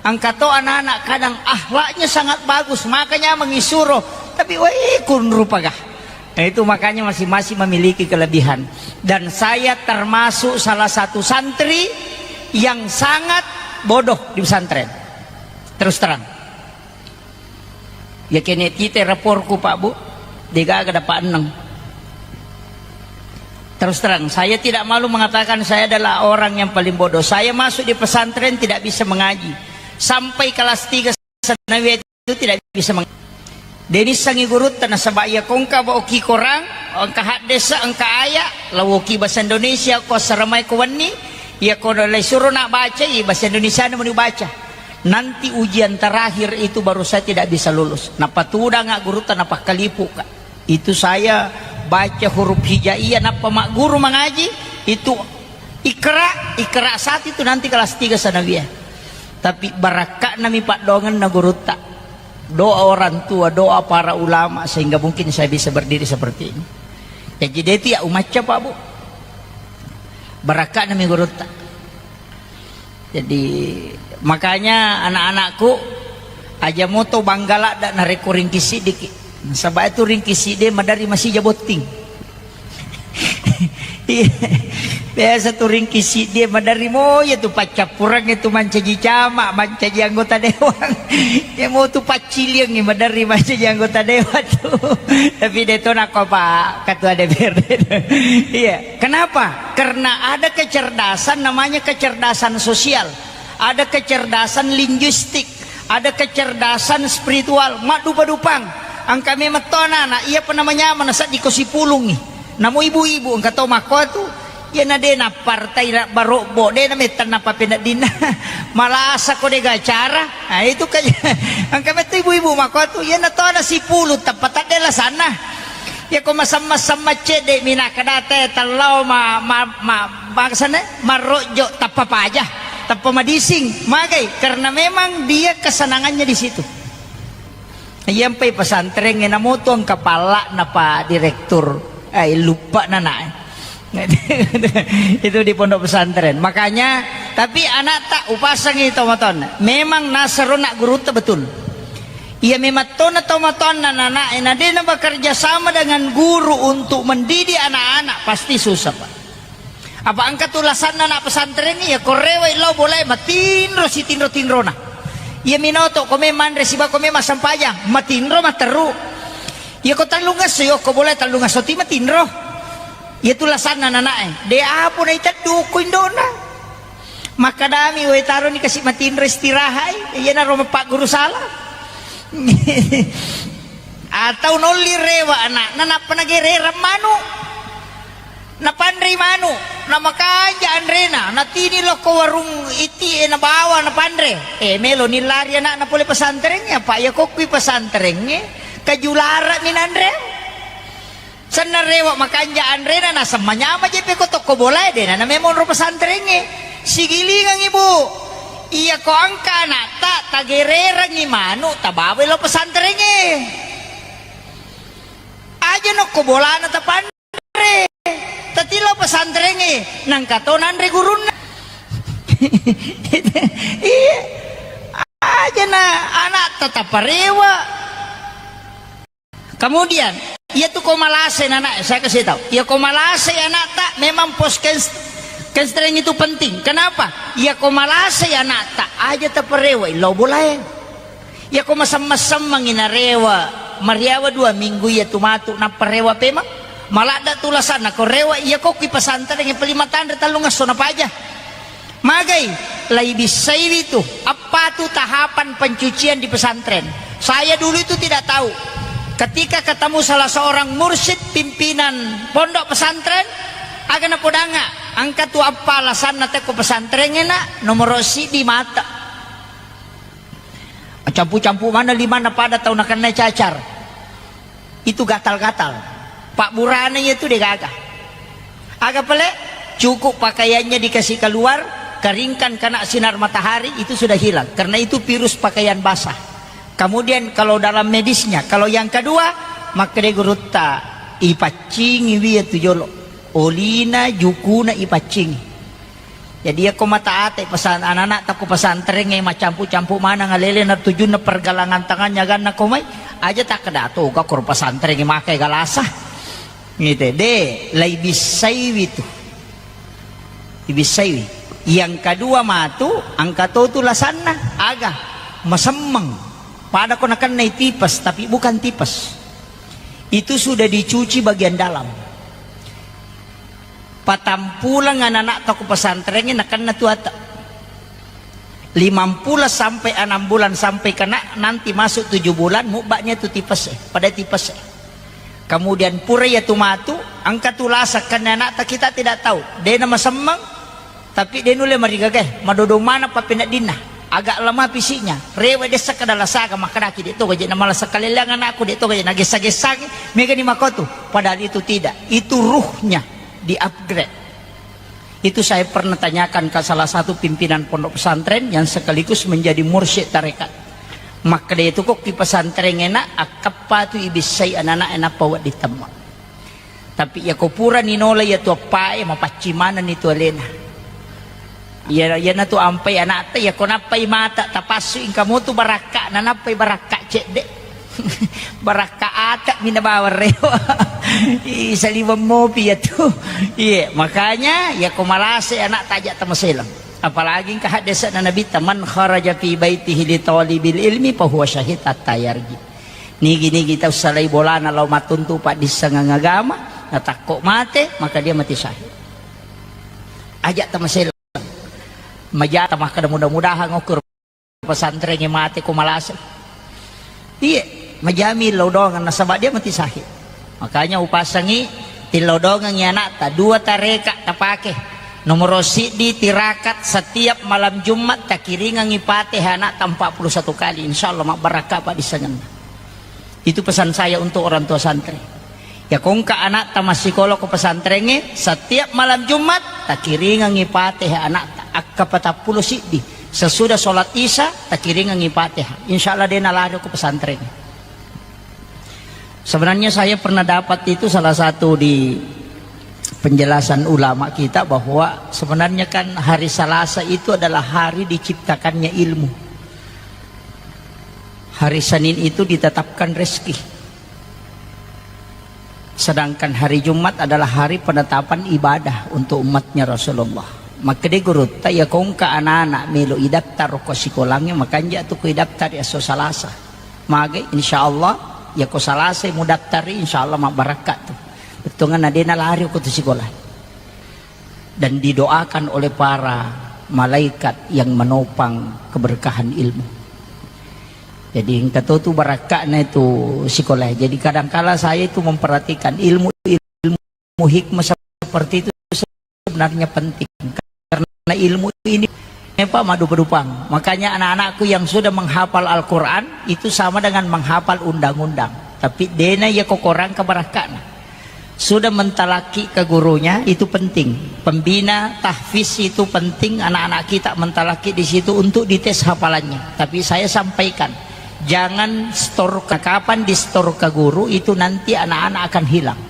Angka to anak-anak kadang akhlaknya sangat bagus, makanya mengisuro. Tapi weh, kun rupa gah. Nah, itu makanya masing-masing memiliki kelebihan. Dan saya termasuk salah satu santri yang sangat bodoh di pesantren. Terus terang. Ya kene tite raporku, Pak Bu, degaga dapat enam. Terus terang, saya tidak malu mengatakan saya adalah orang yang paling bodoh. Saya masuk di pesantren tidak bisa mengaji. Sampai kelas tiga sanawiyah itu tidak bisa mengaji. Denissangi gurutta nasaba iya kongka ba oki korang, engka haddesa, engka aya, lawoki bahasa Indonesia, ko assaramai ko wenni, iya ko lai suro nak baca, i bahasa Indonesia na muni baca. Nanti ujian terakhir itu baru saya tidak bisa lulus. Napatudanga gurutta, napakkalipuka. Itu saya baca huruf hijaiyah, nappa magguru mangaji, itu ikra, ikra satu itu nanti kelas tiga sanawiyah. Tapi barakka'na mi paddoangenna gurutta. Doa orang tua, doa para ulama, sehingga mungkin saya bisa berdiri seperti ini. Jadi, de tu ya umacca, Pak Bu. Barakka'na mi gurutta. Jadi, makanya anak-anakku, aja moto bangga ladda narekko ringki siddiki. Nasaba itu ringki siddi madari masija botting. Iya. Biasa tu ringki siddi, maderri mo iya tu paccappurengnge tu mancaji camat, mancaji anggota dewan. Iya mo tu pacciliangngi maderri mancaji anggota dewan tu. Tapi de to nakko Pak Ketua D P R D. Iya, kenapa? Karena ada kecerdasan, namanya kecerdasan sosial, ada kecerdasan linguistik, ada kecerdasan spiritual, maddupa-dupang. Engka memang to anak-anak, iya apa namanya, mana seddi ko sipulungngi. Namo ibu-ibu engka to makko tu, iya na de nappartai na barobbo, de na metta nappa peneddinna. Malasa ko de gacara. Nah, itu kan engka metto ibu-ibu makko tu, iya na to na sipulung tappa tadde lasanna. Iya ko masemma-semma cedde mi nakkeda te tellau ma, ma, ma, bangsane marrojjo tappa paja, tappa madising. Magai? Karena memang dia kesenangannya di situ. Iyampai pesantrengnge namoto engka palla'na pa direktur, eh, luppa nana, eh. Itu di pondok pesantren. Makanya, tapi anakta upasangi tomatoanna. Memang nasero nak gurutta betul. Iya memang tona tomatoanna nana, eh, na de na bekerja sama dengan guru untuk mendidik anak-anak, pasti susah, Pak. Apa engka tu lasanna anak pesantren iya, ko rewai lao bolae matinro sitinro-tinrona. Iya minoto ko me manre siba ko me massempajang, matinro matteru. Iya ko tellungesso, iya ko bolae tellungesso ti matinro. Iya tu lasanna nanae. De apo na iteddu ko indona. Makkadami, "Woi, taroni kasi matinro istirahai." Iya naro mapagguru salah. Atau nolli rewa anakna, nappa nagererang manu. Napanrei manu, namakanja anrena, natini lokko warung iti e nabawa napanre. Eh, melo nillari anakna pole pesantrengnge, apa iya kokkui pesantrengnge, kajulara minanre. Senna rewa makanja anrena, naseng manyama jeppe ko tokko bolae, dena name monro pesantrengnge. Sigilingang ibu, iya ko angka anakta, tagererangi manu, tabawai lo pesantrengnge. Aja nokko bolana tapanre. Tatilo pesantrengnge, nangka to nanre gurunna. Iya. Aja na anak tetap parewa. Kemudian, iya tu ko malase nana, saya kasih tahu. Iya ko malase anakta memang pos kens-, kenstreng itu penting. Kenapa? Iya ko malase anakta aja taparewa, lo bolae. Iya ko masemmeng-semmengi narewa, mariawa dua minggu iya tu matu, nappa rewa pemang. Maladda tu lasanna ko rewa, iya ko ki pesantren yang paling matanre tellung esso napaja. Magai, lai bissaiwi tu, apa tu tahapan pencucian di pesantren. Saya dulu itu tidak tahu. Ketika ketemu salah seorang mursyid pimpinan pondok pesantren, aga napodanga, engka tu apa alasanna tekko pesantren ena, nomor sidi mata. Campu-campu mana lima na pada tau nakennai cacar. Itu gatal-gatal. Pak burana itu degaga. Aga pale? Cukup pakaiannya dikasih keluar, keringkan kena sinar matahari, itu sudah hilang. Karena itu virus pakaian basah. Kemudian kalau dalam medisnya, kalau yang kedua, makkede gurutta, ipaccingi wi itu jolo. Olina, jukuna ipaccingi. Jadi, iya ko mata ate pesan anak-anak takko pesantrengnge, macampu-campu maneng alele na tujunna pergelangan tangannya ganna ko mai, aja takkeda toga ko pesantrengnge makai galasa. Ngite, de, lai bissaiwi tu. Ibissaiwi. Yang kedua matu, angka to tu lasanna, aga, masemmeng. Pada ko nakennai tipes, tapi bukan tipes. Itu sudah dicuci bagian dalam. Patampuleng anak-anak toko pesantrengnge nakenna tu ata. Limampulo sampai enam bulan sampai kena nanti masuk tujuh bulan, mubba'nya tu tipes e, pada tipes e. Kemudian pura iya tu matu, engka tu lasa kenna anakta kita tidak tahu. Dena masemmeng, tapi de nulle marigaga e, madodong mana pappeneddinna. Agak lemah fisiknya, rewe dessa kada lasaga, makkedaki de to gaje na malasa kaleleang anakku, de to gaje na gessa-gessangi, megani makotu. Padahal itu tidak, itu ruhnya di-upgrade. Itu saya pernah tanyakan ke salah satu pimpinan pondok pesantren yang sekaligus menjadi mursyid tarekat. Makkeda itu kok di pesantren enak, akkappa tu ibissai anak-anak enak pawa ditemma. Tapi iya ko pura ninola iya tu appae, mapaccing manenni tu alena. Iya, iya na tu ampai anakta, iya ko nappai mata, tapassu ingka motu barakka, na nappai barakka cedde. Barakka Atak mina bawang rewa. Ih, saliweng mopi ya tu. Iya, makanya ya ko malase anak tajak tamaselang. Apalagi engka haddese'na Nabitta, "Man kharaja fi baitihi li talibil ilmi fahuwa syahid hatta yarji." Nigi-nigi tau salai bolana lao mattuntu paddissengeng agama, natakko mate, maka dia mati syahid. Ajak tamaselang. Majata makkeda mudah-mudahan okkur pesantrengnge mate ko malase. Iye, majami lao doangeng nasaba dia mati syahid. Makanya upasangi tillau doangengi anakta, dua tareka tapake. Nomoro siddi tirakat setiap malam Jumat takiringengi Fatihah anakta empat puluh satu kali, insya Allah mabbarakka paddissengenna. Itu pesan saya untuk orang tua santri. Ya kongka anakta massikola ko pesantrengnge, setiap malam Jumat takiringengi Fatihah anakta akka patappulo siddi. Sesudah sholat Isya takiringengi Fatihah. Insya Allah dena lari ko pesantrengnge. Sebenarnya saya pernah dapat itu salah satu di penjelasan ulama kita bahwa sebenarnya kan hari Selasa itu adalah hari diciptakannya ilmu. Hari Senin itu ditetapkan rezeki. Sedangkan hari Jumat adalah hari penetapan ibadah untuk umatnya Rasulullah. Makkeda gurutta, ya kongka anak-anak melo idaftar ko sikolangnge, makanja tu ko idaftar ya so Salasa. Mage, insya Allah, ya ko Salasa mudaftari, insya Allah mabbarakka tu. Bettuanna dena lari ko tu sikola. Dan didoakan oleh para malaikat yang menopang keberkahan ilmu. Jadi engka to tu barakka'na itu sikola. Jadi kadangkala saya itu memperhatikan ilmu, ilmu hikmah seperti itu sebenarnya penting. Karena ilmu ini apa madupa-dupang. Makanya anak-anakku yang sudah menghafal Al-Quran itu sama dengan menghafal undang-undang. Tapi dena ya kokorang kebarakka'na. Sudah mentalaki ke gurunya, itu penting. Pembina tahfiz itu penting, anak-anak kita mentalaki di situ untuk dites hafalannya. Tapi saya sampaikan, jangan store ke, kapan di store ke guru, itu nanti anak-anak akan hilang.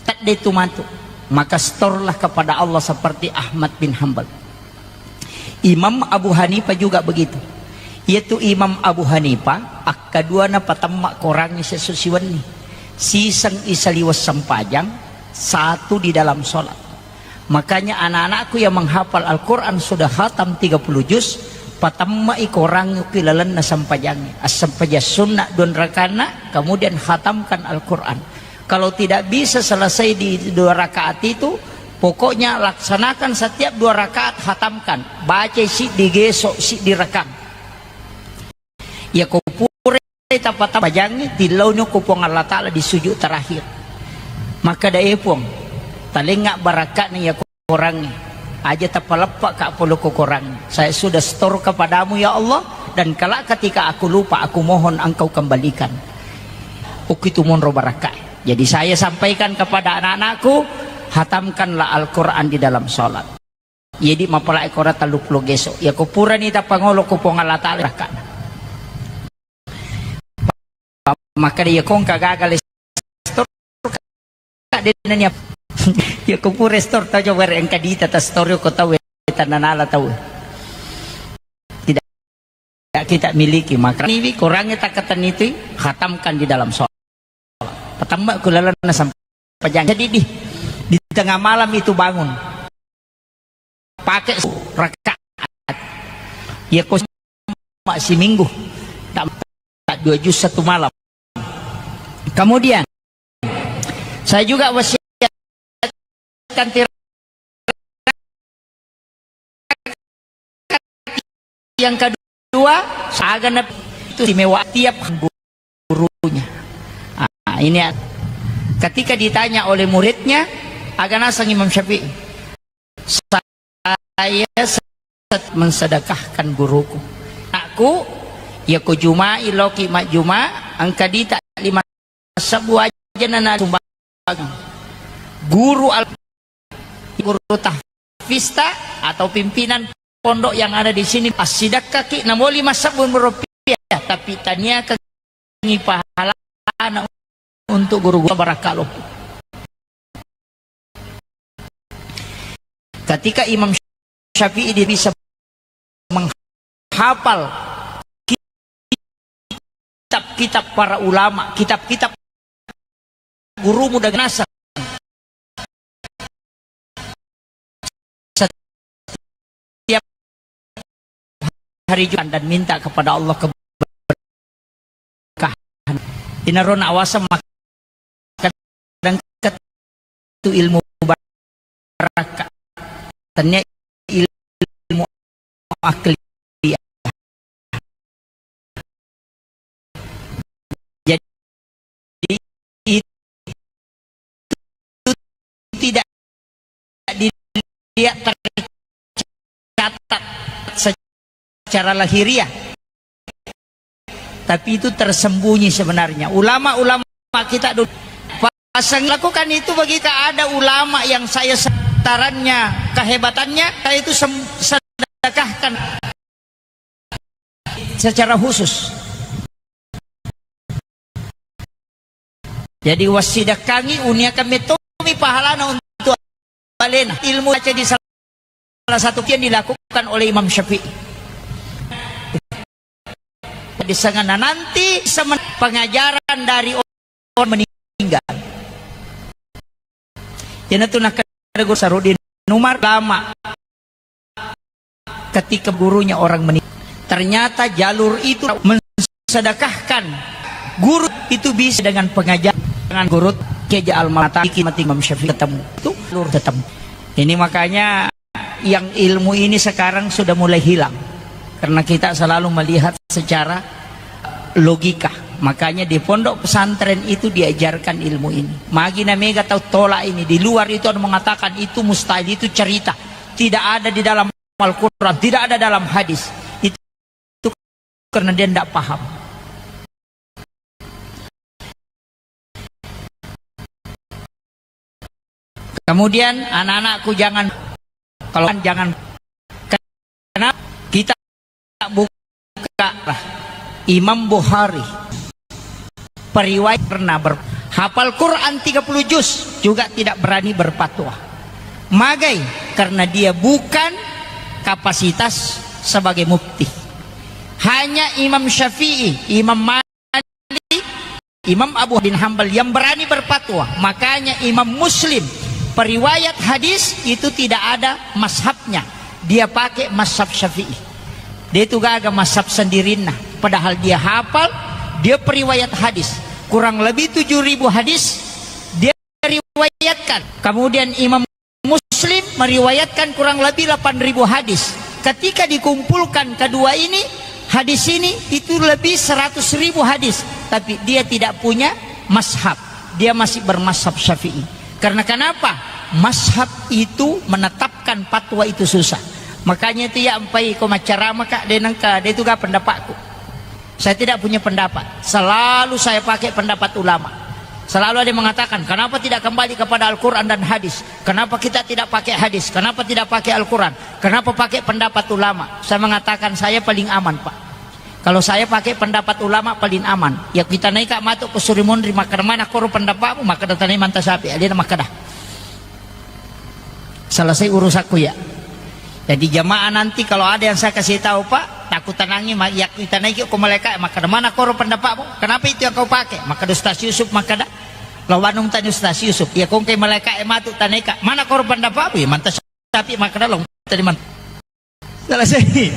Tadde tu matu. Maka store-lah kepada Allah seperti Ahmad bin Hambal. Imam Abu Hanifah juga begitu. Yaitu Imam Abu Hanifah, akkaduana patemma korangngi sesso siwenni. Siseng isaliweng sempajang, satu di dalam sholat. Makanya anak-anakku yang menghafal Al-Quran sudah khatam tiga puluh juz, patemmai korangngi ki lalenna sempajangnya. Assempajang sunnah dua rakaatna, kemudian khatamkan Al-Quran. Kalau tidak bisa selesai di dua rakaat itu, pokoknya laksanakan setiap dua rakaat, hatamkan. Baca siddi geso, siddi rekang. Ya ko pura tapatapajangi, tillauni ko Puang Allah Ta'ala di sujud terakhir. Maka da e Puang, talengnga barakka'na ya korangnge. Aja tapaleppa ka polo ko korang. Saya sudah store kepadamu ya Allah, dan kelak ketika aku lupa, aku mohon engkau kembalikan. Ukitu monro barakka. Jadi saya sampaikan kepada anak-anakku, hatamkanlah Al-Quran di dalam sholat. Jadi mapalai kora tellu pulo geso. Ya ko purani tapangolo ko Puang Allah Ta'ala barakka. Maka dia kongka gagal store ka dena niap. Ya ko pura store tau coba engka dita ta store ko tau tananala tau. Tidak kita miliki, maka niwi korangnge takkatenni tu, khatamkan di dalam sholat. Patamma ku lalenna sempajang. Jadi di, di tengah malam itu bangun. Pakai rakaat. Ya ko semua seminggu. Tak, tak dua juz satu malam. Kemudian saya juga wasiatkan tira-, yang kedua, saga na-, itu istimewa tiap gurunya. Ah, ini ketika ditanya oleh muridnya, aga naseng Imam Syafi'i, saya set-, mensedekahkan guruku. Anakku, ya ko Juma'i loki majjuma, engka dita lima sebbu aja na sumbangan. Guru al-, guru tahfista atau pimpinan pondok yang ada di sini, assidekkaki namo lima sebbu rupiah, tapi taniakangi pahalana untuk guru-guru barakka loppo. Ketika Imam Syafi'i dia bisa menghafal kitab kitab-kitab para ulama, kitab-kitab gurumu dengan nasab. Setiap hari Jumat dan minta kepada Allah keberkahan. Inaro nawaseng makkeda itu ilmu barakka. Tennia ilmu akliyah. Jadi itu tidak dilihat tercatat secara lahiriah, tapi itu tersembunyi sebenarnya. Ulama-ulama kita dulu pasang lakukan itu bagi ada ulama yang saya setarannya, kehebatannya, saya itu sem- sedekahkan secara khusus. Jadi wassidakangi uniakan metomi pahalana untuk alena. Ilmu baca di salah satu yang dilakukan oleh Imam Syafi'i. Di sana nanti semen- pengajaran dari orang meninggal. Iyanatu nakkeda Guru Sarudin Umar lama ketika gurunya orang meninggal. Ternyata jalur itu mensedekahkan guru itu bisa dengan pengajaran dengan guru keja almarhum mati Imam Syafi'i ketemu. Itu jalur ketemu. Ini makanya yang ilmu ini sekarang sudah mulai hilang karena kita selalu melihat secara logika. Makanya di pondok pesantren itu diajarkan ilmu ini. Magi na mega tau tolak ini, di luar itu ada mengatakan itu mustahil, itu cerita. Tidak ada di dalam Al-Quran, tidak ada dalam hadis. Itu karena dia tidak paham. Kemudian anak-anakku jangan, kalau jangan, kenapa kita buka Imam Bukhari, periwayat pernah ber- hafal Quran tiga puluh juz juga tidak berani berfatwa. Magai? Karena dia bukan kapasitas sebagai mufti. Hanya Imam Syafi'i, Imam Malik, Imam Abu bin Hambal yang berani berfatwa. Makanya Imam Muslim, periwayat hadis itu tidak ada mazhabnya. Dia pakai mazhab Syafi'i. Dia itu gaga mazhab sendirinna. Padahal dia hafal, dia periwayat hadis. Kurang lebih tujuh ribu hadis dia riwayatkan. Kemudian Imam Muslim meriwayatkan kurang lebih delapan ribu hadis. Ketika dikumpulkan kedua ini, hadis ini itu lebih seratus ribu hadis. Tapi dia tidak punya mazhab. Dia masih bermazhab Syafi'i. Karena kenapa? Mazhab itu menetapkan fatwa itu susah. Makanya itu ya, empai ko maccarama ka, de nengka, de itu ga pendapatku. Saya tidak punya pendapat. Selalu saya pakai pendapat ulama. Selalu ada yang mengatakan, "Kenapa tidak kembali kepada Al-Quran dan hadis? Kenapa kita tidak pakai hadis? Kenapa tidak pakai Al-Quran? Kenapa pakai pendapat ulama?" Saya mengatakan, "Saya paling aman, Pak. Kalau saya pakai pendapat ulama, paling aman." Ya, kita naik ka matu ke Surimunri, makkeda, "Mana koro pendapatmu?" Makkeda, "Tanai manta sapi." Dia makkeda. Selesai urusanku ya. Jadi jamaah nanti kalau ada yang saya kasih tahu, Pak, takut tenangi, ma-, ya kita naik ke malaikat, makkeda, "Mana koro pendapatmu? Kenapa itu yang kau pakai?" Makkeda Ustaz Yusuf, makkeda, "Lawanung tanya Ustaz Yusuf, ya kongke malaikat matu tanai ka, mana koro pendapatmu?" Ya manta sapi, makkeda, "Long tadi man." Selesai.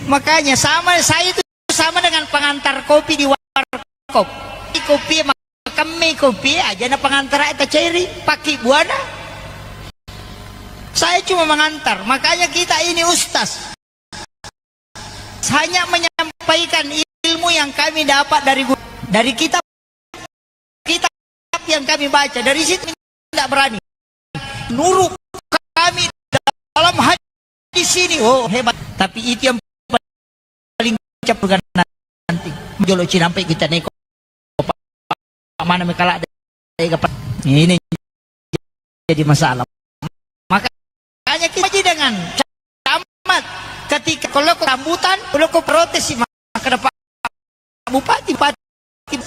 Makanya sama saya itu sama dengan pengantar kopi di warkop. Kopi, makan mie kopi aja na pengantar ta ceri, paki buana. Saya cuma mengantar. Makanya kita ini ustaz hanya menyampaikan ilmu yang kami dapat dari guru, dari kitab, kitab yang kami baca. Dari situ tidak berani. Nurut kami dalam hadis ini, oh, hebat. Tapi itu yang paling capurkan nanti. Jolo cinampai kita neko. Pak, mana mekala de-, ini jadi masalah. Makanya kita dengan camat ketika kalau kau sambutan, kalau kau protes, maka dapat bupati, bupati.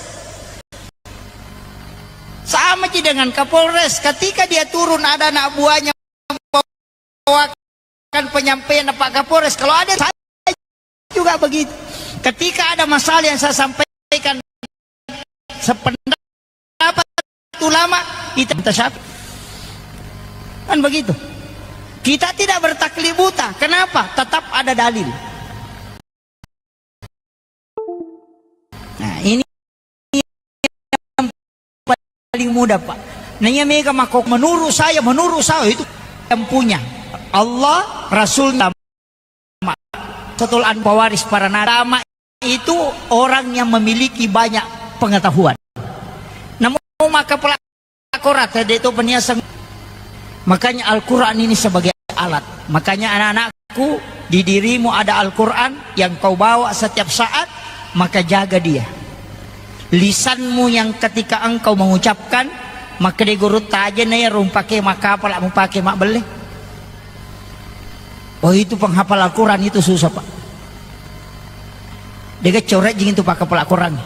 Sama ji dengan Kapolres, ketika dia turun ada anak buahnya membawakan penyampaian Pak Kapolres. Kalau ada, saya juga begitu. Ketika ada masalah yang saya sampaikan sependapat ulama, itu kita siapa? Kan begitu. Kita tidak bertaklid buta. Kenapa? Tetap ada dalil. Nah, ini yang paling mudah, Pak. Nah, iya mega mako, menurut saya, menurut saya itu yang punya Allah, Rasulnya, Satul An-, pewaris para nabi. Ulama itu orang yang memiliki banyak pengetahuan. Namun maka pela-, Al-Quran, tadi itu peniasang. Makanya Al-Quran ini sebagai alat. Makanya anak-anakku, di dirimu ada Al-Quran yang kau bawa setiap saat, maka jaga dia. Lisanmu yang ketika engkau mengucapkan, maka di guru tajana ya rumpake makapala mupake mabbelle. Oh, itu penghafal Al-Quran itu susah, Pak. Dega corejjing itu pakai pelakoran.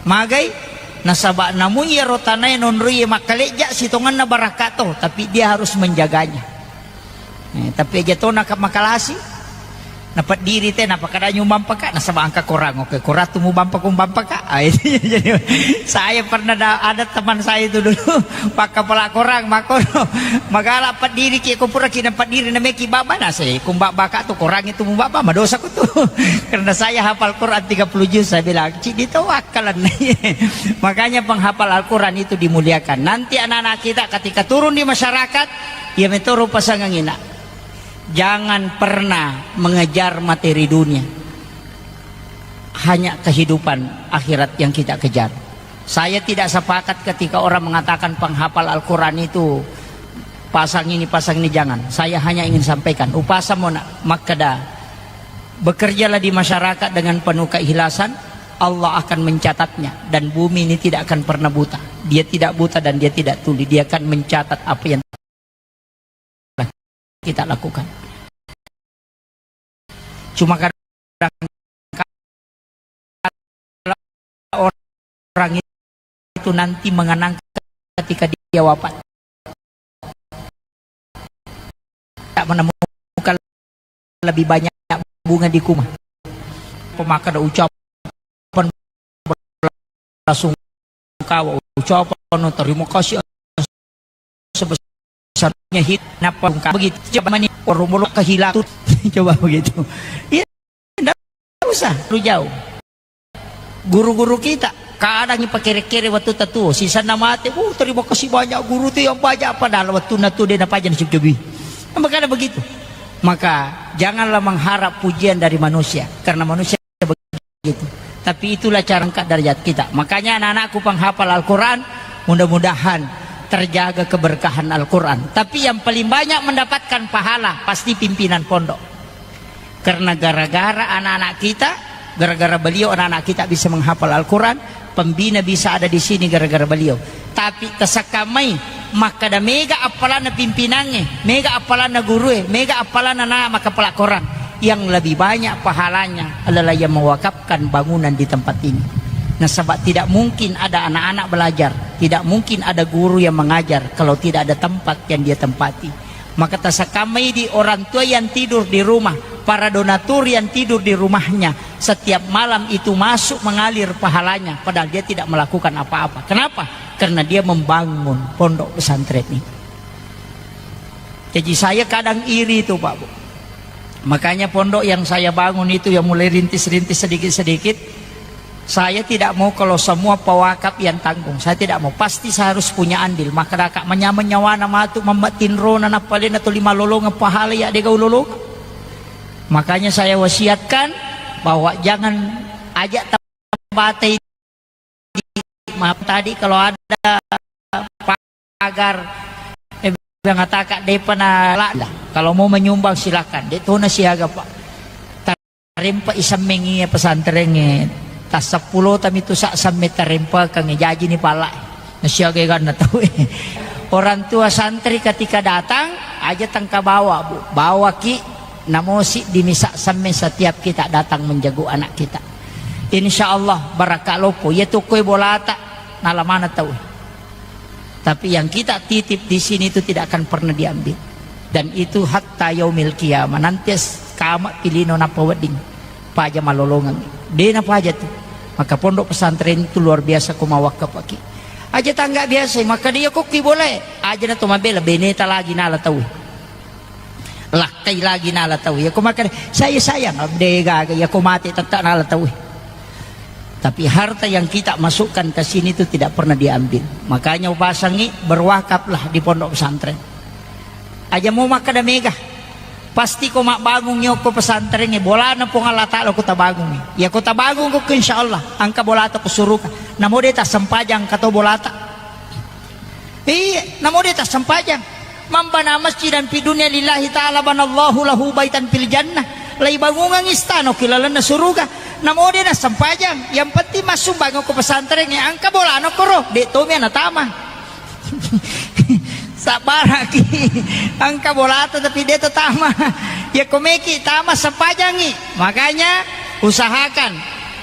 Magai, nasaba namu iyaro tanae nonroi makkalejja sitonganna barakka to, tapi dia harus menjaganya. Eh, tapi aja to naka makalasi. Napeddiri te, napakada nyumbang paka, nasaba angka korang, oke, koratu mubampa kumbang paka. Ah, itu jadi saya pernah da-, ada teman saya itu dulu, pakai pelakoran, makono. Magala peddiri ki, ko pura ki napeddiri nameki baba, nase kumbang baka tu korang itu mubaba, madosa. Karena saya hafal Quran tiga puluh juz, saya bilang, "Cik, ditawakkalan." Makanya penghafal Al-Quran itu dimuliakan. Nanti anak-anak kita ketika turun di masyarakat, ya metoro pasangan ina. Jangan pernah mengejar materi dunia. Hanya kehidupan akhirat yang kita kejar. Saya tidak sepakat ketika orang mengatakan penghafal Al-Quran itu pasang ini, pasang ini, jangan. Saya hanya ingin sampaikan, upasa mona makkeda, bekerjalah di masyarakat dengan penuh keikhlasan, Allah akan mencatatnya, dan bumi ini tidak akan pernah buta. Dia tidak buta dan dia tidak tuli, dia akan mencatat apa yang kita lakukan. Cuma kadang orang itu nanti mengenang ketika dia wafat. Tak menemukan lebih banyak bunga di kuma. Pemakada ucapan langsung kawa ucapan terima kasih sebesarnya hit. Napa begitu? Coba mani, orang mulut kehilangan. Coba begitu. Iya, ndak usah lu jauh. Guru-guru kita kadang ipakere-kere wattu tatuo, sisanna mate, "Uh, terima kasih banyak guru tu yang banyak," padahal wattunna tu de napaja nasibjabi. Makanya begitu. Maka janganlah mengharap pujian dari manusia, karena manusia begitu. Tapi itulah cara angkat derajat kita. Makanya anak-anakku penghafal Al-Quran, mudah-mudahan terjaga keberkahan Al-Quran. Tapi yang paling banyak mendapatkan pahala pasti pimpinan pondok. Karena gara-gara anak-anak kita, gara-gara beliau anak-anak kita bisa menghafal Al-Quran, pembina bisa ada di sini gara-gara beliau. Tapi tasakkamai, makkada mega appalanna pimpinangnge, mega appalanna gurue, mega appalanna na makapala Quran. Yang lebih banyak pahalanya adalah yang mewakafkan bangunan di tempat ini. Nasaba tidak mungkin ada anak-anak belajar, tidak mungkin ada guru yang mengajar kalau tidak ada tempat yang dia tempati. Maka tasakkamai di orang tua yang tidur di rumah, para donatur yang tidur di rumahnya, setiap malam itu masuk mengalir pahalanya, padahal dia tidak melakukan apa-apa. Kenapa? Karena dia membangun pondok pesantren ini. Jadi saya kadang iri itu, Pak Bu. Makanya pondok yang saya bangun itu, yang mulai rintis-rintis sedikit-sedikit, saya tidak mau kalau semua pewakaf yang tanggung. Saya tidak mau. Pasti saya harus punya andil. Maka kakak menyameng nyawana matu mamma tinrona nappalena tuli malolongeng pahala ya dega ulolongeng. Makanya saya wasiatkan bahwa jangan ajak tambatai. Maaf tadi kalau ada pagar, eh, mengatakan depa na la-, kalau mau menyumbang silakan. De tona siaga, Pak. Tarempa isammengi pesantrengnge. Tas sepuluh tami tu sa samme tarempa kang jaji ni pala. Nasiaga ganna tau. Orang tua santri ketika datang, aja tengka bawa, Bu. Bawaki namosi di misa samme setiap kita datang menjagu anak kita. Insya Allah barakka loppo. Iya tu kue bolata, nala mana tau. Tapi yang kita titip di sini itu tidak akan pernah diambil. Dan itu hatta yaumil qiyamah. Nanti s-, kama pilino napa wedding. Paja malolongeng. Dena paja tu. Maka pondok pesantren itu luar biasa ko mawakkafaki. Aja tangga biasa, maka dia kokki bolae. Aja na to mabela, beneta lagi nala tau. Lakkai lagi nala tau. Ya ko maka saya sayang, de gaga, ya ko mate tetap nala tau. Tapi harta yang kita masukkan ke sini itu tidak pernah diambil. Makanya upasangi, berwakaflah di pondok pesantren. Aja mau makkeda mega. Pasti ko mabbangungngi okko pesantrengnge, bolana Puang Allah Ta'ala ko tabangungngi. Ya ko tabangung ko, insya Allah, engka bolata ko suruga. Namo de tassempajang engka to bolata. Iya, namo de tassempajang. Man bana masjidan fi dunya lillahi ta'ala banallahu lahu baitan fil jannah. Laibangungang istana ki lalenna suruga. Namo de nassempajang. Yang penting massumbang ko pesantrengnge, engka bolana koro, de tomi natama. Sabbaraki, engka bolata tapi de tatama. Ya komeki tama sempajangi. Makanya usahakan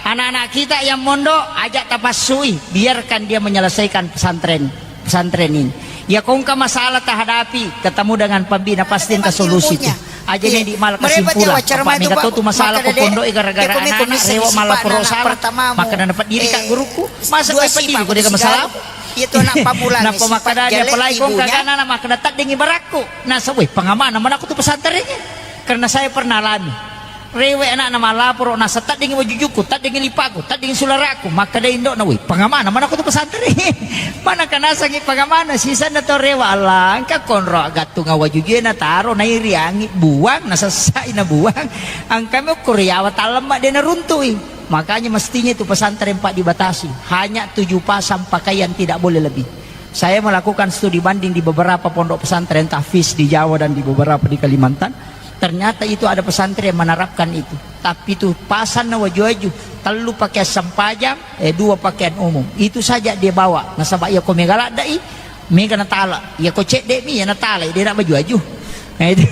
anak-anak kita yang mondok, ajak tapassui, biarkan dia menyelesaikan pesantren, pesantren ini. Ya kongka masalah tahadapi, ketemu dengan pembina, pasti engka solusi tu. Aja ne di mala kesimpulan. Apa mega tu masalah ko pondok gara-gara anak-anak rewa malah perusaha. Maka na dapat diri kak guruku. Masa dapat diri ko de masalah. Iya tu anak pabulane. Napa makkeda dia, apalagi kong kagana na makkeda taddingi barakku. Nasa, weh, pengamanah mana aku tu pesantrennya. Karena saya pernah alami. Rewe anakna malaporo, nasa taddingi wajujukku, taddingi lipakku, taddingi sularakku. Makkeda indokna, weh, pengamanah mana aku tu pesantren. Mana kanasangi pengamanah, sisanna tau rewa, Allah, engka konro gattunga wajujue na taro, na iriangi, buang, na sessai na buang. Engkami ukkuri yawa tallemma de na runtui. Makanya mestinya itu pesantren, Pak, dibatasi. Hanya tujuh pasang pakaian, tidak boleh lebih. Saya melakukan studi banding di beberapa pondok pesantren tahfiz di Jawa dan di beberapa di Kalimantan. Ternyata itu ada pesantren yang menerapkan itu. Tapi itu pasang na waju-waju, tellu pakaian sempajang, eh, dua pakaian umum. Itu saja dia bawa. Nasaba iya ko mega laddai, mega natala. Iya ko cedde mi, ya natala, dia nak baju-waju. Nah, itu.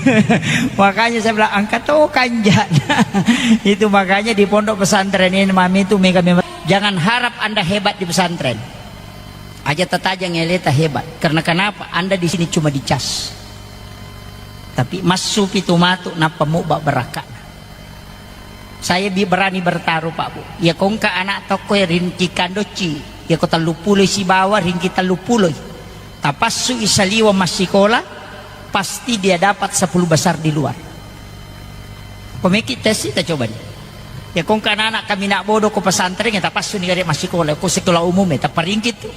Makanya saya bilang, angkat to kanja. Itu makanya di pondok pesantren ini, mami, itu mega memang. Jangan harap Anda hebat di pesantren. Aja tatajang eleta hebat. Karena kenapa? Anda di sini cuma dicas. Tapi massu pitu matu, nappa mubba barakka. Saya bi-, berani bertaruh, Pak, Bu. Ya kongka anak tokko ya ringki kandocci. Ya ko tellu puloi sibawa, ringki tellu puloi. Tapassu i saliwa massikola, pasti dia dapat sepuluh besar di luar. Komeki tes, kita coba ni. Ya kongka anak-anak kami nak bodoh ko pesantren, ya tapassu ni gare massikola, ko sekolah umum ya, taparingkit tu.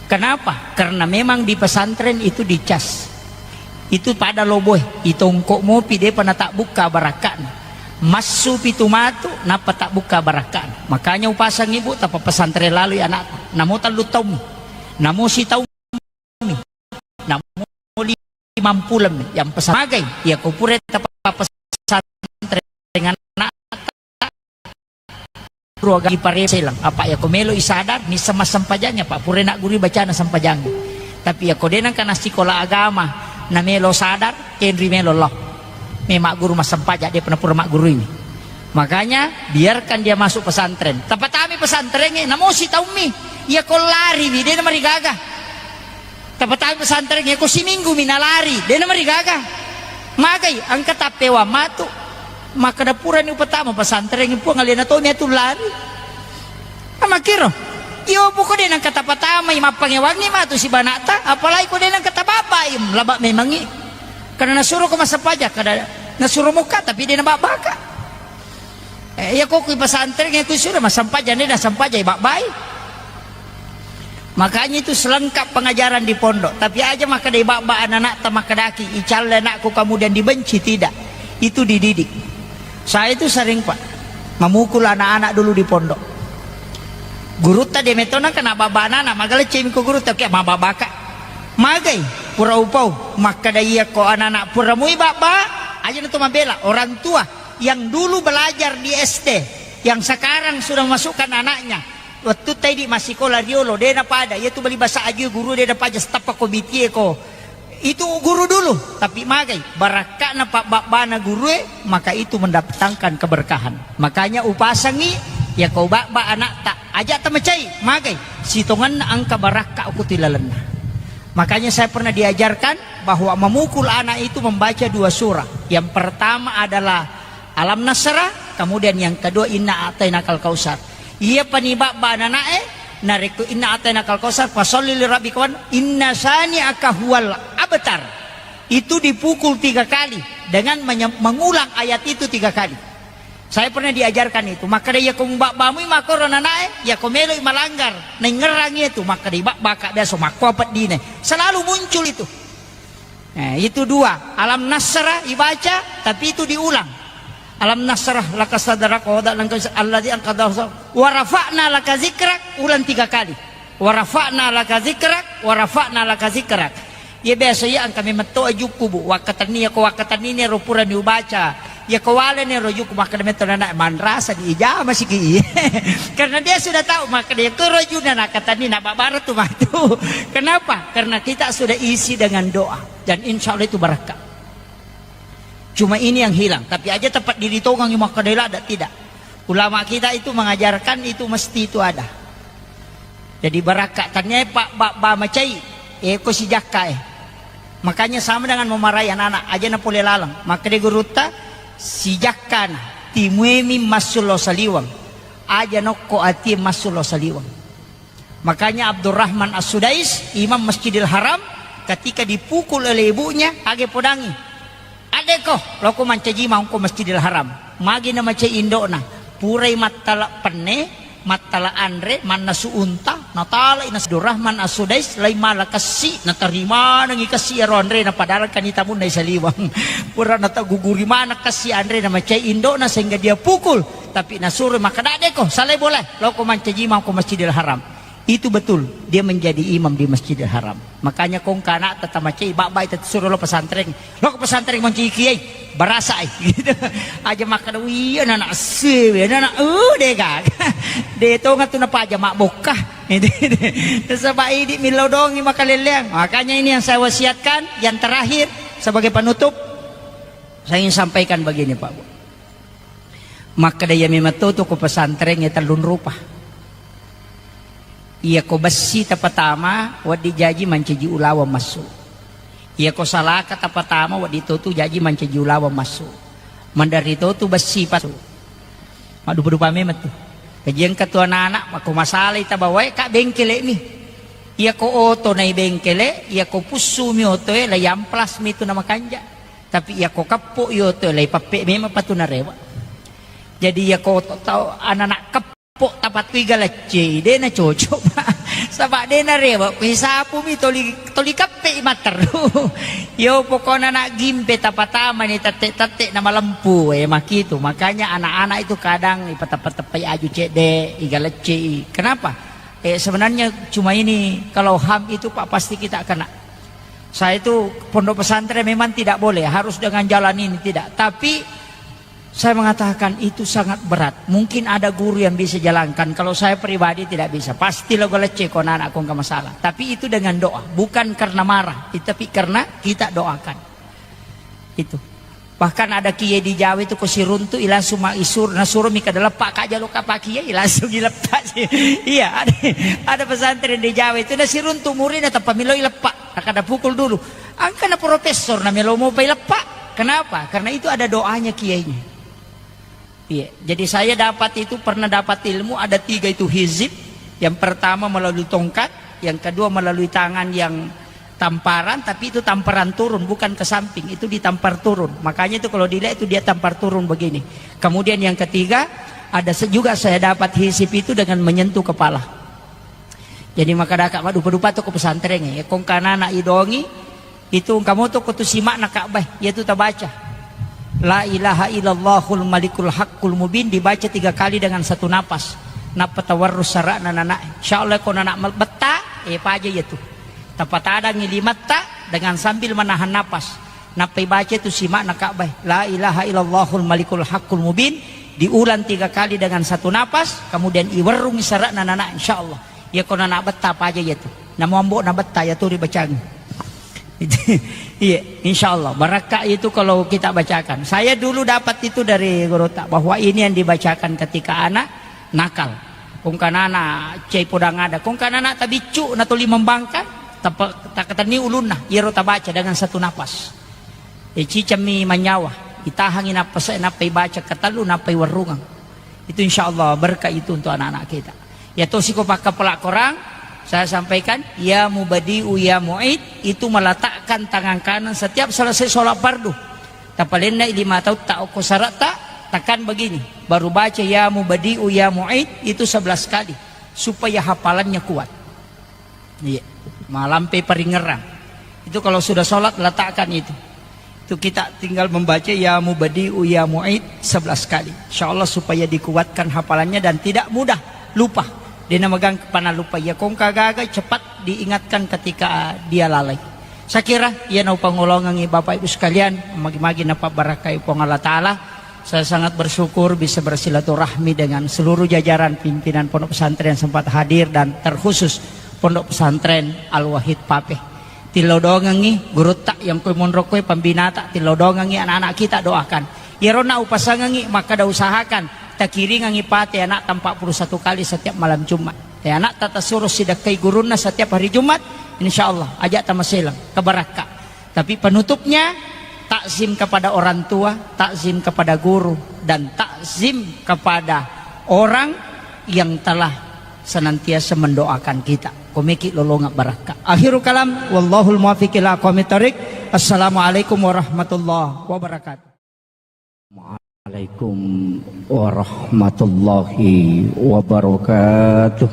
Kenapa? Karena memang di pesantren itu dicas. Itu pada loboe, itongko mopi depa natabbukka barakka'na. Massu pitu matu, nappa tabbukka barakka'na. Makanya upasang ibu, tapa pesantren lalui anakta. Namo tellu taummi. Namo sitaummi. Namo limang pulemmi. Yang pesan magai, iya ko pura tapa pesantren anakta. Ruaga ipare selang, apa iya ko melo i sadar, nisseng massempajangnya, Pak, pura naggurui bacana sempajangnya. Tapi iya ko de nengka nassikola agama, na melo sadar, kenri melo lo. Me magguru massempajang, de pernah pura maggurui. Makanya, biarkan dia masuk pesantren. Tapatami pesantren, eh, namo sitaummi. Iya ko lari, de na marigaga. Tapatami pesantren, iya ko siminggu mi nalari, de na marigaga. Magai, engka tappewang matu. Makkeda purani upatama pesantren, Puang, alena tomi atu lari. Amakkiro. Iyo, poko de nengka tapatamai, mappangewangi matu sibanata, apalagi ko de nengka tababbai, laba memangi. Karena nasuro ko massempajang, kada nasuro mokka, tapi de nababbaka. Eh, iya ko kui pesantren, iya kui sudah massempajang, de nassempajang, babbai. Makanya itu selengkap pengajaran di pondok. Tapi aja makkeda ibabba anak-anakta, makkedaki, "Icalle anakku kemudian dibenci," tidak. Itu dididik. Saya itu sering, Pak, memukul anak-anak dulu di pondok. Gurutta de metona kena babba anak-anak, magaleccemi ko gurutta, oke, mababbaka. Magai, pura upau, makkeda iya ko anak-anak pura mui babba, aja na to mabela, orang tua yang dulu belajar di S D, yang sekarang sudah masukkan anaknya, wettu taidi massikola riolo, de napada, iya tu bali basa aju guru de napaja, stappa ko bitie ko. Itu guru dulu, tapi magai, barakka'na pabbabbana gurue, maka itu mendatangkan keberkahan. Makanya upasangi, ya ko babba anakta, aja tamacai, magai, sitongenna engka barakka ko tu ilalenna. Makanya saya pernah diajarkan bahwa memukul anak itu membaca dua surah. Yang pertama adalah Alam Nasrah, kemudian yang kedua Inna A'tainakal Kautsar. Iya pani babba anana'e, narekko inna atainakal kausar, fasalli li rabbika wan, inna syani'aka huwal abtar. Itu dipukul tiga kali dengan menye-, mengulang ayat itu tiga kali. Saya pernah diajarkan itu. Makkeda, iya ko mubabba mui makkoro anana'e, iya ko meloi malanggar, naingngerang itu, makkeda, ibabba ka biasa makko peddine. Selalu muncul itu. Eh, itu dua. Alam nasyrah ibaca, tapi itu diulang. Alam nasyrah laka sadrak wa wada'na anka wizrak alladzi anqadha zahrak wa rafa'na laka zikrak, ulang tiga kali. Wa rafa'na laka zikrak, wa rafa'na laka zikrak. Iya biasa iya engka memetto ajukku, Bu. Wakkatenni, iya ko wakkatenni ro purani ubaca. Iya ko waleni ro jukku, makkeda metto nana, manrasa di ijama siki. Karena dia sudah tahu, makkeda iya ko ro juna nakatenni na babara tu matu. Kenapa? Karena kita sudah isi dengan doa. Dan insya Allah itu barakka. Cuma ini yang hilang. Tapi aja tempat diri tongang makkeda ladda, tidak. Ulama kita itu mengajarkan itu mesti itu ada. Jadi barakka, tania pak babba macai, eh, ko sijakka, eh. Makanya sama dengan memarahi anak-anak, aja na pole laleng. Makkeda gurutta, sijakkana, timuemi massullo saliweng. Aja nokko atie massullo saliweng. Makanya Abdurrahman As-Sudais, imam Masjidil Haram, ketika dipukul oleh ibunya, age podangi. Addeko, loko mancaji maungko Masjidil Haram. Magi na macai indokna. Purai mattala penne, mattala anre, mannasu unta, natalai na Abdurrahman As-Sudais, lai mala kessi, natarimanengi kessi ero anrena, padahal kan itamunna isaliwang. Pura nataguguri mana kessi anrena, macai indokna sehingga dia pukul. Tapi nasuro makkeda, "Addeko, salai boleh, loko mancaji maungko Masjidil Haram." Itu betul, dia menjadi imam di Masjidil Haram. Makanya kongka anak tata macai, babbai tata suro lo pesantren. Lo ke pesantren monci kiai, barasa ai. Gitu. Aja makkeda, "Iya, anak sewe, anak, uh, dega." De tonga tu napaja mak bokka. Sebab idi millau dongi makaleleang. Makanya ini yang saya wasiatkan, yang terakhir sebagai penutup, saya ingin sampaikan begini, Pak Bu. Makkeda iya memang to, to ko pesantren e tellung rupa. Iya ko bessi tapatama, wedding jaji mancaji ulaweng massu. Iya ko salaka tapatama, wedding to tu jaji mancaji ulaweng massu. Mandari to tu bessi pasu. Maddupa-dupa memang tu. Kajian ka tu anak-anak, mako masalai tabawae ka bengkele mi. Iya ko oto nai bengkele, iya ko pussu mi oto e, la yamplas mi tu na makanja. Tapi iya ko keppo i oto e, la ipappe memang patu narewa. Jadi iya ko to-, tau anak-anak keppo tapatui galeccei, de na cocok, Pak. Saba de narewa, ko isapu mi toli, toli kappe i matteru. Yo pokokna anak gimpe tapatama ni tette-tette na malempu, eh, makitu. Makanya anak-anak itu kadang ipateppa-teppai aju cedde, igaleccei. Kenapa? Eh, sebenarnya cuma ini, kalau ham itu, Pak, pasti kita kena. Saya itu pondok pesantren memang tidak boleh, harus dengan jalan ini, tidak. Tapi saya mengatakan itu sangat berat. Mungkin ada guru yang bisa jalankan. Kalau saya pribadi tidak bisa. Pasti lo galecce ko anak-anak ko nggak masalah. Tapi itu dengan doa, bukan karena marah, tapi karena kita doakan. Itu. Bahkan ada kiai di Jawa itu ko siruntu i langsung ma-, isur-, nasuro mi kada leppa ka jalo kapa kiai, langsung dileppa. Iya, ada, ada pesantren di Jawa itu nasiruntu muridnya tanpa miloi leppa. Kada pukul dulu. Angka na profesor na melo mopai leppa. Kenapa? Karena itu ada doanya kiainya. Iya. Jadi saya dapat itu, pernah dapat ilmu ada tiga itu hizib. Yang pertama melalui tongkat, yang kedua melalui tangan yang tamparan, tapi itu tamparan turun, bukan ke samping, itu ditampar turun. Makanya itu kalau dilihat itu dia tampar turun begini. Kemudian yang ketiga, ada se-, juga saya dapat hizib itu dengan menyentuh kepala. Jadi makkadaka maddupa-dupa to ko pesantren e. Kongka anak-anak idongi, itu engka moto ko tu simakna Ka'bah, iya tu tabaca. La ilaha illallahul malikul haqqul mubin dibaca tiga kali dengan satu napas. Nappa tawarrus sara'na nana. Insya Allah ko nana betta, eh, paja iya tu. Tapatadangi limatta dengan sambil menahan napas. Nappa ibaca tu simakna Ka'bah. La ilaha illallahul malikul haqqul mubin. Diulang tiga kali dengan satu napas, kemudian iwerrungi sara'na nana, insya Allah. Iya ko nana betta paja iya tu. Namo ambo na betta iya tu ribacangi. Iya, insya Allah. Barakka itu kalau kita bacakan. Saya dulu dapat itu dari gurutta, bahwa ini yang dibacakan ketika anak nakal. Kongka nana cai podang ada. Kongka nana tabiccu na toli membangkang, tapa-, takatenni ulunna. Iyaro tabaca dengan satu napas. E, cicammi manyawa. Itahangi napas e, nappa ibaca katellu, nappa iwerrungang. Itu insya Allah berkah itu untuk anak-anak kita. Ya tosi ko pakka pelakorang, saya sampaikan, ya mubadi'u ya mu'id, itu meletakkan tangan kanan setiap selesai sholat fardu. Tapalenna lima tahun tak ko syarat tak, tekan begini. Baru baca ya mubadi'u ya mu'id itu sebelas kali supaya hafalannya kuat. Iya, malampe paringerang. Itu kalau sudah sholat letakkan itu. Itu kita tinggal membaca ya mubadi'u ya mu'id sebelas kali. Insya Allah supaya dikuatkan hafalannya dan tidak mudah lupa. Dia namagang kepana lupa. Ya kongka gaga cepat diingatkan ketika dia lalai. Saya kira ia nau pangolongangi Bapak Ibu sekalian, magi-magi napa barakai Puang Allah Ta'ala. Saya sangat bersyukur bisa bersilaturahmi dengan seluruh jajaran pimpinan Pondok Pesantren yang sempat hadir dan terkhusus Pondok Pesantren Al-Wahid Pape. Tillau doangengngi gurutta yang kue monro kue pembinata, tillau doangengngi anak-anak kita doakan. Iyaro na upasangengngi makkada usahakan takiringangngi pate anak empat puluh satu kali setiap malam Jumat. Ya anak tata suruh sidakkai gurunna setiap hari Jumat, insya Allah ajak tamaselang kebarakka. Tapi penutupnya, takzim kepada orang tua, takzim kepada guru, dan takzim kepada orang yang telah senantiasa mendoakan kita. Komeki lolonga barakka. Akhirul kalam, wallahul muwaffiq ila aqwamit thariq. Assalamualaikum warahmatullahi wabarakatuh. Waalaikum warahmatullahi wabarakatuh.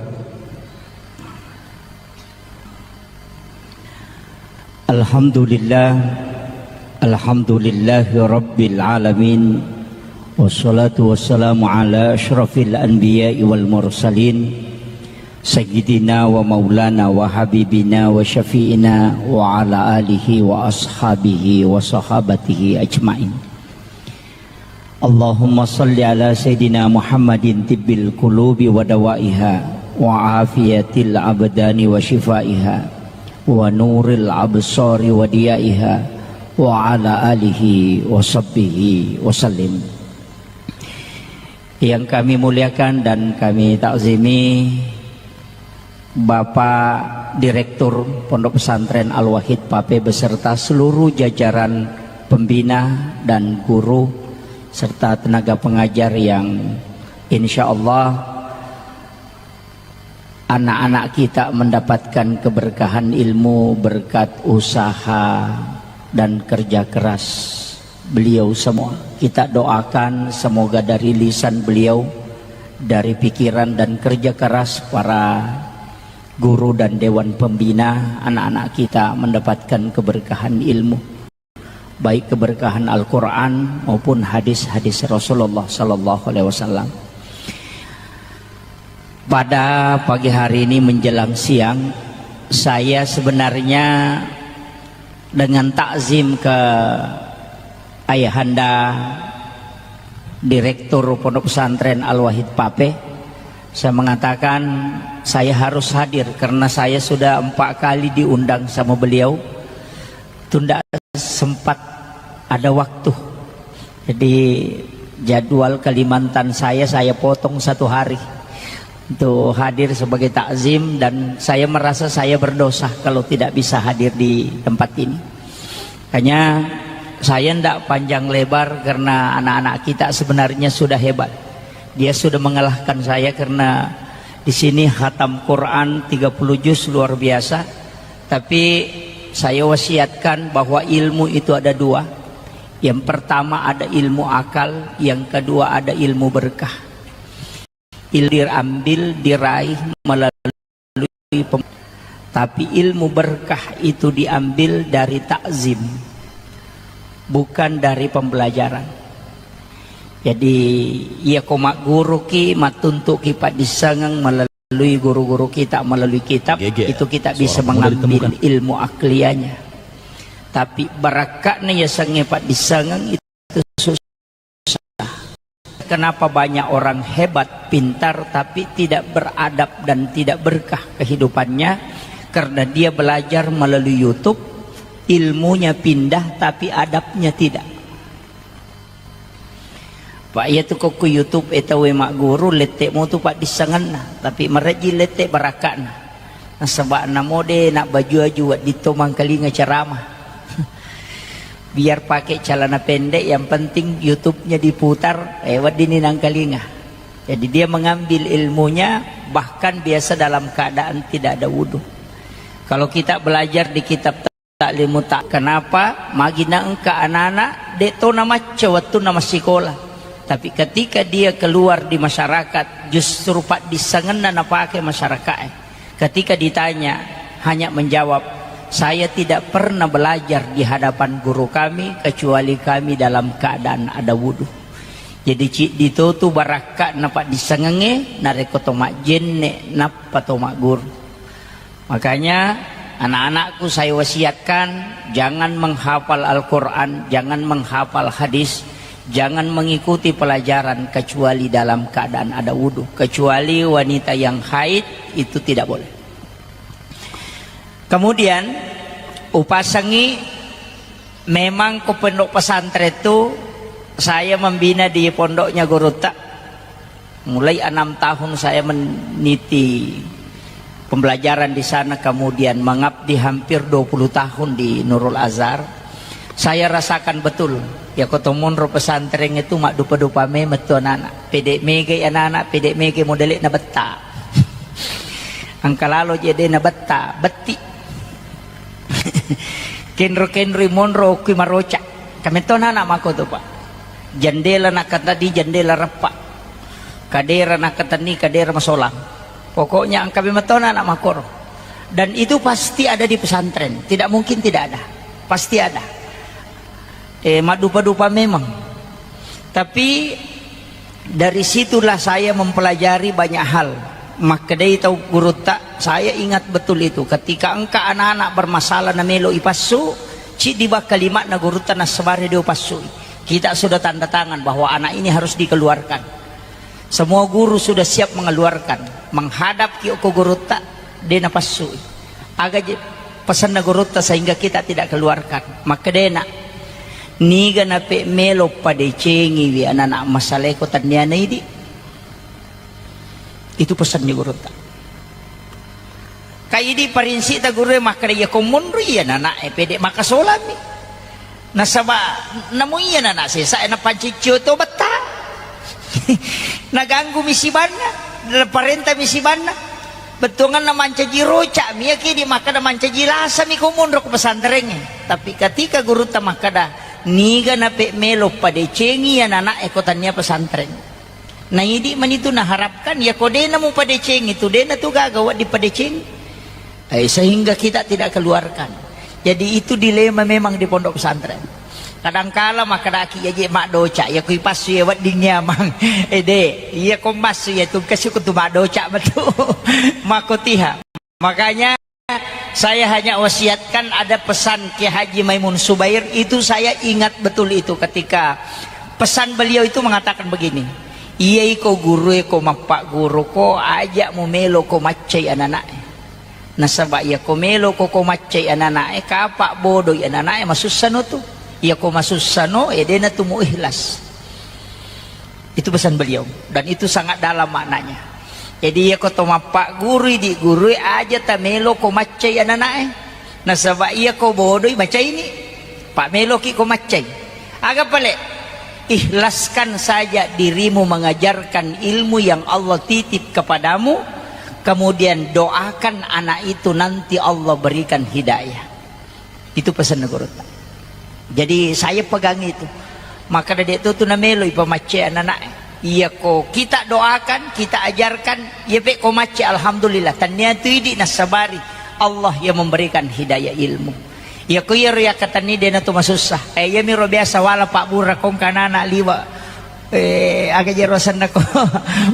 Alhamdulillah, alhamdulillahi rabbil alamin. Wassalatu wassalamu ala asyrafil anbiya'i wal mursalin, sayyidina wa maulana wa habibina wa syafi'ina wa ala alihi wa ashabihi wa sahabatihi ajmain. Allahumma salli ala Sayyidina Muhammadin tibbil qulubi wa dawaiha, wa afiyatil abdani wa shifaiha, wa nuril absari wa diyaiha, wa ala alihi wa sahbihi wa sallim. Yang kami muliakan dan kami takzimi, Bapak Direktur Pondok Pesantren Al-Wahid Pape beserta seluruh jajaran pembina dan guru serta tenaga pengajar yang insya Allah anak-anak kita mendapatkan keberkahan ilmu berkat usaha dan kerja keras beliau semua. Kita doakan semoga dari lisan beliau, dari pikiran dan kerja keras para guru dan dewan pembina, anak-anak kita mendapatkan keberkahan ilmu, baik keberkahan Al-Quran maupun hadis-hadis Rasulullah Sallallahu Alaihi Wasallam. Pada pagi hari ini menjelang siang, saya sebenarnya dengan takzim ke Ayahanda Direktur Pondok Pesantren Al-Wahid Pape, saya mengatakan saya harus hadir karena saya sudah empat kali diundang sama beliau. Tunda sempat ada waktu. Jadi jadwal Kalimantan saya, saya potong satu hari untuk hadir sebagai takzim dan saya merasa saya berdosa kalau tidak bisa hadir di tempat ini. Hanya saya ndak panjang lebar karena anak-anak kita sebenarnya sudah hebat. Dia sudah mengalahkan saya karena di sini khatam Quran tiga puluh juz luar biasa. Tapi saya wasiatkan bahwa ilmu itu ada dua. Yang pertama ada ilmu akal, yang kedua ada ilmu berkah. Ilmu diambil, diraih melalui pem-, tapi ilmu berkah itu diambil dari takzim, bukan dari pembelajaran. Jadi, iya ko magguruki, mattuntuki paddissengeng melalui guru-guru kita, melalui kitab, itu kita bisa mengambil ilmu akliyahnya. Tapi barakka'na yasengnge paddissengeng itu susah. Kenapa banyak orang hebat, pintar, tapi tidak beradab dan tidak berkah kehidupannya? Karena dia belajar melalui YouTube, ilmunya pindah, tapi adabnya tidak. Pak, iya tu ko ku YouTube e tauwe magguru, lette mo tu paddissengenna, tapi marejji lette barakka'na. Nasaba namo de nak baju-aju wedding to mangkalinga ceramah. Biar pakai celana pendek, yang penting YouTube-nya diputar, eh, wedding ni nangkalinga. Jadi dia mengambil ilmunya bahkan biasa dalam keadaan tidak ada wudhu. Kalau kita belajar di kitab Ta'limu Ta-, kenapa? Magi naengka anak-anak, de' to namacca wettunna massikola. Tapi ketika dia keluar di masyarakat, justru paddissengenna napake masyarakae. Ketika ditanya, hanya menjawab, "Saya tidak pernah belajar di hadapan guru kami, kecuali kami dalam keadaan ada wudhu." Jadi, ciddi to tu barakka'na paddissengengnge, narekko to majjenne', nappa to magguru. Makanya, anak-anakku saya wasiatkan, jangan menghafal Al-Quran, jangan menghafal hadis, jangan mengikuti pelajaran kecuali dalam keadaan ada wudhu. Kecuali wanita yang haid, itu tidak boleh. Kemudian, upasangi, memang ko pondok pesantren tu, saya membina di pondoknya gurutta. Mulai enam tahun saya meniti pembelajaran di sana, kemudian mengabdi hampir dua puluh tahun di Nurul Azhar. Saya rasakan betul, ya, ko to monro pesantren itu maddupa-dupa memang tu anak-anak. Pede' megai anak-anak, pede' megai modele'na betta. Engka lalo je de' na betta, betti. Kenro-kenroi monro okki maroca'. Kametto anak-anak mako tu, Pak. Jendela nakatani jendela reppa. Kadera nakatani kadera masolang. Pokoknya engka memetto anak-anak makoro. Dan itu pasti ada di pesantren. Tidak mungkin tidak ada. Pasti ada. Eh, maddupa-dupa memang. Tapi dari situlah saya mempelajari banyak hal. Makkedai tau gurutta, saya ingat betul itu. Ketika engka anak-anak bermasalah na melo ipassu, ciddi bak kalima'na gurutta nassabari de' upassui. Kita sudah tanda tangan bahwa anak ini harus dikeluarkan. Semua guru sudah siap mengeluarkan. Menghadap ki okko gurutta, de' napassui. Aga je pesanna gurutta sehingga kita tidak keluarkan. Makkedena, niga nape' melo padecengiwi anak-anak masaleko tanniana idi. Itu pesannya gurutta. Ka idi parinsita gurue makkeda, iya ko monro iya anak-anak e pede' makasolami. Nasaba' namo iya anak-anak sesa e napanciccio to betta. Naganggu mi sibanna, parenta mi sibanna. Bettuanganna mancaji roca' mi, iya ki di makkeda mancaji lasa mi ko monro ko pesantrengnge. Tapi ketika gurutta makkeda, niga nape' melo padecengi iya anak-anak e ko tannia pesantren. Na idi' mani tu naharapkan, iya ko de' namupadecengi tu, de' natu gaga wedding padecengi. Eh, sehingga kita tidak keluarkan. Jadi itu dilema memang di pondok pesantren. Kadangkala makkedaki, iya je maddoca', iya ko ipassu iya wedding nyamang. Eh, de', iya ko massu iya tu kasi ko tu maddoca' matu. Mako tiha. Makanya saya hanya wasiatkan, ada pesan Kiai Haji Maimun Subair, itu saya ingat betul itu ketika pesan beliau itu mengatakan begini, "Iya iko guru e ko mappagguru ko, aja' mumelo ko maccai anak-anak e. Nasaba' iya ko melo ko, ko maccai anak-anak e, kapa' bodoi anak-anak e, masussano tu. Iya ko masussano, eh, de' natu mu ikhlas." Itu pesan beliau, dan itu sangat dalam maknanya. Jadi, iya ko to mappagguru idi' guru e, aja' tamelo ko maccai anak-anak e. Nasaba' iya ko bodoi macaini, pa' meloki ko maccai. Aga pale? Ikhlaskan saja dirimu mengajarkan ilmu yang Allah titip kepadamu, kemudian doakan anak itu nanti Allah berikan hidayah. Itu pesanna gurutta. Jadi saya pegang itu. Makkeda de' to tu namelo ipamaccai anak-anak e. Iya ko kita doakan, kita ajarkan, iya pe ko maccai, alhamdulillah. Tannia tu idi' nassabari Allah yang memberikan hidayah ilmu. Iya ko iyaro yakkatenni de' natu masussa. Eh, iya miro biasa wala pabbura ko engka anak-anak liwa'. Eh, aga jero asenna ko?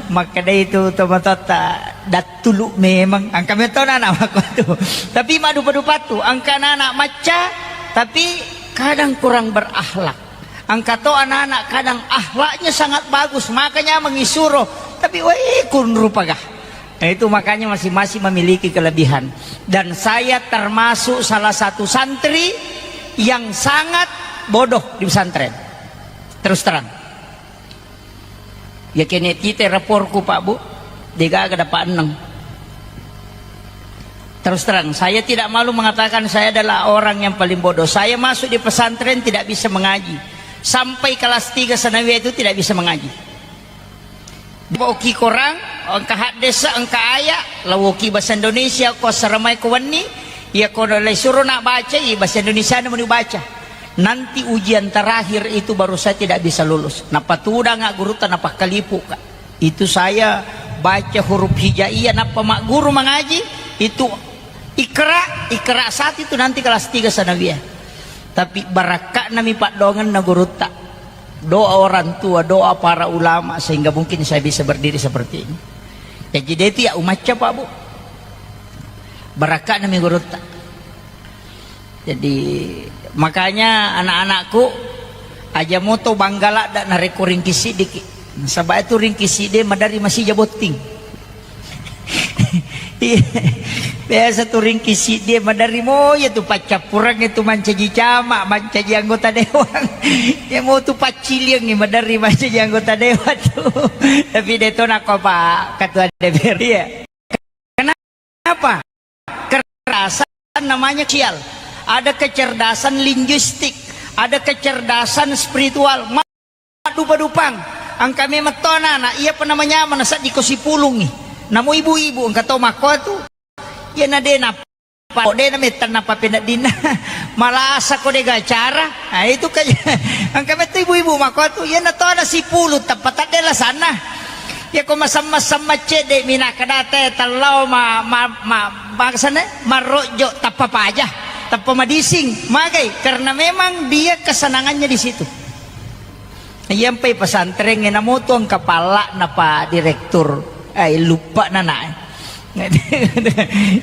Makkedai tu tomatoatta, dattulu memang. Engka metto anak-anak makkuatu. Tapi maddupa-dupa tu, engka anak-anak macca, tapi kadang kurang berakhlak. Engka to anak-anak kadang akhlaknya sangat bagus, makanya mengisuro. Tapi weh, kun rupa gah. Nah, itu makanya masing-masing memiliki kelebihan. Dan saya termasuk salah satu santri yang sangat bodoh di pesantren. Terus terang. Ya kene tite raporku, Pak Bu, degaga dapat eneng. Terus terang, saya tidak malu mengatakan saya adalah orang yang paling bodoh. Saya masuk di pesantren tidak bisa mengaji. Sampai kelas tiga sanawiyah itu tidak bisa mengaji. Oki korang, engka haddesa, engka aya, lawoki bahasa Indonesia, ko assaramai ko wenni, iya ko le suro nak baca, i bahasa Indonesia na meni baca. Nanti ujian terakhir itu baru saya tidak bisa lulus. Napatudanga gurutta, napakkalipuka. Itu saya baca huruf hijaiyah, nappa magguru mangaji, itu ikra, ikra saat itu nanti kelas tiga sanawiyah. Tapi barakka'na mi paddoangenna gurutta. Doa orang tua, doa para ulama, sehingga mungkin saya bisa berdiri seperti ini. Jadi, de' tu ya umacca, Pak, Bu. Barakka'na mi gurutta. Jadi, makanya anak-anakku, aja moto bangga ladda narekko ringki siddiki. Nasaba itu ringki siddi maderri masija botting. Iya. Biasa tu ringki siddi maderri mo, iya tu paccappureng itu mancaji camat, mancaji anggota dewan. Ya mo tu pacciliang maderri mancaji anggota dewan tu. Tapi de' to nakko Pak Ketua D P R. Iya. Kenapa? Kekerasan namanya sosial. Ada kecerdasan linguistik, ada kecerdasan spiritual. Dupa-dupang. Engka memang to anak-anak, iya pa namanya mana saddi ko sipulungi. Namo ibu-ibu engka to makko tu. Iya na de' napa, de' na mettan napa peneddinna. Malasa ko de' gacara. Nah, itu kayak engka metto ibu-ibu makko tu. Iya na to ada sipulung tappa tadde lasanna. Iya ko masam-masam macce de' mina kadate tellau ma, ma, ma, maksane marrojo tappa paja, tappa madising. Magai? Karena memang dia kesenangannya di situ. Iyampai pesantrengnge namoto engka palla'na Pak Direktur. Eh, lupa nana.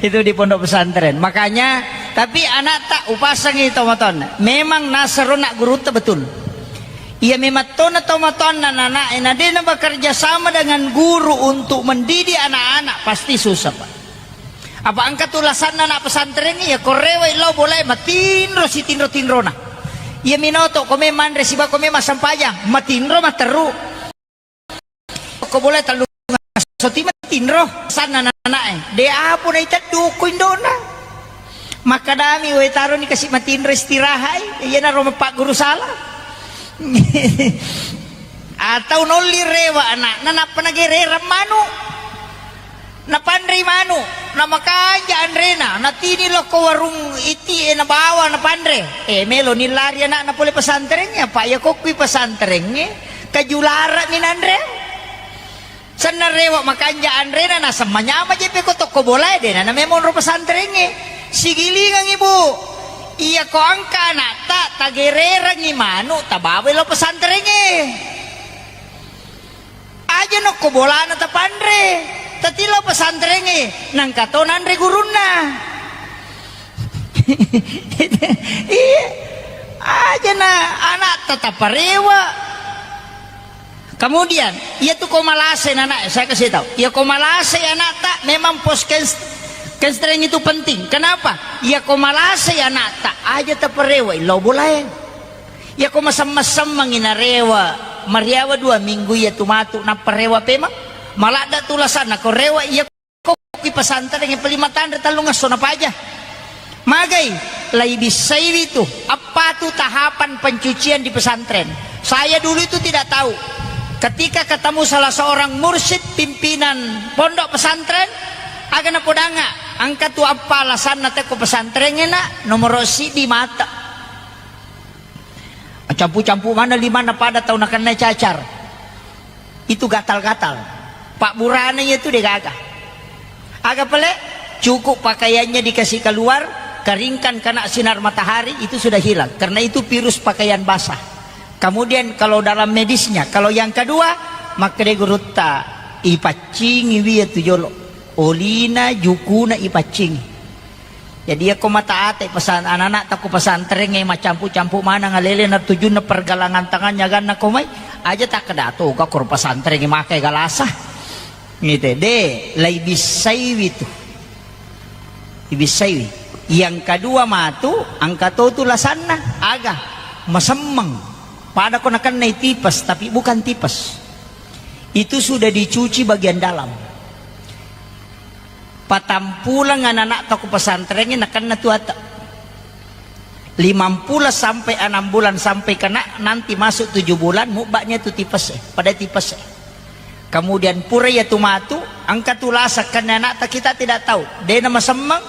Itu di pondok pesantren. Makanya, tapi anak tak upasangi tomatoanna. Memang nasero nak gurutta betul. Iya memang tona tomatoanna nana, eh, na dena bekerja sama dengan guru untuk mendidik anak-anak, pasti susah, Pak. Apa engka tu lasanna anak pesantren, iya ko rewai lao bolae matinro sitinro-tinrona. Iya minoto ko me manre siba ko me massempajang, matinro matteru. Ko bolae tellungasso ti matinro, sanna anak-anak e. De apo naiteddu ko indona. Makkadami, "We, taroni kasi matinro istirahat e." Iyanaro mapagguru sala. Atau nolli rewa anakna nappa nagererang manu. Napanrei manu, namakanja anrena, natini lokko warung iti e nabawa napanre. Eh, melo ni lari anakna pole pesantrengnge, apa iya kokkui pesantrengnge, kajulara mi nanre. Senna rewa makanja anrena, naseng manyama je peko tokko bolae, dena na memang ro pesantrengnge. Sigilingang ibu, iya ko angka anakta, tagererangi manu, tabawai lo pesantrengnge. Aja nokko bolana tapanre, tatilo pesantrengnge, nangka to nanre gurunna. Iya, aja na anakta taparewa. Kemudian, iya tu ko malase anak, saya kasih tahu. Iya ko malase anakta memang pos kens-, kenstreng itu penting. Kenapa? Iya ko malase anakta, aja taparewa, lo bolae. Iya ko masemmeng-semmengi narewa, mariawa dua minggu iya tu matu, nappa rewa pemang. Maladda tu lasanna ko rewa iya ko ki pesantren yang paling matanre tellung esso napaja. Magai, lai bissaiwi tu, apa tu tahapan pencucian di pesantren. Saya dulu itu tidak tahu. Ketika ketemu salah seorang mursyid pimpinan pondok pesantren, aga napodanga, engka tu apa alasanna tekko pesantren enak, nomor sidi mata. Campu-campu mana lima na pada tau nakennai cacar. Itu gatal-gatal. Pak burana itu degaga. Aga pale? Cukup pakaiannya dikasih keluar, keringkan kena sinar matahari, itu sudah hilang. Karena itu virus pakaian basah. Kemudian kalau dalam medisnya, kalau yang kedua, makkeda gurutta, ipaccingi wi tu jolo. Olina, jukuna ipaccingi. Jadi, iya ko mata ate pesan anak-anak takku pesantren e, macampu-campu maneng alele na tujunna pergelangan tangannya ganna ko mai, aja takkeda to ga ko pesantren e makai galasa. Ngite, de, lai bissaiwi tu. Ibissaiwi. Yang kedua matu, angka to tu lasanna, aga, masemmeng. Pada ko nakennai tipes, tapi bukan tipes. Itu sudah dicuci bagian dalam. Patampuleng anak-anak toko pesantren nakenna tu ata. Limampulo sampai enam bulan sampai kena nanti masuk tujuh bulan, mubaknya tu tipes e, pada tipes e. Kemudian pura iya tu matu, engka tu lasa kenna anakta, kita tidak tahu. Dena masemmeng,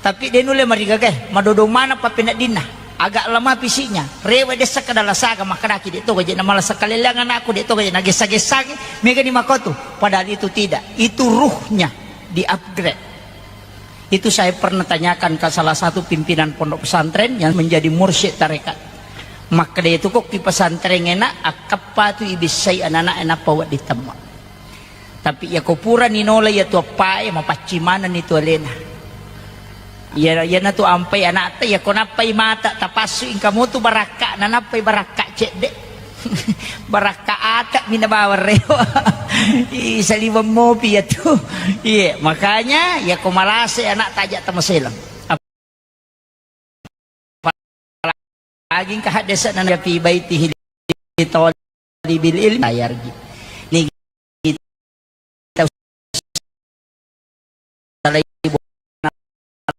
tapi de nulle marigaga, madodong mana pappeneddinna. Agak lemah fisiknya, rewe dessa kada lasaga, makkedaki de to gaje na malasa kaleleang anakku, de to gaje na gessa-gessangi, mega ni makotu. Padahal itu tidak, itu ruhnya di-upgrade. Itu saya pernah tanyakan ke salah satu pimpinan pondok pesantren yang menjadi mursyid tarekat. Makkeda itu kok ki pesantren enak, akkappa tu ibissai anak-anak enak pawa ditemma. Tapi ya ko pura ni nola ya tu appae, mapaccing maneng ni tu alena. Ya, ya na tu ampai anakta, ya ko nappai mata tapassu, ingka mutu barakka, na nappai barakka cedde. Barakka ata mi na bawang rewa. Ih, saliweng mopi ya tu. Iya, makanya ya ko malase anak tajak tamaselang. Apalagi engka haddesana Nabi, baitihi li talibil ilmi la yarji. Nigi tau salai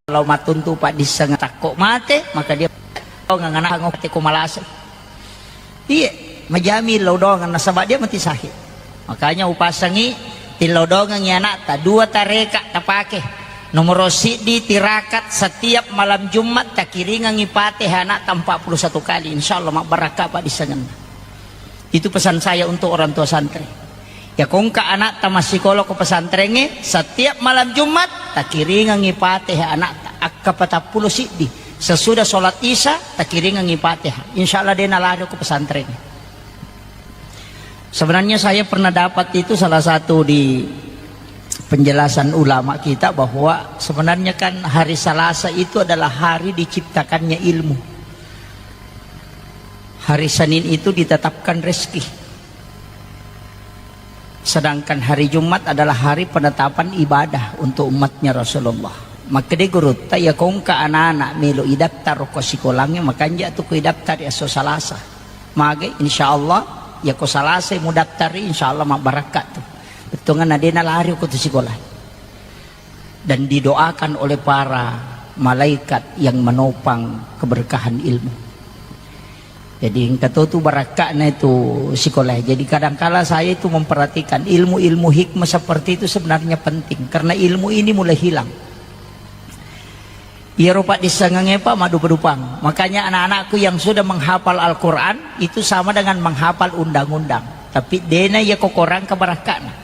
lao matuntu paddisseng takko mate, maka dia tau ngangana ngokate ko malase. Iya, majami lao doang nasaba dia mati sahih. Makanya upasangi tillau doangengi anakta, dua tareka tapake. Nomor siddi tirakat setiap malam Jumat takiringengi Fatihah anakta empat puluh satu kali, insya Allah mabbarakka paddissengenna. Itu pesan saya untuk orang tua santri. Ya kongka anakta massikola ko pesantrengnge, setiap malam Jumat takiringengi Fatihah anakta akka patappulo siddi. Sesudah sholat Isya takiringengi Fatihah. Insya Allah dena lari ko pesantrengnge. Sebenarnya saya pernah dapat itu salah satu di penjelasan ulama kita bahwa sebenarnya kan hari Selasa itu adalah hari diciptakannya ilmu. Hari Senin itu ditetapkan rezeki. Sedangkan hari Jumat adalah hari penetapan ibadah untuk umatnya Rasulullah. Makkeda gurutta, ya kongka anak-anak melo idaftar ko sikolangnge, makanja tu ko idaftar esso Salasa. Mage, insya Allah, ya ko Salasa mudaftari, insya Allah mabbarakka tu. Bettuanna dena lari ko tu sikola. Dan didoakan oleh para malaikat yang menopang keberkahan ilmu. Jadi engka to tu barakka'na itu sikola. Jadi kadangkala saya itu memperhatikan ilmu-ilmu hikmah seperti itu sebenarnya penting karena ilmu ini mulai hilang. Iyaro paddissengengnge, Pak, maddupa-dupang. Makanya anak-anakku yang sudah menghafal Al-Quran itu sama dengan menghafal undang-undang. Tapi dena iya kokorang kebarakka'na.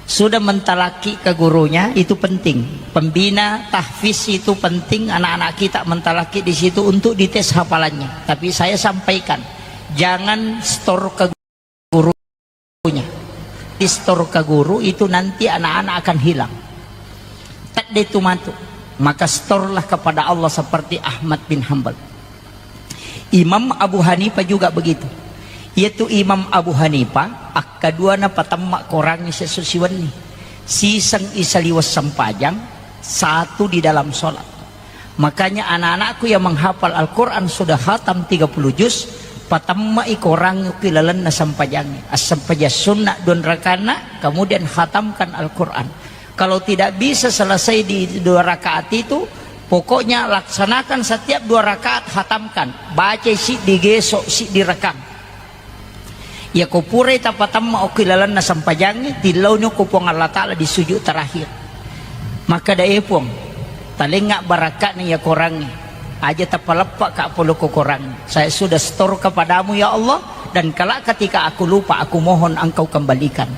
Sudah mentalaki ke gurunya, itu penting. Pembina tahfiz itu penting, anak-anak kita mentalaki di situ untuk dites hafalannya. Tapi saya sampaikan, jangan store ke gurunya. Di store ke guru itu nanti anak-anak akan hilang. Tadde tu matu. Maka store-lah kepada Allah seperti Ahmad bin Hambal. Imam Abu Hanifah juga begitu. Yaitu Imam Abu Hanifah, akkaduana patemma korangngi sesso siwenni. Siseng isaliweng sempajang, satu di dalam sholat. Makanya anak-anakku yang menghafal Al-Quran sudah khatam tiga puluh juz, patemmai korangngi ki lalenna sempajang. Assempajang sunnah dua rakaatna, kemudian khatamkan Al-Quran. Kalau tidak bisa selesai di dua rakaat itu, pokoknya laksanakan setiap dua rakaat, khatamkan. Baca siddi geso, siddi rekang. Yako purai tapatamma okki lalenna sempajangnge, tillauni ko Puang Allah Ta'ala di sujud terakhir. Makkeda, "E Puang, talengnga barakka'na iya korangnge. Aja tapaleppa ka pole ko korang. Saya sudah setor kepadamu, ya Allah, dan kelak ketika aku lupa, aku mohon Engkau kembalikan."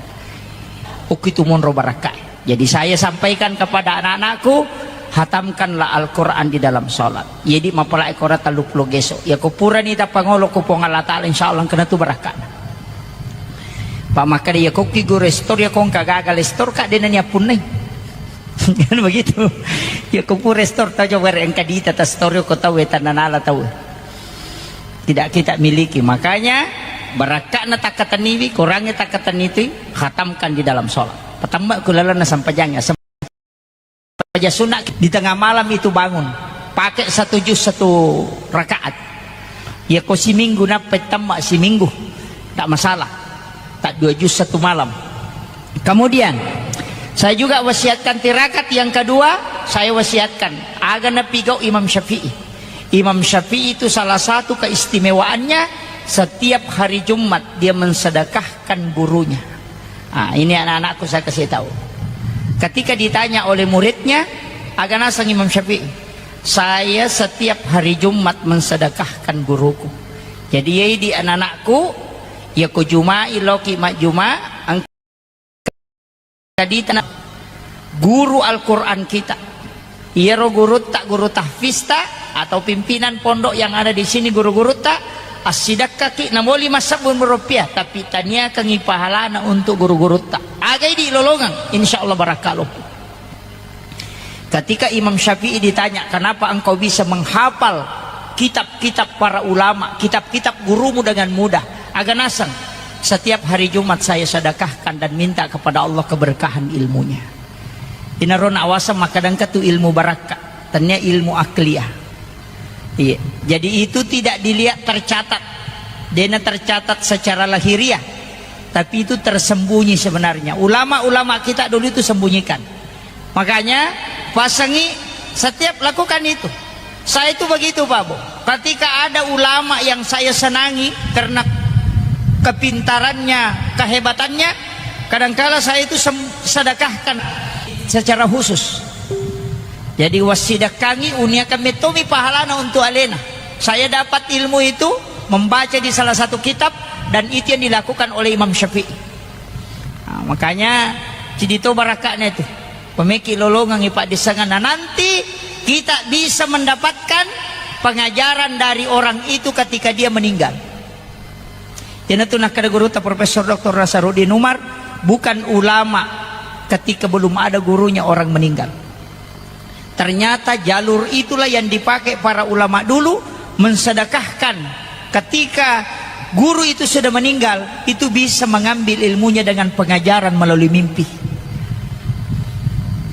Okki tu monro barakka. Jadi saya sampaikan kepada anak-anakku, hatamkanlah Al-Quran di dalam sholat. Jadi mapalai korang tellu pulo geso. Yako purani tapangolo ko Puang Allah Ta'ala, insya Allah kena tu barakka. Pak makkeda, yako ki guru store, yako engka gagal store, kak dena ni appunnai. Kan begitu. Yako pura store tau coba engka dita ta store ko tau, tanah nala tau. Tidak kita miliki. Makanya, barakka'na takkataniwi, korangnge takkataniwi, khatamkan di dalam sholat. Patamma ku lalenna sampajangnya. Sempaja sunnah di tengah malam itu bangun. Pakai satu juz satu rakaat. Ya ko siminggu nappa tamma siminggu. Tak masalah. Tak dua juz satu malam. Kemudian, saya juga wasiatkan tirakat yang kedua, saya wasiatkan. Aga napigau Imam Syafi'i. Imam Syafi'i itu salah satu keistimewaannya, setiap hari Jumat dia mensedekahkan gurunya. Ah, ini anak-anakku saya kasih tahu. Ketika ditanya oleh muridnya, aga naseng Imam Syafi'i, "Saya setiap hari Jumat mensedekahkan guruku." Jadi, ya, di anak-anakku, ya, ko Juma'i loki majjuma, engka ditanya guru Al-Quran kita. Iyaro gurutta, guru tahfista atau pimpinan pondok yang ada di sini, guru-gurutta, assidekkaki namoli massebbu rupiah, tapi taniakangi pahalana untuk guru-gurutta. Agai di lolongang, insya Allah barakka loppu. Ketika Imam Syafi'i ditanya, "Kenapa engkau bisa menghafal kitab-kitab para ulama, kitab-kitab gurumu dengan mudah?" Aga naseng, "Setiap hari Jumat saya sedekahkan dan minta kepada Allah keberkahan ilmunya." Inaro nawaseng makkadangka tu ilmu barakka, tania ilmu akliyah. Iya. Jadi itu tidak dilihat tercatat. Dena tercatat secara lahiriah, tapi itu tersembunyi sebenarnya. Ulama-ulama kita dulu itu sembunyikan. Makanya, pasangi setiap lakukan itu. Saya itu begitu, Pak Bu. Ketika ada ulama yang saya senangi karena kepintarannya, kehebatannya, kadangkala saya itu sem-, sedekahkan secara khusus. Jadi, wassidekangi uniakan metomi pahalana untuk alena. Saya dapat ilmu itu membaca di salah satu kitab, dan itu yang dilakukan oleh Imam Syafi'i. Nah, makanya, cidito barakaknya itu. Pemeki lolongang ipadissangan. Nah, nanti kita bisa mendapatkan pengajaran dari orang itu ketika dia meninggal. Iyanatu nakkeda gurutta Profesor Doktor Nasaruddin Umar, bukan ulama ketika belum ada gurunya orang meninggal. Ternyata jalur itulah yang dipakai para ulama dulu mensedekahkan. Ketika guru itu sudah meninggal, itu bisa mengambil ilmunya dengan pengajaran melalui mimpi.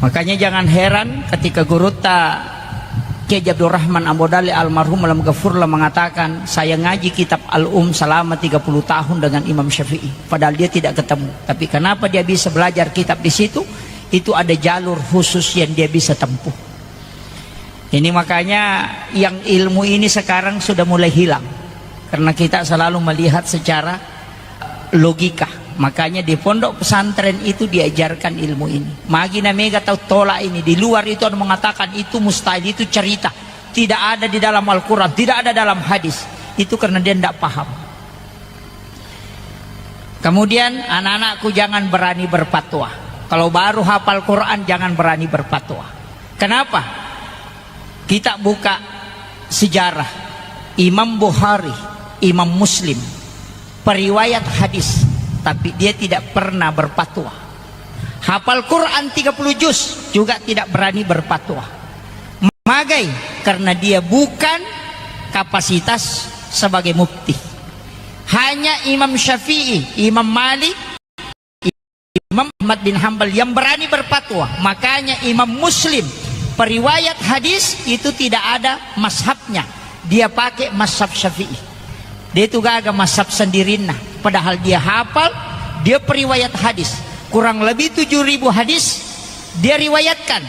Makanya jangan heran ketika gurutta Kiai Abdurrahman Ambo Dalle almarhum alam gafurlah mengatakan, "Saya ngaji kitab Al-Um selama tiga puluh tahun dengan Imam Syafi'i, padahal dia tidak ketemu. Tapi kenapa dia bisa belajar kitab di situ? Itu ada jalur khusus yang dia bisa tempuh." Ini makanya yang ilmu ini sekarang sudah mulai hilang, karena kita selalu melihat secara logika. Makanya di pondok pesantren itu diajarkan ilmu ini. Magi na mega tau tolak ini, di luar itu ada mengatakan itu mustahil, itu cerita. Tidak ada di dalam Al-Quran, tidak ada dalam hadis. Itu karena dia tidak paham. Kemudian, anak-anakku, jangan berani berfatwa. Kalau baru hafal Quran, jangan berani berfatwa. Kenapa? Kita buka sejarah. Imam Bukhari, Imam Muslim, periwayat hadis, tapi dia tidak pernah berfatwa. Hafal Quran tiga puluh juz, juga tidak berani berfatwa. Magai? Karena dia bukan kapasitas sebagai mufti. Hanya Imam Syafi'i, Imam Malik, Imam Ahmad bin Hambal yang berani berfatwa. Makanya Imam Muslim, periwayat hadis itu tidak ada mazhabnya. Dia pakai mazhab Syafi'i. Dia itu gaga mazhab sendirinna. Padahal dia hafal, dia periwayat hadis. Kurang lebih tujuh ribu hadis dia riwayatkan.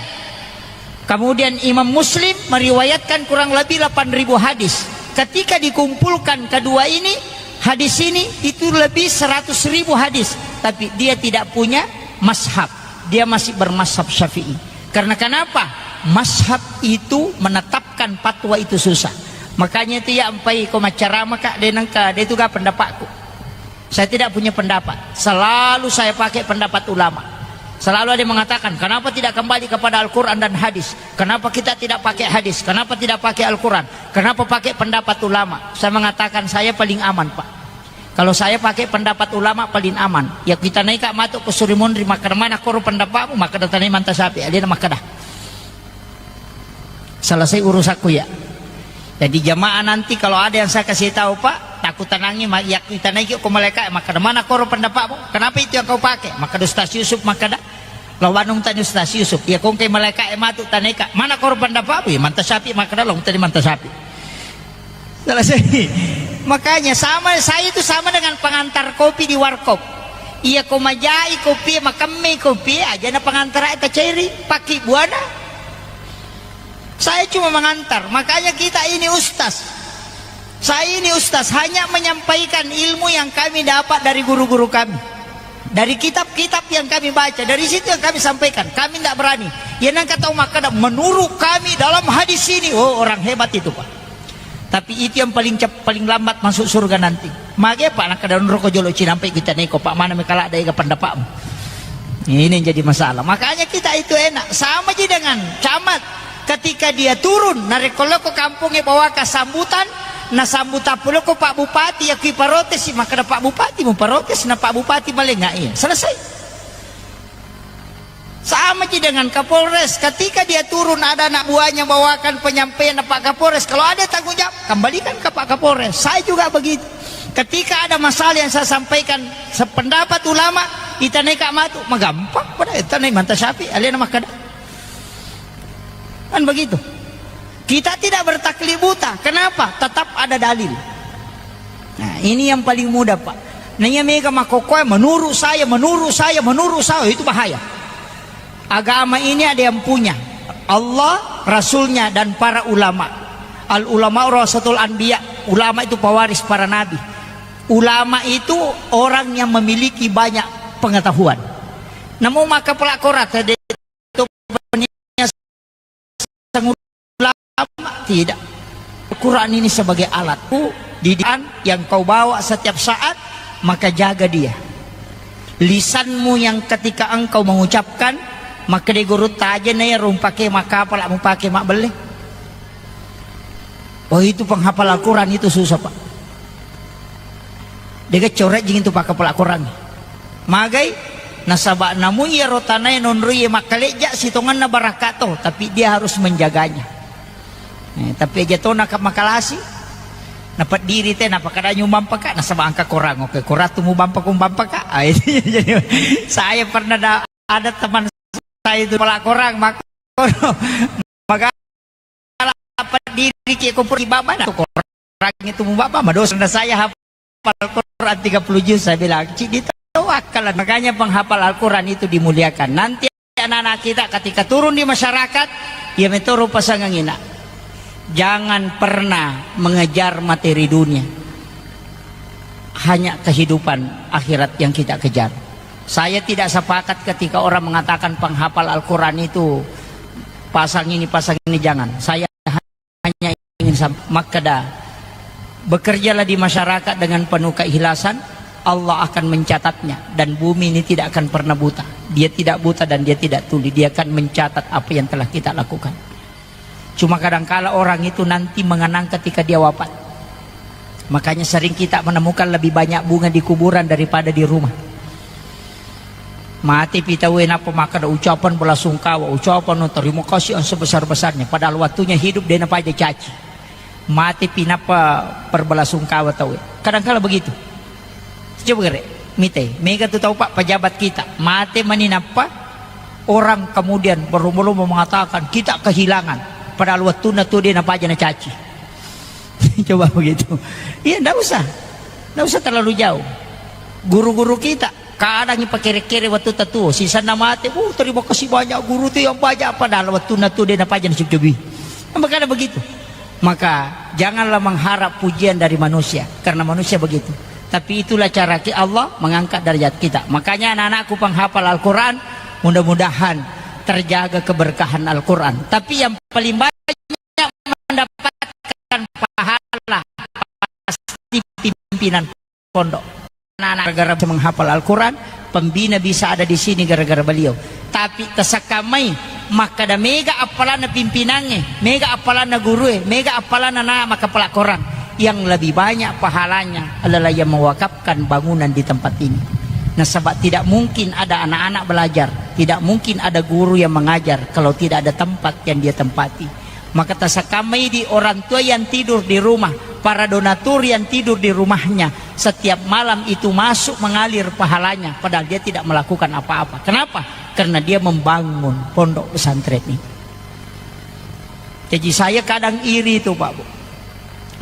Kemudian Imam Muslim meriwayatkan kurang lebih delapan ribu hadis. Ketika dikumpulkan kedua ini, hadis ini itu lebih seratus ribu hadis. Tapi dia tidak punya mazhab. Dia masih bermazhab Syafi'i. Karena kenapa? Mazhab itu menetapkan fatwa itu susah. Makanya itu ya, ampai ko maccarama, Kak, de nengka, de itu ga pendapatku. Saya tidak punya pendapat. Selalu saya pakai pendapat ulama. Selalu ada yang mengatakan, "Kenapa tidak kembali kepada Al-Quran dan hadis? Kenapa kita tidak pakai hadis? Kenapa tidak pakai Al-Quran? Kenapa pakai pendapat ulama?" Saya mengatakan, "Saya paling aman, Pak. Kalau saya pakai pendapat ulama, paling aman. Ya, kita naik, Kak, matu ke Surimunri, makkeda, 'Mana koro pendapatmu?'" Makkeda, "Tanai Manta Syafi'i." Dia makkeda. Selesai urusanku ya. Jadi jamaah nanti kalau ada yang saya kasih tahu, Pak, takut tenangi, ma-, ya kita naiki ko malaika, makkeda, "Mana koro pendapatmu? Kenapa itu yang kau pakai?" Makkeda Ustaz Yusuf, makkeda, "Lo wanung tanya Ustaz Yusuf." Ya, kongkai malaika e matu tanaika, "Mana koro pendapatmu?" Ya, Manta Syafi'i, makkeda, "Lo tadi Manta Syafi'i." Selesai. Makanya sama, saya itu sama dengan pengantar kopi di warkop. Iya, ko majai kopi, makemme kopi, aja na pengantar aja tacairi, pakai buana. Saya cuma mengantar, makanya kita ini ustaz. Saya ini ustaz, hanya menyampaikan ilmu yang kami dapat dari guru-guru kami. Dari kitab-kitab yang kami baca, dari situ yang kami sampaikan. Kami ndak berani. Iya nengka tau makkeda, "Menurut kami dalam hadis ini." Oh, orang hebat itu, Pak. Tapi itu yang paling cep-, paling lambat masuk surga nanti. Mage, Pak, nakkeda onroko jolo cinampe kita neko, Pak, mana mekala ada ega pendapatmu. Ini yang jadi masalah. Makanya kita itu enak. Sama ji dengan camat. Ketika dia turun, narekko lokko kampongnge bawaka sambutan, nasambutang puloko Pak Bupati, yakui parotesi, makkeda Pak Bupati, muparotesi, na Pak Bupati malenga, iya, selesai. Sama ji dengan Kapolres, ketika dia turun ada anak buahnya bawakan penyampaian Pak Kapolres, kalau ada tanggung jawab, kembalikan ke Pak Kapolres. Saya juga begitu. Ketika ada masalah yang saya sampaikan sependapat ulama, itanai Kak Matu, magampang pada itanai manta Syafi'i, alena makkeda. Kan begitu. Kita tidak bertaklid buta. Kenapa? Tetap ada dalil. Nah, ini yang paling mudah, Pak. Naiya mega makkokkoe, "Menurut saya, menurut saya, menurut saya," itu bahaya. Agama ini ada yang punya. Allah, Rasulnya, dan para ulama. Al ulama warasatul anbiya. Ulama itu pewaris para nabi. Ulama itu orang yang memiliki banyak pengetahuan. Namu makkapala Korang tadi itu sang ulama, tidak. Al-Quran ini sebagai alatku, didikan yang kau bawa setiap saat, maka jaga dia. Lisanmu yang ketika engkau mengucapkan, makkeda guru, "Tajena ya rumpake makkapala mupake mabbelle." Oh, itu penghafal Al-Quran itu susah, Pak. Dega corejjing itu pakkapala Korang. Magai? Nasaba namu iyaro tanae nonroie makkalejja sitongenna barakka to, tapi dia harus menjaganya. Eh, tapi aja to naka makalasi, napeddiri te, napakada nyumampaka, nasaba engka Korang, oke, Korang tu mubampaka, mubampaka. Ah, itu jadi saya pernah da-, ada teman saya itu pala Korang, maka maga apa diri ki ko pergi baba na Korang itu mu baba, madosa na saya hafal Quran tiga puluh juz, saya bilang, "Cik, ditawakkalan." Makanya penghafal Al-Quran itu dimuliakan. Nanti anak-anak kita ketika turun di masyarakat, ya metoro pasangan ina. Jangan pernah mengejar materi dunia. Hanya kehidupan akhirat yang kita kejar. Saya tidak sepakat ketika orang mengatakan penghafal Al-Quran itu pasang ini, pasang ini, jangan. Saya hanya ingin sam-, makkeda, bekerjalah di masyarakat dengan penuh keikhlasan, Allah akan mencatatnya, dan bumi ini tidak akan pernah buta. Dia tidak buta dan dia tidak tuli, dia akan mencatat apa yang telah kita lakukan. Cuma kadangkala orang itu nanti mengenang ketika dia wafat. Makanya sering kita menemukan lebih banyak bunga di kuburan daripada di rumah. Mate pi tauwe nappa makkeda ucapan belasungkawa, ucapan terima kasih yang sebesar-besarnya. Padahal waktunya hidup de napaja caci. Mate pi nappa perbelasungkawa tauwe. Kadangkala begitu. Coba gere, mite, mega tu tau, Pak, pejabat kita. Mate mani nappa orang kemudian berlomba-lomba mengatakan kita kehilangan. Padahal waktunya tu de napaja nacaci. Coba begitu. Iya, ndak usah. Ndak usah terlalu jauh. Guru-guru kita, kadang ipakere-kere waktu tatuo, sisanna mate, "Uh, terima kasih banyak guru tu yang banyak," padahal waktunya tu de napaja nacabi-cabi. Makanya begitu. Maka janganlah mengharap pujian dari manusia, karena manusia begitu. Tapi itulah cara ki Allah mengangkat derajat kita. Makanya anak-anakku penghafal Al-Quran, mudah-mudahan terjaga keberkahan Al-Quran. Tapi yang paling banyak mendapatkan pahala pasti pimpinan pondok. Anak-anak gara-gara menghafal Al-Quran, pembina bisa ada di sini gara-gara beliau. Tapi tasakkamai, makkada mega appalanna pimpinangnge, mega appalanna gurue, mega appalanna na makkapala Korang. Yang lebih banyak pahalanya adalah yang mewakafkan bangunan di tempat ini. Nasaba tidak mungkin ada anak-anak belajar, tidak mungkin ada guru yang mengajar kalau tidak ada tempat yang dia tempati. Maka tasakkamai di orang tua yang tidur di rumah, para donatur yang tidur di rumahnya, setiap malam itu masuk mengalir pahalanya, padahal dia tidak melakukan apa-apa. Kenapa? Karena dia membangun pondok pesantren ini. Jadi saya kadang iri itu, Pak Bu.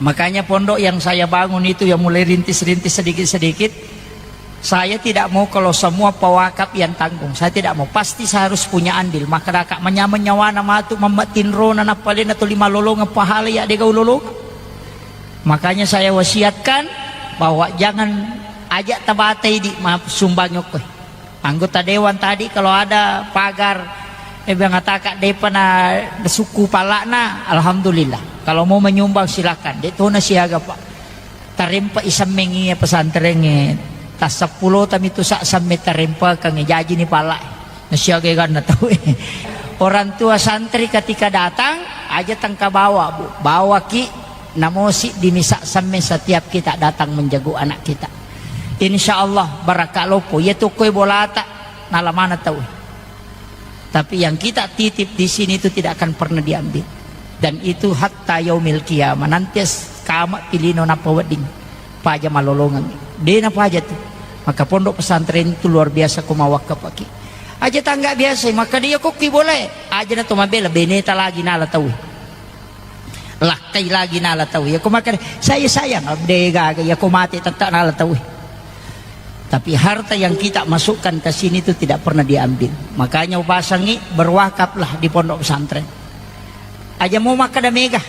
Makanya pondok yang saya bangun itu yang mulai rintis-rintis sedikit-sedikit, saya tidak mau kalau semua pewakaf yang tanggung. Saya tidak mau. Pasti saya harus punya andil. Maka kakak menyameng nyawana matu mamma tinrona nappalena tuli malolongeng pahala ya dega ulolongeng. Makanya saya wasiatkan bahwa jangan ajak tabatai di ma-, sumbang okkoe. Anggota dewan tadi kalau ada pagar, eh, mengatakan depa na sukku palakna, alhamdulillah. Kalau mau menyumbang silakan. Dek tona siaga, Pak. Tarempa isemmengi pesantrengnge. Tasseppulo tami tu sak semme tarempakang jaji ni palak. Nasiaga ganna tau. Orang tua santri ketika datang, aja tengka bawa, Bu. Bawa ki, namo siddi mi sak semme setiap kita datang menjenguk anak kita. Insya Allah, barakka loppo. Iya tu koe bolata, nala mana tau. Tapi yang kita titip di sini itu tidak akan pernah diambil. Dan itu hatta yaumil qiyamah. Nanti as-, kama pilino napa wedding. Paja malolongang. Dena paja tu. Maka pondok pesantren itu luar biasa ko mawakkapaki. Aja tangga biasa, maka dia kokki boleh. Aja na to mabela, beneta lagi nala tau. Lakkai lagi nala tau. Ya ko makan, saya sayang, de gaga, ya ko mate tetap nala tau. Tapi harta yang kita masukkan ke sini itu tidak pernah diambil. Makanya upasangi, berwakaflah di pondok pesantren. Aja mau makkeda mega.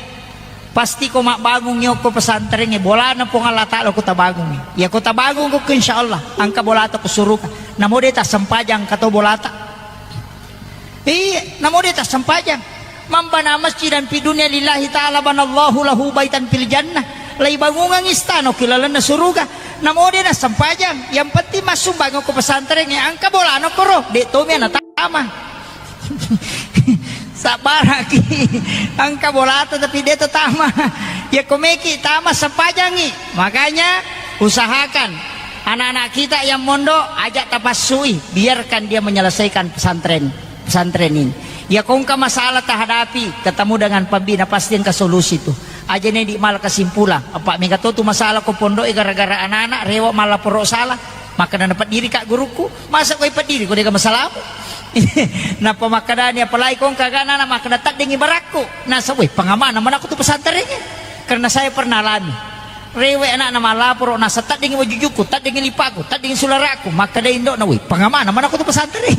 Pasti ko mabbangung yokko pesantrengnge, bolana Puang Allah Ta'ala ko tabangungi. Ya ko tabangung ko, insya Allah, angka bolata ko suruga. Namo de tassempajang kato bolata. Iya, namo de tassempajang. Man bana masjidan fi dunia lillahi ta'ala banallahu lahu baitan fil jannah. Laibangungang istana ki lalenna suruga. Namo de nassempajang. Yang penting massumbang ko pesantrengnge, angka bolana koro. De tomi ana tama. Sabbaraki. Angka bolata tapi de tatama. Ya ko meki tama sempajangi. Makanya usahakan anak-anak kita yang mondok, ajak tapassui, biarkan dia menyelesaikan pesantren, pesantren ini. Ya ko engka masalah tahadapi, ketemu dengan pembina, pasti engka solusi tu. Aja ne di mala kesimpulan. Apa mega to tu masalah ko pondok gara-gara anak-anak rewa mala poro salah. Maka na peddiri ka gurukku, masa koi peddiri ko dega masalamu. Napa makkadani, apalagi ko engka anak-anak makkada taddingi barakku. Nasa, weh, pengamanah mana aku tu pesantrennya. Karena saya pernah alami. Rewe anakna malaporo, nasa taddingi wajujukku, taddingi lipaku, taddingi sularaku, makkeda indokna, "Woi, pangamana mana kutu pesantren?"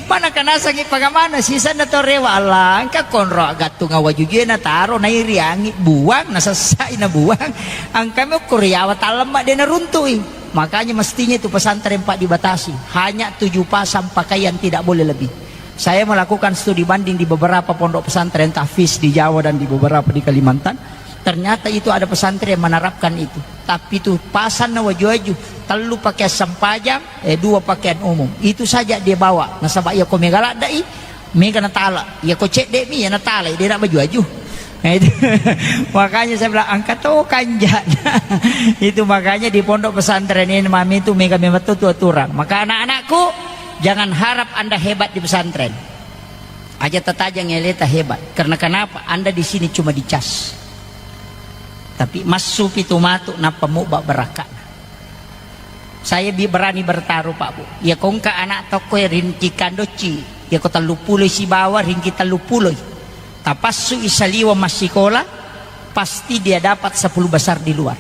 Mana kanasangi pangamana, sisanna to rewa, Allah, engka konro agattunga wajujue na taro, nairiangi, buang, nasessai na buang, angkami ukkuri yawa tallemma de naruntui. Makanya mestinya itu pesantren, Pak, dibatasi, hanya tujuh pasang pakaian, tidak boleh lebih. Saya melakukan studi banding di beberapa pondok pesantren tahfiz di Jawa dan di beberapa di Kalimantan. Ternyata itu ada pesantren yang menerapkan itu. Tapi itu pasanna waju-waju, tellu pakaian sempajang, eh, dua pakaian umum. Itu saja dia bawa. Nasaba iya ko mega laddai, mega natala. Iya ko cedde mi, iya natala, dia nak baju-waju. Nah, itu. Makanya saya bilang, angkat to kanjana. Itu makanya di pondok pesantren ini mami itu mega memang tu aturan. Maka anak-anakku, jangan harap Anda hebat di pesantren. Aja tatajang eleta hebat. Karena kenapa? Anda di sini cuma dicas. Tapi massu pitu matu nappa mubba barakka. Saya bi-, berani bertaruh, Pak, Bu. Ya ko engka anak tokko ringki kandocci, ya ko tellu puloi sibawa ringki tellu puloi. Tapassu i saliwa massikola, pasti dia dapat sepuluh besar di luar.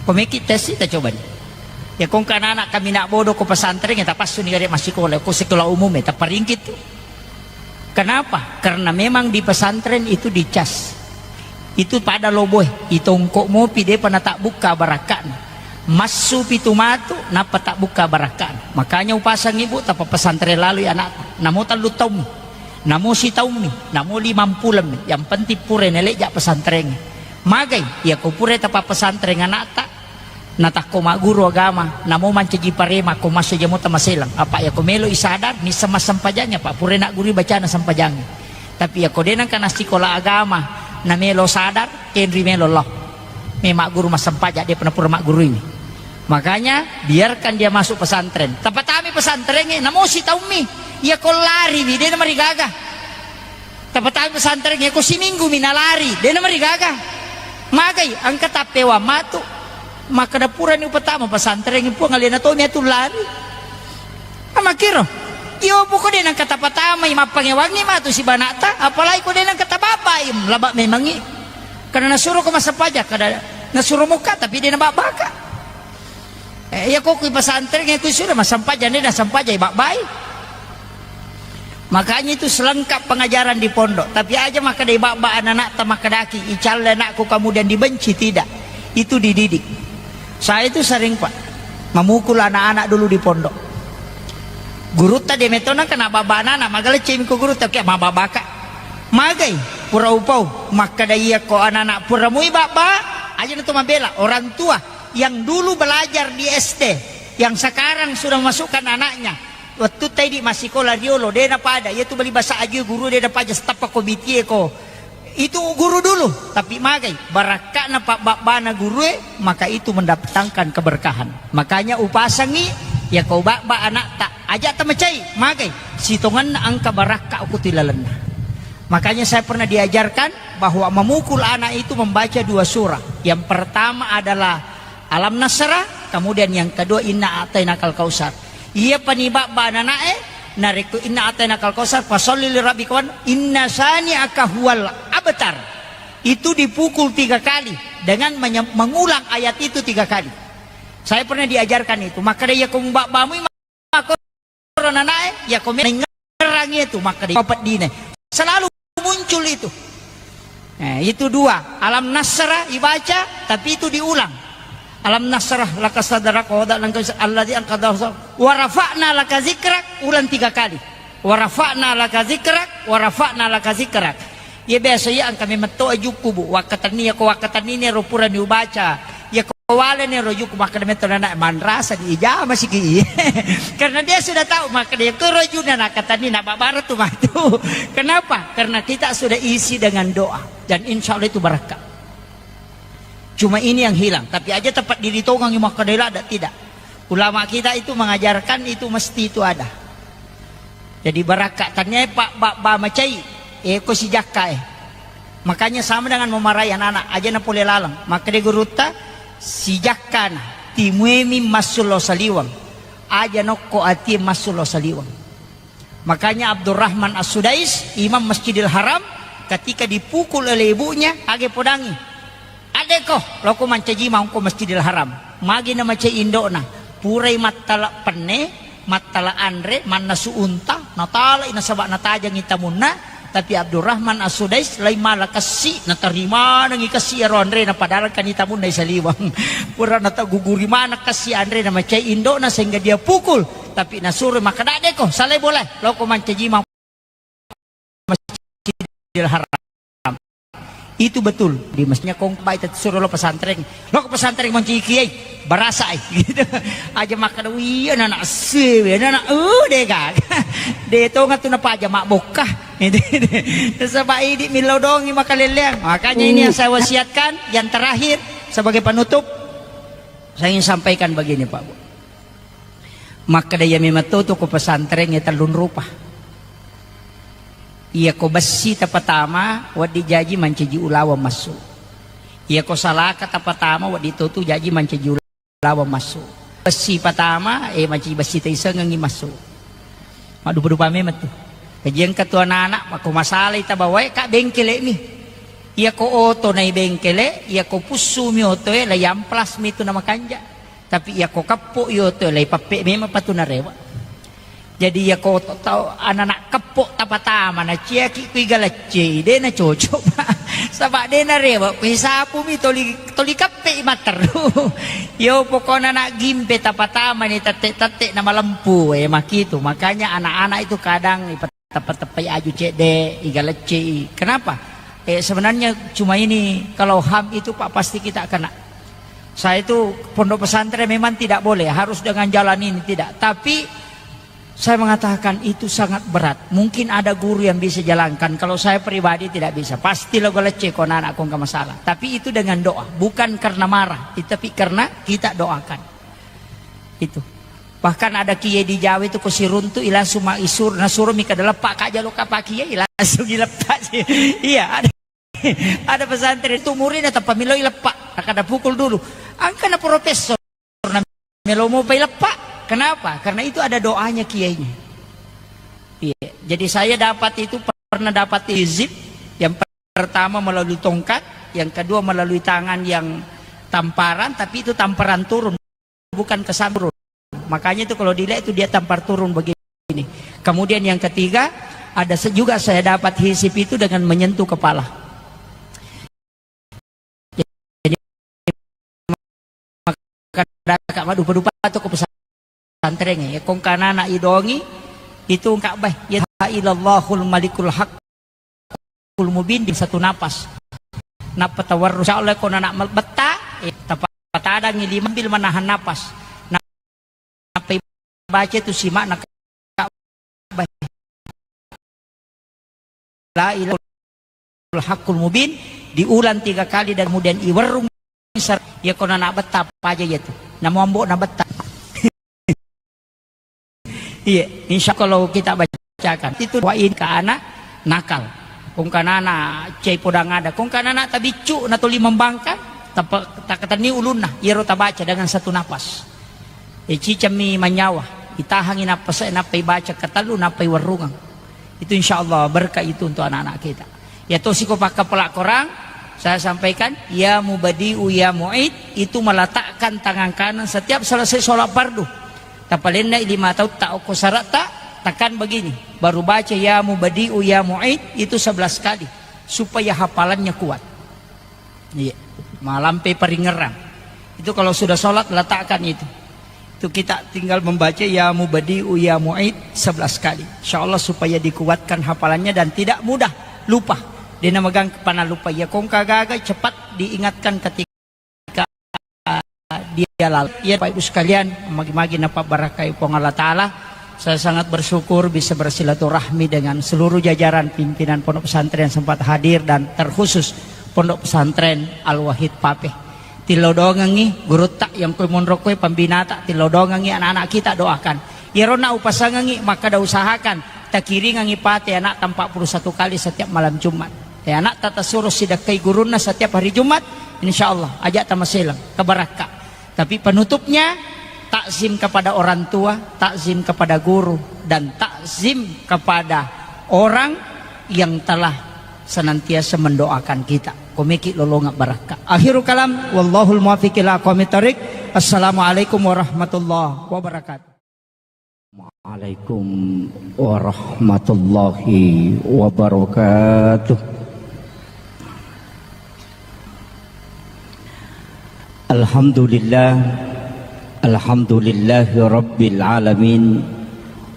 Ko meki tes, kita coba ni. Ya ko engka anak-anak kami nak bodoh ko pesantren, ya tapassu ni gare massikola, ko sekolah umum ya, taparingkit tu. Kenapa? Karena memang di pesantren itu dicas. Itu pada loboe, itongko mopi depa natabbukka barakka'na. Massu pitu matu, nappa tabbukka barakka'na. Makanya upasang ibu, tapa pesantren lalui anakta. Namo tellu taummi, namo sitaummi, namo limampulemmi. Yang penting pura nalejja pesantrengnge. Magai, iya ko pura tapa pesantren anakta, natakko magguru agama, namo mancaji parema, ko masso jamo tamaselang. Apa iya ko melo i sadar, nisseng massempajangnge, apa pura naggurui bacana sempajangnge. Tapi iya ko de nengka nassikola agama, namelo sadar, kenri melo lo. Me magguru massempajang, de pernah pura magguruiwi. Makanya, biarkan dia masuk pesantren. Tapatami pesantrengnge, namo sitaummi. Iya ko lariwi, de namarigaga. Tapatama pesantren, ko siminggu mi nalari, de namarigaga. Magai, engka tappewa matu. Makkeda purani upatama pesantren, Puang, alena tomi atu lari. Amakkiro. Iyo, poko de nengka tapatamai, mappangewangi matu sibanata, apalagi ko de nengka tababbai, laba memangi. Karena nasuro ko massempajang, kada nasuro mukka, tapi de nababbaka. Eh, iya ko kui pesantren, iya kui sudah massempajang, de nassempajang, babbai. Makanya itu selengkap pengajaran di pondok. Tapi aja makkeda babba anak-anak, tamakkedaki, icalle anakku kemudian dibenci, tidak. Itu dididik. Saya itu sering, Pak, memukul anak-anak dulu di pondok. Gurutta de metona kena baba anana, magaleccemi ko gurutta, oke, mababaka. Magai, pura upau, makkeda iya ko anana pura mui baba, aja na to mabela orang tua yang dulu belajar di S D, yang sekarang sudah masukkan anaknya. Wettu tai di massikola riolo, de na pada, iya tu bali basa aju guru de na paja stappa ko bitie ko. Itu guru dulu, tapi magai barakka'na pabbabbana gurue, maka itu mendatangkan keberkahan. Makanya upasangi, ya kau babba anakta, aja tamacai, magai sitonganna engka barakka ko tilalenna. Makanya saya pernah diajarkan bahwa memukul anak itu membaca dua surah. Yang pertama adalah Alam Nasrah, kemudian yang kedua Inna A'tainakal Kautsar. Iya pani babba ananae, narekko Inna A'tainakal Kautsar, fasalli li rabbika wan, inna syani'aka huwal abtar. Itu dipukul tiga kali dengan menye-, mengulang ayat itu tiga kali. Saya pernah diajarkan itu. Maka dia ko babbamu Ro nanae, ya ko mengerang itu, maka di papeddine. Selalu muncul itu. Eh, itu dua. Alam Nasrah ibaca, tapi itu diulang. Alam Nasrah laka sadrak wa wada'na anka wizrak alladzi anqadha dhahrak wa rafa'na laka zikrak, ulang tiga kali. Wa rafa'na laka zikrak, wa rafa'na laka zikrak. Iya biasa iya engka memetto ajukku, Bu. Wakkatenni, ya ko wakkatenni ne ro purani ubaca. Ya ko wale ne ro jukku, makkeda metto nana, manrasa di ijama siki. Karena dia sudah tahu, makkeda ya ko ro juna nakatenni na babara tu matu. Kenapa? Karena kita sudah isi dengan doa. Dan insya Allah itu barakka. Cuma ini yang hilang. Tapi aja tempat diri tongang makkeda lada, tidak. Ulama kita itu mengajarkan itu mesti itu ada. Jadi barakka, tania pa, ba, ba macai, eh, ko sijakka, eh. Makanya sama dengan memarahi anak-anak, aja na pole laleng. Makkeda gurutta, sijakka na, timuemi massu lao saliweng. Aja nokko atie massu lao saliweng. Makanya Abdurrahman As-Sudais, Imam Masjidil Haram, ketika dipukul oleh ibunya, age podangi. Adeko, loko mancaji maungko Masjidil Haram. Magi na macai indokna. Purai mattala penne, mattala anre, mannasu unta, natalai nasaba natajangi tamunna, tapi Abdurrahman As-Sudais lai mala kessi, natarimanengi kessi ero anrena, padahal kani tamunna isaliwang. Pura nataguguri mana kessi anrena macai indokna sehingga dia pukul, tapi nasuro makkeda adeko, salai boleh, loko mancaji ma-, Masjidil Haram. Itu betul. Di masjidnya kong baik tadi suruh lo pesantren. Lo ke pesantren manci kiai. Barasa ai. Gitu. Aja makan, "Wih, anak-anak sewe, anak-anak, eh, dega." De tonga tu napa aja mak bokah. Sebab ini milo dongi makaleleang. Makanya ini yang saya wasiatkan, yang terakhir sebagai penutup, saya ingin sampaikan begini, Pak Bu. Makkeda iya memang to, to ko pesantren e tellung rupa. Iya ko bessi tapatama, wedding jaji mancaji ulaweng massu. Iya ko salaka tapatama, wedding to tu jaji mancaji ulaweng massu. Bessi patama, eh, mancaji bessi taisengengi massu. Maddupa-dupa memang tu. Kajian ketua anak-anak, mako masalai tabawae, Kak, bengkele mi. Iya ko oto nai bengkele, iya ko pussu mi oto e, lai amplas mi tu namakanja. Tapi iya ko keppo i oto e, lai pappe memang patu narewa. Jadi iya ko to-, tau anak-anak keppo tapatama, naciaki ku iga lecce, de na cocok, Pak. Saba de narewa, ku sapu mi toli, toli keppe i matteru. Yo pokokna anak gimpe tapatama ni tette-tette na malempu, eh, makitu. Makanya anak-anak itu kadang ipat- Teppa-teppai aju cedde, iga lecce i. Kenapa? Eh, sebenarnya cuma ini, kalau HAM itu, Pak, pasti kita kena. Saya itu pondok pesantren memang tidak boleh, harus dengan jalan ini, tidak. Tapi saya mengatakan itu sangat berat. Mungkin ada guru yang bisa jalankan. Kalau saya pribadi tidak bisa. Pasti lo lecce ko anak-anak ko engka masalah. Tapi itu dengan doa, bukan karena marah, tapi karena kita doakan. Itu. Bahkan ada kiai di Jawa itu ko siruntu i langsung ma-, isur-, nasuro mi kada leppa, "Kak, jalo ka Pak Kiai," langsung ileppa. Iya, ada. Ada pesantren itu muridnya tanpa melo ileppa, kada pukul dulu. Angkana profesor na melo mopa ileppa. Kenapa? Karena itu ada doanya kiainya. Iya. Jadi saya dapat itu, pernah dapat hizib yang pertama melalui tongkat, yang kedua melalui tangan yang tamparan, tapi itu tamparan turun, bukan ke samping. Makanya itu kalau dilihat itu dia tampar turun begini. Kemudian yang ketiga, ada se-, juga saya dapat hisib itu dengan menyentuh kepala. Jadi, maka daka madupa-dupa tu ko pesantren e. Kong kanana idongi, Itu Ka'bah, ya ilallahul malikul haqqul mubin di satu napas. Nappa tawarru, insya Allah ko nana betta, eh, tapatadangi lima sambil menahan napas. Nappa baca itu simakna Ka'bah. La ilaha haqqul mubin, diulang tiga kali dan kemudian iwerrung sar-, ya ko nana betta apa aja ya tu. Namo ambo na betta. Iya, insya Allah kalau kita bacakan itu doa ini ke anak nakal. Kong kanana cai podang ada, kong kanana tabiccu na tuli membangkang, tapa-, takatenni ulunna, iyaro tabaca dengan satu napas. E, cicammi manyawa, itahangi napas, nappa ibaca katellu, nappa iwerrungang. Itu insya Allah berkah itu untuk anak-anak kita. Ya tosi ko pakkapala Korang, saya sampaikan, ya mubadi'u ya mu'id, itu meletakkan tangan kanan setiap selesai sholat fardu. Tapalenna lima tautta okko sarata, tekan begini, baru baca ya mubadi'u ya mu'id itu sebelas kali supaya hafalannya kuat. Iya, malampe paringerang. Itu kalau sudah sholat letakkan itu. Itu kita tinggal membaca ya mubadi'u ya mu'id sebelas kali. Insya Allah supaya dikuatkan hafalannya dan tidak mudah lupa. Dena magang kepana lupa. Ya kongka gaga cepat diingatkan ketika dia lalai. Ya Bapak Ibu sekalian, magi-magi napa barakai Puang Allah Ta'ala. Saya sangat bersyukur bisa bersilaturahmi dengan seluruh jajaran pimpinan pondok pesantren yang sempat hadir dan terkhusus Pondok Pesantren Al-Wahid Pape. Tillodongengngi gurutta yang kue monro kue pembinata, tillodongengngi anak-anak kita doakan. Iyaronna upasangengngi makkada usahakan takiringengngi pate anakta empat puluh satu kali setiap malam Jumat. Eh, anakta tasuruh sidakkai gurunna setiap hari Jumat, insya Allah ajak tamaselang, kebarakka. Tapi penutupnya, takzim kepada orang tua, takzim kepada guru, dan takzim kepada orang yang telah senantiasa mendoakan kita. Komeki lolonga barakka. Akhirul kalam, wallahul muwaffiq ila aqwamit thariq. Assalamualaikum warahmatullahi wabarakatuh. Waalaikum warahmatullahi wabarakatuh. Alhamdulillah, alhamdulillahi rabbil alamin.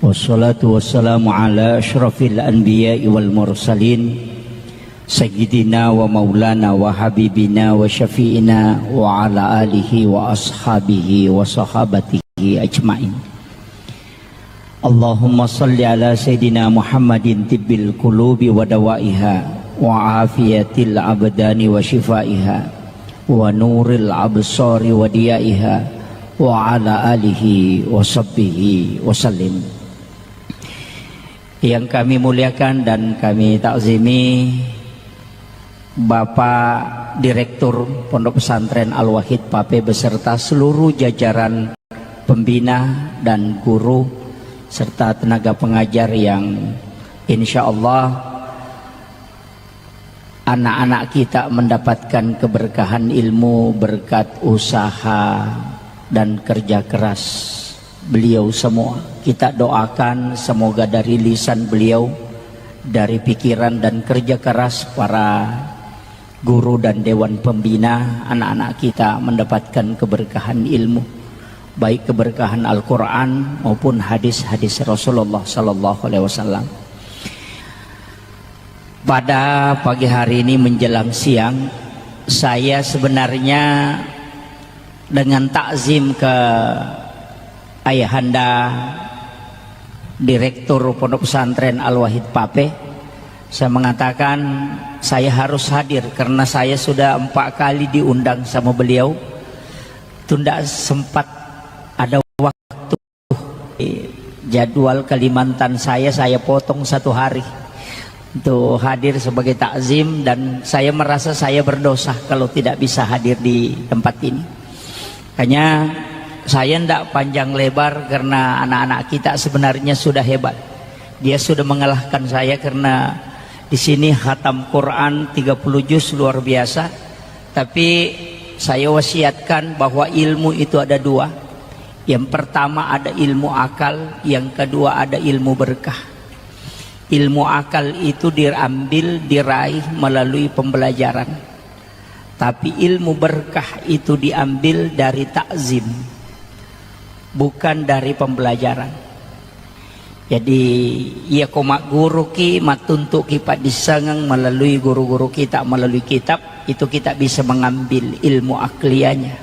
Wassalatu wassalamu ala asyrafil anbiya'i wal mursalin, sayyidina wa maulana wa habibina wa syafi'ina wa ala alihi wa ashabihi wa sahabatihi ajmain. Allahumma salli ala sayyidina Muhammadin tibbil qulubi wa dawaiha wa afiyatil abdani wa shifaiha wa nuril absari wa diyaiha wa ala alihi wa sahbihi wa sallim. Yang kami muliakan dan kami takzimi, Bapak Direktur Pondok Pesantren Al-Wahid Pape beserta seluruh jajaran pembina dan guru serta tenaga pengajar yang insya Allah anak-anak kita mendapatkan keberkahan ilmu berkat usaha dan kerja keras beliau semua. Kita doakan semoga dari lisan beliau, dari pikiran dan kerja keras para guru dan dewan pembina, anak-anak kita mendapatkan keberkahan ilmu, baik keberkahan Al-Quran maupun hadis-hadis Rasulullah Sallallahu Alaihi Wasallam. Pada pagi hari ini menjelang siang, saya sebenarnya dengan takzim ke Ayahanda Direktur Pondok Pesantren Al-Wahid Pape, saya mengatakan saya harus hadir karena saya sudah empat kali diundang sama beliau. Tunda sempat ada waktu. Jadwal Kalimantan saya, saya potong satu hari untuk hadir sebagai takzim, dan saya merasa saya berdosa kalau tidak bisa hadir di tempat ini. Makanya saya ndak panjang lebar karena anak-anak kita sebenarnya sudah hebat. Dia sudah mengalahkan saya karena di sini khatam Quran tiga puluh juz luar biasa. Tapi saya wasiatkan bahwa ilmu itu ada dua. Yang pertama ada ilmu akal, yang kedua ada ilmu berkah. Ilmu akal itu diambil, diraih melalui pembelajaran. Tapi ilmu berkah itu diambil dari takzim, bukan dari pembelajaran. Jadi, iyako magguruki, mattuntuki paddissengeng melalui guru-guru kita, melalui kitab, itu kita bisa mengambil ilmu akliyahnya.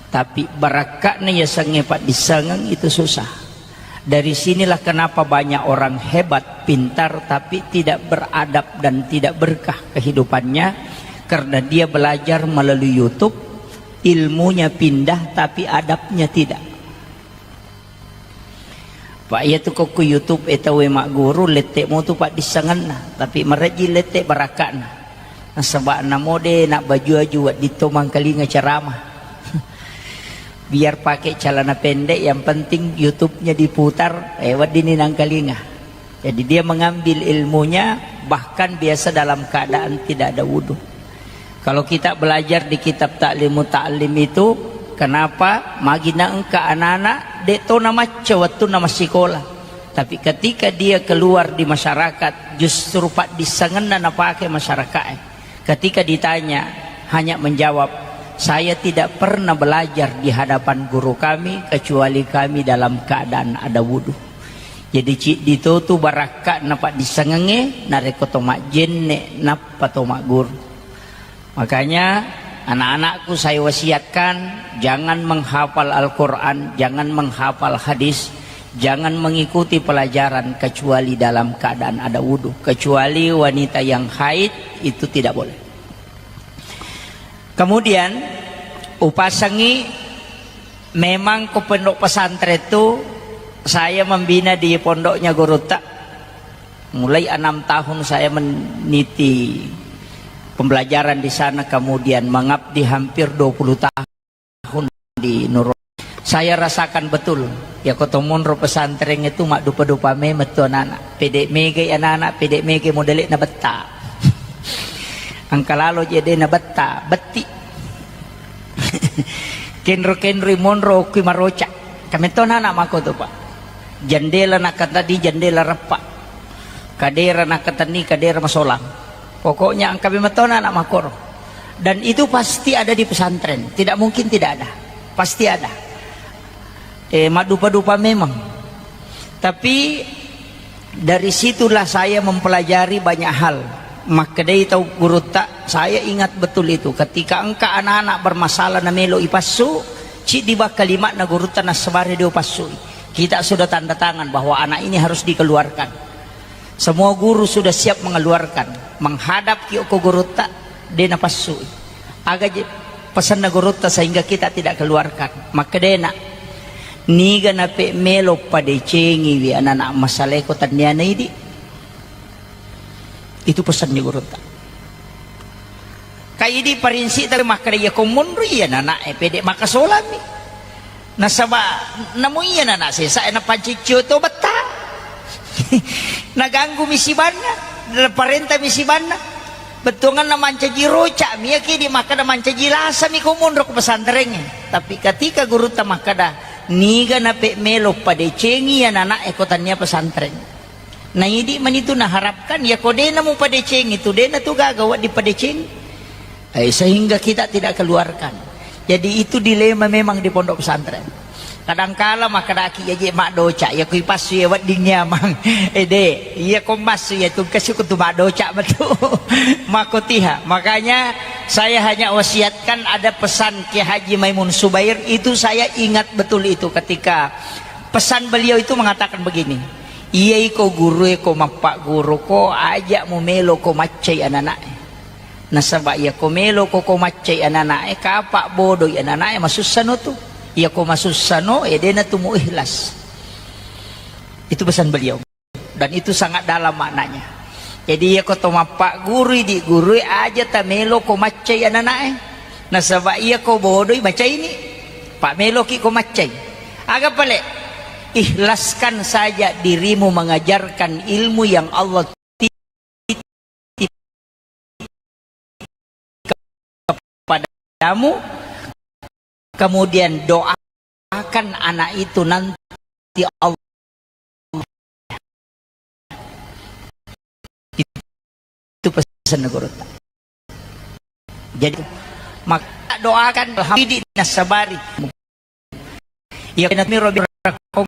Tapi barakka'na yasengnge paddissengeng itu susah. Dari sinilah kenapa banyak orang hebat, pintar, tapi tidak beradab dan tidak berkah kehidupannya, karena dia belajar melalui YouTube, ilmunya pindah, tapi adabnya tidak. Pak, iya tu kokku YouTube e tau e magguru, lette mo tu paddissengenna, tapi marejji lette barakka'na. Nasaba namo de nabbaju-aju wedding to mangkalinga ceramah. Biar pakai celana pendek, yang penting YouTube-nya diputar, eh, wedding ni nangkalinga. Jadi dia mengambil ilmunya bahkan biasa dalam keadaan tidak ada wudhu. Kalau kita belajar di kitab Ta'limu Ta'lim itu, kenapa? Magi na engka anak-anak, de to namacca wettunna massikola. Tapi ketika dia keluar di masyarakat, justru paddissengenna napake masyarakat. Ketika ditanya, hanya menjawab, "Saya tidak pernah belajar di hadapan guru kami, kecuali kami dalam keadaan ada wudhu." Jadi, ciddi to tu barakka'na paddissengengnge, narekko to majjenne, nappa to magguru. Makanya, anak-anakku saya wasiatkan, jangan menghafal Al-Quran, jangan menghafal hadis, jangan mengikuti pelajaran kecuali dalam keadaan ada wudhu. Kecuali wanita yang haid, itu tidak boleh. Kemudian, upasengi, memang ko pondok pesantren tu, saya membina di pondoknya gurutta. Mulai enam tahun saya meniti pembelajaran di sana, kemudian mengabdi hampir dua puluh tahun di Nuro. Saya rasakan betul, ya, ko to monro pesantren itu maddupa-dupa memang tu anak-anak. Pede mega anak-anak, pede mega modele na betta. Engka lalo je de na betta, betti. Kenro-kenroi monro okki maroca. Kametto anak-anak mako tu, Pak. Jendela nakatani, jendela reppa. Kadera nakatenni, kadera masolang. Pokoknya engka memettona anak makoro. Dan itu pasti ada di pesantren. Tidak mungkin tidak ada. Pasti ada. Eh, madupa-dupa memang. Tapi dari situlah saya mempelajari banyak hal. Makkedai tau gurutta, saya ingat betul itu. Ketika engka anak-anak bermasalah na melo ipassu, ciddi bakka limakna gurutta nassabari dio passui. Kita sudah tanda tangan bahwa anak ini harus dikeluarkan. Semua guru sudah siap mengeluarkan, menghadap ki okko gurutta, de napassui. Aga je pesanna gurutta sehingga kita tidak keluarkan? Makkedena, niga nape melo padecengiwi anak-anak masaleko tenniana idi? Itu pesanni gurutta. Ka idi parinsi tapi makkeda, iya ko monro iya anak-anak e pede makasolami. Nasaba namo iya anak-anak sesa e napanciccio to betta. Naganggu mi sibanna, naparenta mi sibanna. Bettuanganna mancaji roca mi, iya ki di makkeda mancaji lasa mi ko monro ko pesantrengnge. Tapi ketika gurutta makkeda, niga nape melo padecengi iya anak-anak e ko tania pesantren. Na idi manitu naharapkan, ya ko dena mupadecengi tu, dena tu gaga wedding padeceng. Eh, sehingga kita tidak keluarkan. Jadi itu dilema memang di pondok pesantren. Kadangkala makkedaki, ya je maddoca, ya ko ipassu ya wedding nyamang. Eh, de, iya ko massu ya tu kasi ko tu maddoca betul. Mako tiha. Makanya saya hanya wasiatkan, ada pesan Kiai Haji Maimun Subair, itu saya ingat betul itu ketika pesan beliau itu mengatakan begini, "Iya iko guru e ko mappagguru ko, aja mu melo ko maccai anak-anak e. Nasaba iya ko melo ko, ko maccai anak-anak e, kapa bodoi anak-anak e, masussano tu. Iya ko masussano, e dena tu mu ikhlas." Itu pesan beliau. Dan itu sangat dalam maknanya. Jadi, iya ko to mappagguru idi guru e, aja ta melo ko maccai anak-anak e. Nasaba iya ko bodoi macaini. Pak meloki ko maccai. Aga pale? Ikhlaskan saja dirimu mengajarkan ilmu yang Allah titip kepadamu, kemudian doakan anak itu nanti Allah. Itu pesan gurutta. Jadi, maka doakan alhamdulillah nasabari. Ya, kena miro birakom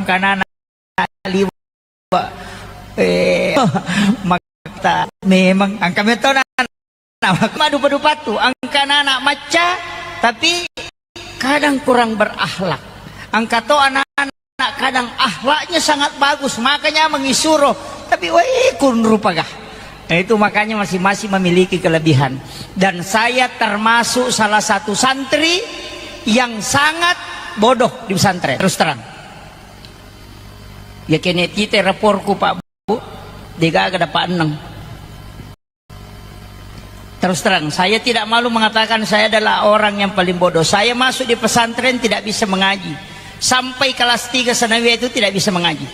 kanana liwa Eh, makta memang angka metona. Nah, madupa-dupatu, angka anak macca, tapi kadang kurang berakhlak. Angka to anak-anak kadang akhlaknya sangat bagus, makanya mengisuro. Tapi woi, kun rupa gah. Nah, itu makanya masing-masing memiliki kelebihan. Dan saya termasuk salah satu santri yang sangat bodoh di pesantren, terus terang. Ya kene tite raporku, Pak Bu, degaga dapat eneng. Terus terang, saya tidak malu mengatakan saya adalah orang yang paling bodoh. Saya masuk di pesantren tidak bisa mengaji. Sampai kelas tiga sanawiyah itu tidak bisa mengaji.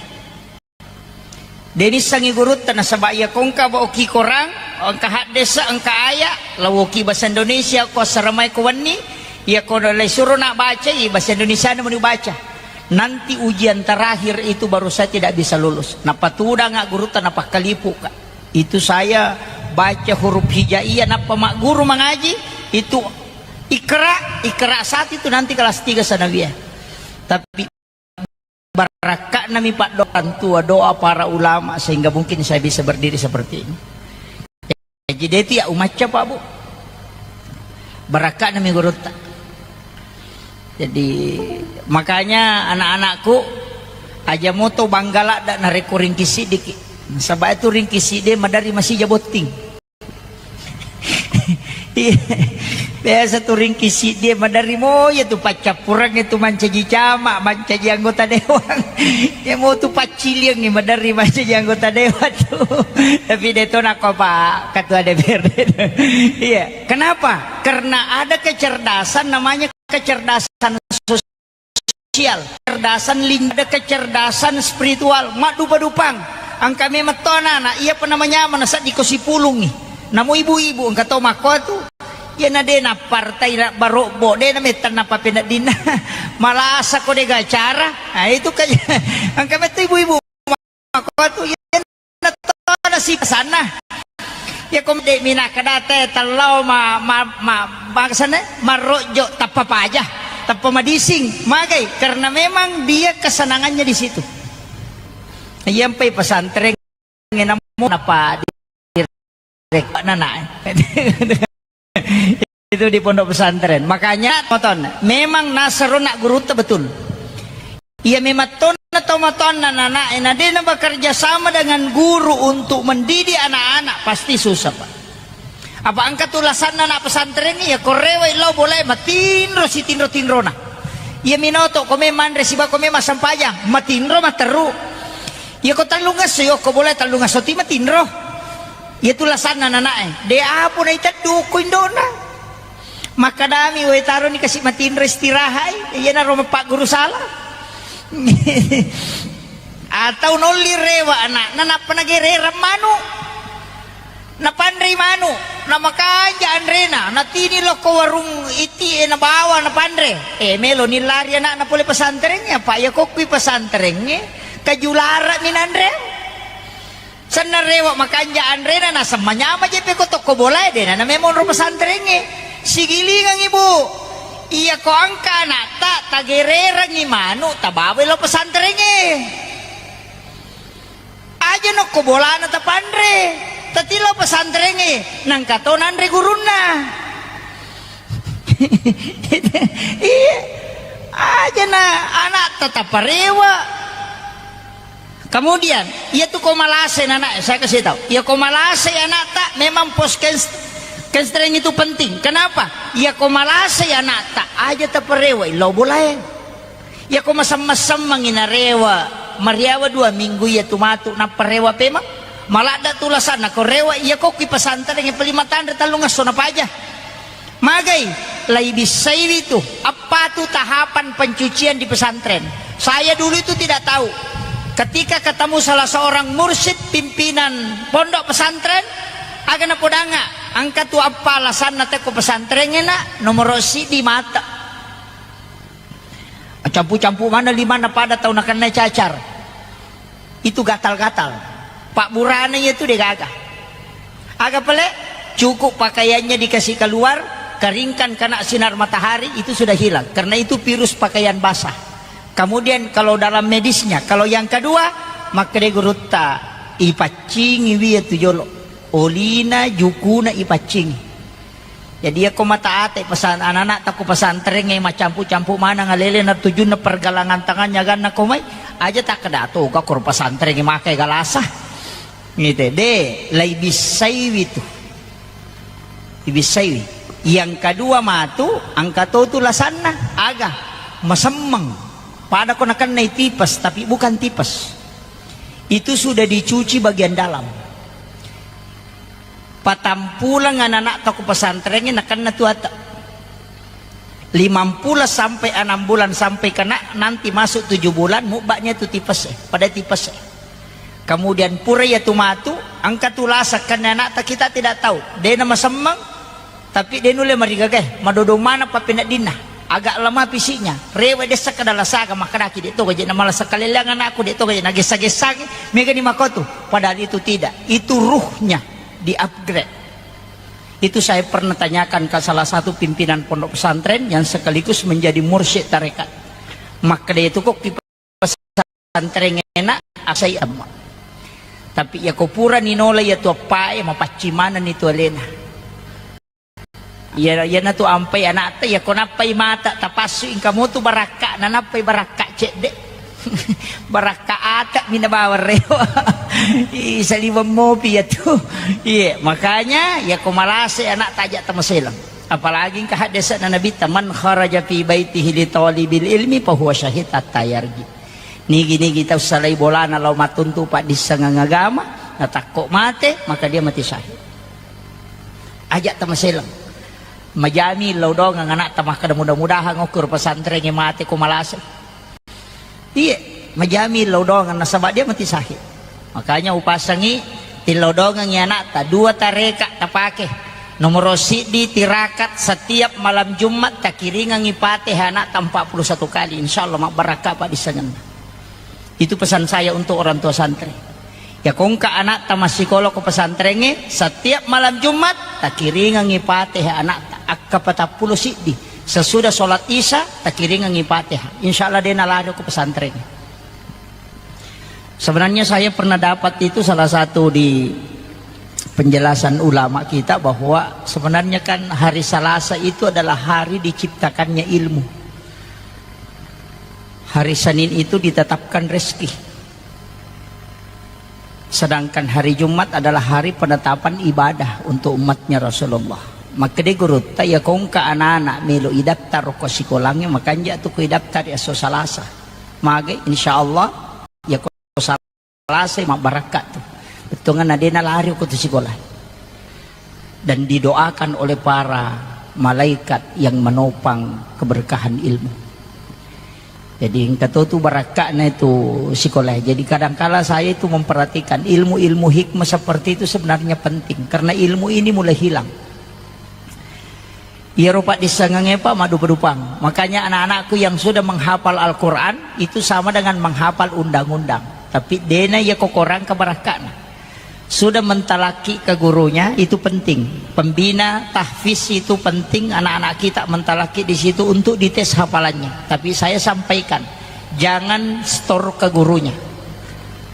Denissangi gurutta nasaba iya kongka baoki Korang, engka haddesa, engka aya, lawoki bahasa Indonesia ko assaramai ko wenni, iya ko lai suro nak baca, iya bahasa Indonesia na meni baca. Nanti ujian terakhir itu baru saya tidak bisa lulus. Napatudanga gurutta napakkalipuka. Itu saya baca huruf hijaiyah nappa magguru mangaji, itu Iqra, Iqra satu itu nanti kelas tiga sanawiyah. Tapi barakka'nami paddoa orang tua, doa para ulama sehingga mungkin saya bisa berdiri seperti ini. Jadi dia itu ya umacca, Pak Bu. Barakka'nami gurutta. Jadi makanya anak-anakku aja moto bangga ladda narekko ringki sidiki. Saba itu ringki sidi madari masija botting. Iya. Biasa tu ringki sidi madari mo ya tu paccappureng itu mancaji camat, mancaji anggota dewan. Ya mo tu pacciliang madari mancaji anggota dewan tu. Tapi dia tu nakko Pak Ketua D P R D. Iya. Kenapa? Karena ada kecerdasan namanya kecerdasan sosial, kecerdasan lingkungan, ada kecerdasan spiritual, maddupa-dupang. Engka memang to anak-anak, iya pa namanya mana saddi ko sipulungi. Namo ibu-ibu engka to makko tu. Iya na de na partai na barobbo, de na metang na papeneddinna. Malasa ko de gacara. Nah, itu kayak engka metto ibu-ibu. Makkuatu iyanna tona sipasanna. Iya ko de' mi nakkeda te tellau ma, ma, ma, bangsana marrojjo tappa paja, tappa madising. Magai? Karena memang dia kesenangannya di situ. Iya mpai pesantren namo napa di Rek, nana. Itu di pondok pesantren. Makanya, moton, memang nasero nak gurutta betul. Iya memang tonna tomatoanna nana, na dena bekerja sama dengan guru untuk mendidik anak-anak, pasti susah, Pak. Apa engka tu lasanna anak pesantren iya, ko rewai lao bolae matinro sitinro-tinrona. Iya minoto, ko memang manre siba ko memang massempajang, matinro matteru. Iya ko tellungesso, iya ko bolae tellungesso ti matinro. Iyatu lasanna nanae, de' apo naiteddu ko indona. Makkadami, "Wae, taroni kasi matinro istirahat, iyanaro mappagguru sala." Atau nolli rewa anakna, nappa nagererang manu. Napanrei manu, namakanja anrena, natini lokko warung iti e nabawa napanre. Eh, melo ni lari anakna pole pesantrengnge, apa iya kokkui pesantrengnge, kajulara minanre. Senna rewa makanja anrena, naseng manyama jeppe ko tokko bolae, dena na memang ro pesantrengnge. Sigilingang ibu, iya ko angka anakta, tagererangi manu, tabawai lo pesantrengnge. Aja nokko bolana tapanre, tatilo pesantrengnge, nangka to nanre gurunna. Iya, aja na anakta taparewa. Kemudian, iya tu ko malasai anak, saya kasih tahu. Iya ko malasai anakta, memang pos kens-, kenstreng itu penting. Kenapa? Iya ko malasai anakta, aja taparewa, illau bolae. Iya ko masemmeng-semmengi narewa, mariawa dua minggu iya tu matu, nappa rewa pemang. Maladda tu lasanna ko rewa, iya ko ki pesantren, yang paling matanre tellung esso napaja. Magai, lai bissaiwi tu, apa tu tahapan pencucian di pesantren. Saya dulu itu tidak tahu. Ketika ketemu salah seorang mursyid pimpinan pondok pesantren, aga napodanga, engka tu apa alasanna tekko pesantren enak, nomor sidi mata. Campu-campu mana limanna pada tau nakennai cacar. Itu gatal-gatal. Pak burana itu degaga. Aga pale? Cukup pakaiannya dikasih keluar, keringkan kena sinar matahari, itu sudah hilang. Karena itu virus pakaian basah. Kemudian kalau dalam medisnya, kalau yang kedua, makkeda gurutta, ipaccingi wi iyatu jolo. Olina jukuna ipaccingi. Jadi, iyako mata ate pesan-, anak-anak tako pesantrengnge macampu-campu maneng alele na tujunna pergelangan tangannya ganna ko mai, aja takkeda toga koro pesantrengnge makai galasa. Ngite, de, lai bissaiwi tu. Ibissaiwi. Yang kedua matu, engka to tu lasanna, aga, masemmeng. Pada ko nakennai tipes, tapi bukan tipes. Itu sudah dicuci bagian dalam. Patampuleng anak-anak toko pesantrengnge nakenna tu ata. Limampulo sampai enam bulan sampai kena nanti masuk tujuh bulan, mubbanya tu tipes, eh, pada tipes, eh. Kemudian pura ya tu matu, engka tu lasa kenna anak ta kita tidak tahu. Dena masemmeng, tapi de nulle marigaga, eh, madodo mana pappeneddinna. Agak lemah fisiknya, rewe dessa kada lasaga, makkedaki de toga je na malasa kaleleang anakku, de toga je na gessa-gessangi, mega ni makotu. Padahal itu tidak, itu ruhnya di-upgrade. Itu saya pernah tanyakan ke salah satu pimpinan pondok pesantren yang sekaligus menjadi mursyid tarekat. Makkeda itu kok ki pesantren enak, asai amma. Tapi ya ko pura ni nola ya tu appae, mapaccing maneng ni tu alena. Iya, iyana tu ampai anakta, ya ko nappai mata tapassu, engka motu barakka, na nappai barakka cedde. Barakka ata mina bawang rewa. Ih, saliweng mopi ya tu. Iya, makanya ya ko malase anak tajak tamaselang. Apalagi engka haddesana Nabitta, "Man kharaja fi baitihi li talibil ilmi fahuwa syahid hatta yarji." Nigi-nigi tau salai bolana lao mattuntu paddissengeng agama, natakko mate, maka dia mati syahid. Aja tamaselang. Majami lao doang anakta makkeda, "Mudah-mudahan okko ro pesantrengnge mate ko malase." Iye, majami lao doang nasaba dia mati syahid. Makanya upasangi tillau doangengi anakta, dua tareka tapake. Nomoro siddi tirakat setiap malam Jumat takiringengi Fatihah anakta empat puluh satu kali. Insya Allah mabbarakka paddissengenna. Itu pesan saya untuk orang tua santri. Ya, ko engka anakta massikola ko pesantrengnge, setiap malam Jumat takiringengi Fatihah anakta, akka patappulo siddi. Sesudah sholat Isya, takiringengi Fatihah. Insya Allah de nalari ko pesantrengnge. Sebenarnya saya pernah dapat itu salah satu di penjelasan ulama kita bahwa sebenarnya kan hari Selasa itu adalah hari diciptakannya ilmu. Hari Senin itu ditetapkan rezeki. Sedangkan hari Jumat adalah hari penetapan ibadah untuk umatnya Rasulullah. Makkeda gurutta, ya ko engka anak-anak melo idaftar ko sikolangnge, makanja tu ko idaftar esso Salasa. Mage, insya Allah, ya ko Salasa mabbarakka tu. Bettuanna de nalari ko tu sikola. Dan didoakan oleh para malaikat yang menopang keberkahan ilmu. Jadi engka to tu barakka'na itu sikola. Jadi kadangkala saya itu memperhatikan ilmu-ilmu hikmah seperti itu sebenarnya penting karena ilmu ini mulai hilang. Iyaro paddissengengnge, Pak, maddupa-dupang. Makanya anak-anakku yang sudah menghafal Al-Quran itu sama dengan menghafal undang-undang. Tapi dena iya kokorang kebarakka'na. Sudah mentalaki ke gurunya, itu penting. Pembina tahfiz itu penting, anak-anak kita mentalaki di situ untuk dites hafalannya. Tapi saya sampaikan, jangan store ke gurunya.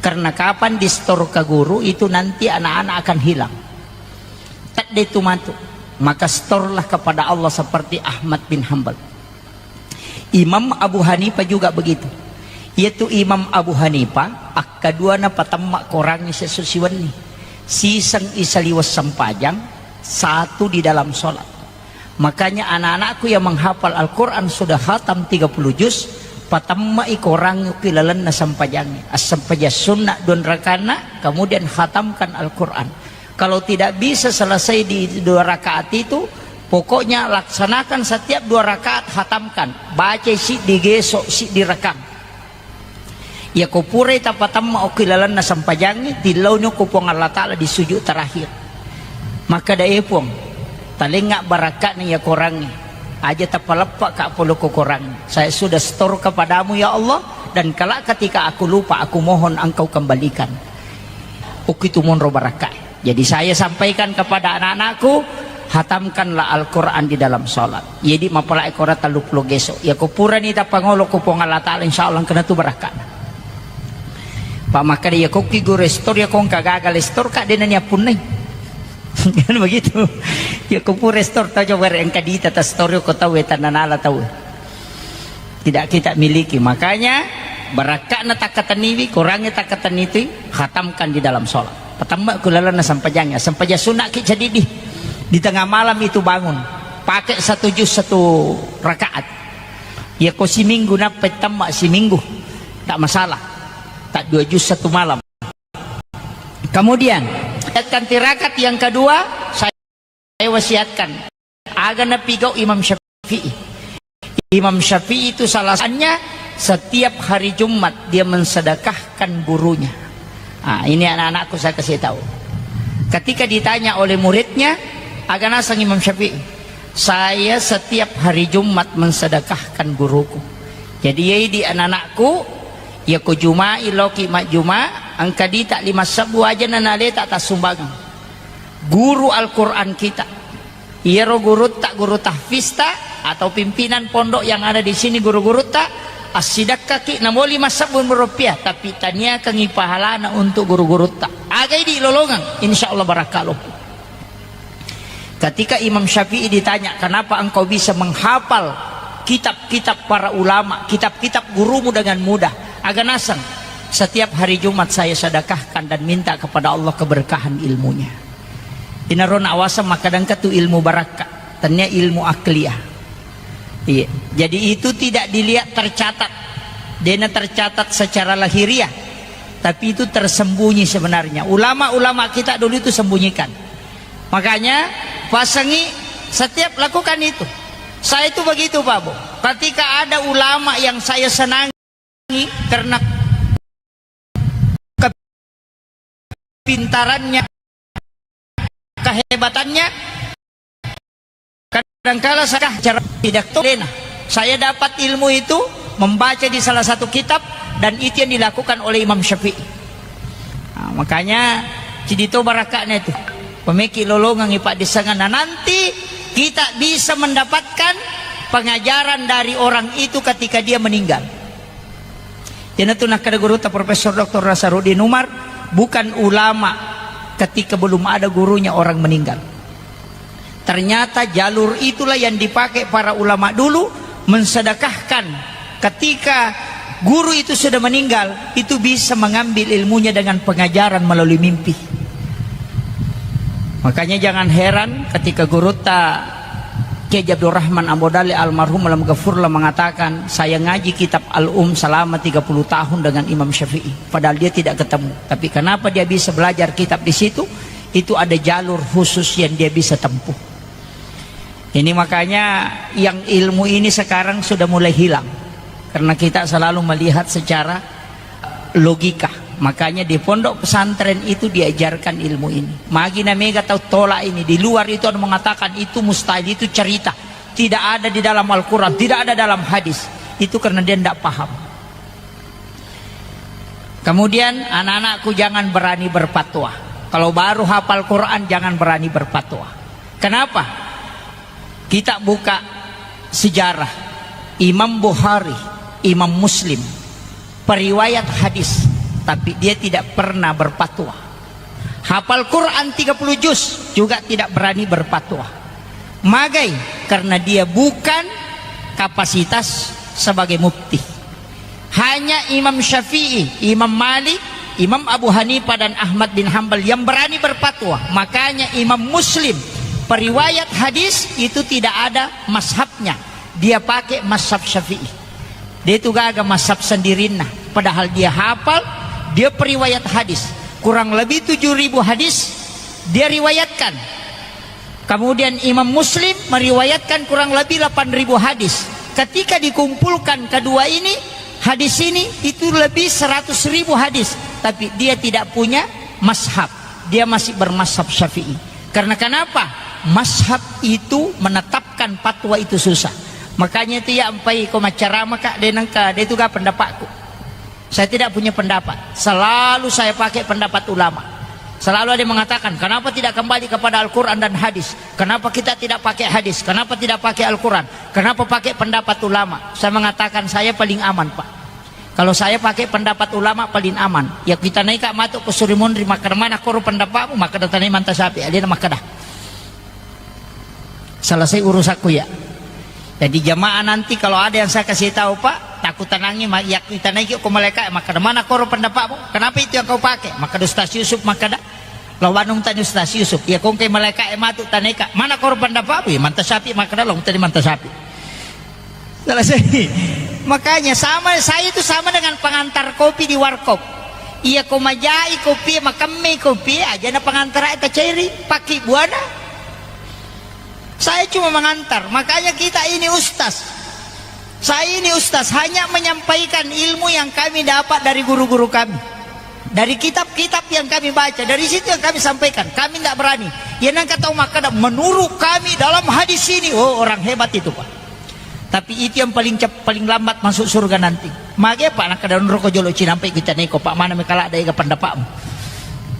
Karena kapan di-store ke guru, itu nanti anak-anak akan hilang. Tedde tu matu. Maka store-lah kepada Allah seperti Ahmad bin Hambal. Imam Abu Hanifah juga begitu. Yaitu Imam Abu Hanifah, akkadua napatemma korangngi sesso siwenni. Siseng isaliweng sempajang, satu di dalam sholat. Makanya anak-anakku yang menghafal Al-Quran sudah khatam tiga puluh juz, patemmai korangngi ki lalenna sempajangngi. Assempajang sunnah dua rakaatna, kemudian khatamkan Al-Quran. Kalau tidak bisa selesai di dua rakaat itu, pokoknya laksanakan setiap dua rakaat, hatamkan. Baca siddi geso, siddi rekang. Yako purai tapatamma okki lalenna sempajangngi, tillauni okko Puang Allah Ta'ala di sujud terakhir. Maka dae Puang, talengnga barakka'na iya korangnge. Aja tapaleppa ka polo ko korangnge. Saya sudah store kepadamu ya Allah, dan kelak ketika aku lupa, aku mohon Engkau kembalikan. Okki tu monro barakka. Jadi saya sampaikan kepada anak-anakku, hatamkanlah Al-Quran di dalam sholat. Jadi mapalai kora tellu pulo geso. Yako purani tapangolo ko Puang Allah Ta'ala, insya Allah kena tu barakka'na. Pak makkeda, "Iya kokki guru store, iya ko engka gagal store, Kak, dena ni appunnai." Kan begitu. Iya ko pura store tau, coba re engka dita ta store ko tau, e, tananala tau. Tidak kita miliki. Makanya, barakka'na takkatenniwi, kurangnya takkatenni itu, khatamkan di dalam sholat. Patamma ku lalenna sempajangnya. Sempajang sunna ki jadi di, di tengah malam itu bangun. Pakai satu juz satu rakaat. Iya ko siminggu nappa tamma siminggu. Tak masalah. Tak dua juz satu malam. Kemudian, rakaat yang kedua, saya wasiatkan. Aga napigau Imam Syafi'i. Imam Syafi'i itu salah satunya setiap hari Jumat dia mensedekahkan gurunya. Ah, ini anak-anakku saya kasih tahu. Ketika ditanya oleh muridnya, aga naseng Imam Syafi'i, "Saya setiap hari Jumat mensedekahkan guruku." Jadi, ya, di anak-anakku, ya, ko Juma'i loki majjuma, engka dita lima sebbu aja na naleta tassumbangeng. Guru Al-Quran kita. Iyaro gurutta, guru tahfizta, atau pimpinan pondok yang ada di sini, guru-gurutta, assidakkaki namo lima sebbu rupiah, tapi taniakangi pahalana untuk guru-gurutta. Agai di lolongang, insya Allah barakka loppo. Ketika Imam Syafi'i ditanya, "Kenapa engkau bisa menghafal kitab-kitab para ulama, kitab-kitab gurumu dengan mudah?" Aga naseng, "Setiap hari Jumat saya sedekahkan dan minta kepada Allah keberkahan ilmunya." Inaro nawaseng makkadangka tu ilmu barakka, tennia ilmu akliyah. Iya. Jadi itu tidak dilihat tercatat. Dena tercatat secara lahiriah, tapi itu tersembunyi sebenarnya. Ulama-ulama kita dulu itu sembunyikan. Makanya, pasangi setiap lakukan itu. Saya itu begitu, Pak Bu. Ketika ada ulama yang saya senangi karena kepintarannya, kehebatannya, kadangkala saya cara tidak tahu, Lena. Saya dapat ilmu itu membaca di salah satu kitab, dan itu yang dilakukan oleh Imam Syafi'i. Nah, makanya, cidito barakaknya itu. Pemeki lolongang ipak di sana. Nah, nanti kita bisa mendapatkan pengajaran dari orang itu ketika dia meninggal. Iyanatu nakkeda gurutta Profesor Doktor Nasaruddin Umar, bukan ulama ketika belum ada gurunya orang meninggal. Ternyata jalur itulah yang dipakai para ulama dulu mensedekahkan ketika guru itu sudah meninggal, itu bisa mengambil ilmunya dengan pengajaran melalui mimpi. Makanya jangan heran ketika gurutta Kiai Abdurrahman Ambo Dalle almarhum alam gafurlah mengatakan, "Saya ngaji kitab Al-Um selama tiga puluh tahun dengan Imam Syafi'i." Padahal dia tidak ketemu. Tapi kenapa dia bisa belajar kitab di situ? Itu ada jalur khusus yang dia bisa tempuh. Ini makanya yang ilmu ini sekarang sudah mulai hilang. Karena kita selalu melihat secara logika. Makanya di pondok pesantren itu diajarkan ilmu ini. Magi na mega tau tolak ini. Di luar itu ada mengatakan itu mustahil, itu cerita. Tidak ada di dalam Al-Quran, tidak ada dalam hadis. Itu karena dia tidak paham. Kemudian anak-anakku jangan berani berfatwa. Kalau baru hafal Quran jangan berani berfatwa. Kenapa? Kita buka sejarah. Imam Bukhari, Imam Muslim, periwayat hadis, tapi dia tidak pernah berfatwa. Hafal Quran tiga puluh juz juga tidak berani berfatwa. Magai, karena dia bukan kapasitas sebagai mufti. Hanya Imam Syafi'i, Imam Malik, Imam Abu Hanifah dan Ahmad bin Hambal yang berani berfatwa. Makanya Imam Muslim, periwayat hadis itu tidak ada mazhabnya. Dia pakai mazhab Syafi'i. Dia itu gaga mazhab sendirinna. Padahal dia hafal, dia periwayat hadis. Kurang lebih tujuh ribu hadis dia riwayatkan. Kemudian Imam Muslim meriwayatkan kurang lebih delapan ribu hadis. Ketika dikumpulkan kedua ini, hadis ini itu lebih seratus ribu hadis. Tapi dia tidak punya mazhab. Dia masih bermazhab Syafi'i. Karena kenapa? Mazhab itu menetapkan fatwa itu susah. Makanya itu ya, ampai ko macarama, Kak, denengka, dia itu gak pendapatku. Saya tidak punya pendapat. Selalu saya pakai pendapat ulama. Selalu ada yang mengatakan, "Kenapa tidak kembali kepada Al-Quran dan hadis? Kenapa kita tidak pakai hadis? Kenapa tidak pakai Al-Quran? Kenapa pakai pendapat ulama?" Saya mengatakan, "Saya paling aman, Pak. Kalau saya pakai pendapat ulama paling aman. Ya, kita naik matu ke Surimunri, makkeda mana koro pendapatmu, makkeda tanai Manta Syafi'i, alena makkeda. Selesai urusanku ya. Jadi jamaah nanti kalau ada yang saya kasih tahu, Pak, takut tenangi, ma-, ya kita naik ke malaika, makkeda mana koro pendapatmu? Kenapa itu yang kau pakai? Makkeda Ustaz Yusuf, makkeda. Lawanung tani Ustaz Yusuf, ya kongke malaika e matu taneka, mana koro pendapatmu? Ya Manta Syafi'i, makkeda laung tani Manta Syafi'i. Selesai. Makanya sama, saya itu sama dengan pengantar kopi di warkop. Iya ko majai kopi, makemme kopi, aja na pengantar aja taceri, pakai buana. Saya cuma mengantar, makanya kita ini ustaz. Saya ini ustaz hanya menyampaikan ilmu yang kami dapat dari guru-guru kami. Dari kitab-kitab yang kami baca, dari situ yang kami sampaikan. Kami tidak berani. Ya nang kata Umar kada, menurut kami dalam hadis ini, oh orang hebat itu, Pak. Tapi itu yang paling cep-, paling lambat masuk surga nanti. Mage, Pak, nak kada roko jolo cinampai kita neko, Pak, mana mekala ada ega pendapatmu.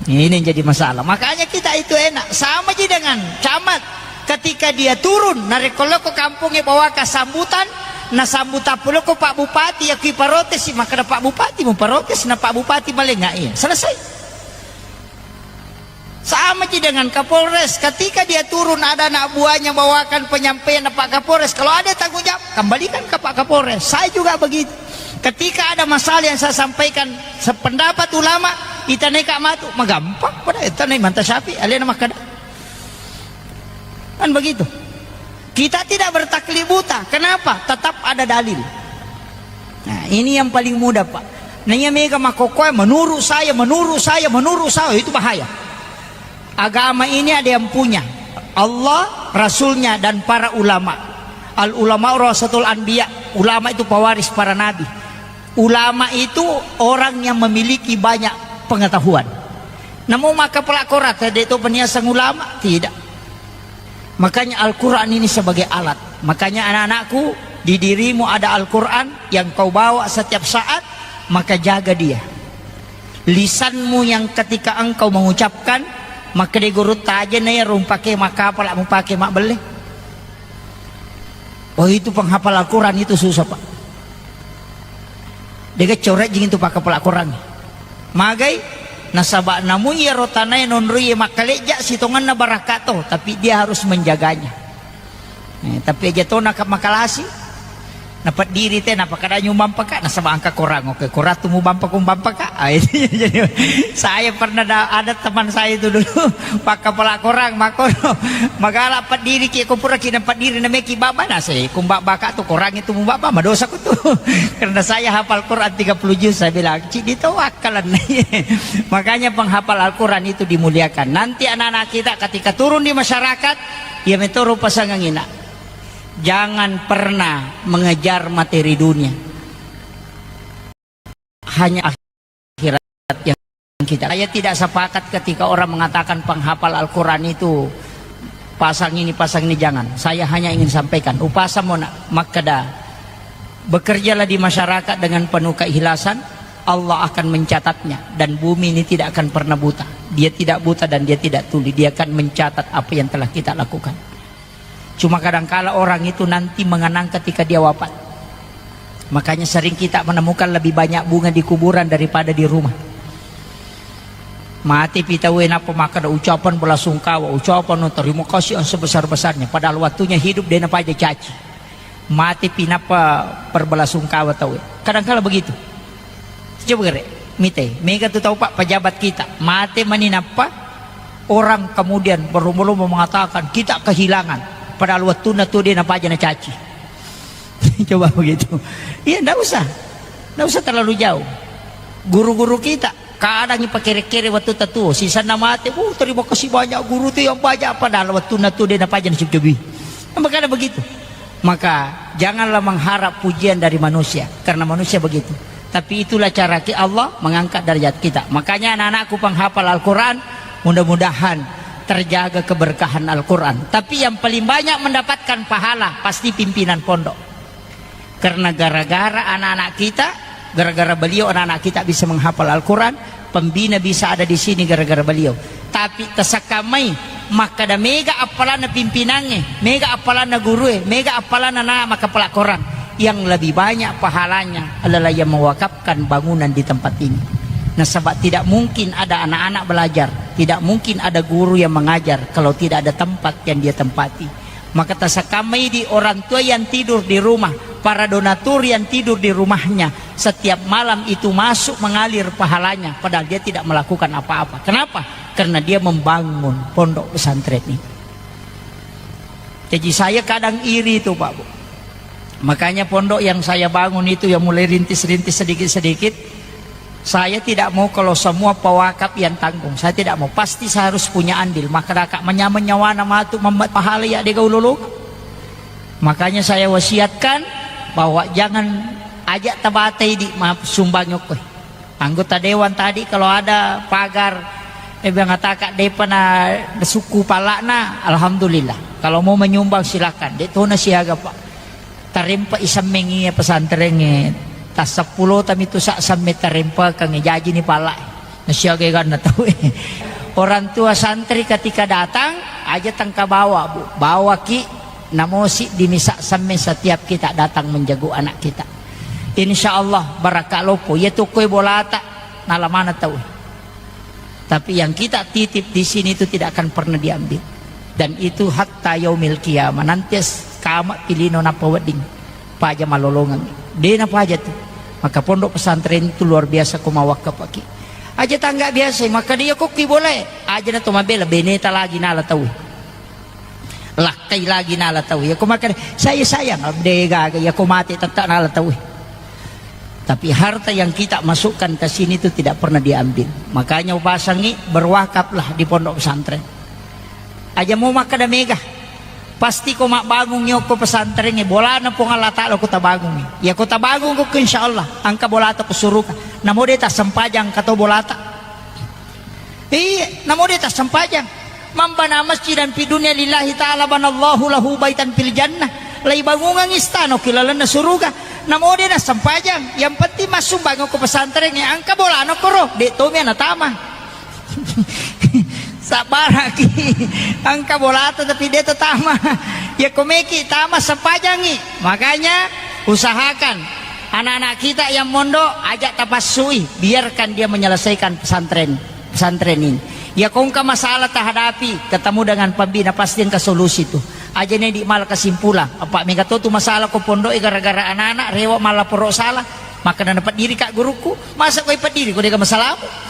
Ini yang jadi masalah. Makanya kita itu enak. Sama ji dengan camat. Ketika dia turun, narekko loko kampongnge bawaka sambutan, nasambutang puloko Pak Bupati, ya kui parotesi, makkeda Pak Bupati, mu protes na Pak Bupati malenga, iya. Selesai. Sama ji dengan Kapolres, ketika dia turun ada anak buahnya bawakan penyampaian Pak Kapolres, kalau ada tanggung jawab, kembalikan ke Pak Kapolres. Saya juga begitu. Ketika ada masalah yang saya sampaikan sependapat ulama, itanai Kak Matu, magampang pada itanai Manta Syafi'i, alena makkeda. Kan begitu. Kita tidak bertaklid buta. Kenapa? Tetap ada dalil. Nah, ini yang paling mudah, Pak. Nah, iya mega makkokkoe, menurut saya, menurut saya, menurut saya, itu bahaya. Agama ini ada yang punya. Allah, Rasulnya, dan para ulama. Al ulama warasatul anbiya. Ulama itu pewaris para nabi. Ulama itu orang yang memiliki banyak pengetahuan. Namu makkapala Korang, de to paniaseng ulama? Tidak. Makanya Al-Quran ini sebagai alat. Makanya anak-anakku, di dirimu ada Al-Quran yang kau bawa setiap saat, maka jaga dia. Lisanmu yang ketika engkau mengucapkan, maka di guru taja na ya rumpake makkapala mupake mabbelle. Oh, itu penghafal Al-Quran itu susah, Pak. Dega corejjing itu pakkapala Korang. Magai? Nasaba namu iyaro tanae nonroi makkalejja sitongenna barakka to, tapi dia harus menjaganya. Eh, tapi aja to naka makalasi. Napeddiri te, napakada nyumbang paka, nasaba engka Korang, oke, Korang tu mubampa ko mubampa ka. Ah, itu jadi saya pernah da-, ada teman saya itu dulu, pakkapala Korang, makkoro, magala peddiri ki, ko pura ki napeddiri nameki baba, nase, kumbak baka tu Korang itu mubaba, madosa. Karena saya hafal Quran tiga puluh juz, saya bilang, "Cik, ditawakkalan." Makanya penghafal Al-Quran itu dimuliakan. Nanti anak-anak kita ketika turun di masyarakat, ya metoro pasangan ina. Jangan pernah mengejar materi dunia. Hanya akhirat yang kita. Saya tidak sepakat ketika orang mengatakan penghafal Al-Quran itu pasang ini, pasang ini, jangan. Saya hanya ingin sampaikan, upasa mona makkeda, bekerjalah di masyarakat dengan penuh keikhlasan, Allah akan mencatatnya, dan bumi ini tidak akan pernah buta. Dia tidak buta dan dia tidak tuli, dia akan mencatat apa yang telah kita lakukan. Cuma kadangkala orang itu nanti mengenang ketika dia wafat. Makanya sering kita menemukan lebih banyak bunga di kuburan daripada di rumah. Mate pi tauwe nappa makkeda ucapan belasungkawa, ucapan terima kasih yang sebesar-besarnya. Padahal waktunya hidup de napaja caci. Mate pi nappa perbelasungkawa tauwe. Kadangkala begitu. Coba gere, mite, mega tu tau, Pak, pejabat kita. Mate mani nappa orang kemudian berlomba-lomba mengatakan, "Kita kehilangan." Padahal waktunna tu de napaja nacaci. Coba begitu. Iya, ndak usah. Ndak usah terlalu jauh. Guru-guru kita, kadang ipakere-kere waktu tatuo, sisanna mate, "Uh, terima kasih banyak guru tu yang banyak." Padahal waktunna tu de napaja nacabi. Makanya begitu. Maka janganlah mengharap pujian dari manusia, karena manusia begitu. Tapi itulah cara ki Allah mengangkat derajat kita. Makanya anak-anakku penghafal Al-Quran, mudah-mudahan terjaga keberkahan Al-Quran. Tapi yang paling banyak mendapatkan pahala pasti pimpinan pondok. Karena gara-gara anak-anak kita, gara-gara beliau anak-anak kita bisa menghafal Al-Quran, pembina bisa ada di sini gara-gara beliau. Tapi tasakkamai, makkada mega appalanna pimpinangnge, mega appalanna gurue, mega appalanna na makkapala Korang. Yang lebih banyak pahalanya adalah yang mewakafkan bangunan di tempat ini. Nasaba tidak mungkin ada anak-anak belajar, tidak mungkin ada guru yang mengajar kalau tidak ada tempat yang dia tempati. Maka tasakamai di orang tua yang tidur di rumah, para donatur yang tidur di rumahnya, setiap malam itu masuk mengalir pahalanya, padahal dia tidak melakukan apa-apa. Kenapa? Karena dia membangun pondok pesantren ini. Jadi saya kadang iri itu, Pak Bu. Makanya pondok yang saya bangun itu, yang mulai rintis-rintis, sedikit-sedikit, saya tidak mau kalau semua pewakaf yang tanggung. Saya tidak mau. Pasti saya harus punya andil. Maka kakak menyaman nyawana matu membuat pahala ya dega ulolo. Makanya saya wasiatkan bahwa jangan ajak tabatai di maaf sumbang yokkoi. Anggota dewan tadi kalau ada pagar, eh, bilang kata kak depa na suku palakna, alhamdulillah. Kalau mau menyumbang silakan. Dek tona siaga, Pak. Tarempa isammengi pesantrengnge. Tas sepuluh tami tu sak samme tarempakang jaji ni palak. Nasiaga ganna tau. Orang tua santri ketika datang, aja tangka bawa, Bu. Bawa ki, namosi di misa samme setiap kita datang menjago anak kita. Insya Allah barakka lopo. Iya tu kue bolata, nala mana tau. Tapi yang kita titip di sini itu tidak akan pernah diambil. Dan itu hatta yaumil qiyamah. Nanti as-, kama pilino napa wedding. Paja malolongang. Dena paja tu. Maka pondok pesantren itu luar biasa ko mawakkapaki. Aja tangga biasa, maka dia kok ki boleh. Aja na to mabela, beneta lagi nala tau. Lakkai lagi nala tau. Ya ko maka saya sayang, de gaga, ya ko mate tetap nala tau. Tapi harta yang kita masukkan ke sini itu tidak pernah diambil. Makanya upasangi, berwakaflah di pondok pesantren. Aja mau makkeda mega. Pasti ko mabbangung yokko pesantrengnge, bolana Puang Allah Ta'ala ko tabangungi. Ya ko tabangung ko insya Allah, angka bolata ko suruga. Namo de tassempajang kato bolata. Iya, namo de tassempajang. Man bana masjidan fi dunya lillahi ta'ala banallahu lahu baitan fil jannah. Laibangungang istana ki lalenna suruga. Namo de nassempajang. Yang penting massumbang ko pesantrengnge, angka bolana koro. De tomi ana tama. Sabbaraki. Angka bolata tapi de tatama. Ya komeki tama sempajangi. Makanya usahakan anak-anak kita yang mondok, ajak tapassui, biarkan dia menyelesaikan pesantren, pesantren ini. Ya kongka masalah tahadapi, ketemu dengan pembina pasti engka solusi tu. Aja ne di mala kesimpulan. Apa mega to tu masalah ko pondok gara-gara anak-anak rewa mala poro salah. Maka na peddiri kak guruku, masa koi peddiri ko dega masalahmu.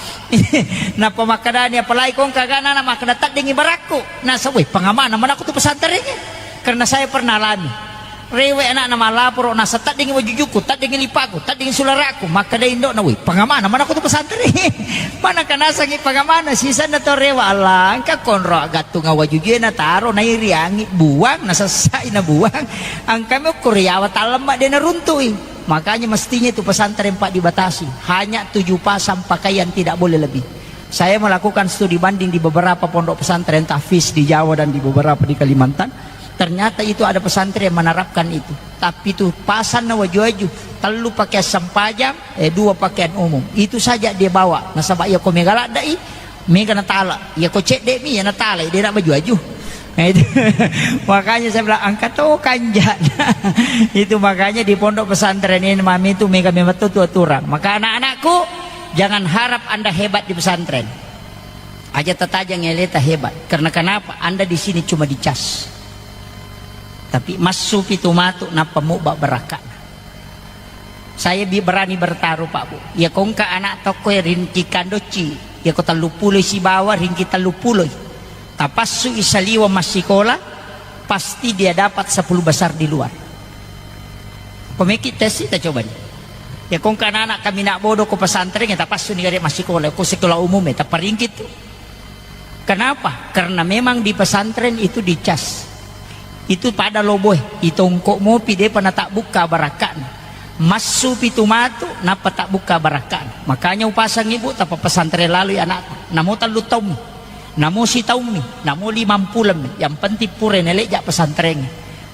Napa makkadani apalagi kongka gana na makkada taddingi barakku. Nasa weh pangamana mana aku tu pesantrennya. Karena saya pernah alami. Rewe anakna malaporo nasa taddingi wajujuku, taddingi lipaku, taddingi sularaku, makkeda indokna, "Woi, pangamana mana aku tu pesantren?" Mana kanasangi pangamana, sisanna to rewa Allah, engka konro gattunga wajujue na taro nairi angi buang, nasessai na buang. Angka mokko riawa tallemma de naruntui. Makanya mestinya itu pesantren Pak dibatasi, hanya tujuh pasang pakaian tidak boleh lebih. Saya melakukan studi banding di beberapa pondok pesantren tahfiz di Jawa dan di beberapa di Kalimantan. Ternyata itu ada pesantren yang menerapkan itu. Tapi itu pasanna waju-waju, tellu pakaian sempajang, eh, dua pakaian umum. Itu saja dia bawa. Nasaba iya ko mega laddai, mega natala. Iya ko cedde mi, iya natala, dia nak baju-waju. Nah, itu. Makanya saya bilang, angkat to kanjana. Itu makanya di pondok pesantren ini mami itu mega memang tu aturan. Maka anak-anakku, jangan harap Anda hebat di pesantren. Aja tatajang eleta hebat. Karena kenapa? Anda di sini cuma dicas. Tapi massu pitu matu nappa mubba barakka. Saya bi-, berani bertaruh, Pak Bu. Ya kongka anak tokko ringki kandocci. Ya ko tellu puloi sibawa ringki tellu puloi. Tapassu isaliwa massikola, pasti dia dapat sepuluh besar di luar. Pemikir tes kita coba nih. Ya kongka anak kami nak bodoh ko pesantren ya tapassu ni gare massikola ko sekolah umum ya taparingkit tu. Kenapa? Karena memang di pesantren itu dicas. Itu pada loboe, itongko mopi depa natabbukka barakka'na. Massu pitu matu nappa tabbukka barakka'na. Makanya upasang ibu tapa pesantren lalui anakta. Namo tellu taummi, namo sitaummi, namo limang pulemmi. Yang penting pura neleja pesantren.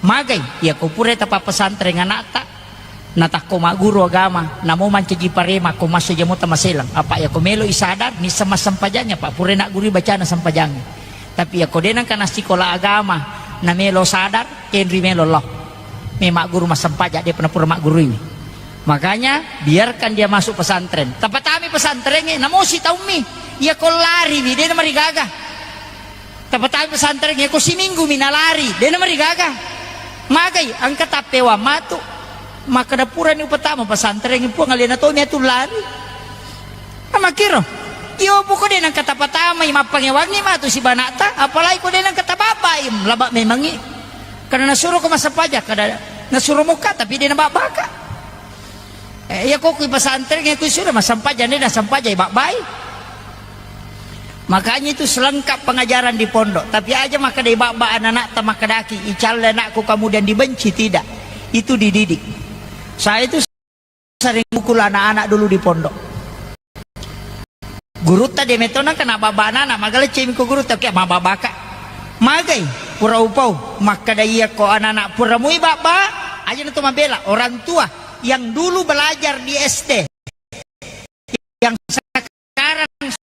Magai, iya ko pura tapa pesantren anakta, natakko magguru agama, namo mancaji parema, ko masso jamota maselang. Apa iya ko melo isadar, nisseng massempajang, apa pura naggurui bacana sempajang. Tapi iya ko de nengka nassikola agama, namelo sadar, kenri melo lo. Me magguru massempaja, de pernah pura maggurui. Makanya biarkan dia masuk pesantren. Tapatami pesantren, eh, namosi taummi. Iya ko lari wi, de namarigaga. Tapatami pesantren, eh, ko siminggu mi nalari, de namarigaga. Magai, engka tappewa matu. Makkeda purani upatama pesantren, Puang, alena tomi atu lari. Amakkiro, iyo, poko de nengka tapatamai, mappangewangi matu sibanata, apalagi ko de nengka tababbai, laba memangi. Karena nasuro ko massempaja, kada nasuro mukka, tapi de nababaka. Eh, iya ko kui pesantren, iya kui sudah massempaja, de nasempaja, babbai. Makanya itu selengkap pengajaran di pondok. Tapi aja makkeda babba anak-anak, tamakkedaki, icalle anakku kemudian dibenci, tidak. Itu dididik. Saya itu sering pukul anak-anak dulu di pondok. Gurutta de metona kena babba anak-anak, magaleccemi ko gurutta, oke, mababaka. Magai, pura upau, makkeda iya ko anak-anak, pura mui babba, aja na to mabela, orang tua yang dulu belajar di S D, yang sekarang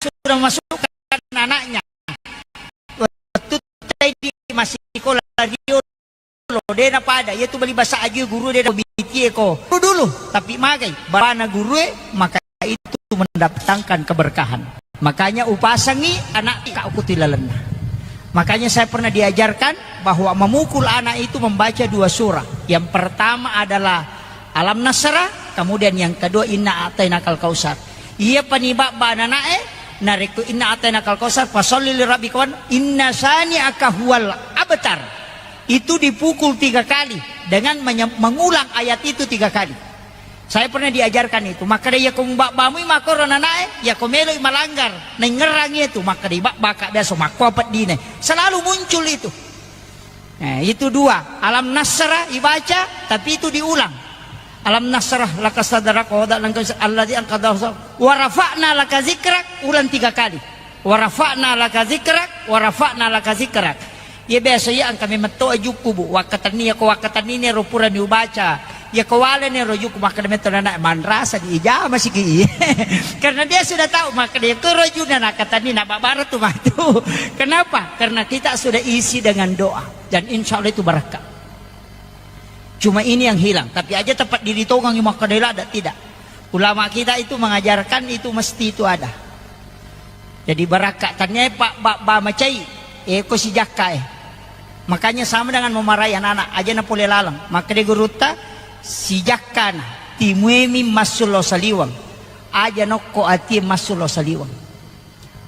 sudah masukkan anaknya waktu tadi masih sekolah, dia lo, de napada, iya tu beli bahasa aju guru de nabitie ko. Guru dulu, tapi magai, bana guru e, maka itu mendatangkan keberkahan. Makanya upasangi anak ka ukuti lalenna. Makanya saya pernah diajarkan bahwa memukul anak itu membaca dua surah. Yang pertama adalah Alam Nasrah, kemudian yang kedua Inna A'tainakal Kausar. Iya pani babba anak e, narekko Inna A'tainakal Kausar, fasalli li rabbika wan, inna sani'aka huwal abtar. Itu dipukul tiga kali dengan menye-, mengulang ayat itu tiga kali. Saya pernah diajarkan itu. Makkeda iya ko mubabbamu i makkoro nanae, iya ko meloi malanggar, naingngerang itu, makkeda ibabbaka biasa makko peddine. Selalu muncul itu. Eh, itu dua. Alam Nasrah ibaca, tapi itu diulang. Alam Nasrah laka sadrak wa wada'na anka wizrak alladzi anqadha dhahrak wa rafa'na laka zikrak, ulang tiga kali. Wa rafa'na laka zikrak, wa rafa'na laka zikrak. Iya biasa iya engka memetto ajukku, Bu. Wakkatenni, iya ko wakkatenni nero purani ubaca. Iya ko waleni ro ajukku, makkeda metto nana, manrasa di ijama siki. Karena dia sudah tahu, makkeda iya ko rojuna nakatenni na babara tu matu. Kenapa? Karena kita sudah isi dengan doa. Dan insya Allah itu barakka. Cuma ini yang hilang. Tapi aja tempat diri tongang makkeda lada, tidak. Ulama kita itu mengajarkan itu mesti itu ada. Jadi barakka, tania pak ba, ba macai, eh, ko sijakka, eh. Makanya sama dengan memarahi anak-anak, aja na pole laleng. Makkeda gurutta, sijakkana, timuemi massulo saliweng. Aja nokko atie massulo saliweng.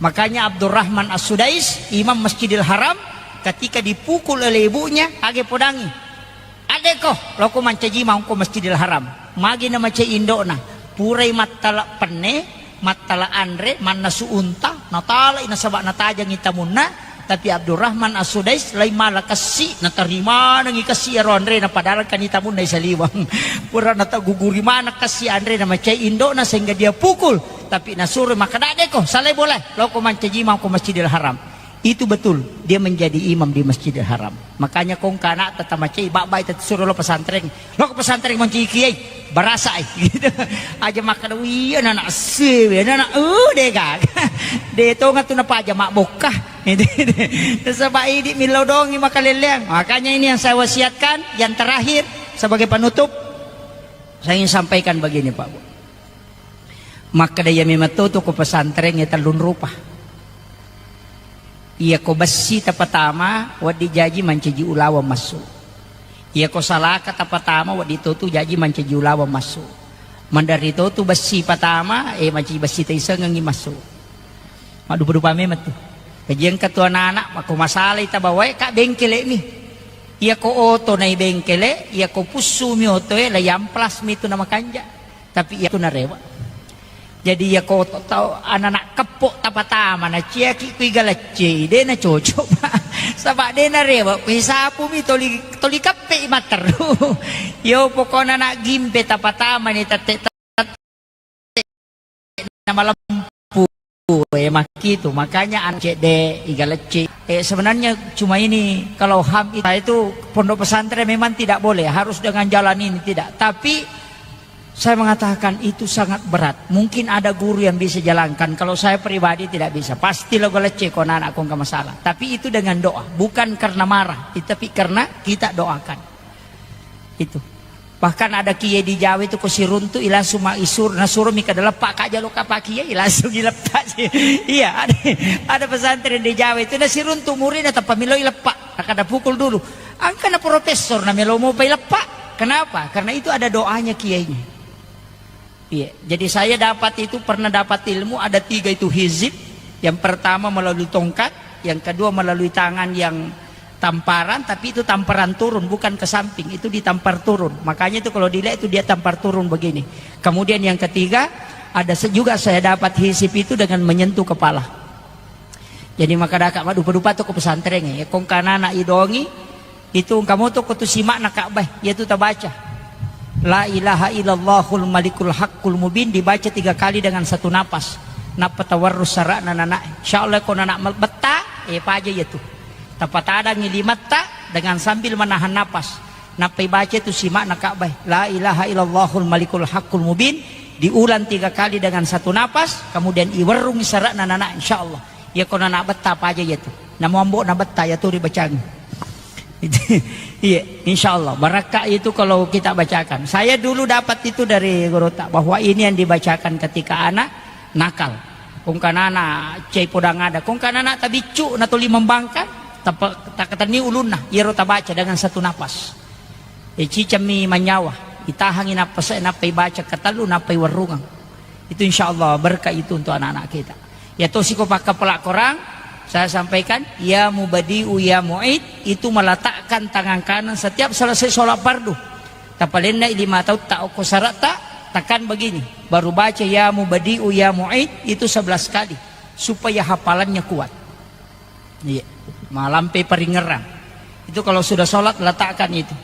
Makanya Abdurrahman As-Sudais, Imam Masjidil Haram, ketika dipukul oleh ibunya, age podangi. Addeko, loko mancaji maungko Masjidil Haram. Magi namacai indokna, purai mattala penne, mattala anre, mannasu unta, natalai nasaba natajangi tamunna, tapi Abdurrahman As-Sudais lai mala kessi, natarimanengi kessi ero anrena, padahal kani tamunna isaliweng. Pura nataguguri maneng kessi anrena macai indokna sehingga dia pukul, tapi nasuro makkeda, "Addeko, salai boleh, loko mancaji maungko Masjidil Haram." Itu betul, dia menjadi imam di Masjidil Haram. Makanya kongka anakta tamacai, babbai tassuro lo pesantren. Lo ke pesantren mancaji kiai, barasai. Gitu. Aja makkeda, "Wih, anak-anak sewe, anak-anak, eh, de gaga." De tonga tu napaja mabbokka. Nasaba idi millau dongi makaleleang. Makanya ini yang saya wasiatkan, yang terakhir sebagai penutup, saya ingin sampaikan begini, Pak Bu. Makkeda iya memang to tu ko pesantren e tellung rupa. Iya ko bessi tapatama, wedding jaji mancaji ulaweng massu. Iya ko salaka tapatama, wedding to tu jaji mancaji ulaweng massu. Mandari to tu bessi patama, eh, mancaji bessi taisengengi massu. Maddupa-dupa memang tu. Kajian ketua anak-anak, mako masalai tabawae, Kak, bengkele mi. Iya ko oto nai bengkele, iya ko pussu mi oto e, la yamplas mi tu namakanja. Tapi iya tu narewa. Jadi iya ko to tau anak-anak keppo tapatama, naciaki kui galecce, de na cocok, Pak. Saba de narewa, kui sapu mi toli, toli keppe i matteru. Yo pokona anak gimpe tapatama ni tette na malempu, eh, makkitu. Makanya anak cedde, igalecce. Eh, sebenarnya cuma ini, kalau ham itu, itu pondok pesantren memang tidak boleh, harus dengan jalan ini, tidak. Tapi saya mengatakan itu sangat berat. Mungkin ada guru yang bisa jalankan. Kalau saya pribadi tidak bisa. Pasti lo galecce ko anak-anak ko nggak masalah. Tapi itu dengan doa, bukan karena marah, tapi karena kita doakan. Itu. Bahkan ada kiai di Jawa itu, ko siruntu i langsung ma-, isur-, nasuro mi kada leppa, "Kak, jalo ka pa kiai," langsung ileppa. Iya, ada, ada pesantren di Jawa itu, nasiruntu muridnya tanpa melo ileppa. Kada pukul dulu. Angka na profesor na melo mopa ileppa. Kenapa? Karena itu ada doanya kiainya. Iya, jadi saya dapat itu, pernah dapat ilmu ada tiga itu hizib. Yang pertama melalui tongkat, yang kedua melalui tangan yang tamparan, tapi itu tamparan turun, bukan ke samping, itu ditampar turun. Makanya itu kalau dilihat itu dia tampar turun begini. Kemudian yang ketiga, ada se-, juga saya dapat hizib itu dengan menyentuh kepala. Jadi maka daka madupa-dupa tu ke pesantren ya, kongkana anak idongi, itu engka moto ko tu simakna Ka'bah, yaitu tabaca, "La ilaha illallahul malikul haqqul mubin," dibaca tiga kali dengan satu napas. Nappa tawarrus sara'na nana. Insya Allah ko nana betta, eh, paja yaitu. Tapatadangi limatta dengan sambil menahan napas. Nappa ibaca itu simakna Ka'bah, "La ilaha illallahul malikul haqqul mubin," diulang tiga kali dengan satu napas, kemudian iwerrungi sara'na nana, insya Allah. Iya ko nana betta paja yaitu. Namo ambo na betta yaitu ribacangi. Iya, insya Allah. Barakka itu kalau kita bacakan. Saya dulu dapat itu dari guru tak, bahwa ini yang dibacakan ketika anak nakal. Kongkana anak cai podang ada. Kongkana anak tabiccu na toli membangkang, tapa-, takatenni ulunna. Iyaro tabaca dengan satu napas. Eh, cicammi manyawa. Itahangi nappa se-, nappa ibaca katellu, nappa iwerrungang. Itu insya Allah berkah itu untuk anak-anak kita. Ya tosi ko pakkapala Quran, saya sampaikan, ya mubadi'u ya mu'id, itu meletakkan tangan kanan setiap selesai sholat fardu. Tapalenna lima tahun tak okko syarat tak, tekan begini. Baru baca ya mubadi'u ya mu'id itu sebelas kali. Supaya hafalannya kuat. Iya. Malampe paringerang. Itu kalau sudah sholat letakkan itu.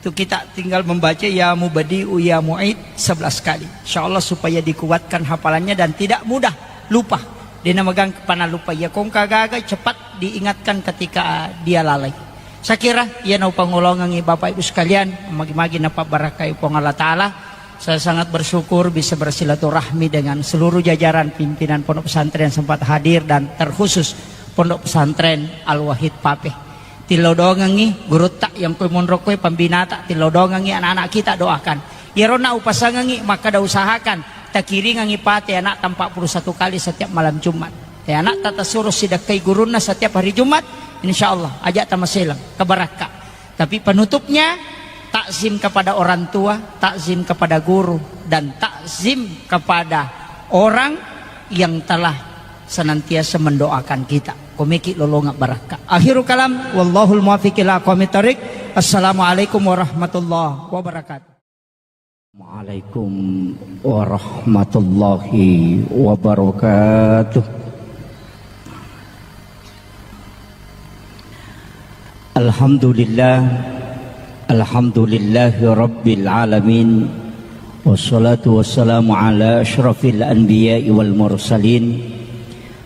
Itu kita tinggal membaca ya mubadi'u ya mu'id sebelas kali. Insya Allah supaya dikuatkan hafalannya dan tidak mudah lupa. Dia namagang kepana lupa. Ya kongka gaga cepat diingatkan ketika dia lalai. Saya kira iya nau pangolongangi Bapak Ibu sekalian, magi-magi napa barakai Puang Allah Ta'ala. Saya sangat bersyukur bisa bersilaturahmi dengan seluruh jajaran pimpinan Pondok Pesantren yang sempat hadir dan terkhusus Pondok Pesantren Al-Wahid Pape. Tillau doangengngi gurutta yang kue monro kue pembinata, tillau doangengngi anak-anak kita doakan. Iyaronna upasangengngi makkada usahakan takiringengngi pate anak empat puluh satu kali setiap malam Jumat. Ya anak tata suruh sidakkai gurunna setiap hari Jumat, insya Allah ajak tamaselang kebarakka. Tapi penutupnya, takzim kepada orang tua, takzim kepada guru, dan takzim kepada orang yang telah senantiasa mendoakan kita. Komeki lolonga barakka. Akhirul kalam, wallahul muwaffiq ila aqwamit thariq. Assalamualaikum warahmatullahi wabarakatuh. Waalaikum warahmatullahi wabarakatuh. Alhamdulillah. Alhamdulillahi rabbil alamin. Wassalatu wassalamu ala asyrafil anbiya'i wal mursalin,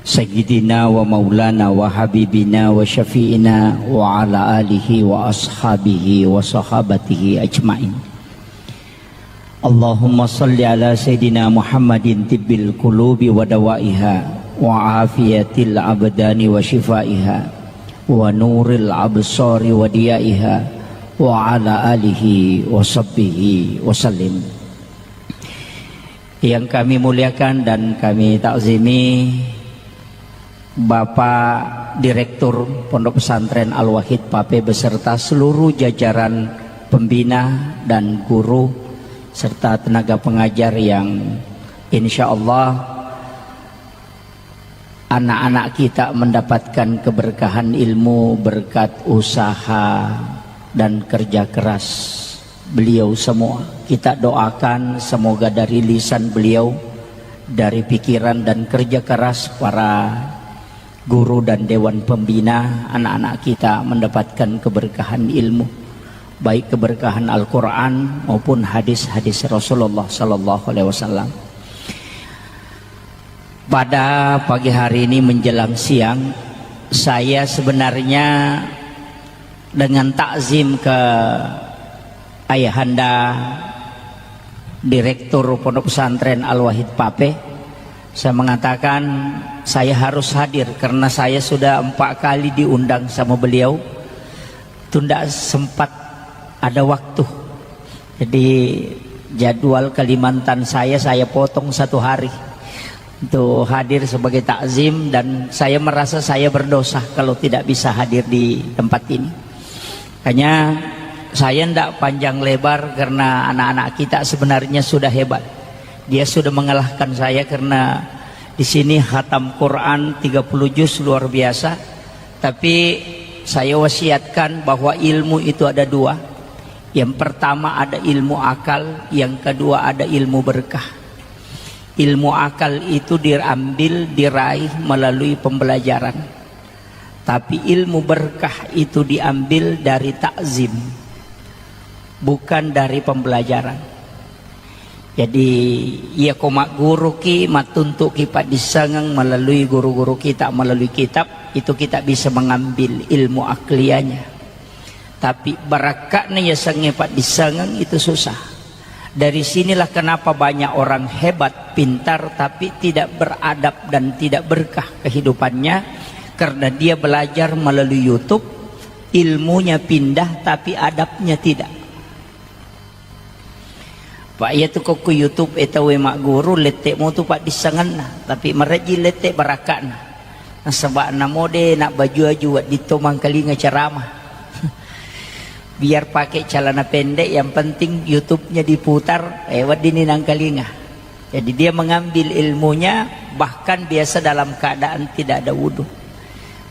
sayyidina wa maulana wa habibina wa syafi'ina wa ala alihi wa ashabihi wa sahabatihi ajmain. Allahumma salli ala Sayyidina Muhammadin tibbil qulubi wa dawaiha, wa afiyatil abdani wa shifaiha, wa nuril absari wa diyaiha, wa ala alihi wa sahbihi wa sallim. Yang kami muliakan dan kami takzimi, Bapak Direktur Pondok Pesantren Al-Wahid Pape beserta seluruh jajaran pembina dan guru serta tenaga pengajar yang insya Allah anak-anak kita mendapatkan keberkahan ilmu berkat usaha dan kerja keras beliau semua. Kita doakan semoga dari lisan beliau, dari pikiran dan kerja keras para guru dan dewan pembina, anak-anak kita mendapatkan keberkahan ilmu, baik keberkahan Al-Quran maupun hadis-hadis Rasulullah Sallallahu Alaihi Wasallam. Pada pagi hari ini menjelang siang, saya sebenarnya dengan takzim ke Ayahanda Direktur Pondok Pesantren Al-Wahid Pape, saya mengatakan saya harus hadir karena saya sudah empat kali diundang sama beliau. Tunda sempat ada waktu. Jadi, jadwal Kalimantan saya, saya potong satu hari untuk hadir sebagai takzim, dan saya merasa saya berdosa kalau tidak bisa hadir di tempat ini. Hanya saya ndak panjang lebar karena anak-anak kita sebenarnya sudah hebat. Dia sudah mengalahkan saya karena di sini khatam Quran tiga puluh juz luar biasa. Tapi saya wasiatkan bahwa ilmu itu ada dua. Yang pertama ada ilmu akal, yang kedua ada ilmu berkah. Ilmu akal itu diambil, diraih melalui pembelajaran. Tapi ilmu berkah itu diambil dari takzim, bukan dari pembelajaran. Jadi, iya ko magguruki, mattuntuki paddissengeng melalui guru-guru kita, melalui kitab, itu kita bisa mengambil ilmu akliyahnya. Tapi barakka'na yasengnge paddissengeng itu susah. Dari sinilah kenapa banyak orang hebat, pintar, tapi tidak beradab dan tidak berkah kehidupannya, karena dia belajar melalui YouTube, ilmunya pindah tapi adabnya tidak. Pak, iya tu ko ku YouTube e tau e magguru, lette' mo tu paddissengenna, tapi marejji lette' barakka'na. Nasaba' namo de' nabbaju-aju wedding to mangkalinga ceramah. Biar pakai celana pendek, yang penting YouTube-nya diputar, eh, wedding ni nangkalinga. Jadi dia mengambil ilmunya bahkan biasa dalam keadaan tidak ada wudu.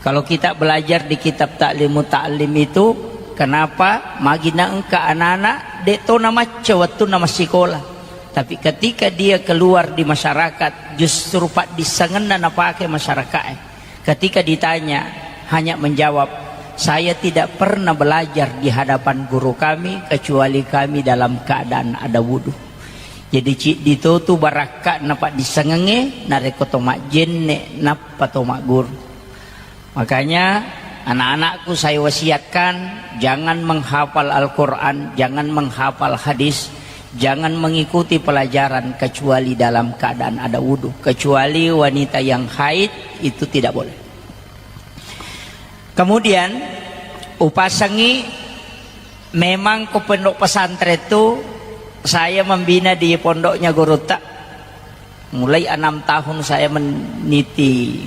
Kalau kita belajar di kitab Ta'limu Ta'lim itu, kenapa magi na engka anak-anak de' to namacca wettunna massikola. Tapi ketika dia keluar di masyarakat, justru paddissengenna napake masyarakat. Ketika ditanya, hanya menjawab, "Saya tidak pernah belajar di hadapan guru kami kecuali kami dalam keadaan ada wudu." Jadi ciddi to tu barakka'na paddissengengnge narekko to majjenne' nappa to magguru. Makanya anak-anakku saya wasiatkan, jangan menghafal Al-Quran, jangan menghafal hadis, jangan mengikuti pelajaran kecuali dalam keadaan ada wudu. Kecuali wanita yang haid, itu tidak boleh. Kemudian upasangi, memang ko pondok pesantren tu saya membina di pondoknya gurutta. Mulai enam tahun saya meniti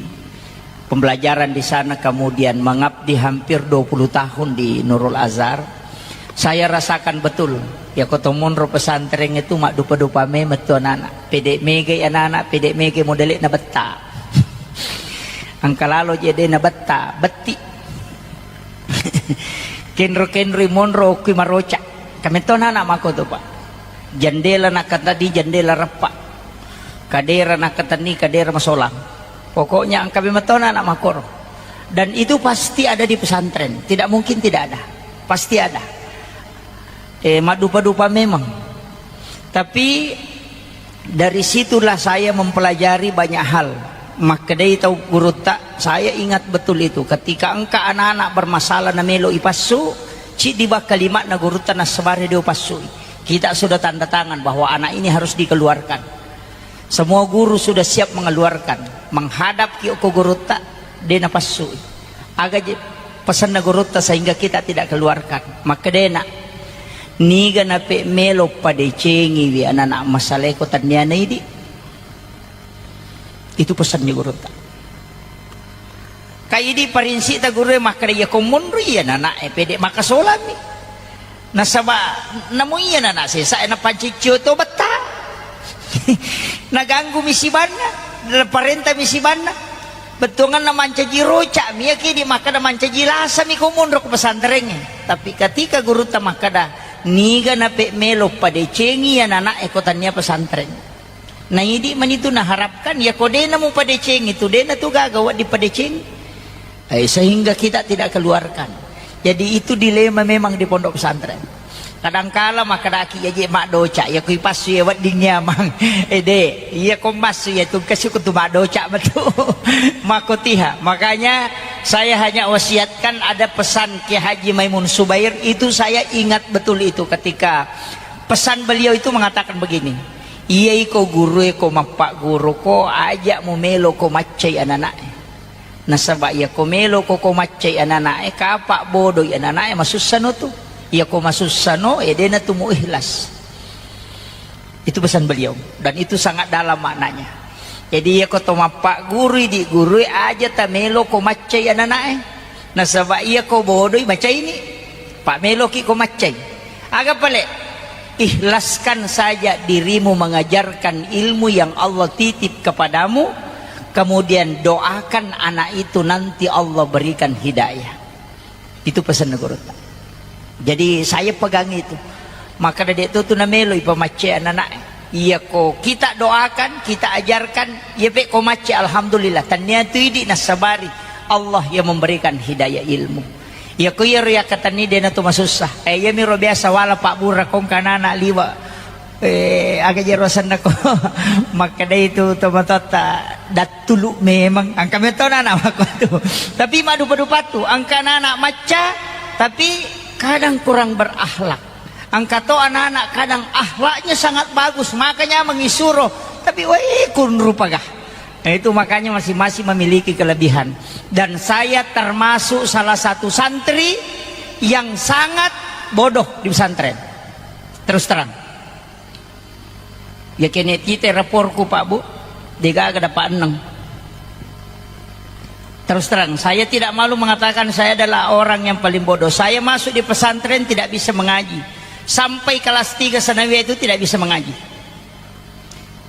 pembelajaran di sana, kemudian mengabdi hampir dua puluh tahun di Nurul Azhar. Saya rasakan betul, ya, ko to monro pesantren itu maddupa-dupa memang tu anak-anak. Pede' megai anak-anak, pede' megai modele'na betta. Engka lalo je de' nabetta, betti. Kenro-kenroi monro okki maroca'. Kametto anak-anak mako tu, Pak. Jendela nakkatenni, jendela reppa. Kadera nakkatenni, kadera masolang. Pokoknya engka memetto anak-anak makoro. Dan itu pasti ada di pesantren. Tidak mungkin tidak ada. Pasti ada. Eh, maddupa-dupa memang. Tapi dari situlah saya mempelajari banyak hal. Makkedai tau gurutta, saya ingat betul itu. Ketika engka anak-anak bermasalah namelo ipassu, ciddi ba kalima'na gurutta, "Nassabari de' upassui." Kita sudah tanda tangan bahwa anak ini harus dikeluarkan. Semua guru sudah siap mengeluarkan. Menghadap ki ko gurutta, de' napassui. Aga je pesanna gurutta sehingga kita tidak keluarkan? Makkedena, "Niga nape' melo padecengiwi anak-anak masaleko tenniana idi'?" Itu pesannya gurutta. Ka idi' parinsita gurue makkeda, "Iya ko monro iya anak-anak e pede' makasolami." Nasaba' namo iya anak-anak sesa e napanciccio to betta. Naganggu mi sibanna, naparenta mi sibanna. Bettuanganna mancaji roca mi, iya kidi makkeda mancaji lasa mi ko monro ko pesantrengnge. Tapi ketika gurutta makkeda, "Niga nape' melo padecengi anak-anak e ko tennia pesantren?" Na idi' manitu naharapkan, iya ko de' namupadecengi tu, de' natu gaga wedding padecengi. Eh, sehingga kita tidak keluarkan. Jadi itu dilema memang di pondok pesantren. Kadangkala makkedaki, "Iya je maddoca, iya ko ipassu iya wedding nyamang." Eh, de', iya ko massu iya tu kasi ko tu maddoca metu. Makotiha. Makanya saya hanya wasiatkan ada pesan Kiai Haji Maimun Subair, itu saya ingat betul itu ketika pesan beliau itu mengatakan begini, "Iya iko gurue ko mappagguru ko, aja' mumelo ko maccai anak-anak e. Nasaba' iya ko melo ko, ko maccai anak-anak e, kapa' bodoi anak-anak e, masussa no tu." Iya ko masussano, eh, dena tu mu ikhlas. Itu pesan beliau. Dan itu sangat dalam maknanya. Jadi, iya ko to mappagguru, idi gurui aja tamelo ko maccai ananae. Nasaba iya ko bodoi macaini. Pak meloki ko maccai. Aga pale? Ikhlaskan saja dirimu mengajarkan ilmu yang Allah titip kepadamu, kemudian doakan anak itu nanti Allah berikan hidayah. Itu pesanna gurutta. Jadi saya pegang itu. Maka dede tu tu namelo ipamacce anak-anak. Iya ko kita doakan, kita ajarkan, iya pe ko macce, alhamdulillah. Tania tu idi nasabari. Allah yang memberikan hidayah ilmu. Iya ko iya ro yakkatenni dena tu masussa. Eh, iya miro biasa wala Pak Bura kongka anak-anak liwa. Eh, aga jero senna ko. Makkeda itu tomatoatta dattulu memang. Angka metona anak makko tu. Tapi madupa-dupa tu. Angka anak-anak macca, tapi kadang kurang berakhlak. Angka to anak-anak kadang akhlaknya sangat bagus, makanya mengisuro. Tapi weh, kunrupa gah. Nah, itu makanya masing-masing memiliki kelebihan. Dan saya termasuk salah satu santri yang sangat bodoh di pesantren. Terus terang. Ya kene tite raporku, Pak Bu, degaga dapat eneng. Terus terang, saya tidak malu mengatakan saya adalah orang yang paling bodoh. Saya masuk di pesantren tidak bisa mengaji. Sampai kelas tiga sanawiyah itu tidak bisa mengaji.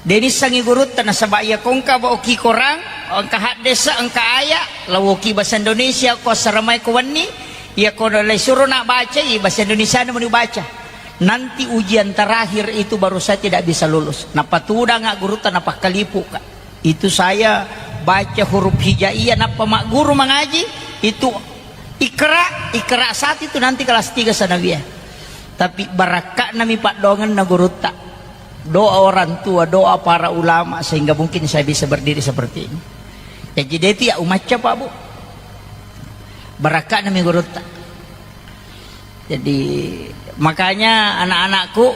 Denissangi gurutta nasaba iya kongka ba oki korang, engka haddesa, engka aya, lawoki bahasa Indonesia ko assaramai ko wenni, iya ko lai suro nak baca, i bahasa Indonesia na meni baca. Nanti ujian terakhir itu baru saya tidak bisa lulus. Napatudanga gurutta napakkalipuka. Itu saya baca huruf hijaiyah nappa magguru mangaji, itu ikra, ikra satu itu nanti kelas tiga sanawiyah. Tapi barakka'nami paddoangenna gurutta. Doa orang tua, doa para ulama sehingga mungkin saya bisa berdiri seperti ini. Jadi dia itu ya umacca, Pak Bu. Barakka'nami gurutta. Jadi, makanya anak-anakku,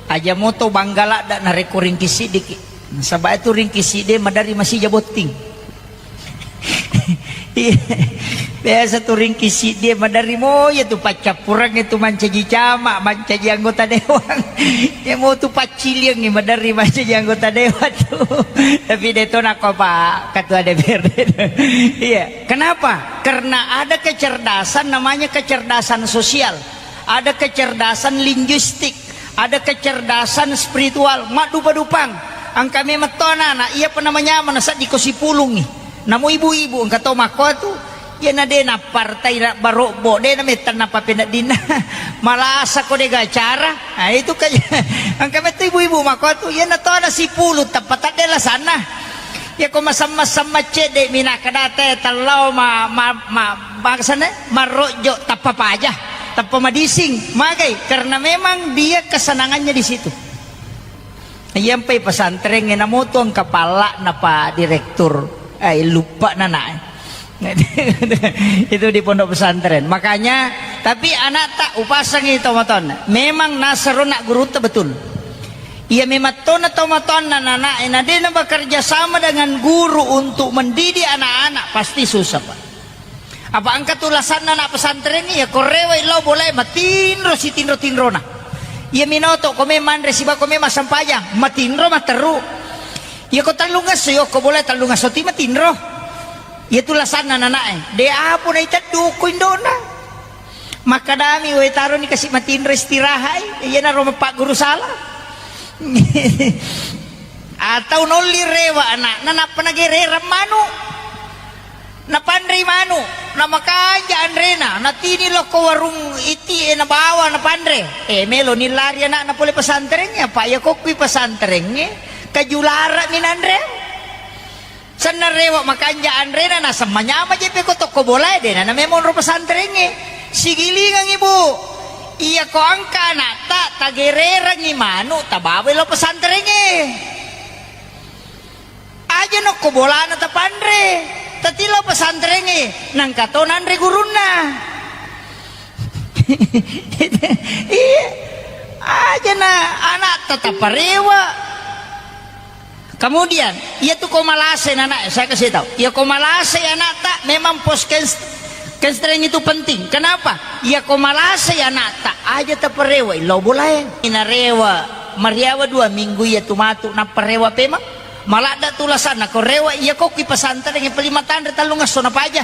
aja moto bangga ladda narekko ringki siddiki. Nasaba itu ringki siddi maderri masija botting. Iya. Biasa tu ringki siddi maderri mo, iya tu paccappureng itu mancaji camat, mancaji anggota dewan. Ya mau tu pacciliang maderri mancaji anggota dewan tu. Tapi de to nako Pak Ketua D P R D. Iya. Kenapa? Karena ada kecerdasan namanya kecerdasan sosial, ada kecerdasan linguistik, ada kecerdasan spiritual, maddupa-dupang. Engka memang to anak-anak, iya apa namanya, mana seddi ko sipulungi. Namo ibu-ibu, engka to makko tu, iya na de na partai na barobbo, de na metang na papeneddinna. Malasa ko de gacara. Nah, itu kayak, engka metto ibu-ibu makko tu, iya na to ada sipulung, tepat ada lasanna. Iya ko masamma-samma cedde mi nakkeda te tellao ma, ma, ma, maksudnya marrojjo tappa paja, tappa madising. Magai? Karena memang dia kesenangannya di situ. Iya mpai pesantren e namo tu engka palla napa direktur, eh, lupa nana. Itu di pondok pesantren. Makanya, tapi anak tak upasangi tomaton. Memang nasaro nak guru betul. Iya, memang tona tomatoanna nanae, na de na bekerja sama dengan guru untuk mendidik anak-anak, pasti susah, Pak. Apa engka tu lasanna anak pesantren, iya, ko rewai lao bolae matinro sitinro-tinrona. Iya minoto, ko me manre siba ko me massempajang, matinro matteru. Iya ko tellungesso, iya ko bolae tellungesso ti matinro. Iya tu lasanna nanae. De apo na iteddu ko indona. Makkadami, "Woi, taroni kasi matinro istirahai, iyanaro mapagguru sala." Atau nolli rewa anakna, nappa nagererang manu. Napanrei manu, namakanja anrena, natini lokko warung iti e nabawa napanre. Eh, melo nillari anakna pole pesantrengnge, apa iya kokkui pesantrengnge, kajulara minanre. Senna rewa makanja anrena, naseng manyama jeppe ko tokko bolae, dena na memang ro pesantrengnge. Sigilingengngi, Bu. Iya ko engka anakta, tagererengngi manu, tabawai lo pesantrengnge. Aja nokko bolana tapanre. Tati lo pesantrengnge, nangka to nanre gurunna. Iya. Aja na anakta taparewa. Kemudian, iya tu ko malase nana, saya kasih tahu. Iya ko malase anakta memang poskens Kestreng itu penting. Kenapa? Iya ko malasai anakta, aja taperewai lao bolae. Inarewa mariawa dua minggu iya tu matu napparewa pema. Maladda tu lasanna ko rewa iya ko ki pesantren yang pelima tanre tallung esso napaja.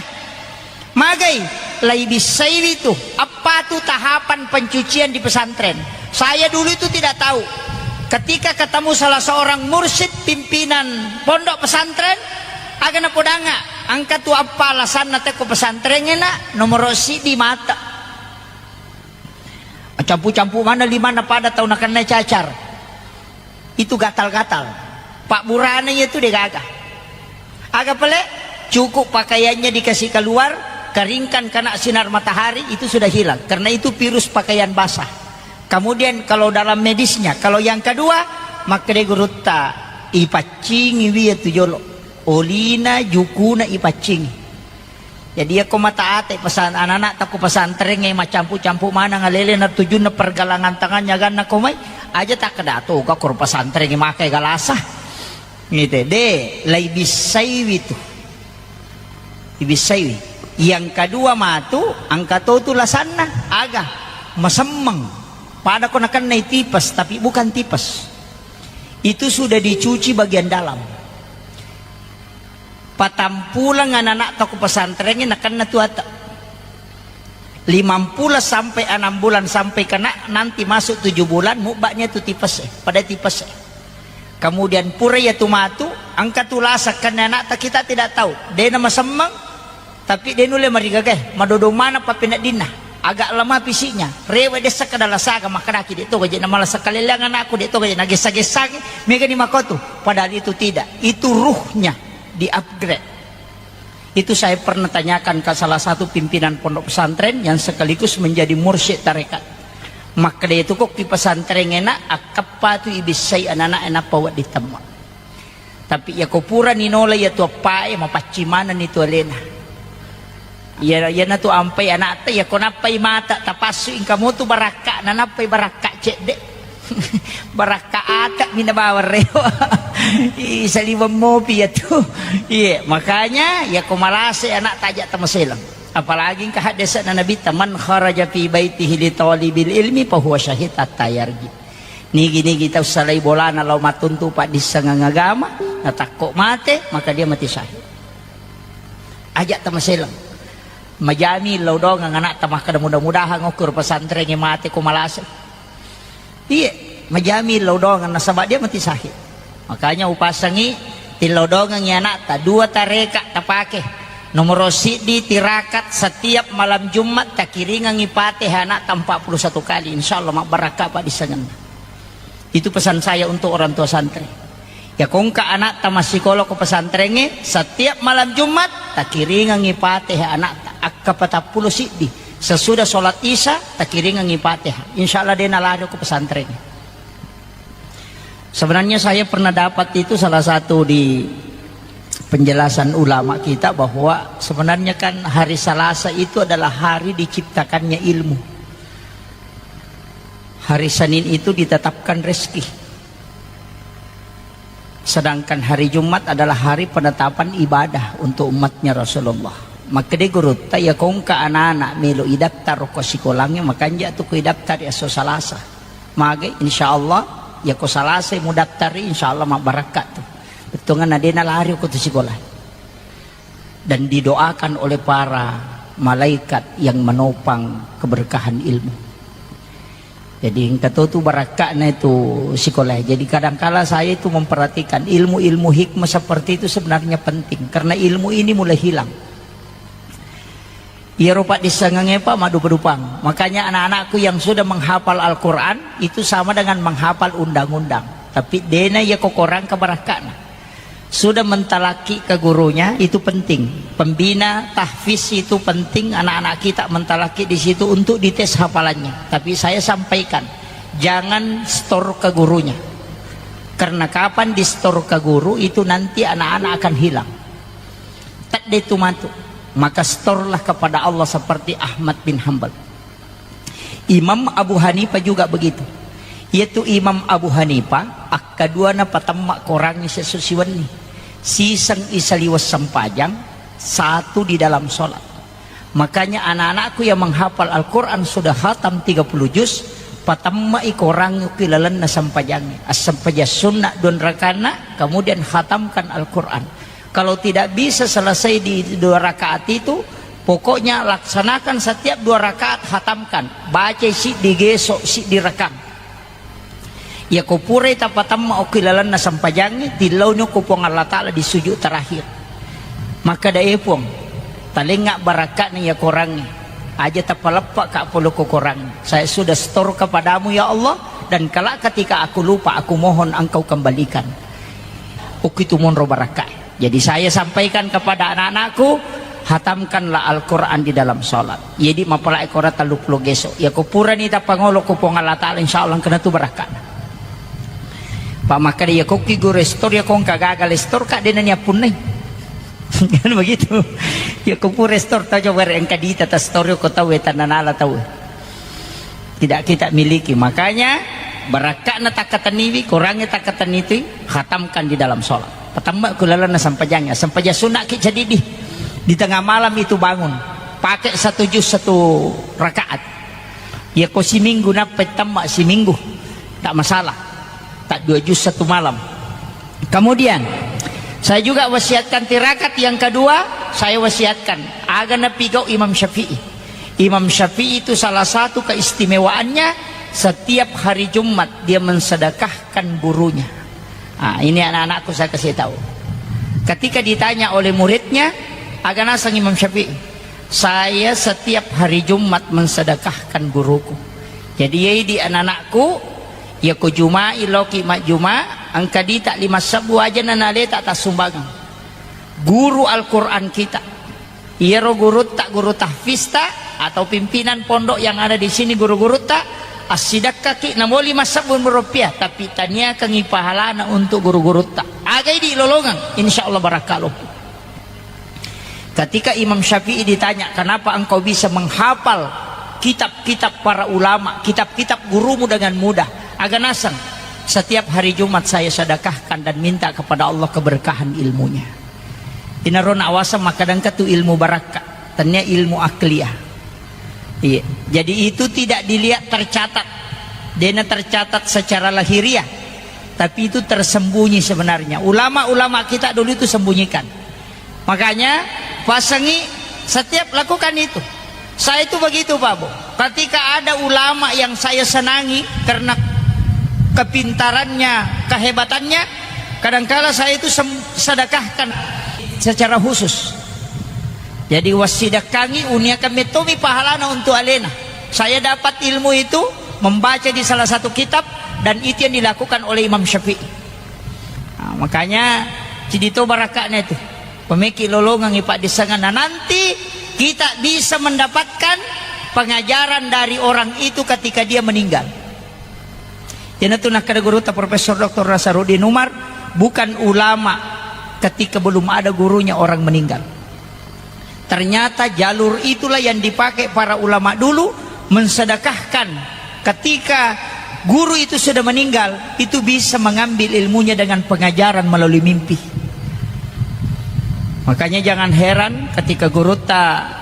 Magai, lai bissaiwi tu, apa tu tahapan pencucian di pesantren. Saya dulu itu tidak tahu. Ketika ketemu salah seorang mursyid pimpinan pondok pesantren, aga napodanga, engka tu apa alasanna tekko pesantren nak, nomor sidi mata. Campu-campu mana lima na pada tau nakennai cacar. Itu gatal-gatal. Pak Burana itu dia gaga. Aga pale, cukup pakaiannya dikasih keluar, keringkan kena sinar matahari, itu sudah hilang. Karena itu virus pakaian basah. Kemudian kalau dalam medisnya, kalau yang kedua, makkeda gurutta, ipaccingi wi tu jolo. Olina, jukuna ipaccingi. Jadi, iya ko mata ate pesan anak-anak takku pesantren e macampu-campu maneng alele na tujunna pergalangan tangannya ganna ko mai, aja takkeda toga ko pesantren e makai galasa. Ngite, de, lai bissaiwi tu. Ibissaiwi. Yang kedua matu, angka to tu lasanna, aga, masemmeng. Pada ko nakennai tipes, tapi bukan tipes. Itu sudah dicuci bagian dalam. Patampuleng anak-anak toko pesantren nakenna tu ata. Limampulo sampai enam bulan sampai kena nanti masuk tujuh bulan mubaknya tu tipes e, pada tipes e. Kemudian pura ya tu matu, angka tu lasa kenna anak ta kita tidak tahu. Dena masemmeng, tapi de nulle marigaga e, madodo mana papeneddinna. Agak lemah fisiknya, rewe dessa kada lasaga makkedaki de to gaje na malasa kaleleang anakku de to gaje na gessa-gessaki, mega ni makotu. Padahal itu tidak, itu ruhnya di-upgrade. Itu saya pernah tanyakan ke salah satu pimpinan pondok pesantren yang sekaligus menjadi mursyid tarekat. Makkeda itu kok ki pesantren enak, akkappa tu ibissai anak-anak enak pawa ditemma. Tapi iya ko pura ninola iya tu appae, mapacci manenni tu alena. Iya, iyana tu ampai anakta, iya ko nappai mata, tapassu ingka motu barakka, nanappai barakka cedde. Barakka ata mina bawang rewa. Ih, saliweng mopi iya tu. Iya, makanya iya ko malase anak tajak tamaselang. Apalagi engka haddese'na Nabitta, "Man kharaja fi baitihi li talibil ilmi fahuwa syahid hatta yarji." Nigi-nigi tau salai bolana lao mattuntu paddissengeng agama, natakko mate, maka dia mati syahid. Ajak tamaselang. Majami lao doang anakta makkeda mudah-mudahan okkur pesantrengnge mate ko malase. Iye, majami lao doang nasaba dia mati syahid. Makanya upasangi tillau doangengngi anakta, dua tareka tapake. Nomoro siddi tirakat setiap malam Jumat takiringengngi Fatihah anakta empat puluh satu kali, insya Allah mabbarakka paddissengenna. Itu pesan saya untuk orang tua santri. Ya kongka anakta massikola ko pesantrengnge, setiap malam Jumat takiringengngi Fatihah anakta akka patappulo siddi. Sesudah sholat Isya takiringengngi Fatihah. Insya Allah dena lari ko pesantrengnge. Sebenarnya saya pernah dapat itu salah satu di penjelasan ulama kita bahwa sebenarnya kan hari Selasa itu adalah hari diciptakannya ilmu. Hari Senin itu ditetapkan rezeki. Sedangkan hari Jumat adalah hari penetapan ibadah untuk umatnya Rasulullah. Makkeda gurutta, ya kongka anak-anak melo idaftar ko sikolangnge, makanja tu ko idaftar esso Salasa. Mage, insya Allah, ya ko Salasa mudaftari, insya Allah mabbarakka tu. Bettuanna dena lari ko tu sikola. Dan didoakan oleh para malaikat yang menopang keberkahan ilmu. Jadi engka to tu barakka'na itu sikola. Jadi kadangkala saya itu memperhatikan ilmu-ilmu hikmah seperti itu sebenarnya penting karena ilmu ini mulai hilang. Iyaro paddissengengnge, Pak, maddupa-dupang. Makanya anak-anakku yang sudah menghafal Al-Quran itu sama dengan menghafal undang-undang. Tapi dena iya kokorang ke barakka'na. Sudah mentalaki ke gurunya, itu penting. Pembina tahfiz itu penting, anak-anak kita mentalaki di situ untuk dites hafalannya. Tapi saya sampaikan, jangan setor ke gurunya. Karena kapan di-setor ke guru, itu nanti anak-anak akan hilang. Tedde tu matu. Maka setorlah kepada Allah seperti Ahmad bin Hambal. Imam Abu Hanifah juga begitu. Yaitu Imam Abu Hanifah, akkaduana patemma korangngi sesso siwenni. Siseng isaliweng sempajang, satu di dalam sholat. Makanya anak-anakku yang menghafal Al-Quran sudah khatam tiga puluh juz, patamma'i Korangnge ki lalenna sempajang. As-, sempajang sunnah dua rakaatna, kemudian khatamkan Al-Quran. Kalau tidak bisa selesai di dua rakaat itu, pokoknya laksanakan setiap dua rakaat khatamkan. Baca siddi geso, siddi rakang. Iyako purai tapatamma okki lalenna sempajangnge, tillauni okko Puang Allah Ta'ala di sujud terakhir. Makkeda, "E Puang, talengnga barakka'na iya Korangnge. Aja tapaleppaka pole ko Korangnge. Saya sudah setor kepadamu, ya Allah, dan kelak ketika aku lupa, aku mohon Engkau kembalikan." Okkitu monro barakka'e. Jadi saya sampaikan kepada anak-anakku, hatamkanlah Al-Quran di dalam sholat. Jadi mapalai Quran tellu puluh geso. Iyako purani tapangolo ko Puang Allah Ta'ala, insya Allah engkana tu barakka'na. Pak makkeda, "Iyako ki guru store, iyako engka gagal store, Kak, dena ni appunnai." Kan begitu. Iyako pura store, tau coba re engka dita ta store ko tau, e, tananala tau. Tidak kita miliki. Makanya, barakka'na takkatenniwi, Korangnge takkatenniwi, khatamkan di dalam sholat. Patamma ku lalenna sempajangnya. Sempajang sunnah ki jadi di, di tengah malam itu bangun. Pakai satu juz satu rakaat. Iyako siminggu nappa tamma siminggu. Tak masalah. Tak dua juz satu malam. Kemudian, saya juga wasiatkan tirakat yang kedua, saya wasiatkan. Aga napigau Imam Syafi'i. Imam Syafi'i itu salah satu keistimewaannya, setiap hari Jumat dia mensedekahkan gurunya. Ah, ini anak-anakku saya kasih tahu. Ketika ditanya oleh muridnya, "Aga naseng Imam Syafi'i?" "Saya setiap hari Jumat mensedekahkan guruku." Jadi, yai di anak-anakku, iyako Juma'i loki majjuma, engka dita lima sebbu aja nanaleta tassumbangeng. Guru Al-Quran kita. Iyaro gurutta, guru tahfista, atau pimpinan pondok yang ada di sini, guru-gurutta, assidekkaki namo lima sebbu rupiah, tapi taniakangi pahalana untuk guru-gurutta. Agai di lolongeng, insya Allah barakka loppu. Ketika Imam Syafi'i ditanya, "Kenapa engkau bisa menghafal kitab-kitab para ulama, kitab-kitab gurumu dengan mudah?" Aga naseng, "Setiap hari Jumat saya sedekahkan dan minta kepada Allah keberkahan ilmunya." Inaro nawaseng makkadangka tu ilmu barakka, tennia ilmu akliyah. Iya. Jadi itu tidak dilihat tercatat. Dena tercatat secara lahiriah, tapi itu tersembunyi sebenarnya. Ulama-ulama kita dulu itu sembunyikan. Makanya, pasangi setiap lakukan itu. Saya itu begitu, Pak Bu. Ketika ada ulama yang saya senangi karena kepintarannya, kehebatannya, kadangkala saya itu sem-, sedekahkan secara khusus. Jadi, wassidekangi, uniakan mettomi pahalana untuk alena. Saya dapat ilmu itu membaca di salah satu kitab, dan itu yang dilakukan oleh Imam Syafi'i. Nah, makanya, cidito barakaknya itu. Pemeki lolongang ipadissangan. Nah, nanti kita bisa mendapatkan pengajaran dari orang itu ketika dia meninggal. Iyanatu nakkeda gurutta Profesor Doktor Nasaruddin Umar, bukan ulama ketika belum ada gurunya orang meninggal. Ternyata jalur itulah yang dipakai para ulama dulu mensedekahkan. Ketika guru itu sudah meninggal, itu bisa mengambil ilmunya dengan pengajaran melalui mimpi. Makanya jangan heran ketika gurutta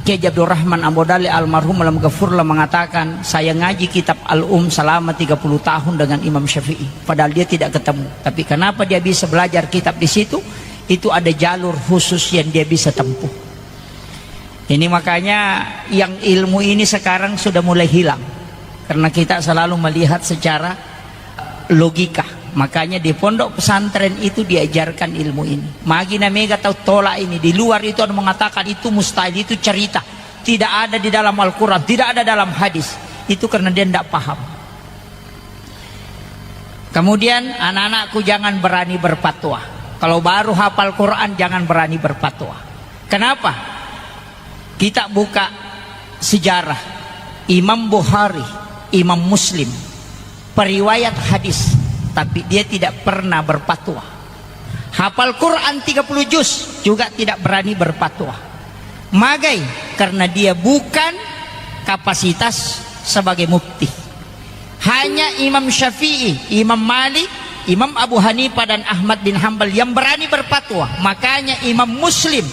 Kiai Abdurrahman Ambo Dalle almarhum alam gafurlah mengatakan, "Saya ngaji kitab Al-Um selama tiga puluh tahun dengan Imam Syafi'i, padahal dia tidak ketemu. Tapi kenapa dia bisa belajar kitab di situ? Itu ada jalur khusus yang dia bisa tempuh." Ini makanya yang ilmu ini sekarang sudah mulai hilang, karena kita selalu melihat secara logika. Makanya di pondok pesantren itu diajarkan ilmu ini. Magi na mega tau tolak ini, di luar itu ada mengatakan itu mustahil, itu cerita. Tidak ada di dalam Al-Quran, tidak ada dalam hadis. Itu karena dia tidak paham. Kemudian anak-anakku jangan berani berfatwa. Kalau baru hafal Quran jangan berani berfatwa. Kenapa? Kita buka sejarah Imam Bukhari, Imam Muslim, periwayat hadis, tapi dia tidak pernah berfatwa. Hafal Quran tiga puluh juz juga tidak berani berfatwa. Magai? Karena dia bukan kapasitas sebagai mufti. Hanya Imam Syafi'i, Imam Malik, Imam Abu Hanifah dan Ahmad bin Hambal yang berani berfatwa. Makanya Imam Muslim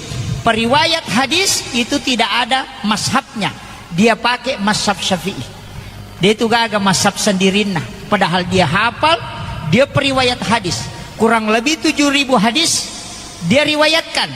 Periwayat hadis itu tidak ada mazhabnya. Dia pakai mazhab Syafi'i. Dia itu gaga mazhab sendirinna. Padahal dia hafal, dia periwayat hadis. Kurang lebih tujuh ribu hadis dia riwayatkan.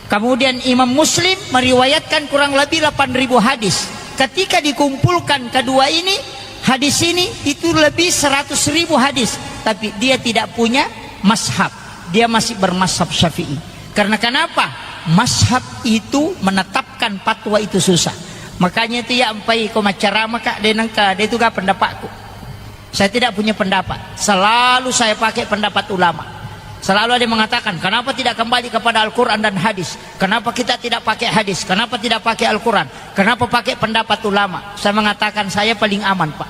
Kemudian Imam Muslim meriwayatkan kurang lebih delapan ribu hadis. Ketika dikumpulkan kedua ini, hadis ini itu lebih seratus ribu hadis. Tapi dia tidak punya mazhab. Dia masih bermazhab Syafi'i. Karena kenapa? Mazhab itu menetapkan fatwa itu susah. Makanya itu ya, ampai ko maccarama, Kak, de nengka, de itu ga pendapatku. Saya tidak punya pendapat. Selalu saya pakai pendapat ulama. Selalu ada yang mengatakan, "Kenapa tidak kembali kepada Al-Quran dan hadis? Kenapa kita tidak pakai hadis? Kenapa tidak pakai Al-Quran? Kenapa pakai pendapat ulama?" Saya mengatakan, "Saya paling aman, Pak.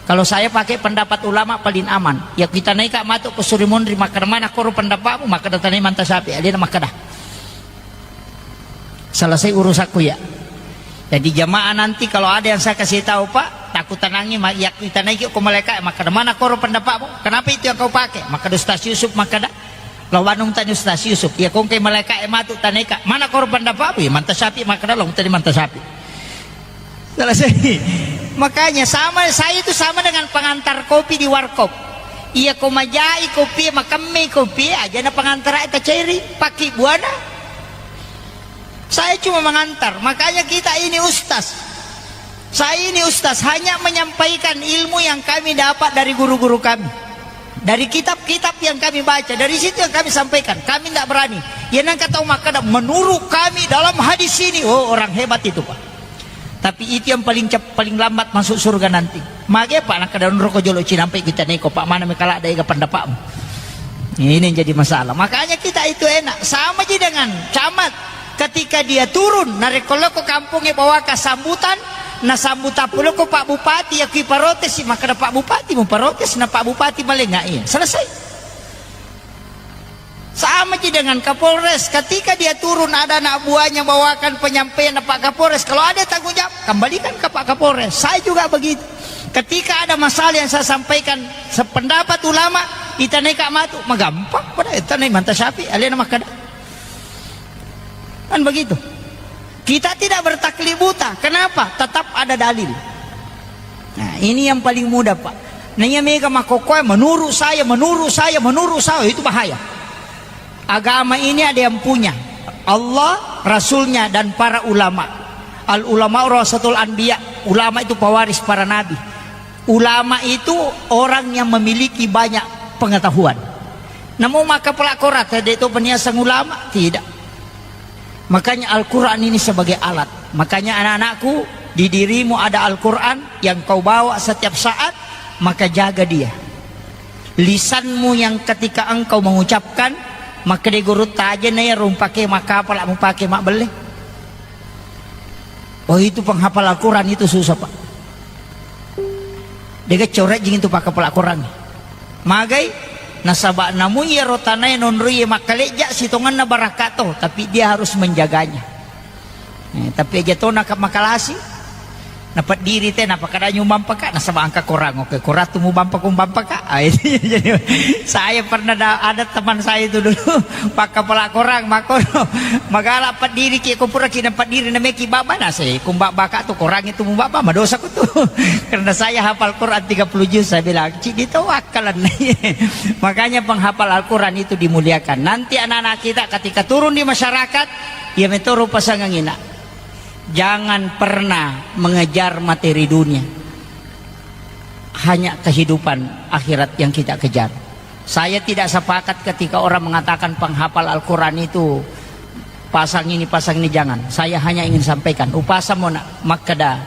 Kalau saya pakai pendapat ulama, paling aman." Ya, kita naik, Kak, matu ke suri monri, makkeda, "Mana koro pendapatmu?" Makkeda, "Tanai manta sapi." Dia makkeda. Selesai urusanku ya. Jadi jamaah, nanti kalau ada yang saya kasih tahu, Pak, takut tanangi, ma-, ya, kita naik ke malaikat, makkeda, "Mana koro pendapatmu? Kenapa itu yang kau pakai?" Makkeda Ustaz Yusuf, makkeda, "Lawanung tani Ustaz Yusuf." Ya, kongkai malaikat matu tanai, Kak, "Mana koro pendapatmu?" Ya, manta sapi, makkeda, "Lawanung tani manta sapi." Selesai. Makanya sama, saya itu sama dengan pengantar kopi di warkop. Iya, ko majai kopi, makemme kopi, aja na pengantar, ta ceri, paki buana. Saya cuma mengantar. Makanya kita ini ustaz. Saya ini ustaz, hanya menyampaikan ilmu yang kami dapat dari guru-guru kami. Dari kitab-kitab yang kami baca, dari situ yang kami sampaikan. Kami tidak berani. Ya, nang kata makkeda, "Menurut kami dalam hadis ini." Oh, orang hebat itu, Pak. Tapi itu yang paling cep-, paling lambat masuk surga nanti. Mage, Pak, nakkeda onroko jolo cinampai kita neko, Pak, mana mekala ada ega pendapatmu. Ini yang jadi masalah. Makanya kita itu enak. Sama ji dengan camat. Ketika dia turun, narekko loko kampongnge bawaka sambutan, na sambutan puloko Pak Bupati, ya kui parotesi, makkeda Pak Bupati, mu parotesi, na Pak Bupati malenga, iya. Selesai. Sama ji dengan Kapolres, ketika dia turun ada anak buahnya bawakan penyampaian Pak Kapolres, kalau ada tanggung jawab, kembalikan ke Pak Kapolres. Saya juga begitu. Ketika ada masalah yang saya sampaikan sependapat ulama, itanai ka matu, magampang pada itanai manta syafi, alena makkada. Kan begitu. Kita tidak bertaklid buta. Kenapa? Tetap ada dalil. Nah, ini yang paling mudah, Pak. Nah, iya mega makkokkoe, "Menurut saya, menurut saya, menurut saya," itu bahaya. Agama ini ada yang punya. Allah, Rasulnya, dan para ulama. Al ulama warasatul anbiya. Ulama itu pewaris para nabi. Ulama itu orang yang memiliki banyak pengetahuan. Namu makkapala Korang, tidak itu peniasang ulama? Tidak. Makanya Al-Quran ini sebagai alat. Makanya anak-anakku, di dirimu ada Al-Quran yang kau bawa setiap saat, maka jaga dia. Lisanmu yang ketika engkau mengucapkan, maka di guru taja na ya rumpake makkapala mupake mabbelle. Oh, itu penghafal Al-Quran itu susah, Pak. Dega corejjing itu pakkapala Korang. Magai? Nasaba namu iyaro tanae nonroi makkalejja sitongenna barakka to, tapi dia harus menjaganya. Eh, tapi aja to naka makalasi, napeddiri te, napakadanya umbampaka, nasaba engka Korang, oke, Korang tu mubampaka, umbampaka. Ah, itu jadi saya pernah da-, ada teman saya itu dulu, pakkapala Korang, makkono, magala peddiri ki, ko pura ki napeddiri nameki baba, nase, kumbabaka tu Korang itu mubaba, madosa ku tu. Karena saya hafal Quran tiga puluh juz, saya bilang, "Cik, ditawakkalan." Makanya penghafal Al-Quran itu dimuliakan. Nanti anak-anak kita ketika turun di masyarakat, ya metoro pasangangina. Jangan pernah mengejar materi dunia. Hanya kehidupan akhirat yang kita kejar. Saya tidak sepakat ketika orang mengatakan penghafal Al-Quran itu pasang ini, pasang ini, jangan. Saya hanya ingin sampaikan, upasa mona makkada,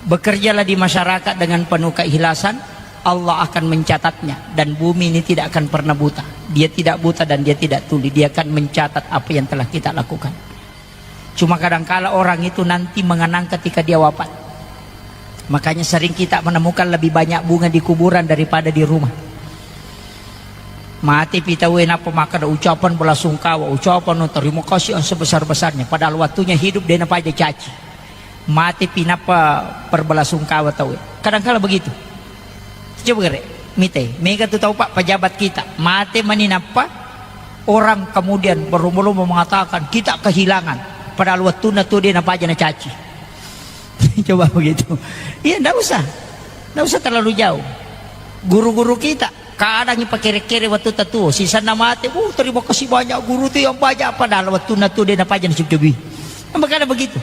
bekerjalah di masyarakat dengan penuh keikhlasan, Allah akan mencatatnya, dan bumi ini tidak akan pernah buta. Dia tidak buta dan dia tidak tuli, dia akan mencatat apa yang telah kita lakukan. Cuma kadangkala orang itu nanti mengenang ketika dia wafat. Makanya sering kita menemukan lebih banyak bunga di kuburan daripada di rumah. Mate pi tauwe nappa makkada ucapan belasungkawa, ucapan terima kasih yang sebesar-besarnya. Padahal waktunya hidup dia napaja caci. Mate pi nappa perbelasungkawa tauwe. Kadangkala begitu. Coba gere, mite, mega tu tau, Pak, pejabat kita. Mate mani nappa Orang kemudian berlomba-lomba mengatakan, "Kita kehilangan." Padahal wettunna tu de' napaja nacaci. Coba begitu. Iya, ndak usah. Ndak usah terlalu jauh. Guru-guru kita, kadang ipakere-kere wettutta tuo, sisanna mate, "Uh, terima kasih banyak guru tu yang banyak." Padahal wettunna tu de' napaja nacabi-cabi. Makanya begitu.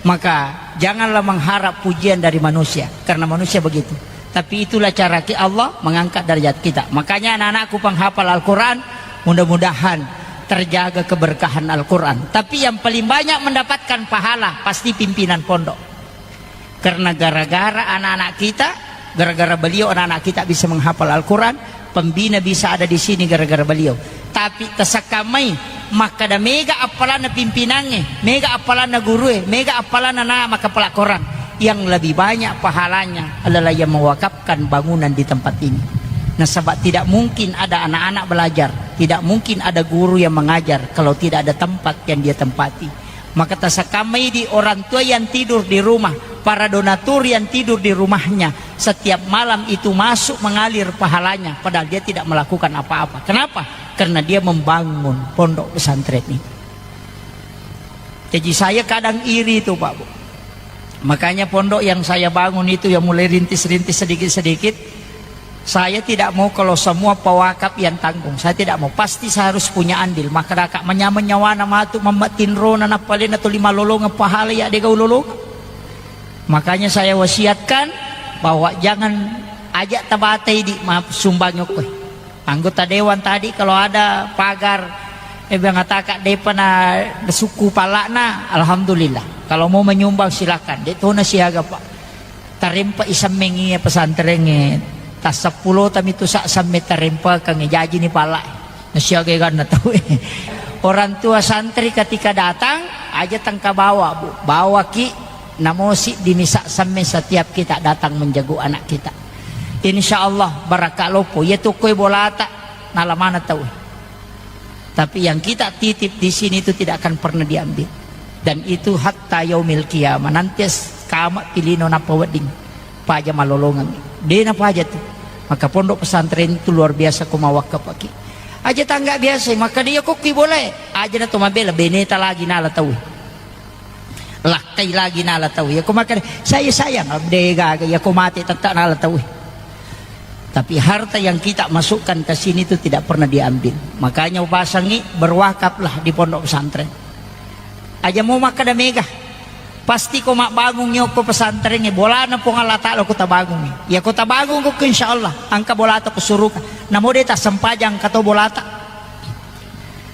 Maka janganlah mengharap pujian dari manusia, karena manusia begitu. Tapi itulah cara ki-, Allah mengangkat derajat kita. Makanya anak-anakku penghafal Al-Quran, mudah-mudahan terjaga keberkahan Al-Quran. Tapi yang paling banyak mendapatkan pahala pasti pimpinan pondok. Karena gara-gara anak-anak kita, gara-gara beliau anak-anak kita bisa menghafal Al-Quran, pembina bisa ada di sini gara-gara beliau. Tapi tasakkamai, makkada mega appalanna pimpinangnge, mega appalanna gurue, mega appalanna na makkapala Quran. Yang lebih banyak pahalanya adalah yang mewakafkan bangunan di tempat ini. Nasaba tidak mungkin ada anak-anak belajar, tidak mungkin ada guru yang mengajar kalau tidak ada tempat yang dia tempati. Maka tasakkamai di orang tua yang tidur di rumah, para donatur yang tidur di rumahnya, setiap malam itu masuk mengalir pahalanya, padahal dia tidak melakukan apa-apa. Kenapa? Karena dia membangun pondok pesantren ini. Jadi saya kadang iri itu, Pak Bu. Makanya pondok yang saya bangun itu, yang mulai rintis-rintis sedikit-sedikit, saya tidak mau kalau semua pewakaf yang tanggung. Saya tidak mau. Pasti saya harus punya andil. Maka daka manyameng nyawana matu mamma tinrona nappalena tuli malolongeng pahala ya dega ulolongeng. Makanya saya wasiatkan bahwa jangan, aja tabatai di ma-, sumbang yokkoi. Anggota dewan tadi kalau ada pagar, eh, biang ataka depa na sukku palakna, alhamdulillah. Kalau mau menyumbang silakan. Dek tona siaga, Pak. Tarempa isammengi pesantrengnge. Tasseppulo tami tu sa samme tarempakang, jajini pala. Nasiaga ganna tau. Orang tua santri ketika datang, aja tangka bawa, Bu. Bawaki namosi dini sa samme setiap kita datang menjenguk anak kita. Insya Allah barakka lopo. Iya tu koi bolata, nalamana tau. Tapi yang kita titip di sini itu tidak akan pernah diambil. Dan itu hatta yaumil qiyamah. Nanti as-, kama pilino napa wedding. Paja malolongeng. Dena paja tu. Maka pondok pesantren itu luar biasa ko mawakkapaki. Aja tangga biasa, maka dia kokki boleh. Aja na to mabela, beneta lagi nala tau. Lakkai lagi nala tau. Ya ko maka saya sayang, de gaga. Ya ko mate tetap nala tau. Tapi harta yang kita masukkan ke sini itu tidak pernah diambil. Makanya upasangi, berwakaflah di pondok pesantren. Aja mau makkada mega. Pasti ko mabbangung yokko pesantren, bolana Puang Allah Ta'ala ko tabangungi. Ya ko tabangung ko, insya Allah, angka bolata ko suruka. Namo de tassempajang kato bolata.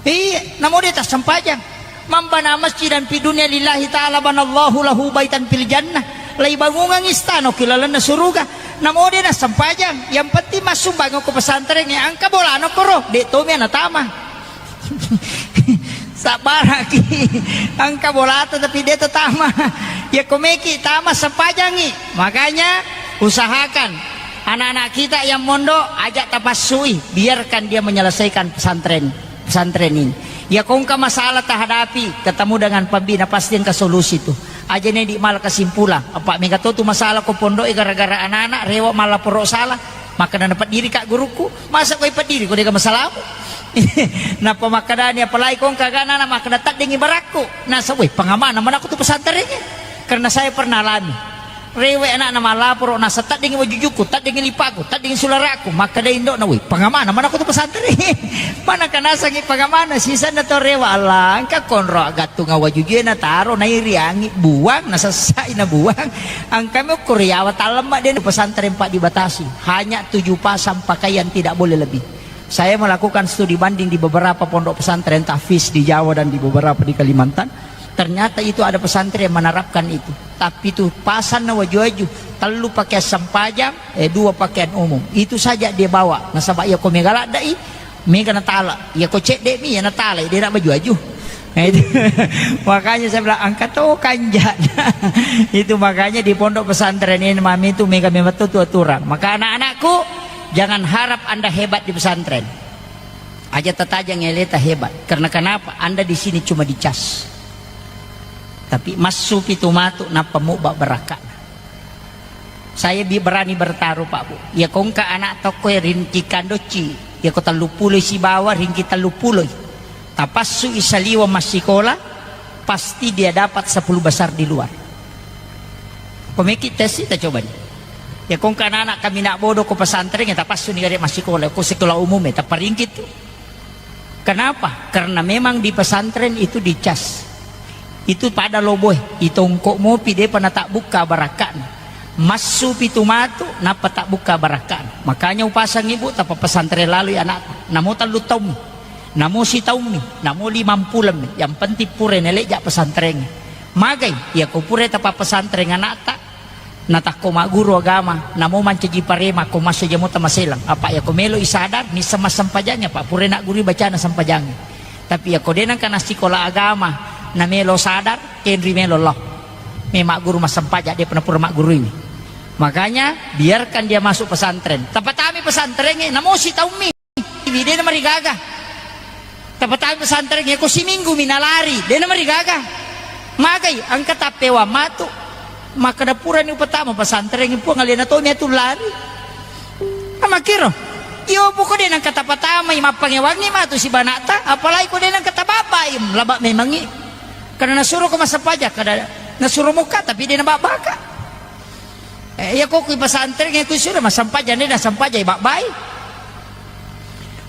Iya, namo de tassempajang. Man bana masjidan fi dunya lillahi ta'ala banallahu lahu baitan fil jannah. Laibangungang istana ki lalenna suruga. Namo de nassempajang. Yang penting massumbang ko pesantren, angka bolana koro. De tomi ana tama. Sabbaraki. Angka bolata tapi de tama. Ya komeki tama sempajangi. Makanya usahakan anak-anak kita yang mondok, ajak tapassui, biarkan dia menyelesaikan pesantren, pesantren ini. Ya ko engka masalah tahadapi, ketemu dengan pembina, pasti engka solusi tu. Aja ne di mala kesimpulan. Apa mega to tu masalah ko pondok gara-gara anak-anak rewa malaporo salah. Maka na dapat diri kak guruku, masa koi pediri ko dega masalamu. Napa makkadani, apalagi ko engka anak-anak makkada taddengi barakku. Nasa, weh, pangamana mana aku tu pesantren. Karena saya pernah alami. Rewe' ana'na malaporo, nasa taddingngi wajujuku, taddingngi lipaku, taddingngi sularaku, makkeda indo'na, "Woi, pangamana manako tu pesantren?" Manaka nasengngi pangamana, sisenna tau rewe', "Allah, engka konro aggattunga wajujue nataro, nairiangngi, buang, nasessai nabuang." Engkami ukkuri yawa tallemma de' pesantren, Pak, dibatasi. Hanya tujuh pasang pakaian, tidak boleh lebih. Saya melakukan studi banding di beberapa pondok pesantren tahfiz di Jawa dan di beberapa di Kalimantan. Ternyata itu ada pesantren yang menerapkan itu. Tapi itu pasanna waju-waju, tellu pakaian sempajang, eh, dua pakaian umum. Itu saja dia bawa. Nasaba iya ko mega ladde'i, mega natala. Iya ko cedde'mi, iya natala, dia nak baju-waju. Nah, itu. Makanya saya bilang, "Angka to kanjana." Itu makanya di pondok pesantren ini, mami, itu mega memang tu aturan. Maka anak-anakku, jangan harap Anda hebat di pesantren. Aja tatajang eleta hebat. Karena kenapa? Anda di sini cuma dicas. Tapi massu pitu matu nappa mubba barakka. Saya bi-, berani bertaruh, Pak, Bu. Ya ko engka anak tokko ya ringki kandocci. Ya ko tellu puloi sibawa ringki tellu puloi. Tapassu i saliweng massikola, pasti dia dapat sepuluh besar di luar. Ko meki tes i, tacobani. Ya, kongka anak-anak kami nak bodoh ko pesantren, ya tapassu ni gare massikola, ko sekolah umum, ya taparingkit tu. Kenapa? Karena memang di pesantren itu dicas. Itu pada loboe, itongko mopi depa natabbukka barakka'na. Massu pitu matu, nappa tabbukka barakka'na. Makanya upasang ibu, tapa pesantren lalu ya anak. Namo tellu taung. Namo sitaummi, namo limampulemmi, yang penting pura naleja pesantrengnge. Magai, iya ko pura tapa pesantren anakta, natakko magguru agama, namo mancaji parema, ko masso jamo tamaselang. Apa iya ko melo i sadar, nisseng massempajangnge, apa pura naggurui bacana sempajangnge. Tapi iya ko de nengka nassikola agama, namelo sadar, kenri melo lo. Me magguru massempajang, de pernah pura maggurui. Makanya, biarkan dia masuk pesantren. Tapatami pesantrengnge, namo sitaummi. Dena marigaga. Tapatami pesantren, iya ko siminggu mi nalari, dena marigaga. Magai, engka tappewang matu. Makkeda purani upatama pesantren, Puang, alena tomi atu lari. Amakkiro. Iyo, poko de nengka tapatamai, mappangewangi matu sibanakta, apalagi ko de nengka tababbai, laba memangi. Karena nasuro ko massempajang, kada nasuro mukka, tapi de nababbaka. Eh, iya ko kui pesantren, iya kui sudah massempajang, de nassempajang, ibabbai.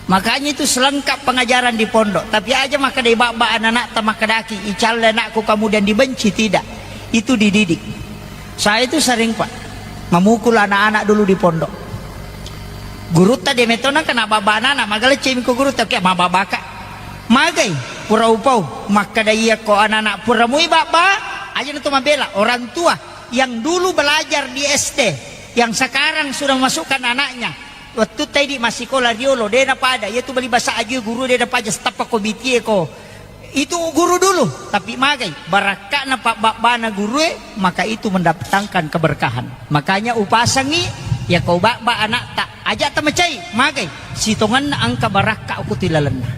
Makanya itu selengkap pengajaran di pondok. Tapi aja makkeda ibabba anak-anak, tamakkedaki, icalle anakku kemudian dibenci, tidak. Itu dididik. Saya itu sering, Pak, memukul anak-anak dulu di pondok. Gurutta de metona kena babba anak-anak, magaleccemi ko gurutta, oke, mababaka. Magai, pura upau, makkeda iya ko anak-anak, pura mui babba, aja na tu mabela, orang tua yang dulu belajar di S D, yang sekarang sudah memasukkan anaknya, wettutta idi massikola riolo, de napada, iya tu bali basa aju guru, de napaja, setappa ko bitie ko. Itu guru dulu, tapi magai, barakka'na pabbabbana gurue, maka itu mendatangkan keberkahan. Makanya upasangi, iya ko babba anakta, aja tamacai, magai, sitongenna engka barakka ko tu lalenna.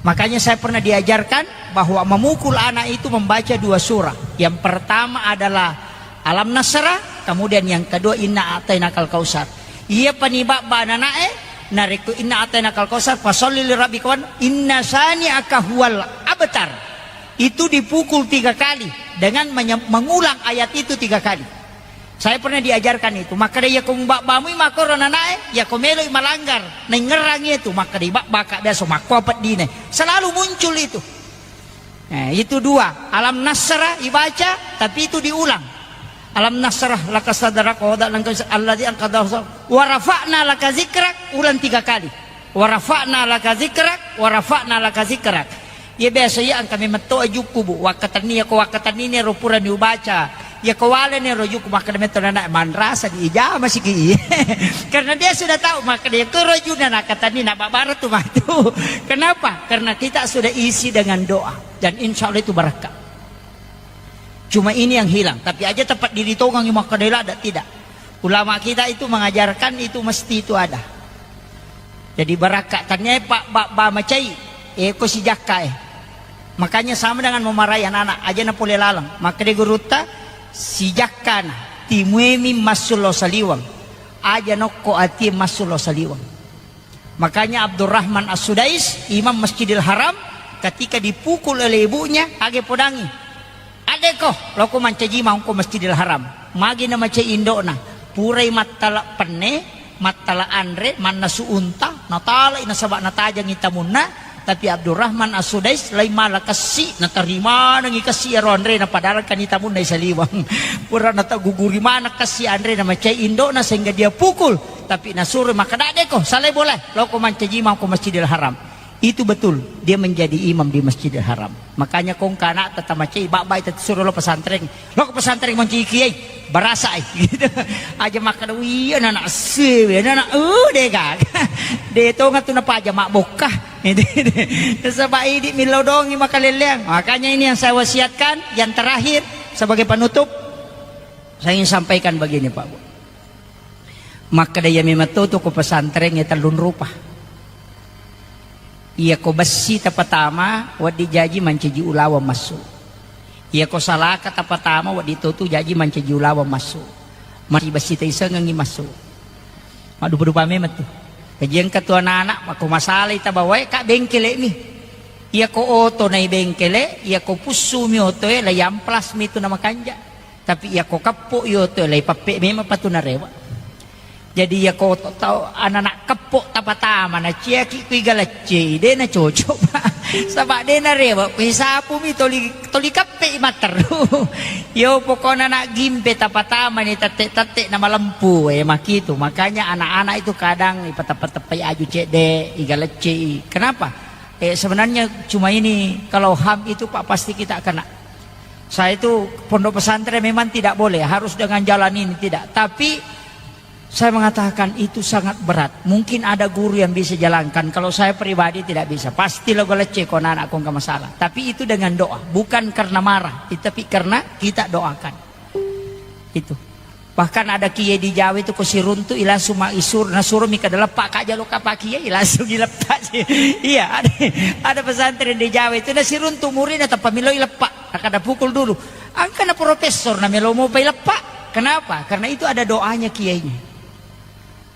Makanya saya pernah diajarkan bahwa memukul anak itu membaca dua surah. Yang pertama adalah Alam Nasrah, kemudian yang kedua Inna A'tainakal Kautsar. Iya pani babba ananae, narekko Inna A'tainakal Kautsar, fasalli li rabbika wan, inna syani'aka huwal abtar. Itu dipukul tiga kali dengan menye-, mengulang ayat itu tiga kali. Saya pernah diajarkan itu. Makkeda iya ko mubabbamu i makkoro nanae, iya ko meloi malanggar, naingngerang itu, makkeda ibabbaka biasa makko peddine. Selalu muncul itu. Eh, itu dua. Alam Nasrah ibaca, tapi itu diulang. Alam Nasrah laka sadrak wa wada'na anka wizrak alladzi anqadha dhahrak wa rafa'na laka zikrak, ulang tiga kali. Wa rafa'na laka zikrak, wa rafa'na laka zikrak. Iya biasa iya engka memetto ajukku, Bu. Wakkatenni, iya ko wakkatenni ni ro pura ni ubaca. Iya ko wale ni ro jukku, makkeda metto nana, manrasa di ijama siki. Karena dia sudah tahu, makkeda iya ko ro juna nakkatenni, na babara tu matu. Kenapa? Karena kita sudah isi dengan doa. Dan insya Allah itu barakka. Cuma ini yang hilang. Tapi aja tempat diri tongang makkeda lada, tidak. Ulama kita itu mengajarkan itu mesti itu ada. Jadi barakka, tania pa, ba, ba macai, eh, ko sijakka, eh. Makanya sama dengan memarahi anak-anak, aja na pole laleng. Makkeda gurutta, sijakkana, timuemi massu lao saliweng. Aja nokko atie massu lao saliweng. Makanya Abdurrahman As-Sudais, Imam Masjidil Haram, ketika dipukul oleh ibunya, age podangi. Adeko, loko mancaji maungko Masjidil Haram. Magi na macai indokna, purai mattala penne, mattala anre, mannasu unta, natalai nasaba natajangi tamunna, tapi Abdurrahman As-Sudais lai mala kessi, natarimanengi kessi ero anrena, padahal kan tamunna isaliweng. Pura nataguguri maneng kessi anrena, macai indokna sehingga dia pukul. Tapi nasuro makkeda, "Adeko, salai bola, loko mancaji maungko Masjidil Haram." Itu betul, dia menjadi imam di Masjidil Haram. Makanya kongka anakta tamacai, babbai tadi suruh lo pesantren. Lo ke pesantren mancaji kiai, barasai. Gitu. Aja makkeda, "Iya, anak sewe, anak, uh, dega." De tonga tu napaja mak bokka. Sebab idi millau dongi makaleleang. Makanya ini yang saya wasiatkan, yang terakhir sebagai penutup, saya ingin sampaikan begini, Pak Bu. Makkeda iya memang to, to ko pesantren e tellung rupa. Iya ko bessi tapatama, wedding jaji mancaji ulaweng massu. Iya ko salaka tapatama, wedding to tu jaji mancaji ulaweng massu. Mari bessi taisengengi massu. Maddupa-dupa memang tu. Kajian ketua anak-anak, mako masalai tabawae, Kak, bengkele mi. Iyako oto nai bengkele, iyako pussumi otoe, lai amplas mi tu namakanja. Tapi iyako keppo i otoe, lai pappe memang patu narewa. Jadi iyako to-, tau anak-anak keppo tapatama, naciaki kui galeccei, de na cocok, Pak. Saba de narewa, kui sapu mi toli, toli kappe i matteru. Yo pokokna anak gimpe tapatama ni tette-tette na malempu, eh, makitu. Makanya anak-anak itu kadang ipateppa-teppai aju cedde, i galeccei. Kenapa? Eh, sebenarnya cuma ini, kalau ham itu, Pak, pasti kita kena. Saya itu pondok pesantren memang tidak boleh, harus dengan jalan ini, tidak. Tapi saya mengatakan itu sangat berat. Mungkin ada guru yang bisa jalankan. Kalau saya pribadi tidak bisa. Pasti lo galecce ko anak-anak ko nggak masalah. Tapi itu dengan doa, bukan karena marah, tapi karena kita doakan. Itu. Bahkan ada kiai di Jawa itu ko siruntu i langsung ma isur, nasuro mi kada leppa ka jalo kapa kiai, langsung ileppa. Iya, ada, ada pesantren di Jawa itu nasiruntu muridnya tanpa melo ileppa. Kada pukul dulu. Angka na profesor na melo mau pai leppa. Kenapa? Karena itu ada doanya kiainya.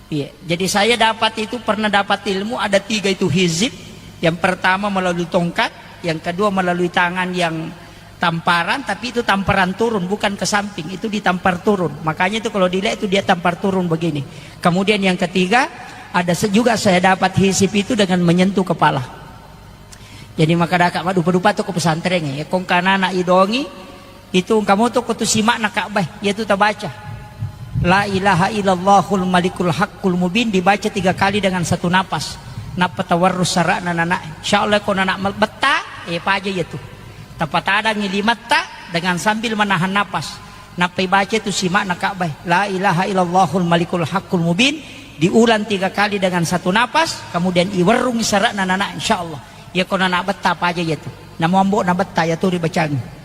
Iya, jadi saya dapat itu, pernah dapat ilmu ada tiga itu hizib. Yang pertama melalui tongkat, yang kedua melalui tangan yang tamparan, tapi itu tamparan turun, bukan ke samping, itu ditampar turun. Makanya itu kalau dilihat itu dia tampar turun begini. Kemudian yang ketiga, ada se-, juga saya dapat hizib itu dengan menyentuh kepala. Jadi maka daka madupa-dupa tu ke pesantren ya. Kong kanana idongi, itu engka moto ko tu simakna Ka'bah, iyatu tabaca. La ilaha illallahul malikul haqqul mubin dibaca tiga kali dengan satu napas. Nappa tawarrus sara'na nana. Insyaallah ko nana mal-, betta, eh, paja iyatu. Tapatadangi limatta dengan sambil menahan napas. Nappa ibaca itu simakna Ka'bah. La ilaha illallahul malikul haqqul mubin diulang tiga kali dengan satu napas, kemudian iwerrungi sara'na nana, insyaallah. Iya ko nana betta paja iyatu. Namo ambo na betta iyatu ribacangi.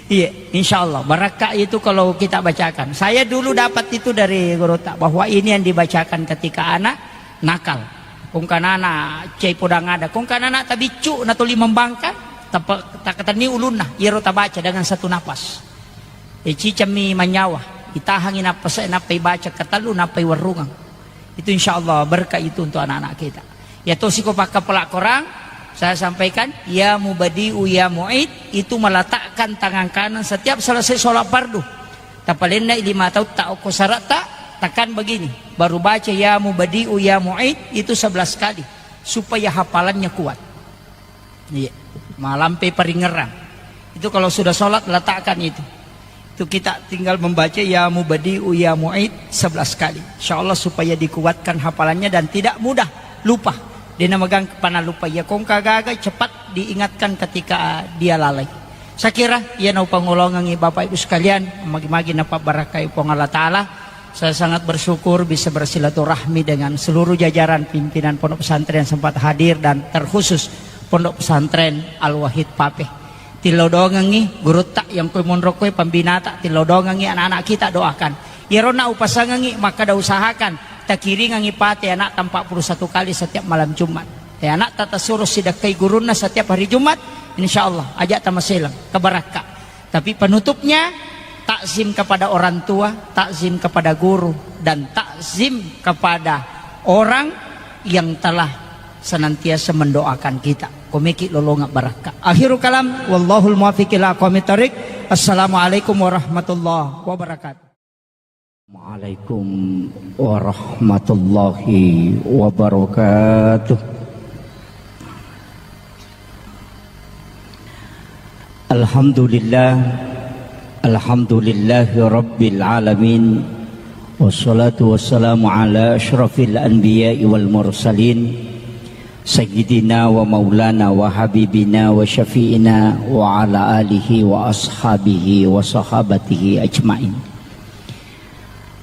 Iya, insyaallah. Barakka itu kalau kita bacakan. Saya dulu dapat itu dari gurutta bahwa ini yang dibacakan ketika anak nakal. Kongkanana cai podang ada. Kongkanana tabiccu na toli membangkang, tapa-, takatenni ulunna. Iyaro tabaca dengan satu napas. E, cicammi manyawa. Itahangi nappa se-, nappa ibaca katellu, nappa iwerrungang. Itu insyaallah berkah itu untuk anak-anak kita. Ya tosi ko pakkapala Quran, saya sampaikan, ya mubadi'u ya mu'id, itu meletakkan tangan kanan setiap selesai sholat fardu. Tapalenna lima tautta okko sara'ta, tekan begini. Baru baca ya mubadi'u ya mu'id itu sebelas kali supaya hafalannya kuat. Iya. Malampe paringerang. Itu kalau sudah sholat letakkan itu. Itu kita tinggal membaca ya mubadi'u ya mu'id sebelas kali. Insyaallah supaya dikuatkan hafalannya dan tidak mudah lupa. Dia namagang kepana lupa. Ya kongka gaga cepat diingatkan ketika dia lalai. Saya kira iya naupangolongangi Bapak Ibu sekalian, magi-magi napabarakai Puang Allah Ta'ala. Saya sangat bersyukur bisa bersilaturahmi dengan seluruh jajaran pimpinan pondok pesantren yang sempat hadir dan terkhusus Pondok Pesantren Al-Wahid Pape. Tillodongengi gurutta yang koi monro koi pembinata, tillodongengi anak-anak kita doakan. Iyaronna upasangengi makkada usahakan takiringengi pate anak empat puluh satu kali setiap malam Jumat. Eh, anak tata suruh sidakkai gurunna setiap hari Jumat, insyaallah ajak tamaselang kebarakka. Tapi penutupnya, takzim kepada orang tua, takzim kepada guru, dan takzim kepada orang yang telah senantiasa mendoakan kita. Komeki lolonga barakka. Akhirul kalam, wallahul muwaffiq ila aqwamit thariq. Assalamualaikum warahmatullahi wabarakatuh. Waalaikum warahmatullahi wabarakatuh. Alhamdulillah, alhamdulillahi rabbil alamin. Wassalatu wassalamu ala asyrafil anbiya'i wal mursalin, sayyidina wa maulana wa habibina wa syafi'ina wa ala alihi wa ashabihi wa sahabatihi ajmain.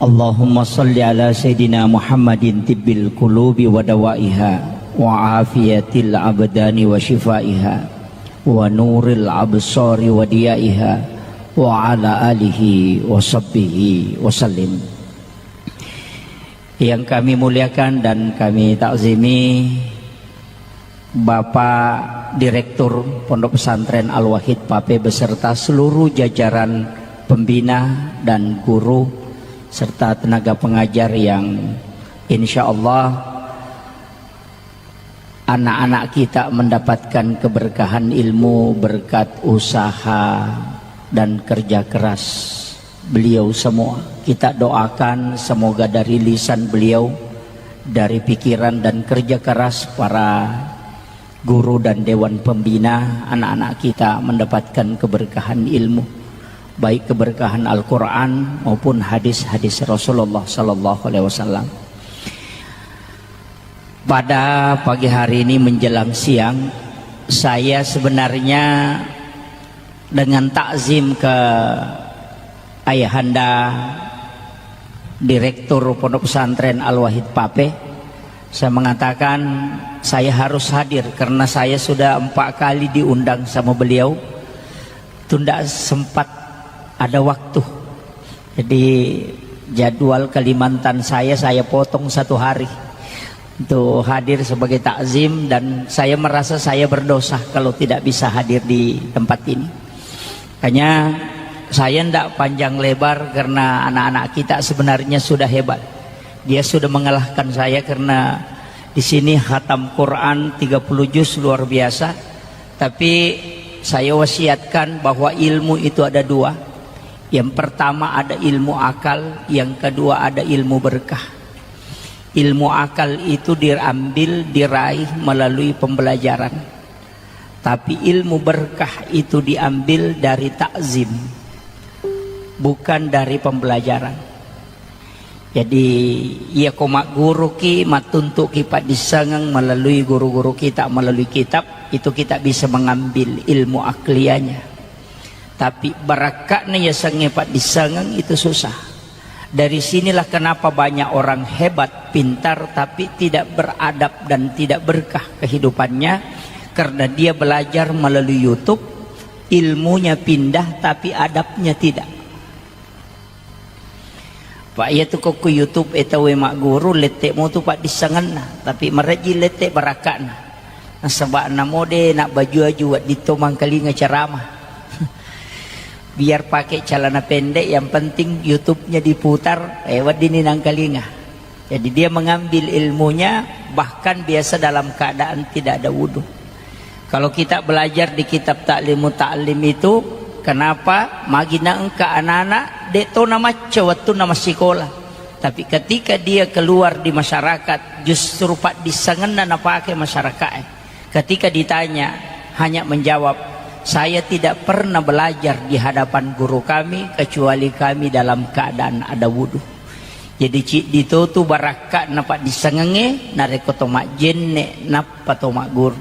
Allahumma salli ala sayyidina Muhammadin tibbil qulubi wa dawaiha, wa afiyatil abdani wa shifaiha, wa nuril absari wa diyaiha, wa ala alihi wa sahbihi wa sallim. Yang kami muliakan dan kami takzimi, Bapak Direktur Pondok Pesantren Al-Wahid Pape beserta seluruh jajaran pembina dan guru serta tenaga pengajar yang insya Allah Anak-anak kita mendapatkan keberkahan ilmu berkat usaha dan kerja keras beliau semua. Kita doakan semoga dari lisan beliau, dari pikiran dan kerja keras para guru dan dewan pembina, anak-anak kita mendapatkan keberkahan ilmu, baik keberkahan Al-Quran maupun hadis-hadis Rasulullah sallallahu alaihi wasallam. Pada pagi hari ini menjelang siang, saya sebenarnya dengan takzim ke Ayahanda Direktur Pondok Pesantren Al-Wahid Pape, saya mengatakan saya harus hadir karena saya sudah empat kali diundang sama beliau, tunda sempat ada waktu. Jadi, jadwal Kalimantan saya, saya potong satu hari untuk hadir sebagai takzim, dan saya merasa saya berdosa kalau tidak bisa hadir di tempat ini. Makanya saya ndak panjang lebar karena anak-anak kita sebenarnya sudah hebat. Dia sudah mengalahkan saya karena di sini khatam Quran tiga puluh juz luar biasa. Tapi saya wasiatkan bahwa ilmu itu ada dua. Yang pertama ada ilmu akal, yang kedua ada ilmu berkah. Ilmu akal itu diambil, diraih melalui pembelajaran. Tapi ilmu berkah itu diambil dari takzim, bukan dari pembelajaran. Jadi, iya ko magguruki, mattuntuki paddissengeng melalui guru-guru kita, melalui kitab, itu kita bisa mengambil ilmu akliyahnya. Tapi barakka'na yasengnge paddissengeng itu susah. Dari sinilah kenapa banyak orang hebat, pintar, tapi tidak beradab dan tidak berkah kehidupannya, karena dia belajar melalui YouTube, ilmunya pindah, tapi adabnya tidak. Pak, iya tu ko ku YouTube e tau e magguru, lette mo tu paddissengenna, tapi marejji lette barakka'na. Nasaba namo de nabbaju-aju wedding to mangkalinga ceramah. Biar pakai celana pendek, yang penting YouTube-nya diputar, eh, wedding ni nangkalinga. Jadi dia mengambil ilmunya, bahkan biasa dalam keadaan tidak ada wudhu. Kalau kita belajar di kitab Ta'limu Ta'lim itu, kenapa magi naengka anak-anak, de to namacca wettunna massikola. Tapi ketika dia keluar di masyarakat, justru paddissengenna napake masyarakat. Ketika ditanya, hanya menjawab, "Saya tidak pernah belajar di hadapan guru kami, kecuali kami dalam keadaan ada wudhu." Jadi, ciddi to tu barakka'na paddissengengnge, narekko to majjenne, nappa to magguru.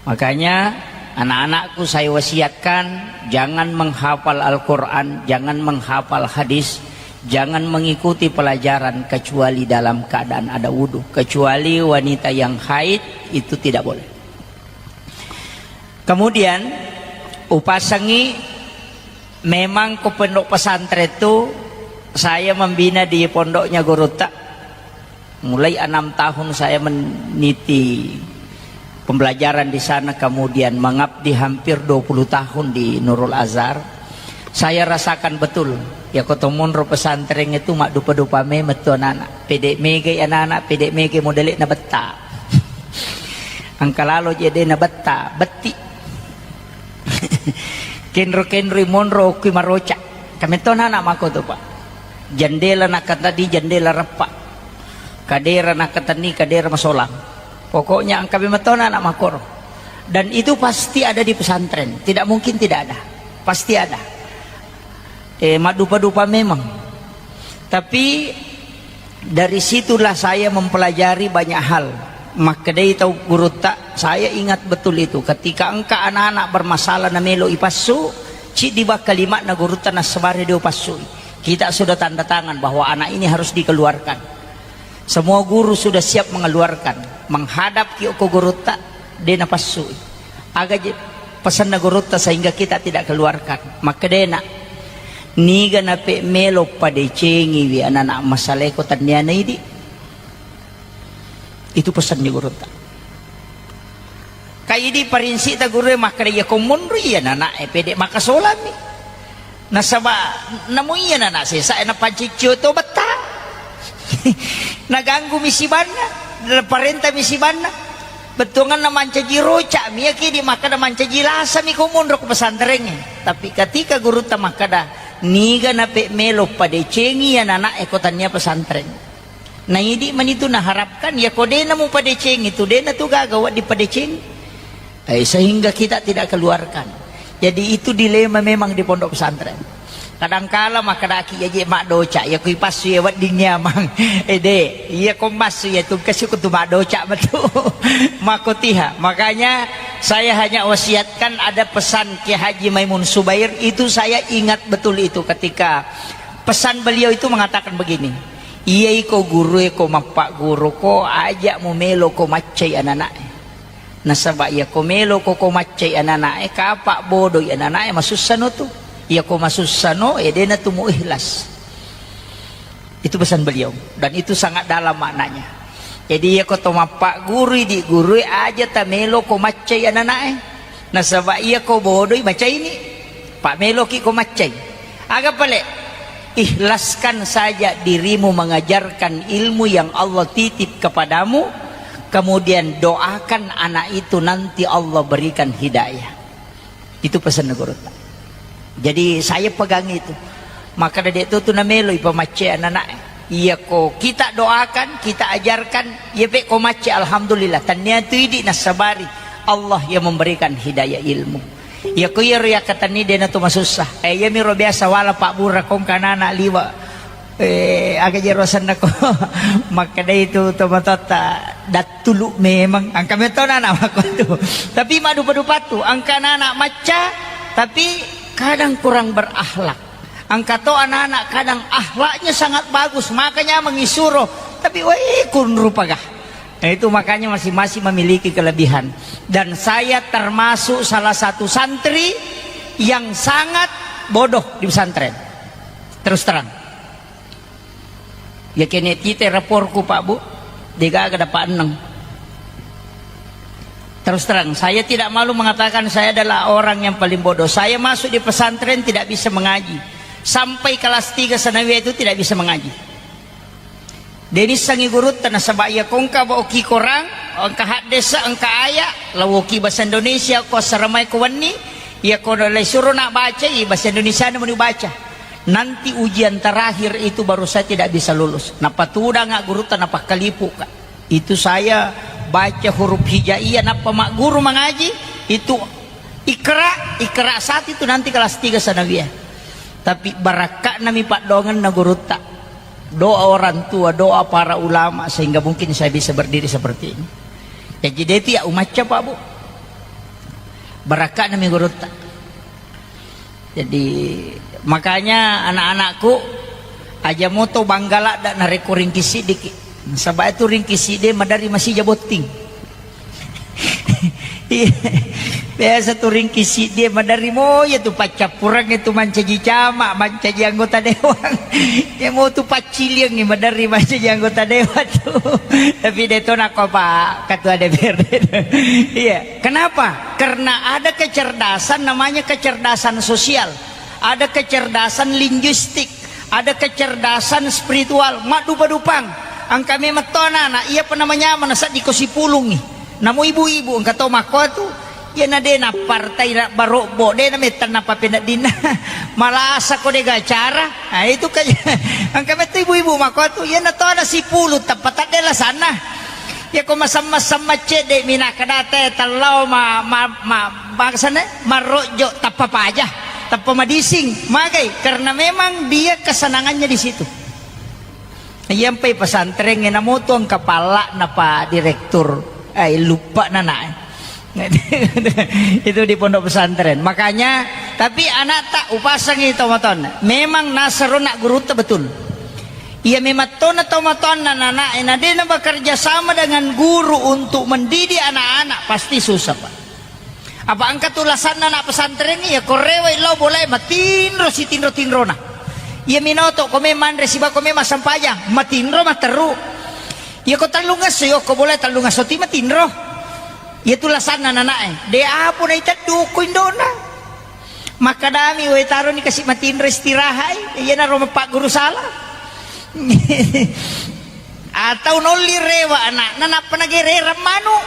Makanya, anak-anakku saya wasiatkan, jangan menghafal Al-Quran, jangan menghafal hadis, jangan mengikuti pelajaran kecuali dalam keadaan ada wudhu. Kecuali wanita yang haid, itu tidak boleh. Kemudian, upasengi, memang ko pondok pesantren tu, saya membina di pondoknya gurutta. Mulai enam tahun saya meniti pembelajaran di sana, kemudian mengabdi hampir dua puluh tahun di Nurul Azhar. Saya rasakan betul, ya, ko to monro pesantren itu maddupa-dupa memang tu anak-anak. Pede mega anak-anak, pede mega modele na betta. Engka lalo je de na betta, betti. Kenro-kenroi monro okki maroca. Kametto anak-anak mako tu, Pak. Jendela nakatani, jendela reppa. Kadera nakatenni, kadera masolang. Pokoknya engka memetto anak-anak makoro. Dan itu pasti ada di pesantren. Tidak mungkin tidak ada. Pasti ada. Eh, maddupa-dupa memang. Tapi dari situlah saya mempelajari banyak hal. Makkedai tau gurutta, saya ingat betul itu. Ketika engka anak-anak bermasalah na melo ipassu, ciddi bakka limakna gurutta nassabari dio passui. Kita sudah tanda tangan bahwa anak ini harus dikeluarkan. Semua guru sudah siap mengeluarkan. Menghadap ki ko gurutta, de napassui. Aga je pesanna gurutta sehingga kita tidak keluarkan? Makkedena, niga nape melo padecengiwi anak-anak masaleko tenniana idi? Itu pesanni gurutta. Ka idi parinsita gurue makkeda, iya ko monro iya anak-anak e pede makasolami. Nasaba namo iya anak-anak sesa e napanciccio to betta. Naganggu mi sibanna, parenta mi sibanna. Bettuanganna mancaji roca'mi, iya kidi makkeda mancaji lasami ko monro ko pesantrengnge. Tapi ketika gurutta makkeda, "Niga nape melo padecengi ya nana'e ko tania pesantren?" Naidi manitu naharapkan, ya ko dena mupadecengi tu, dena tu gaga wedding padecengi. Eh, sehingga kita tidak keluarkan. Jadi itu dilema memang di pondok pesantren. Kadangkala makkedaki, "Iya je maddoca, iya kui passu iya wedding nyamang." Eh, de, iya ko massu iya tungkasi ko tu maddoca metu. Makotiha. Makanya saya hanya wasiatkan, ada pesan Kiai Haji Maimun Subair, itu saya ingat betul itu ketika pesan beliau itu mengatakan begini, "Iya iko guru, iko mappagguru ko, aja mu melo ko maccai anak-anak." Nasaba iya ko melo ko, ko maccai anana'e, kapa bodoi anana'e, masussano tu. Iya ko masussano, eh, dena tu mu ikhlas. Itu pesan beliau. Dan itu sangat dalam maknanya. Jadi iya ko to mappagguru, idi gurue, aja ta melo ko maccai anana'e. Nasaba iya ko bodoi, macaini. Pa meloki ko maccai. Aga pale? Ikhlaskan saja dirimu mengajarkan ilmu yang Allah titip kepadamu, kemudian doakan anak itu nanti Allah berikan hidayah. Itu pesan gurutta. Jadi saya pegang itu. Maka dedek tu tu namelo ipamacce anak-anak. Iya ko kita doakan, kita ajarkan, iya pe ko macce, alhamdulillah. Tania tu idi nasabari Allah yang memberikan hidayah ilmu. Iya ko iyaro yakkatenni dena tu masussa. Eh, iya miro biasa wala pabbura kongka nana liwa. Eh, aga jero senna ko. Makkedai tu tomatoatta dattulu memang. Angka metona anak makko tu. Tapi madupa-dupa tu. Angka anak macca, tapi kadang kurang berakhlak. Angka to anak-anak kadang akhlaknya sangat bagus, makanya mengisuro. Tapi weh, kunrupaga. Nah, itu makanya masing-masing memiliki kelebihan. Dan saya termasuk salah satu santri yang sangat bodoh di pesantren. Terus terang. Ya kene tite raporku, Pak Bu, degaga dapat eneng. Terus terang, saya tidak malu mengatakan saya adalah orang yang paling bodoh. Saya masuk di pesantren tidak bisa mengaji. Sampai kelas tiga sanawiyah itu tidak bisa mengaji. Denissengi gurutta nasaba iya kongka ba oki Korang, engka haddesa, engka aya, lawoki bahasa Indonesia ko assaramai ko wenni, iya ko lai suro nak baca, i bahasa Indonesia na meni baca. Nanti ujian terakhir itu baru saya tidak bisa lulus. Napatudanga gurutta napakkalipuka. Itu saya baca huruf hijaiyah nappa magguru mangaji, itu Iqra, Iqra satu itu nanti kelas tiga sanawiyah. Tapi barakka'nami paddoangenna gurutta. Doa orang tua, doa para ulama sehingga mungkin saya bisa berdiri seperti ini. Jadi dia itu ya umacca, Pak Bu. Barakka'nami gurutta. Jadi makanya anak-anakku, aja moto bangga ladda narekko ringki siddiki. Nasaba itu ringki siddi maderri masija botting. Iya. Biasa tu ringki siddi maderri moya tu paccappureng itu mancaji camat, mancaji anggota dewan. Ya mau tu pacciliang maderri mancaji anggota dewan tu. Tapi de to nako Pak Ketua D P R D. Iya. Kenapa? Karena ada kecerdasan namanya kecerdasan sosial, ada kecerdasan linguistik, ada kecerdasan spiritual, maddupa-dupang. Engka memang to anak-anak, iya apa namanya, mana seddi ko sipulungi. Namo ibu-ibu, engka to makko tu, iya na de na partai na barobbo, de na metang na papeneddinna. Malasa ko de gacara. Nah, itu kayak, engka metto ibu-ibu makko tu, iya na to ada sipulung, tappa tadde lasanna. Iya ko masam-masam maccedde mi nakkeda te tellau ma, ma, ma, maksudnya marrojjo tappa paja, tappa madising. Magai? Karena memang dia kesenangannya di situ. Iya mpai pesantren ngena moto engka palla napa direktur, eh, lupa nana, eh. Itu di pondok pesantren. Makanya, tapi anak tak upasangi tomaton. Memang nasaro nak guru betul. Iya, memang tona tomatoanna anak-anak, eh, na dena bekerja sama dengan guru untuk mendidik anak-anak, pasti susah, Pak. Apa engka tu lasanna anak pesantren, iya, ko rewai lao bolae matinro sitinro-tinrona. Iya minoto, ko me manre siba ko me massempajang, matinro matteru. Iya ko tellungesso, iya ko bolae tellungesso ti matinro. Iya tu lasanna anak-anak, eh. De apo na iteddu ko indona. Makkadami, "Woi, taroni kasi matinro istirahat, eh." Iyanaro mapagguru salah. Atau nolli rewa anakna, nappa nagererang manu.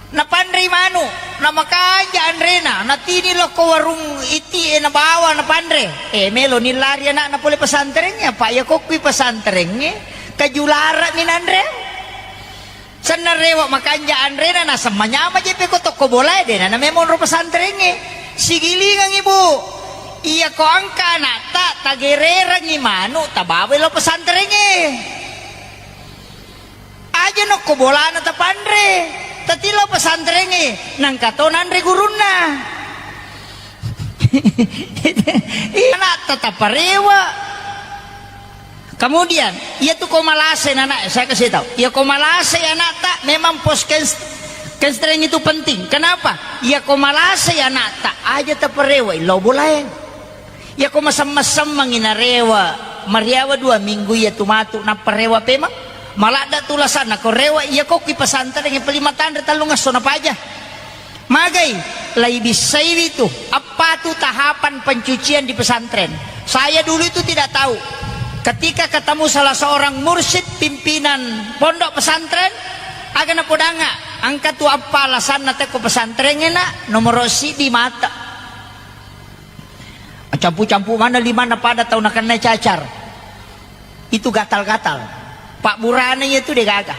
Napanrei manu, namakanja anrena, natini lokko warung iti e nabawa napanre. Eh, melo nillari anakna pole pesantrengnge, apa iya kokkui pesantrengnge, kajulara minanre. Senna rewa makanja anrena, naseng manyama je peko tokko bolae, dena na memang ro pesantrengnge. Sigilingang ibu, iya ko angka anakta, tagererangi manu, tabawai lo pesantrengnge. Aja nokko bolana tapanre, tatilo pesantrengnge, nangka to nanre gurunna. Iya, anak tetap parewa. Kemudian, iya tu ko malase anak, saya kasih tahu. Iya ko malase anakta memang pos kens-, kenstreng itu penting. Kenapa? Iya ko malase anakta aja taparewa, lo bolae. Iyako masemmeng-semmengngi narewa, mariawa dua minggu iya tu matu, nappa rewa pemeng. Maladda tu lasanna ko rewa, iyako ki pesantrengnge peli matanre tellung esso napaja. Magai, laibissaiwi tu, apa tu tahapan pencucian di pesantren. Saya dulu itu tidak tahu. Ketika ketemu salah seorang mursyid pimpinan pondok pesantren, aga napodanga, engka tu apa alasanna tekko pesantrengnge nak, nomoro sidi mata. Campu-campu mana limanna pada tau nakennai cacar. Itu gatal-gatal. Pak burana iya tu degaga.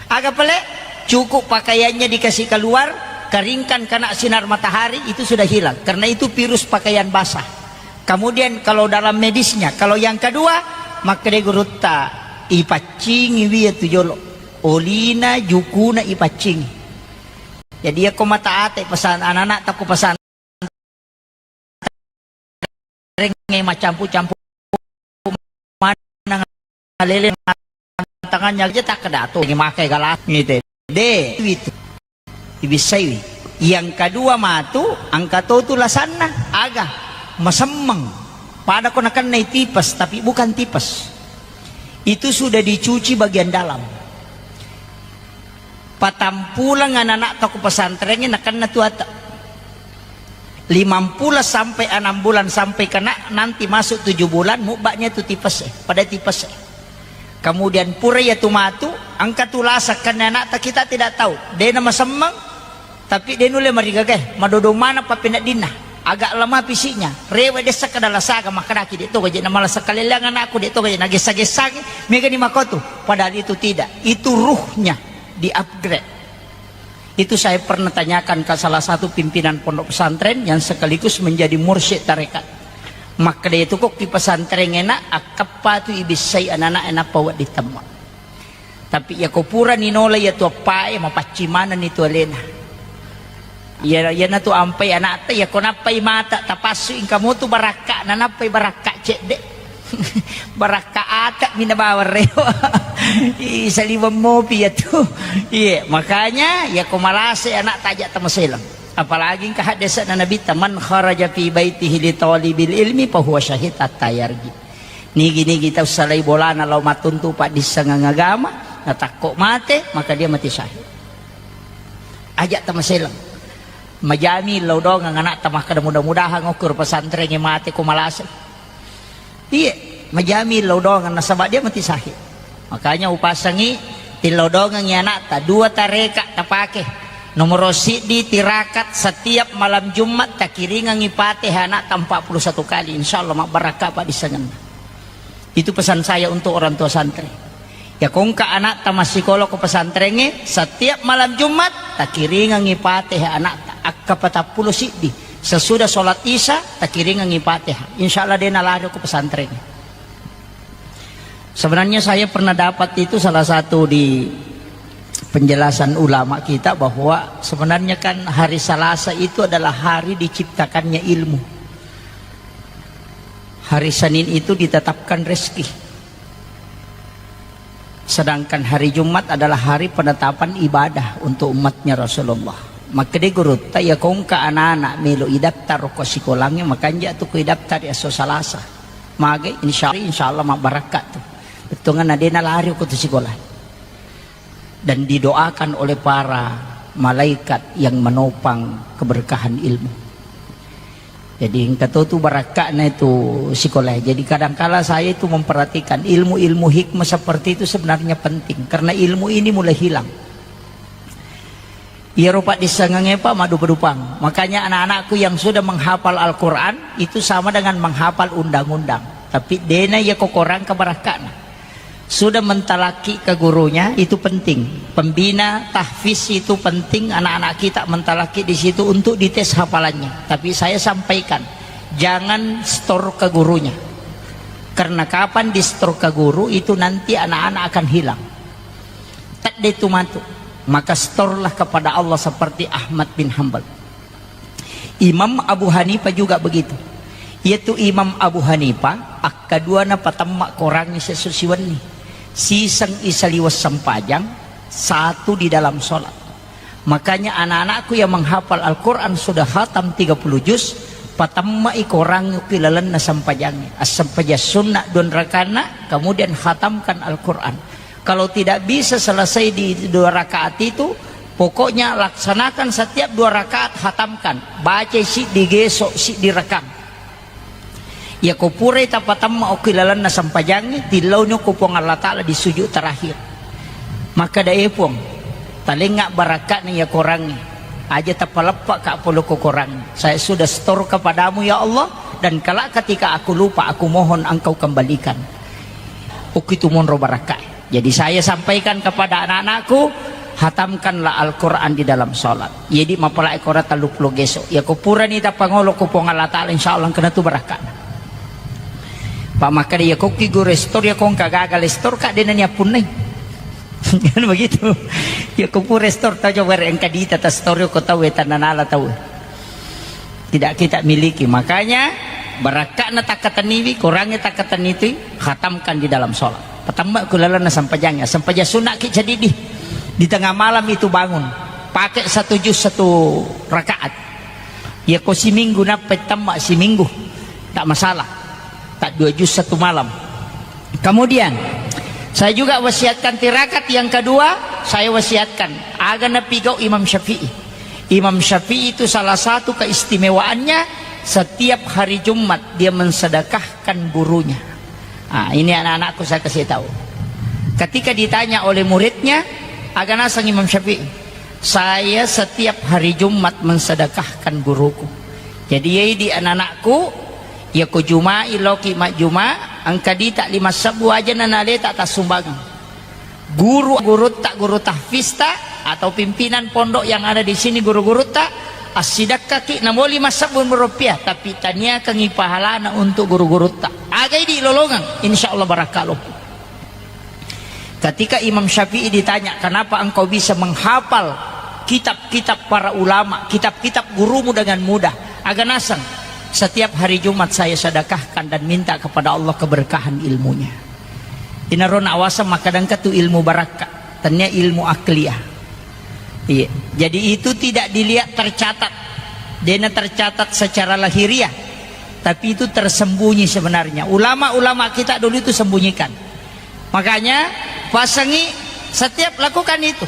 Aga pale? Cukup pakaiannya dikasih keluar, keringkan kena sinar matahari, itu sudah hilang. Karena itu virus pakaian basah. Kemudian kalau dalam medisnya, kalau yang kedua, makkeda gurutta, ipaccingi wi iya tu jolo. Olina, jukuna ipaccingi. Jadi, iya ko mata ate pesan anak-anak takko pesan rengnge macampu-campu maneng alele tangannya aja tak kedato. Ini makai galak ngite. De, itu. Ibissaiwi. Yang kedua matu, angka to tu lasanna. Aga? Masemmeng. Pada ko nakennai tipes, tapi bukan tipes. Itu sudah dicuci bagian dalam. Patampuleng anak-anak toko pesantrengnge nakenna tu ata. Limampulo sampai enam bulan sampai kena nanti masuk tujuh bulan, mubbanya tu tipes e, pada tipes e. Kemudian pura iya tu matu, engka tu lasa kenna anakta kita tidak tahu. Dena masemmeng, tapi de nulle marigaga e, madodo mana pappeneddinna. Agak lemah fisiknya, rewe dessa kada lasaga makkedaki de to gaje na malasa kaleleang anakku, de to gaje na gessa-gessangi, megani makotu. Padahal itu tidak, itu ruhnya di-upgrade. Itu saya pernah tanyakan ke salah satu pimpinan pondok pesantren yang sekaligus menjadi mursyid tarekat. Makkeda itu kok ki pesantren enak, akkappa tu ibissai anak-anak enak pawa ditemma. Tapi iya ko pura ninola iya tu appae, mapaccing manenni tu alena. Iya, iyanatu ampai anakta, iya ko nappai mata, tapassu ingkamu tu barakka, nanappai barakka cedde. Barakka ata mina bawang rewa. Ih, saliweng mopi iya tu. Iya, makanya iya ko malase anak tajak tamaselang. Apalagi engka haddese'na Nabitta, "Man kharaja fi baitihi li talibil ilmi fahuwa syahid hatta yarji." Nigi-nigi tau salai bolana lao mattuntu paddissengeng agama, natakko mate, maka dia mati syahid. Aja tamaselang. Majami lao dongeng anakta makkeda, "Mudah-mudahan okko ro pesantrengnge mate ko malase." Iye, majami lao dongeng nasaba dia mati syahid. Makanya upasangi tillau dongengi anakta, dua tareka tapake. Nomoro siddi tirakat setiap malam Jumat takiringengi Fatihah anakta empat puluh satu kali, insya Allah mabbarakka paddissengenna. Itu pesan saya untuk orang tua santri. Ya kongka anakta massikola ko pesantrengnge, setiap malam Jumat takiringengi Fatihah anakta akka patappulo siddi. Sesudah sholat Isya takiringengi Fatihah. Insya Allah de nalari ko pesantrengnge. Sebenarnya saya pernah dapat itu salah satu di penjelasan ulama kita bahwa sebenarnya kan hari Selasa itu adalah hari diciptakannya ilmu. Hari Senin itu ditetapkan rezeki. Sedangkan hari Jumat adalah hari penetapan ibadah untuk umatnya Rasulullah. Makkeda gurutta, iya kongka anak-anak melo idaftar ko sikolangnge, makanja tu ko idaftar esso Salasa. Mage, insya, insya Allah mabbarakka tu. Bettuanna de nalari ko tu sikola. Dan didoakan oleh para malaikat yang menopang keberkahan ilmu. Jadi engka to tu barakka'na itu sikola. Jadi kadangkala saya itu memperhatikan ilmu-ilmu hikmah seperti itu sebenarnya penting karena ilmu ini mulai hilang. Iyaro paddissengengnge, Pak, maddupa-dupang. Makanya anak-anakku yang sudah menghafal Al-Quran itu sama dengan menghafal undang-undang. Tapi dena iya ko Korang ke barakka'na. Sudah mentalaki ke gurunya, itu penting. Pembina tahfiz itu penting, anak-anak kita mentalaki di situ untuk dites hafalannya. Tapi saya sampaikan, jangan store ke gurunya. Karena kapan di-store ke guru, itu nanti anak-anak akan hilang. Tedde tu matu. Maka store-lah kepada Allah seperti Ahmad bin Hambal. Imam Abu Hanifah juga begitu. Yaitu Imam Abu Hanifah, akkadua napatemma Korangnge sesso siwenni. Siseng isaliweng sempajang, satu di dalam sholat. Makanya anak-anakku yang menghafal Al-Quran sudah khatam tiga puluh juz, patemma'i Korangnge ki lalenna sempajangnge. Assempajang sunna dua rakaatna, kemudian khatamkan Al-Quran. Kalau tidak bisa selesai di dua rakaat itu, pokoknya laksanakan setiap dua rakaat, hatamkan. Baca siddi geso, siddi rakang. Yako purai tapatemma okki lalenna sempajangnge, tillauni ko Puang Allah Ta'ala di sujud terakhir. Makkeda, "E Puang, talengnga barakka'na iya Korangnge. Aja tapaleppa ka pole ko Korangnge. Saya sudah store kepadamu, ya Allah, dan kelak ketika aku lupa, aku mohon Engkau kembalikan." Okki tu monro barakka'e. Jadi saya sampaikan kepada anak-anakku, hatamkanlah Al-Quran di dalam sholat. Jadi mapalai Quran tellu pulo geso. Yako purani tapangolo ko Puang Allah Ta'ala, insya Allah engkana tu barakka'na. Pak, makkeda, yako ki guru store, yako engka gagal store, Kak, dena ni appunnai. Kan begitu. Yako pura store tau, coba engka dita ta store ko tau, tananala tau. Tidak kita miliki. Makanya, barakka'na takkatenniwi, Korangnge takkatenniwi, khatamkan di dalam sholat. Patemma ku lalenna sempajangnge. Sempajang sunna ki cedidi. Di tengah malam itu bangun. Pakai satu juz satu rakaat. Yako siminggu nappa temma siminggu. Tak masalah. Tak dua juz satu malam. Kemudian, saya juga wasiatkan tirakat yang kedua, saya wasiatkan. Aga napigau Imam Syafi'i. Imam Syafi'i itu salah satu keistimewaannya, setiap hari Jumat dia mensedekahkan gurunya. Ah, ini anak-anakku saya kasih tahu. Ketika ditanya oleh muridnya, aga naseng Imam Syafi'i, "Saya setiap hari Jumat mensedekahkan guruku." Jadi, yai di anak-anakku, yako Juma'i loki majjuma, engka dita lima sebbu aja nanaleta tassumbangeng. Guru-gurutta, guru tahfista, atau pimpinan pondok yang ada di sini, guru-gurutta, assidekkaki namo lima sebbu rupiah, tapi taniakangi pahalana untuk guru-gurutta. Agai di lolongeng, insya Allah barakka loppo. Ketika Imam Syafi'i ditanya, "Kenapa engkau bisa menghafal kitab-kitab para ulama, kitab-kitab gurumu dengan mudah?" Aga naseng, "Setiap hari Jumat saya sedekahkan dan minta kepada Allah keberkahan ilmunya." Inaro nawaseng makkadangka tu ilmu barakka, tania ilmu akliyah. Iya. Jadi itu tidak dilihat tercatat. Dena tercatat secara lahiriah, tapi itu tersembunyi sebenarnya. Ulama-ulama kita dulu itu sembunyikan. Makanya, pasangi setiap lakukan itu.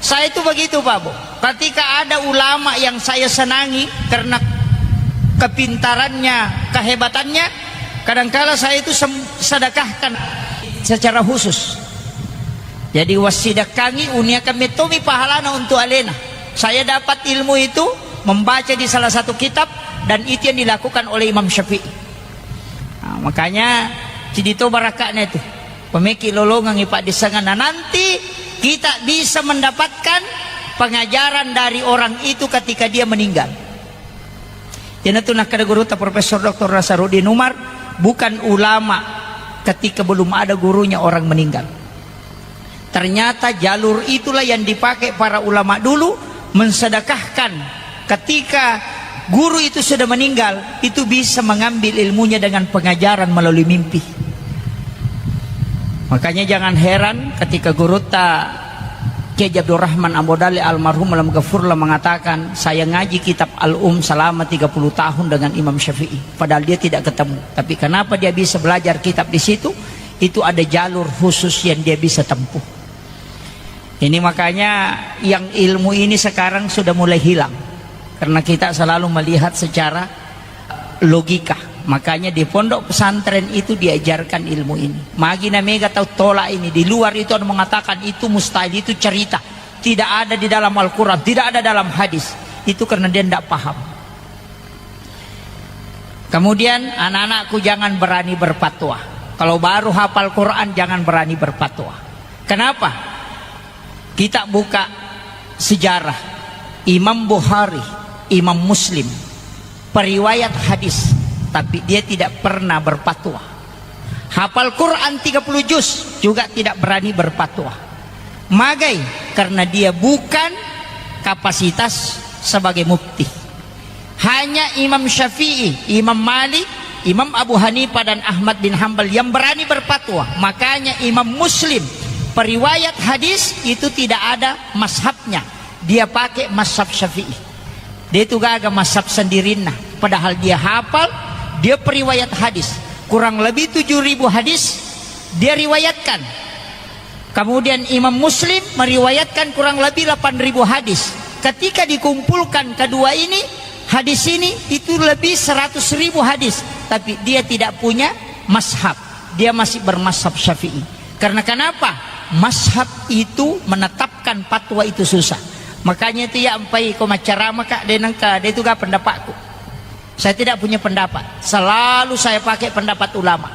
Saya itu begitu, Pak Bu. Ketika ada ulama yang saya senangi karena kepintarannya, kehebatannya, kadangkala saya itu sem-, sedekahkan secara khusus. Jadi, wassidekangi, uniakan mettomi pahalana untuk alena. Saya dapat ilmu itu membaca di salah satu kitab, dan itu yang dilakukan oleh Imam Syafi'i. Nah, makanya, cidi to barakka'na itu. Pemeki lolongengi paddissengenna. Nanti kita bisa mendapatkan pengajaran dari orang itu ketika dia meninggal. Iyanatu nakkeda gurutta Profesor Doktor Nasaruddin Umar, bukan ulama ketika belum ada gurunya orang meninggal. Ternyata jalur itulah yang dipakai para ulama dulu mensedekahkan. Ketika guru itu sudah meninggal, itu bisa mengambil ilmunya dengan pengajaran melalui mimpi. Makanya jangan heran ketika gurutta Kiai Abdurrahman Ambo Dalle almarhum alam gafurlah mengatakan, "Saya ngaji kitab Al-Um selama tiga puluh tahun dengan Imam Syafi'i." Padahal dia tidak ketemu. Tapi kenapa dia bisa belajar kitab di situ? Itu ada jalur khusus yang dia bisa tempuh. Ini makanya yang ilmu ini sekarang sudah mulai hilang. Karena kita selalu melihat secara logika. Makanya di pondok pesantren itu diajarkan ilmu ini. Magi na mega tau tolak ini. Di luar itu ada mengatakan itu mustahil, itu cerita. tidak ada di dalam Al-Quran, tidak ada dalam hadis. Itu karena dia tidak paham. Kemudian, anak-anakku jangan berani berfatwa. Kalau baru hafal Quran, jangan berani berfatwa. Kenapa? Kita buka sejarah Imam Bukhari, Imam Muslim, periwayat hadis, tapi dia tidak pernah berfatwa. Hafal Quran tiga puluh juz juga tidak berani berfatwa. Magai? Karena dia bukan kapasitas sebagai mufti. Hanya Imam Syafi'i, Imam Malik, Imam Abu Hanifah dan Ahmad bin Hambal yang berani berfatwa. Makanya Imam Muslim, periwayat hadis, itu tidak ada mazhabnya. Dia pakai mazhab Syafi'i. Dia itu gaga mazhab sendirinna. Padahal dia hafal, dia periwayat hadis. Kurang lebih tujuh ribu hadis dia riwayatkan. Kemudian Imam Muslim meriwayatkan kurang lebih delapan ribu hadis. Ketika dikumpulkan kedua ini, hadis ini itu lebih seratus ribu hadis. Tapi dia tidak punya mazhab. Dia masih bermazhab Syafi'i. Karena kenapa? Mazhab itu menetapkan fatwa itu susah. Makanya itu ya, ampai ko maccarama, Kak, de nengka, de itu ga pendapatku. Saya tidak punya pendapat. Selalu saya pakai pendapat ulama.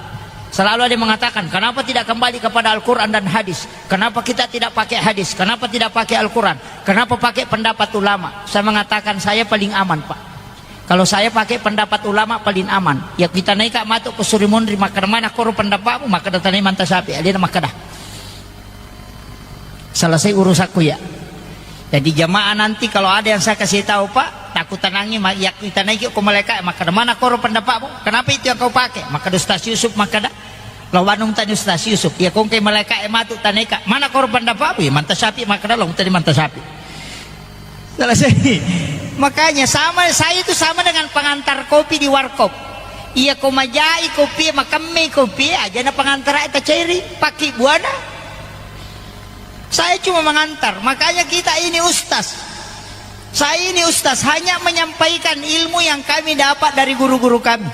Selalu ada yang mengatakan, "Kenapa tidak kembali kepada Al-Quran dan hadis? Kenapa kita tidak pakai hadis? Kenapa tidak pakai Al-Quran? Kenapa pakai pendapat ulama?" Saya mengatakan, "Saya paling aman, Pak. Kalau saya pakai pendapat ulama, paling aman." Ya, kita naik, Kak, matu ke suri monri, makkeda, "Mana koro pendapatmu?" Makkeda, "Tanai manta sapi." Dia makkeda. Selesai urusanku ya. Jadi jamaah, nanti kalau ada yang saya kasih tahu, Pak, takut tenangi, ma-, ya kita naik yuk ke malaikat, makkeda, "Mana koro pendapatmu? Kenapa itu yang kau pakai?" Makkeda Ustaz Yusuf, makkeda, "Lo wanung tani Ustaz Yusuf, ya kongke malaikat matu taneka, mana koro pendapatmu?" Ya manta sapi, makkeda, "Lo tadi manta sapi." Selesai. Makanya sama, saya itu sama dengan pengantar kopi di warkop. Iya ko majai kopi, makemme kopi, aja na pengantar ta ceri, pakai buana. Saya cuma mengantar, makanya kita ini ustaz. Saya ini ustaz, hanya menyampaikan ilmu yang kami dapat dari guru-guru kami.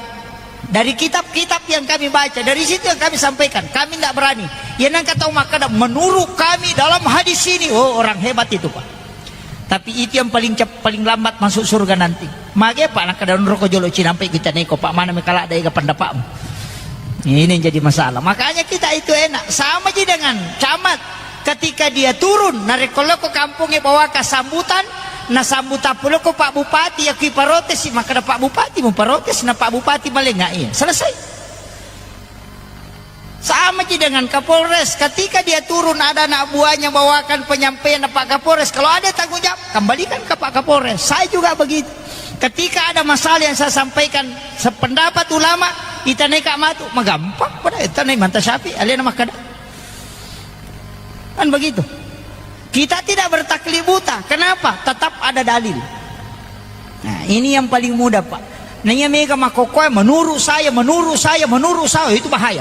Dari kitab-kitab yang kami baca, dari situ yang kami sampaikan. Kami nggak berani. Ya, nang kata makkeda, "Menurut kami dalam hadis ini," oh, orang hebat itu, Pak. Tapi itu yang paling cep-, paling lambat masuk surga nanti. Mage, Pak, nakkeda onroko jolo cinampe kita neko, Pak, mana mekala daega pendapatmu. Ini yang jadi masalah. Makanya kita itu enak. Sama ji dengan camat. Ketika dia turun, narekko loko kampongnge bawaka sambutan, nasambutang puloko Pak Bupati, ya kui parotesi, makkeda Pak Bupati, mu protes, na Pak Bupati malenga, iya. Selesai. Sama ji dengan Kapolres, ketika dia turun ada anak buahnya bawakan penyampaian Pak Kapolres, kalau ada tanggung jawab, kembalikan ke Pak Kapolres. Saya juga begitu. Ketika ada masalah yang saya sampaikan sependapat ulama, itanai Kak Matu, magampang pada itanai manta sapi, alena makkeda. Kan begitu. Kita tidak bertaklid buta. Kenapa? Tetap ada dalil. Nah, ini yang paling mudah, Pak. Nah, iya mega makkokkoe, "Menurut saya, menurut saya, menurut saya," itu bahaya.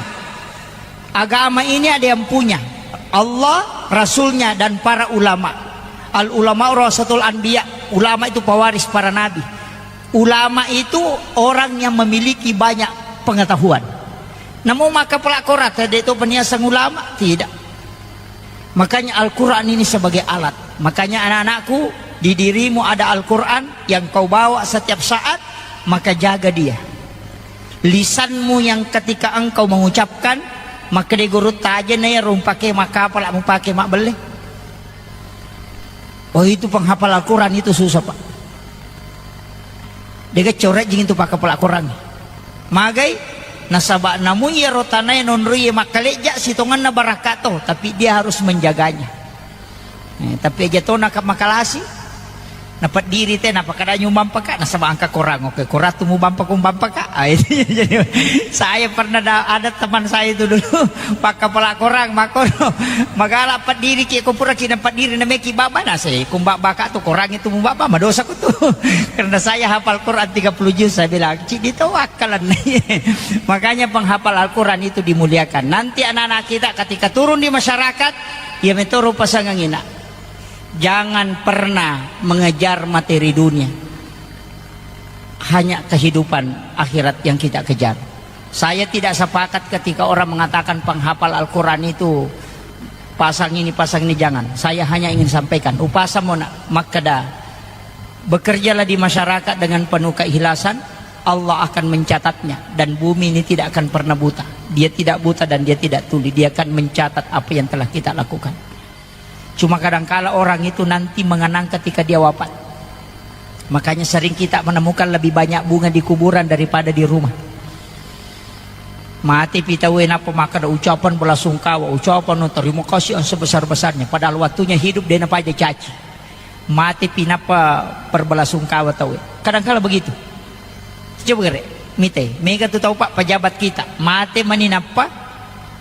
Agama ini ada yang punya. Allah, Rasulnya, dan para ulama. Al ulama warasatul anbiya. Ulama itu pewaris para nabi. Ulama itu orang yang memiliki banyak pengetahuan. Namu makkapala Korang, tadi itu peniasang ulama? Tidak. Makanya Al-Quran ini sebagai alat. Makanya anak-anakku, di dirimu ada Al-Quran yang kau bawa setiap saat, maka jaga dia. Lisanmu yang ketika engkau mengucapkan, maka di guru taja na ya rumpake makkapala mupake mabbelle. Oh, itu penghafal Al-Quran itu susah, Pak. Dega corejjing itu pakkapala Korang. Magai? Nasaba namu iyaro tanae nonroi makkalejja sitongenna barakka to, tapi dia harus menjaganya. Eh, tapi aja to naka makalasi. Napeddiri te, napakkadanya umbampaka, nasaba engka Korang, oke, Korang tu mubampaka, umbampaka. Ah, itu jadi, saya pernah da-, ada teman saya itu dulu, pakkapala Korang, makkoro, magala peddiri ki, ko pura ki napeddiri na meki baba, na se, ku baba ka tu Korang itu mubaba, madosa ku tu. Karena saya hafal Quran tiga puluh juz, saya bilang, "Cik, ditawakkalan." Makanya penghafal Al-Quran itu dimuliakan. Nanti anak-anak kita ketika turun di masyarakat, ya metoro pasangangina. Jangan pernah mengejar materi dunia. Hanya kehidupan akhirat yang kita kejar. Saya tidak sepakat ketika orang mengatakan penghafal Al-Quran itu Pasang ini, pasang ini, jangan. Saya hanya ingin sampaikan. Upasamo nak makkeda, bekerjalah di masyarakat dengan penuh keikhlasan, Allah akan mencatatnya. Dan bumi ini tidak akan pernah buta. Dia tidak buta dan dia tidak tuli. Dia akan mencatat apa yang telah kita lakukan. Cuma kadangkala orang itu nanti mengenang ketika dia wafat. Makanya sering kita menemukan lebih banyak bunga di kuburan daripada di rumah. Mate pi tauwe nappa makkeda ucapan belasungkawa, ucapan terima kasih yang sebesar-besarnya. Padahal waktunya hidup dia napaja caci. Mate pi nappa perbelasungkawa tauwe. Kadangkala begitu. Coba gere, mite, mega tu tau pak pejabat kita. Mate mani nappa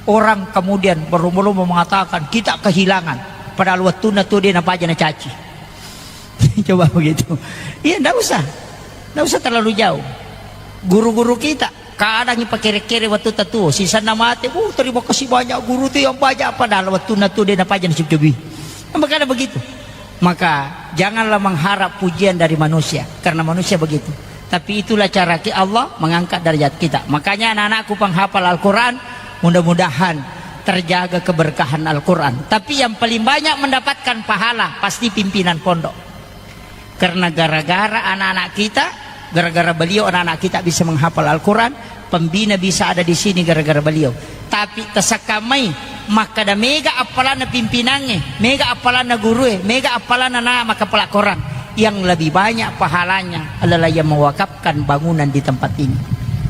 orang kemudian berlomba-lomba mengatakan kita kehilangan. Padahal waktunya tu dia napaja na caci. Coba begitu. Iya, ndak usah. Ndak usah terlalu jauh. Guru-guru kita, kadang ipakere-kere waktu tatuo, sisanna mate, "Uh, terima kasih banyak guru tu yang banyak," padahal waktu natu dia napaja nasib cobi. Makanya begitu. Maka janganlah mengharap pujian dari manusia, karena manusia begitu. Tapi itulah cara ki Allah mengangkat derajat kita. Makanya anak-anakku penghafal Al-Quran, mudah-mudahan terjaga keberkahan Al-Quran. Tapi yang paling banyak mendapatkan pahala pasti pimpinan pondok. Karena gara-gara anak-anak kita, gara-gara beliau anak-anak kita bisa menghafal Al-Quran, pembina bisa ada di sini gara-gara beliau. Tapi tasakkamai, makkada mega appalanna pimpinangnge, mega appalanna gurue, mega appalanna na maka pelakoran. Yang lebih banyak pahalanya adalah yang mewakafkan bangunan di tempat ini.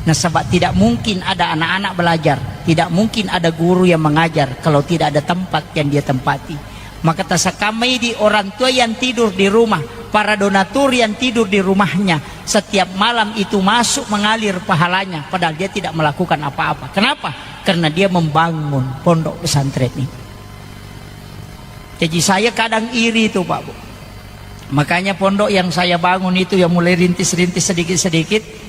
Nasaba tidak mungkin ada anak-anak belajar, tidak mungkin ada guru yang mengajar kalau tidak ada tempat yang dia tempati. Maka tasakkamai di orang tua yang tidur di rumah, para donatur yang tidur di rumahnya, setiap malam itu masuk mengalir pahalanya, padahal dia tidak melakukan apa-apa. Kenapa? Karena dia membangun pondok pesantren ini. Jadi saya kadang iri itu, Pak Bu. Makanya pondok yang saya bangun itu, yang mulai rintis-rintis sedikit-sedikit,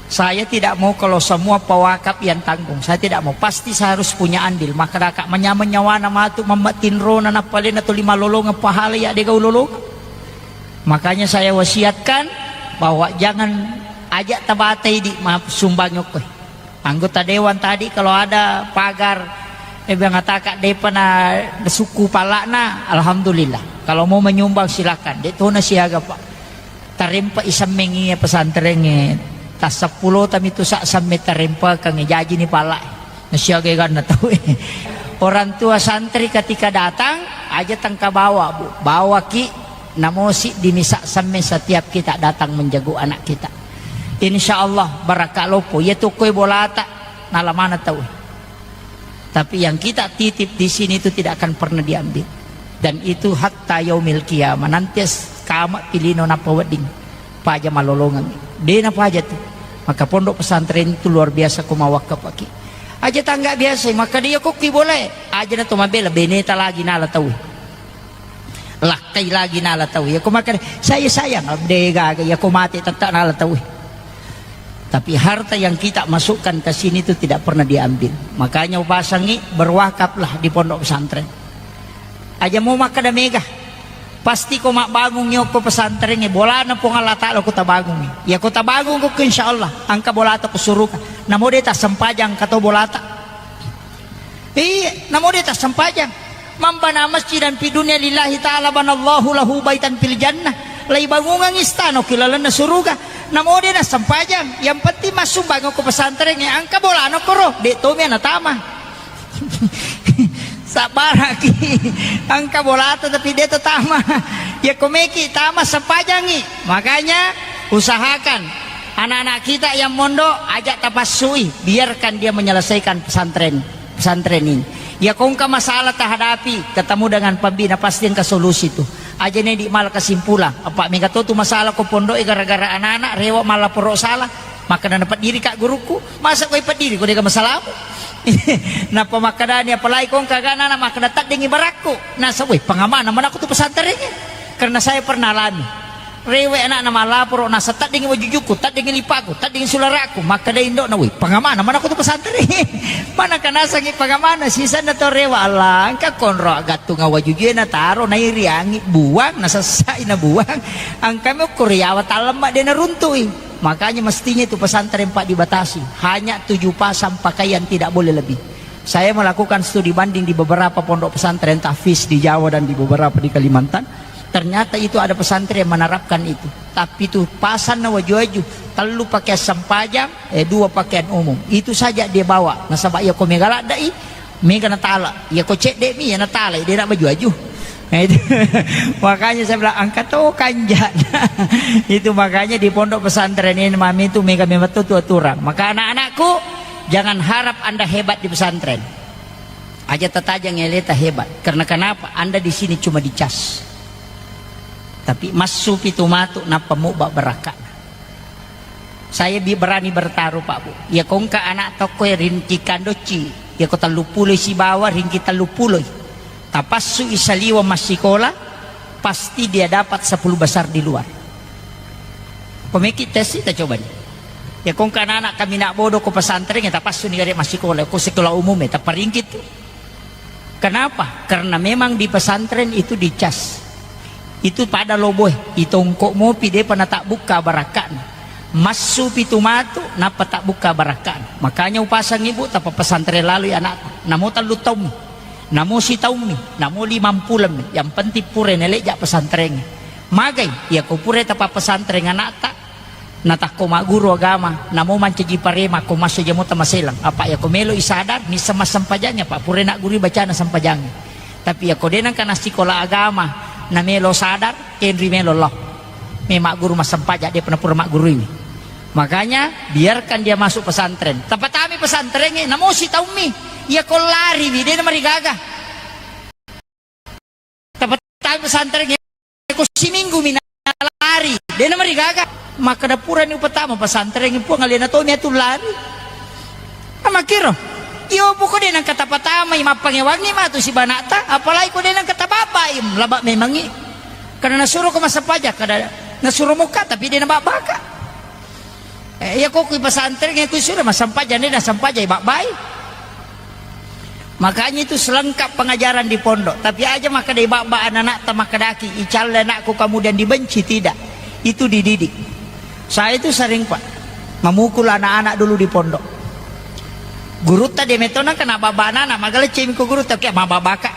saya tidak mau kalau semua pewakaf yang tanggung. Saya tidak mau. Pasti saya harus punya andil. Maka raka manyameng nyawana matu mamma tinrona nappalena tuli malolongeng pahala ya dega ulolongeng. Makanya saya wasiatkan bahwa jangan ajak tabatai di ma-, sumbang okkoe. Anggota dewan tadi kalau ada pagar, eh, bilang ataka depa na suku palakna, alhamdulillah. Kalau mau menyumbang silakan. Dek tona siaga, Pak. Tarempa i sammengi pesantrengnge. Tassappulota mitu sa samme tarempakang, jaji ni palak. Nasiaga ganna tau. Orang tua santri ketika datang, aja tangka bawa, Bu. Bawaki, namo siddi mi sa samme setiap kita datang menjago anak kita. Insya Allah barakka loppo. Iya tu koe bolata, nala mana tau. Tapi yang kita titip di sini itu tidak akan pernah diambil. Dan itu hatta yaumil qiyamah. Nanti as-, kama pilino napa wedding. Paja malolongang. Dena paja tu. Maka pondok pesantren itu luar biasa ko mawakafaki. Aja tangga biasa, maka dia kok ki boleh. Aja na to mabela, beneta lagi nala tau. Lakkai lagi nala tau. Ya ko maka saya sayang, de gaga. Ya ko mate tetap nala tau. Tapi harta yang kita masukkan ke sini itu tidak pernah diambil. Makanya upasangi, berwakaflah di pondok pesantren. Aja mau makkada mega. Pasti ko mabbangung yokko pesantrengnge, bolana Puang Allah Ta'ala ko tabangungi. Ya ko tabangung ko, insya Allah, angka bolata ko suruga. Namo de tassempajang kato bolata. Iya, namo de tassempajang. Man bana masjidan fi dunya lillahi ta'ala banallahu lahu baitan fil jannah. Lai bangungang istana ki lalenna suruga. Namo de nassempajang. Yang penting massumbang ko pesantrengnge, angka bolana koro, de tomi natama. Sabbaraki. Angka bolata tapi de tatama. Ya komeki tama sempajangi. Makanya usahakan anak-anak kita yang mondok ajak tapassui, biarkan dia menyelesaikan pesantren, pesantren ini. Ya kongka masalah tahadapi, ketemu dengan pembina, pasti engka solusi tu. Aja ne di mala kesimpulan. Apa mega to tu masalah ko pondok gara-gara anak-anak rewa mala poro salah. Maka na peddiri ka guruku, masa koi peddiri ko dega masalamu. Napa makkadani apalagi kongka gana na makkada taddingi barakku. Nasa woi pangamana manakku tu pesantrennya. Karena saya pernah alami. Rewe anakna malaporo, nasa taddingi wajujukku, taddingi lipakku, taddingi sularaku, makkeda indokna, "Woi, pangamana manakku tu pesantren?" Manaka nasangi pangamana, sisanna tau rewa, Allah, engka konro gattunga wajujue na taro, nairiangi, buang, nasessai na buang, angkami okko riawa tallemma de naruntui. Makanya mestinya itu pesantren, Pak, dibatasi. Hanya tujuh pasang pakaian, tidak boleh lebih. Saya melakukan studi banding di beberapa pondok pesantren tahfiz di Jawa dan di beberapa di Kalimantan. Ternyata itu ada pesantren yang menerapkan itu. Tapi itu pasanna waju-waju, tellu pakaian sempajang, eh, dua pakaian umum. Itu saja dia bawa. Nasaba iya ko mega ladde'i, mega natala. Iya ko cedde'mi, iya natala, dia nak baju-waju. Nah, itu. Makanya saya bilang, angkat to kanjana. Itu makanya di pondok pesantren ini mami itu mega memang tu aturan. Maka anak-anakku, jangan harap Anda hebat di pesantren. Aja tatajang eleta hebat. Karena kenapa? Anda di sini cuma dicas. Tapi massu pitu matu nappa mubba barakka. Saya bi-, berani bertaruh, Pak Bu. Ya kongka anak toko ringki kandocci. Ya ko tellu puloi sibawa ringki tellu puloi. Tapassu i saliweng massikola, pasti dia dapat sepuluh besar di luar. Pemeki tes kita coba nih. Ya kongka anak-anak kami nak bodoh ko pesantren ya tapassu ni gare massikola, ko sekolah umum ya taparingkit tu. Kenapa? Karena memang di pesantren itu dicas. Itu pada loboe, itongko mopi depa natabbukka barakka'na. Massu pitu matu nappa tabbukka barakka'na. Makanya upasang ibu tapa pesantren lalui anakta. Namo tellu taummi, namo sitaummi, namo limampulemmi. Yang penting pura neleja pesantrennya. Magai, ya ko pura tapa pesantren anakta, natakko magguru agama, namo mancaji parema, ko massu jamo tamaselang. Apa ya ko melo isadar, missa massempajangnya, Pak, pura nak guru bacana sempajangnya. Tapi ya ko denang kana sikola agama, na melo sadar, kenri melo lo. Me magguru massempajang, dia pernah pura magguru ini. Makanya, biarkan dia masuk pesantren. Tapatami pesantren, namo sitaummi. Ya ko lari, wi, dia marigaga. Tapatami pesantren, ko siminggu mina lari, dena marigaga. Makkeda purani upatama pesantren, Puang, alena tomi atu lari. Amakkiro. Iyo, poko dena kata patamai, mappangewangi matu sibanata, apalagi ko dena kata babai, laba memangi. Karena nasuro ko massempajang, kada nasuro muka, tapi dena babaka. Eh, iya ko kui pesantren, iya kui sudah massempajang, dena sempajang, babbai. Makanya itu selengkap pengajaran di pondok. Tapi aja makkeda ibabba anak-anakta makkedaki, "Icalle anakku," kemudian dibenci, tidak. Itu dididik. Saya itu sering, Pak, memukul anak-anak dulu di pondok. Gurutta de metona kena babba anak-anak, magaleccemi ko gurutta, "Oke, mababaka."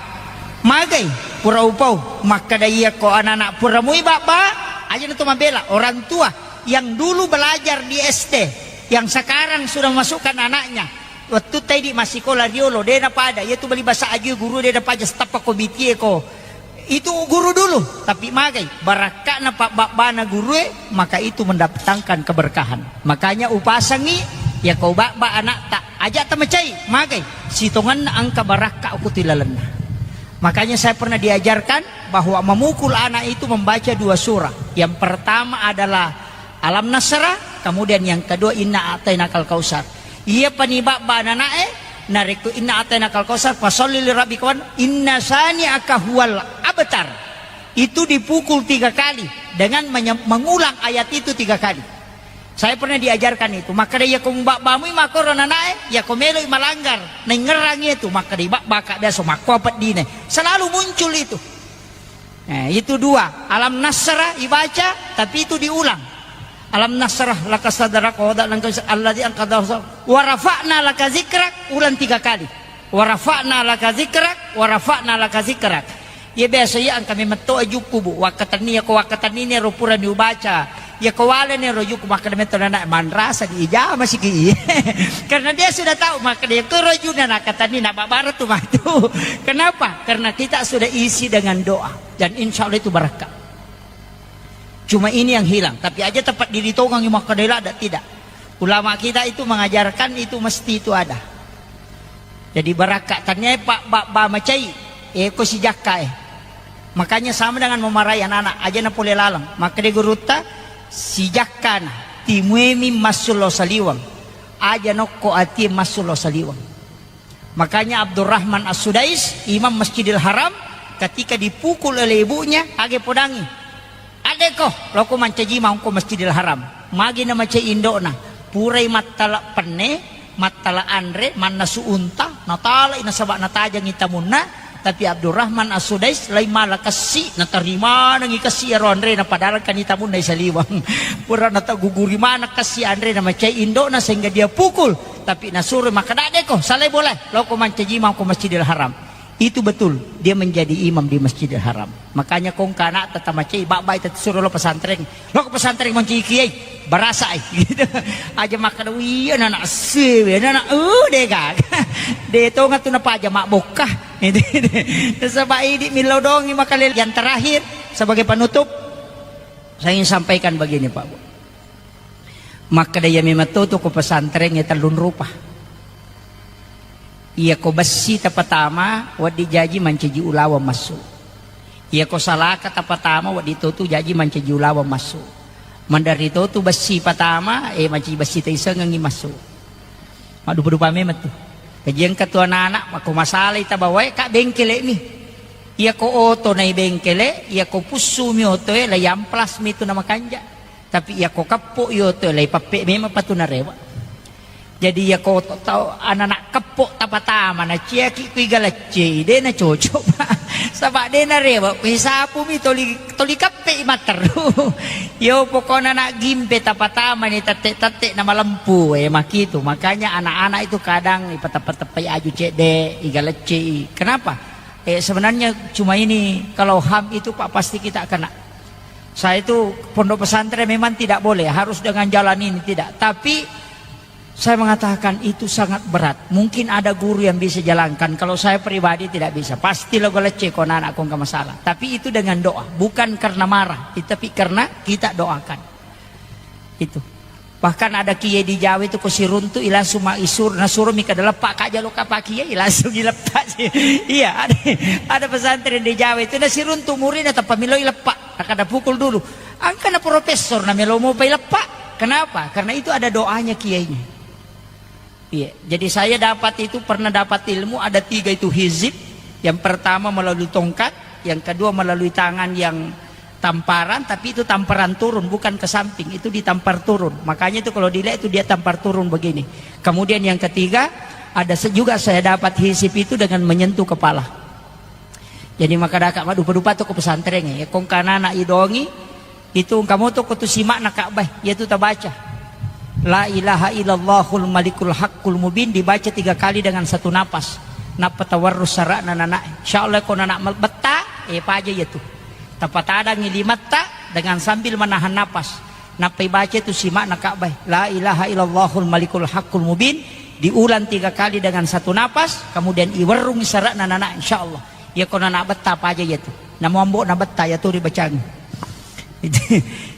Magai, pura upau, makkeda iya ko anak-anak pura mui babba, aja na to mabela. Orang tua yang dulu belajar di S D, yang sekarang sudah masukkan anaknya, Wettu taidi massikola riolo, de napada. Iya tu bali basa aju guru de napaja, stappa ko B T A ko. Itu guru dulu, tapi magai. Barakka'na pabbabbana gurue, maka itu mendatangkan keberkahan. Makanya upasangi, ya kau babba anakta. Aja tamacai, magai. Sitonganna engka barakka uku tilalenna. Makanya saya pernah diajarkan bahwa memukul anak itu membaca dua surah. Yang pertama adalah Alam Nasrah, kemudian yang kedua Inna A'tainakal Kautsar. Iya pani babba ananae, narekko Inna A'tainakal Kautsar, fasalli li rabbika wan, inna sani'aka huwal abtar. Itu dipukul tiga kali dengan menye-, mengulang ayat itu tiga kali. Saya pernah diajarkan itu. Makkeda iya ko babbamu makoro ananae, iya ko meloi malanggar, naingerrangi itu, makkeda babba ka biasa makko peddine. Selalu muncul itu. Eh, itu dua. Alam Nasrah ibaca, tapi itu diulang. Alam Nasrah laka sadrak wa wada'na anka wizrak alladzi anqadha dhahrak wa rafa'na laka zikrak, ulang tiga kali. Wa rafa'na laka zikrak, wa rafa'na laka zikrak. Iya biasa iya engka memang to ajuku, Bu. Wakkatenni, iya ko wakkatenni ni ro purani ubaca. Iya ko wale ni ro ajuku, makkeda metto nana manrasa di ijama siki. Karena dia sudah tahu, makkeda iya ko ro ajuna nakatenni na babara tu matu. Kenapa? Karena kita sudah isi dengan doa. Dan insya Allah itu barakka. Cuma ini yang hilang. Tapi aja tempat diri tongang makkeda ladda, tidak. Ulama kita itu mengajarkan itu mesti itu ada. Jadi barakka tania, Pak, ba, ba macai, eh, ko sijakka, eh. Makanya sama dengan memarahi anak-anak, aja na pole laleng. Makkeda gurutta, sijakkana, timuemi massu lao saliweng. Aja nokko atie massu lao saliweng. Makanya Abdurrahman As-Sudais, Imam Masjidil Haram, ketika dipukul oleh ibunya, age podangi. Adeko, loko mancaji maungko Masjidil Haram. Magi na macai indokna. Purai mattala penne, mattala anre, mannasu unta, natalai nasaba natajangi tamunna, Tapi Abdurrahman As-Sudais lai mala kessi, natarimanengi kessi iyaro anrena, padahal kan itamunna isaliwang. Pura nataguguri maneng kessi anrena, macai indo'na sehingga dia pukul. Tapi nasuro makkeda, "De'ko, salai bolae, laoko mancaji imam ko Masjidil Haram." Itu betul, dia menjadi imam di Masjidil Haram. Makanya kongka ana'ta tamacai, babbai tassuro lao pesantren. Lao ko pesantren mancaji kiai, barasai. Gitu. Aja makkeda, "Wih, anak-anak sewe, anak-anak, eh, de gaga." De tonga tu napaja mabbokka. Nasaba idi millau dongi makalele. Yang terakhir, sebagai penutup, saya ingin sampaikan begini, Pak Bu. Makkeda iya memang to tu ko pesantren e tellung rupa. Iya ko bessi tapatama, wedding jaji mancaji ulaweng massu. Iya ko salaka tapatama, wedding to tu jaji mancaji ulaweng massu. Mandari to tu bessi patama, eh, mancaji bessi taisengengi massu. Maddupa-dupa memang tu. Kajiang ketua anak-anak, mako masalai tabawae, Kak, bengkele mi. Iya ko oto nai bengkele, iya ko pussu mi oto e, lai amplas mi tu namakanja. Tapi iya ko keppo i oto e, lai pappe memang patu narewa. Jadi iya ko to-, tau anak-anak keppo tapatama, naciaki ku iga lecce, de na cocok, Pak. Saba de narewa, ku sapu mi toli, toli keppe i matteru. Yo, pokokna anak gimpe tapatama ni tette-tette na malempu, eh, makitu. Makanya anak-anak itu kadang ipateppa-teppai aju cedde, iga lecce i. Kenapa? Eh, sebenarnya cuma ini, kalau ham itu, Pak, pasti kita kena. Saya itu pondok pesantren memang tidak boleh, harus dengan jalan ini, tidak. Tapi saya mengatakan itu sangat berat. Mungkin ada guru yang bisa jalankan. Kalau saya pribadi tidak bisa. Pasti lo lecce ko anak-anak ko engka masalah. Tapi itu dengan doa, bukan karena marah, tapi karena kita doakan. Itu. Bahkan ada kiai di Jawa itu ko siruntu i langsung ma isur, nasuro mi kada leppa, "Kak, jalo ka Pak Kiai," langsung ileppa. Iya, ada, ada pesantren di Jawa itu nasiruntu muridnya tanpa melo ileppa. Kada pukul dulu. Angka na profesor na melo mopa ileppa. Kenapa? Karena itu ada doanya kiainya. Iya, jadi saya dapat itu, pernah dapat ilmu ada tiga itu hizib. Yang pertama melalui tongkat, yang kedua melalui tangan yang tamparan, tapi itu tamparan turun, bukan ke samping, itu ditampar turun. Makanya itu kalau dilihat itu dia tampar turun begini. Kemudian yang ketiga, ada se-, juga saya dapat hizib itu dengan menyentuh kepala. Jadi makkadaka maddupa-dupa tu ko pesantren e, kongka anak-anak idongi, itu engka moto ko tu simakna Ka'bah, yaitu tabaca, "La ilaha illallahul malikul haqqul mubin," dibaca tiga kali dengan satu napas. Nappa tawarrus sara'na nana. Insya Allah ko nana betta, eh, paja yaitu. Tapatadangi limatta dengan sambil menahan napas. Nappa ibaca itu simakna Ka'bah, "La ilaha illallahul malikul haqqul mubin," diulang tiga kali dengan satu napas, kemudian iwerrung sara'na nana, insya Allah. Iya ko nana betta paja yaitu. Namo ambo na betta yaitu ribacang.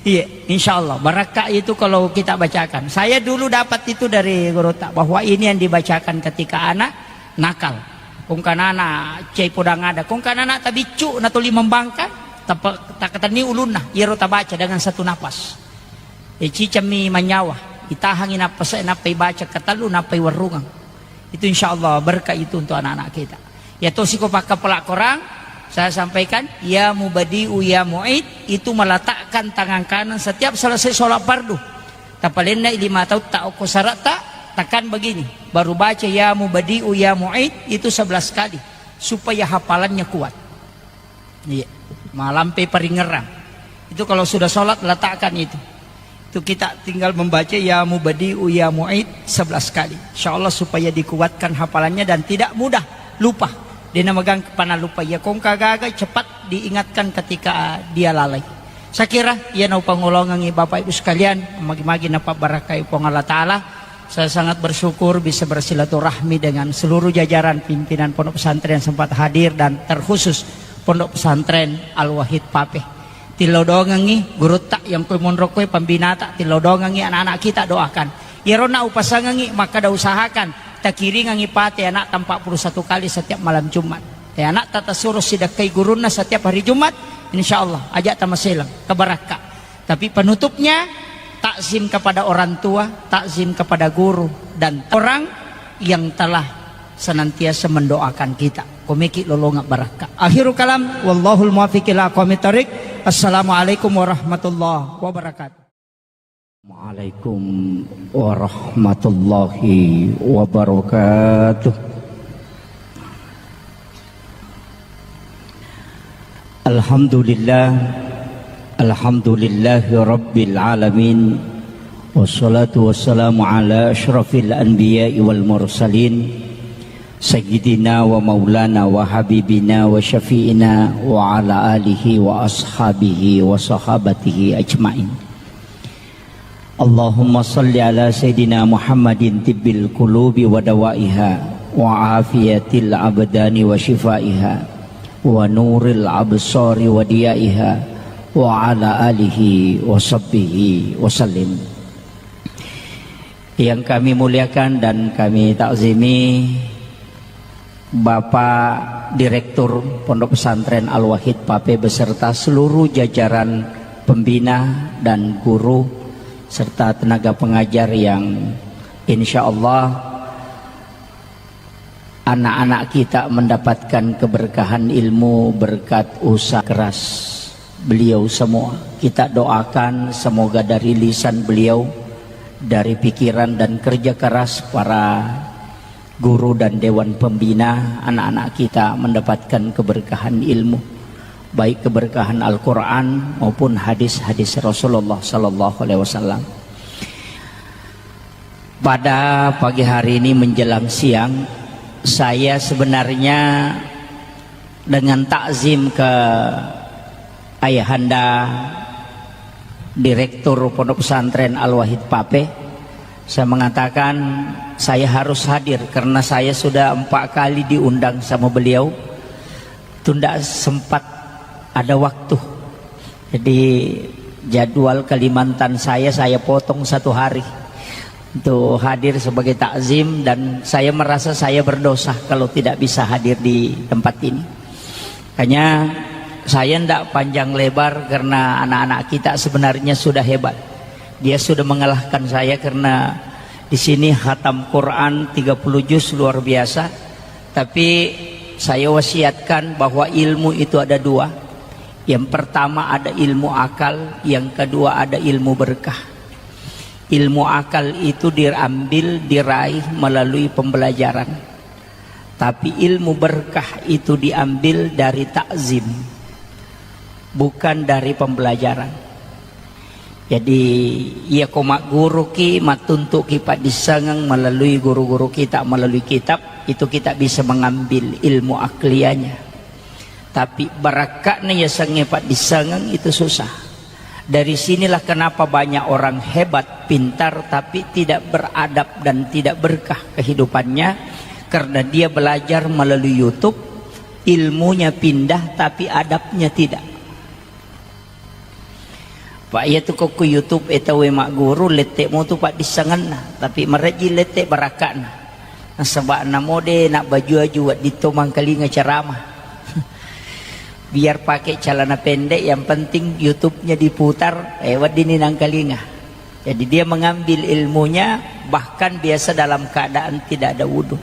Iya, insya Allah. Barakka itu kalau kita bacakan. Saya dulu dapat itu dari guru tak, bahwa ini yang dibacakan ketika anak nakal. Kongka nana cai podang ada. Kongka nana tabiccu na tuli membangkang, tapa-, takatenni ulunna. Iyaro tabaca dengan satu napas. E, cicammi manyawa. Itahangi napas, nappa ibaca katellu, nappa iwerrungang. Itu insya Allah berkah itu untuk anak-anak kita. Ya tosi ko pakkapela Quran, saya sampaikan, ya mubadi'u ya mu'id, itu meletakkan tangan kanan setiap selesai sholat fardu. Tapalenna lima tautta okko sarata, tekan begini, baru baca ya mubadi'u ya mu'id itu sebelas kali supaya hafalannya kuat. Iya, malampe paringerang. Itu kalau sudah sholat letakkan itu. Itu kita tinggal membaca ya mubadi'u ya mu'id sebelas kali. Insya Allah supaya dikuatkan hafalannya dan tidak mudah lupa. Dena magang kepana lupa. Ya kongka gaga cepat diingatkan ketika dia lalai. Saya kira iya nau pangolongangi Bapak Ibu sekalian, magi-magi napa barakai Puang Allah Ta'ala. Saya sangat bersyukur bisa bersilaturahmi dengan seluruh jajaran pimpinan pondok pesantren yang sempat hadir dan terkhusus Pondok Pesantren Al-Wahid Papeh. Tillau doangengngi gurutta yang kue monro kue pembinata, tillau doangengngi anak-anak kita doakan. Iyarona upasangengngi makkada usahakan takiringengngi pate anak empat puluh satu kali setiap malam Jumat. Ya, anak tata suruh sidakkai gurunna setiap hari Jumat, insya Allah ajak tamaselang kebarakka. Tapi penutupnya, takzim kepada orang tua, takzim kepada guru, dan orang yang telah senantiasa mendoakan kita. Komeki lolonga barakka. Akhirul kalam, wallahul muwaffiq ila aqwamit thariq. Assalamualaikum warahmatullahi wabarakatuh. Waalaikum warahmatullahi wabarakatuh. Alhamdulillah, alhamdulillahi rabbil alamin, wassalatu wassalamu ala asyrafil anbiya'i wal mursalin, sayyidina wa maulana wa habibina wa syafi'ina wa ala alihi wa ashabihi wa sahabatihi ajma'in. Allahumma salli ala Sayyidina Muhammadin tibbil qulubi wa dawaiha, wa afiyatil abdani wa shifaiha, wa nuril absari wa diyaiha, wa ala alihi wa sahbihi wa sallim. Yang kami muliakan dan kami takzimi, Bapak Direktur Pondok Pesantren Al-Wahid Pape beserta seluruh jajaran pembina dan guru serta tenaga pengajar yang insya Allah anak-anak kita mendapatkan keberkahan ilmu berkat usaha keras beliau semua. Kita doakan semoga dari lisan beliau, dari pikiran dan kerja keras para guru dan dewan pembina, anak-anak kita mendapatkan keberkahan ilmu, baik keberkahan Al-Quran maupun hadis-hadis Rasulullah Sallallahu Alaihi Wasallam. Pada pagi hari ini menjelang siang, saya sebenarnya dengan takzim ke Ayahanda Direktur Pondok Pesantren Al-Wahid Pape, saya mengatakan saya harus hadir karena saya sudah empat kali diundang sama beliau, tunda sempat ada waktu. Jadi jadwal Kalimantan saya, saya potong satu hari untuk hadir sebagai takzim dan saya merasa saya berdosa kalau tidak bisa hadir di tempat ini. Makanya saya ndak panjang lebar karena anak-anak kita sebenarnya sudah hebat. Dia sudah mengalahkan saya karena di sini hatam Quran tiga puluh juz luar biasa. Tapi saya wasiatkan bahwa ilmu itu ada dua. Yang pertama ada ilmu akal, yang kedua ada ilmu berkah. Ilmu akal itu diambil, diraih melalui pembelajaran. Tapi ilmu berkah itu diambil dari takzim, bukan dari pembelajaran. Jadi, iya ko magguruki, mattuntuki paddissengeng melalui guru-guru kita, melalui kitab, itu kita bisa mengambil ilmu akliyahnya. Tapi barakka'na yasengnge paddissengeng itu susah. Dari sinilah kenapa banyak orang hebat, pintar, tapi tidak beradab dan tidak berkah kehidupannya, karena dia belajar melalui YouTube, ilmunya pindah, tapi adabnya tidak. Pak, iya tu ko ku YouTube e tauwe magguru, lette mo tu paddissengenna, tapi marejji lette barakka'na. Nasaba namo de nabbaju-aju wedding to mangkalinga ceramah. Biar pakai celana pendek, yang penting YouTube-nya diputar, eh, weddinni nangkalinga. Jadi dia mengambil ilmunya bahkan biasa dalam keadaan tidak ada wudhu.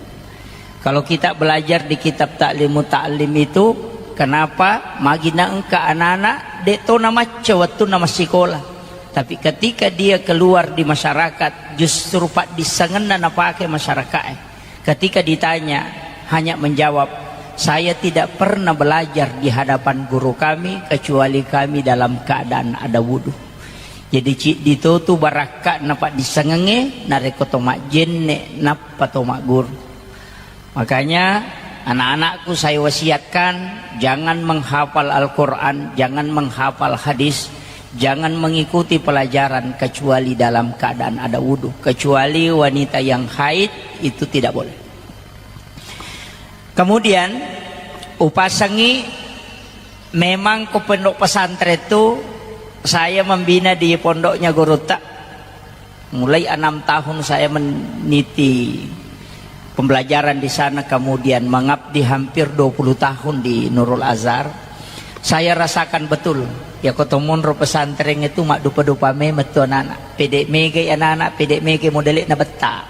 Kalau kita belajar di kitab Ta'limu Ta'lim itu, kenapa? Magi naengka anak-anak, de to namacca wettunna massikola. Tapi ketika dia keluar di masyarakat, justru paddissengenna napake masyarakat. Ketika ditanya, hanya menjawab, "Saya tidak pernah belajar di hadapan guru kami, kecuali kami dalam keadaan ada wudhu." Jadi, ciddi to tu barakka'na paddissengengnge, narekko to majjenne, nappa to magguru. Makanya, anak-anakku saya wasiatkan, jangan menghafal Al-Quran, jangan menghafal hadis, jangan mengikuti pelajaran kecuali dalam keadaan ada wudhu. Kecuali wanita yang haid, itu tidak boleh. Kemudian, upasengi, memang ko pondok pesantren tu, saya membina di pondoknya gurutta. Mulai enam tahun saya meniti pembelajaran di sana, kemudian mengabdi hampir dua puluh tahun di Nurul Azhar. Saya rasakan betul, ya, ko to monro pesantren itu maddupa-dupa memang tu anak-anak. Pede mega anak-anak, pede mega modele na betta.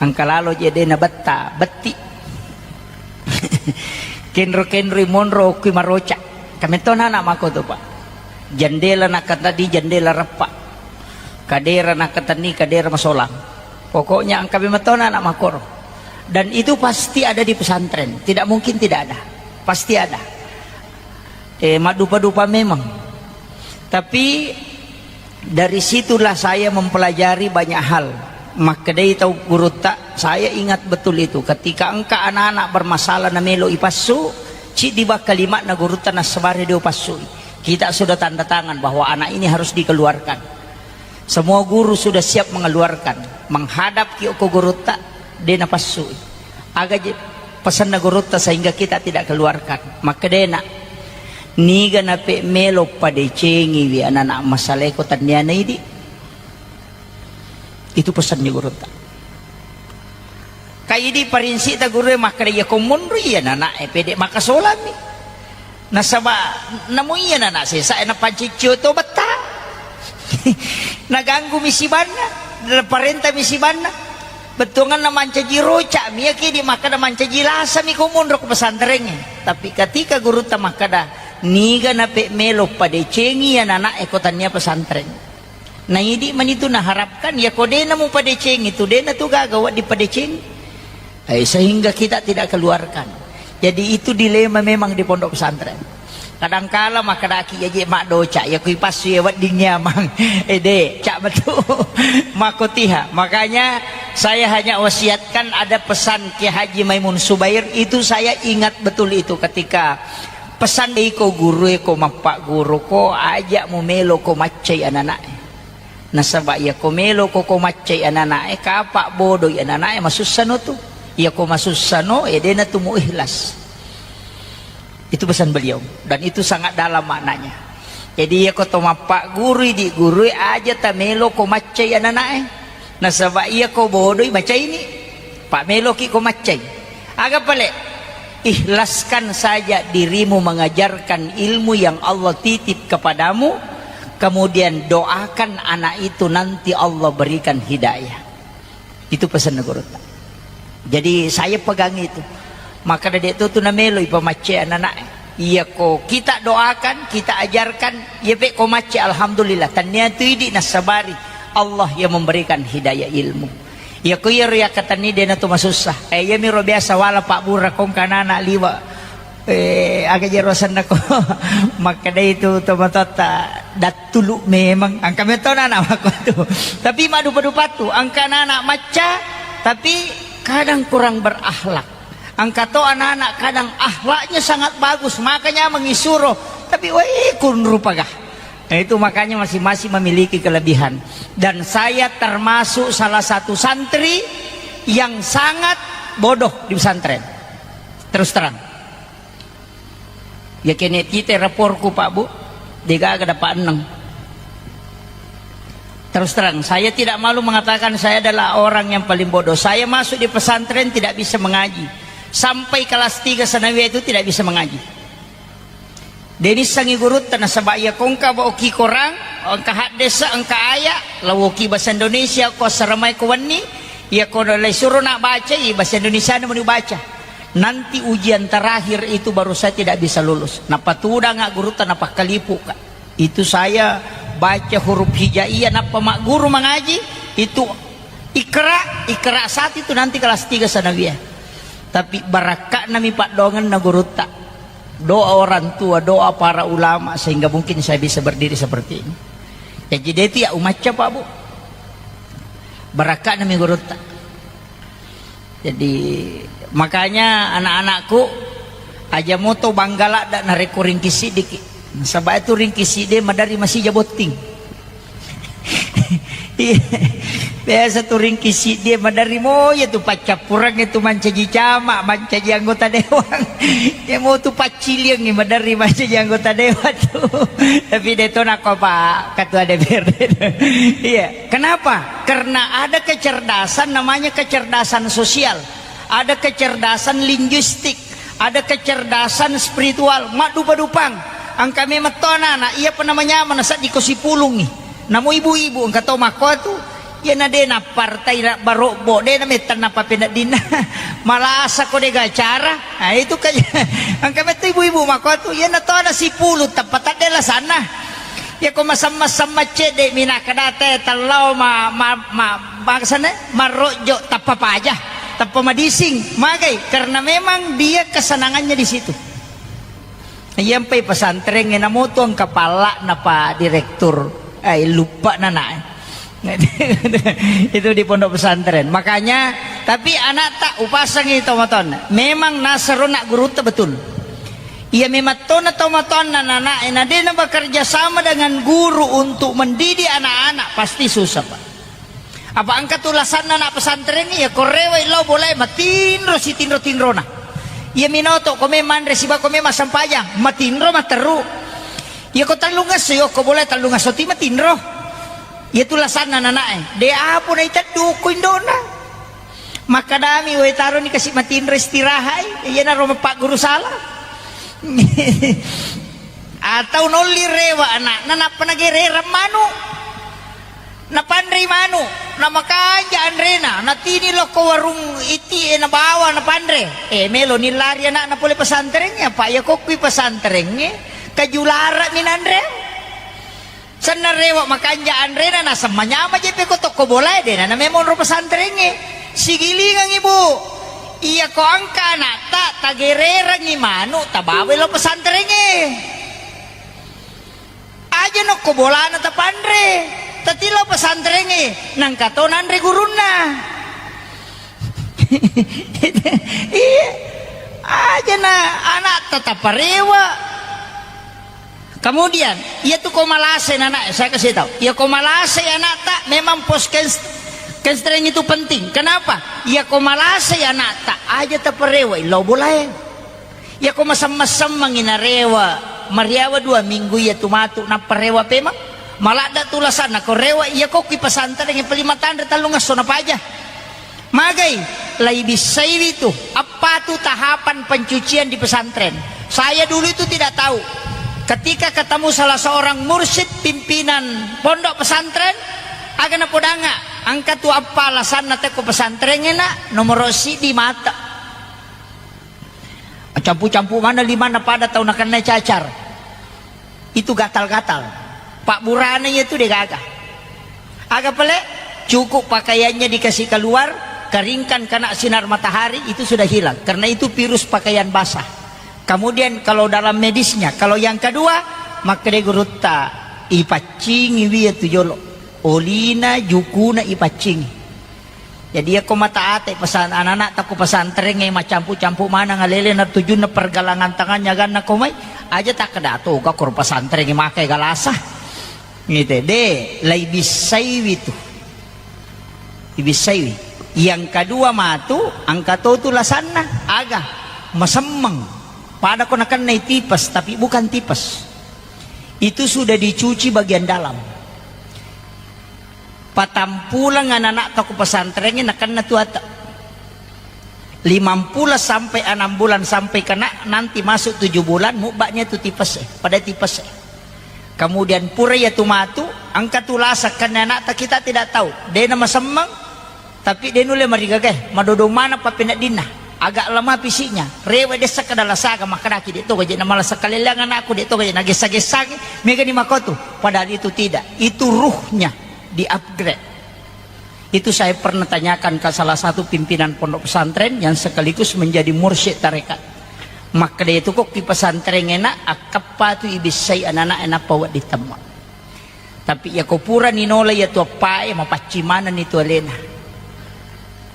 Engka lalo je de na betta, betti. Kenro-kenroi monro okki maroca. Kametto anak-anak mako tu, Pak. Jendela nakatani, jendela reppa. Kadera nakatani, kadera masolang. Pokoknya engka memetto anak-anak makoro. Dan itu pasti ada di pesantren. Tidak mungkin tidak ada. Pasti ada. Eh, maddupa-dupa memang. Tapi dari situlah saya mempelajari banyak hal. Makkedai tau gurutta, saya ingat betul itu. Ketika engka anak-anak bermasalah na melo ipassu, ciddi bakka lima'na gurutta nassabari dio passui. Kita sudah tanda tangan bahwa anak ini harus dikeluarkan. Semua guru sudah siap mengeluarkan. Menghadap ki ko gurutta, de napassui. Aga je pesanna gurutta sehingga kita tidak keluarkan? Makkedena, niga nape melo padecengiwi anak-anak masaleko tanniana idi. Itu pesannya gurutta. Kaidi parinsita gurue makkeda, iya ko monro iya nana e pede makasolami. Nasaba namo iya nana sesa e napanciccio tobetta. Naganggu mi sibanna, parenta mi sibanna. Bettuanganna mancaji roca mi, iya kidi makkeda mancaji lasa mi ko monro ko pesantrengnge. Tapi ketika gurutta makkeda, niga nape melo padecengi iya nana e ko tannia pesantren. Naidi manitu naharapkan, iya ko dena mupadecengi tu, dena tu gaga wedding padecengi. Eh, sehingga kita tidak keluarkan. Jadi itu dilema memang di pondok pesantren. Kadangkala makkedaki, iya je maddoca, iya kui passu iya wedding nyamang. Eh, de, cak betul. Makotiha. Makanya saya hanya wasiatkan, ada pesan Kiai Haji Maimun Subair, itu saya ingat betul itu ketika pesan iko gurue ko mappagguru ko, aja mumelo ko maccai anana'e. Nasaba iya ko melo ko, ko maccai anana'e, kapa bodoi anana'e, masussano tu. Iya ko masussano, eh, dena tu mu ikhlas. Itu pesan beliau. Dan itu sangat dalam maknanya. Jadi iya ko to mappagguru idi gurue, aja tamelo ko maccai anana'e. Nasaba iya ko bodoi macaini. Pak meloki ko maccai. Aga pale? Ikhlaskan saja dirimu mengajarkan ilmu yang Allah titip kepadamu, kemudian doakan anak itu nanti Allah berikan hidayah. Itu pesan gurutta. Jadi saya pegang itu. Maka dede tu tu namelo ipamacce anak-anak. Iya ko kita doakan, kita ajarkan, iya pe ko macce, alhamdulillah. Tannia tu idi nassabari Allah yang memberikan hidayah ilmu. Iya ko iya ro yakkatenni dena tu masussa. Eh, iya miro biasa wala Pak Bura kongka anak-anak liwa. Eh, aga jero asenna ko makkedai tu tomatoatta dattulu memang. Angka metto anak-anak makko tu. Tapi maddupa-dupa tu, angka anak-anak macca, tapi kadang kurang berakhlak. Angka to anak-anak kadang akhlaknya sangat bagus, makanya mengisuro. Tapi weh, kunrupaga. Nah, itu makanya masing-masing memiliki kelebihan. Dan saya termasuk salah satu santri yang sangat bodoh di pesantren. Terus terang. Ya kene tite raporku, Pak Bu, degaga dapat eneng. Terus terang, saya tidak malu mengatakan saya adalah orang yang paling bodoh. Saya masuk di pesantren tidak bisa mengaji. Sampai kelas tiga sanawiyah itu tidak bisa mengaji. Denissangi gurutta nasaba iya kongka baoki Korang, engka haddesa, engka aya, lawoki bahasa Indonesia ko assaramai ko wenni, iya ko lai suro nak baca, i bahasa Indonesia na meni baca. Nanti ujian terakhir itu baru saya tidak bisa lulus. Napatudanga gurutta napakkalipuka. Itu saya baca huruf hijaiyah nappa magguru mangaji, itu Iqra, Iqra satu itu nanti kelas tiga sanawiyah. Tapi barakka'na mi paddoangenna gurutta. Doa orang tua, doa para ulama sehingga mungkin saya bisa berdiri seperti ini. Jadi dia itu ya umacca, Pak Bu. Barakka'na mi gurutta. Jadi makanya anak-anakku, aja moto bangga ladda narekko ringki siddiki. Nasaba itu ringki siddi maderri masija botting. Iya. Biasa tu ringki siddi maderri moja tu paccappureng itu mancaji camat, mancaji anggota dewan. Ya mau tu pacciliang maderri mancaji anggota dewan tu. Tapi de to nako Pak Ketua D P R D. Iya. Kenapa? Karena ada kecerdasan, namanya kecerdasan sosial, ada kecerdasan linguistik, ada kecerdasan spiritual, maddupa-dupang. Engka memang to anak-anak, iya pa namanya mana saddi ko sipulungi. Namo ibu-ibu engka to makko tu, iya na de na partai na barobbo, de na metang na papeneddinna. Malasa ko de gacara. Nah, itu kayak engka metto ibu-ibu makko tu, iya na to ada sipulung tappa tadde lasanna. Iya ko masam-masam maccedde mi nakkeda te tellao ma, ma, ma, bangsane marrojjo tappa paja, tappa madising. Magai? Karena memang dia kesenangannya di situ. Iyampai pesantrengnge namoto engka palla'na pa direktur, eh, luppa nana, eh. Itu di pondok pesantren. Makanya, tapi anakta upasangi tomatoanna. Memang nasero nak gurutta betul. Iya memang tona tomatoanna nana, eh, na dena bekerja sama dengan guru untuk mendidik anak-anak, pasti susah, Pak. Apa engka tu lasanna anak pesantren, iya ko rewai lao bolae matinro sitinro-tinrona. Iya minoto ko me manre siba ko me massempajang, matinro matteru. Iya ko tellungesso, iya ko bolae tellungesso ti matinro. Iya tu lasanna nanae. De apo na iteddu ko indona. Makkadami, "Wae taroni kasi matinro istirahai." Iya naro mapagguru sala. Atau nolli rewa anakna nappa nagererang manu. Napanrei manu, namakanja anrena, natini lokko warung itie nabawa napanre. Eh, meloni lari anakna pole pesantrengnge, apa iya kokkui pesantrengnge, kajulara'mi nanre. Senna rewa makanja anrena, naseng manyama jeppe ko tokko bolae, dena na memang ro pesantrengnge. Sigilingangi, Bu. Iya ko engka anakta, tagererangi manu, tabawai lo pesantrengnge. Aja nokko bolana tapanre, tatilo pesantrengnge, nangka to nanre gurunna. Iya, aja na anakta taparewa. Kemudian, iya tu ko malase anak, saya kasih tahu. Iya ko malase anakta memang pos kens-, kenstreng itu penting. Kenapa? Iya ko malase anakta, aja taparewa, illau bolae. Iyako masemmeng-semmengngi narewa, mariawa dua minggu iya tu matu nappa rewa pemeng. Maladda tu lasanna ko rewa iyako ki pesantren yang paling matanre tellung esso napaja. Magai, lai bissaiwi tu, apa tu tahapan pencucian di pesantren. Saya dulu itu tidak tahu. Ketika ketemu salah seorang mursyid pimpinan pondok pesantren, aga napodanga, engka tu apa lasanna teko pesantren ena, nomoro sidi mata. Campu-campu mana limanna pada tau nakennai cacar. Itu gatal-gatal. Pak burana iya tu degaga. Aga pale? Cukup pakaiannya dikasih keluar, keringkan kena sinar matahari, itu sudah hilang. Karena itu virus pakaian basah. Kemudian kalau dalam medisnya, kalau yang kedua, makkeda gurutta ipaccingi wiya tu jolo. Olina, jukuna ipaccingi. Jadi, iyako mata ate pesan anak-anak takku pesantren e, macampu-campu maneng alele na tujunna pergelangan tangannya ganna komai, aja takkeda toga koro pesantren e makai galasa. Ngite, de, lai bissaiwi tu. Ibissaiwi. Yang kedua matu, angka to tu lasanna, aga, masemmeng. Pada ko nakennai tipes, tapi bukan tipes. Itu sudah dicuci bagian dalam. Patampuleng anak-anak tau ku pesantrengnge nakenna tu ata. Limampulo sampai enam bulan sampai kena nanti masuk tujuh bulan, mubba'nya tu tipes e, pada tipes e. Kemudian pura iya tu matu, engka tu lasa kenna anak ta kita tidak tahu. Dena masemmeng, tapi de nulle marigaga e, madodong maneng pappeneddinna. Agak lemah fisiknya, rewe dessa kada lasaga, makkedaki de toga je na malasa kaleleang anakku, de toga je na gessa-gessangi, megani makotu. Padahal itu tidak, itu ruhnya di-upgrade. Itu saya pernah tanyakan ke salah satu pimpinan pondok pesantren yang sekaligus menjadi mursyid tarekat. Makkeda itu kok ki pesantren enak, akkappa tu ibissai anak-anak enak pawa ditemma. Tapi iya ko purani nola iya tu appae, mapaccing manenni tu alena.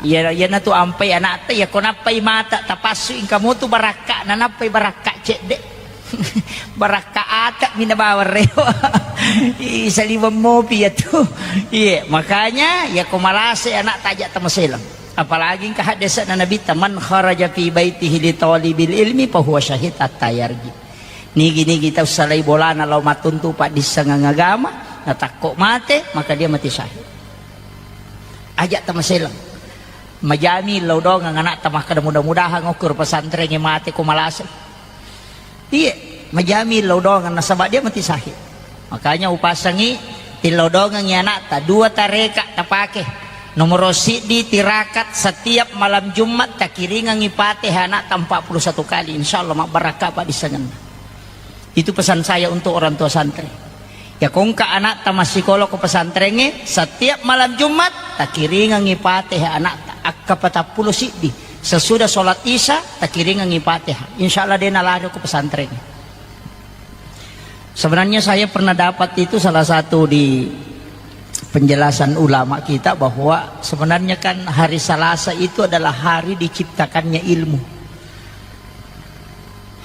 Iya, iyanatu ampai anakta, iya ko nappai mata tapassu, engka motu barakka, nanappai barakka cedde. Barakka ata mi nabawa rewa. Ih, saliweng mopi iya tu. Iya, makanya iya ko malase anakta aja tamaselang. Apalagi engka haddese'na Nabitta, "Man kharaja fi baitihi li talibil ilmi fahuwa syahid hatta yarji." Nigi-nigi tau salai bolana lao mattuntu paddissengeng agama, natakko mate, maka dia mati syahid. Aja tamaselang. Majami lao dongeng anakta makkeda, "Mudah-mudahan okko ro pesantrengnge mate ko malase." Iye, majami lao dongeng nasaba dia mati syahid. Makanya upasangi tillau dongengi anakta, dua tareka tapake. Nomoro siddi tirakat setiap malam Jumat takiringengi Fatihah anakta empat puluh satu kali, insyaallah mabbarakka paddissengenna. Itu pesan saya untuk orang tua santri. Ya, ko engka anakta massikola ko pesantrengnge, setiap malam Jumat takiringengi Fatihah anakta, akka patappulo siddi. Sesudah sholat Isya takiringengi Fatihah. Insyaallah de nalari ko pesantrengnge. Sebenarnya saya pernah dapat itu salah satu di penjelasan ulama kita bahwa sebenarnya kan hari Selasa itu adalah hari diciptakannya ilmu.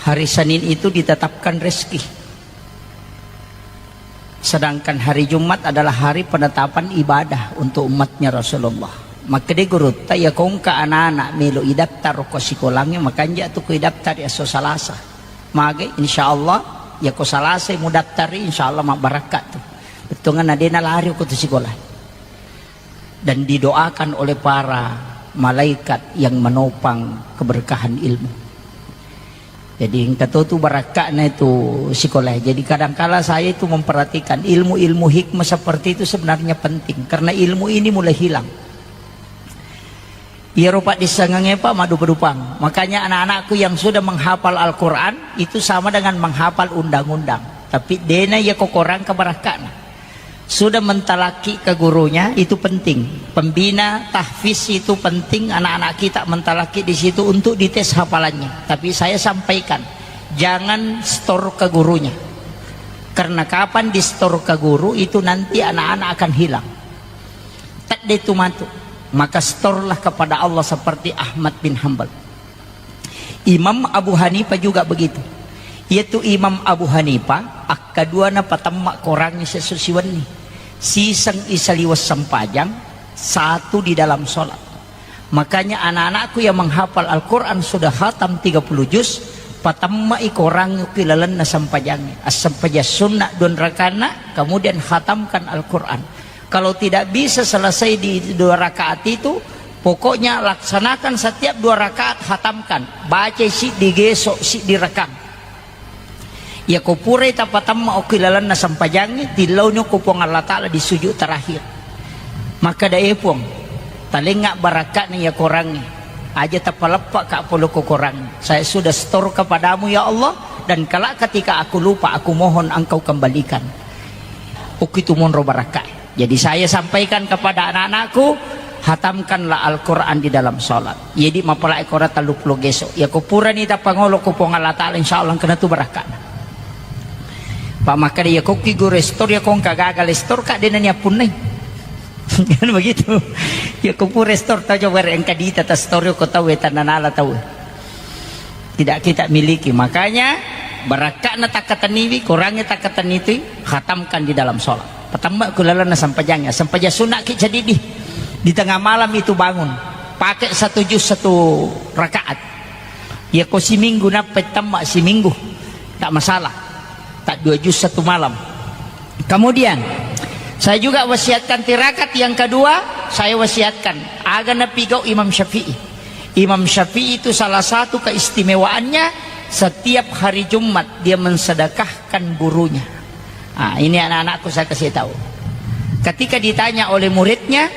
Hari Senin itu ditetapkan rezeki. Sedangkan hari Jumat adalah hari penetapan ibadah untuk umatnya Rasulullah. Makkeda gurutta, iya ko engka anak-anak melo idaftar ko sikolangnge, makanja tu ko idaftar esso Selasa. Mage, insyaallah, iya ko Selasa mudaftari, insyaallah mabbarakka tu. Bettuanna de nalari ko tu sikola. Dan didoakan oleh para malaikat yang menopang keberkahan ilmu. Jadi engka to tu barakka'na itu sikola. Jadi kadangkala saya itu memperhatikan ilmu-ilmu hikmah seperti itu sebenarnya penting karena ilmu ini mulai hilang. Iyaro paddissengengnge, Pak, maddupa-dupang. Makanya anak-anakku yang sudah menghafal Al-Quran itu sama dengan menghafal undang-undang. Tapi dena iya kokorang kebarakka'na. Sudah mentalaki ke gurunya, itu penting. Pembina tahfiz itu penting, anak-anak kita mentalaki di situ untuk dites hafalannya. Tapi saya sampaikan, jangan store ke gurunya. Karena kapan di-store ke guru, itu nanti anak-anak akan hilang. Tedde tu matu. Maka store-lah kepada Allah seperti Ahmad bin Hambal. Imam Abu Hanifah juga begitu. Yaitu Imam Abu Hanifah, akkaduana patemma korangngi sesso siwenni. Siseng isaliweng sempajang, satu di dalam sholat. Makanya anak-anakku yang menghafal Al-Quran sudah khatam tiga puluh juz, patemma'i korangngi ki lalenna sempajangnge. Assempajang sunnah dua rakaatna, kemudian khatamkan Al-Quran. Kalau tidak bisa selesai di dua rakaat itu, pokoknya laksanakan setiap dua rakaat, hatamkan. Baca siddi geso, siddi rakang. Iya ko purai tapatemma okki lalenna sempajangnge, tillauni ko Puang Allah Ta'ala di sujud terakhir. Maka dae Puang, talengnga barakka'na iya korangnge. Aja tapaleppa ka polo ko korang. Saya sudah store kepadamu ya Allah, dan kelak ketika aku lupa, aku mohon engkau kembalikan. Okki tu monro barakka. Jadi saya sampaikan kepada anak-anakku, hatamkanlah Al-Quran di dalam sholat. Jadi mapalai kora tellu pulo geso. Ya ko purani tapangolo ko Puang Allah Ta'ala, insya Allah kena tu barakka. Pak, maka dia ko ki guru store, ya ko engka gagal store, kak, dena ni appunnai. Kan begitu. Ya ko pura store tau, coba engka dita ta store ko tau, tananala tau. Tidak kita miliki. Makanya, barakka'na takkatenniwi, korangngi takkatenniwi, khatamkan di dalam sholat. Patemma ku lalenna sempajangnya. Sempajang sunna ki jadi di, di tengah malam itu bangun. Pakai satu juz satu rakaat. Ya ko siminggu nappa temma siminggu. Tak masalah. Tak dua juz satu malam. Kemudian, saya juga wasiatkan tirakat yang kedua, saya wasiatkan. Aga napigau Imam Syafi'i. Imam Syafi'i itu salah satu keistimewaannya, setiap hari Jumat dia mensedekahkan gurunya. Ah, ini anak-anakku saya kasih tahu. Ketika ditanya oleh muridnya,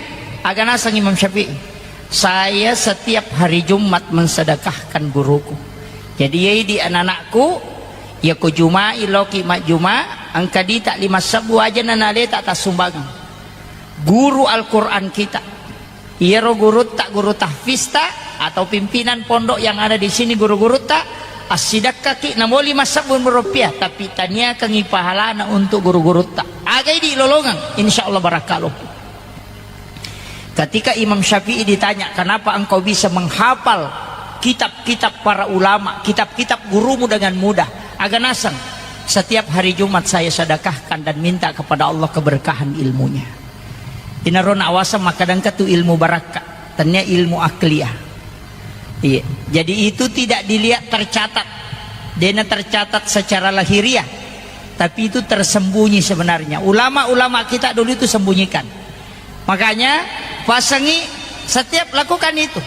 aga naseng Imam Syafi'i, saya setiap hari Jumat mensedekahkan guruku. Jadi, yai di anak-anakku, ya ko Juma'i loki majjuma, engka dita lima sebbu aja nanaleta tassumbangeng. Guru Al-Quran kita. Iyaro gurutta, guru tahfizta, atau pimpinan pondok yang ada di sini, guru-gurutta, assidekkaki namoli massebbu rupiah, tapi taniakangi pahalana untuk guru-gurutta. Agai di lolongang, insya Allah barakka loppu. Ketika Imam Syafi'i ditanya, kenapa engkau bisa menghafal kitab-kitab para ulama, kitab-kitab gurumu dengan mudah? Aga naseng, setiap hari Jumat saya sedekahkan dan minta kepada Allah keberkahan ilmunya. Inaro nawaseng makkadangka tu ilmu barakka, tania ilmu akliyah. Iya. Jadi itu tidak dilihat tercatat. Dena tercatat secara lahiriah. Tapi itu tersembunyi sebenarnya. Ulama-ulama kita dulu itu sembunyikan. Makanya, pasangi setiap lakukan itu.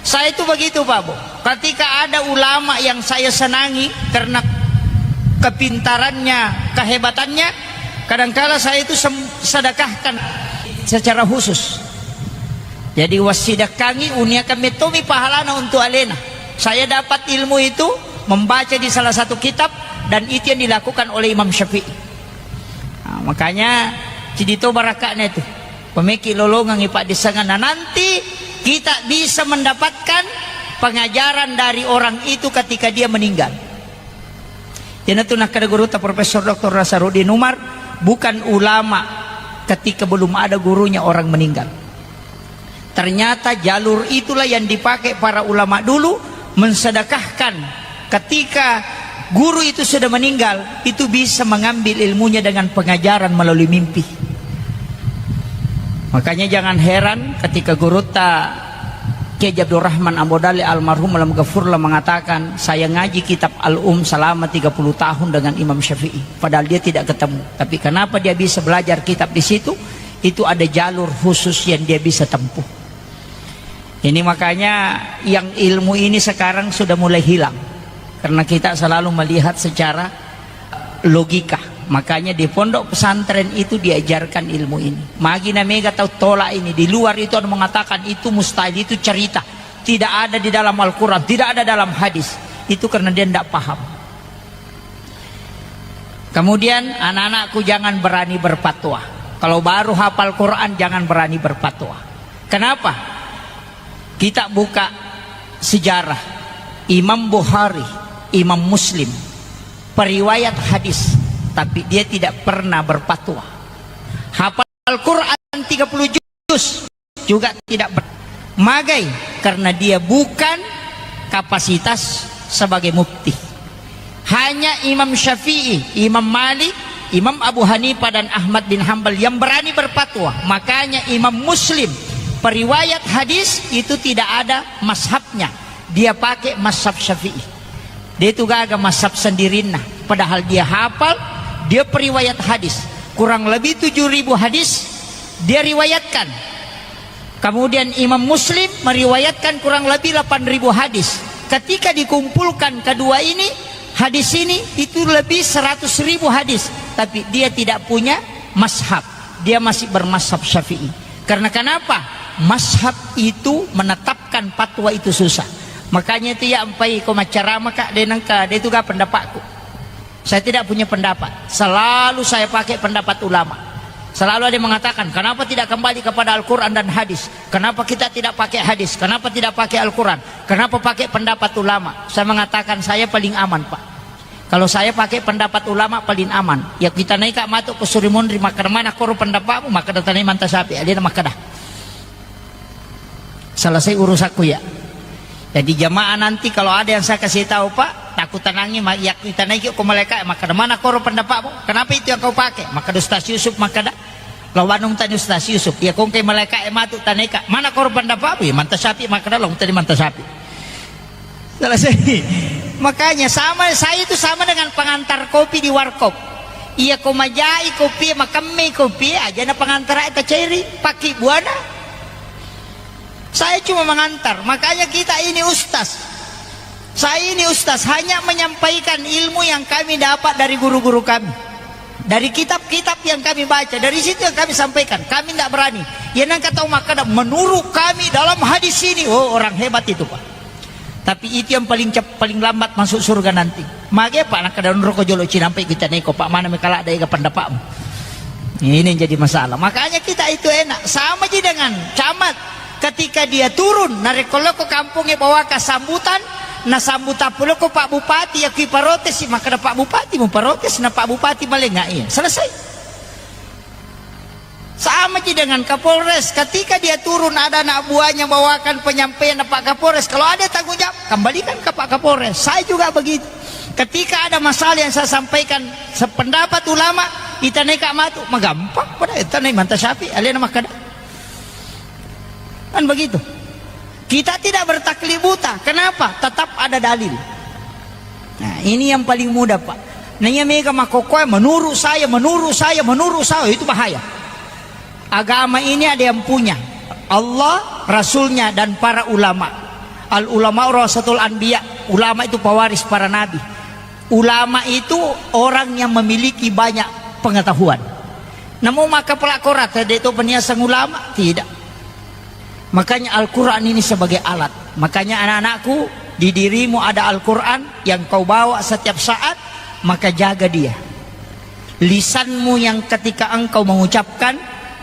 Saya itu begitu, Pak Bu. Ketika ada ulama yang saya senangi karena kepintarannya, kehebatannya, kadangkala saya itu sem-, sedekahkan secara khusus. Jadi, wassidekangi uniakan metomi pahalana untuk alena. Saya dapat ilmu itu membaca di salah satu kitab dan itu yang dilakukan oleh Imam Syafi'i. Nah, makanya, cidi to barakaknya itu. Pemeki lolongang ipa di sana. Nah, nanti kita bisa mendapatkan pengajaran dari orang itu ketika dia meninggal. Iyanatu nakkeda gurutta Profesor Doktor Nasaruddin Umar, bukan ulama ketika belum ada gurunya orang meninggal. Ternyata jalur itulah yang dipakai para ulama dulu mensedekahkan ketika guru itu sudah meninggal, itu bisa mengambil ilmunya dengan pengajaran melalui mimpi. Makanya jangan heran ketika gurutta Kiai Abdurrahman Ambo Dalle almarhum alam gafurlah mengatakan, "Saya ngaji kitab Al-Um selama tiga puluh tahun dengan Imam Syafi'i." Padahal dia tidak ketemu. Tapi kenapa dia bisa belajar kitab di situ? Itu ada jalur khusus yang dia bisa tempuh. Ini makanya yang ilmu ini sekarang sudah mulai hilang. Karena kita selalu melihat secara logika. Makanya di pondok pesantren itu diajarkan ilmu ini. Magi na mega tau tolak ini. Di luar itu ada mengatakan itu mustahil, itu cerita. Tidak ada di dalam Al-Quran, tidak ada dalam hadis. Itu karena dia tidak paham. Kemudian anak-anakku jangan berani berfatwa. Kalau baru hafal Quran jangan berani berfatwa. Kenapa? Kita buka sejarah Imam Bukhari, Imam Muslim, periwayat hadis, tapi dia tidak pernah berfatwa. Hafal Quran tiga puluh juz juga tidak ber-, magai karena dia bukan kapasitas sebagai mufti. Hanya Imam Syafi'i, Imam Malik, Imam Abu Hanifah dan Ahmad bin Hambal yang berani berfatwa. Makanya Imam Muslim, periwayat hadis itu tidak ada mazhabnya. Dia pakai mazhab Syafi'i. Dia itu gaga mazhab sendirinna. Padahal dia hafal, dia periwayat hadis. Kurang lebih tujuh ribu hadis dia riwayatkan. Kemudian Imam Muslim meriwayatkan kurang lebih delapan ribu hadis. Ketika dikumpulkan kedua ini, hadis ini itu lebih seratus ribu hadis. Tapi dia tidak punya mazhab. Dia masih bermazhab Syafi'i. Karena kenapa? Mazhab itu menetapkan fatwa itu susah. Makanya itu ya, ampai ko maccarama ka, de nengka, de itu ga pendapatku. Saya tidak punya pendapat. Selalu saya pakai pendapat ulama. Selalu ada yang mengatakan, "Kenapa tidak kembali kepada Al-Quran dan hadis? Kenapa kita tidak pakai hadis? Kenapa tidak pakai Al-Quran? Kenapa pakai pendapat ulama?" Saya mengatakan, "Saya paling aman, Pak. Kalau saya pakai pendapat ulama, paling aman." Ya, kita naik ka matu ke Surimunri, makkeda, "Mana koro pendapatmu?" Makkeda, "Tanai manta sapi." Dia makkeda. Selesai urusanku ya. Jadi jamaah nanti kalau ada yang saya kasih tahu, Pak, takut tenangi, ma-, ya kita naik ke malaikat, makkeda, "Mana koro pendapatmu? Kenapa itu yang kau pakai?" Makkeda Ustaz Yusuf, makkeda, "Lo wanung tani Ustaz Yusuf, ya kongkai malaikat matu tanai ka, mana koro pendapatmu?" Ya manta sapi, makkeda, "Lo tadi manta sapi." Selesai. Makanya sama, saya itu sama dengan pengantar kopi di warkop. Iya ko majai kopi, makemme kopi, aja na pengantar aja taceri, paki buana. Saya cuma mengantar. Makanya kita ini ustaz. Saya ini ustaz hanya menyampaikan ilmu yang kami dapat dari guru-guru kami. Dari kitab-kitab yang kami baca, dari situ yang kami sampaikan. Kami tidak berani. Ya nang kata makkeda, "Menurut kami dalam hadis ini." Oh, orang hebat itu, Pak. Tapi itu yang paling cep-, paling lambat masuk surga nanti. Mage, Pak, nakkeda onroko jolo cinampai kita neko, Pak, mana mekala ada ega pendapatmu. Ini yang jadi masalah. Makanya kita itu enak. Sama ji dengan camat. Ketika dia turun, narekko lokko kampongnge bawaka sambutan, na sambutan puloko Pak Bupati, ya kui parotesi, makkeda Pak Bupati, mu parotesi, na Pak Bupati malenga, iya. Selesai. Sama ji dengan Kapolres, ketika dia turun ada anak buahnya bawakan penyampaian Pak Kapolres, kalau ada tanggung jawab, kembalikan ke Pak Kapolres. Saya juga begitu. Ketika ada masalah yang saya sampaikan sependapat ulama, itanai ka matu, magampang pada itanai manta syafi, alena makkada. Kan begitu. Kita tidak bertaklid buta. Kenapa? Tetap ada dalil. Nah, ini yang paling mudah, Pak. Nah, iya mega makkokkoe, "Menurut saya, menurut saya, menurut saya," itu bahaya. Agama ini ada yang punya. Allah, Rasulnya, dan para ulama. Al ulama warasatul anbiya. Ulama itu pewaris para nabi. Ulama itu orang yang memiliki banyak pengetahuan. Namu maka pelakor, tidak itu peniasan ulama? Tidak. Makanya Al-Quran ini sebagai alat. Makanya anak-anakku, di dirimu ada Al-Quran yang kau bawa setiap saat, maka jaga dia. Lisanmu yang ketika engkau mengucapkan,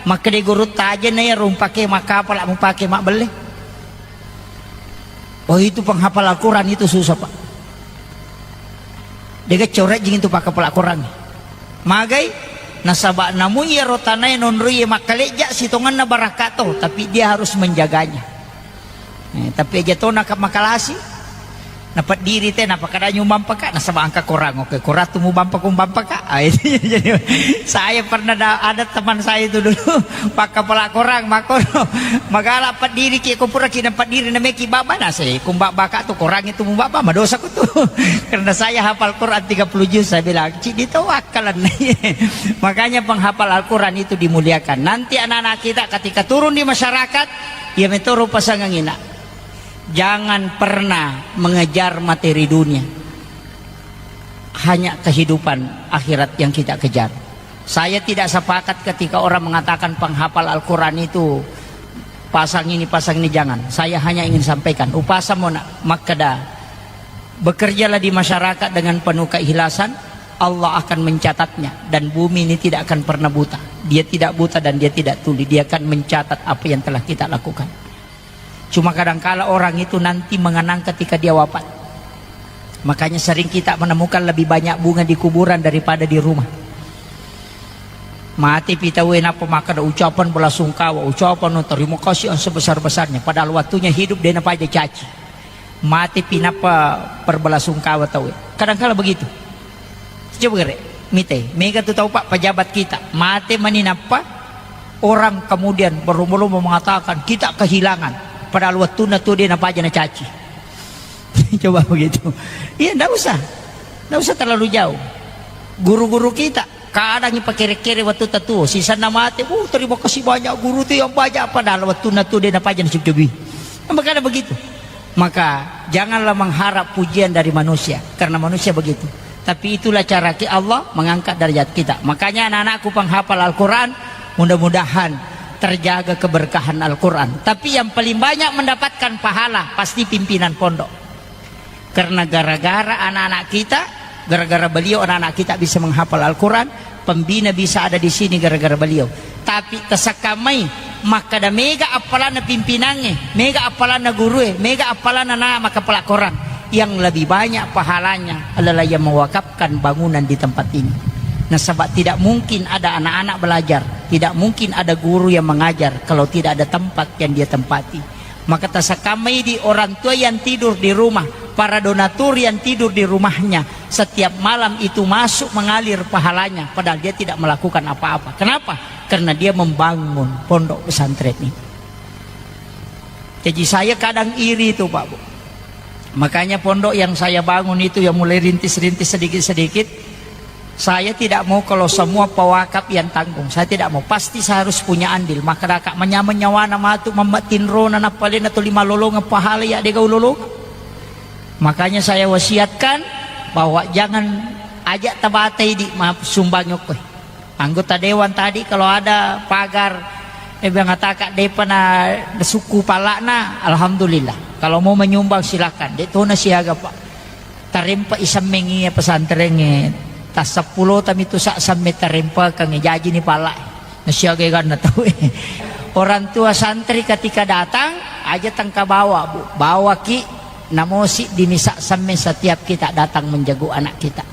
maka di guru taja na ya rumpake maka apa lah mupake mak belle. Oh, itu penghafal Al-Quran itu susah, Pak. Dega corajing itu pakkapala Korang. Magai? Nasaba namu iyaro tanae nonroi makkalejja sitongenna barakka to, tapi dia harus menjaganya. Eh, tapi aja to naka makalasi, napeddiri te, napakadanya umbampaka, nasaba engka Korang, oke, Korang tu mubampa, kumbampaka. Ah, itu jadi, saya pernah da-, ada teman saya itu dulu, pakkapala Korang, makkoro, magala peddiri ki, ko pura ki napeddiri nameki baba, nase, kumbabbaka tu Korang itu mubaba, madosa ku tu. Karena saya hafal Quran tiga puluh juz, saya bilang, "Cik, ditawakkalan." Makanya penghafal Al-Quran itu dimuliakan. Nanti anak-anak kita ketika turun di masyarakat, ya metoro pasangangina. Jangan pernah mengejar materi dunia. Hanya kehidupan akhirat yang kita kejar. Saya tidak sepakat ketika orang mengatakan penghafal Al-Quran itu pasang ini, pasang ini, jangan. Saya hanya ingin sampaikan, upasa mona makkeda, bekerjalah di masyarakat dengan penuh keikhlasan, Allah akan mencatatnya, dan bumi ini tidak akan pernah buta. Dia tidak buta dan dia tidak tuli, dia akan mencatat apa yang telah kita lakukan. Cuma kadangkala orang itu nanti mengenang ketika dia wafat. Makanya sering kita menemukan lebih banyak bunga di kuburan daripada di rumah. Mate pi tauwe nappa makkeda ucapan belasungkawa, ucapan terima kasih yang sebesar-besarnya. Padahal waktunya hidup de napaja caci. Mate pi nappa perbelasungkawa tauwe. Kadangkala begitu. Coba gere, mite, mega tu tau, Pak, pejabat kita. Mate mani nappa orang kemudian berlomba-lomba mengatakan, "Kita kehilangan." Padahal waktunna tu de napaja nacaci. Coba begitu. Iya, ndak usah. Ndak usah terlalu jauh. Guru-guru kita, kadang ipakere-kere waktu tatuo, sisanna mate, "Uh, terima kasih banyak guru tu yang banyak." Padahal waktunna tu de napaja nacaci. Makanya begitu. Maka janganlah mengharap pujian dari manusia, karena manusia begitu. Tapi itulah cara ki Allah mengangkat derajat kita. Makanya anak-anakku penghafal Al-Quran, mudah-mudahan terjaga keberkahan Al-Quran. Tapi yang paling banyak mendapatkan pahala pasti pimpinan pondok. Karena gara-gara anak-anak kita, gara-gara beliau anak-anak kita bisa menghafal Al-Quran, pembina bisa ada di sini gara-gara beliau. Tapi tasakkamai, makkeda mega appalanna pimpinangnge, mega appalanna gurue, mega appalanna na makkapala Korang. Yang lebih banyak pahalanya adalah yang mewakafkan bangunan di tempat ini. Nasaba tidak mungkin ada anak-anak belajar, tidak mungkin ada guru yang mengajar kalau tidak ada tempat yang dia tempati. Maka tasakkamai di orang tua yang tidur di rumah, para donatur yang tidur di rumahnya, setiap malam itu masuk mengalir pahalanya, padahal dia tidak melakukan apa-apa. Kenapa? Karena dia membangun pondok pesantren ini. Jadi saya kadang iri itu, Pak, Bu. Makanya pondok yang saya bangun itu, yang mulai rintis-rintis sedikit-sedikit, saya tidak mau kalau semua pewakaf yang tanggung. Saya tidak mau. Pasti saya harus punya andil. Maka daka menyameng nyawana matu, mamma tinrona, nappalena tuli malolongeng pahala ya dega ulolongeng. Makanya saya wasiatkan bahwa jangan ajak tabatai di ma-, sumbang yokkoi. Anggota dewan tadi kalau ada pagar, eh, bilang ataka depa na suku palakna, alhamdulillah. Kalau mau menyumbang silakan. Dek tona siaga, Pak. Tarempa isammengi pesantrengnge. Tasseppulo tami tu sa samme tarempakang, jaji ni palak. Nasiaga ganna tau. Orang tua santri ketika datang, aja tengka bawa, Bu. Bawa ki, namosi di misa samme setiap kita datang menjenguk anak kita.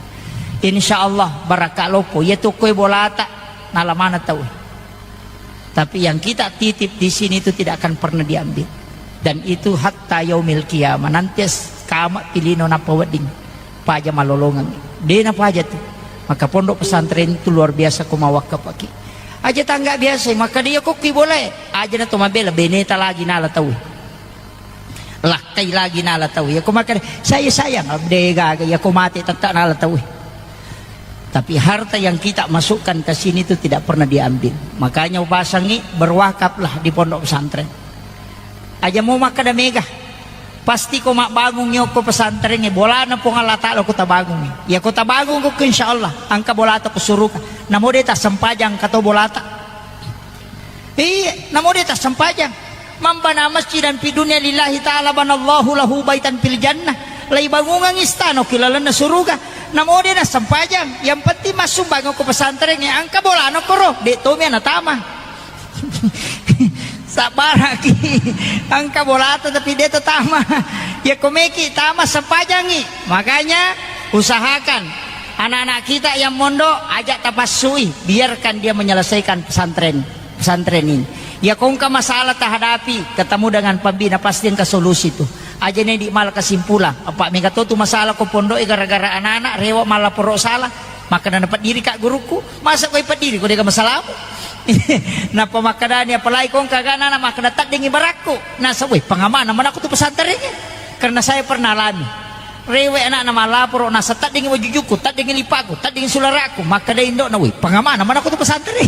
Insya Allah barakka loppo. Iya tu kue bolata, nala mana tau. Tapi yang kita titip di sini itu tidak akan pernah diambil. Dan itu hatta yaumil qiyamah. Nanti s-, kama pilino napa wedding. Paja malolongeng. Dena paja tu. Maka pondok pesantren itu luar biasa ko mawakka paki. Aja tangga biasa, maka dia kokki boleh. Aja na to mabela, beneta lagi nala tau. Lakkai lagi nala tau. Ya, ko makkeda, "Saya sayang," de gaga. Ya, ko mate tetap nala tau. Tapi harta yang kita masukkan ke sini itu tidak pernah diambil. Makanya upasangi, berwakaflah di pondok pesantren. Aja mau makkeda mega. Pasti ko mabbangung yokko pesantren, bolana Puang Allah Ta'ala ko tabangungi. Ya ko tabangung ko, insya Allah, engka bolata ko suruga. Namo de tassempajang kato bolata. Iya, namo de tassempajang. Man bana masjidan fi dunya lillahi ta'ala banallahu lahu baitan fil jannah. Laibangungang istana ki lalenna suruga. Namo de nassempajang. Yang penting massumbang ko pesantren, engka bolana koro. De tomi ana tama. Sabbaraki. Engka bolata tapi de tatama. Ya komeki tama sempajangi. Makanya Usahakan anak-anak kita yang mondok, ajak tapassui, biarkan dia menyelesaikan pesantren, pesantren ini. Ya, ko engka masalah tahadapi, ketemu dengan pembina, pasti engka solusi tu. Aja ne di mala kesimpulan. Apa mega to tu masalah ko pondok, eh, gara-gara anak-anak rewa mala poro salah. Maka na peddiri ka gurukku, masa koi peddiri ko dega masalahmu. Napa makkadani, apalagi ko engka anak-anak makkada taddingi barakku. Nasa, weh, pengamanah mana aku tu pesantren ini. Karena saya pernah alami. Rewe anakna malaporo, nasa taddingi wajujuku, taddingi lipaku, taddingi sularaku, makkeda indokna, "Woi, pangamana mana ko tu pesantren?"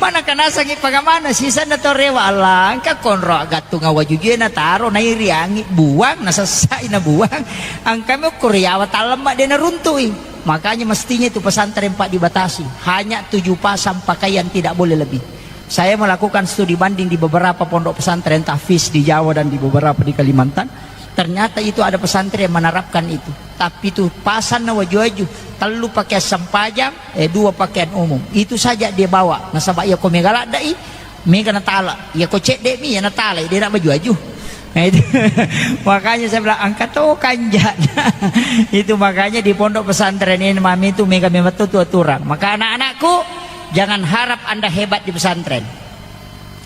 Mana kanasangi pangamana, sisanna tau rewe, Allah, engka konro gattung wajujue na taro, nairi angi, buang, nasessai na buang. Engka me ukkuri yawa tallemma de naruntui. Makanya mestinya itu pesantren, Pak, dibatasi. Hanya tujuh pasang pakaian, tidak boleh lebih. Saya melakukan studi banding di beberapa pondok pesantren tahfiz di Jawa dan di beberapa di Kalimantan. Ternyata itu ada pesantren yang menerapkan itu. Tapi itu pasanna waju-waju, tellu pakaian sempajang, eh, dua pakaian umum. Itu saja dia bawa. Nasaba iya ko mega laddai, mega natala. Iya ko cedde mi, iya natala, dia nak baju-waju. Nah, itu. Makanya saya bilang, "Angkat to kanjana." Itu makanya di pondok pesantren ini, mami, itu mega memang tu aturan. Maka anak-anakku, jangan harap Anda hebat di pesantren.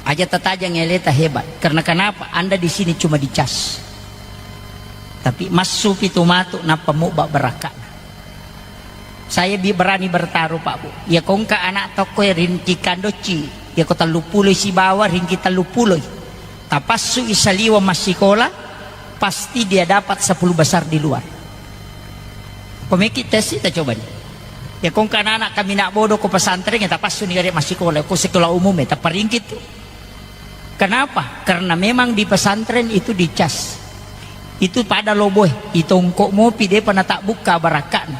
Aja tatajang eleta hebat. Karena kenapa? Anda di sini cuma dicas. Tapi massu pitu matu nappa mubba barakka'na. Saya bi-, berani bertaruh, Pak, Bu. Ya, ko engka anak tokko ya ringki kandocci, ya ko tellu puloi sibawa ringki tellu puloi. Tapassu i saliwa massikola, pasti dia dapat sepuluh besar di luar. Ko meki tes, kita coba nih. Ya, ko engka anak-anak kami nak bodoh ko pesantren, ya tapassu ni gare massikola, ko sekolah umum ya, taparingki tu. Kenapa? Karena memang di pesantren itu dicas. Itu pada loboe, itongko mopi depa natabbukka barakka'na.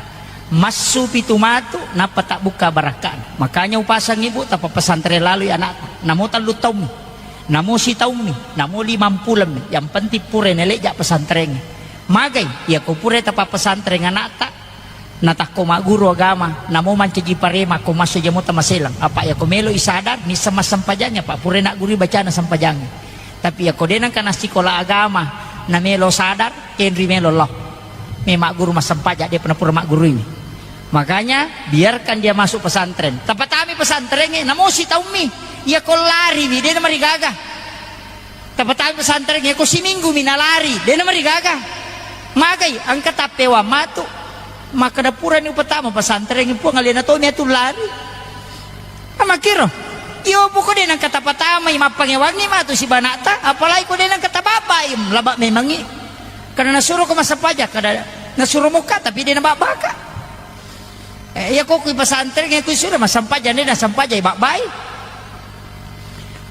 Massu pitu matu, nappa tabbukka barakka'na. Makanya upasang ibu, tapa pesantren lalu ya anak. Namo tellu taummi, namo sitaummi, namo limampulemmi. Yang penting pura neleja pesantren. Magai, ya ko pura tapa pesantren anakta, natakko magguru agama, namo mancaji parema, ko masso jamo tamaselang. Apa ya ko melo i sadar, nissa massempajangnya, Pak, pura nak guru bacana sempajangnya. Tapi ya ko denang kana sikola agama, na melo sadar, kenri melo lo. Memang guru massempajang, dia pernah pura magguru ini. Makanya biarkan dia masuk pesantren. Tapatami pesantren, eh, namo sitaummi. Ya ko lari, wi, dia marigaga. Tapatami pesantren, ko siminggu mi nalari, de namarigaga. Magai, engka tappewang matu. Makkeda purani upatama pesantren, Puang, alena tomi atu lari. Amakkiro. Iyo, poko de nangka tapatamai, mappangewangi matu sibanata, apalagi ko de nangka tababbai, laba memangi. Karena nasuro ko massempajang, kada nasuro mokka, tapi de nababbaka. Eh, iya ko kui pesantren, iya kui sudah massempajang, de nassempajang, babbai.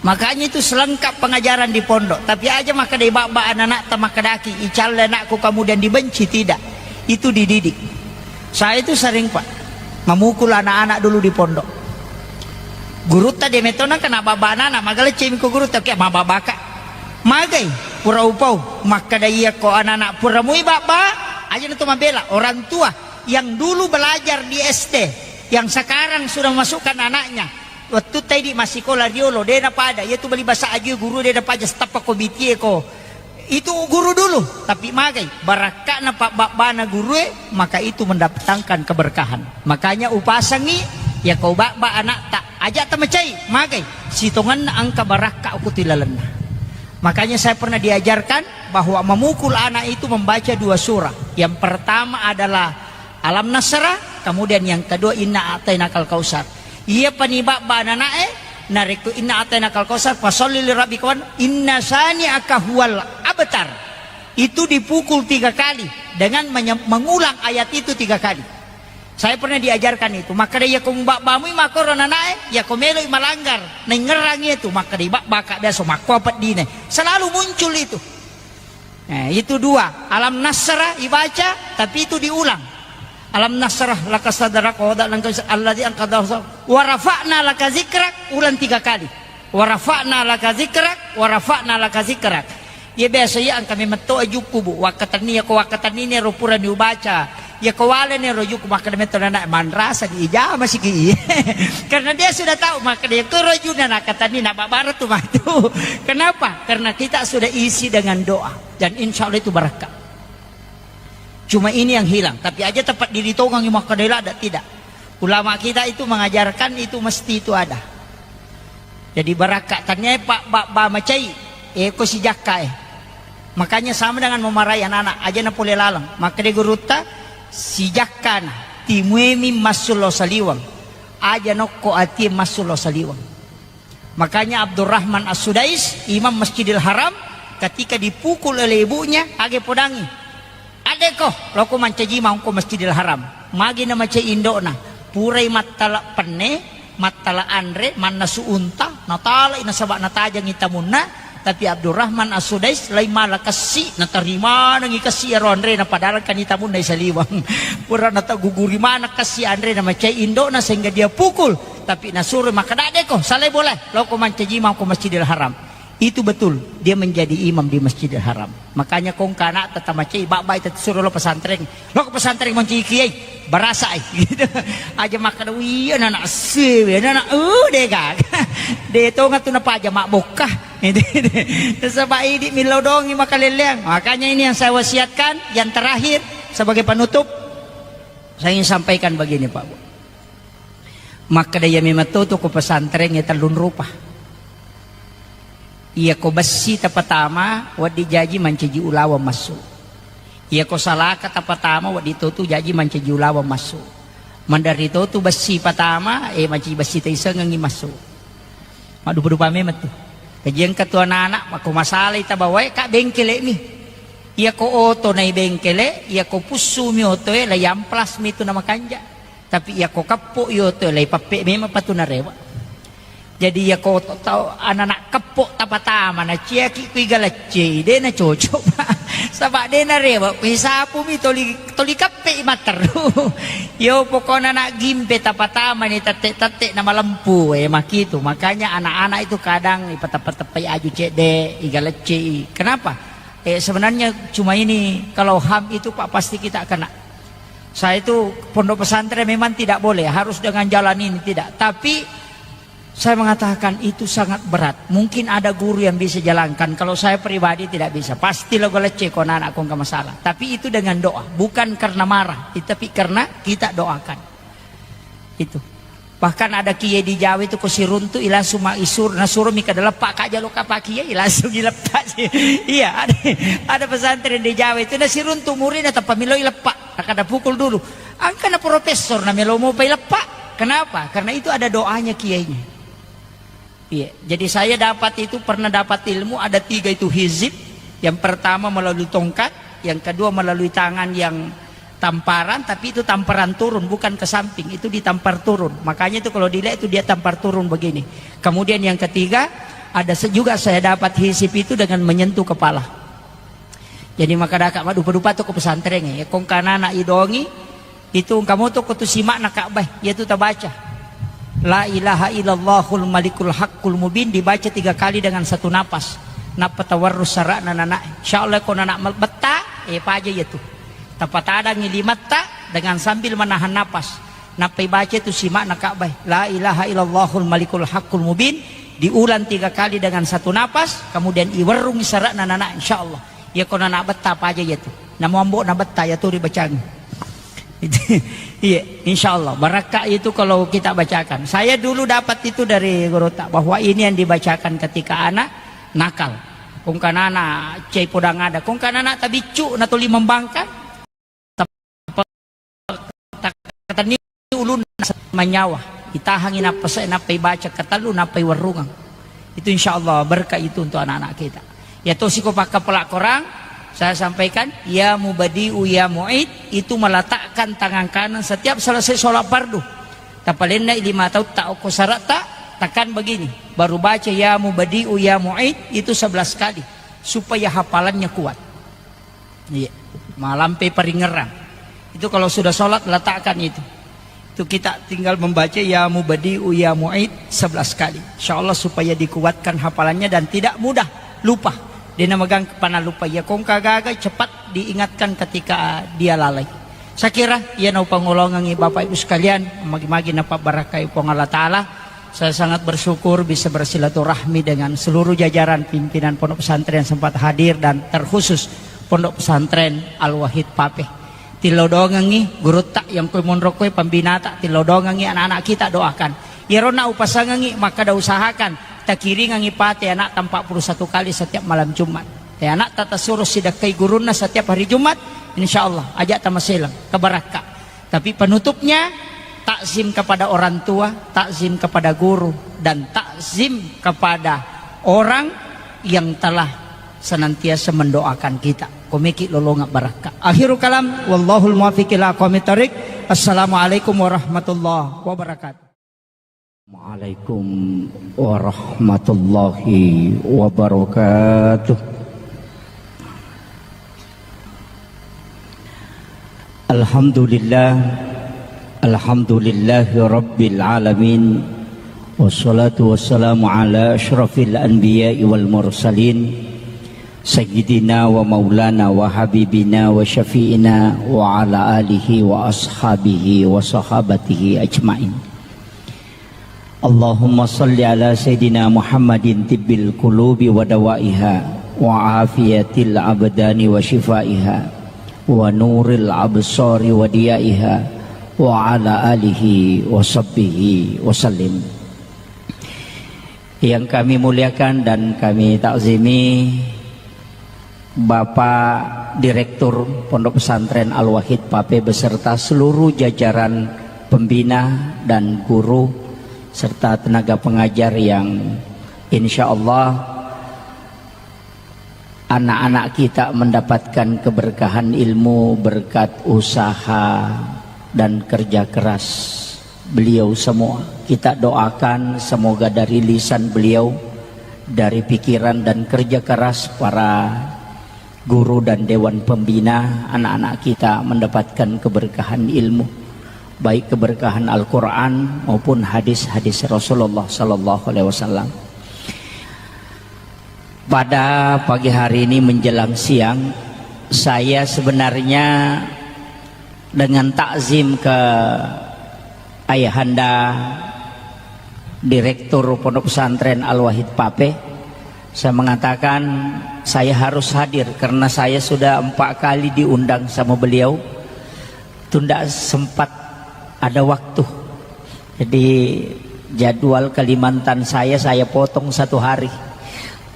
Makanya itu selengkap pengajaran di pondok. Tapi aja makkeda ibabba anak-anak ta makkedaki, "Icalle anakku, kemudian dibenci," tidak. Itu dididik. Saya itu sering, Pak, memukul anak-anak dulu di pondok. Gurutta de metona kena babba anak-anak, magaleccemi ko gurutta, oke, mababaka. Magai, pura upau, makkeda iya ko anak-anak pura mui babba, aja na to mabela. Orang tua yang dulu belajar di S D, yang sekarang sudah masukkan anaknya, wettu taidi massikola riolo, de napada, iya tu bali basa aju guru de napaja, setappa ko bitie ko. Itu guru dulu, tapi magai, barakka'na pabbabbana gurue, maka itu mendatangkan keberkahan. Makanya upasangi, ya kau babba anakta, aja tamacai, magai, sitonganna engka barakka ko tu lalenna. Makanya saya pernah diajarkan bahwa memukul anak itu membaca dua surah. Yang pertama adalah Alam Nasrah, kemudian yang kedua Inna A'tainakal Kautsar. Iya pani babba anana'e, narekko Inna A'tainakal Kautsar, fasalli li rabbika wan, inna syani'aka huwal abtar. Itu dipukul tiga kali dengan menye-, mengulang ayat itu tiga kali. Saya pernah diajarkan itu. Makkeda, "Iya ko mubabbamu i makkoro nanae, iya ko meloi malanggar, naingngerang itu." Makkeda, "Ibabbaka biasa makko peddine." Selalu muncul itu. Eh, itu dua. Alam Nasrah ibaca, tapi itu diulang. Alam Nasrah laka sadrak wa wada'na anka wizrak alladzi anqadha dhahrak wa rafa'na laka zikrak, ulang tiga kali. Wa rafa'na laka zikrak, wa rafa'na laka zikrak. Iya biasa iya engka memetto ajukku, Bu. Wakkatenni, iya ko wakkatenni ni ro purani ubaca. Iya ko wale ni ro jukku, makkeda metto nana, manrasa di ijama siki. Karena dia sudah tahu, makkeda iya ko ro juna nakatenni na babara tu matu. Kenapa? Karena kita sudah isi dengan doa. Dan insya Allah itu barakka. Cuma ini yang hilang, tapi aja tepat diri tongang makkeda ladda, tidak. Ulama kita itu mengajarkan itu mesti itu ada. Jadi barakka tania pak bak ba macai, eko sijakka eh. Makanya sama dengan memarahi anak-anak, aja na pole laleng. Makkeda gurutta, sijakkana, timuemi massullo saliweng. Aja nokko atie massullo saliweng. Makanya Abdurrahman As-Sudais, imam Masjidil Haram, ketika dipukul oleh ibunya, age podangi. Adeko, loko mancaji maungko Masjidil Haram. Magi na macai indokna, purai mattala penne, mattala anre, mannasu unta, natalai nasaba natajangi tamunna, tapi Abdurrahman As-Sudais lai mala kessi, natarimanengi kessi ero anrena, padahal kan tamunna isaliwang. Pura nataguguri mana kessi anrena macai indokna sehingga dia pukul. Tapi nasuro makkeda, "Adeko, salai bola, loko mancaji mako Masjidil Haram." Itu betul, dia menjadi imam di Masjidil Haram. Makanya kongka anak tata macai, bak-bak itu suruh lo pesantren. Lo ke pesantren mancaji kiai, barasa ai. Gitu. Aja makkeda, "Iya anak sewe, anak uh dega." De tonga tu napa aja mak bokka. Sebab ini milodongi makaleleang. Makanya ini yang saya wasiatkan, yang terakhir sebagai penutup, saya ingin sampaikan begini, Pak Bu. Makkeda iya memang to tu ko pesantren ya tellung rupa. Iya ko bessi tapatama, waddi jaji mancaji ulaweng massu. Iya ko salaka tapatama, waddi to tu jaji mancaji ulaweng massu. Mandari to tu bessi patama, eh mancaji bessi taisengengi massu. Maddupa-dupa memang tu. Kajian ketua anak-anak, mako masalai tabawai ka bengkele mi. Iya ko oto nai bengkele, iya ko pussu mi oto e, la yamplas mi tu nama kanja. Tapi iya ko keppo i oto e, lai pappe memang patu narewa. Jadi iya ko to-, tau anak-anak keppo tapatama na ciaki kui galaccei, de na cocok, Pak. Saba de narewa, kui sapu mi toli, toli kappe i matteru. Yo pokokna anak gimpe tapatama ni tette-tette na malempu, eh makitu. Makanya anak-anak itu kadang ipateppa-teppai aju cedde, igalaccei. Kenapa? Eh sebenarnya cuma ini, kalau ham itu Pak pasti kita kena. Saya itu pondok pesantren memang tidak boleh, harus dengan jalan ini, tidak. Tapi saya mengatakan itu sangat berat. Mungkin ada guru yang bisa jalankan. Kalau saya pribadi tidak bisa. Pasti lo lecce ko anak-anak ko engka masalah. Tapi itu dengan doa, bukan karena marah, tapi karena kita doakan. Itu. Bahkan ada kiai di Jawa itu ko siruntu i langsung ma isur, nasuro mi kada leppa ka jalo kapa kiai, langsung ileppa. Iya, ada, ada pesantren di Jawa itu nasiruntu muridna tappa melo ileppa. Kada pukul dulu. Angkana profesor na melo mopa ileppa. Kenapa? Karena itu ada doanya kiainya. Iya. Jadi saya dapat itu, pernah dapat ilmu ada tiga itu hizib. Yang pertama melalui tongkat, yang kedua melalui tangan yang tamparan, tapi itu tamparan turun, bukan ke samping, itu ditampar turun. Makanya itu kalau dilihat itu dia tampar turun begini. Kemudian yang ketiga, ada se-, juga saya dapat hizib itu dengan menyentuh kepala. Jadi makkadaka maddupa-dupa tu ko pesantren e. Kongka anak-anak idongi, itu engka moto ko tu simakna Ka'bah, yaitu tabaca, "La ilaha illallahul malikul haqqul mubin," dibaca tiga kali dengan satu napas. Nappa tawarrus sara'na nana. Insya Allah ko nana mal-, betta, eh paja yaitu. Tapatadangi limatta dengan sambil menahan napas. Nappa ibaca itu simakna Ka'bah, "La ilaha illallahul malikul haqqul mubin," diulang tiga kali dengan satu napas, kemudian iwerrungi sara'na nana, insya Allah. Iya ko nana betta paja yaitu. Namo ambo na betta yaitu ribacangi. Iya, insya Allah. Barakka itu kalau kita bacakan. Saya dulu dapat itu dari guru tak, bahwa ini yang dibacakan ketika anak nakal. Kongka nana cai podang ada. Kongka nana tabiccu na tuli membangkang. Takatenni ulunna manyawa, itahangi nappa se-, nappa ibaca katellu, nappa iwerrungang. Itu insya Allah berkah itu untuk anak-anak kita. Ya tosi ko pakkapala Quran, saya sampaikan, ya mubadi'u ya mu'id, itu meletakkan tangan kanan setiap selesai sholat fardu. Tapalenna lima tahun tak okko syarat tak, tekan begini, baru baca ya mubadi'u ya mu'id itu sebelas kali supaya hafalannya kuat. Iya. Malampe paringerang. Itu kalau sudah sholat, letakkan itu. Itu kita tinggal membaca ya mubadi'u ya mu'id sebelas kali. Insya Allah supaya dikuatkan hafalannya dan tidak mudah lupa. Dia namagang kepana lupa. Ya kongka gaga cepat diingatkan ketika dia lalai. Saya kira ia nau pangolongangi Bapak Ibu sekalian, magi-magi napa barakai Puang Allah Ta'ala. Saya sangat bersyukur bisa bersilaturahmi dengan seluruh jajaran pimpinan Pondok Pesantren yang sempat hadir dan terkhusus Pondok Pesantren Al-Wahid Papeh. Tillau doangengngi gurutta yang koe monro koe pembinata, tillau doangengngi anak-anak kita doakan. Iyaro na upasangengngi makkada usahakan takiringengngi pate anakta empat puluh satu kali setiap malam Jumat. Eh, anakta tasuro sidekkai gurunna setiap hari Jumat, insya Allah aja tamaselang kebarakka. Tapi penutupnya, takzim kepada orang tua, takzim kepada guru, dan takzim kepada orang yang telah senantiasa mendoakan kita. Komeki lolonga barakka. Akhirul kalam, wallahul muwaffiq ila aqwamit thariq. Assalamualaikum warahmatullahi wabarakatuh. Waalaikum warahmatullahi wabarakatuh. Alhamdulillah. Alhamdulillahi rabbil alamin. Wassalatu wassalamu ala asyrafil anbiya'i wal mursalin. Sayyidina wa maulana wa habibina wa syafi'ina wa ala alihi wa ashabihi wa sahabatihi ajmain. Allahumma salli ala Sayyidina Muhammadin tibbil qulubi wa dawaiha wa afiyatil abdani wa shifaiha wa nuril absari wa diyaiha wa ala alihi wa sahbihi wa sallim. Yang kami muliakan dan kami takzimi, Bapak Direktur Pondok Pesantren Al-Wahid Pape beserta seluruh jajaran pembina dan guru serta tenaga pengajar yang insya Allah anak-anak kita mendapatkan keberkahan ilmu berkat usaha dan kerja keras beliau semua. Kita doakan semoga dari lisan beliau, dari pikiran dan kerja keras para guru dan dewan pembina, anak-anak kita mendapatkan keberkahan ilmu, baik keberkahan Al-Quran maupun hadis-hadis Rasulullah Sallallahu Alaihi Wasallam. Pada pagi hari ini menjelang siang, saya sebenarnya dengan takzim ke Ayahanda Direktur Pondok Pesantren Al-Wahid Pape, saya mengatakan saya harus hadir karena saya sudah empat kali diundang sama beliau, tunda sempat ada waktu. Jadi jadwal Kalimantan saya, saya potong satu hari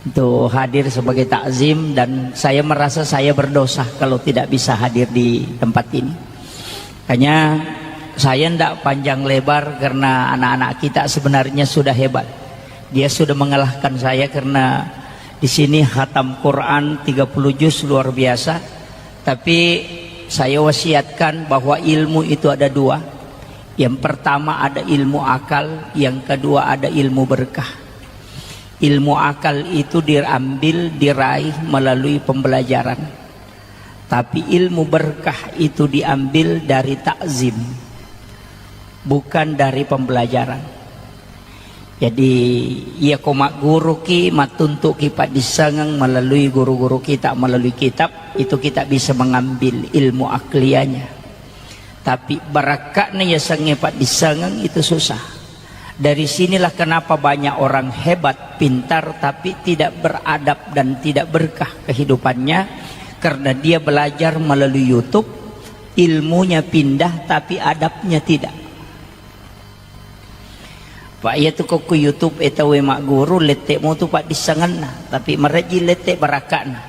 untuk hadir sebagai takzim dan saya merasa saya berdosa kalau tidak bisa hadir di tempat ini. Makanya saya ndak panjang lebar karena anak-anak kita sebenarnya sudah hebat. Dia sudah mengalahkan saya karena di sini khatam Quran tiga puluh juz luar biasa. Tapi saya wasiatkan bahwa ilmu itu ada dua. Yang pertama ada ilmu akal, yang kedua ada ilmu berkah. Ilmu akal itu diambil, diraih melalui pembelajaran. Tapi ilmu berkah itu diambil dari takzim, bukan dari pembelajaran. Jadi, iya ko magguruki, mattuntuki paddissengeng melalui guru-guru kita, melalui kitab, itu kita bisa mengambil ilmu akliyahnya. Tapi barakka'na yasengnge paddissengeng itu susah. Dari sinilah kenapa banyak orang hebat, pintar, tapi tidak beradab dan tidak berkah kehidupannya, karena dia belajar melalui YouTube, ilmunya pindah, tapi adabnya tidak. Pak, iya tu ko ku YouTube e tauwe magguru, lette mo tu paddissengenna, tapi marejji lette barakka'na.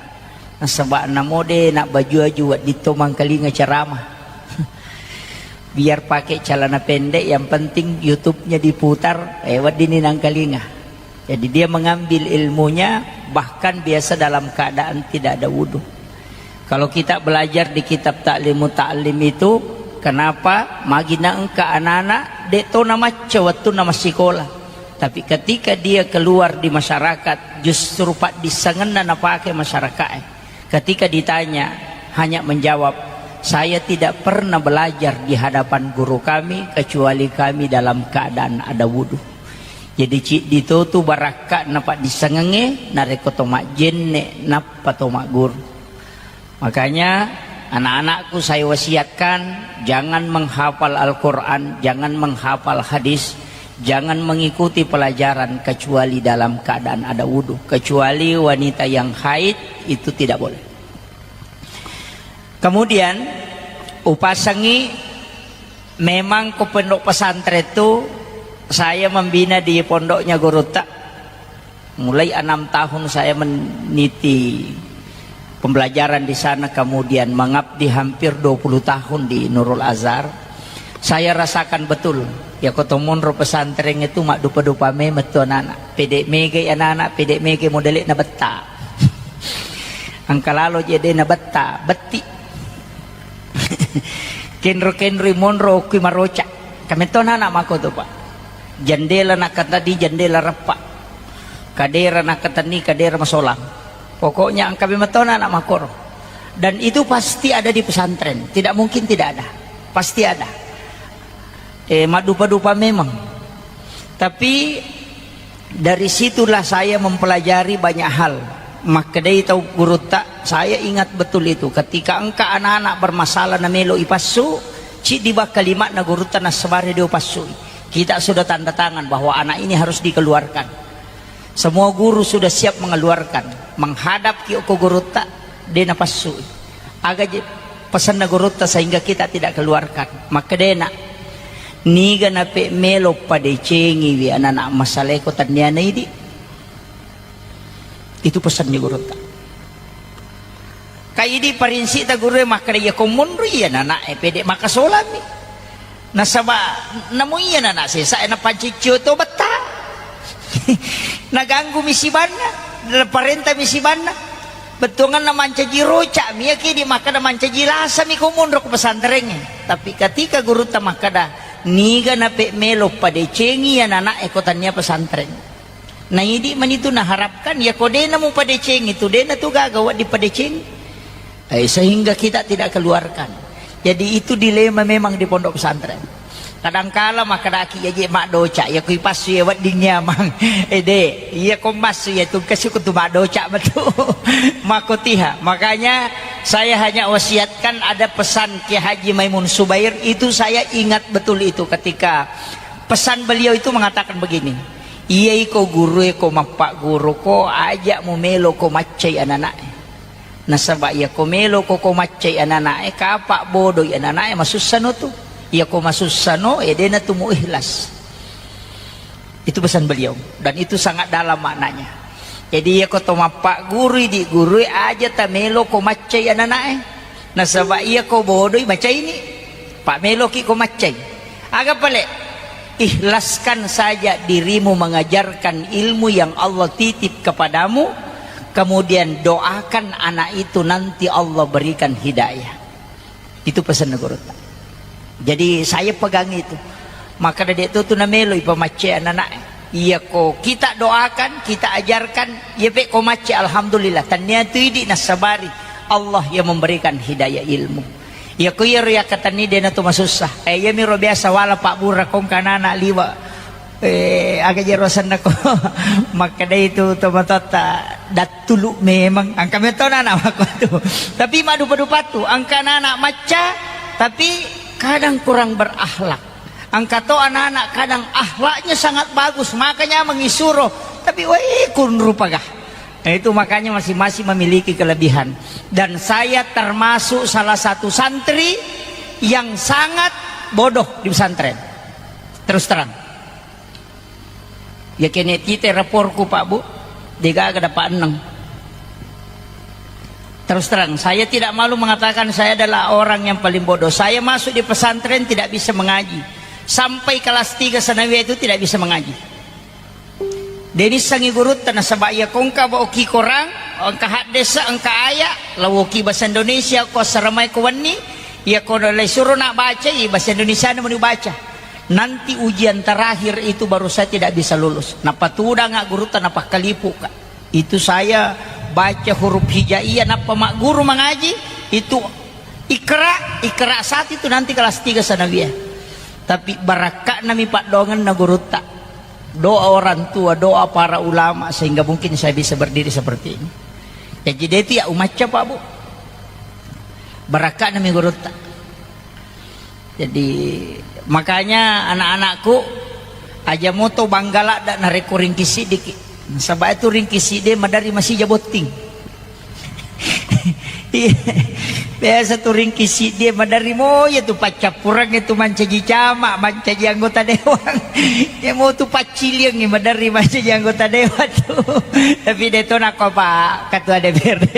Nasaba namo de nak baju-aju wedding to mangkalinga ceramah. Biar pakai celana pendek, yang penting YouTube-nya diputar, eh, wedding ni nangkalinga. Jadi dia mengambil ilmunya, bahkan biasa dalam keadaan tidak ada wudhu. Kalau kita belajar di kitab Ta'limu Ta'lim itu, kenapa magi naengka anak-anak, de to namacca wettunna massikola. Tapi ketika dia keluar di masyarakat, justru paddissengenna napake masyarakat. Ketika ditanya, hanya menjawab, "Saya tidak pernah belajar di hadapan guru kami, kecuali kami dalam keadaan ada wudhu." Jadi ciddi to tu barakka'na paddissengengnge, narekko to majjenne, nappa to magguru. Makanya, anak-anakku saya wasiatkan, jangan menghafal Al-Quran, jangan menghafal hadis, jangan mengikuti pelajaran kecuali dalam keadaan ada wudhu. Kecuali wanita yang haid, itu tidak boleh. Kemudian, Upasangi, memang ko pondok pesantren tu saya membina di pondoknya gurutta. Mulai enam tahun saya meniti pembelajaran di sana, kemudian mengabdi hampir dua puluh tahun di Nurul Azhar. Saya rasakan betul, ya, ko to monro pesantren itu mak dupa-dupa memang tu anak-anak. Pede mege anak-anak, pede mege modele na betta. Engka lalo je de na betta, betti. Kenro-kenroi monro okki maroca. Kametto anak-anak mako tu, Pak. Jendela nakatani jendela reppa. Kadera nakatani kadera masolang. Pokoknya engka memetto anak-anak makoro. Dan itu pasti ada di pesantren. Tidak mungkin tidak ada. Pasti ada. Eh, madupa-dupa memang. Tapi dari situlah saya mempelajari banyak hal. Makkedai tau gurutta, saya ingat betul itu. Ketika engka anak-anak bermasalah na melo ipassu, ciddi bakka lima'na gurutta nassabari dio passui. Kita sudah tanda tangan bahwa anak ini harus dikeluarkan. Semua guru sudah siap mengeluarkan. Menghadap ki okko gurutta, de napassui. Aga je pesanna gurutta sehingga kita tidak keluarkan? Makkedena, niga nape melo padecengiwi anak-anak masaleko tanniana idi? Itu pesannya gurutta. Ka idi parinsita gurue makkeda, iya ko monri iya anak-anak e pede makasolami. Nasaba namo iya anak-anak sesa e napanciccio to betta. Naganggu mi sibanna, naparenta mi sibanna. Bettuanganna mancaji roca mi, iya kidi makkeda mancaji lasa mi ko monro ko pesantrengnge. Tapi ketika gurutta makkeda, niga nape melo padecengi anak-anak e ko tannia pesantren. Na idi manitu naharapkan, ya ko dena mupadecengi tu, dena tu gaga wedding padeceng. Eh, sehingga kita tidak keluarkan. Jadi itu dilema memang di pondok pesantren. Kadangkala makkedaki, ya je maddoca, ya kui passu ya wedding nyamang. Eh, de, iya ko massu ya tungkasi ko tu maddoca betul. Makotiha. Makanya saya hanya wasiatkan, ada pesan Kiai Haji Maimun Subair, itu saya ingat betul itu ketika pesan beliau itu mengatakan begini, "Iya iko gurue ko mappagguru ko, aja mu melo ko maccai anak-anak e. Nasaba iya ko melo ko, ko maccai anak-anak e, kapa bodoi anak-anak e, masussano tu. Iya ko masussano, ya dena tu mu ikhlas." Itu pesan beliau. Dan itu sangat dalam maknanya. Jadi, iya ko to mappagguru di gurue, aja ta melo ko maccai anak-anak e. Nasaba iya ko bodoi macaini. Pak meloki ko maccai. Aga pale? Ikhlaskan saja dirimu mengajarkan ilmu yang Allah titip kepadamu, kemudian doakan anak itu nanti Allah berikan hidayah. Itu pesan gurutta. Jadi saya pegang itu. Maka dedek tu tu namelo ipamacce anak-anak. Iya ko kita doakan, kita ajarkan, iya pe ko macce, alhamdulillah. Tannia tu idi nassabari Allah yang memberikan hidayah ilmu. Iya ko iyaro yakkatenni dena tu masussa. Eh, iya miro biasa wala Pak Bura kongka anak-anak liwa. Eh, aga jero senna ko. Makkedai tu tomatoatta, dattulu memang. Engka metto anak-anak makko tu. Tapi madupa-dupa tu, engka anak-anak macca, tapi kadang kurang berakhlak. Engka to anak-anak kadang akhlaknya sangat bagus, makanya mengisuro. Tapi weh, kunrupaga. Nah, itu makanya masing-masing memiliki kelebihan. Dan saya termasuk salah satu santri yang sangat bodoh di pesantren. Terus terang. Ya kene tite raporku, Pak Bu, degaga dapat enam. Terus terang, saya tidak malu mengatakan saya adalah orang yang paling bodoh. Saya masuk di pesantren tidak bisa mengaji. Sampai kelas tiga sanawiyah itu tidak bisa mengaji. Denissengi gurutta nasaba iya kongka ba oki korang, engka haddesa, engka aya, lawoki bahasa Indonesia ko assaramai ko wenni, iya ko lai suro nak baca, i bahasa Indonesia na meni baca. Nanti ujian terakhir itu baru saya tidak bisa lulus. Napatudanga gurutta, napakkalipuka. Itu saya baca huruf hijaiyah, nappa magguru mangaji, itu ikra, ikra satu itu nanti kelas tiga sanawiyah. Tapi barakka'na mi paddoangenna gurutta. Doa orang tua, doa para ulama, sehingga mungkin saya bisa berdiri seperti ini. Jadi, de tu ya umacca, Pak Bu. Barakka'na mi gurutta. Jadi, makanya anak-anakku, aja moto bangga ladda narekko ringki siddiki. Nasaba itu ringki siddi madari masija botting. Iya. Biasa tu ringki siddi, maderri mo iya tu paccappureng itu mancaji camat, mancaji anggota dewan. Iya mo tu pacciliang, maderri mancaji anggota dewan tu. Tapi de to nako Pak Ketua D P R D.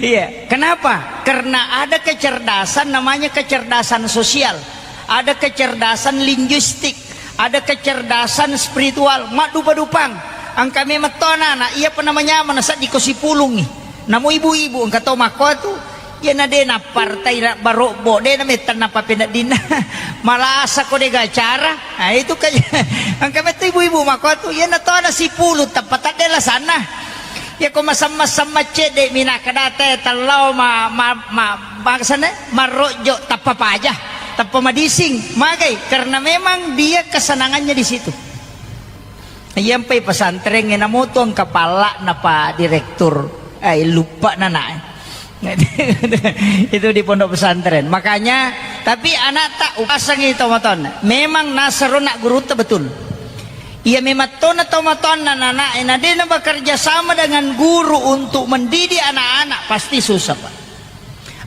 Iya, kenapa? Karena ada kecerdasan, namanya kecerdasan sosial, ada kecerdasan linguistik, ada kecerdasan spiritual, maddupa-dupang. Engka memang to anak-anak, iya apa namanya, mana saddi ko sipulungi. Namo ibu-ibu engka to makko tu, iya na de na partai na barobbo, de na mettan na papeneddinna. Malasa ko de gacara. Ah, itu ke-, engka metto ibu-ibu makko tu, iya na to ada sipulung tappa tadde lasanna. Iya ko masamma-samma cedde mi nakkeda te tellau ma, ma, ma, bangsana marrojjo tappa paja, tappa madising. Magai? Karena memang dia kesenangannya di situ. Iya mpai pesantren e, namo tu engka palla'na Pak Direktur, eh, luppa nana, eh. Itu di pondok pesantren. Makanya, tapi anak tak upasangi tomatoanna. Memang nasaro nak gurutta betul. Iya memang tona tomatoanna anak, eh, na dena bekerja sama dengan guru untuk mendidik anak-anak, pasti susah, Pak.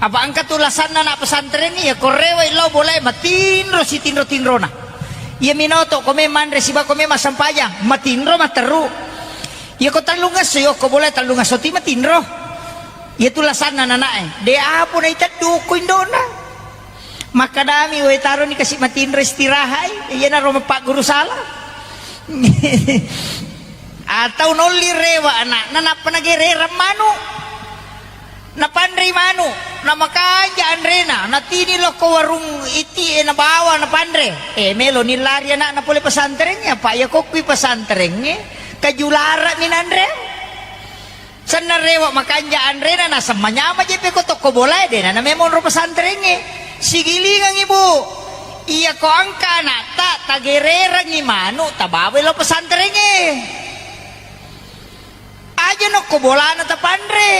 Apa engka tu lasanna anak pesantren iya, ko rewai lao bolae matinro sitinro-tinrona. Iya minoto ko me manre siba ko me massempajang, matinro matteru. Iya ko tellungesso, iya ko bolae tellungesso ti matinro. Iya tu lasanna anak-anak e. De apo naiteddu ko indona. Makkadami, "Wae taroni kasi matinro istirahat e." Iyanaro mappaguru salah. Atau nolli rewa anakna, nappa nagererang manu. Napanrei manu, namakanja anrena, natini lokko warung iti e nabawa napanre. Eh, melo ni lari anakna pole pesantrengnge, apa iya kokkui pesantrengnge, kajulara mi nanre. Senna rewa makanja anrena, naseng manyama je peko tokko bolae, dena na memang ro pesantrengnge. Sigilingang ibu, iya ko angka anakta, tagererangi manu, tabawai lo pesantrengnge. Aja nokko bolana tapanre,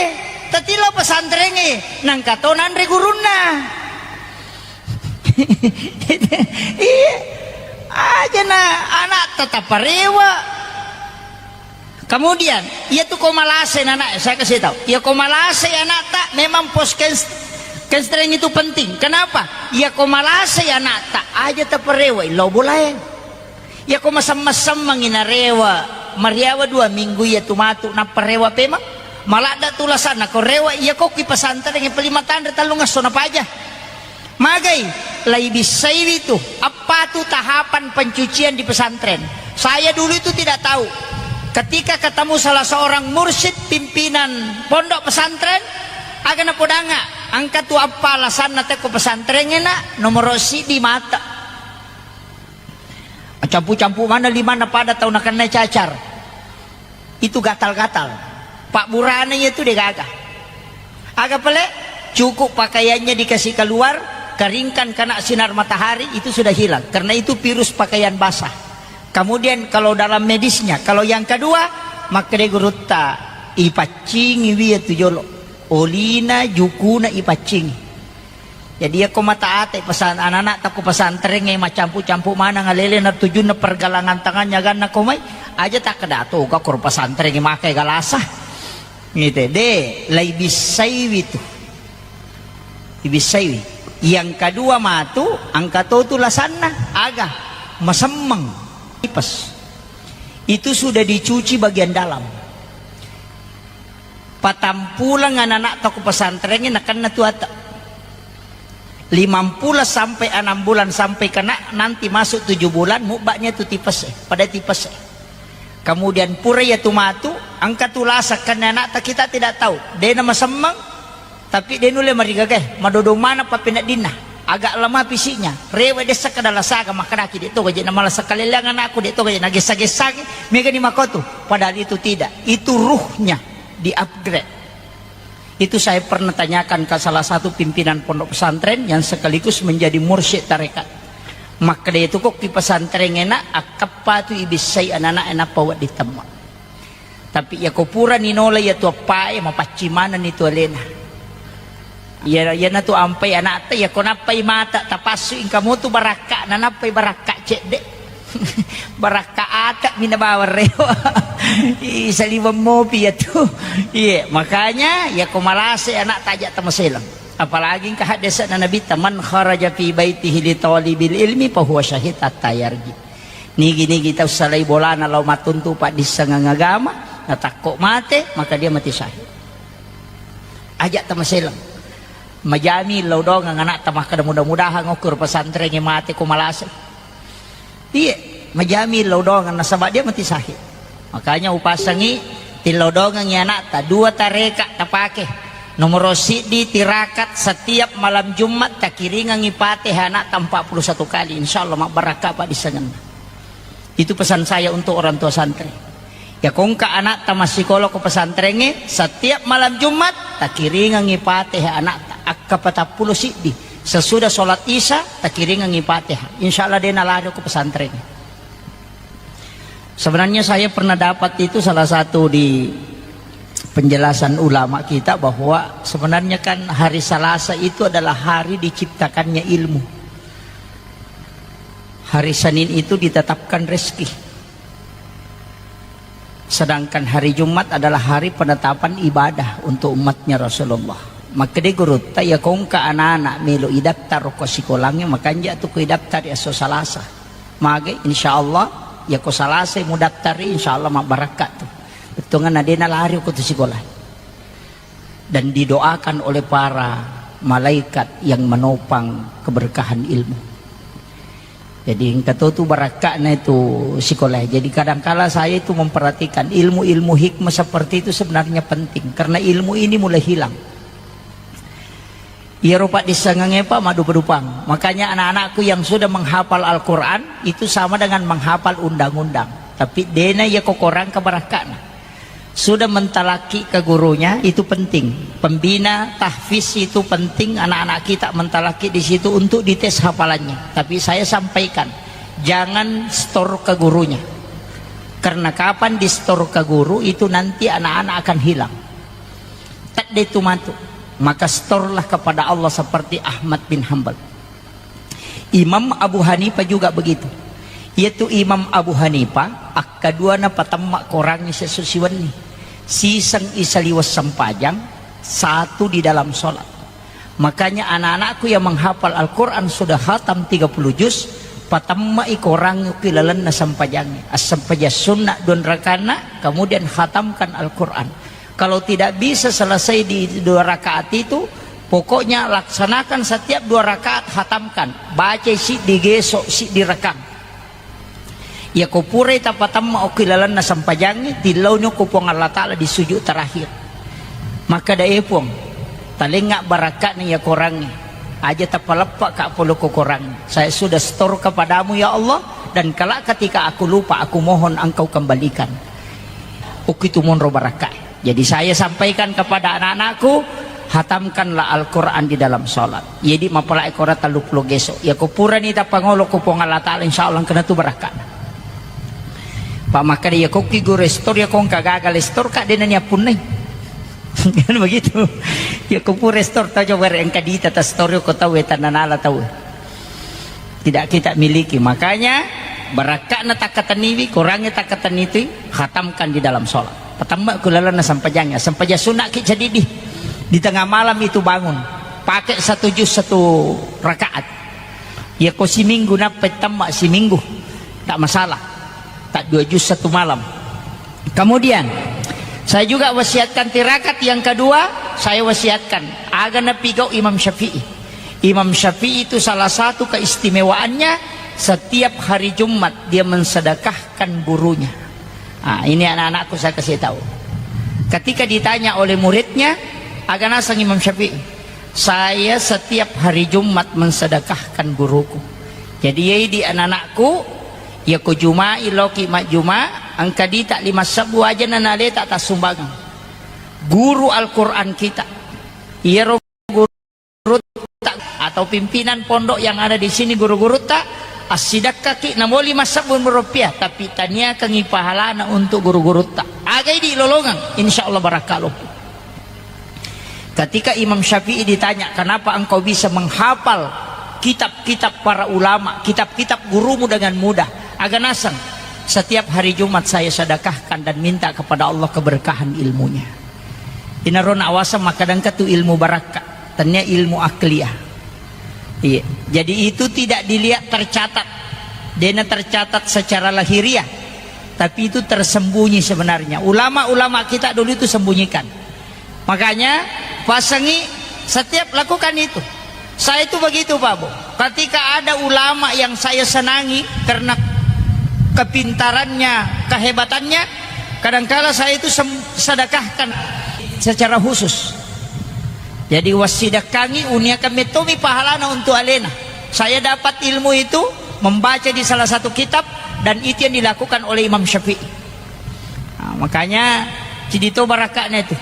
tatilo pesantrengnge, nangka to nanre gurunna. Iya, aja na anakta taparewa. Kemudian, iya tu ko malasai anak, saya kasih tahu. Iya ko malasai anakta memang pos kens-, kenstreng itu penting. Kenapa? Iya ko malasai anakta, aja taparewa, lo bolae. Iya ko masemmeng-semmengi narewa, mariawa dua minggu iya tu matu, nappa rewa pemang. Maladda tu lasanna ko rewa, iya ko ki pesantren, yang paling matanre tellungesso napaja. Magai, laibissaiwi tu, apa tu tahapan pencucian di pesantren. Saya dulu itu tidak tahu. Ketika ketemu salah seorang mursyid pimpinan pondok pesantren, aga napodanga, engka tu apa alasanna tekko pesantren ena, nomoro sidi mata. Campu-campu mana limanna pada tau nakennai cacar. Itu gatal-gatal. Pak burana itu degaga. Aga pale? Cukup pakaiannya dikasih keluar, keringkan kena sinar matahari, itu sudah hilang. Karena itu virus pakaian basah. Kemudian kalau dalam medisnya, kalau yang kedua, makkeda gurutta, ipaccingi wi itu jolo. Olina, jukuna ipaccingi. Jadi, iya ko mata ate pesan anak-anak takko pesantrengnge, macampu-campu maneng alele na tujunna pergelangan tangannya ganna ko mai, aja takkeda toga ko pesantrengnge makai galasa. Ngite, de, laibissaiwi tu. Ibissaiwi. Yang kedua matu, engka to tu lasanna, aga, masemmeng. Tipes. Itu sudah dicuci bagian dalam. Patampuleng anak-anak toko pesantrengnge nakenna tu ata. Limampulo sampai enam bulan sampai kena nanti masuk tujuh bulan, mubba'nya tu tipes e, pada tipes e. Kemudian pura iya tu matu, engka tu lasa kenna anak ta kita tidak tahu. Dena masemmeng, tapi de nulle marigaga e, madodong maneng pappeneddinna. Agak lemah fisiknya, rewe dessa kada lasaga, makkedaki, "De toga je namalasa kaleleang anakku, de toga je nagessa-gessangi, megani makotu." Padahal itu tidak, itu ruhnya di-upgrade. Itu saya pernah tanyakan ke salah satu pimpinan pondok pesantren yang sekaligus menjadi mursyid tarekat. Makkeda itu kok ki pesantren enak, akkappa tu ibissai anak-anak enak pawa ditemma. Tapi iya ko purani nola iya tu appae, mapaccing manenni tu alena. Iya, iyanatu ampai anakta, iya ko nappai mata, tapassu engka motu barakka, nanappai barakka cedde. Barakka ata mi nabawa rewa. Ih, saliweng mopi iya tu. Iya, makanya iya ko malase anakta aja tamaselang. Apalagi engka haddese'na Nabitta, "Man kharaja fi baitihi li talibil ilmi fahuwa syahid hatta yarji." Nigi-nigi tau salai bolana lao mattuntu paddissengeng agama, natakko mate, maka dia mati syahid. Aja tamaseleng. Majami lao doang anakta makkeda, "Mudah-mudahan okko ro pesantrengnge mate ko malase." Iye, majami lao doang nasaba dia mati syahid. Makanya upasangi tillau doangengi anakta, dua tareka tapake. Nomoro siddi tirakat setiap malam Jumat takiringengi Fatihah anakta empat puluh satu kali, insya Allah mabbarakka paddissengenna. Itu pesan saya untuk orang tua santri. Ya, ko engka anakta massikola ko pesantrengnge, setiap malam Jumat takiringengi Fatihah anakta, akka patappulo siddi. Sesudah sholat Isya takiringengi Fatihah. Insya Allah de nalari ko pesantrengnge. Sebenarnya saya pernah dapat itu salah satu di penjelasan ulama kita bahwa sebenarnya kan hari Selasa itu adalah hari diciptakannya ilmu. Hari Senin itu ditetapkan rezeki. Sedangkan hari Jumat adalah hari penetapan ibadah untuk umatnya Rasulullah. Makkeda gurutta, "Ya ko engka anak-anak melo idaftar ko sikolangnge, makanja tu ko idaftar esso Salasa." Mage, insya Allah, ya ko Salasa mudaftari, insya Allah mabbarakka tu. Bettuanna de nalari ko tu sikola. Dan didoakan oleh para malaikat yang menopang keberkahan ilmu. Jadi engka to tu barakka'na itu sikola. Jadi kadangkala saya itu memperhatikan ilmu-ilmu hikmah seperti itu sebenarnya penting karena ilmu ini mulai hilang. Iyaro paddissengengnge, Pak, maddupa-dupang. Makanya anak-anakku yang sudah menghafal Al-Quran itu sama dengan menghafal undang-undang. Tapi dena iya kokorang kebarakka'na. Sudah mentalaki ke gurunya, itu penting. Pembina tahfiz itu penting, anak-anak kita mentalaki di situ untuk dites hafalannya. Tapi saya sampaikan, jangan store ke gurunya. Karena kapan di-store ke guru, itu nanti anak-anak akan hilang. Tedde tu matu. Maka store-lah kepada Allah seperti Ahmad bin Hambal. Imam Abu Hanifah juga begitu. Yaitu Imam Abu Hanifah, akkadua napatemma korangngi sesso siwenni. Siseng isaliweng sempajang, satu di dalam sholat. Makanya anak-anakku yang menghafal Al-Quran sudah khatam tiga puluh juz, patemmai korangngi ki lalenna sempajangnya. Assempajang sunnah dua rakaatna, kemudian khatamkan Al-Quran. Kalau tidak bisa selesai di dua rakaat itu, pokoknya laksanakan setiap dua rakaat, hatamkan. Baca siddi geso, siddi rekang. Yako purai tapatamma okki lalenna sempajangnge, tillauni okko Puang Allah Ta'ala di sujud terakhir. Makkeda, "E Puang, talengnga barakka'na iya korangnge. Aja tapaleppa ka pole ko korangnge. Saya sudah setor kepadamu, ya Allah, dan kelak ketika aku lupa, aku mohon Engkau kembalikan." Okki tu monro barakka. Jadi saya sampaikan kepada anak-anakku, hatamkanlah Al-Quran di dalam sholat. Jadi mapalai kora tellu pulo geso. Yako purani tapangolo ko Puang Allah Ta'ala, insya Allah kena tu barakka. Pak makkeda, "Yako ki guru store, yako engka gagal store, kak dena ni appunnai." Kan begitu. Yako pura store, tau coba engka dita ta store ko tau, tananala tau. Tidak kita miliki. Makanya, barakka'na takkatenniwi, korangnge takkatenniwi, khatamkan di dalam sholat. Patamma ku lalenna sempajangnya. Sempajang sunnah ki cedidi. Di tengah malam itu bangun. Pakai satu juz satu rakaat. Ya ko siminggu nappa tamma siminggu. Tak masalah. Tak dua juz satu malam. Kemudian, saya juga wasiatkan tirakat yang kedua, saya wasiatkan. Aga napigau Imam Syafi'i. Imam Syafi'i itu salah satu keistimewaannya, setiap hari Jumat dia mensedekahkan burunya. Ah, ini anak-anakku saya kasih tahu. Ketika ditanya oleh muridnya, aga naseng Imam Syafi'i, "Saya setiap hari Jumat mensedekahkan buruku." Jadi, yai di anak-anakku, yako Juma'i loki majjuma, engka dita lima sebbu aja nanaleta tassumbangang. Guru Al-Quran kita. Iyaro gurutta atau pimpinan pondok yang ada di sini, guru-gurutta, assidakkaki namo lima sebbu rupiah, tapi taniakangi pahalana untuk guru-gurutta. Agai di lolongang, insya Allah barakka loppu. Ketika Imam Syafi'i ditanya, "Kenapa engkau bisa menghafal kitab-kitab para ulama, kitab-kitab gurumu dengan mudah?" Aga naseng, "Setiap hari Jumat saya sedekahkan dan minta kepada Allah keberkahan ilmunya." Inaro nawaseng makkadangka tu ilmu barakka. Tennia ilmu akliyah. Iya. Jadi itu tidak dilihat tercatat. Dena tercatat secara lahiriah. Tapi itu tersembunyi sebenarnya. Ulama-ulama kita dulu itu sembunyikan. Makanya pasangi setiap lakukan itu. Saya itu begitu, Pak Bu. Ketika ada ulama yang saya senangi karena kepintarannya, kehebatannya, kadangkala saya itu sem-, sedekahkan secara khusus. Jadi, wassidakangi uniakan metomi pahalana untuk alena. Saya dapat ilmu itu membaca di salah satu kitab, dan itu yang dilakukan oleh Imam Syafi'i. Nah, makanya cidito barakaknya itu.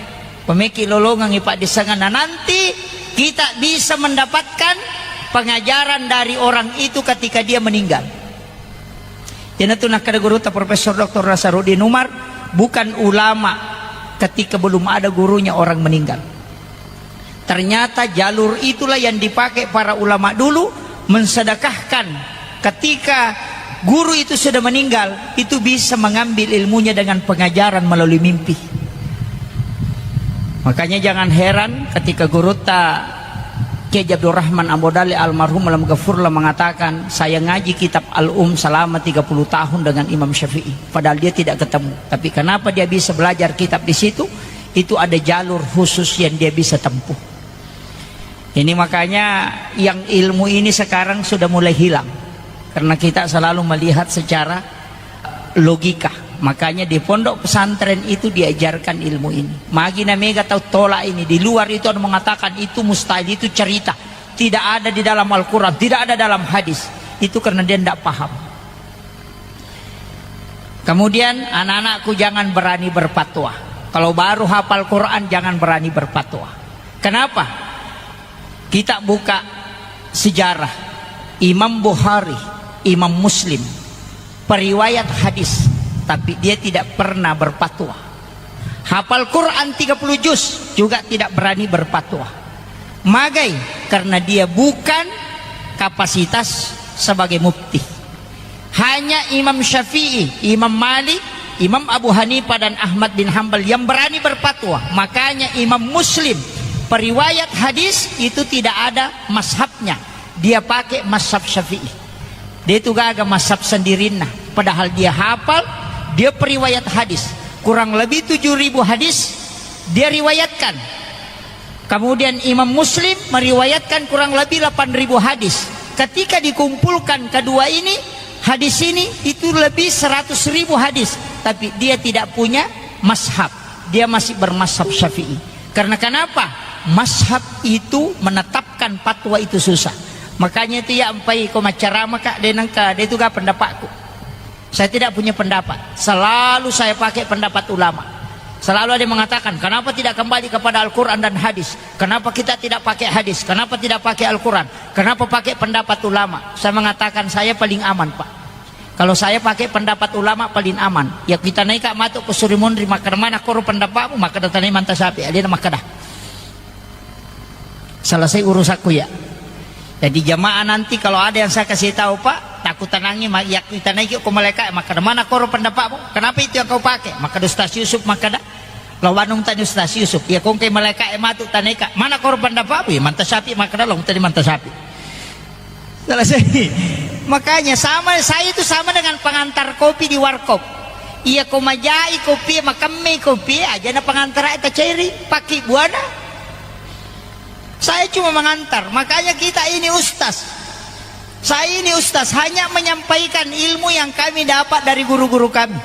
Pemeki lolongang ipak di sana. Nah, nanti kita bisa mendapatkan pengajaran dari orang itu ketika dia meninggal. Iyanatu nakkeda gurutta Profesor Doktor Nasaruddin Umar, bukan ulama ketika belum ada gurunya orang meninggal. Ternyata jalur itulah yang dipakai para ulama dulu mensedekahkan ketika guru itu sudah meninggal, itu bisa mengambil ilmunya dengan pengajaran melalui mimpi. Makanya jangan heran ketika gurutta Kiai Abdurrahman Ambo Dalle almarhum alam gafurlah mengatakan, "Saya ngaji kitab Al-Um selama tiga puluh tahun dengan Imam Syafi'i, padahal dia tidak ketemu. Tapi kenapa dia bisa belajar kitab di situ? Itu ada jalur khusus yang dia bisa tempuh." Ini makanya yang ilmu ini sekarang sudah mulai hilang, karena kita selalu melihat secara logika. Makanya di pondok pesantren itu diajarkan ilmu ini. Magi na mega tau tolak ini. Di luar itu ada mengatakan itu mustahil, itu cerita. Tidak ada di dalam Al-Quran, tidak ada dalam hadis. Itu karena dia tidak paham. Kemudian anak-anakku jangan berani berfatwa. Kalau baru hafal Quran jangan berani berfatwa. Kenapa? Kita buka sejarah Imam Bukhari, Imam Muslim, periwayat hadis, tapi dia tidak pernah berfatwa. Hafal Quran tiga puluh juz juga tidak berani berfatwa. Magai, karena dia bukan kapasitas sebagai mufti. Hanya Imam Syafi'i, Imam Malik, Imam Abu Hanifah dan Ahmad bin Hambal yang berani berfatwa. Makanya Imam Muslim, periwayat hadis itu tidak ada mazhabnya. Dia pakai mazhab Syafi'i. Dia itu gaga mazhab sendirinna. Padahal dia hafal, dia periwayat hadis. Kurang lebih tujuh ribu hadis dia riwayatkan. Kemudian Imam Muslim meriwayatkan kurang lebih delapan ribu hadis. Ketika dikumpulkan kedua ini, hadis ini itu lebih seratus ribu hadis. Tapi dia tidak punya mazhab. Dia masih bermazhab Syafi'i. Karena kenapa? Mazhab itu menetapkan fatwa itu susah. Makanya itu ya, ampai ko maccarama ka, de nengka, de itu ga pendapatku. Saya tidak punya pendapat. Selalu saya pakai pendapat ulama. Selalu ada yang mengatakan, "Kenapa tidak kembali kepada Al-Quran dan hadis? Kenapa kita tidak pakai hadis? Kenapa tidak pakai Al-Quran? Kenapa pakai pendapat ulama?" Saya mengatakan, "Saya paling aman, Pak. Kalau saya pakai pendapat ulama, paling aman." Ya, kita naik ka matu ke Surimunri, makkeda, "Mana koro pendapatmu?" Makkeda, "Tanai manta sapi." Dia makkeda. Selesai urusanku ya. Jadi jamaah nanti kalau ada yang saya kasih tahu, Pak, takut tenangi, ma-, ya, kita naik ko malaikat, makkeda, "Mana koro pendapatmu? Kenapa itu yang kau pakai?" Makkeda Ustaz Yusuf, makkeda, "Lawanung tani Ustaz Yusuf." Ya, kongkai malaikat matu tanai ka, "Mana koro pendapatmu?" Ya, manta sapi, makkeda, "Lawanung tani manta sapi." Selesai. Makanya sama, saya itu sama dengan pengantar kopi di warkop. Iya ko majai kopi, makemme kopi, aja na pengantar ta cairi, pakai buana. Saya cuma mengantar, makanya kita ini ustaz. Saya ini ustaz, hanya menyampaikan ilmu yang kami dapat dari guru-guru kami.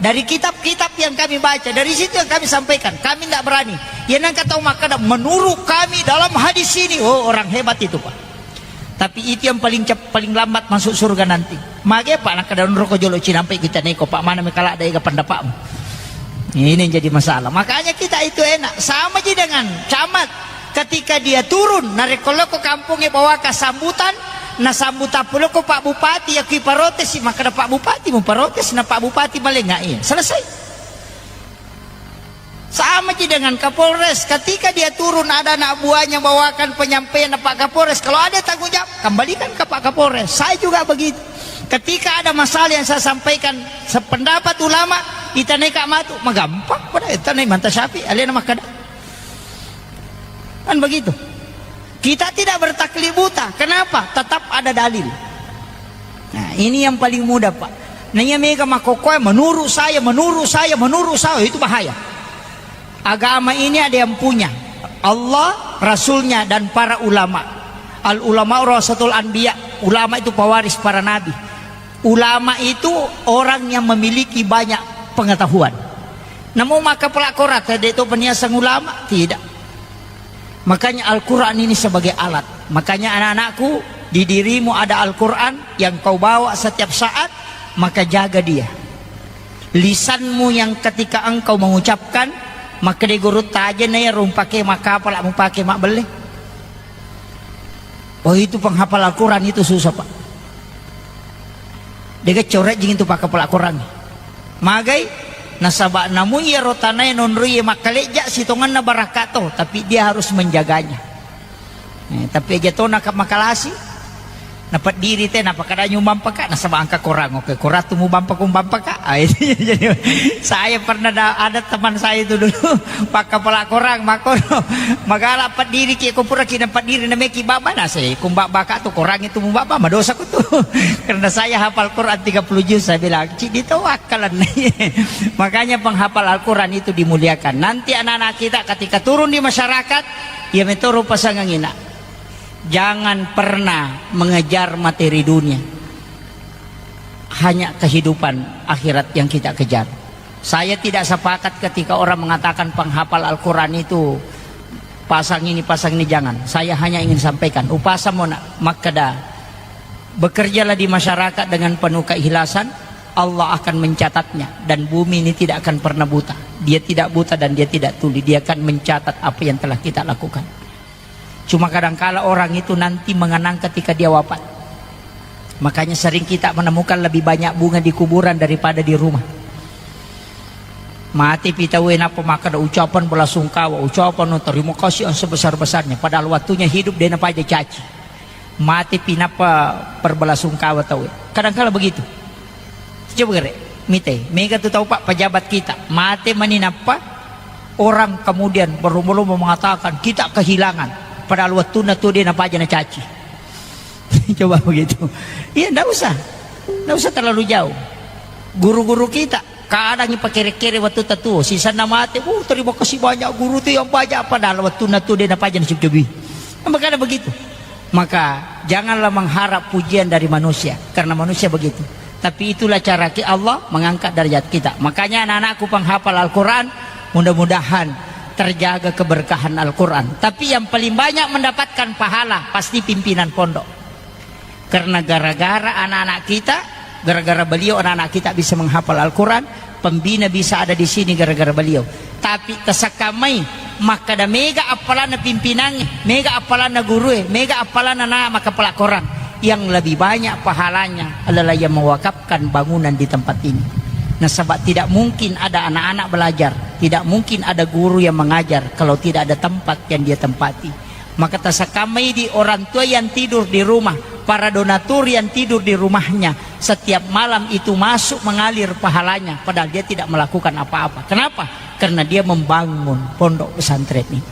Dari kitab-kitab yang kami baca, dari situ yang kami sampaikan. Kami tidak berani. Ya, nang kata makkeda, "Menurut kami dalam hadis ini," oh, orang hebat itu, Pak. Tapi itu yang paling cep-, paling lambat masuk surga nanti. Mage, Pak, nakkeda, "Onroko jolo cinampai kita neko, Pak, mana mekala ada ega pendapatmu?" Ini yang jadi masalah. Makanya kita itu enak. Sama ji dengan camat. Ketika dia turun, narekko lokko kampongnge bawaka sambutan, nasambutang pulokko Pak Bupati, ya kui parotesi, makkeda Pak Bupati, mu protes na Pak Bupati malenga, iya. Selesai. Sama ji dengan Kapolres, ketika dia turun ada anak buahnya bawakan penyampaian Pak Kapolres, kalau ada tanggung jawab, kembalikan ke Pak Kapolres. Saya juga begitu. Ketika ada masalah yang saya sampaikan sependapat ulama, itanai ka matu, magampang pada itanai manta sapi, alena makkeda. Kan begitu. Kita tidak bertaklid buta. Kenapa? Tetap ada dalil. Nah, ini yang paling mudah, Pak. Nah, iya mega makkokkoe, "Menurut saya, menurut saya, menurut saya," itu bahaya. Agama ini ada yang punya, Allah, Rasulnya, dan para ulama. Al ulama warasatul anbiya. Ulama itu pewaris para nabi. Ulama itu orang yang memiliki banyak pengetahuan. Namo makkapala Korang, de' to paniaseng ulama? Tidak. Makanya Al-Quran ini sebagai alat. Makanya anak-anakku, di dirimu ada Al-Quran yang kau bawa setiap saat, maka jaga dia. Lisanmu yang ketika engkau mengucapkan, maka de' guru tajena ya rumpake makkapala mupake mabbelle. Oh, itu penghafal Al-Quran itu susah, Pak. Dega corejjing itu pakkapala Korang. Magai? Nasaba namu iyaro tanae nonroi makkalejja sitongenna barakka to, tapi dia harus menjaganya. Eh, tapi aja to naka makalasi, napeddiri te, napakkada nyumbang paka, nasaba engka Korang, oke, Korang tu mubampa, kumbampa ka. Ah, itu jadi, saya pernah da-, ada teman saya itu dulu, pakkapala Korang, makkoro, magala peddiri ki, ko pura ki napeddiri nameki baba, nase, kumbaba ka tu Korang itu mubaba, madosa. Karena saya hafal Quran tiga puluh juz, saya bilang, "Cik, ditawakkalan." Makanya penghafal Al-Quran itu dimuliakan. Nanti anak-anak kita ketika turun di masyarakat, ya metoro pasangangina. Jangan pernah mengejar materi dunia. Hanya kehidupan akhirat yang kita kejar. Saya tidak sepakat ketika orang mengatakan penghafal Al-Quran itu pasang ini, pasang ini, jangan. Saya hanya ingin sampaikan, upasa mona makkeda, bekerjalah di masyarakat dengan penuh keikhlasan, Allah akan mencatatnya. Dan bumi ini tidak akan pernah buta. Dia tidak buta dan dia tidak tuli. Dia akan mencatat apa yang telah kita lakukan. Cuma kadangkala orang itu nanti mengenang ketika dia wafat. Makanya sering kita menemukan lebih banyak bunga di kuburan daripada di rumah. Mate pi tauwe nappa makkeda ucapan belasungkawa, ucapan terima kasih yang sebesar-besarnya. Padahal waktunya hidup de' napaja caci. Mate pi nappa perbelasungkawa tauwe. Kadangkala begitu. Coba gere, mitai, mega tu tau, Pak, pejabat kita. Mate mani nappa orang kemudian berlomba-lomba mengatakan, "Kita kehilangan." Padahal wattunna tu de' napaja nacaci. Coba begitu. Iya, ndak usah. Ndak usah terlalu jauh. Guru-guru kita, kadang ipakere-kere wattu tatuo, sisanna mate, "Uh, terima kasih banyak guru tu yang banyak." Padahal wattunna tu de' napaja nacabi-cabi. Makanya begitu. Maka janganlah mengharap pujian dari manusia, karena manusia begitu. Tapi itulah cara ki Allah mengangkat derajat kita. Makanya anak-anakku penghafal Al-Quran, mudah-mudahan terjaga keberkahan Al-Quran. Tapi yang paling banyak mendapatkan pahala pasti pimpinan pondok. Karena gara-gara anak-anak kita, gara-gara beliau anak-anak kita bisa menghafal Al-Quran, pembina bisa ada di sini gara-gara beliau. Tapi tasekkamai, makkeda mega appalanna pimpinangnge, mega appalanna gurue, mega appalanna na makkapala Korang. Yang lebih banyak pahalanya adalah yang mewakafkan bangunan di tempat ini. Nasaba tidak mungkin ada anak-anak belajar, tidak mungkin ada guru yang mengajar kalau tidak ada tempat yang dia tempati. Maka tasekkamai di orang tua yang tidur di rumah, para donatur yang tidur di rumahnya, setiap malam itu masuk mengalir pahalanya, padahal dia tidak melakukan apa-apa. Kenapa? Karena dia membangun pondok pesantren ini.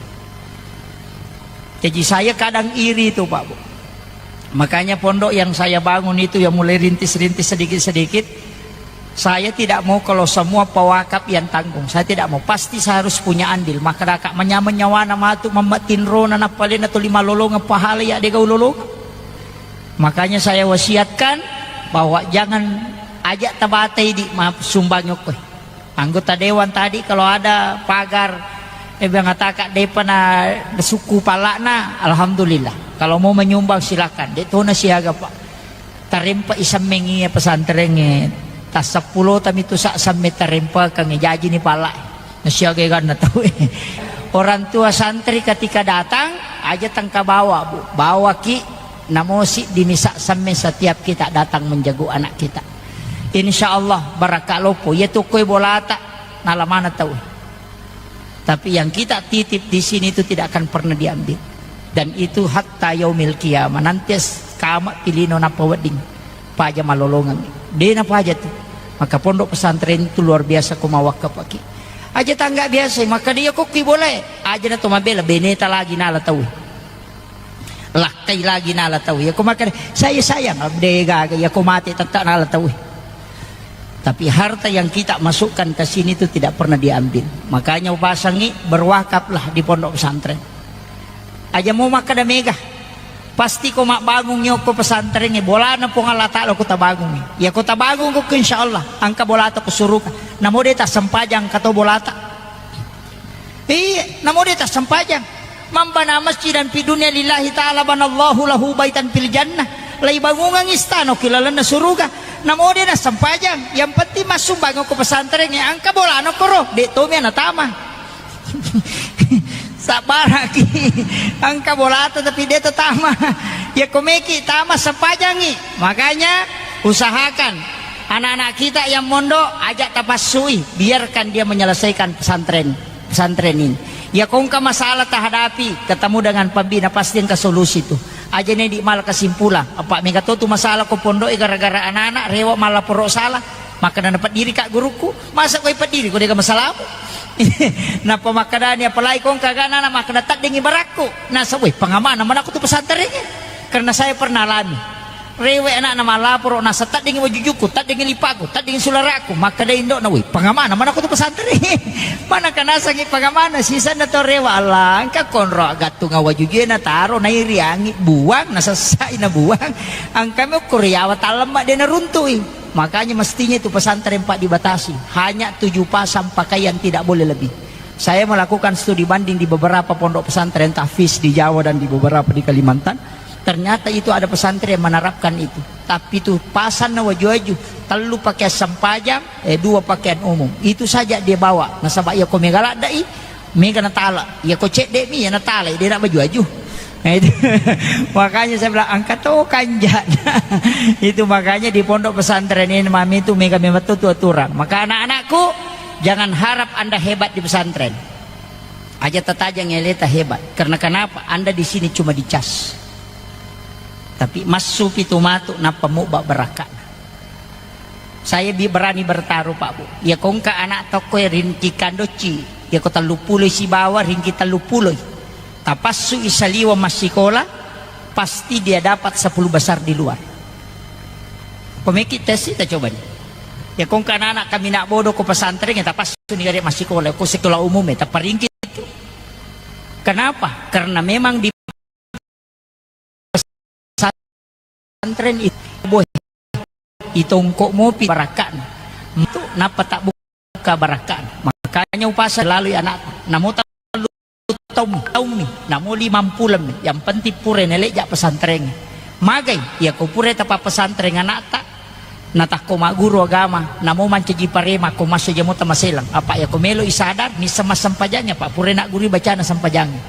Jadi saya kadang iri itu, Pak Bu. Makanya pondok yang saya bangun itu, yang mulai rintis-rintis sedikit-sedikit, saya tidak mau kalau semua pewakaf yang tanggung. Saya tidak mau. Pasti saya harus punya andil. Maka daka manyameng nyawana matu mamma tinrona nappalena tuli malolongeng pahala ya dega ulolongeng. Makanya saya wasiatkan bahwa jangan ajak tabatai di ma-, sumbangi okkoe. Anggota dewan tadi kalau ada pagar, eh, mengatakan depa na sukku palakna, alhamdulillah. Kalau mau menyumbang silakan. De tona siaga, Pak. Tarempa i sammeng iya pesantrengnge. Tasseppulo tami tu sa sammeng tarempakeng, jaji ni pala. Nasiaga ganna tau. Orang tua santri ketika datang, aja tengka bawa, Bu. Bawa ki, namosi di misa sammeng setiap kita datang menjenguk anak kita. Insya Allah barakka loppo. Iya tu koi bolata, nala mana tau. Tapi yang kita titip di sini itu tidak akan pernah diambil. Dan itu hatta yaumil qiyamah. Nanti s-, kama pilino napa wedding. Paja malolongeng. Dena paja tu. Maka pondok pesantren itu luar biasa ko mawakka paki. Aja tangga biasa, maka dia kokki boleh. Aja na to mabela, beneta lagi nala tau. Lakkai lagi nala tau. Iya ko makkeda, "Saya sayang," de gaga. Iya ko mate tette nala tau. Tapi harta yang kita masukkan ke sini itu tidak pernah diambil. Makanya upasangi, berwakaflah di pondok pesantren. Aja mau makkeda mega. Pasti ko mabbangung yokko pesantren, bolana Puang Allah Taala ko tabangungi. Iya ko tabangung ko, insya Allah engka bolata ko suruga. Namo de tassempajang kato bolata. Iya, namo de tassempajang. "Man bana masjidan fi dunya lillahi ta'ala banallahu lahu baitan fil jannah." Laibangungang istana ki lalenna suruga. Namo de nassempajang, yang penting massumbang ko pesantren, engka bolana koro, de tomi natama. Sabbaraki, engka bolata tapi de tatama. Ya ko meki tama, sempajangi. Makanya usahakan anak-anak kita yang mondok, ajak tapassui, biarkan dia menyelesaikan pesantren. Pesantren ini. Ya ko engka masalah tahadapi, ketemu dengan pembina, pasti engka solusi tu. Aja ne di mala kesimpulan. Apa mega to tu masalah ko pondok gara-gara anak-anak rewa mallaporo sala. Makkeda napeddiri ka gurukku, masa koi peddiri ko dega masalamu? Nappa makkedani, apalagi ko engka anak-anak makkeda taddengi barakku. Nasa, weh, pangamana manakku tu pesantren. Karena saya pernah alami. Rewe anakna mallaporo, nasa taddengi wajujukku, taddengi lipakku, taddengi sularakku, makkeda indokna, "Woi, pangamana manakku tu pesantren?" Mana kanasangi pangamana, sisanna to rewa, Allah, engka konro gattunga wajujue nataro, nairiangi, buang, nasessai nabuang. Engkami ukkuri yawa tallemma de naruntui. Makanya mestinya itu pesantren, Pak, dibatasi. Hanya tujuh pasang pakaian, tidak boleh lebih. Saya melakukan studi banding di beberapa pondok pesantren tahfiz di Jawa dan di beberapa di Kalimantan. Ternyata itu ada pesantren yang menerapkan itu. Tapi itu pasanna waju-waju, tellu pakaian sempajang, eh, dua pakaian umum. Itu saja dia bawa. Nasaba iya ko mega laddai, mega natala. Iya ko cedde mi, ya natala, dia nak baju-waju. Nah, itu. Makanya saya bilang, "Angkat to kanjana." Itu makanya di pondok pesantren ini, mami, itu mega memang tu aturan. Maka anak-anakku, jangan harap Anda hebat di pesantren. Aja tatajang eleta hebat. Karena kenapa? Anda di sini cuma dicas. Tapi massu pitu matu nappa mubba barakka. Saya bi-, berani bertaruh, Pak Bu. Ya ko engka anak tokko ya ringki kandocci, ya ko tellu pulo sibawa ringki tellu pulo. Tapassu i saliwa massikola, pasti dia dapat sepuluh besar di luar. Pemeki tes kita coba nih. Ya ko engka anak-anak kami nak bodoh ko pesantren ya tapassu ni gare massikola, ko sekolah umum ya taparingki itu. Kenapa? Karena memang di pesantren itu boh itongko mopi barakkana. Itu napa tak buka barakkana. Makanya upasa lalui anak. Namo tellu taummi, taummi, namo limampulemmi. Yang penting pura neleja pesantren. Magai, ya ko pura tapa pesantren anakta. Natakko magguru agama, namo mancaji parema, ko masso jamo tamaselang. Apa ya ko melo i sadar, nissa massempajangnya, Pak, pura nak guru bacana sempajangnya.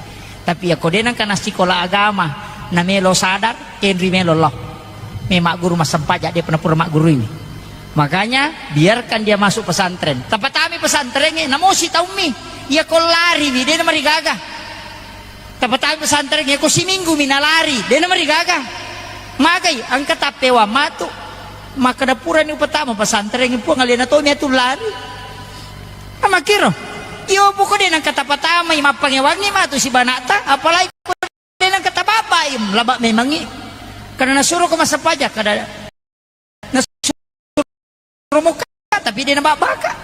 Tapi ya ko de nengka nassikola agama, na melo sadar, kenri melo lo. Me magguru massempajang, de pernah pura maggurui. Makanya biarkan dia masuk pesantren. Tapatami pesantren, namo si taummi. Ya ko lari, de na marigaga. Tapatami pesantren, ko siminggu mi nalari, de na marigaga. Magai, engka tappewa matu. Makkeda purani upatama pesantren, Puang, alena tomi atu lari. Amakkiro. Iyo, poko de nengka tapatamai, mappangewangi matu sibanata, apalagi ko de nengka tababbai, laba memangi. Karena nasuro ko massempajang, kada nasuro muka, tapi de nababbaka.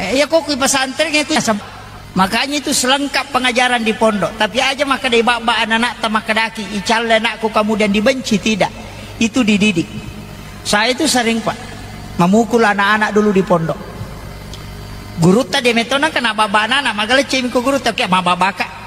Eh, iya ko kui pesantren, iya kui nasem-, makanya itu selengkap pengajaran di pondok. Tapi aja makkeda babba anak-anak tamakkedaki, "Icalle anakku," kemudian dibenci, tidak. Itu dididik. Saya itu sering, Pak, memukul anak-anak dulu di pondok. Gurutta de metona kena babba anak-anak, magaleccemi ko gurutta, "Oke, mababbaka."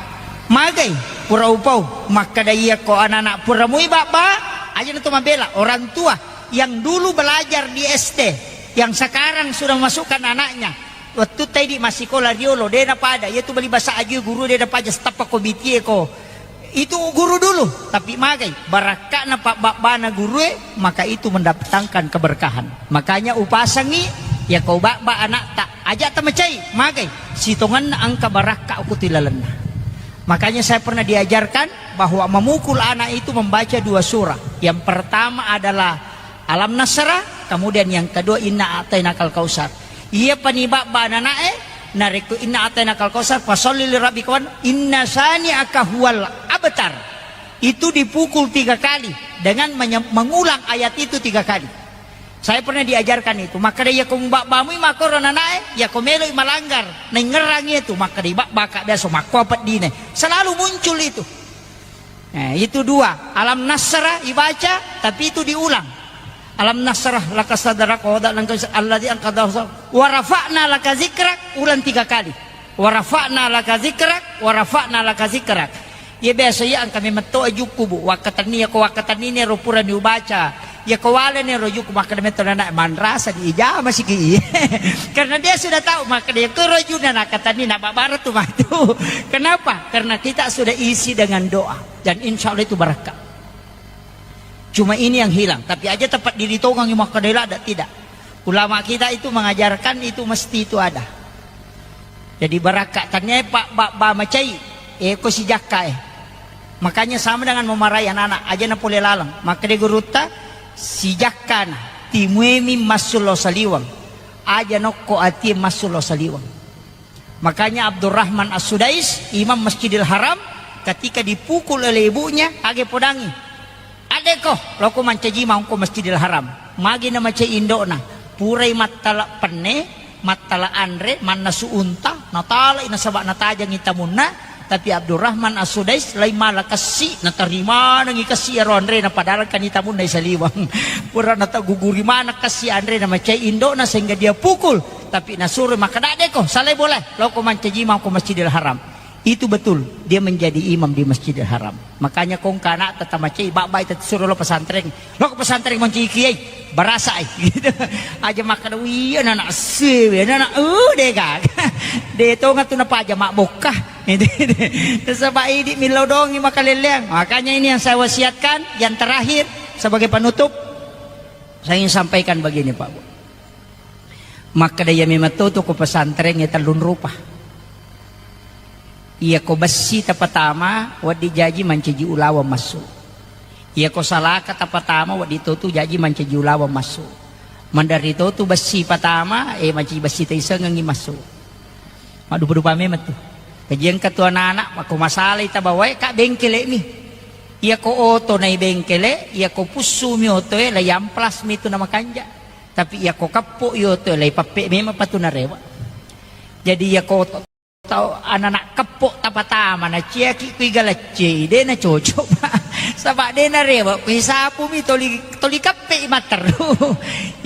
Magai, pura upau, makkeda iya ko anak-anak, pura mui babba, aja na to mabela. Orang tua yang dulu belajar di S D, yang sekarang sudah masukkan anaknya, wettu taidi massikola riolo, de napada, iya tu bali basa aju guru de napaja, stappa ko bitie ko. Itu guru dulu, tapi magai, barakka'na pabbabbana gurue, maka itu mendatangkan keberkahan. Makanya upasangi, ya ko babba anakta, aja tamacai, magai, sitonganna engka barakka ko tu lalenna. Makanya saya pernah diajarkan bahwa memukul anak itu membaca dua surah. Yang pertama adalah Alam Nasrah, kemudian yang kedua Inna A'tainakal Kautsar. Iya pani babba anana'e, narekko Inna A'tainakal Kautsar, fasalli li rabbika wan-, inna syani'aka huwal abtar. Itu dipukul tiga kali dengan menye-, mengulang ayat itu tiga kali. Saya pernah diajarkan itu. Makkeda, "Iyako mubabbamui makkoro nanae, iyako meloi malanggar, naingngerangi itu." Makkeda, "Ibabbaka biasa makkuapeddine." Selalu muncul itu. Eh, itu dua. Alam nasrah ibaca, tapi itu diulang. Alam nasrah laka sadrak, wa wada'na anka wizrak, alladzi anqadha zahrak, wa rafa'na laka zikrak, ulang tiga kali. Wa rafa'na laka zikrak, wa rafa'na laka zikrak. Iya biasa iya engka memetto ajukku, Bu. Wakkatenni, iyako wakkatenni ro purani ubaca. Iyako waleni ro jukku, makkeda metto nana, "Manrasa di ijama siki." Karena dia sudah tahu, makkeda iyako ro juna nakatenni na babara tu matu. Kenapa? Karena kita sudah isi dengan doa. Dan insya Allah itu barakah. Cuma ini yang hilang. Tapi aja tepat diri tongang makkeda ladda, tidak. Ulama kita itu mengajarkan itu mesti itu ada. Jadi barakka tanniae pa, ba, ba macai, eh, ko sijakka, eh. Makanya sama dengan memarai anak-anak, aja na pole laleng. Makkeda gurutta, sijakkana, timuemi massullo saliweng. Aja nokko atie massullo saliweng. Makanya Abdurrahman As-Sudais, imam Masjidil Haram, ketika dipukul oleh ibunya, age podangi. Adeko, loko mancaji maungko Masjidil Haram. Magi na macai indokna. Purai mattala penne, mattala anre, mannasu unta, natalai nasaba natajangi tamunna, tapi Abdurrahman As-Sudais lai mala kessi, natarimanengi kessi ero anrena padahal kani tamunna isaliwang. Pura nataguguri maneng kessi anrena macai indokna sehingga dia pukul, tapi nasuro makkeda, "Adeko, salai bola, loko mancaji maungko Masjidil Haram." Itu betul, dia menjadi imam di Masjidil Haram. Makanya kongka anak tata macai, bak-bak itu suruh lo pesantren. Lo ke pesantren mancaji kiai, barasa ai. Gitu. Aja makkeda, "Iya, anak sewe, anak, uh, dega." De tonga tu napa aja mak bokka. Sebab idi millau dongi makaleleang. Makanya ini yang saya wasiatkan, yang terakhir sebagai penutup, saya ingin sampaikan begini, Pak Bu. Makkeda iya memang to, to ko pesantren e tellung rupa. Iya ko bessi tapatama, wedding jaji mancaji ulaweng massu. Iya ko salaka tapatama, wedding to tu jaji mancaji ulaweng massu. Mandari to tu bessi patama, eh, mancaji bessi taisengengi massu. Maddupa-dupa memang tu. Kajian ketua anak-anak, mako masalai tabawae ka bengkele mi. Iya ko oto nai bengkele, iya ko pussu mi oto e, lai amplas mi tu na makanja. Tapi iya ko keppo i oto e, lai pappe memang patu narewa. Jadi iya ko oto tau anak-anak keppo tapatama na ciaki kui galeccei, de na cocok, Pak. Saba de narewa kui sapu mi toli, toli kappe i matteru.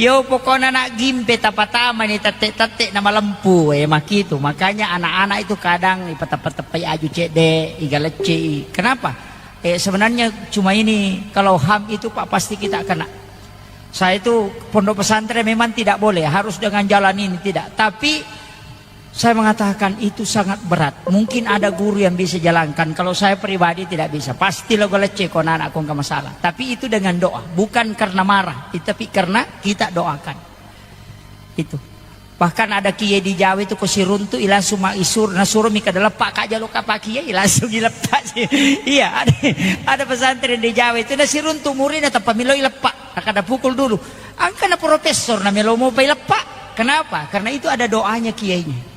Yo pokokna anak gimpe tapatama ni tette-tette na malempu, eh, makitu. Makanya anak-anak itu kadang ipateppa-teppai aju cedde, igaleccei. Kenapa? Eh, sebenarnya cuma ini, kalau ham itu, Pak, pasti kita kena. Saya itu pondok pesantren memang tidak boleh, harus dengan jalan ini, tidak. Tapi saya mengatakan itu sangat berat. Mungkin ada guru yang bisa jalankan. Kalau saya pribadi tidak bisa. Pasti lo galecce ko anak-anak ko engka masalah. Tapi itu dengan doa, bukan karena marah, tapi karena kita doakan. Itu. Bahkan ada kiai di Jawa itu ko siruntu i langsung ma-, isur-, nasuro mi kada leppa ka jalo kapa kiai, langsung dileppa. Iya, ada, ada pesantren di Jawa itu nasiruntu muridna tappa miloi leppa. Kada pukul dulu. Angka na profesor na melo mopai leppa. Kenapa? Karena itu ada doanya kiainya.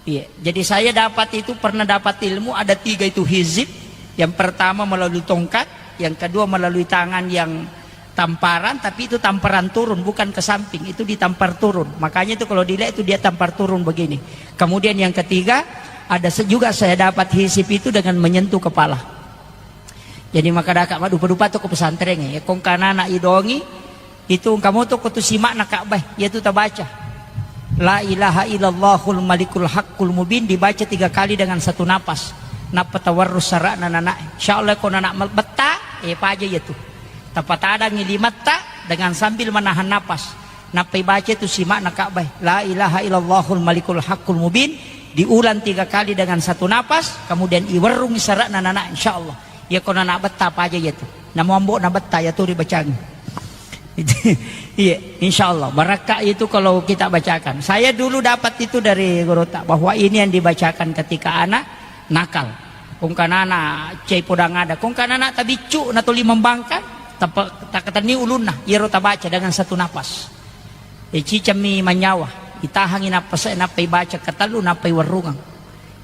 Iya. Jadi saya dapat itu, pernah dapat ilmu ada tiga itu hizib. Yang pertama melalui tongkat, yang kedua melalui tangan yang tamparan, tapi itu tamparan turun, bukan ke samping, itu ditampar turun. Makanya itu kalau dilihat itu dia tampar turun begini. Kemudian yang ketiga, ada se-, juga saya dapat hizib itu dengan menyentuh kepala. Jadi makkadaka maddupa-dupa to ko pesantren e, kongka anak-anak idongi, itu engka moto ko tu sima'na Ka'bah, yaitu tabaca, "La ilaha illallahul malikul haqqul mubin," dibaca tiga kali dengan satu napas. Nappa tawarrus sara'na nana. Insya Allah ko nana betta, eh, paja yaitu. Tapatadangi limatta dengan sambil menahan napas. Nappa ibaca itu sima'na Ka'bah, "La ilaha illallahul malikul haqqul mubin," diulang tiga kali dengan satu napas, kemudian iwerrungi sara'na nana, insya Allah. Iya ko nana betta paja yaitu. Namo ambo na betta yaitu ribacangi. Iya, insya Allah. Barakka itu kalau kita bacakan. Saya dulu dapat itu dari guru tak, bahwa ini yang dibacakan ketika anak nakal. Kongka nana cai podang ada. Kongka nana tabiccu na toli membangkang, tapa-, takatenni ulunna. Iyaro tabaca dengan satu napas. E, cicammi manyawa. Itahangi napas, nappa ibaca katellu, nappa iwerrungang.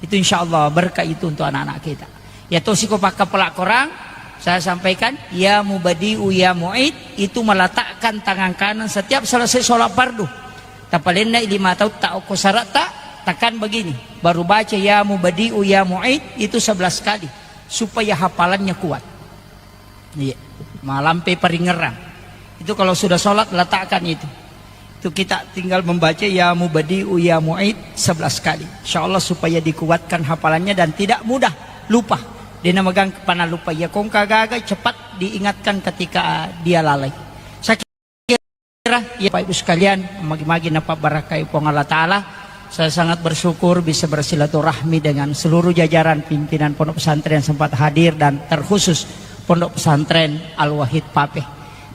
Itu insya Allah berkah itu untuk anak-anak kita. Ya tosi ko pakkapala Korang, saya sampaikan, ya mubadi'u ya mu'id, itu meletakkan tangan kanan setiap selesai sholat fardu. Tapalenna lima tahun tak okko syarat tak, tekan begini. Baru baca ya mubadi'u ya mu'id itu sebelas kali supaya hafalannya kuat. Iya, malampe paringerang. Itu kalau sudah sholat letakkan itu. Itu kita tinggal membaca ya mubadi'u ya mu'id sebelas kali. Insya Allah supaya dikuatkan hafalannya dan tidak mudah lupa. Dia namagang kepana lupa. Ya kongka gaga cepat diingatkan ketika dia lalai. Saya kira, ya Bapak Ibu sekalian, magi-magi napabarakai Puang Allah Ta'ala. Saya sangat bersyukur bisa bersilaturahmi dengan seluruh jajaran pimpinan Pondok Pesantren yang sempat hadir dan terkhusus Pondok Pesantren Al-Wahid Pape.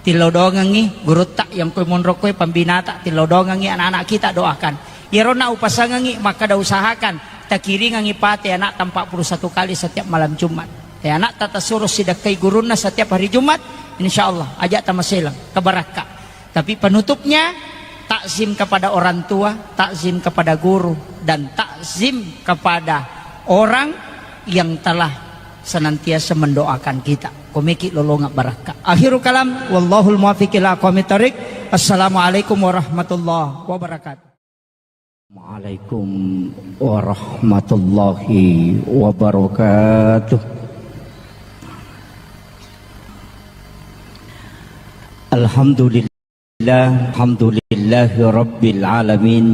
Tillau doangengngi gurutta yang kue monro kue pembinata, tillau doangengngi anak-anak kita doakan. Iyaro na upasangengngi makkada usahakan takiringengngi pate anak empat puluh satu kali setiap malam Jumat. Ya anak tata suruh sidakkai gurunna setiap hari Jumat, insya Allah ajak tamaselang kebarakka. Tapi penutupnya, takzim kepada orang tua, takzim kepada guru, dan takzim kepada orang yang telah senantiasa mendoakan kita. Komeki lolonga barakka. Akhirul kalam, wallahul muwaffiq ila aqwamit thariq. Assalamualaikum warahmatullahi wabarakatuh. Waalaikum warahmatullahi wabarakatuh. Alhamdulillah, alhamdulillahi rabbil alamin.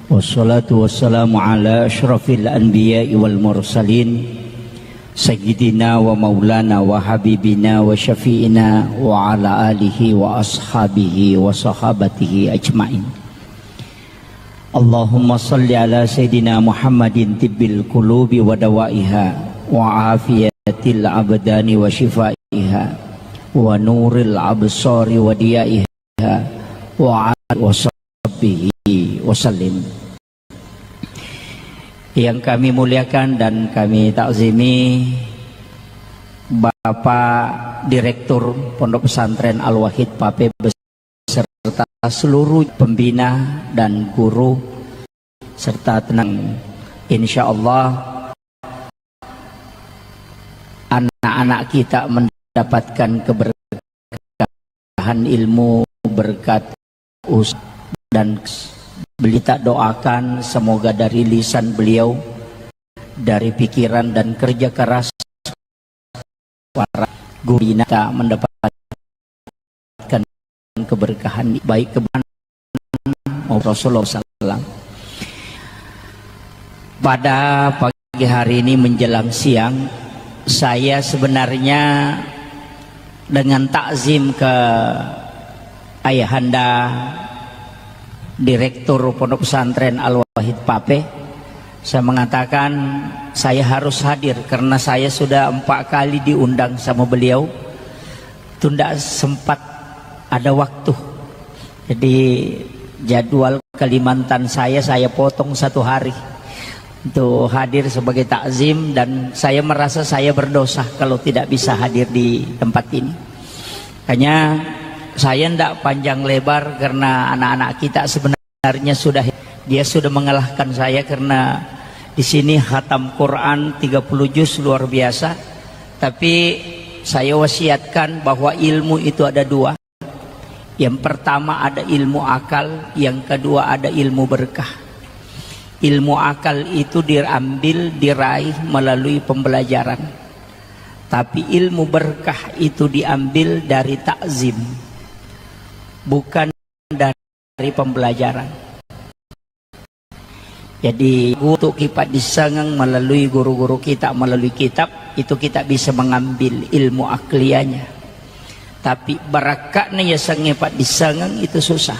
Wassalatu wassalamu ala asyrafil anbiya'i wal mursalin, sayyidina wa maulana wa habibina wa syafi'ina wa ala alihi wa ashabihi wa sahabatihi ajmain. Allahumma salli ala sayyidina Muhammadin tibbil qulubi wa dawaiha wa afiyatil abdani wa shifaiha wa nuril absari wa diyaiha wa ala wa sahbihi wa sallim. Yang kami muliakan dan kami takzimi Bapak Direktur Pondok Pesantren Al-Wahid Pape beserta seluruh pembina dan guru serta tenang, insya Allah anak-anak kita mendapatkan keberkahan ilmu berkat us dan beli tak doakan semoga dari lisan beliau, dari pikiran dan kerja keras para guru kita mendapatkan keberkahan baik keberkahan maupun Rasulullah sallallahu alaihi wasallam. Pada pagi hari ini menjelang siang, saya sebenarnya dengan takzim ke Ayahanda Direktur Pondok Pesantren Al-Wahid Pape, saya mengatakan saya harus hadir karena saya sudah empat kali diundang sama beliau. Tunda sempat ada waktu. Jadi jadwal Kalimantan saya, saya potong satu hari untuk hadir sebagai takzim dan saya merasa saya berdosa kalau tidak bisa hadir di tempat ini. Makanya saya ndak panjang lebar karena anak-anak kita sebenarnya sudah, dia sudah mengalahkan saya karena di sini khatam Quran tiga puluh juz luar biasa. Tapi saya wasiatkan bahwa ilmu itu ada dua. Yang pertama ada ilmu akal, yang kedua ada ilmu berkah. Ilmu akal itu diambil, diraih melalui pembelajaran. Tapi ilmu berkah itu diambil dari takzim, bukan dari pembelajaran. Jadi, untuk kipaddissengeng melalui guru-guru kita, melalui kitab, itu kita bisa mengambil ilmu akliyahnya. Tapi barakka'na yasengnge paddissengeng itu susah.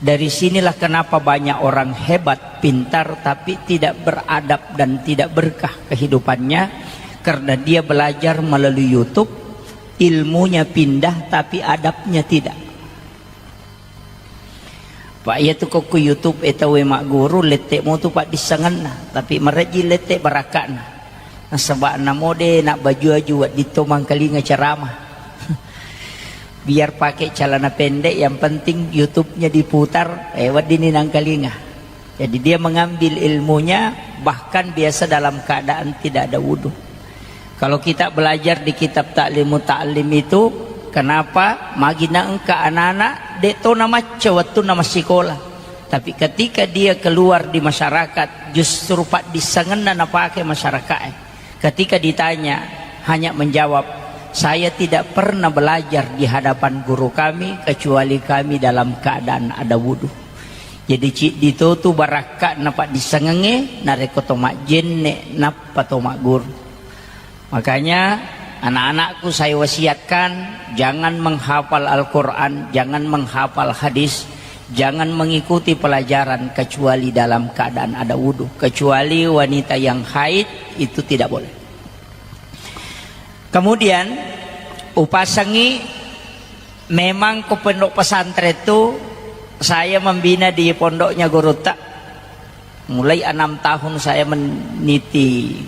Dari sinilah kenapa banyak orang hebat, pintar, tapi tidak beradab dan tidak berkah kehidupannya, karena dia belajar melalui YouTube, ilmunya pindah, tapi adabnya tidak. Pak, iya tu ko ku YouTube e tauwe magguru, lette mo tu paddissengenna, tapi marejji lette barakka'na. Nasaba namo de nabbaju-aju wedding to mangkalinga ceramah. Biar pakai celana pendek, yang penting YouTube-nya diputar, eh, wedding ni nangkalinga. Jadi dia mengambil ilmunya bahkan biasa dalam keadaan tidak ada wudhu. Kalau kita belajar di kitab Ta'limu Ta'lim itu, kenapa? Magi na engka anak-anak, de' to namacca wettunna massikola. Tapi ketika dia keluar di masyarakat, justru paddissengenna napake masyarakat. Ketika ditanya, hanya menjawab, "Saya tidak pernah belajar di hadapan guru kami, kecuali kami dalam keadaan ada wudhu." Jadi, ciddi to tu barakka'na paddissengengnge, narekko to majjenne, nappa to magguru. Makanya, anak-anakku saya wasiatkan, jangan menghafal Al-Quran, jangan menghafal hadis, jangan mengikuti pelajaran kecuali dalam keadaan ada wudhu. Kecuali wanita yang haid, itu tidak boleh. Kemudian, upasangi memang ke pondok pesantren itu saya membina di pondoknya gurutta. Mulai enam tahun saya meniti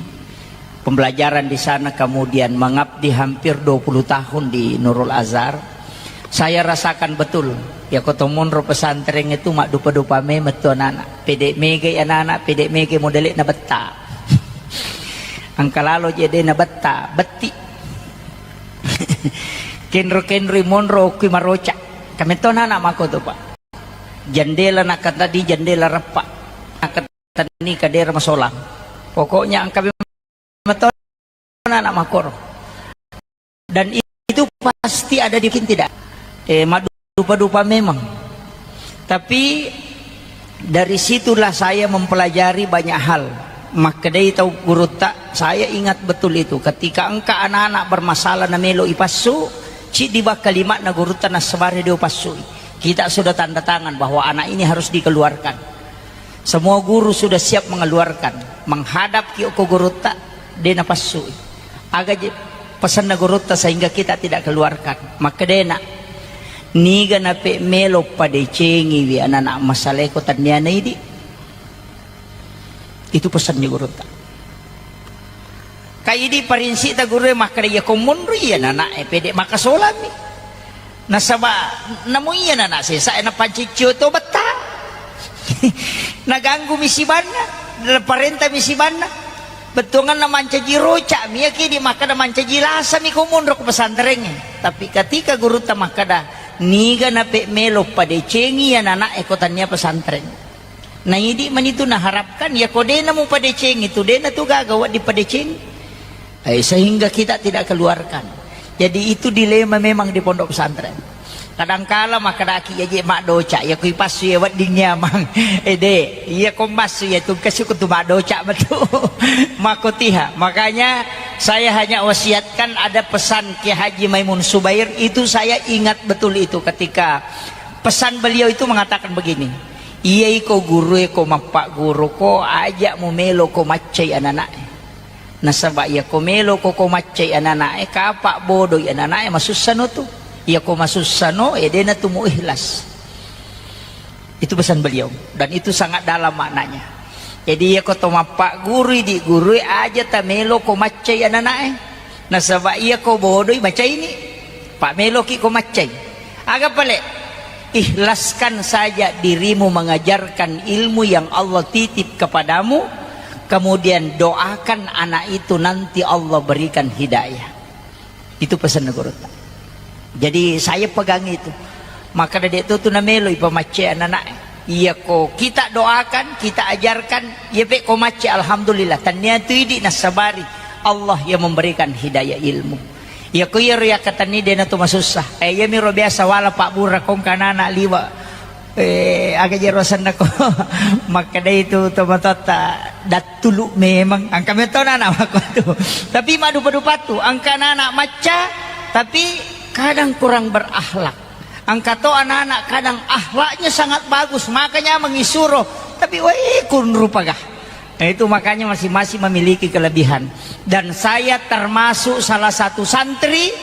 pembelajaran di sana, kemudian mengabdi hampir dua puluh tahun di Nurul Azhar. Saya rasakan betul, ya, ko to monro pesantren itu maddupa-dupa memang tu anak-anak. Pede mega anak-anak, pede mega modele na betta. Engka lalo je de na betta, betti. Kenro-kenro monro kui maroca. Kami to anak-anak mako tu, Pak. Jendela nakatani jendela reppa. Nakatani kadera masolang. Pokoknya engka meto anak makoro. Dan itu pasti ada di, mungkin tidak. Eh, madupa-dupa memang. Tapi dari situlah saya mempelajari banyak hal. Makkedai tau gurutta, saya ingat betul itu. Ketika engka anak-anak bermasalah na melo ipassu, ciddi ba kalimatna gurutta nassabari dio passui. Kita sudah tanda tangan bahwa anak ini harus dikeluarkan. Semua guru sudah siap mengeluarkan. Menghadap ki ko gurutta, de napassui. Aga je pesanna gurutta sehingga kita tidak keluarkan. Makkedena, niga nape melo padecengiwi anak-anak masaleko tannia naidi. Itu pesannya gurutta. Kaidi parinsita gurue makkeda, iya ko monro iya nanae pede makasolami. Nasaba namo iya nana sesa e napanciccio to betta. Naganggu mi sibanna, naparenta mi sibanna. Bettuanganna mancaji roca mi, iya kidi makkeda mancaji lasa mi ko monro ko pesantrengnge. Tapi ketika gurutta makkeda, niga nape melo padecengi iya nanae ko tannia pesantren. Naidi manitu naharapkan, ya ko dena mupadecengi tu, dena tu gaga wedding padecengi. Eh, sehingga kita tidak keluarkan. Jadi itu dilema memang di pondok pesantren. Kadangkala makkedaki ya je maddoca, ya kui passu ya wedding nyamang. Eh, de, iya ko massu ya tu kasi ko tu maddoca betul. Makotiha. Makanya saya hanya wasiatkan ada pesan Kiai Haji Maimun Subair, itu saya ingat betul itu ketika pesan beliau itu mengatakan begini, "Iya iko gurue ko mappagguru ko, aja mumelo ko maccai anana'e. Nasaba iya ko melo ko, ko maccai anana'e, kapa bodoi anana'e, masussano tu. Iya ko masussano, eh, dena tu mu ikhlas." Itu pesan beliau. Dan itu sangat dalam maknanya. Jadi iya ko to mappagguru di gurue, aja tamelo ko maccai anana'e. Nasaba iya ko bodoi, macaini. Pak meloki ko maccai. Aga pale? Ikhlaskan saja dirimu mengajarkan ilmu yang Allah titip kepadamu, kemudian doakan anak itu nanti Allah berikan hidayah. Itu pesan gurutta. Jadi saya pegang itu. Maka dede tu tu namelo ipamacce anak-anak. Iya ko kita doakan, kita ajarkan, iya pe ko macce, alhamdulillah. Tania tu idi nasabari Allah yang memberikan hidayah ilmu. Iya ko iya ro yakkatenni dena tu masussa. Eh, iya miro biasa wala Pak Bura kong kanana liwa. Eh, aga jero senna ko. Makkeda itu tomatoatta dattulu memang. Angka metona anak makko tu. Tapi madupa-dupa tu, angka anak macca, tapi kadang kurang berakhlak. Angka to anak-anak kadang akhlaknya sangat bagus, makanya mengisuro. Tapi weh, kun rupa gah. Nah, itu makanya masing-masing memiliki kelebihan. Dan saya termasuk salah satu santri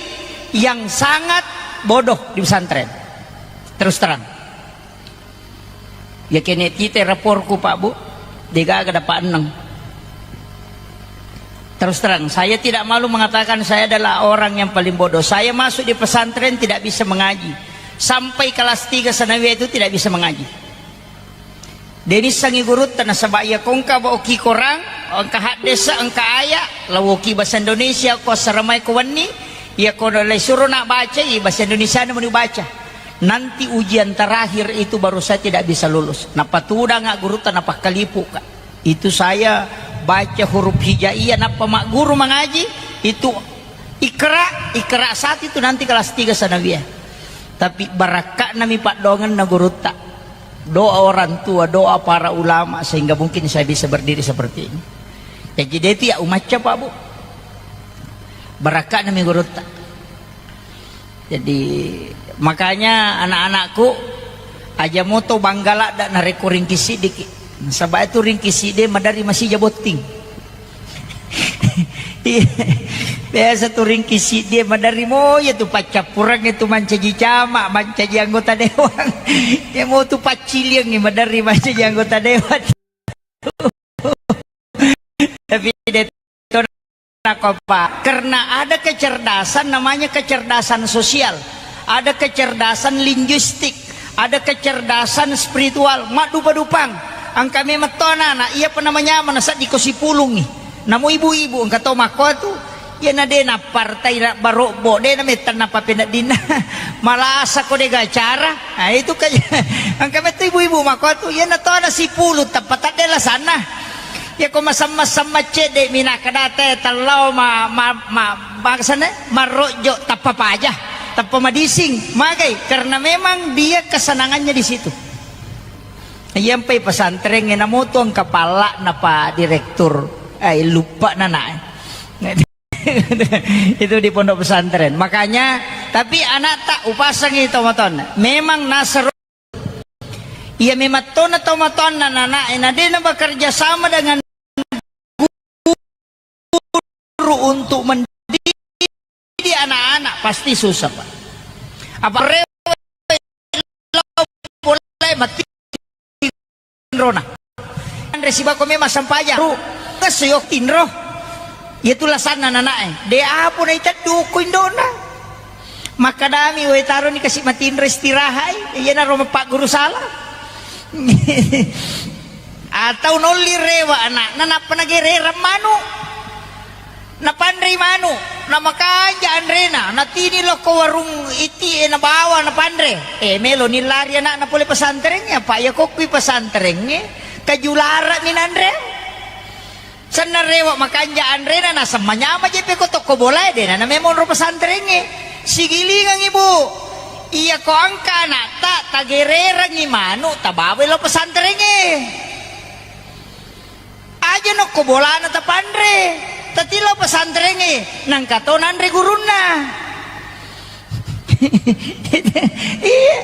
yang sangat bodoh di pesantren. Terus terang. Ya kene tite raporku, Pak Bu, degaga dapat enam. Terus terang, saya tidak malu mengatakan saya adalah orang yang paling bodoh. Saya masuk di pesantren tidak bisa mengaji. Sampai kelas tiga sanawiyah itu tidak bisa mengaji. De' nissengngi gurutta, nasaba' iya ko engka baoki Korang, engka haddese', engka aya', laoki bahasa Indonesia ko assaramai ko wenni, iya ko lai suro na' bacai, bahasa Indonesiana meni ubaca. Nanti ujian terakhir itu baru saya tidak bisa lulus. Napatudanga' gurutta, napakkalipuka'. Itu saya baca huruf hijaiyah, nappa magguru mangaji, itu Iqra, Iqra satu itu nanti kelas tiga sanawiyah. Tapi barakka'nami paddoangenna gurutta. Doa orang tua, doa para ulama, sehingga mungkin saya bisa berdiri seperti ini. Jadi, de' tu iya' umacca, Pak, Bu. Barakka'nami gurutta. Jadi, makanya anak-anakku, aja' moto bangga ladda' narekko ringki' siddiki'. Nasaba' itu ringki' siddi maderri masija botting. Iya. Biasa tu ringki' siddi maderri mo, iya tu paccappurengnge tu mancaji camat, mancaji anggota dewan. Iya mo tu pacciliangnge maderri mancaji anggota dewan. Tapi de' to nako apa? Karena ada kecerdasan, namanya kecerdasan sosial, ada kecerdasan linguistik, ada kecerdasan spiritual, maddupa-dupang. Engka memang to anak-anak, iya apa namanya, mana seddi ko sipulungngi. Namo ibu-ibu engka to makko tu, iya na de' nappartai na barobbo, de' na metta nappapeneddinna. Malasa ko de' gacara. Nah, itu kan engka metto ibu-ibu makko tu, iya na to na sipulung tappa tedde lasanna. Iya ko masemmeng-semmeng cedde' mi nakkeda te tellau ma, ma, ma, bangsana marrojjo tappa paja, tappa madising. Magai? Karena memang dia kesenangannya di situ. Iya mpai pesantrengnge, namo tu engka palla'na pa direktur, eh, luppa nana, eh. Itu di pondok pesantren. Makanya, tapi anakta upasangi tomatoanna. Memang nasero, iya memang tona tomatoanna nana, eh, na de' na bekerja sama dengan guru untuk mendidik anak-anak, pasti susah, Pak. Apa rewe' lao pole mati tinrona. Anre sibako memang sampaja. Ru, ngesso yo tinro. Iya tu lasanna nanae. De' apo na iteddu ko indona. Makkedami, "Woi, taroni kasi' matinro, istirahat i." Iyanaro mapagguru sala. Atau nolli rewe' ana'na, nappa nagererang manu'. Napanrei manu', namakanja anrena, natini lokko warung iti'e, nabawa napanre. Eh, meloni lari ana'na pole pesantrengnge, apa iya kokkui pesantrengnge, kaju lara'mi nanre. Senna rewe' makanja anrena, naseng manyama je' pe ko tokko bolae, de'na namemonro pesantrengnge. Sigilingengngi, Bu. Iya ko engka ana'ta, tagererengngi manu', tabawai lao pesantrengnge. Aja nokko bolana tapanre, tatilao pesantrengnge, nangka to nanre gurunna. Iya,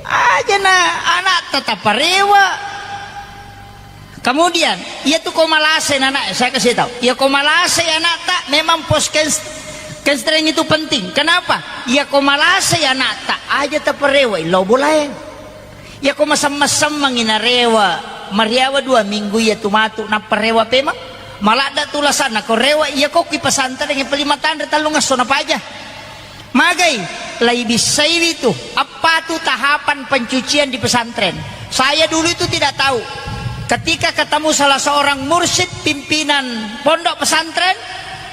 aja na ana'ta taparewe'. Kemudian, iya tu ko malasai nana, saya kasih tahu. Iya ko malasai ana'ta, memang pos kens-, kenstreng itu penting. Kenapa? Iya ko malasai ana'ta, aja taparewe' lao bolae. Iya ko masemmeng-semmengngi narewe', mariawa dua minggu iya tu matu, nappa rewe' pemeng. Maladda tu lasanna ko rewe', iya kokkui pesantrengnge, pali matanre tellungesso napaja. Magai, laibissaiwi tu, apa tu tahapan pencucian di pesantren. Saya dulu itu tidak tahu. Ketika ketemu salah seorang mursyid pimpinan pondok pesantren,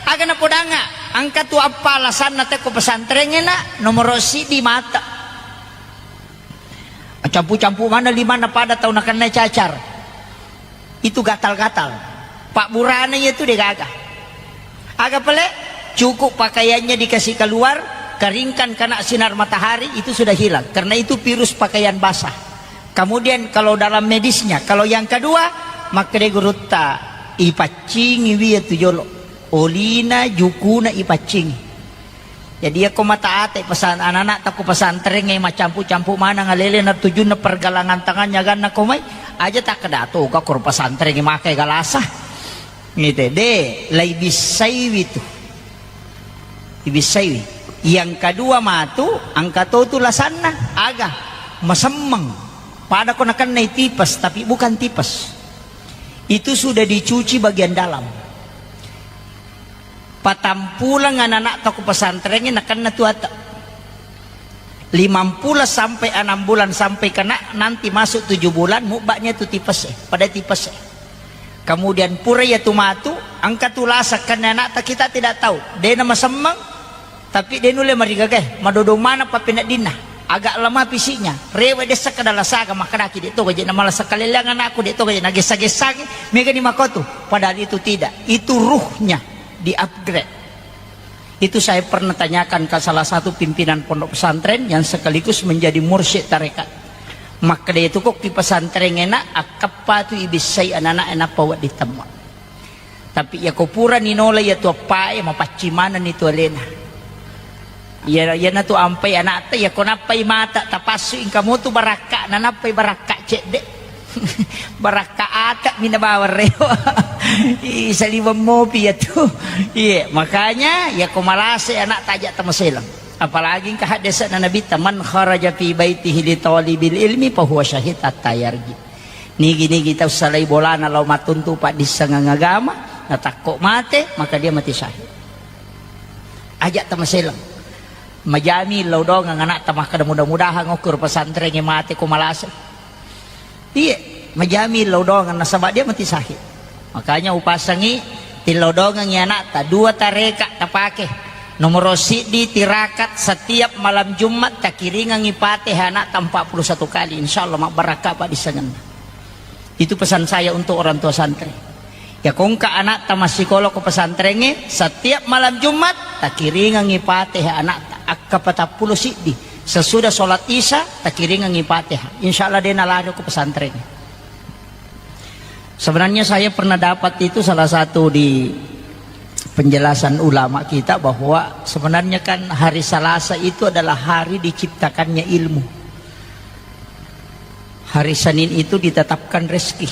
aga napodangnga, engka tu apa lasanna tekko pesantrengnge na, nomoro siddi mata. Campu-campu mana limanna pada tau nakennai cacar. Itu gatal-gatal. Pabburana iya tu degaga. Aga pale? Cukup pakaiannya dikasih keluar, keringkan kena sinar matahari, itu sudah hilang. Karena itu virus pakaian basah. Kemudian kalau dalam medisnya, kalau yang kedua, makkeda gurutta, ipaccingi wi iya tu jolo. Olina, jukuna ipaccingi. Jadi, iya ko mata ate pesan anak-anak ta ko pesantrengnge, macampu-campu maneng alele na tujunna pergelangan tangannya ganna ko mai, aja takkeda to ga ko pesantrengnge makai galasa. Ngite, de, lai bissaiwi tu. Ibissaiwi. Yang kedua matu, engka to tu lasanna, aga, masemmeng. Pada ko nakennai tipes, tapi bukan tipes. Itu sudah dicuci bagian dalam. Patampuleng anak-anak ta ko pesantrengnge nakenna tu ate. Limampulo sampai enam bulan sampai kena nanti masuk tujuh bulan, mubba'nya tu tipes e, pada tipes e. Kemudian pura iya tu matu, engka tu lasa kenna anakta kita tidak tahu. Dena masemmeng, tapi de nulle marigaga e, madodong maneng pappeneddinna. Agak lemah fisiknya, rewe dessa kada lasaga, makkedaki de to gaje na malasa kaleleang anakku, de to gaje na gessa-gessagi, megani makotu. Padahal itu tidak, itu ruhnya di-upgrade. Itu saya pernah tanyakan ke salah satu pimpinan pondok pesantren yang sekaligus menjadi mursyid tarekat. Makkeda itu kok ki pesantren enak, akkappa tu ibissai anak-anak enak pawa ditemma. Tapi ya ko pura ninola ya tu appae, mapaccing maneng ni tu alena. Ya, ya na tu ampai anakta, ya ko nappai mata, tapassu ingkamu tu barakka, na nappai barakka cedde. Barakka ata mi nabawa rewa. Ih, saliweng mopi ya tu. Iya, makanya ya ko malase anak tajak tamaselang. Apalagi engka haddese'na Nabitta, "Man kharaja fi baitihi li talibil ilmi fa huwa syahid hatta yarji." Nigi-nigi tau salai bolana lao matuntu paddissengeng agama, natakko mate, maka dia mati syahid. Ajak tamaselang. Majami lao dongeng anakta makkeda mudah-mudahan okko ro pesantren e mate ko malase. Iye, majami lao dongeng nasaba dia mati syahid. Makanya upasangi tillau dongengi anakta, dua tareka tapake. Nomoro siddi tirakat setiap malam Jumat takiringengi Fatihah anakta empat puluh satu kali, insya Allah mabbarakka paddissengenna. Itu pesan saya untuk orang tua santri. Ya kongka anakta massikola ko pesantrengnge, setiap malam Jumat takiringengi Fatihah anakta akka patappulo siddi. Sesudah sholat Isya takiringengi Fatihah. Insya Allah de nalari ko pesantrengnge. Sebenarnya saya pernah dapat itu salah satu di penjelasan ulama kita bahwa sebenarnya kan hari Selasa itu adalah hari diciptakannya ilmu. Hari Senin itu ditetapkan rezeki.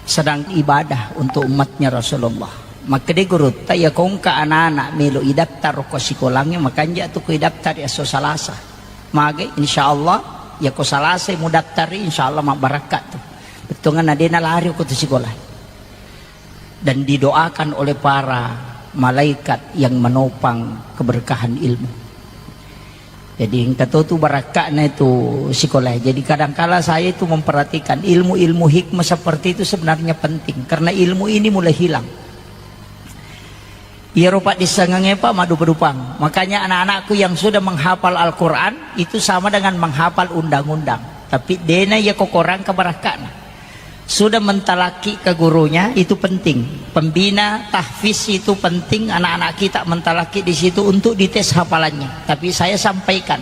Sedang ibadah untuk umatnya Rasulullah. Makkeda gurutta, ya kongka anak-anak melo idaftar ko sikolangnge, makanja tu ko idaftar esso Salasa. Mage, insya Allah, ya ko Salasa mudaftari, insya Allah mabbarakka tu. Bettuanna de nalari ko tu sikola. Dan didoakan oleh para malaikat yang menopang keberkahan ilmu. Jadi engka to tu barakka'na itu sikola. Jadi kadangkala saya itu memperhatikan ilmu-ilmu hikmah seperti itu sebenarnya penting karena ilmu ini mulai hilang. Iyaro paddissengengnge pa maddupa-dupang. Makanya anak-anakku yang sudah menghafal Al-Quran itu sama dengan menghafal undang-undang. Tapi dena iya kokorang ke barakka'na. Sudah mentalaki ke gurunya, itu penting. Pembina tahfiz itu penting, anak-anak kita mentalaki di situ untuk dites hafalannya. Tapi saya sampaikan,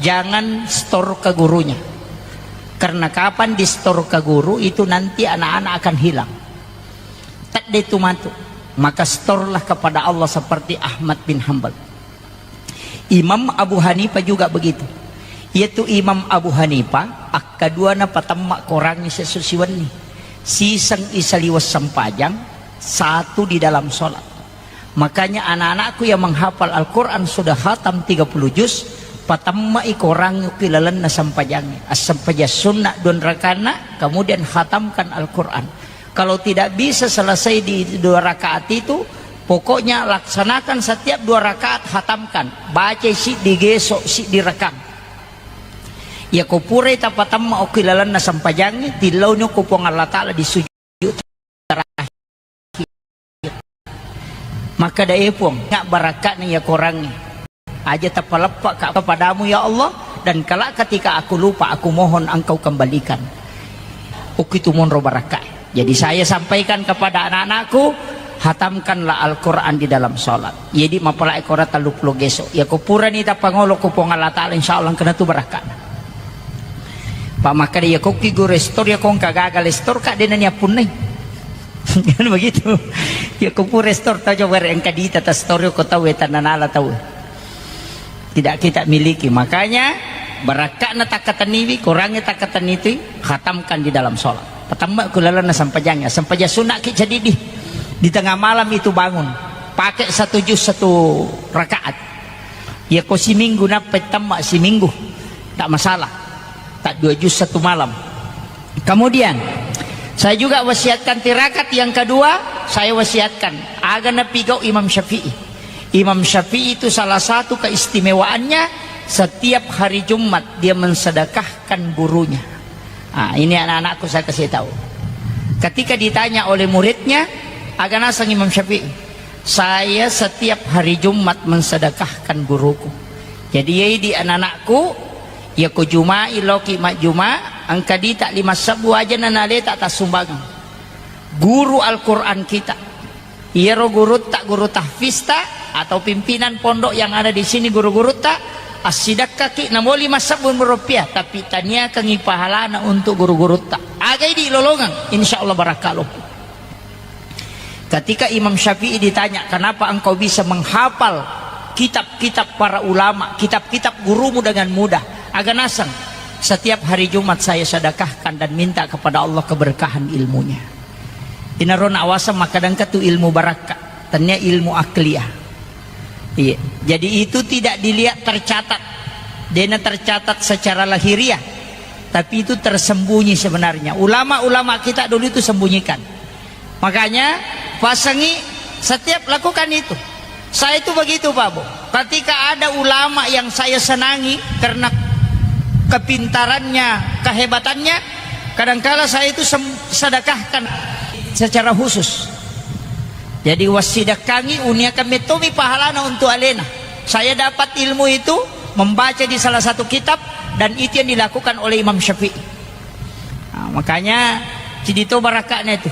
jangan store ke gurunya. Karena kapan di store ke guru, itu nanti anak-anak akan hilang. Tedde tu matu. Maka store lah kepada Allah seperti Ahmad bin Hambal. Imam Abu Hanifah juga begitu. Yaitu Imam Abu Hanifah, akkadua napatemma korangngi sesso siwenni. Siseng isaliweng sempajang, satu di dalam sholat. Makanya anak-anakku yang menghafal Al-Quran sudah khatam tiga puluh juz, patemma'i korangngi ki lalenna sempajangnya. As-, sempajang sunnah dua rakaatna, kemudian khatamkan Al-Quran. Kalau tidak bisa selesai di dua rakaat itu, pokoknya laksanakan setiap dua rakaat, hatamkan. Baca siddi geso, siddi rakang. Ya ko purai tapatamma okki lalenna sempajangnge, tillauni ko Puang Allah Ta'ala di sujud terakhir. Makkeda, "E Puang, ingat barakka'na iya korangnge. Aja tapaleppaka kepadamu ya Allah, dan kelak ketika aku lupa, aku mohon Engkau kembalikan." Okkitu monro barakka. Jadi saya sampaikan kepada anak-anakku, hatamkanlah Al-Quran di dalam sholat. Jadi mapalai korang tellu pulo geso. Ya ko purani tapangolo ko Puang Allah Ta'ala, insya Allah kena tu barakka'na. Pak makkeda, ya kokki guru store, ya ko engka gagal store, kak dena ni appunnai. Kan begitu. Ya ko pura store tau coba engka dita ta store ko tau, tanah nala tau. Tidak kita miliki. Makanya barakka'na takkatenniwi, korangnge takkatenniwi, khatamkan di dalam sholat. Patamma ku lalenna sempajangnya. Sempajang sunna ki cedidi. Di tengah malam itu bangun. Pakai satu juz satu rakaat. Ya ko siminggu nappa tamma siminggu. Tak masalah. Tak dua juz satu malam. Kemudian saya juga wasiatkan tirakat yang kedua, saya wasiatkan aga napigau Imam Syafi'i. Imam Syafi'i itu salah satu keistimewaannya, setiap hari Jumat dia mensedekahkan gurunya. Ah, ini anak-anakku saya kasih tahu. Ketika ditanya oleh muridnya, aga naseng Imam Syafi'i, "Saya setiap hari Jumat mensedekahkan guruku." Jadi, ya, di anak-anakku, ya, ko Juma'i loki majjuma, engka dita lima sebbu aja na naleta tassumbangeng. Guru Al-Quran kita. Iyaro gurutta, guru tahfizta atau pimpinan pondok yang ada di sini, guru-gurutta, assidakkaki namo lima sebbu rupiah, tapi taniakangi pahalana untuk guru-gurutta. Agai dilolongeng, insya Allah barakka loppu. Ketika Imam Syafi'i ditanya, "Kenapa engkau bisa menghafal kitab-kitab para ulama, kitab-kitab gurumu dengan mudah?" Aga naseng, "Setiap hari Jumat saya sedekahkan dan minta kepada Allah keberkahan ilmunya." Inaro nawaseng makkadangka tu ilmu barakka, tennia ilmu akliyah. Iya. Jadi itu tidak dilihat tercatat. Dena tercatat secara lahiriah, tapi itu tersembunyi sebenarnya. Ulama-ulama kita dulu itu sembunyikan. Makanya, pasangi setiap lakukan itu. Saya itu begitu, Pak Bu. Ketika ada ulama yang saya senangi karena kepintarannya, kehebatannya, kadangkala saya itu sem-, sedekahkan secara khusus. Jadi, wassidakangi, uniakan metomi pahalana untuk alena. Saya dapat ilmu itu membaca di salah satu kitab, dan itu yang dilakukan oleh Imam Syafi'i. Nah, makanya, cidi to barakakna itu.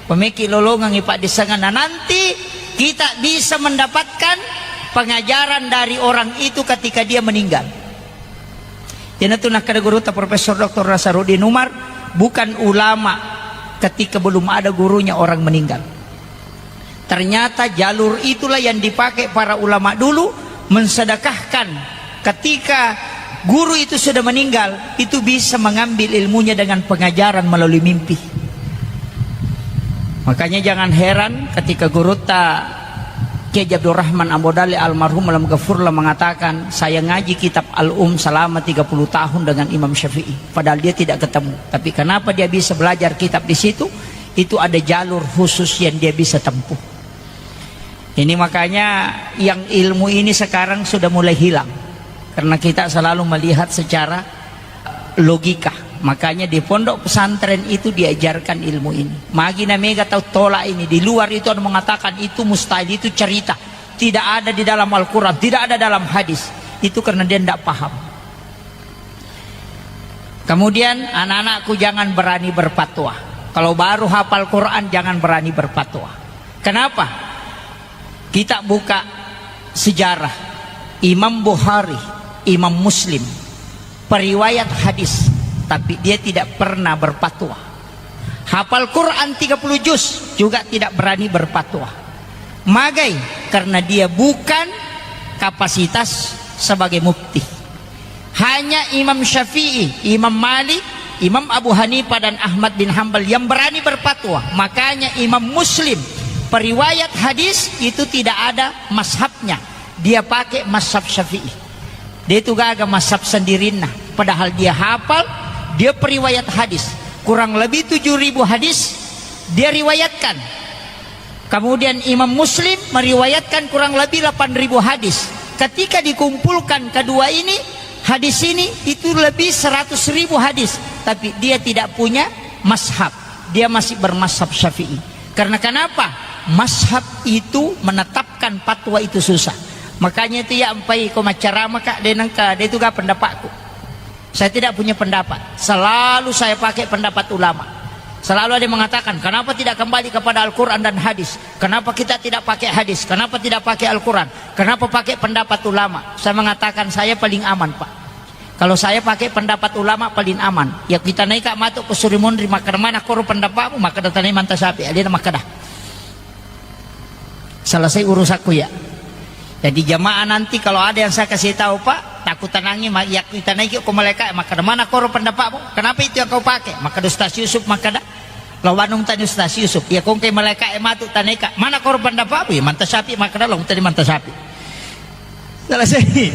Pemeki lolongangi paddissenganna. Nanti kita bisa mendapatkan pengajaran dari orang itu ketika dia meninggal. Iyanatu nakkeda gurutta Profesor Doktor Nasaruddin Umar, bukan ulama ketika belum ada gurunya orang meninggal. Ternyata jalur itulah yang dipakai para ulama dulu mensedekahkan. Ketika guru itu sudah meninggal, itu bisa mengambil ilmunya dengan pengajaran melalui mimpi. Makanya jangan heran ketika gurutta Kiai Abdurrahman Ambo Dalle almarhum alam gafurlah mengatakan, "Saya ngaji kitab Al-Um selama tiga puluh tahun dengan Imam Syafi'i." Padahal dia tidak ketemu. Tapi kenapa dia bisa belajar kitab di situ? Itu ada jalur khusus yang dia bisa tempuh. Ini makanya yang ilmu ini sekarang sudah mulai hilang. Karena kita selalu melihat secara logika. Makanya di pondok pesantren itu diajarkan ilmu ini. Magi na mega tau tolak ini. Di luar itu ada mengatakan itu mustahil, itu cerita. Tidak ada di dalam Al-Quran, tidak ada dalam hadis. Itu karena dia tidak paham. Kemudian, anak-anakku, jangan berani berfatwa. Kalau baru hafal Quran, jangan berani berfatwa. Kenapa? Kita buka sejarah. Imam Bukhari, Imam Muslim, periwayat hadis, tapi dia tidak pernah berfatwa. Hafal Quran tiga puluh juz, juga tidak berani berfatwa. Magai? Karena dia bukan kapasitas sebagai mufti. Hanya Imam Syafi'i, Imam Malik, Imam Abu Hanifah, dan Ahmad bin Hambal yang berani berfatwa. Makanya Imam Muslim, periwayat hadis, itu tidak ada mazhabnya. Dia pakai mazhab Syafi'i. Dia itu gaga mazhab sendirinna. Padahal dia hafal, dia periwayat hadis. Kurang lebih tujuh ribu hadis dia riwayatkan. Kemudian Imam Muslim meriwayatkan kurang lebih delapan ribu hadis. Ketika dikumpulkan kedua ini, hadis ini itu lebih seratus ribu hadis. Tapi dia tidak punya mazhab. Dia masih bermazhab Syafi'i. Karena kenapa? Mazhab itu menetapkan fatwa itu susah. Makanya itu ya, ampai ko maccarama, Kak, de nengka, de itu ga pendapatku. Saya tidak punya pendapat. Selalu saya pakai pendapat ulama. Selalu ada yang mengatakan, "Kenapa tidak kembali kepada Al-Quran dan hadis? Kenapa kita tidak pakai hadis? Kenapa tidak pakai Al-Quran? Kenapa pakai pendapat ulama?" Saya mengatakan, "Saya paling aman, Pak. Kalau saya pakai pendapat ulama, paling aman." Ya, kita naik, Kak, matu ke Surimunri, maka mana koro pendapatmu? Maka datang manta sapi, dia maka dah. Selesai urusanku ya. Jadi jamaah nanti kalau ada yang saya kasih tahu, Pak, takut tenangi, ma-, ya kita naik ke malaikat, maka mana koro pendapatmu? Kenapa itu yang kau pakai? Maka Ustaz Yusuf, maka dah. Lo wanung tadi Ustaz Yusuf, ya kongke malaikat matu taneka, mana koro pendapatmu? Ya manta sapi, maka dah lo tadi manta sapi. Selesai.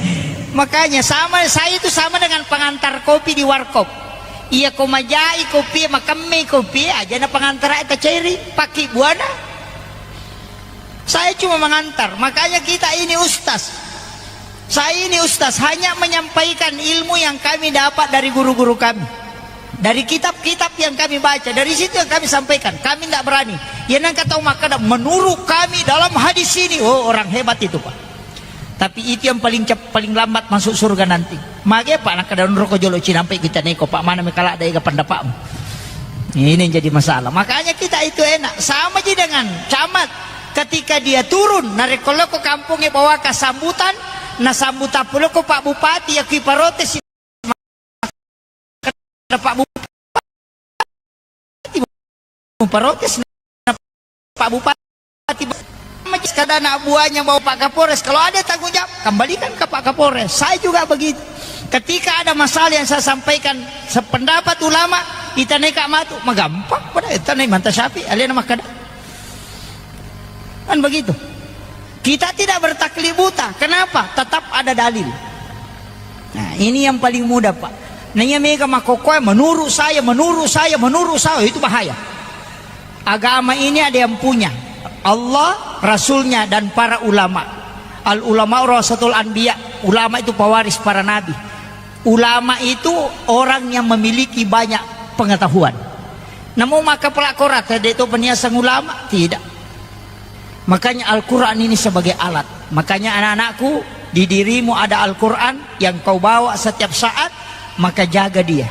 Makanya sama, saya itu sama dengan pengantar kopi di warkop. Iya ko majai kopi, makemme kopi, aja na pengantar ta ceri, paki buana. Saya cuma mengantar, makanya kita ini ustaz. Saya ini ustaz, hanya menyampaikan ilmu yang kami dapat dari guru-guru kami. Dari kitab-kitab yang kami baca, dari situ yang kami sampaikan. Kami tidak berani. Ya, nang kata Umar kada, menurut kami dalam hadis ini, oh, orang hebat itu, Pak. Tapi itu yang paling cep-, paling lambat masuk surga nanti. Mage, Pak, nak kada onroko jolo cinampai kita neko, Pak, mana mekala ada ega pendapatmu. Ini yang jadi masalah. Makanya kita itu enak. Sama ji dengan camat. Ketika dia turun, narekko loko kampongnge bawaka sambutan, nasambutang puloko Pak Bupati, ya kui protes. Pak Bupati, protes Pak Bupati, sekadar anak buahnya bawa Pak Kapolres. Kalau ada tanggung jawab, kembalikan ke Pak Kapolres. Saya juga begitu. Ketika ada masalah yang saya sampaikan sependapat ulama, itanai Kak Matu, magampang pada itanai manta Syafi'i, alena makkada. Kan begitu. Kita tidak bertaklid buta. Kenapa? Tetap ada dalil. Nah, ini yang paling mudah, Pak. Nah, iya mega makkokkoe, menurut saya, menurut saya, menurut saya, itu bahaya. Agama ini ada yang punya. Allah, Rasulnya, dan para ulama. Al ulama warasatul anbiya. Ulama itu pewaris para nabi. Ulama itu orang yang memiliki banyak pengetahuan. Namu makkapala Korang, tedde to peniasang ulama? Tidak. Makanya Al-Quran ini sebagai alat. Makanya anak-anakku, di dirimu ada Al-Quran yang kau bawa setiap saat, maka jaga dia.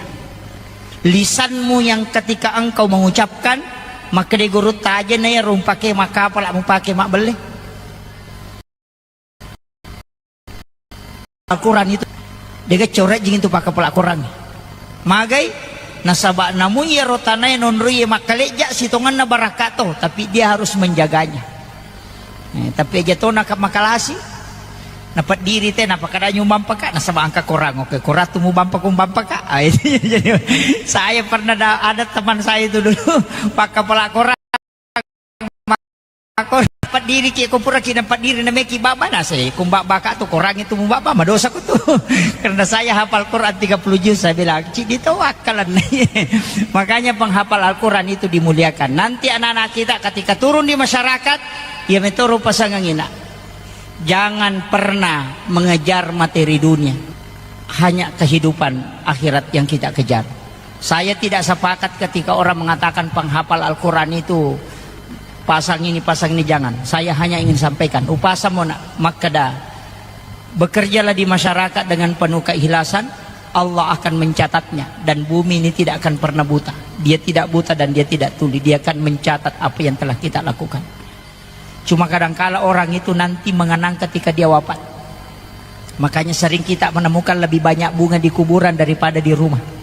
Lisanmu yang ketika engkau mengucapkan, maka di guru taje na ya rumpake makkapala mupake mabbelle. Al-Quran itu. Dega corejjing itu pakkapala Quran. Magai? Nasaba namu iyaro tanae nonroi makkalejja sitongenna barakka to, tapi dia harus menjaganya. Eh, tapi aja to naka makalasi. Napeddiri te, napakada nyumbang paka, nasaba engka Quran, oke, Quran tu mubampa kumbang paka. Ah, itu jadi saya pernah da-, ada teman saya itu dulu pakkapala Quran. Mako napaddiri ki, ko pura ki napaddiri na meki baba, na se kumbaba ka tu, korangi tu mubaba, madosa ko tu. Karena saya hafal Quran tiga puluh juz, saya bilang, "Ci, ditawakkalan." Makanya penghafal Al-Quran itu dimuliakan. Nanti anak-anak kita ketika turun di masyarakat, ya metoro pasangan ina. Jangan pernah mengejar materi dunia. Hanya kehidupan akhirat yang kita kejar. Saya tidak sepakat ketika orang mengatakan penghafal Al-Quran itu pasang ini, pasang ini, jangan. Saya hanya ingin sampaikan, upasa mona makkeda, bekerjalah di masyarakat dengan penuh keikhlasan, Allah akan mencatatnya, dan bumi ini tidak akan pernah buta. Dia tidak buta dan dia tidak tuli, dia akan mencatat apa yang telah kita lakukan. Cuma kadangkala orang itu nanti mengenang ketika dia wafat. Makanya sering kita menemukan lebih banyak bunga di kuburan daripada di rumah.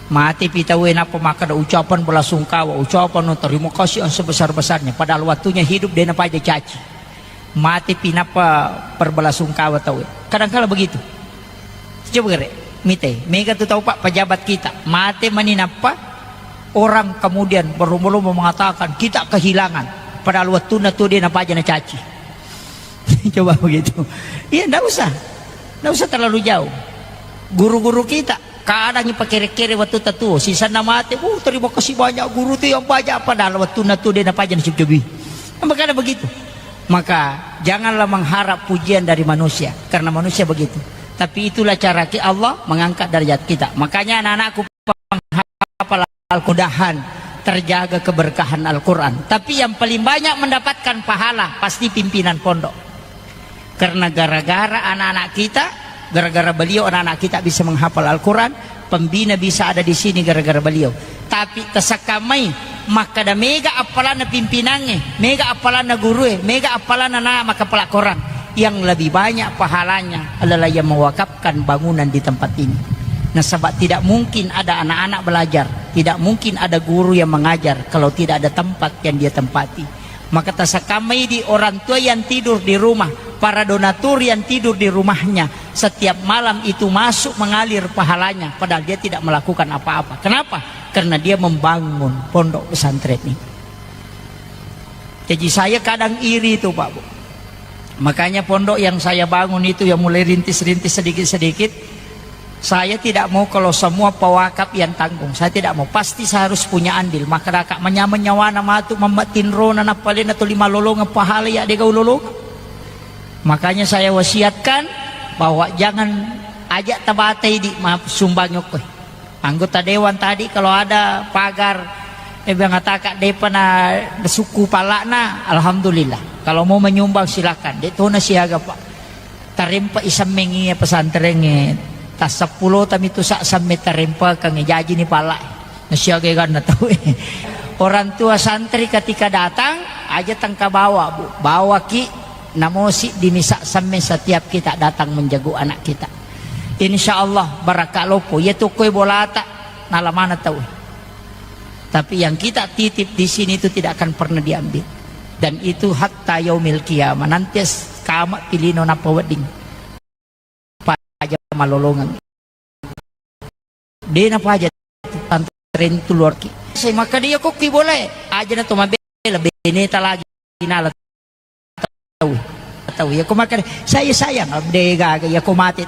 Mate pi tauwe nappa makkeda ucapan belasungkawa, ucapan terima kasih yang sebesar-besarnya. Padahal waktunya hidup de napaja caci. Mate pi nappa perbelasungkawa tauwe. Kadangkala begitu. Coba gere, mite, mega tu tau, Pak, pejabat kita. Mate mani nappa orang kemudian berlomba-lomba mengatakan, "Kita kehilangan." Padahal waktunna tu de napaja nacaci. Coba begitu. Iya, ndak usah. Ndak usah terlalu jauh. Guru-guru kita, kadang ipakere-kere waktu tatuo, sisanna mate, "Uh, terima kasih banyak guru tu yang banyak." Padahal waktunna tu de napaja nacabi-cabi. Makanya begitu. Maka janganlah mengharap pujian dari manusia, karena manusia begitu. Tapi itulah cara ki Allah mengangkat derajat kita. Makanya anak-anakku, penghafal Al-Quran, terjaga keberkahan Al-Quran. Tapi yang paling banyak mendapatkan pahala pasti pimpinan pondok. Karena gara-gara anak-anak kita, gara-gara beliau anak-anak kita bisa menghafal Al-Quran, pembina bisa ada di sini gara-gara beliau. Tapi tasakkamai, makkeda mega appalanna pimpinangnge, mega appalanna gurue, mega appalanna na makkapala Korang. Yang lebih banyak pahalanya adalah yang mewakafkan bangunan di tempat ini. Nasaba tidak mungkin ada anak-anak belajar, tidak mungkin ada guru yang mengajar kalau tidak ada tempat yang dia tempati. Maka tasakkamai di orang tua yang tidur di rumah, para donatur yang tidur di rumahnya, setiap malam itu masuk mengalir pahalanya, padahal dia tidak melakukan apa-apa. Kenapa? Karena dia membangun pondok pesantren ini. Jadi saya kadang iri itu, Pak Bu. Makanya pondok yang saya bangun itu, yang mulai rintis-rintis sedikit-sedikit, Saya tidak mau kalau semua pewakaf yang tanggung. Saya tidak mau. Pasti saya harus punya andil. Maka daka manyameng nyawana matu mamma tinrona nappalena tuli malolongeng pahala ya dega ulolongeng. Makanya saya wasiatkan bahwa jangan ajak tabatai di ma-, sumbang yokkoi. Anggota dewan tadi kalau ada pagar, eh, bilang ataka depa na suku palakna, alhamdulillah. Kalau mau menyumbang silakan. Dek tona siaga, Pak. Tarempa isammengi pesantrengnge, tasseppulo tami tu sa samme tarempakeng, jaji ni pala. Nasiaga ganna tau. Orang tua santri ketika datang, aja tengka bawa, Bu. Bawaki namosi di misa samme setiap kita datang menjenguk anak kita. Insya Allah barakka lopo. Ya tukoi bolata, nalamana tau. Tapi yang kita titip di sini itu tidak akan pernah diambil. Dan itu hatta yaumil qiyamah. Nanti s-, kama pilino napa wedding. Paja malolongeng. De na paja tantreng tu luarki. Saya maka dia kok ki boleh. Aja na to mabela beneta lagi nala tau. Tau ya ko maka saya sayang de gaga ya ko mate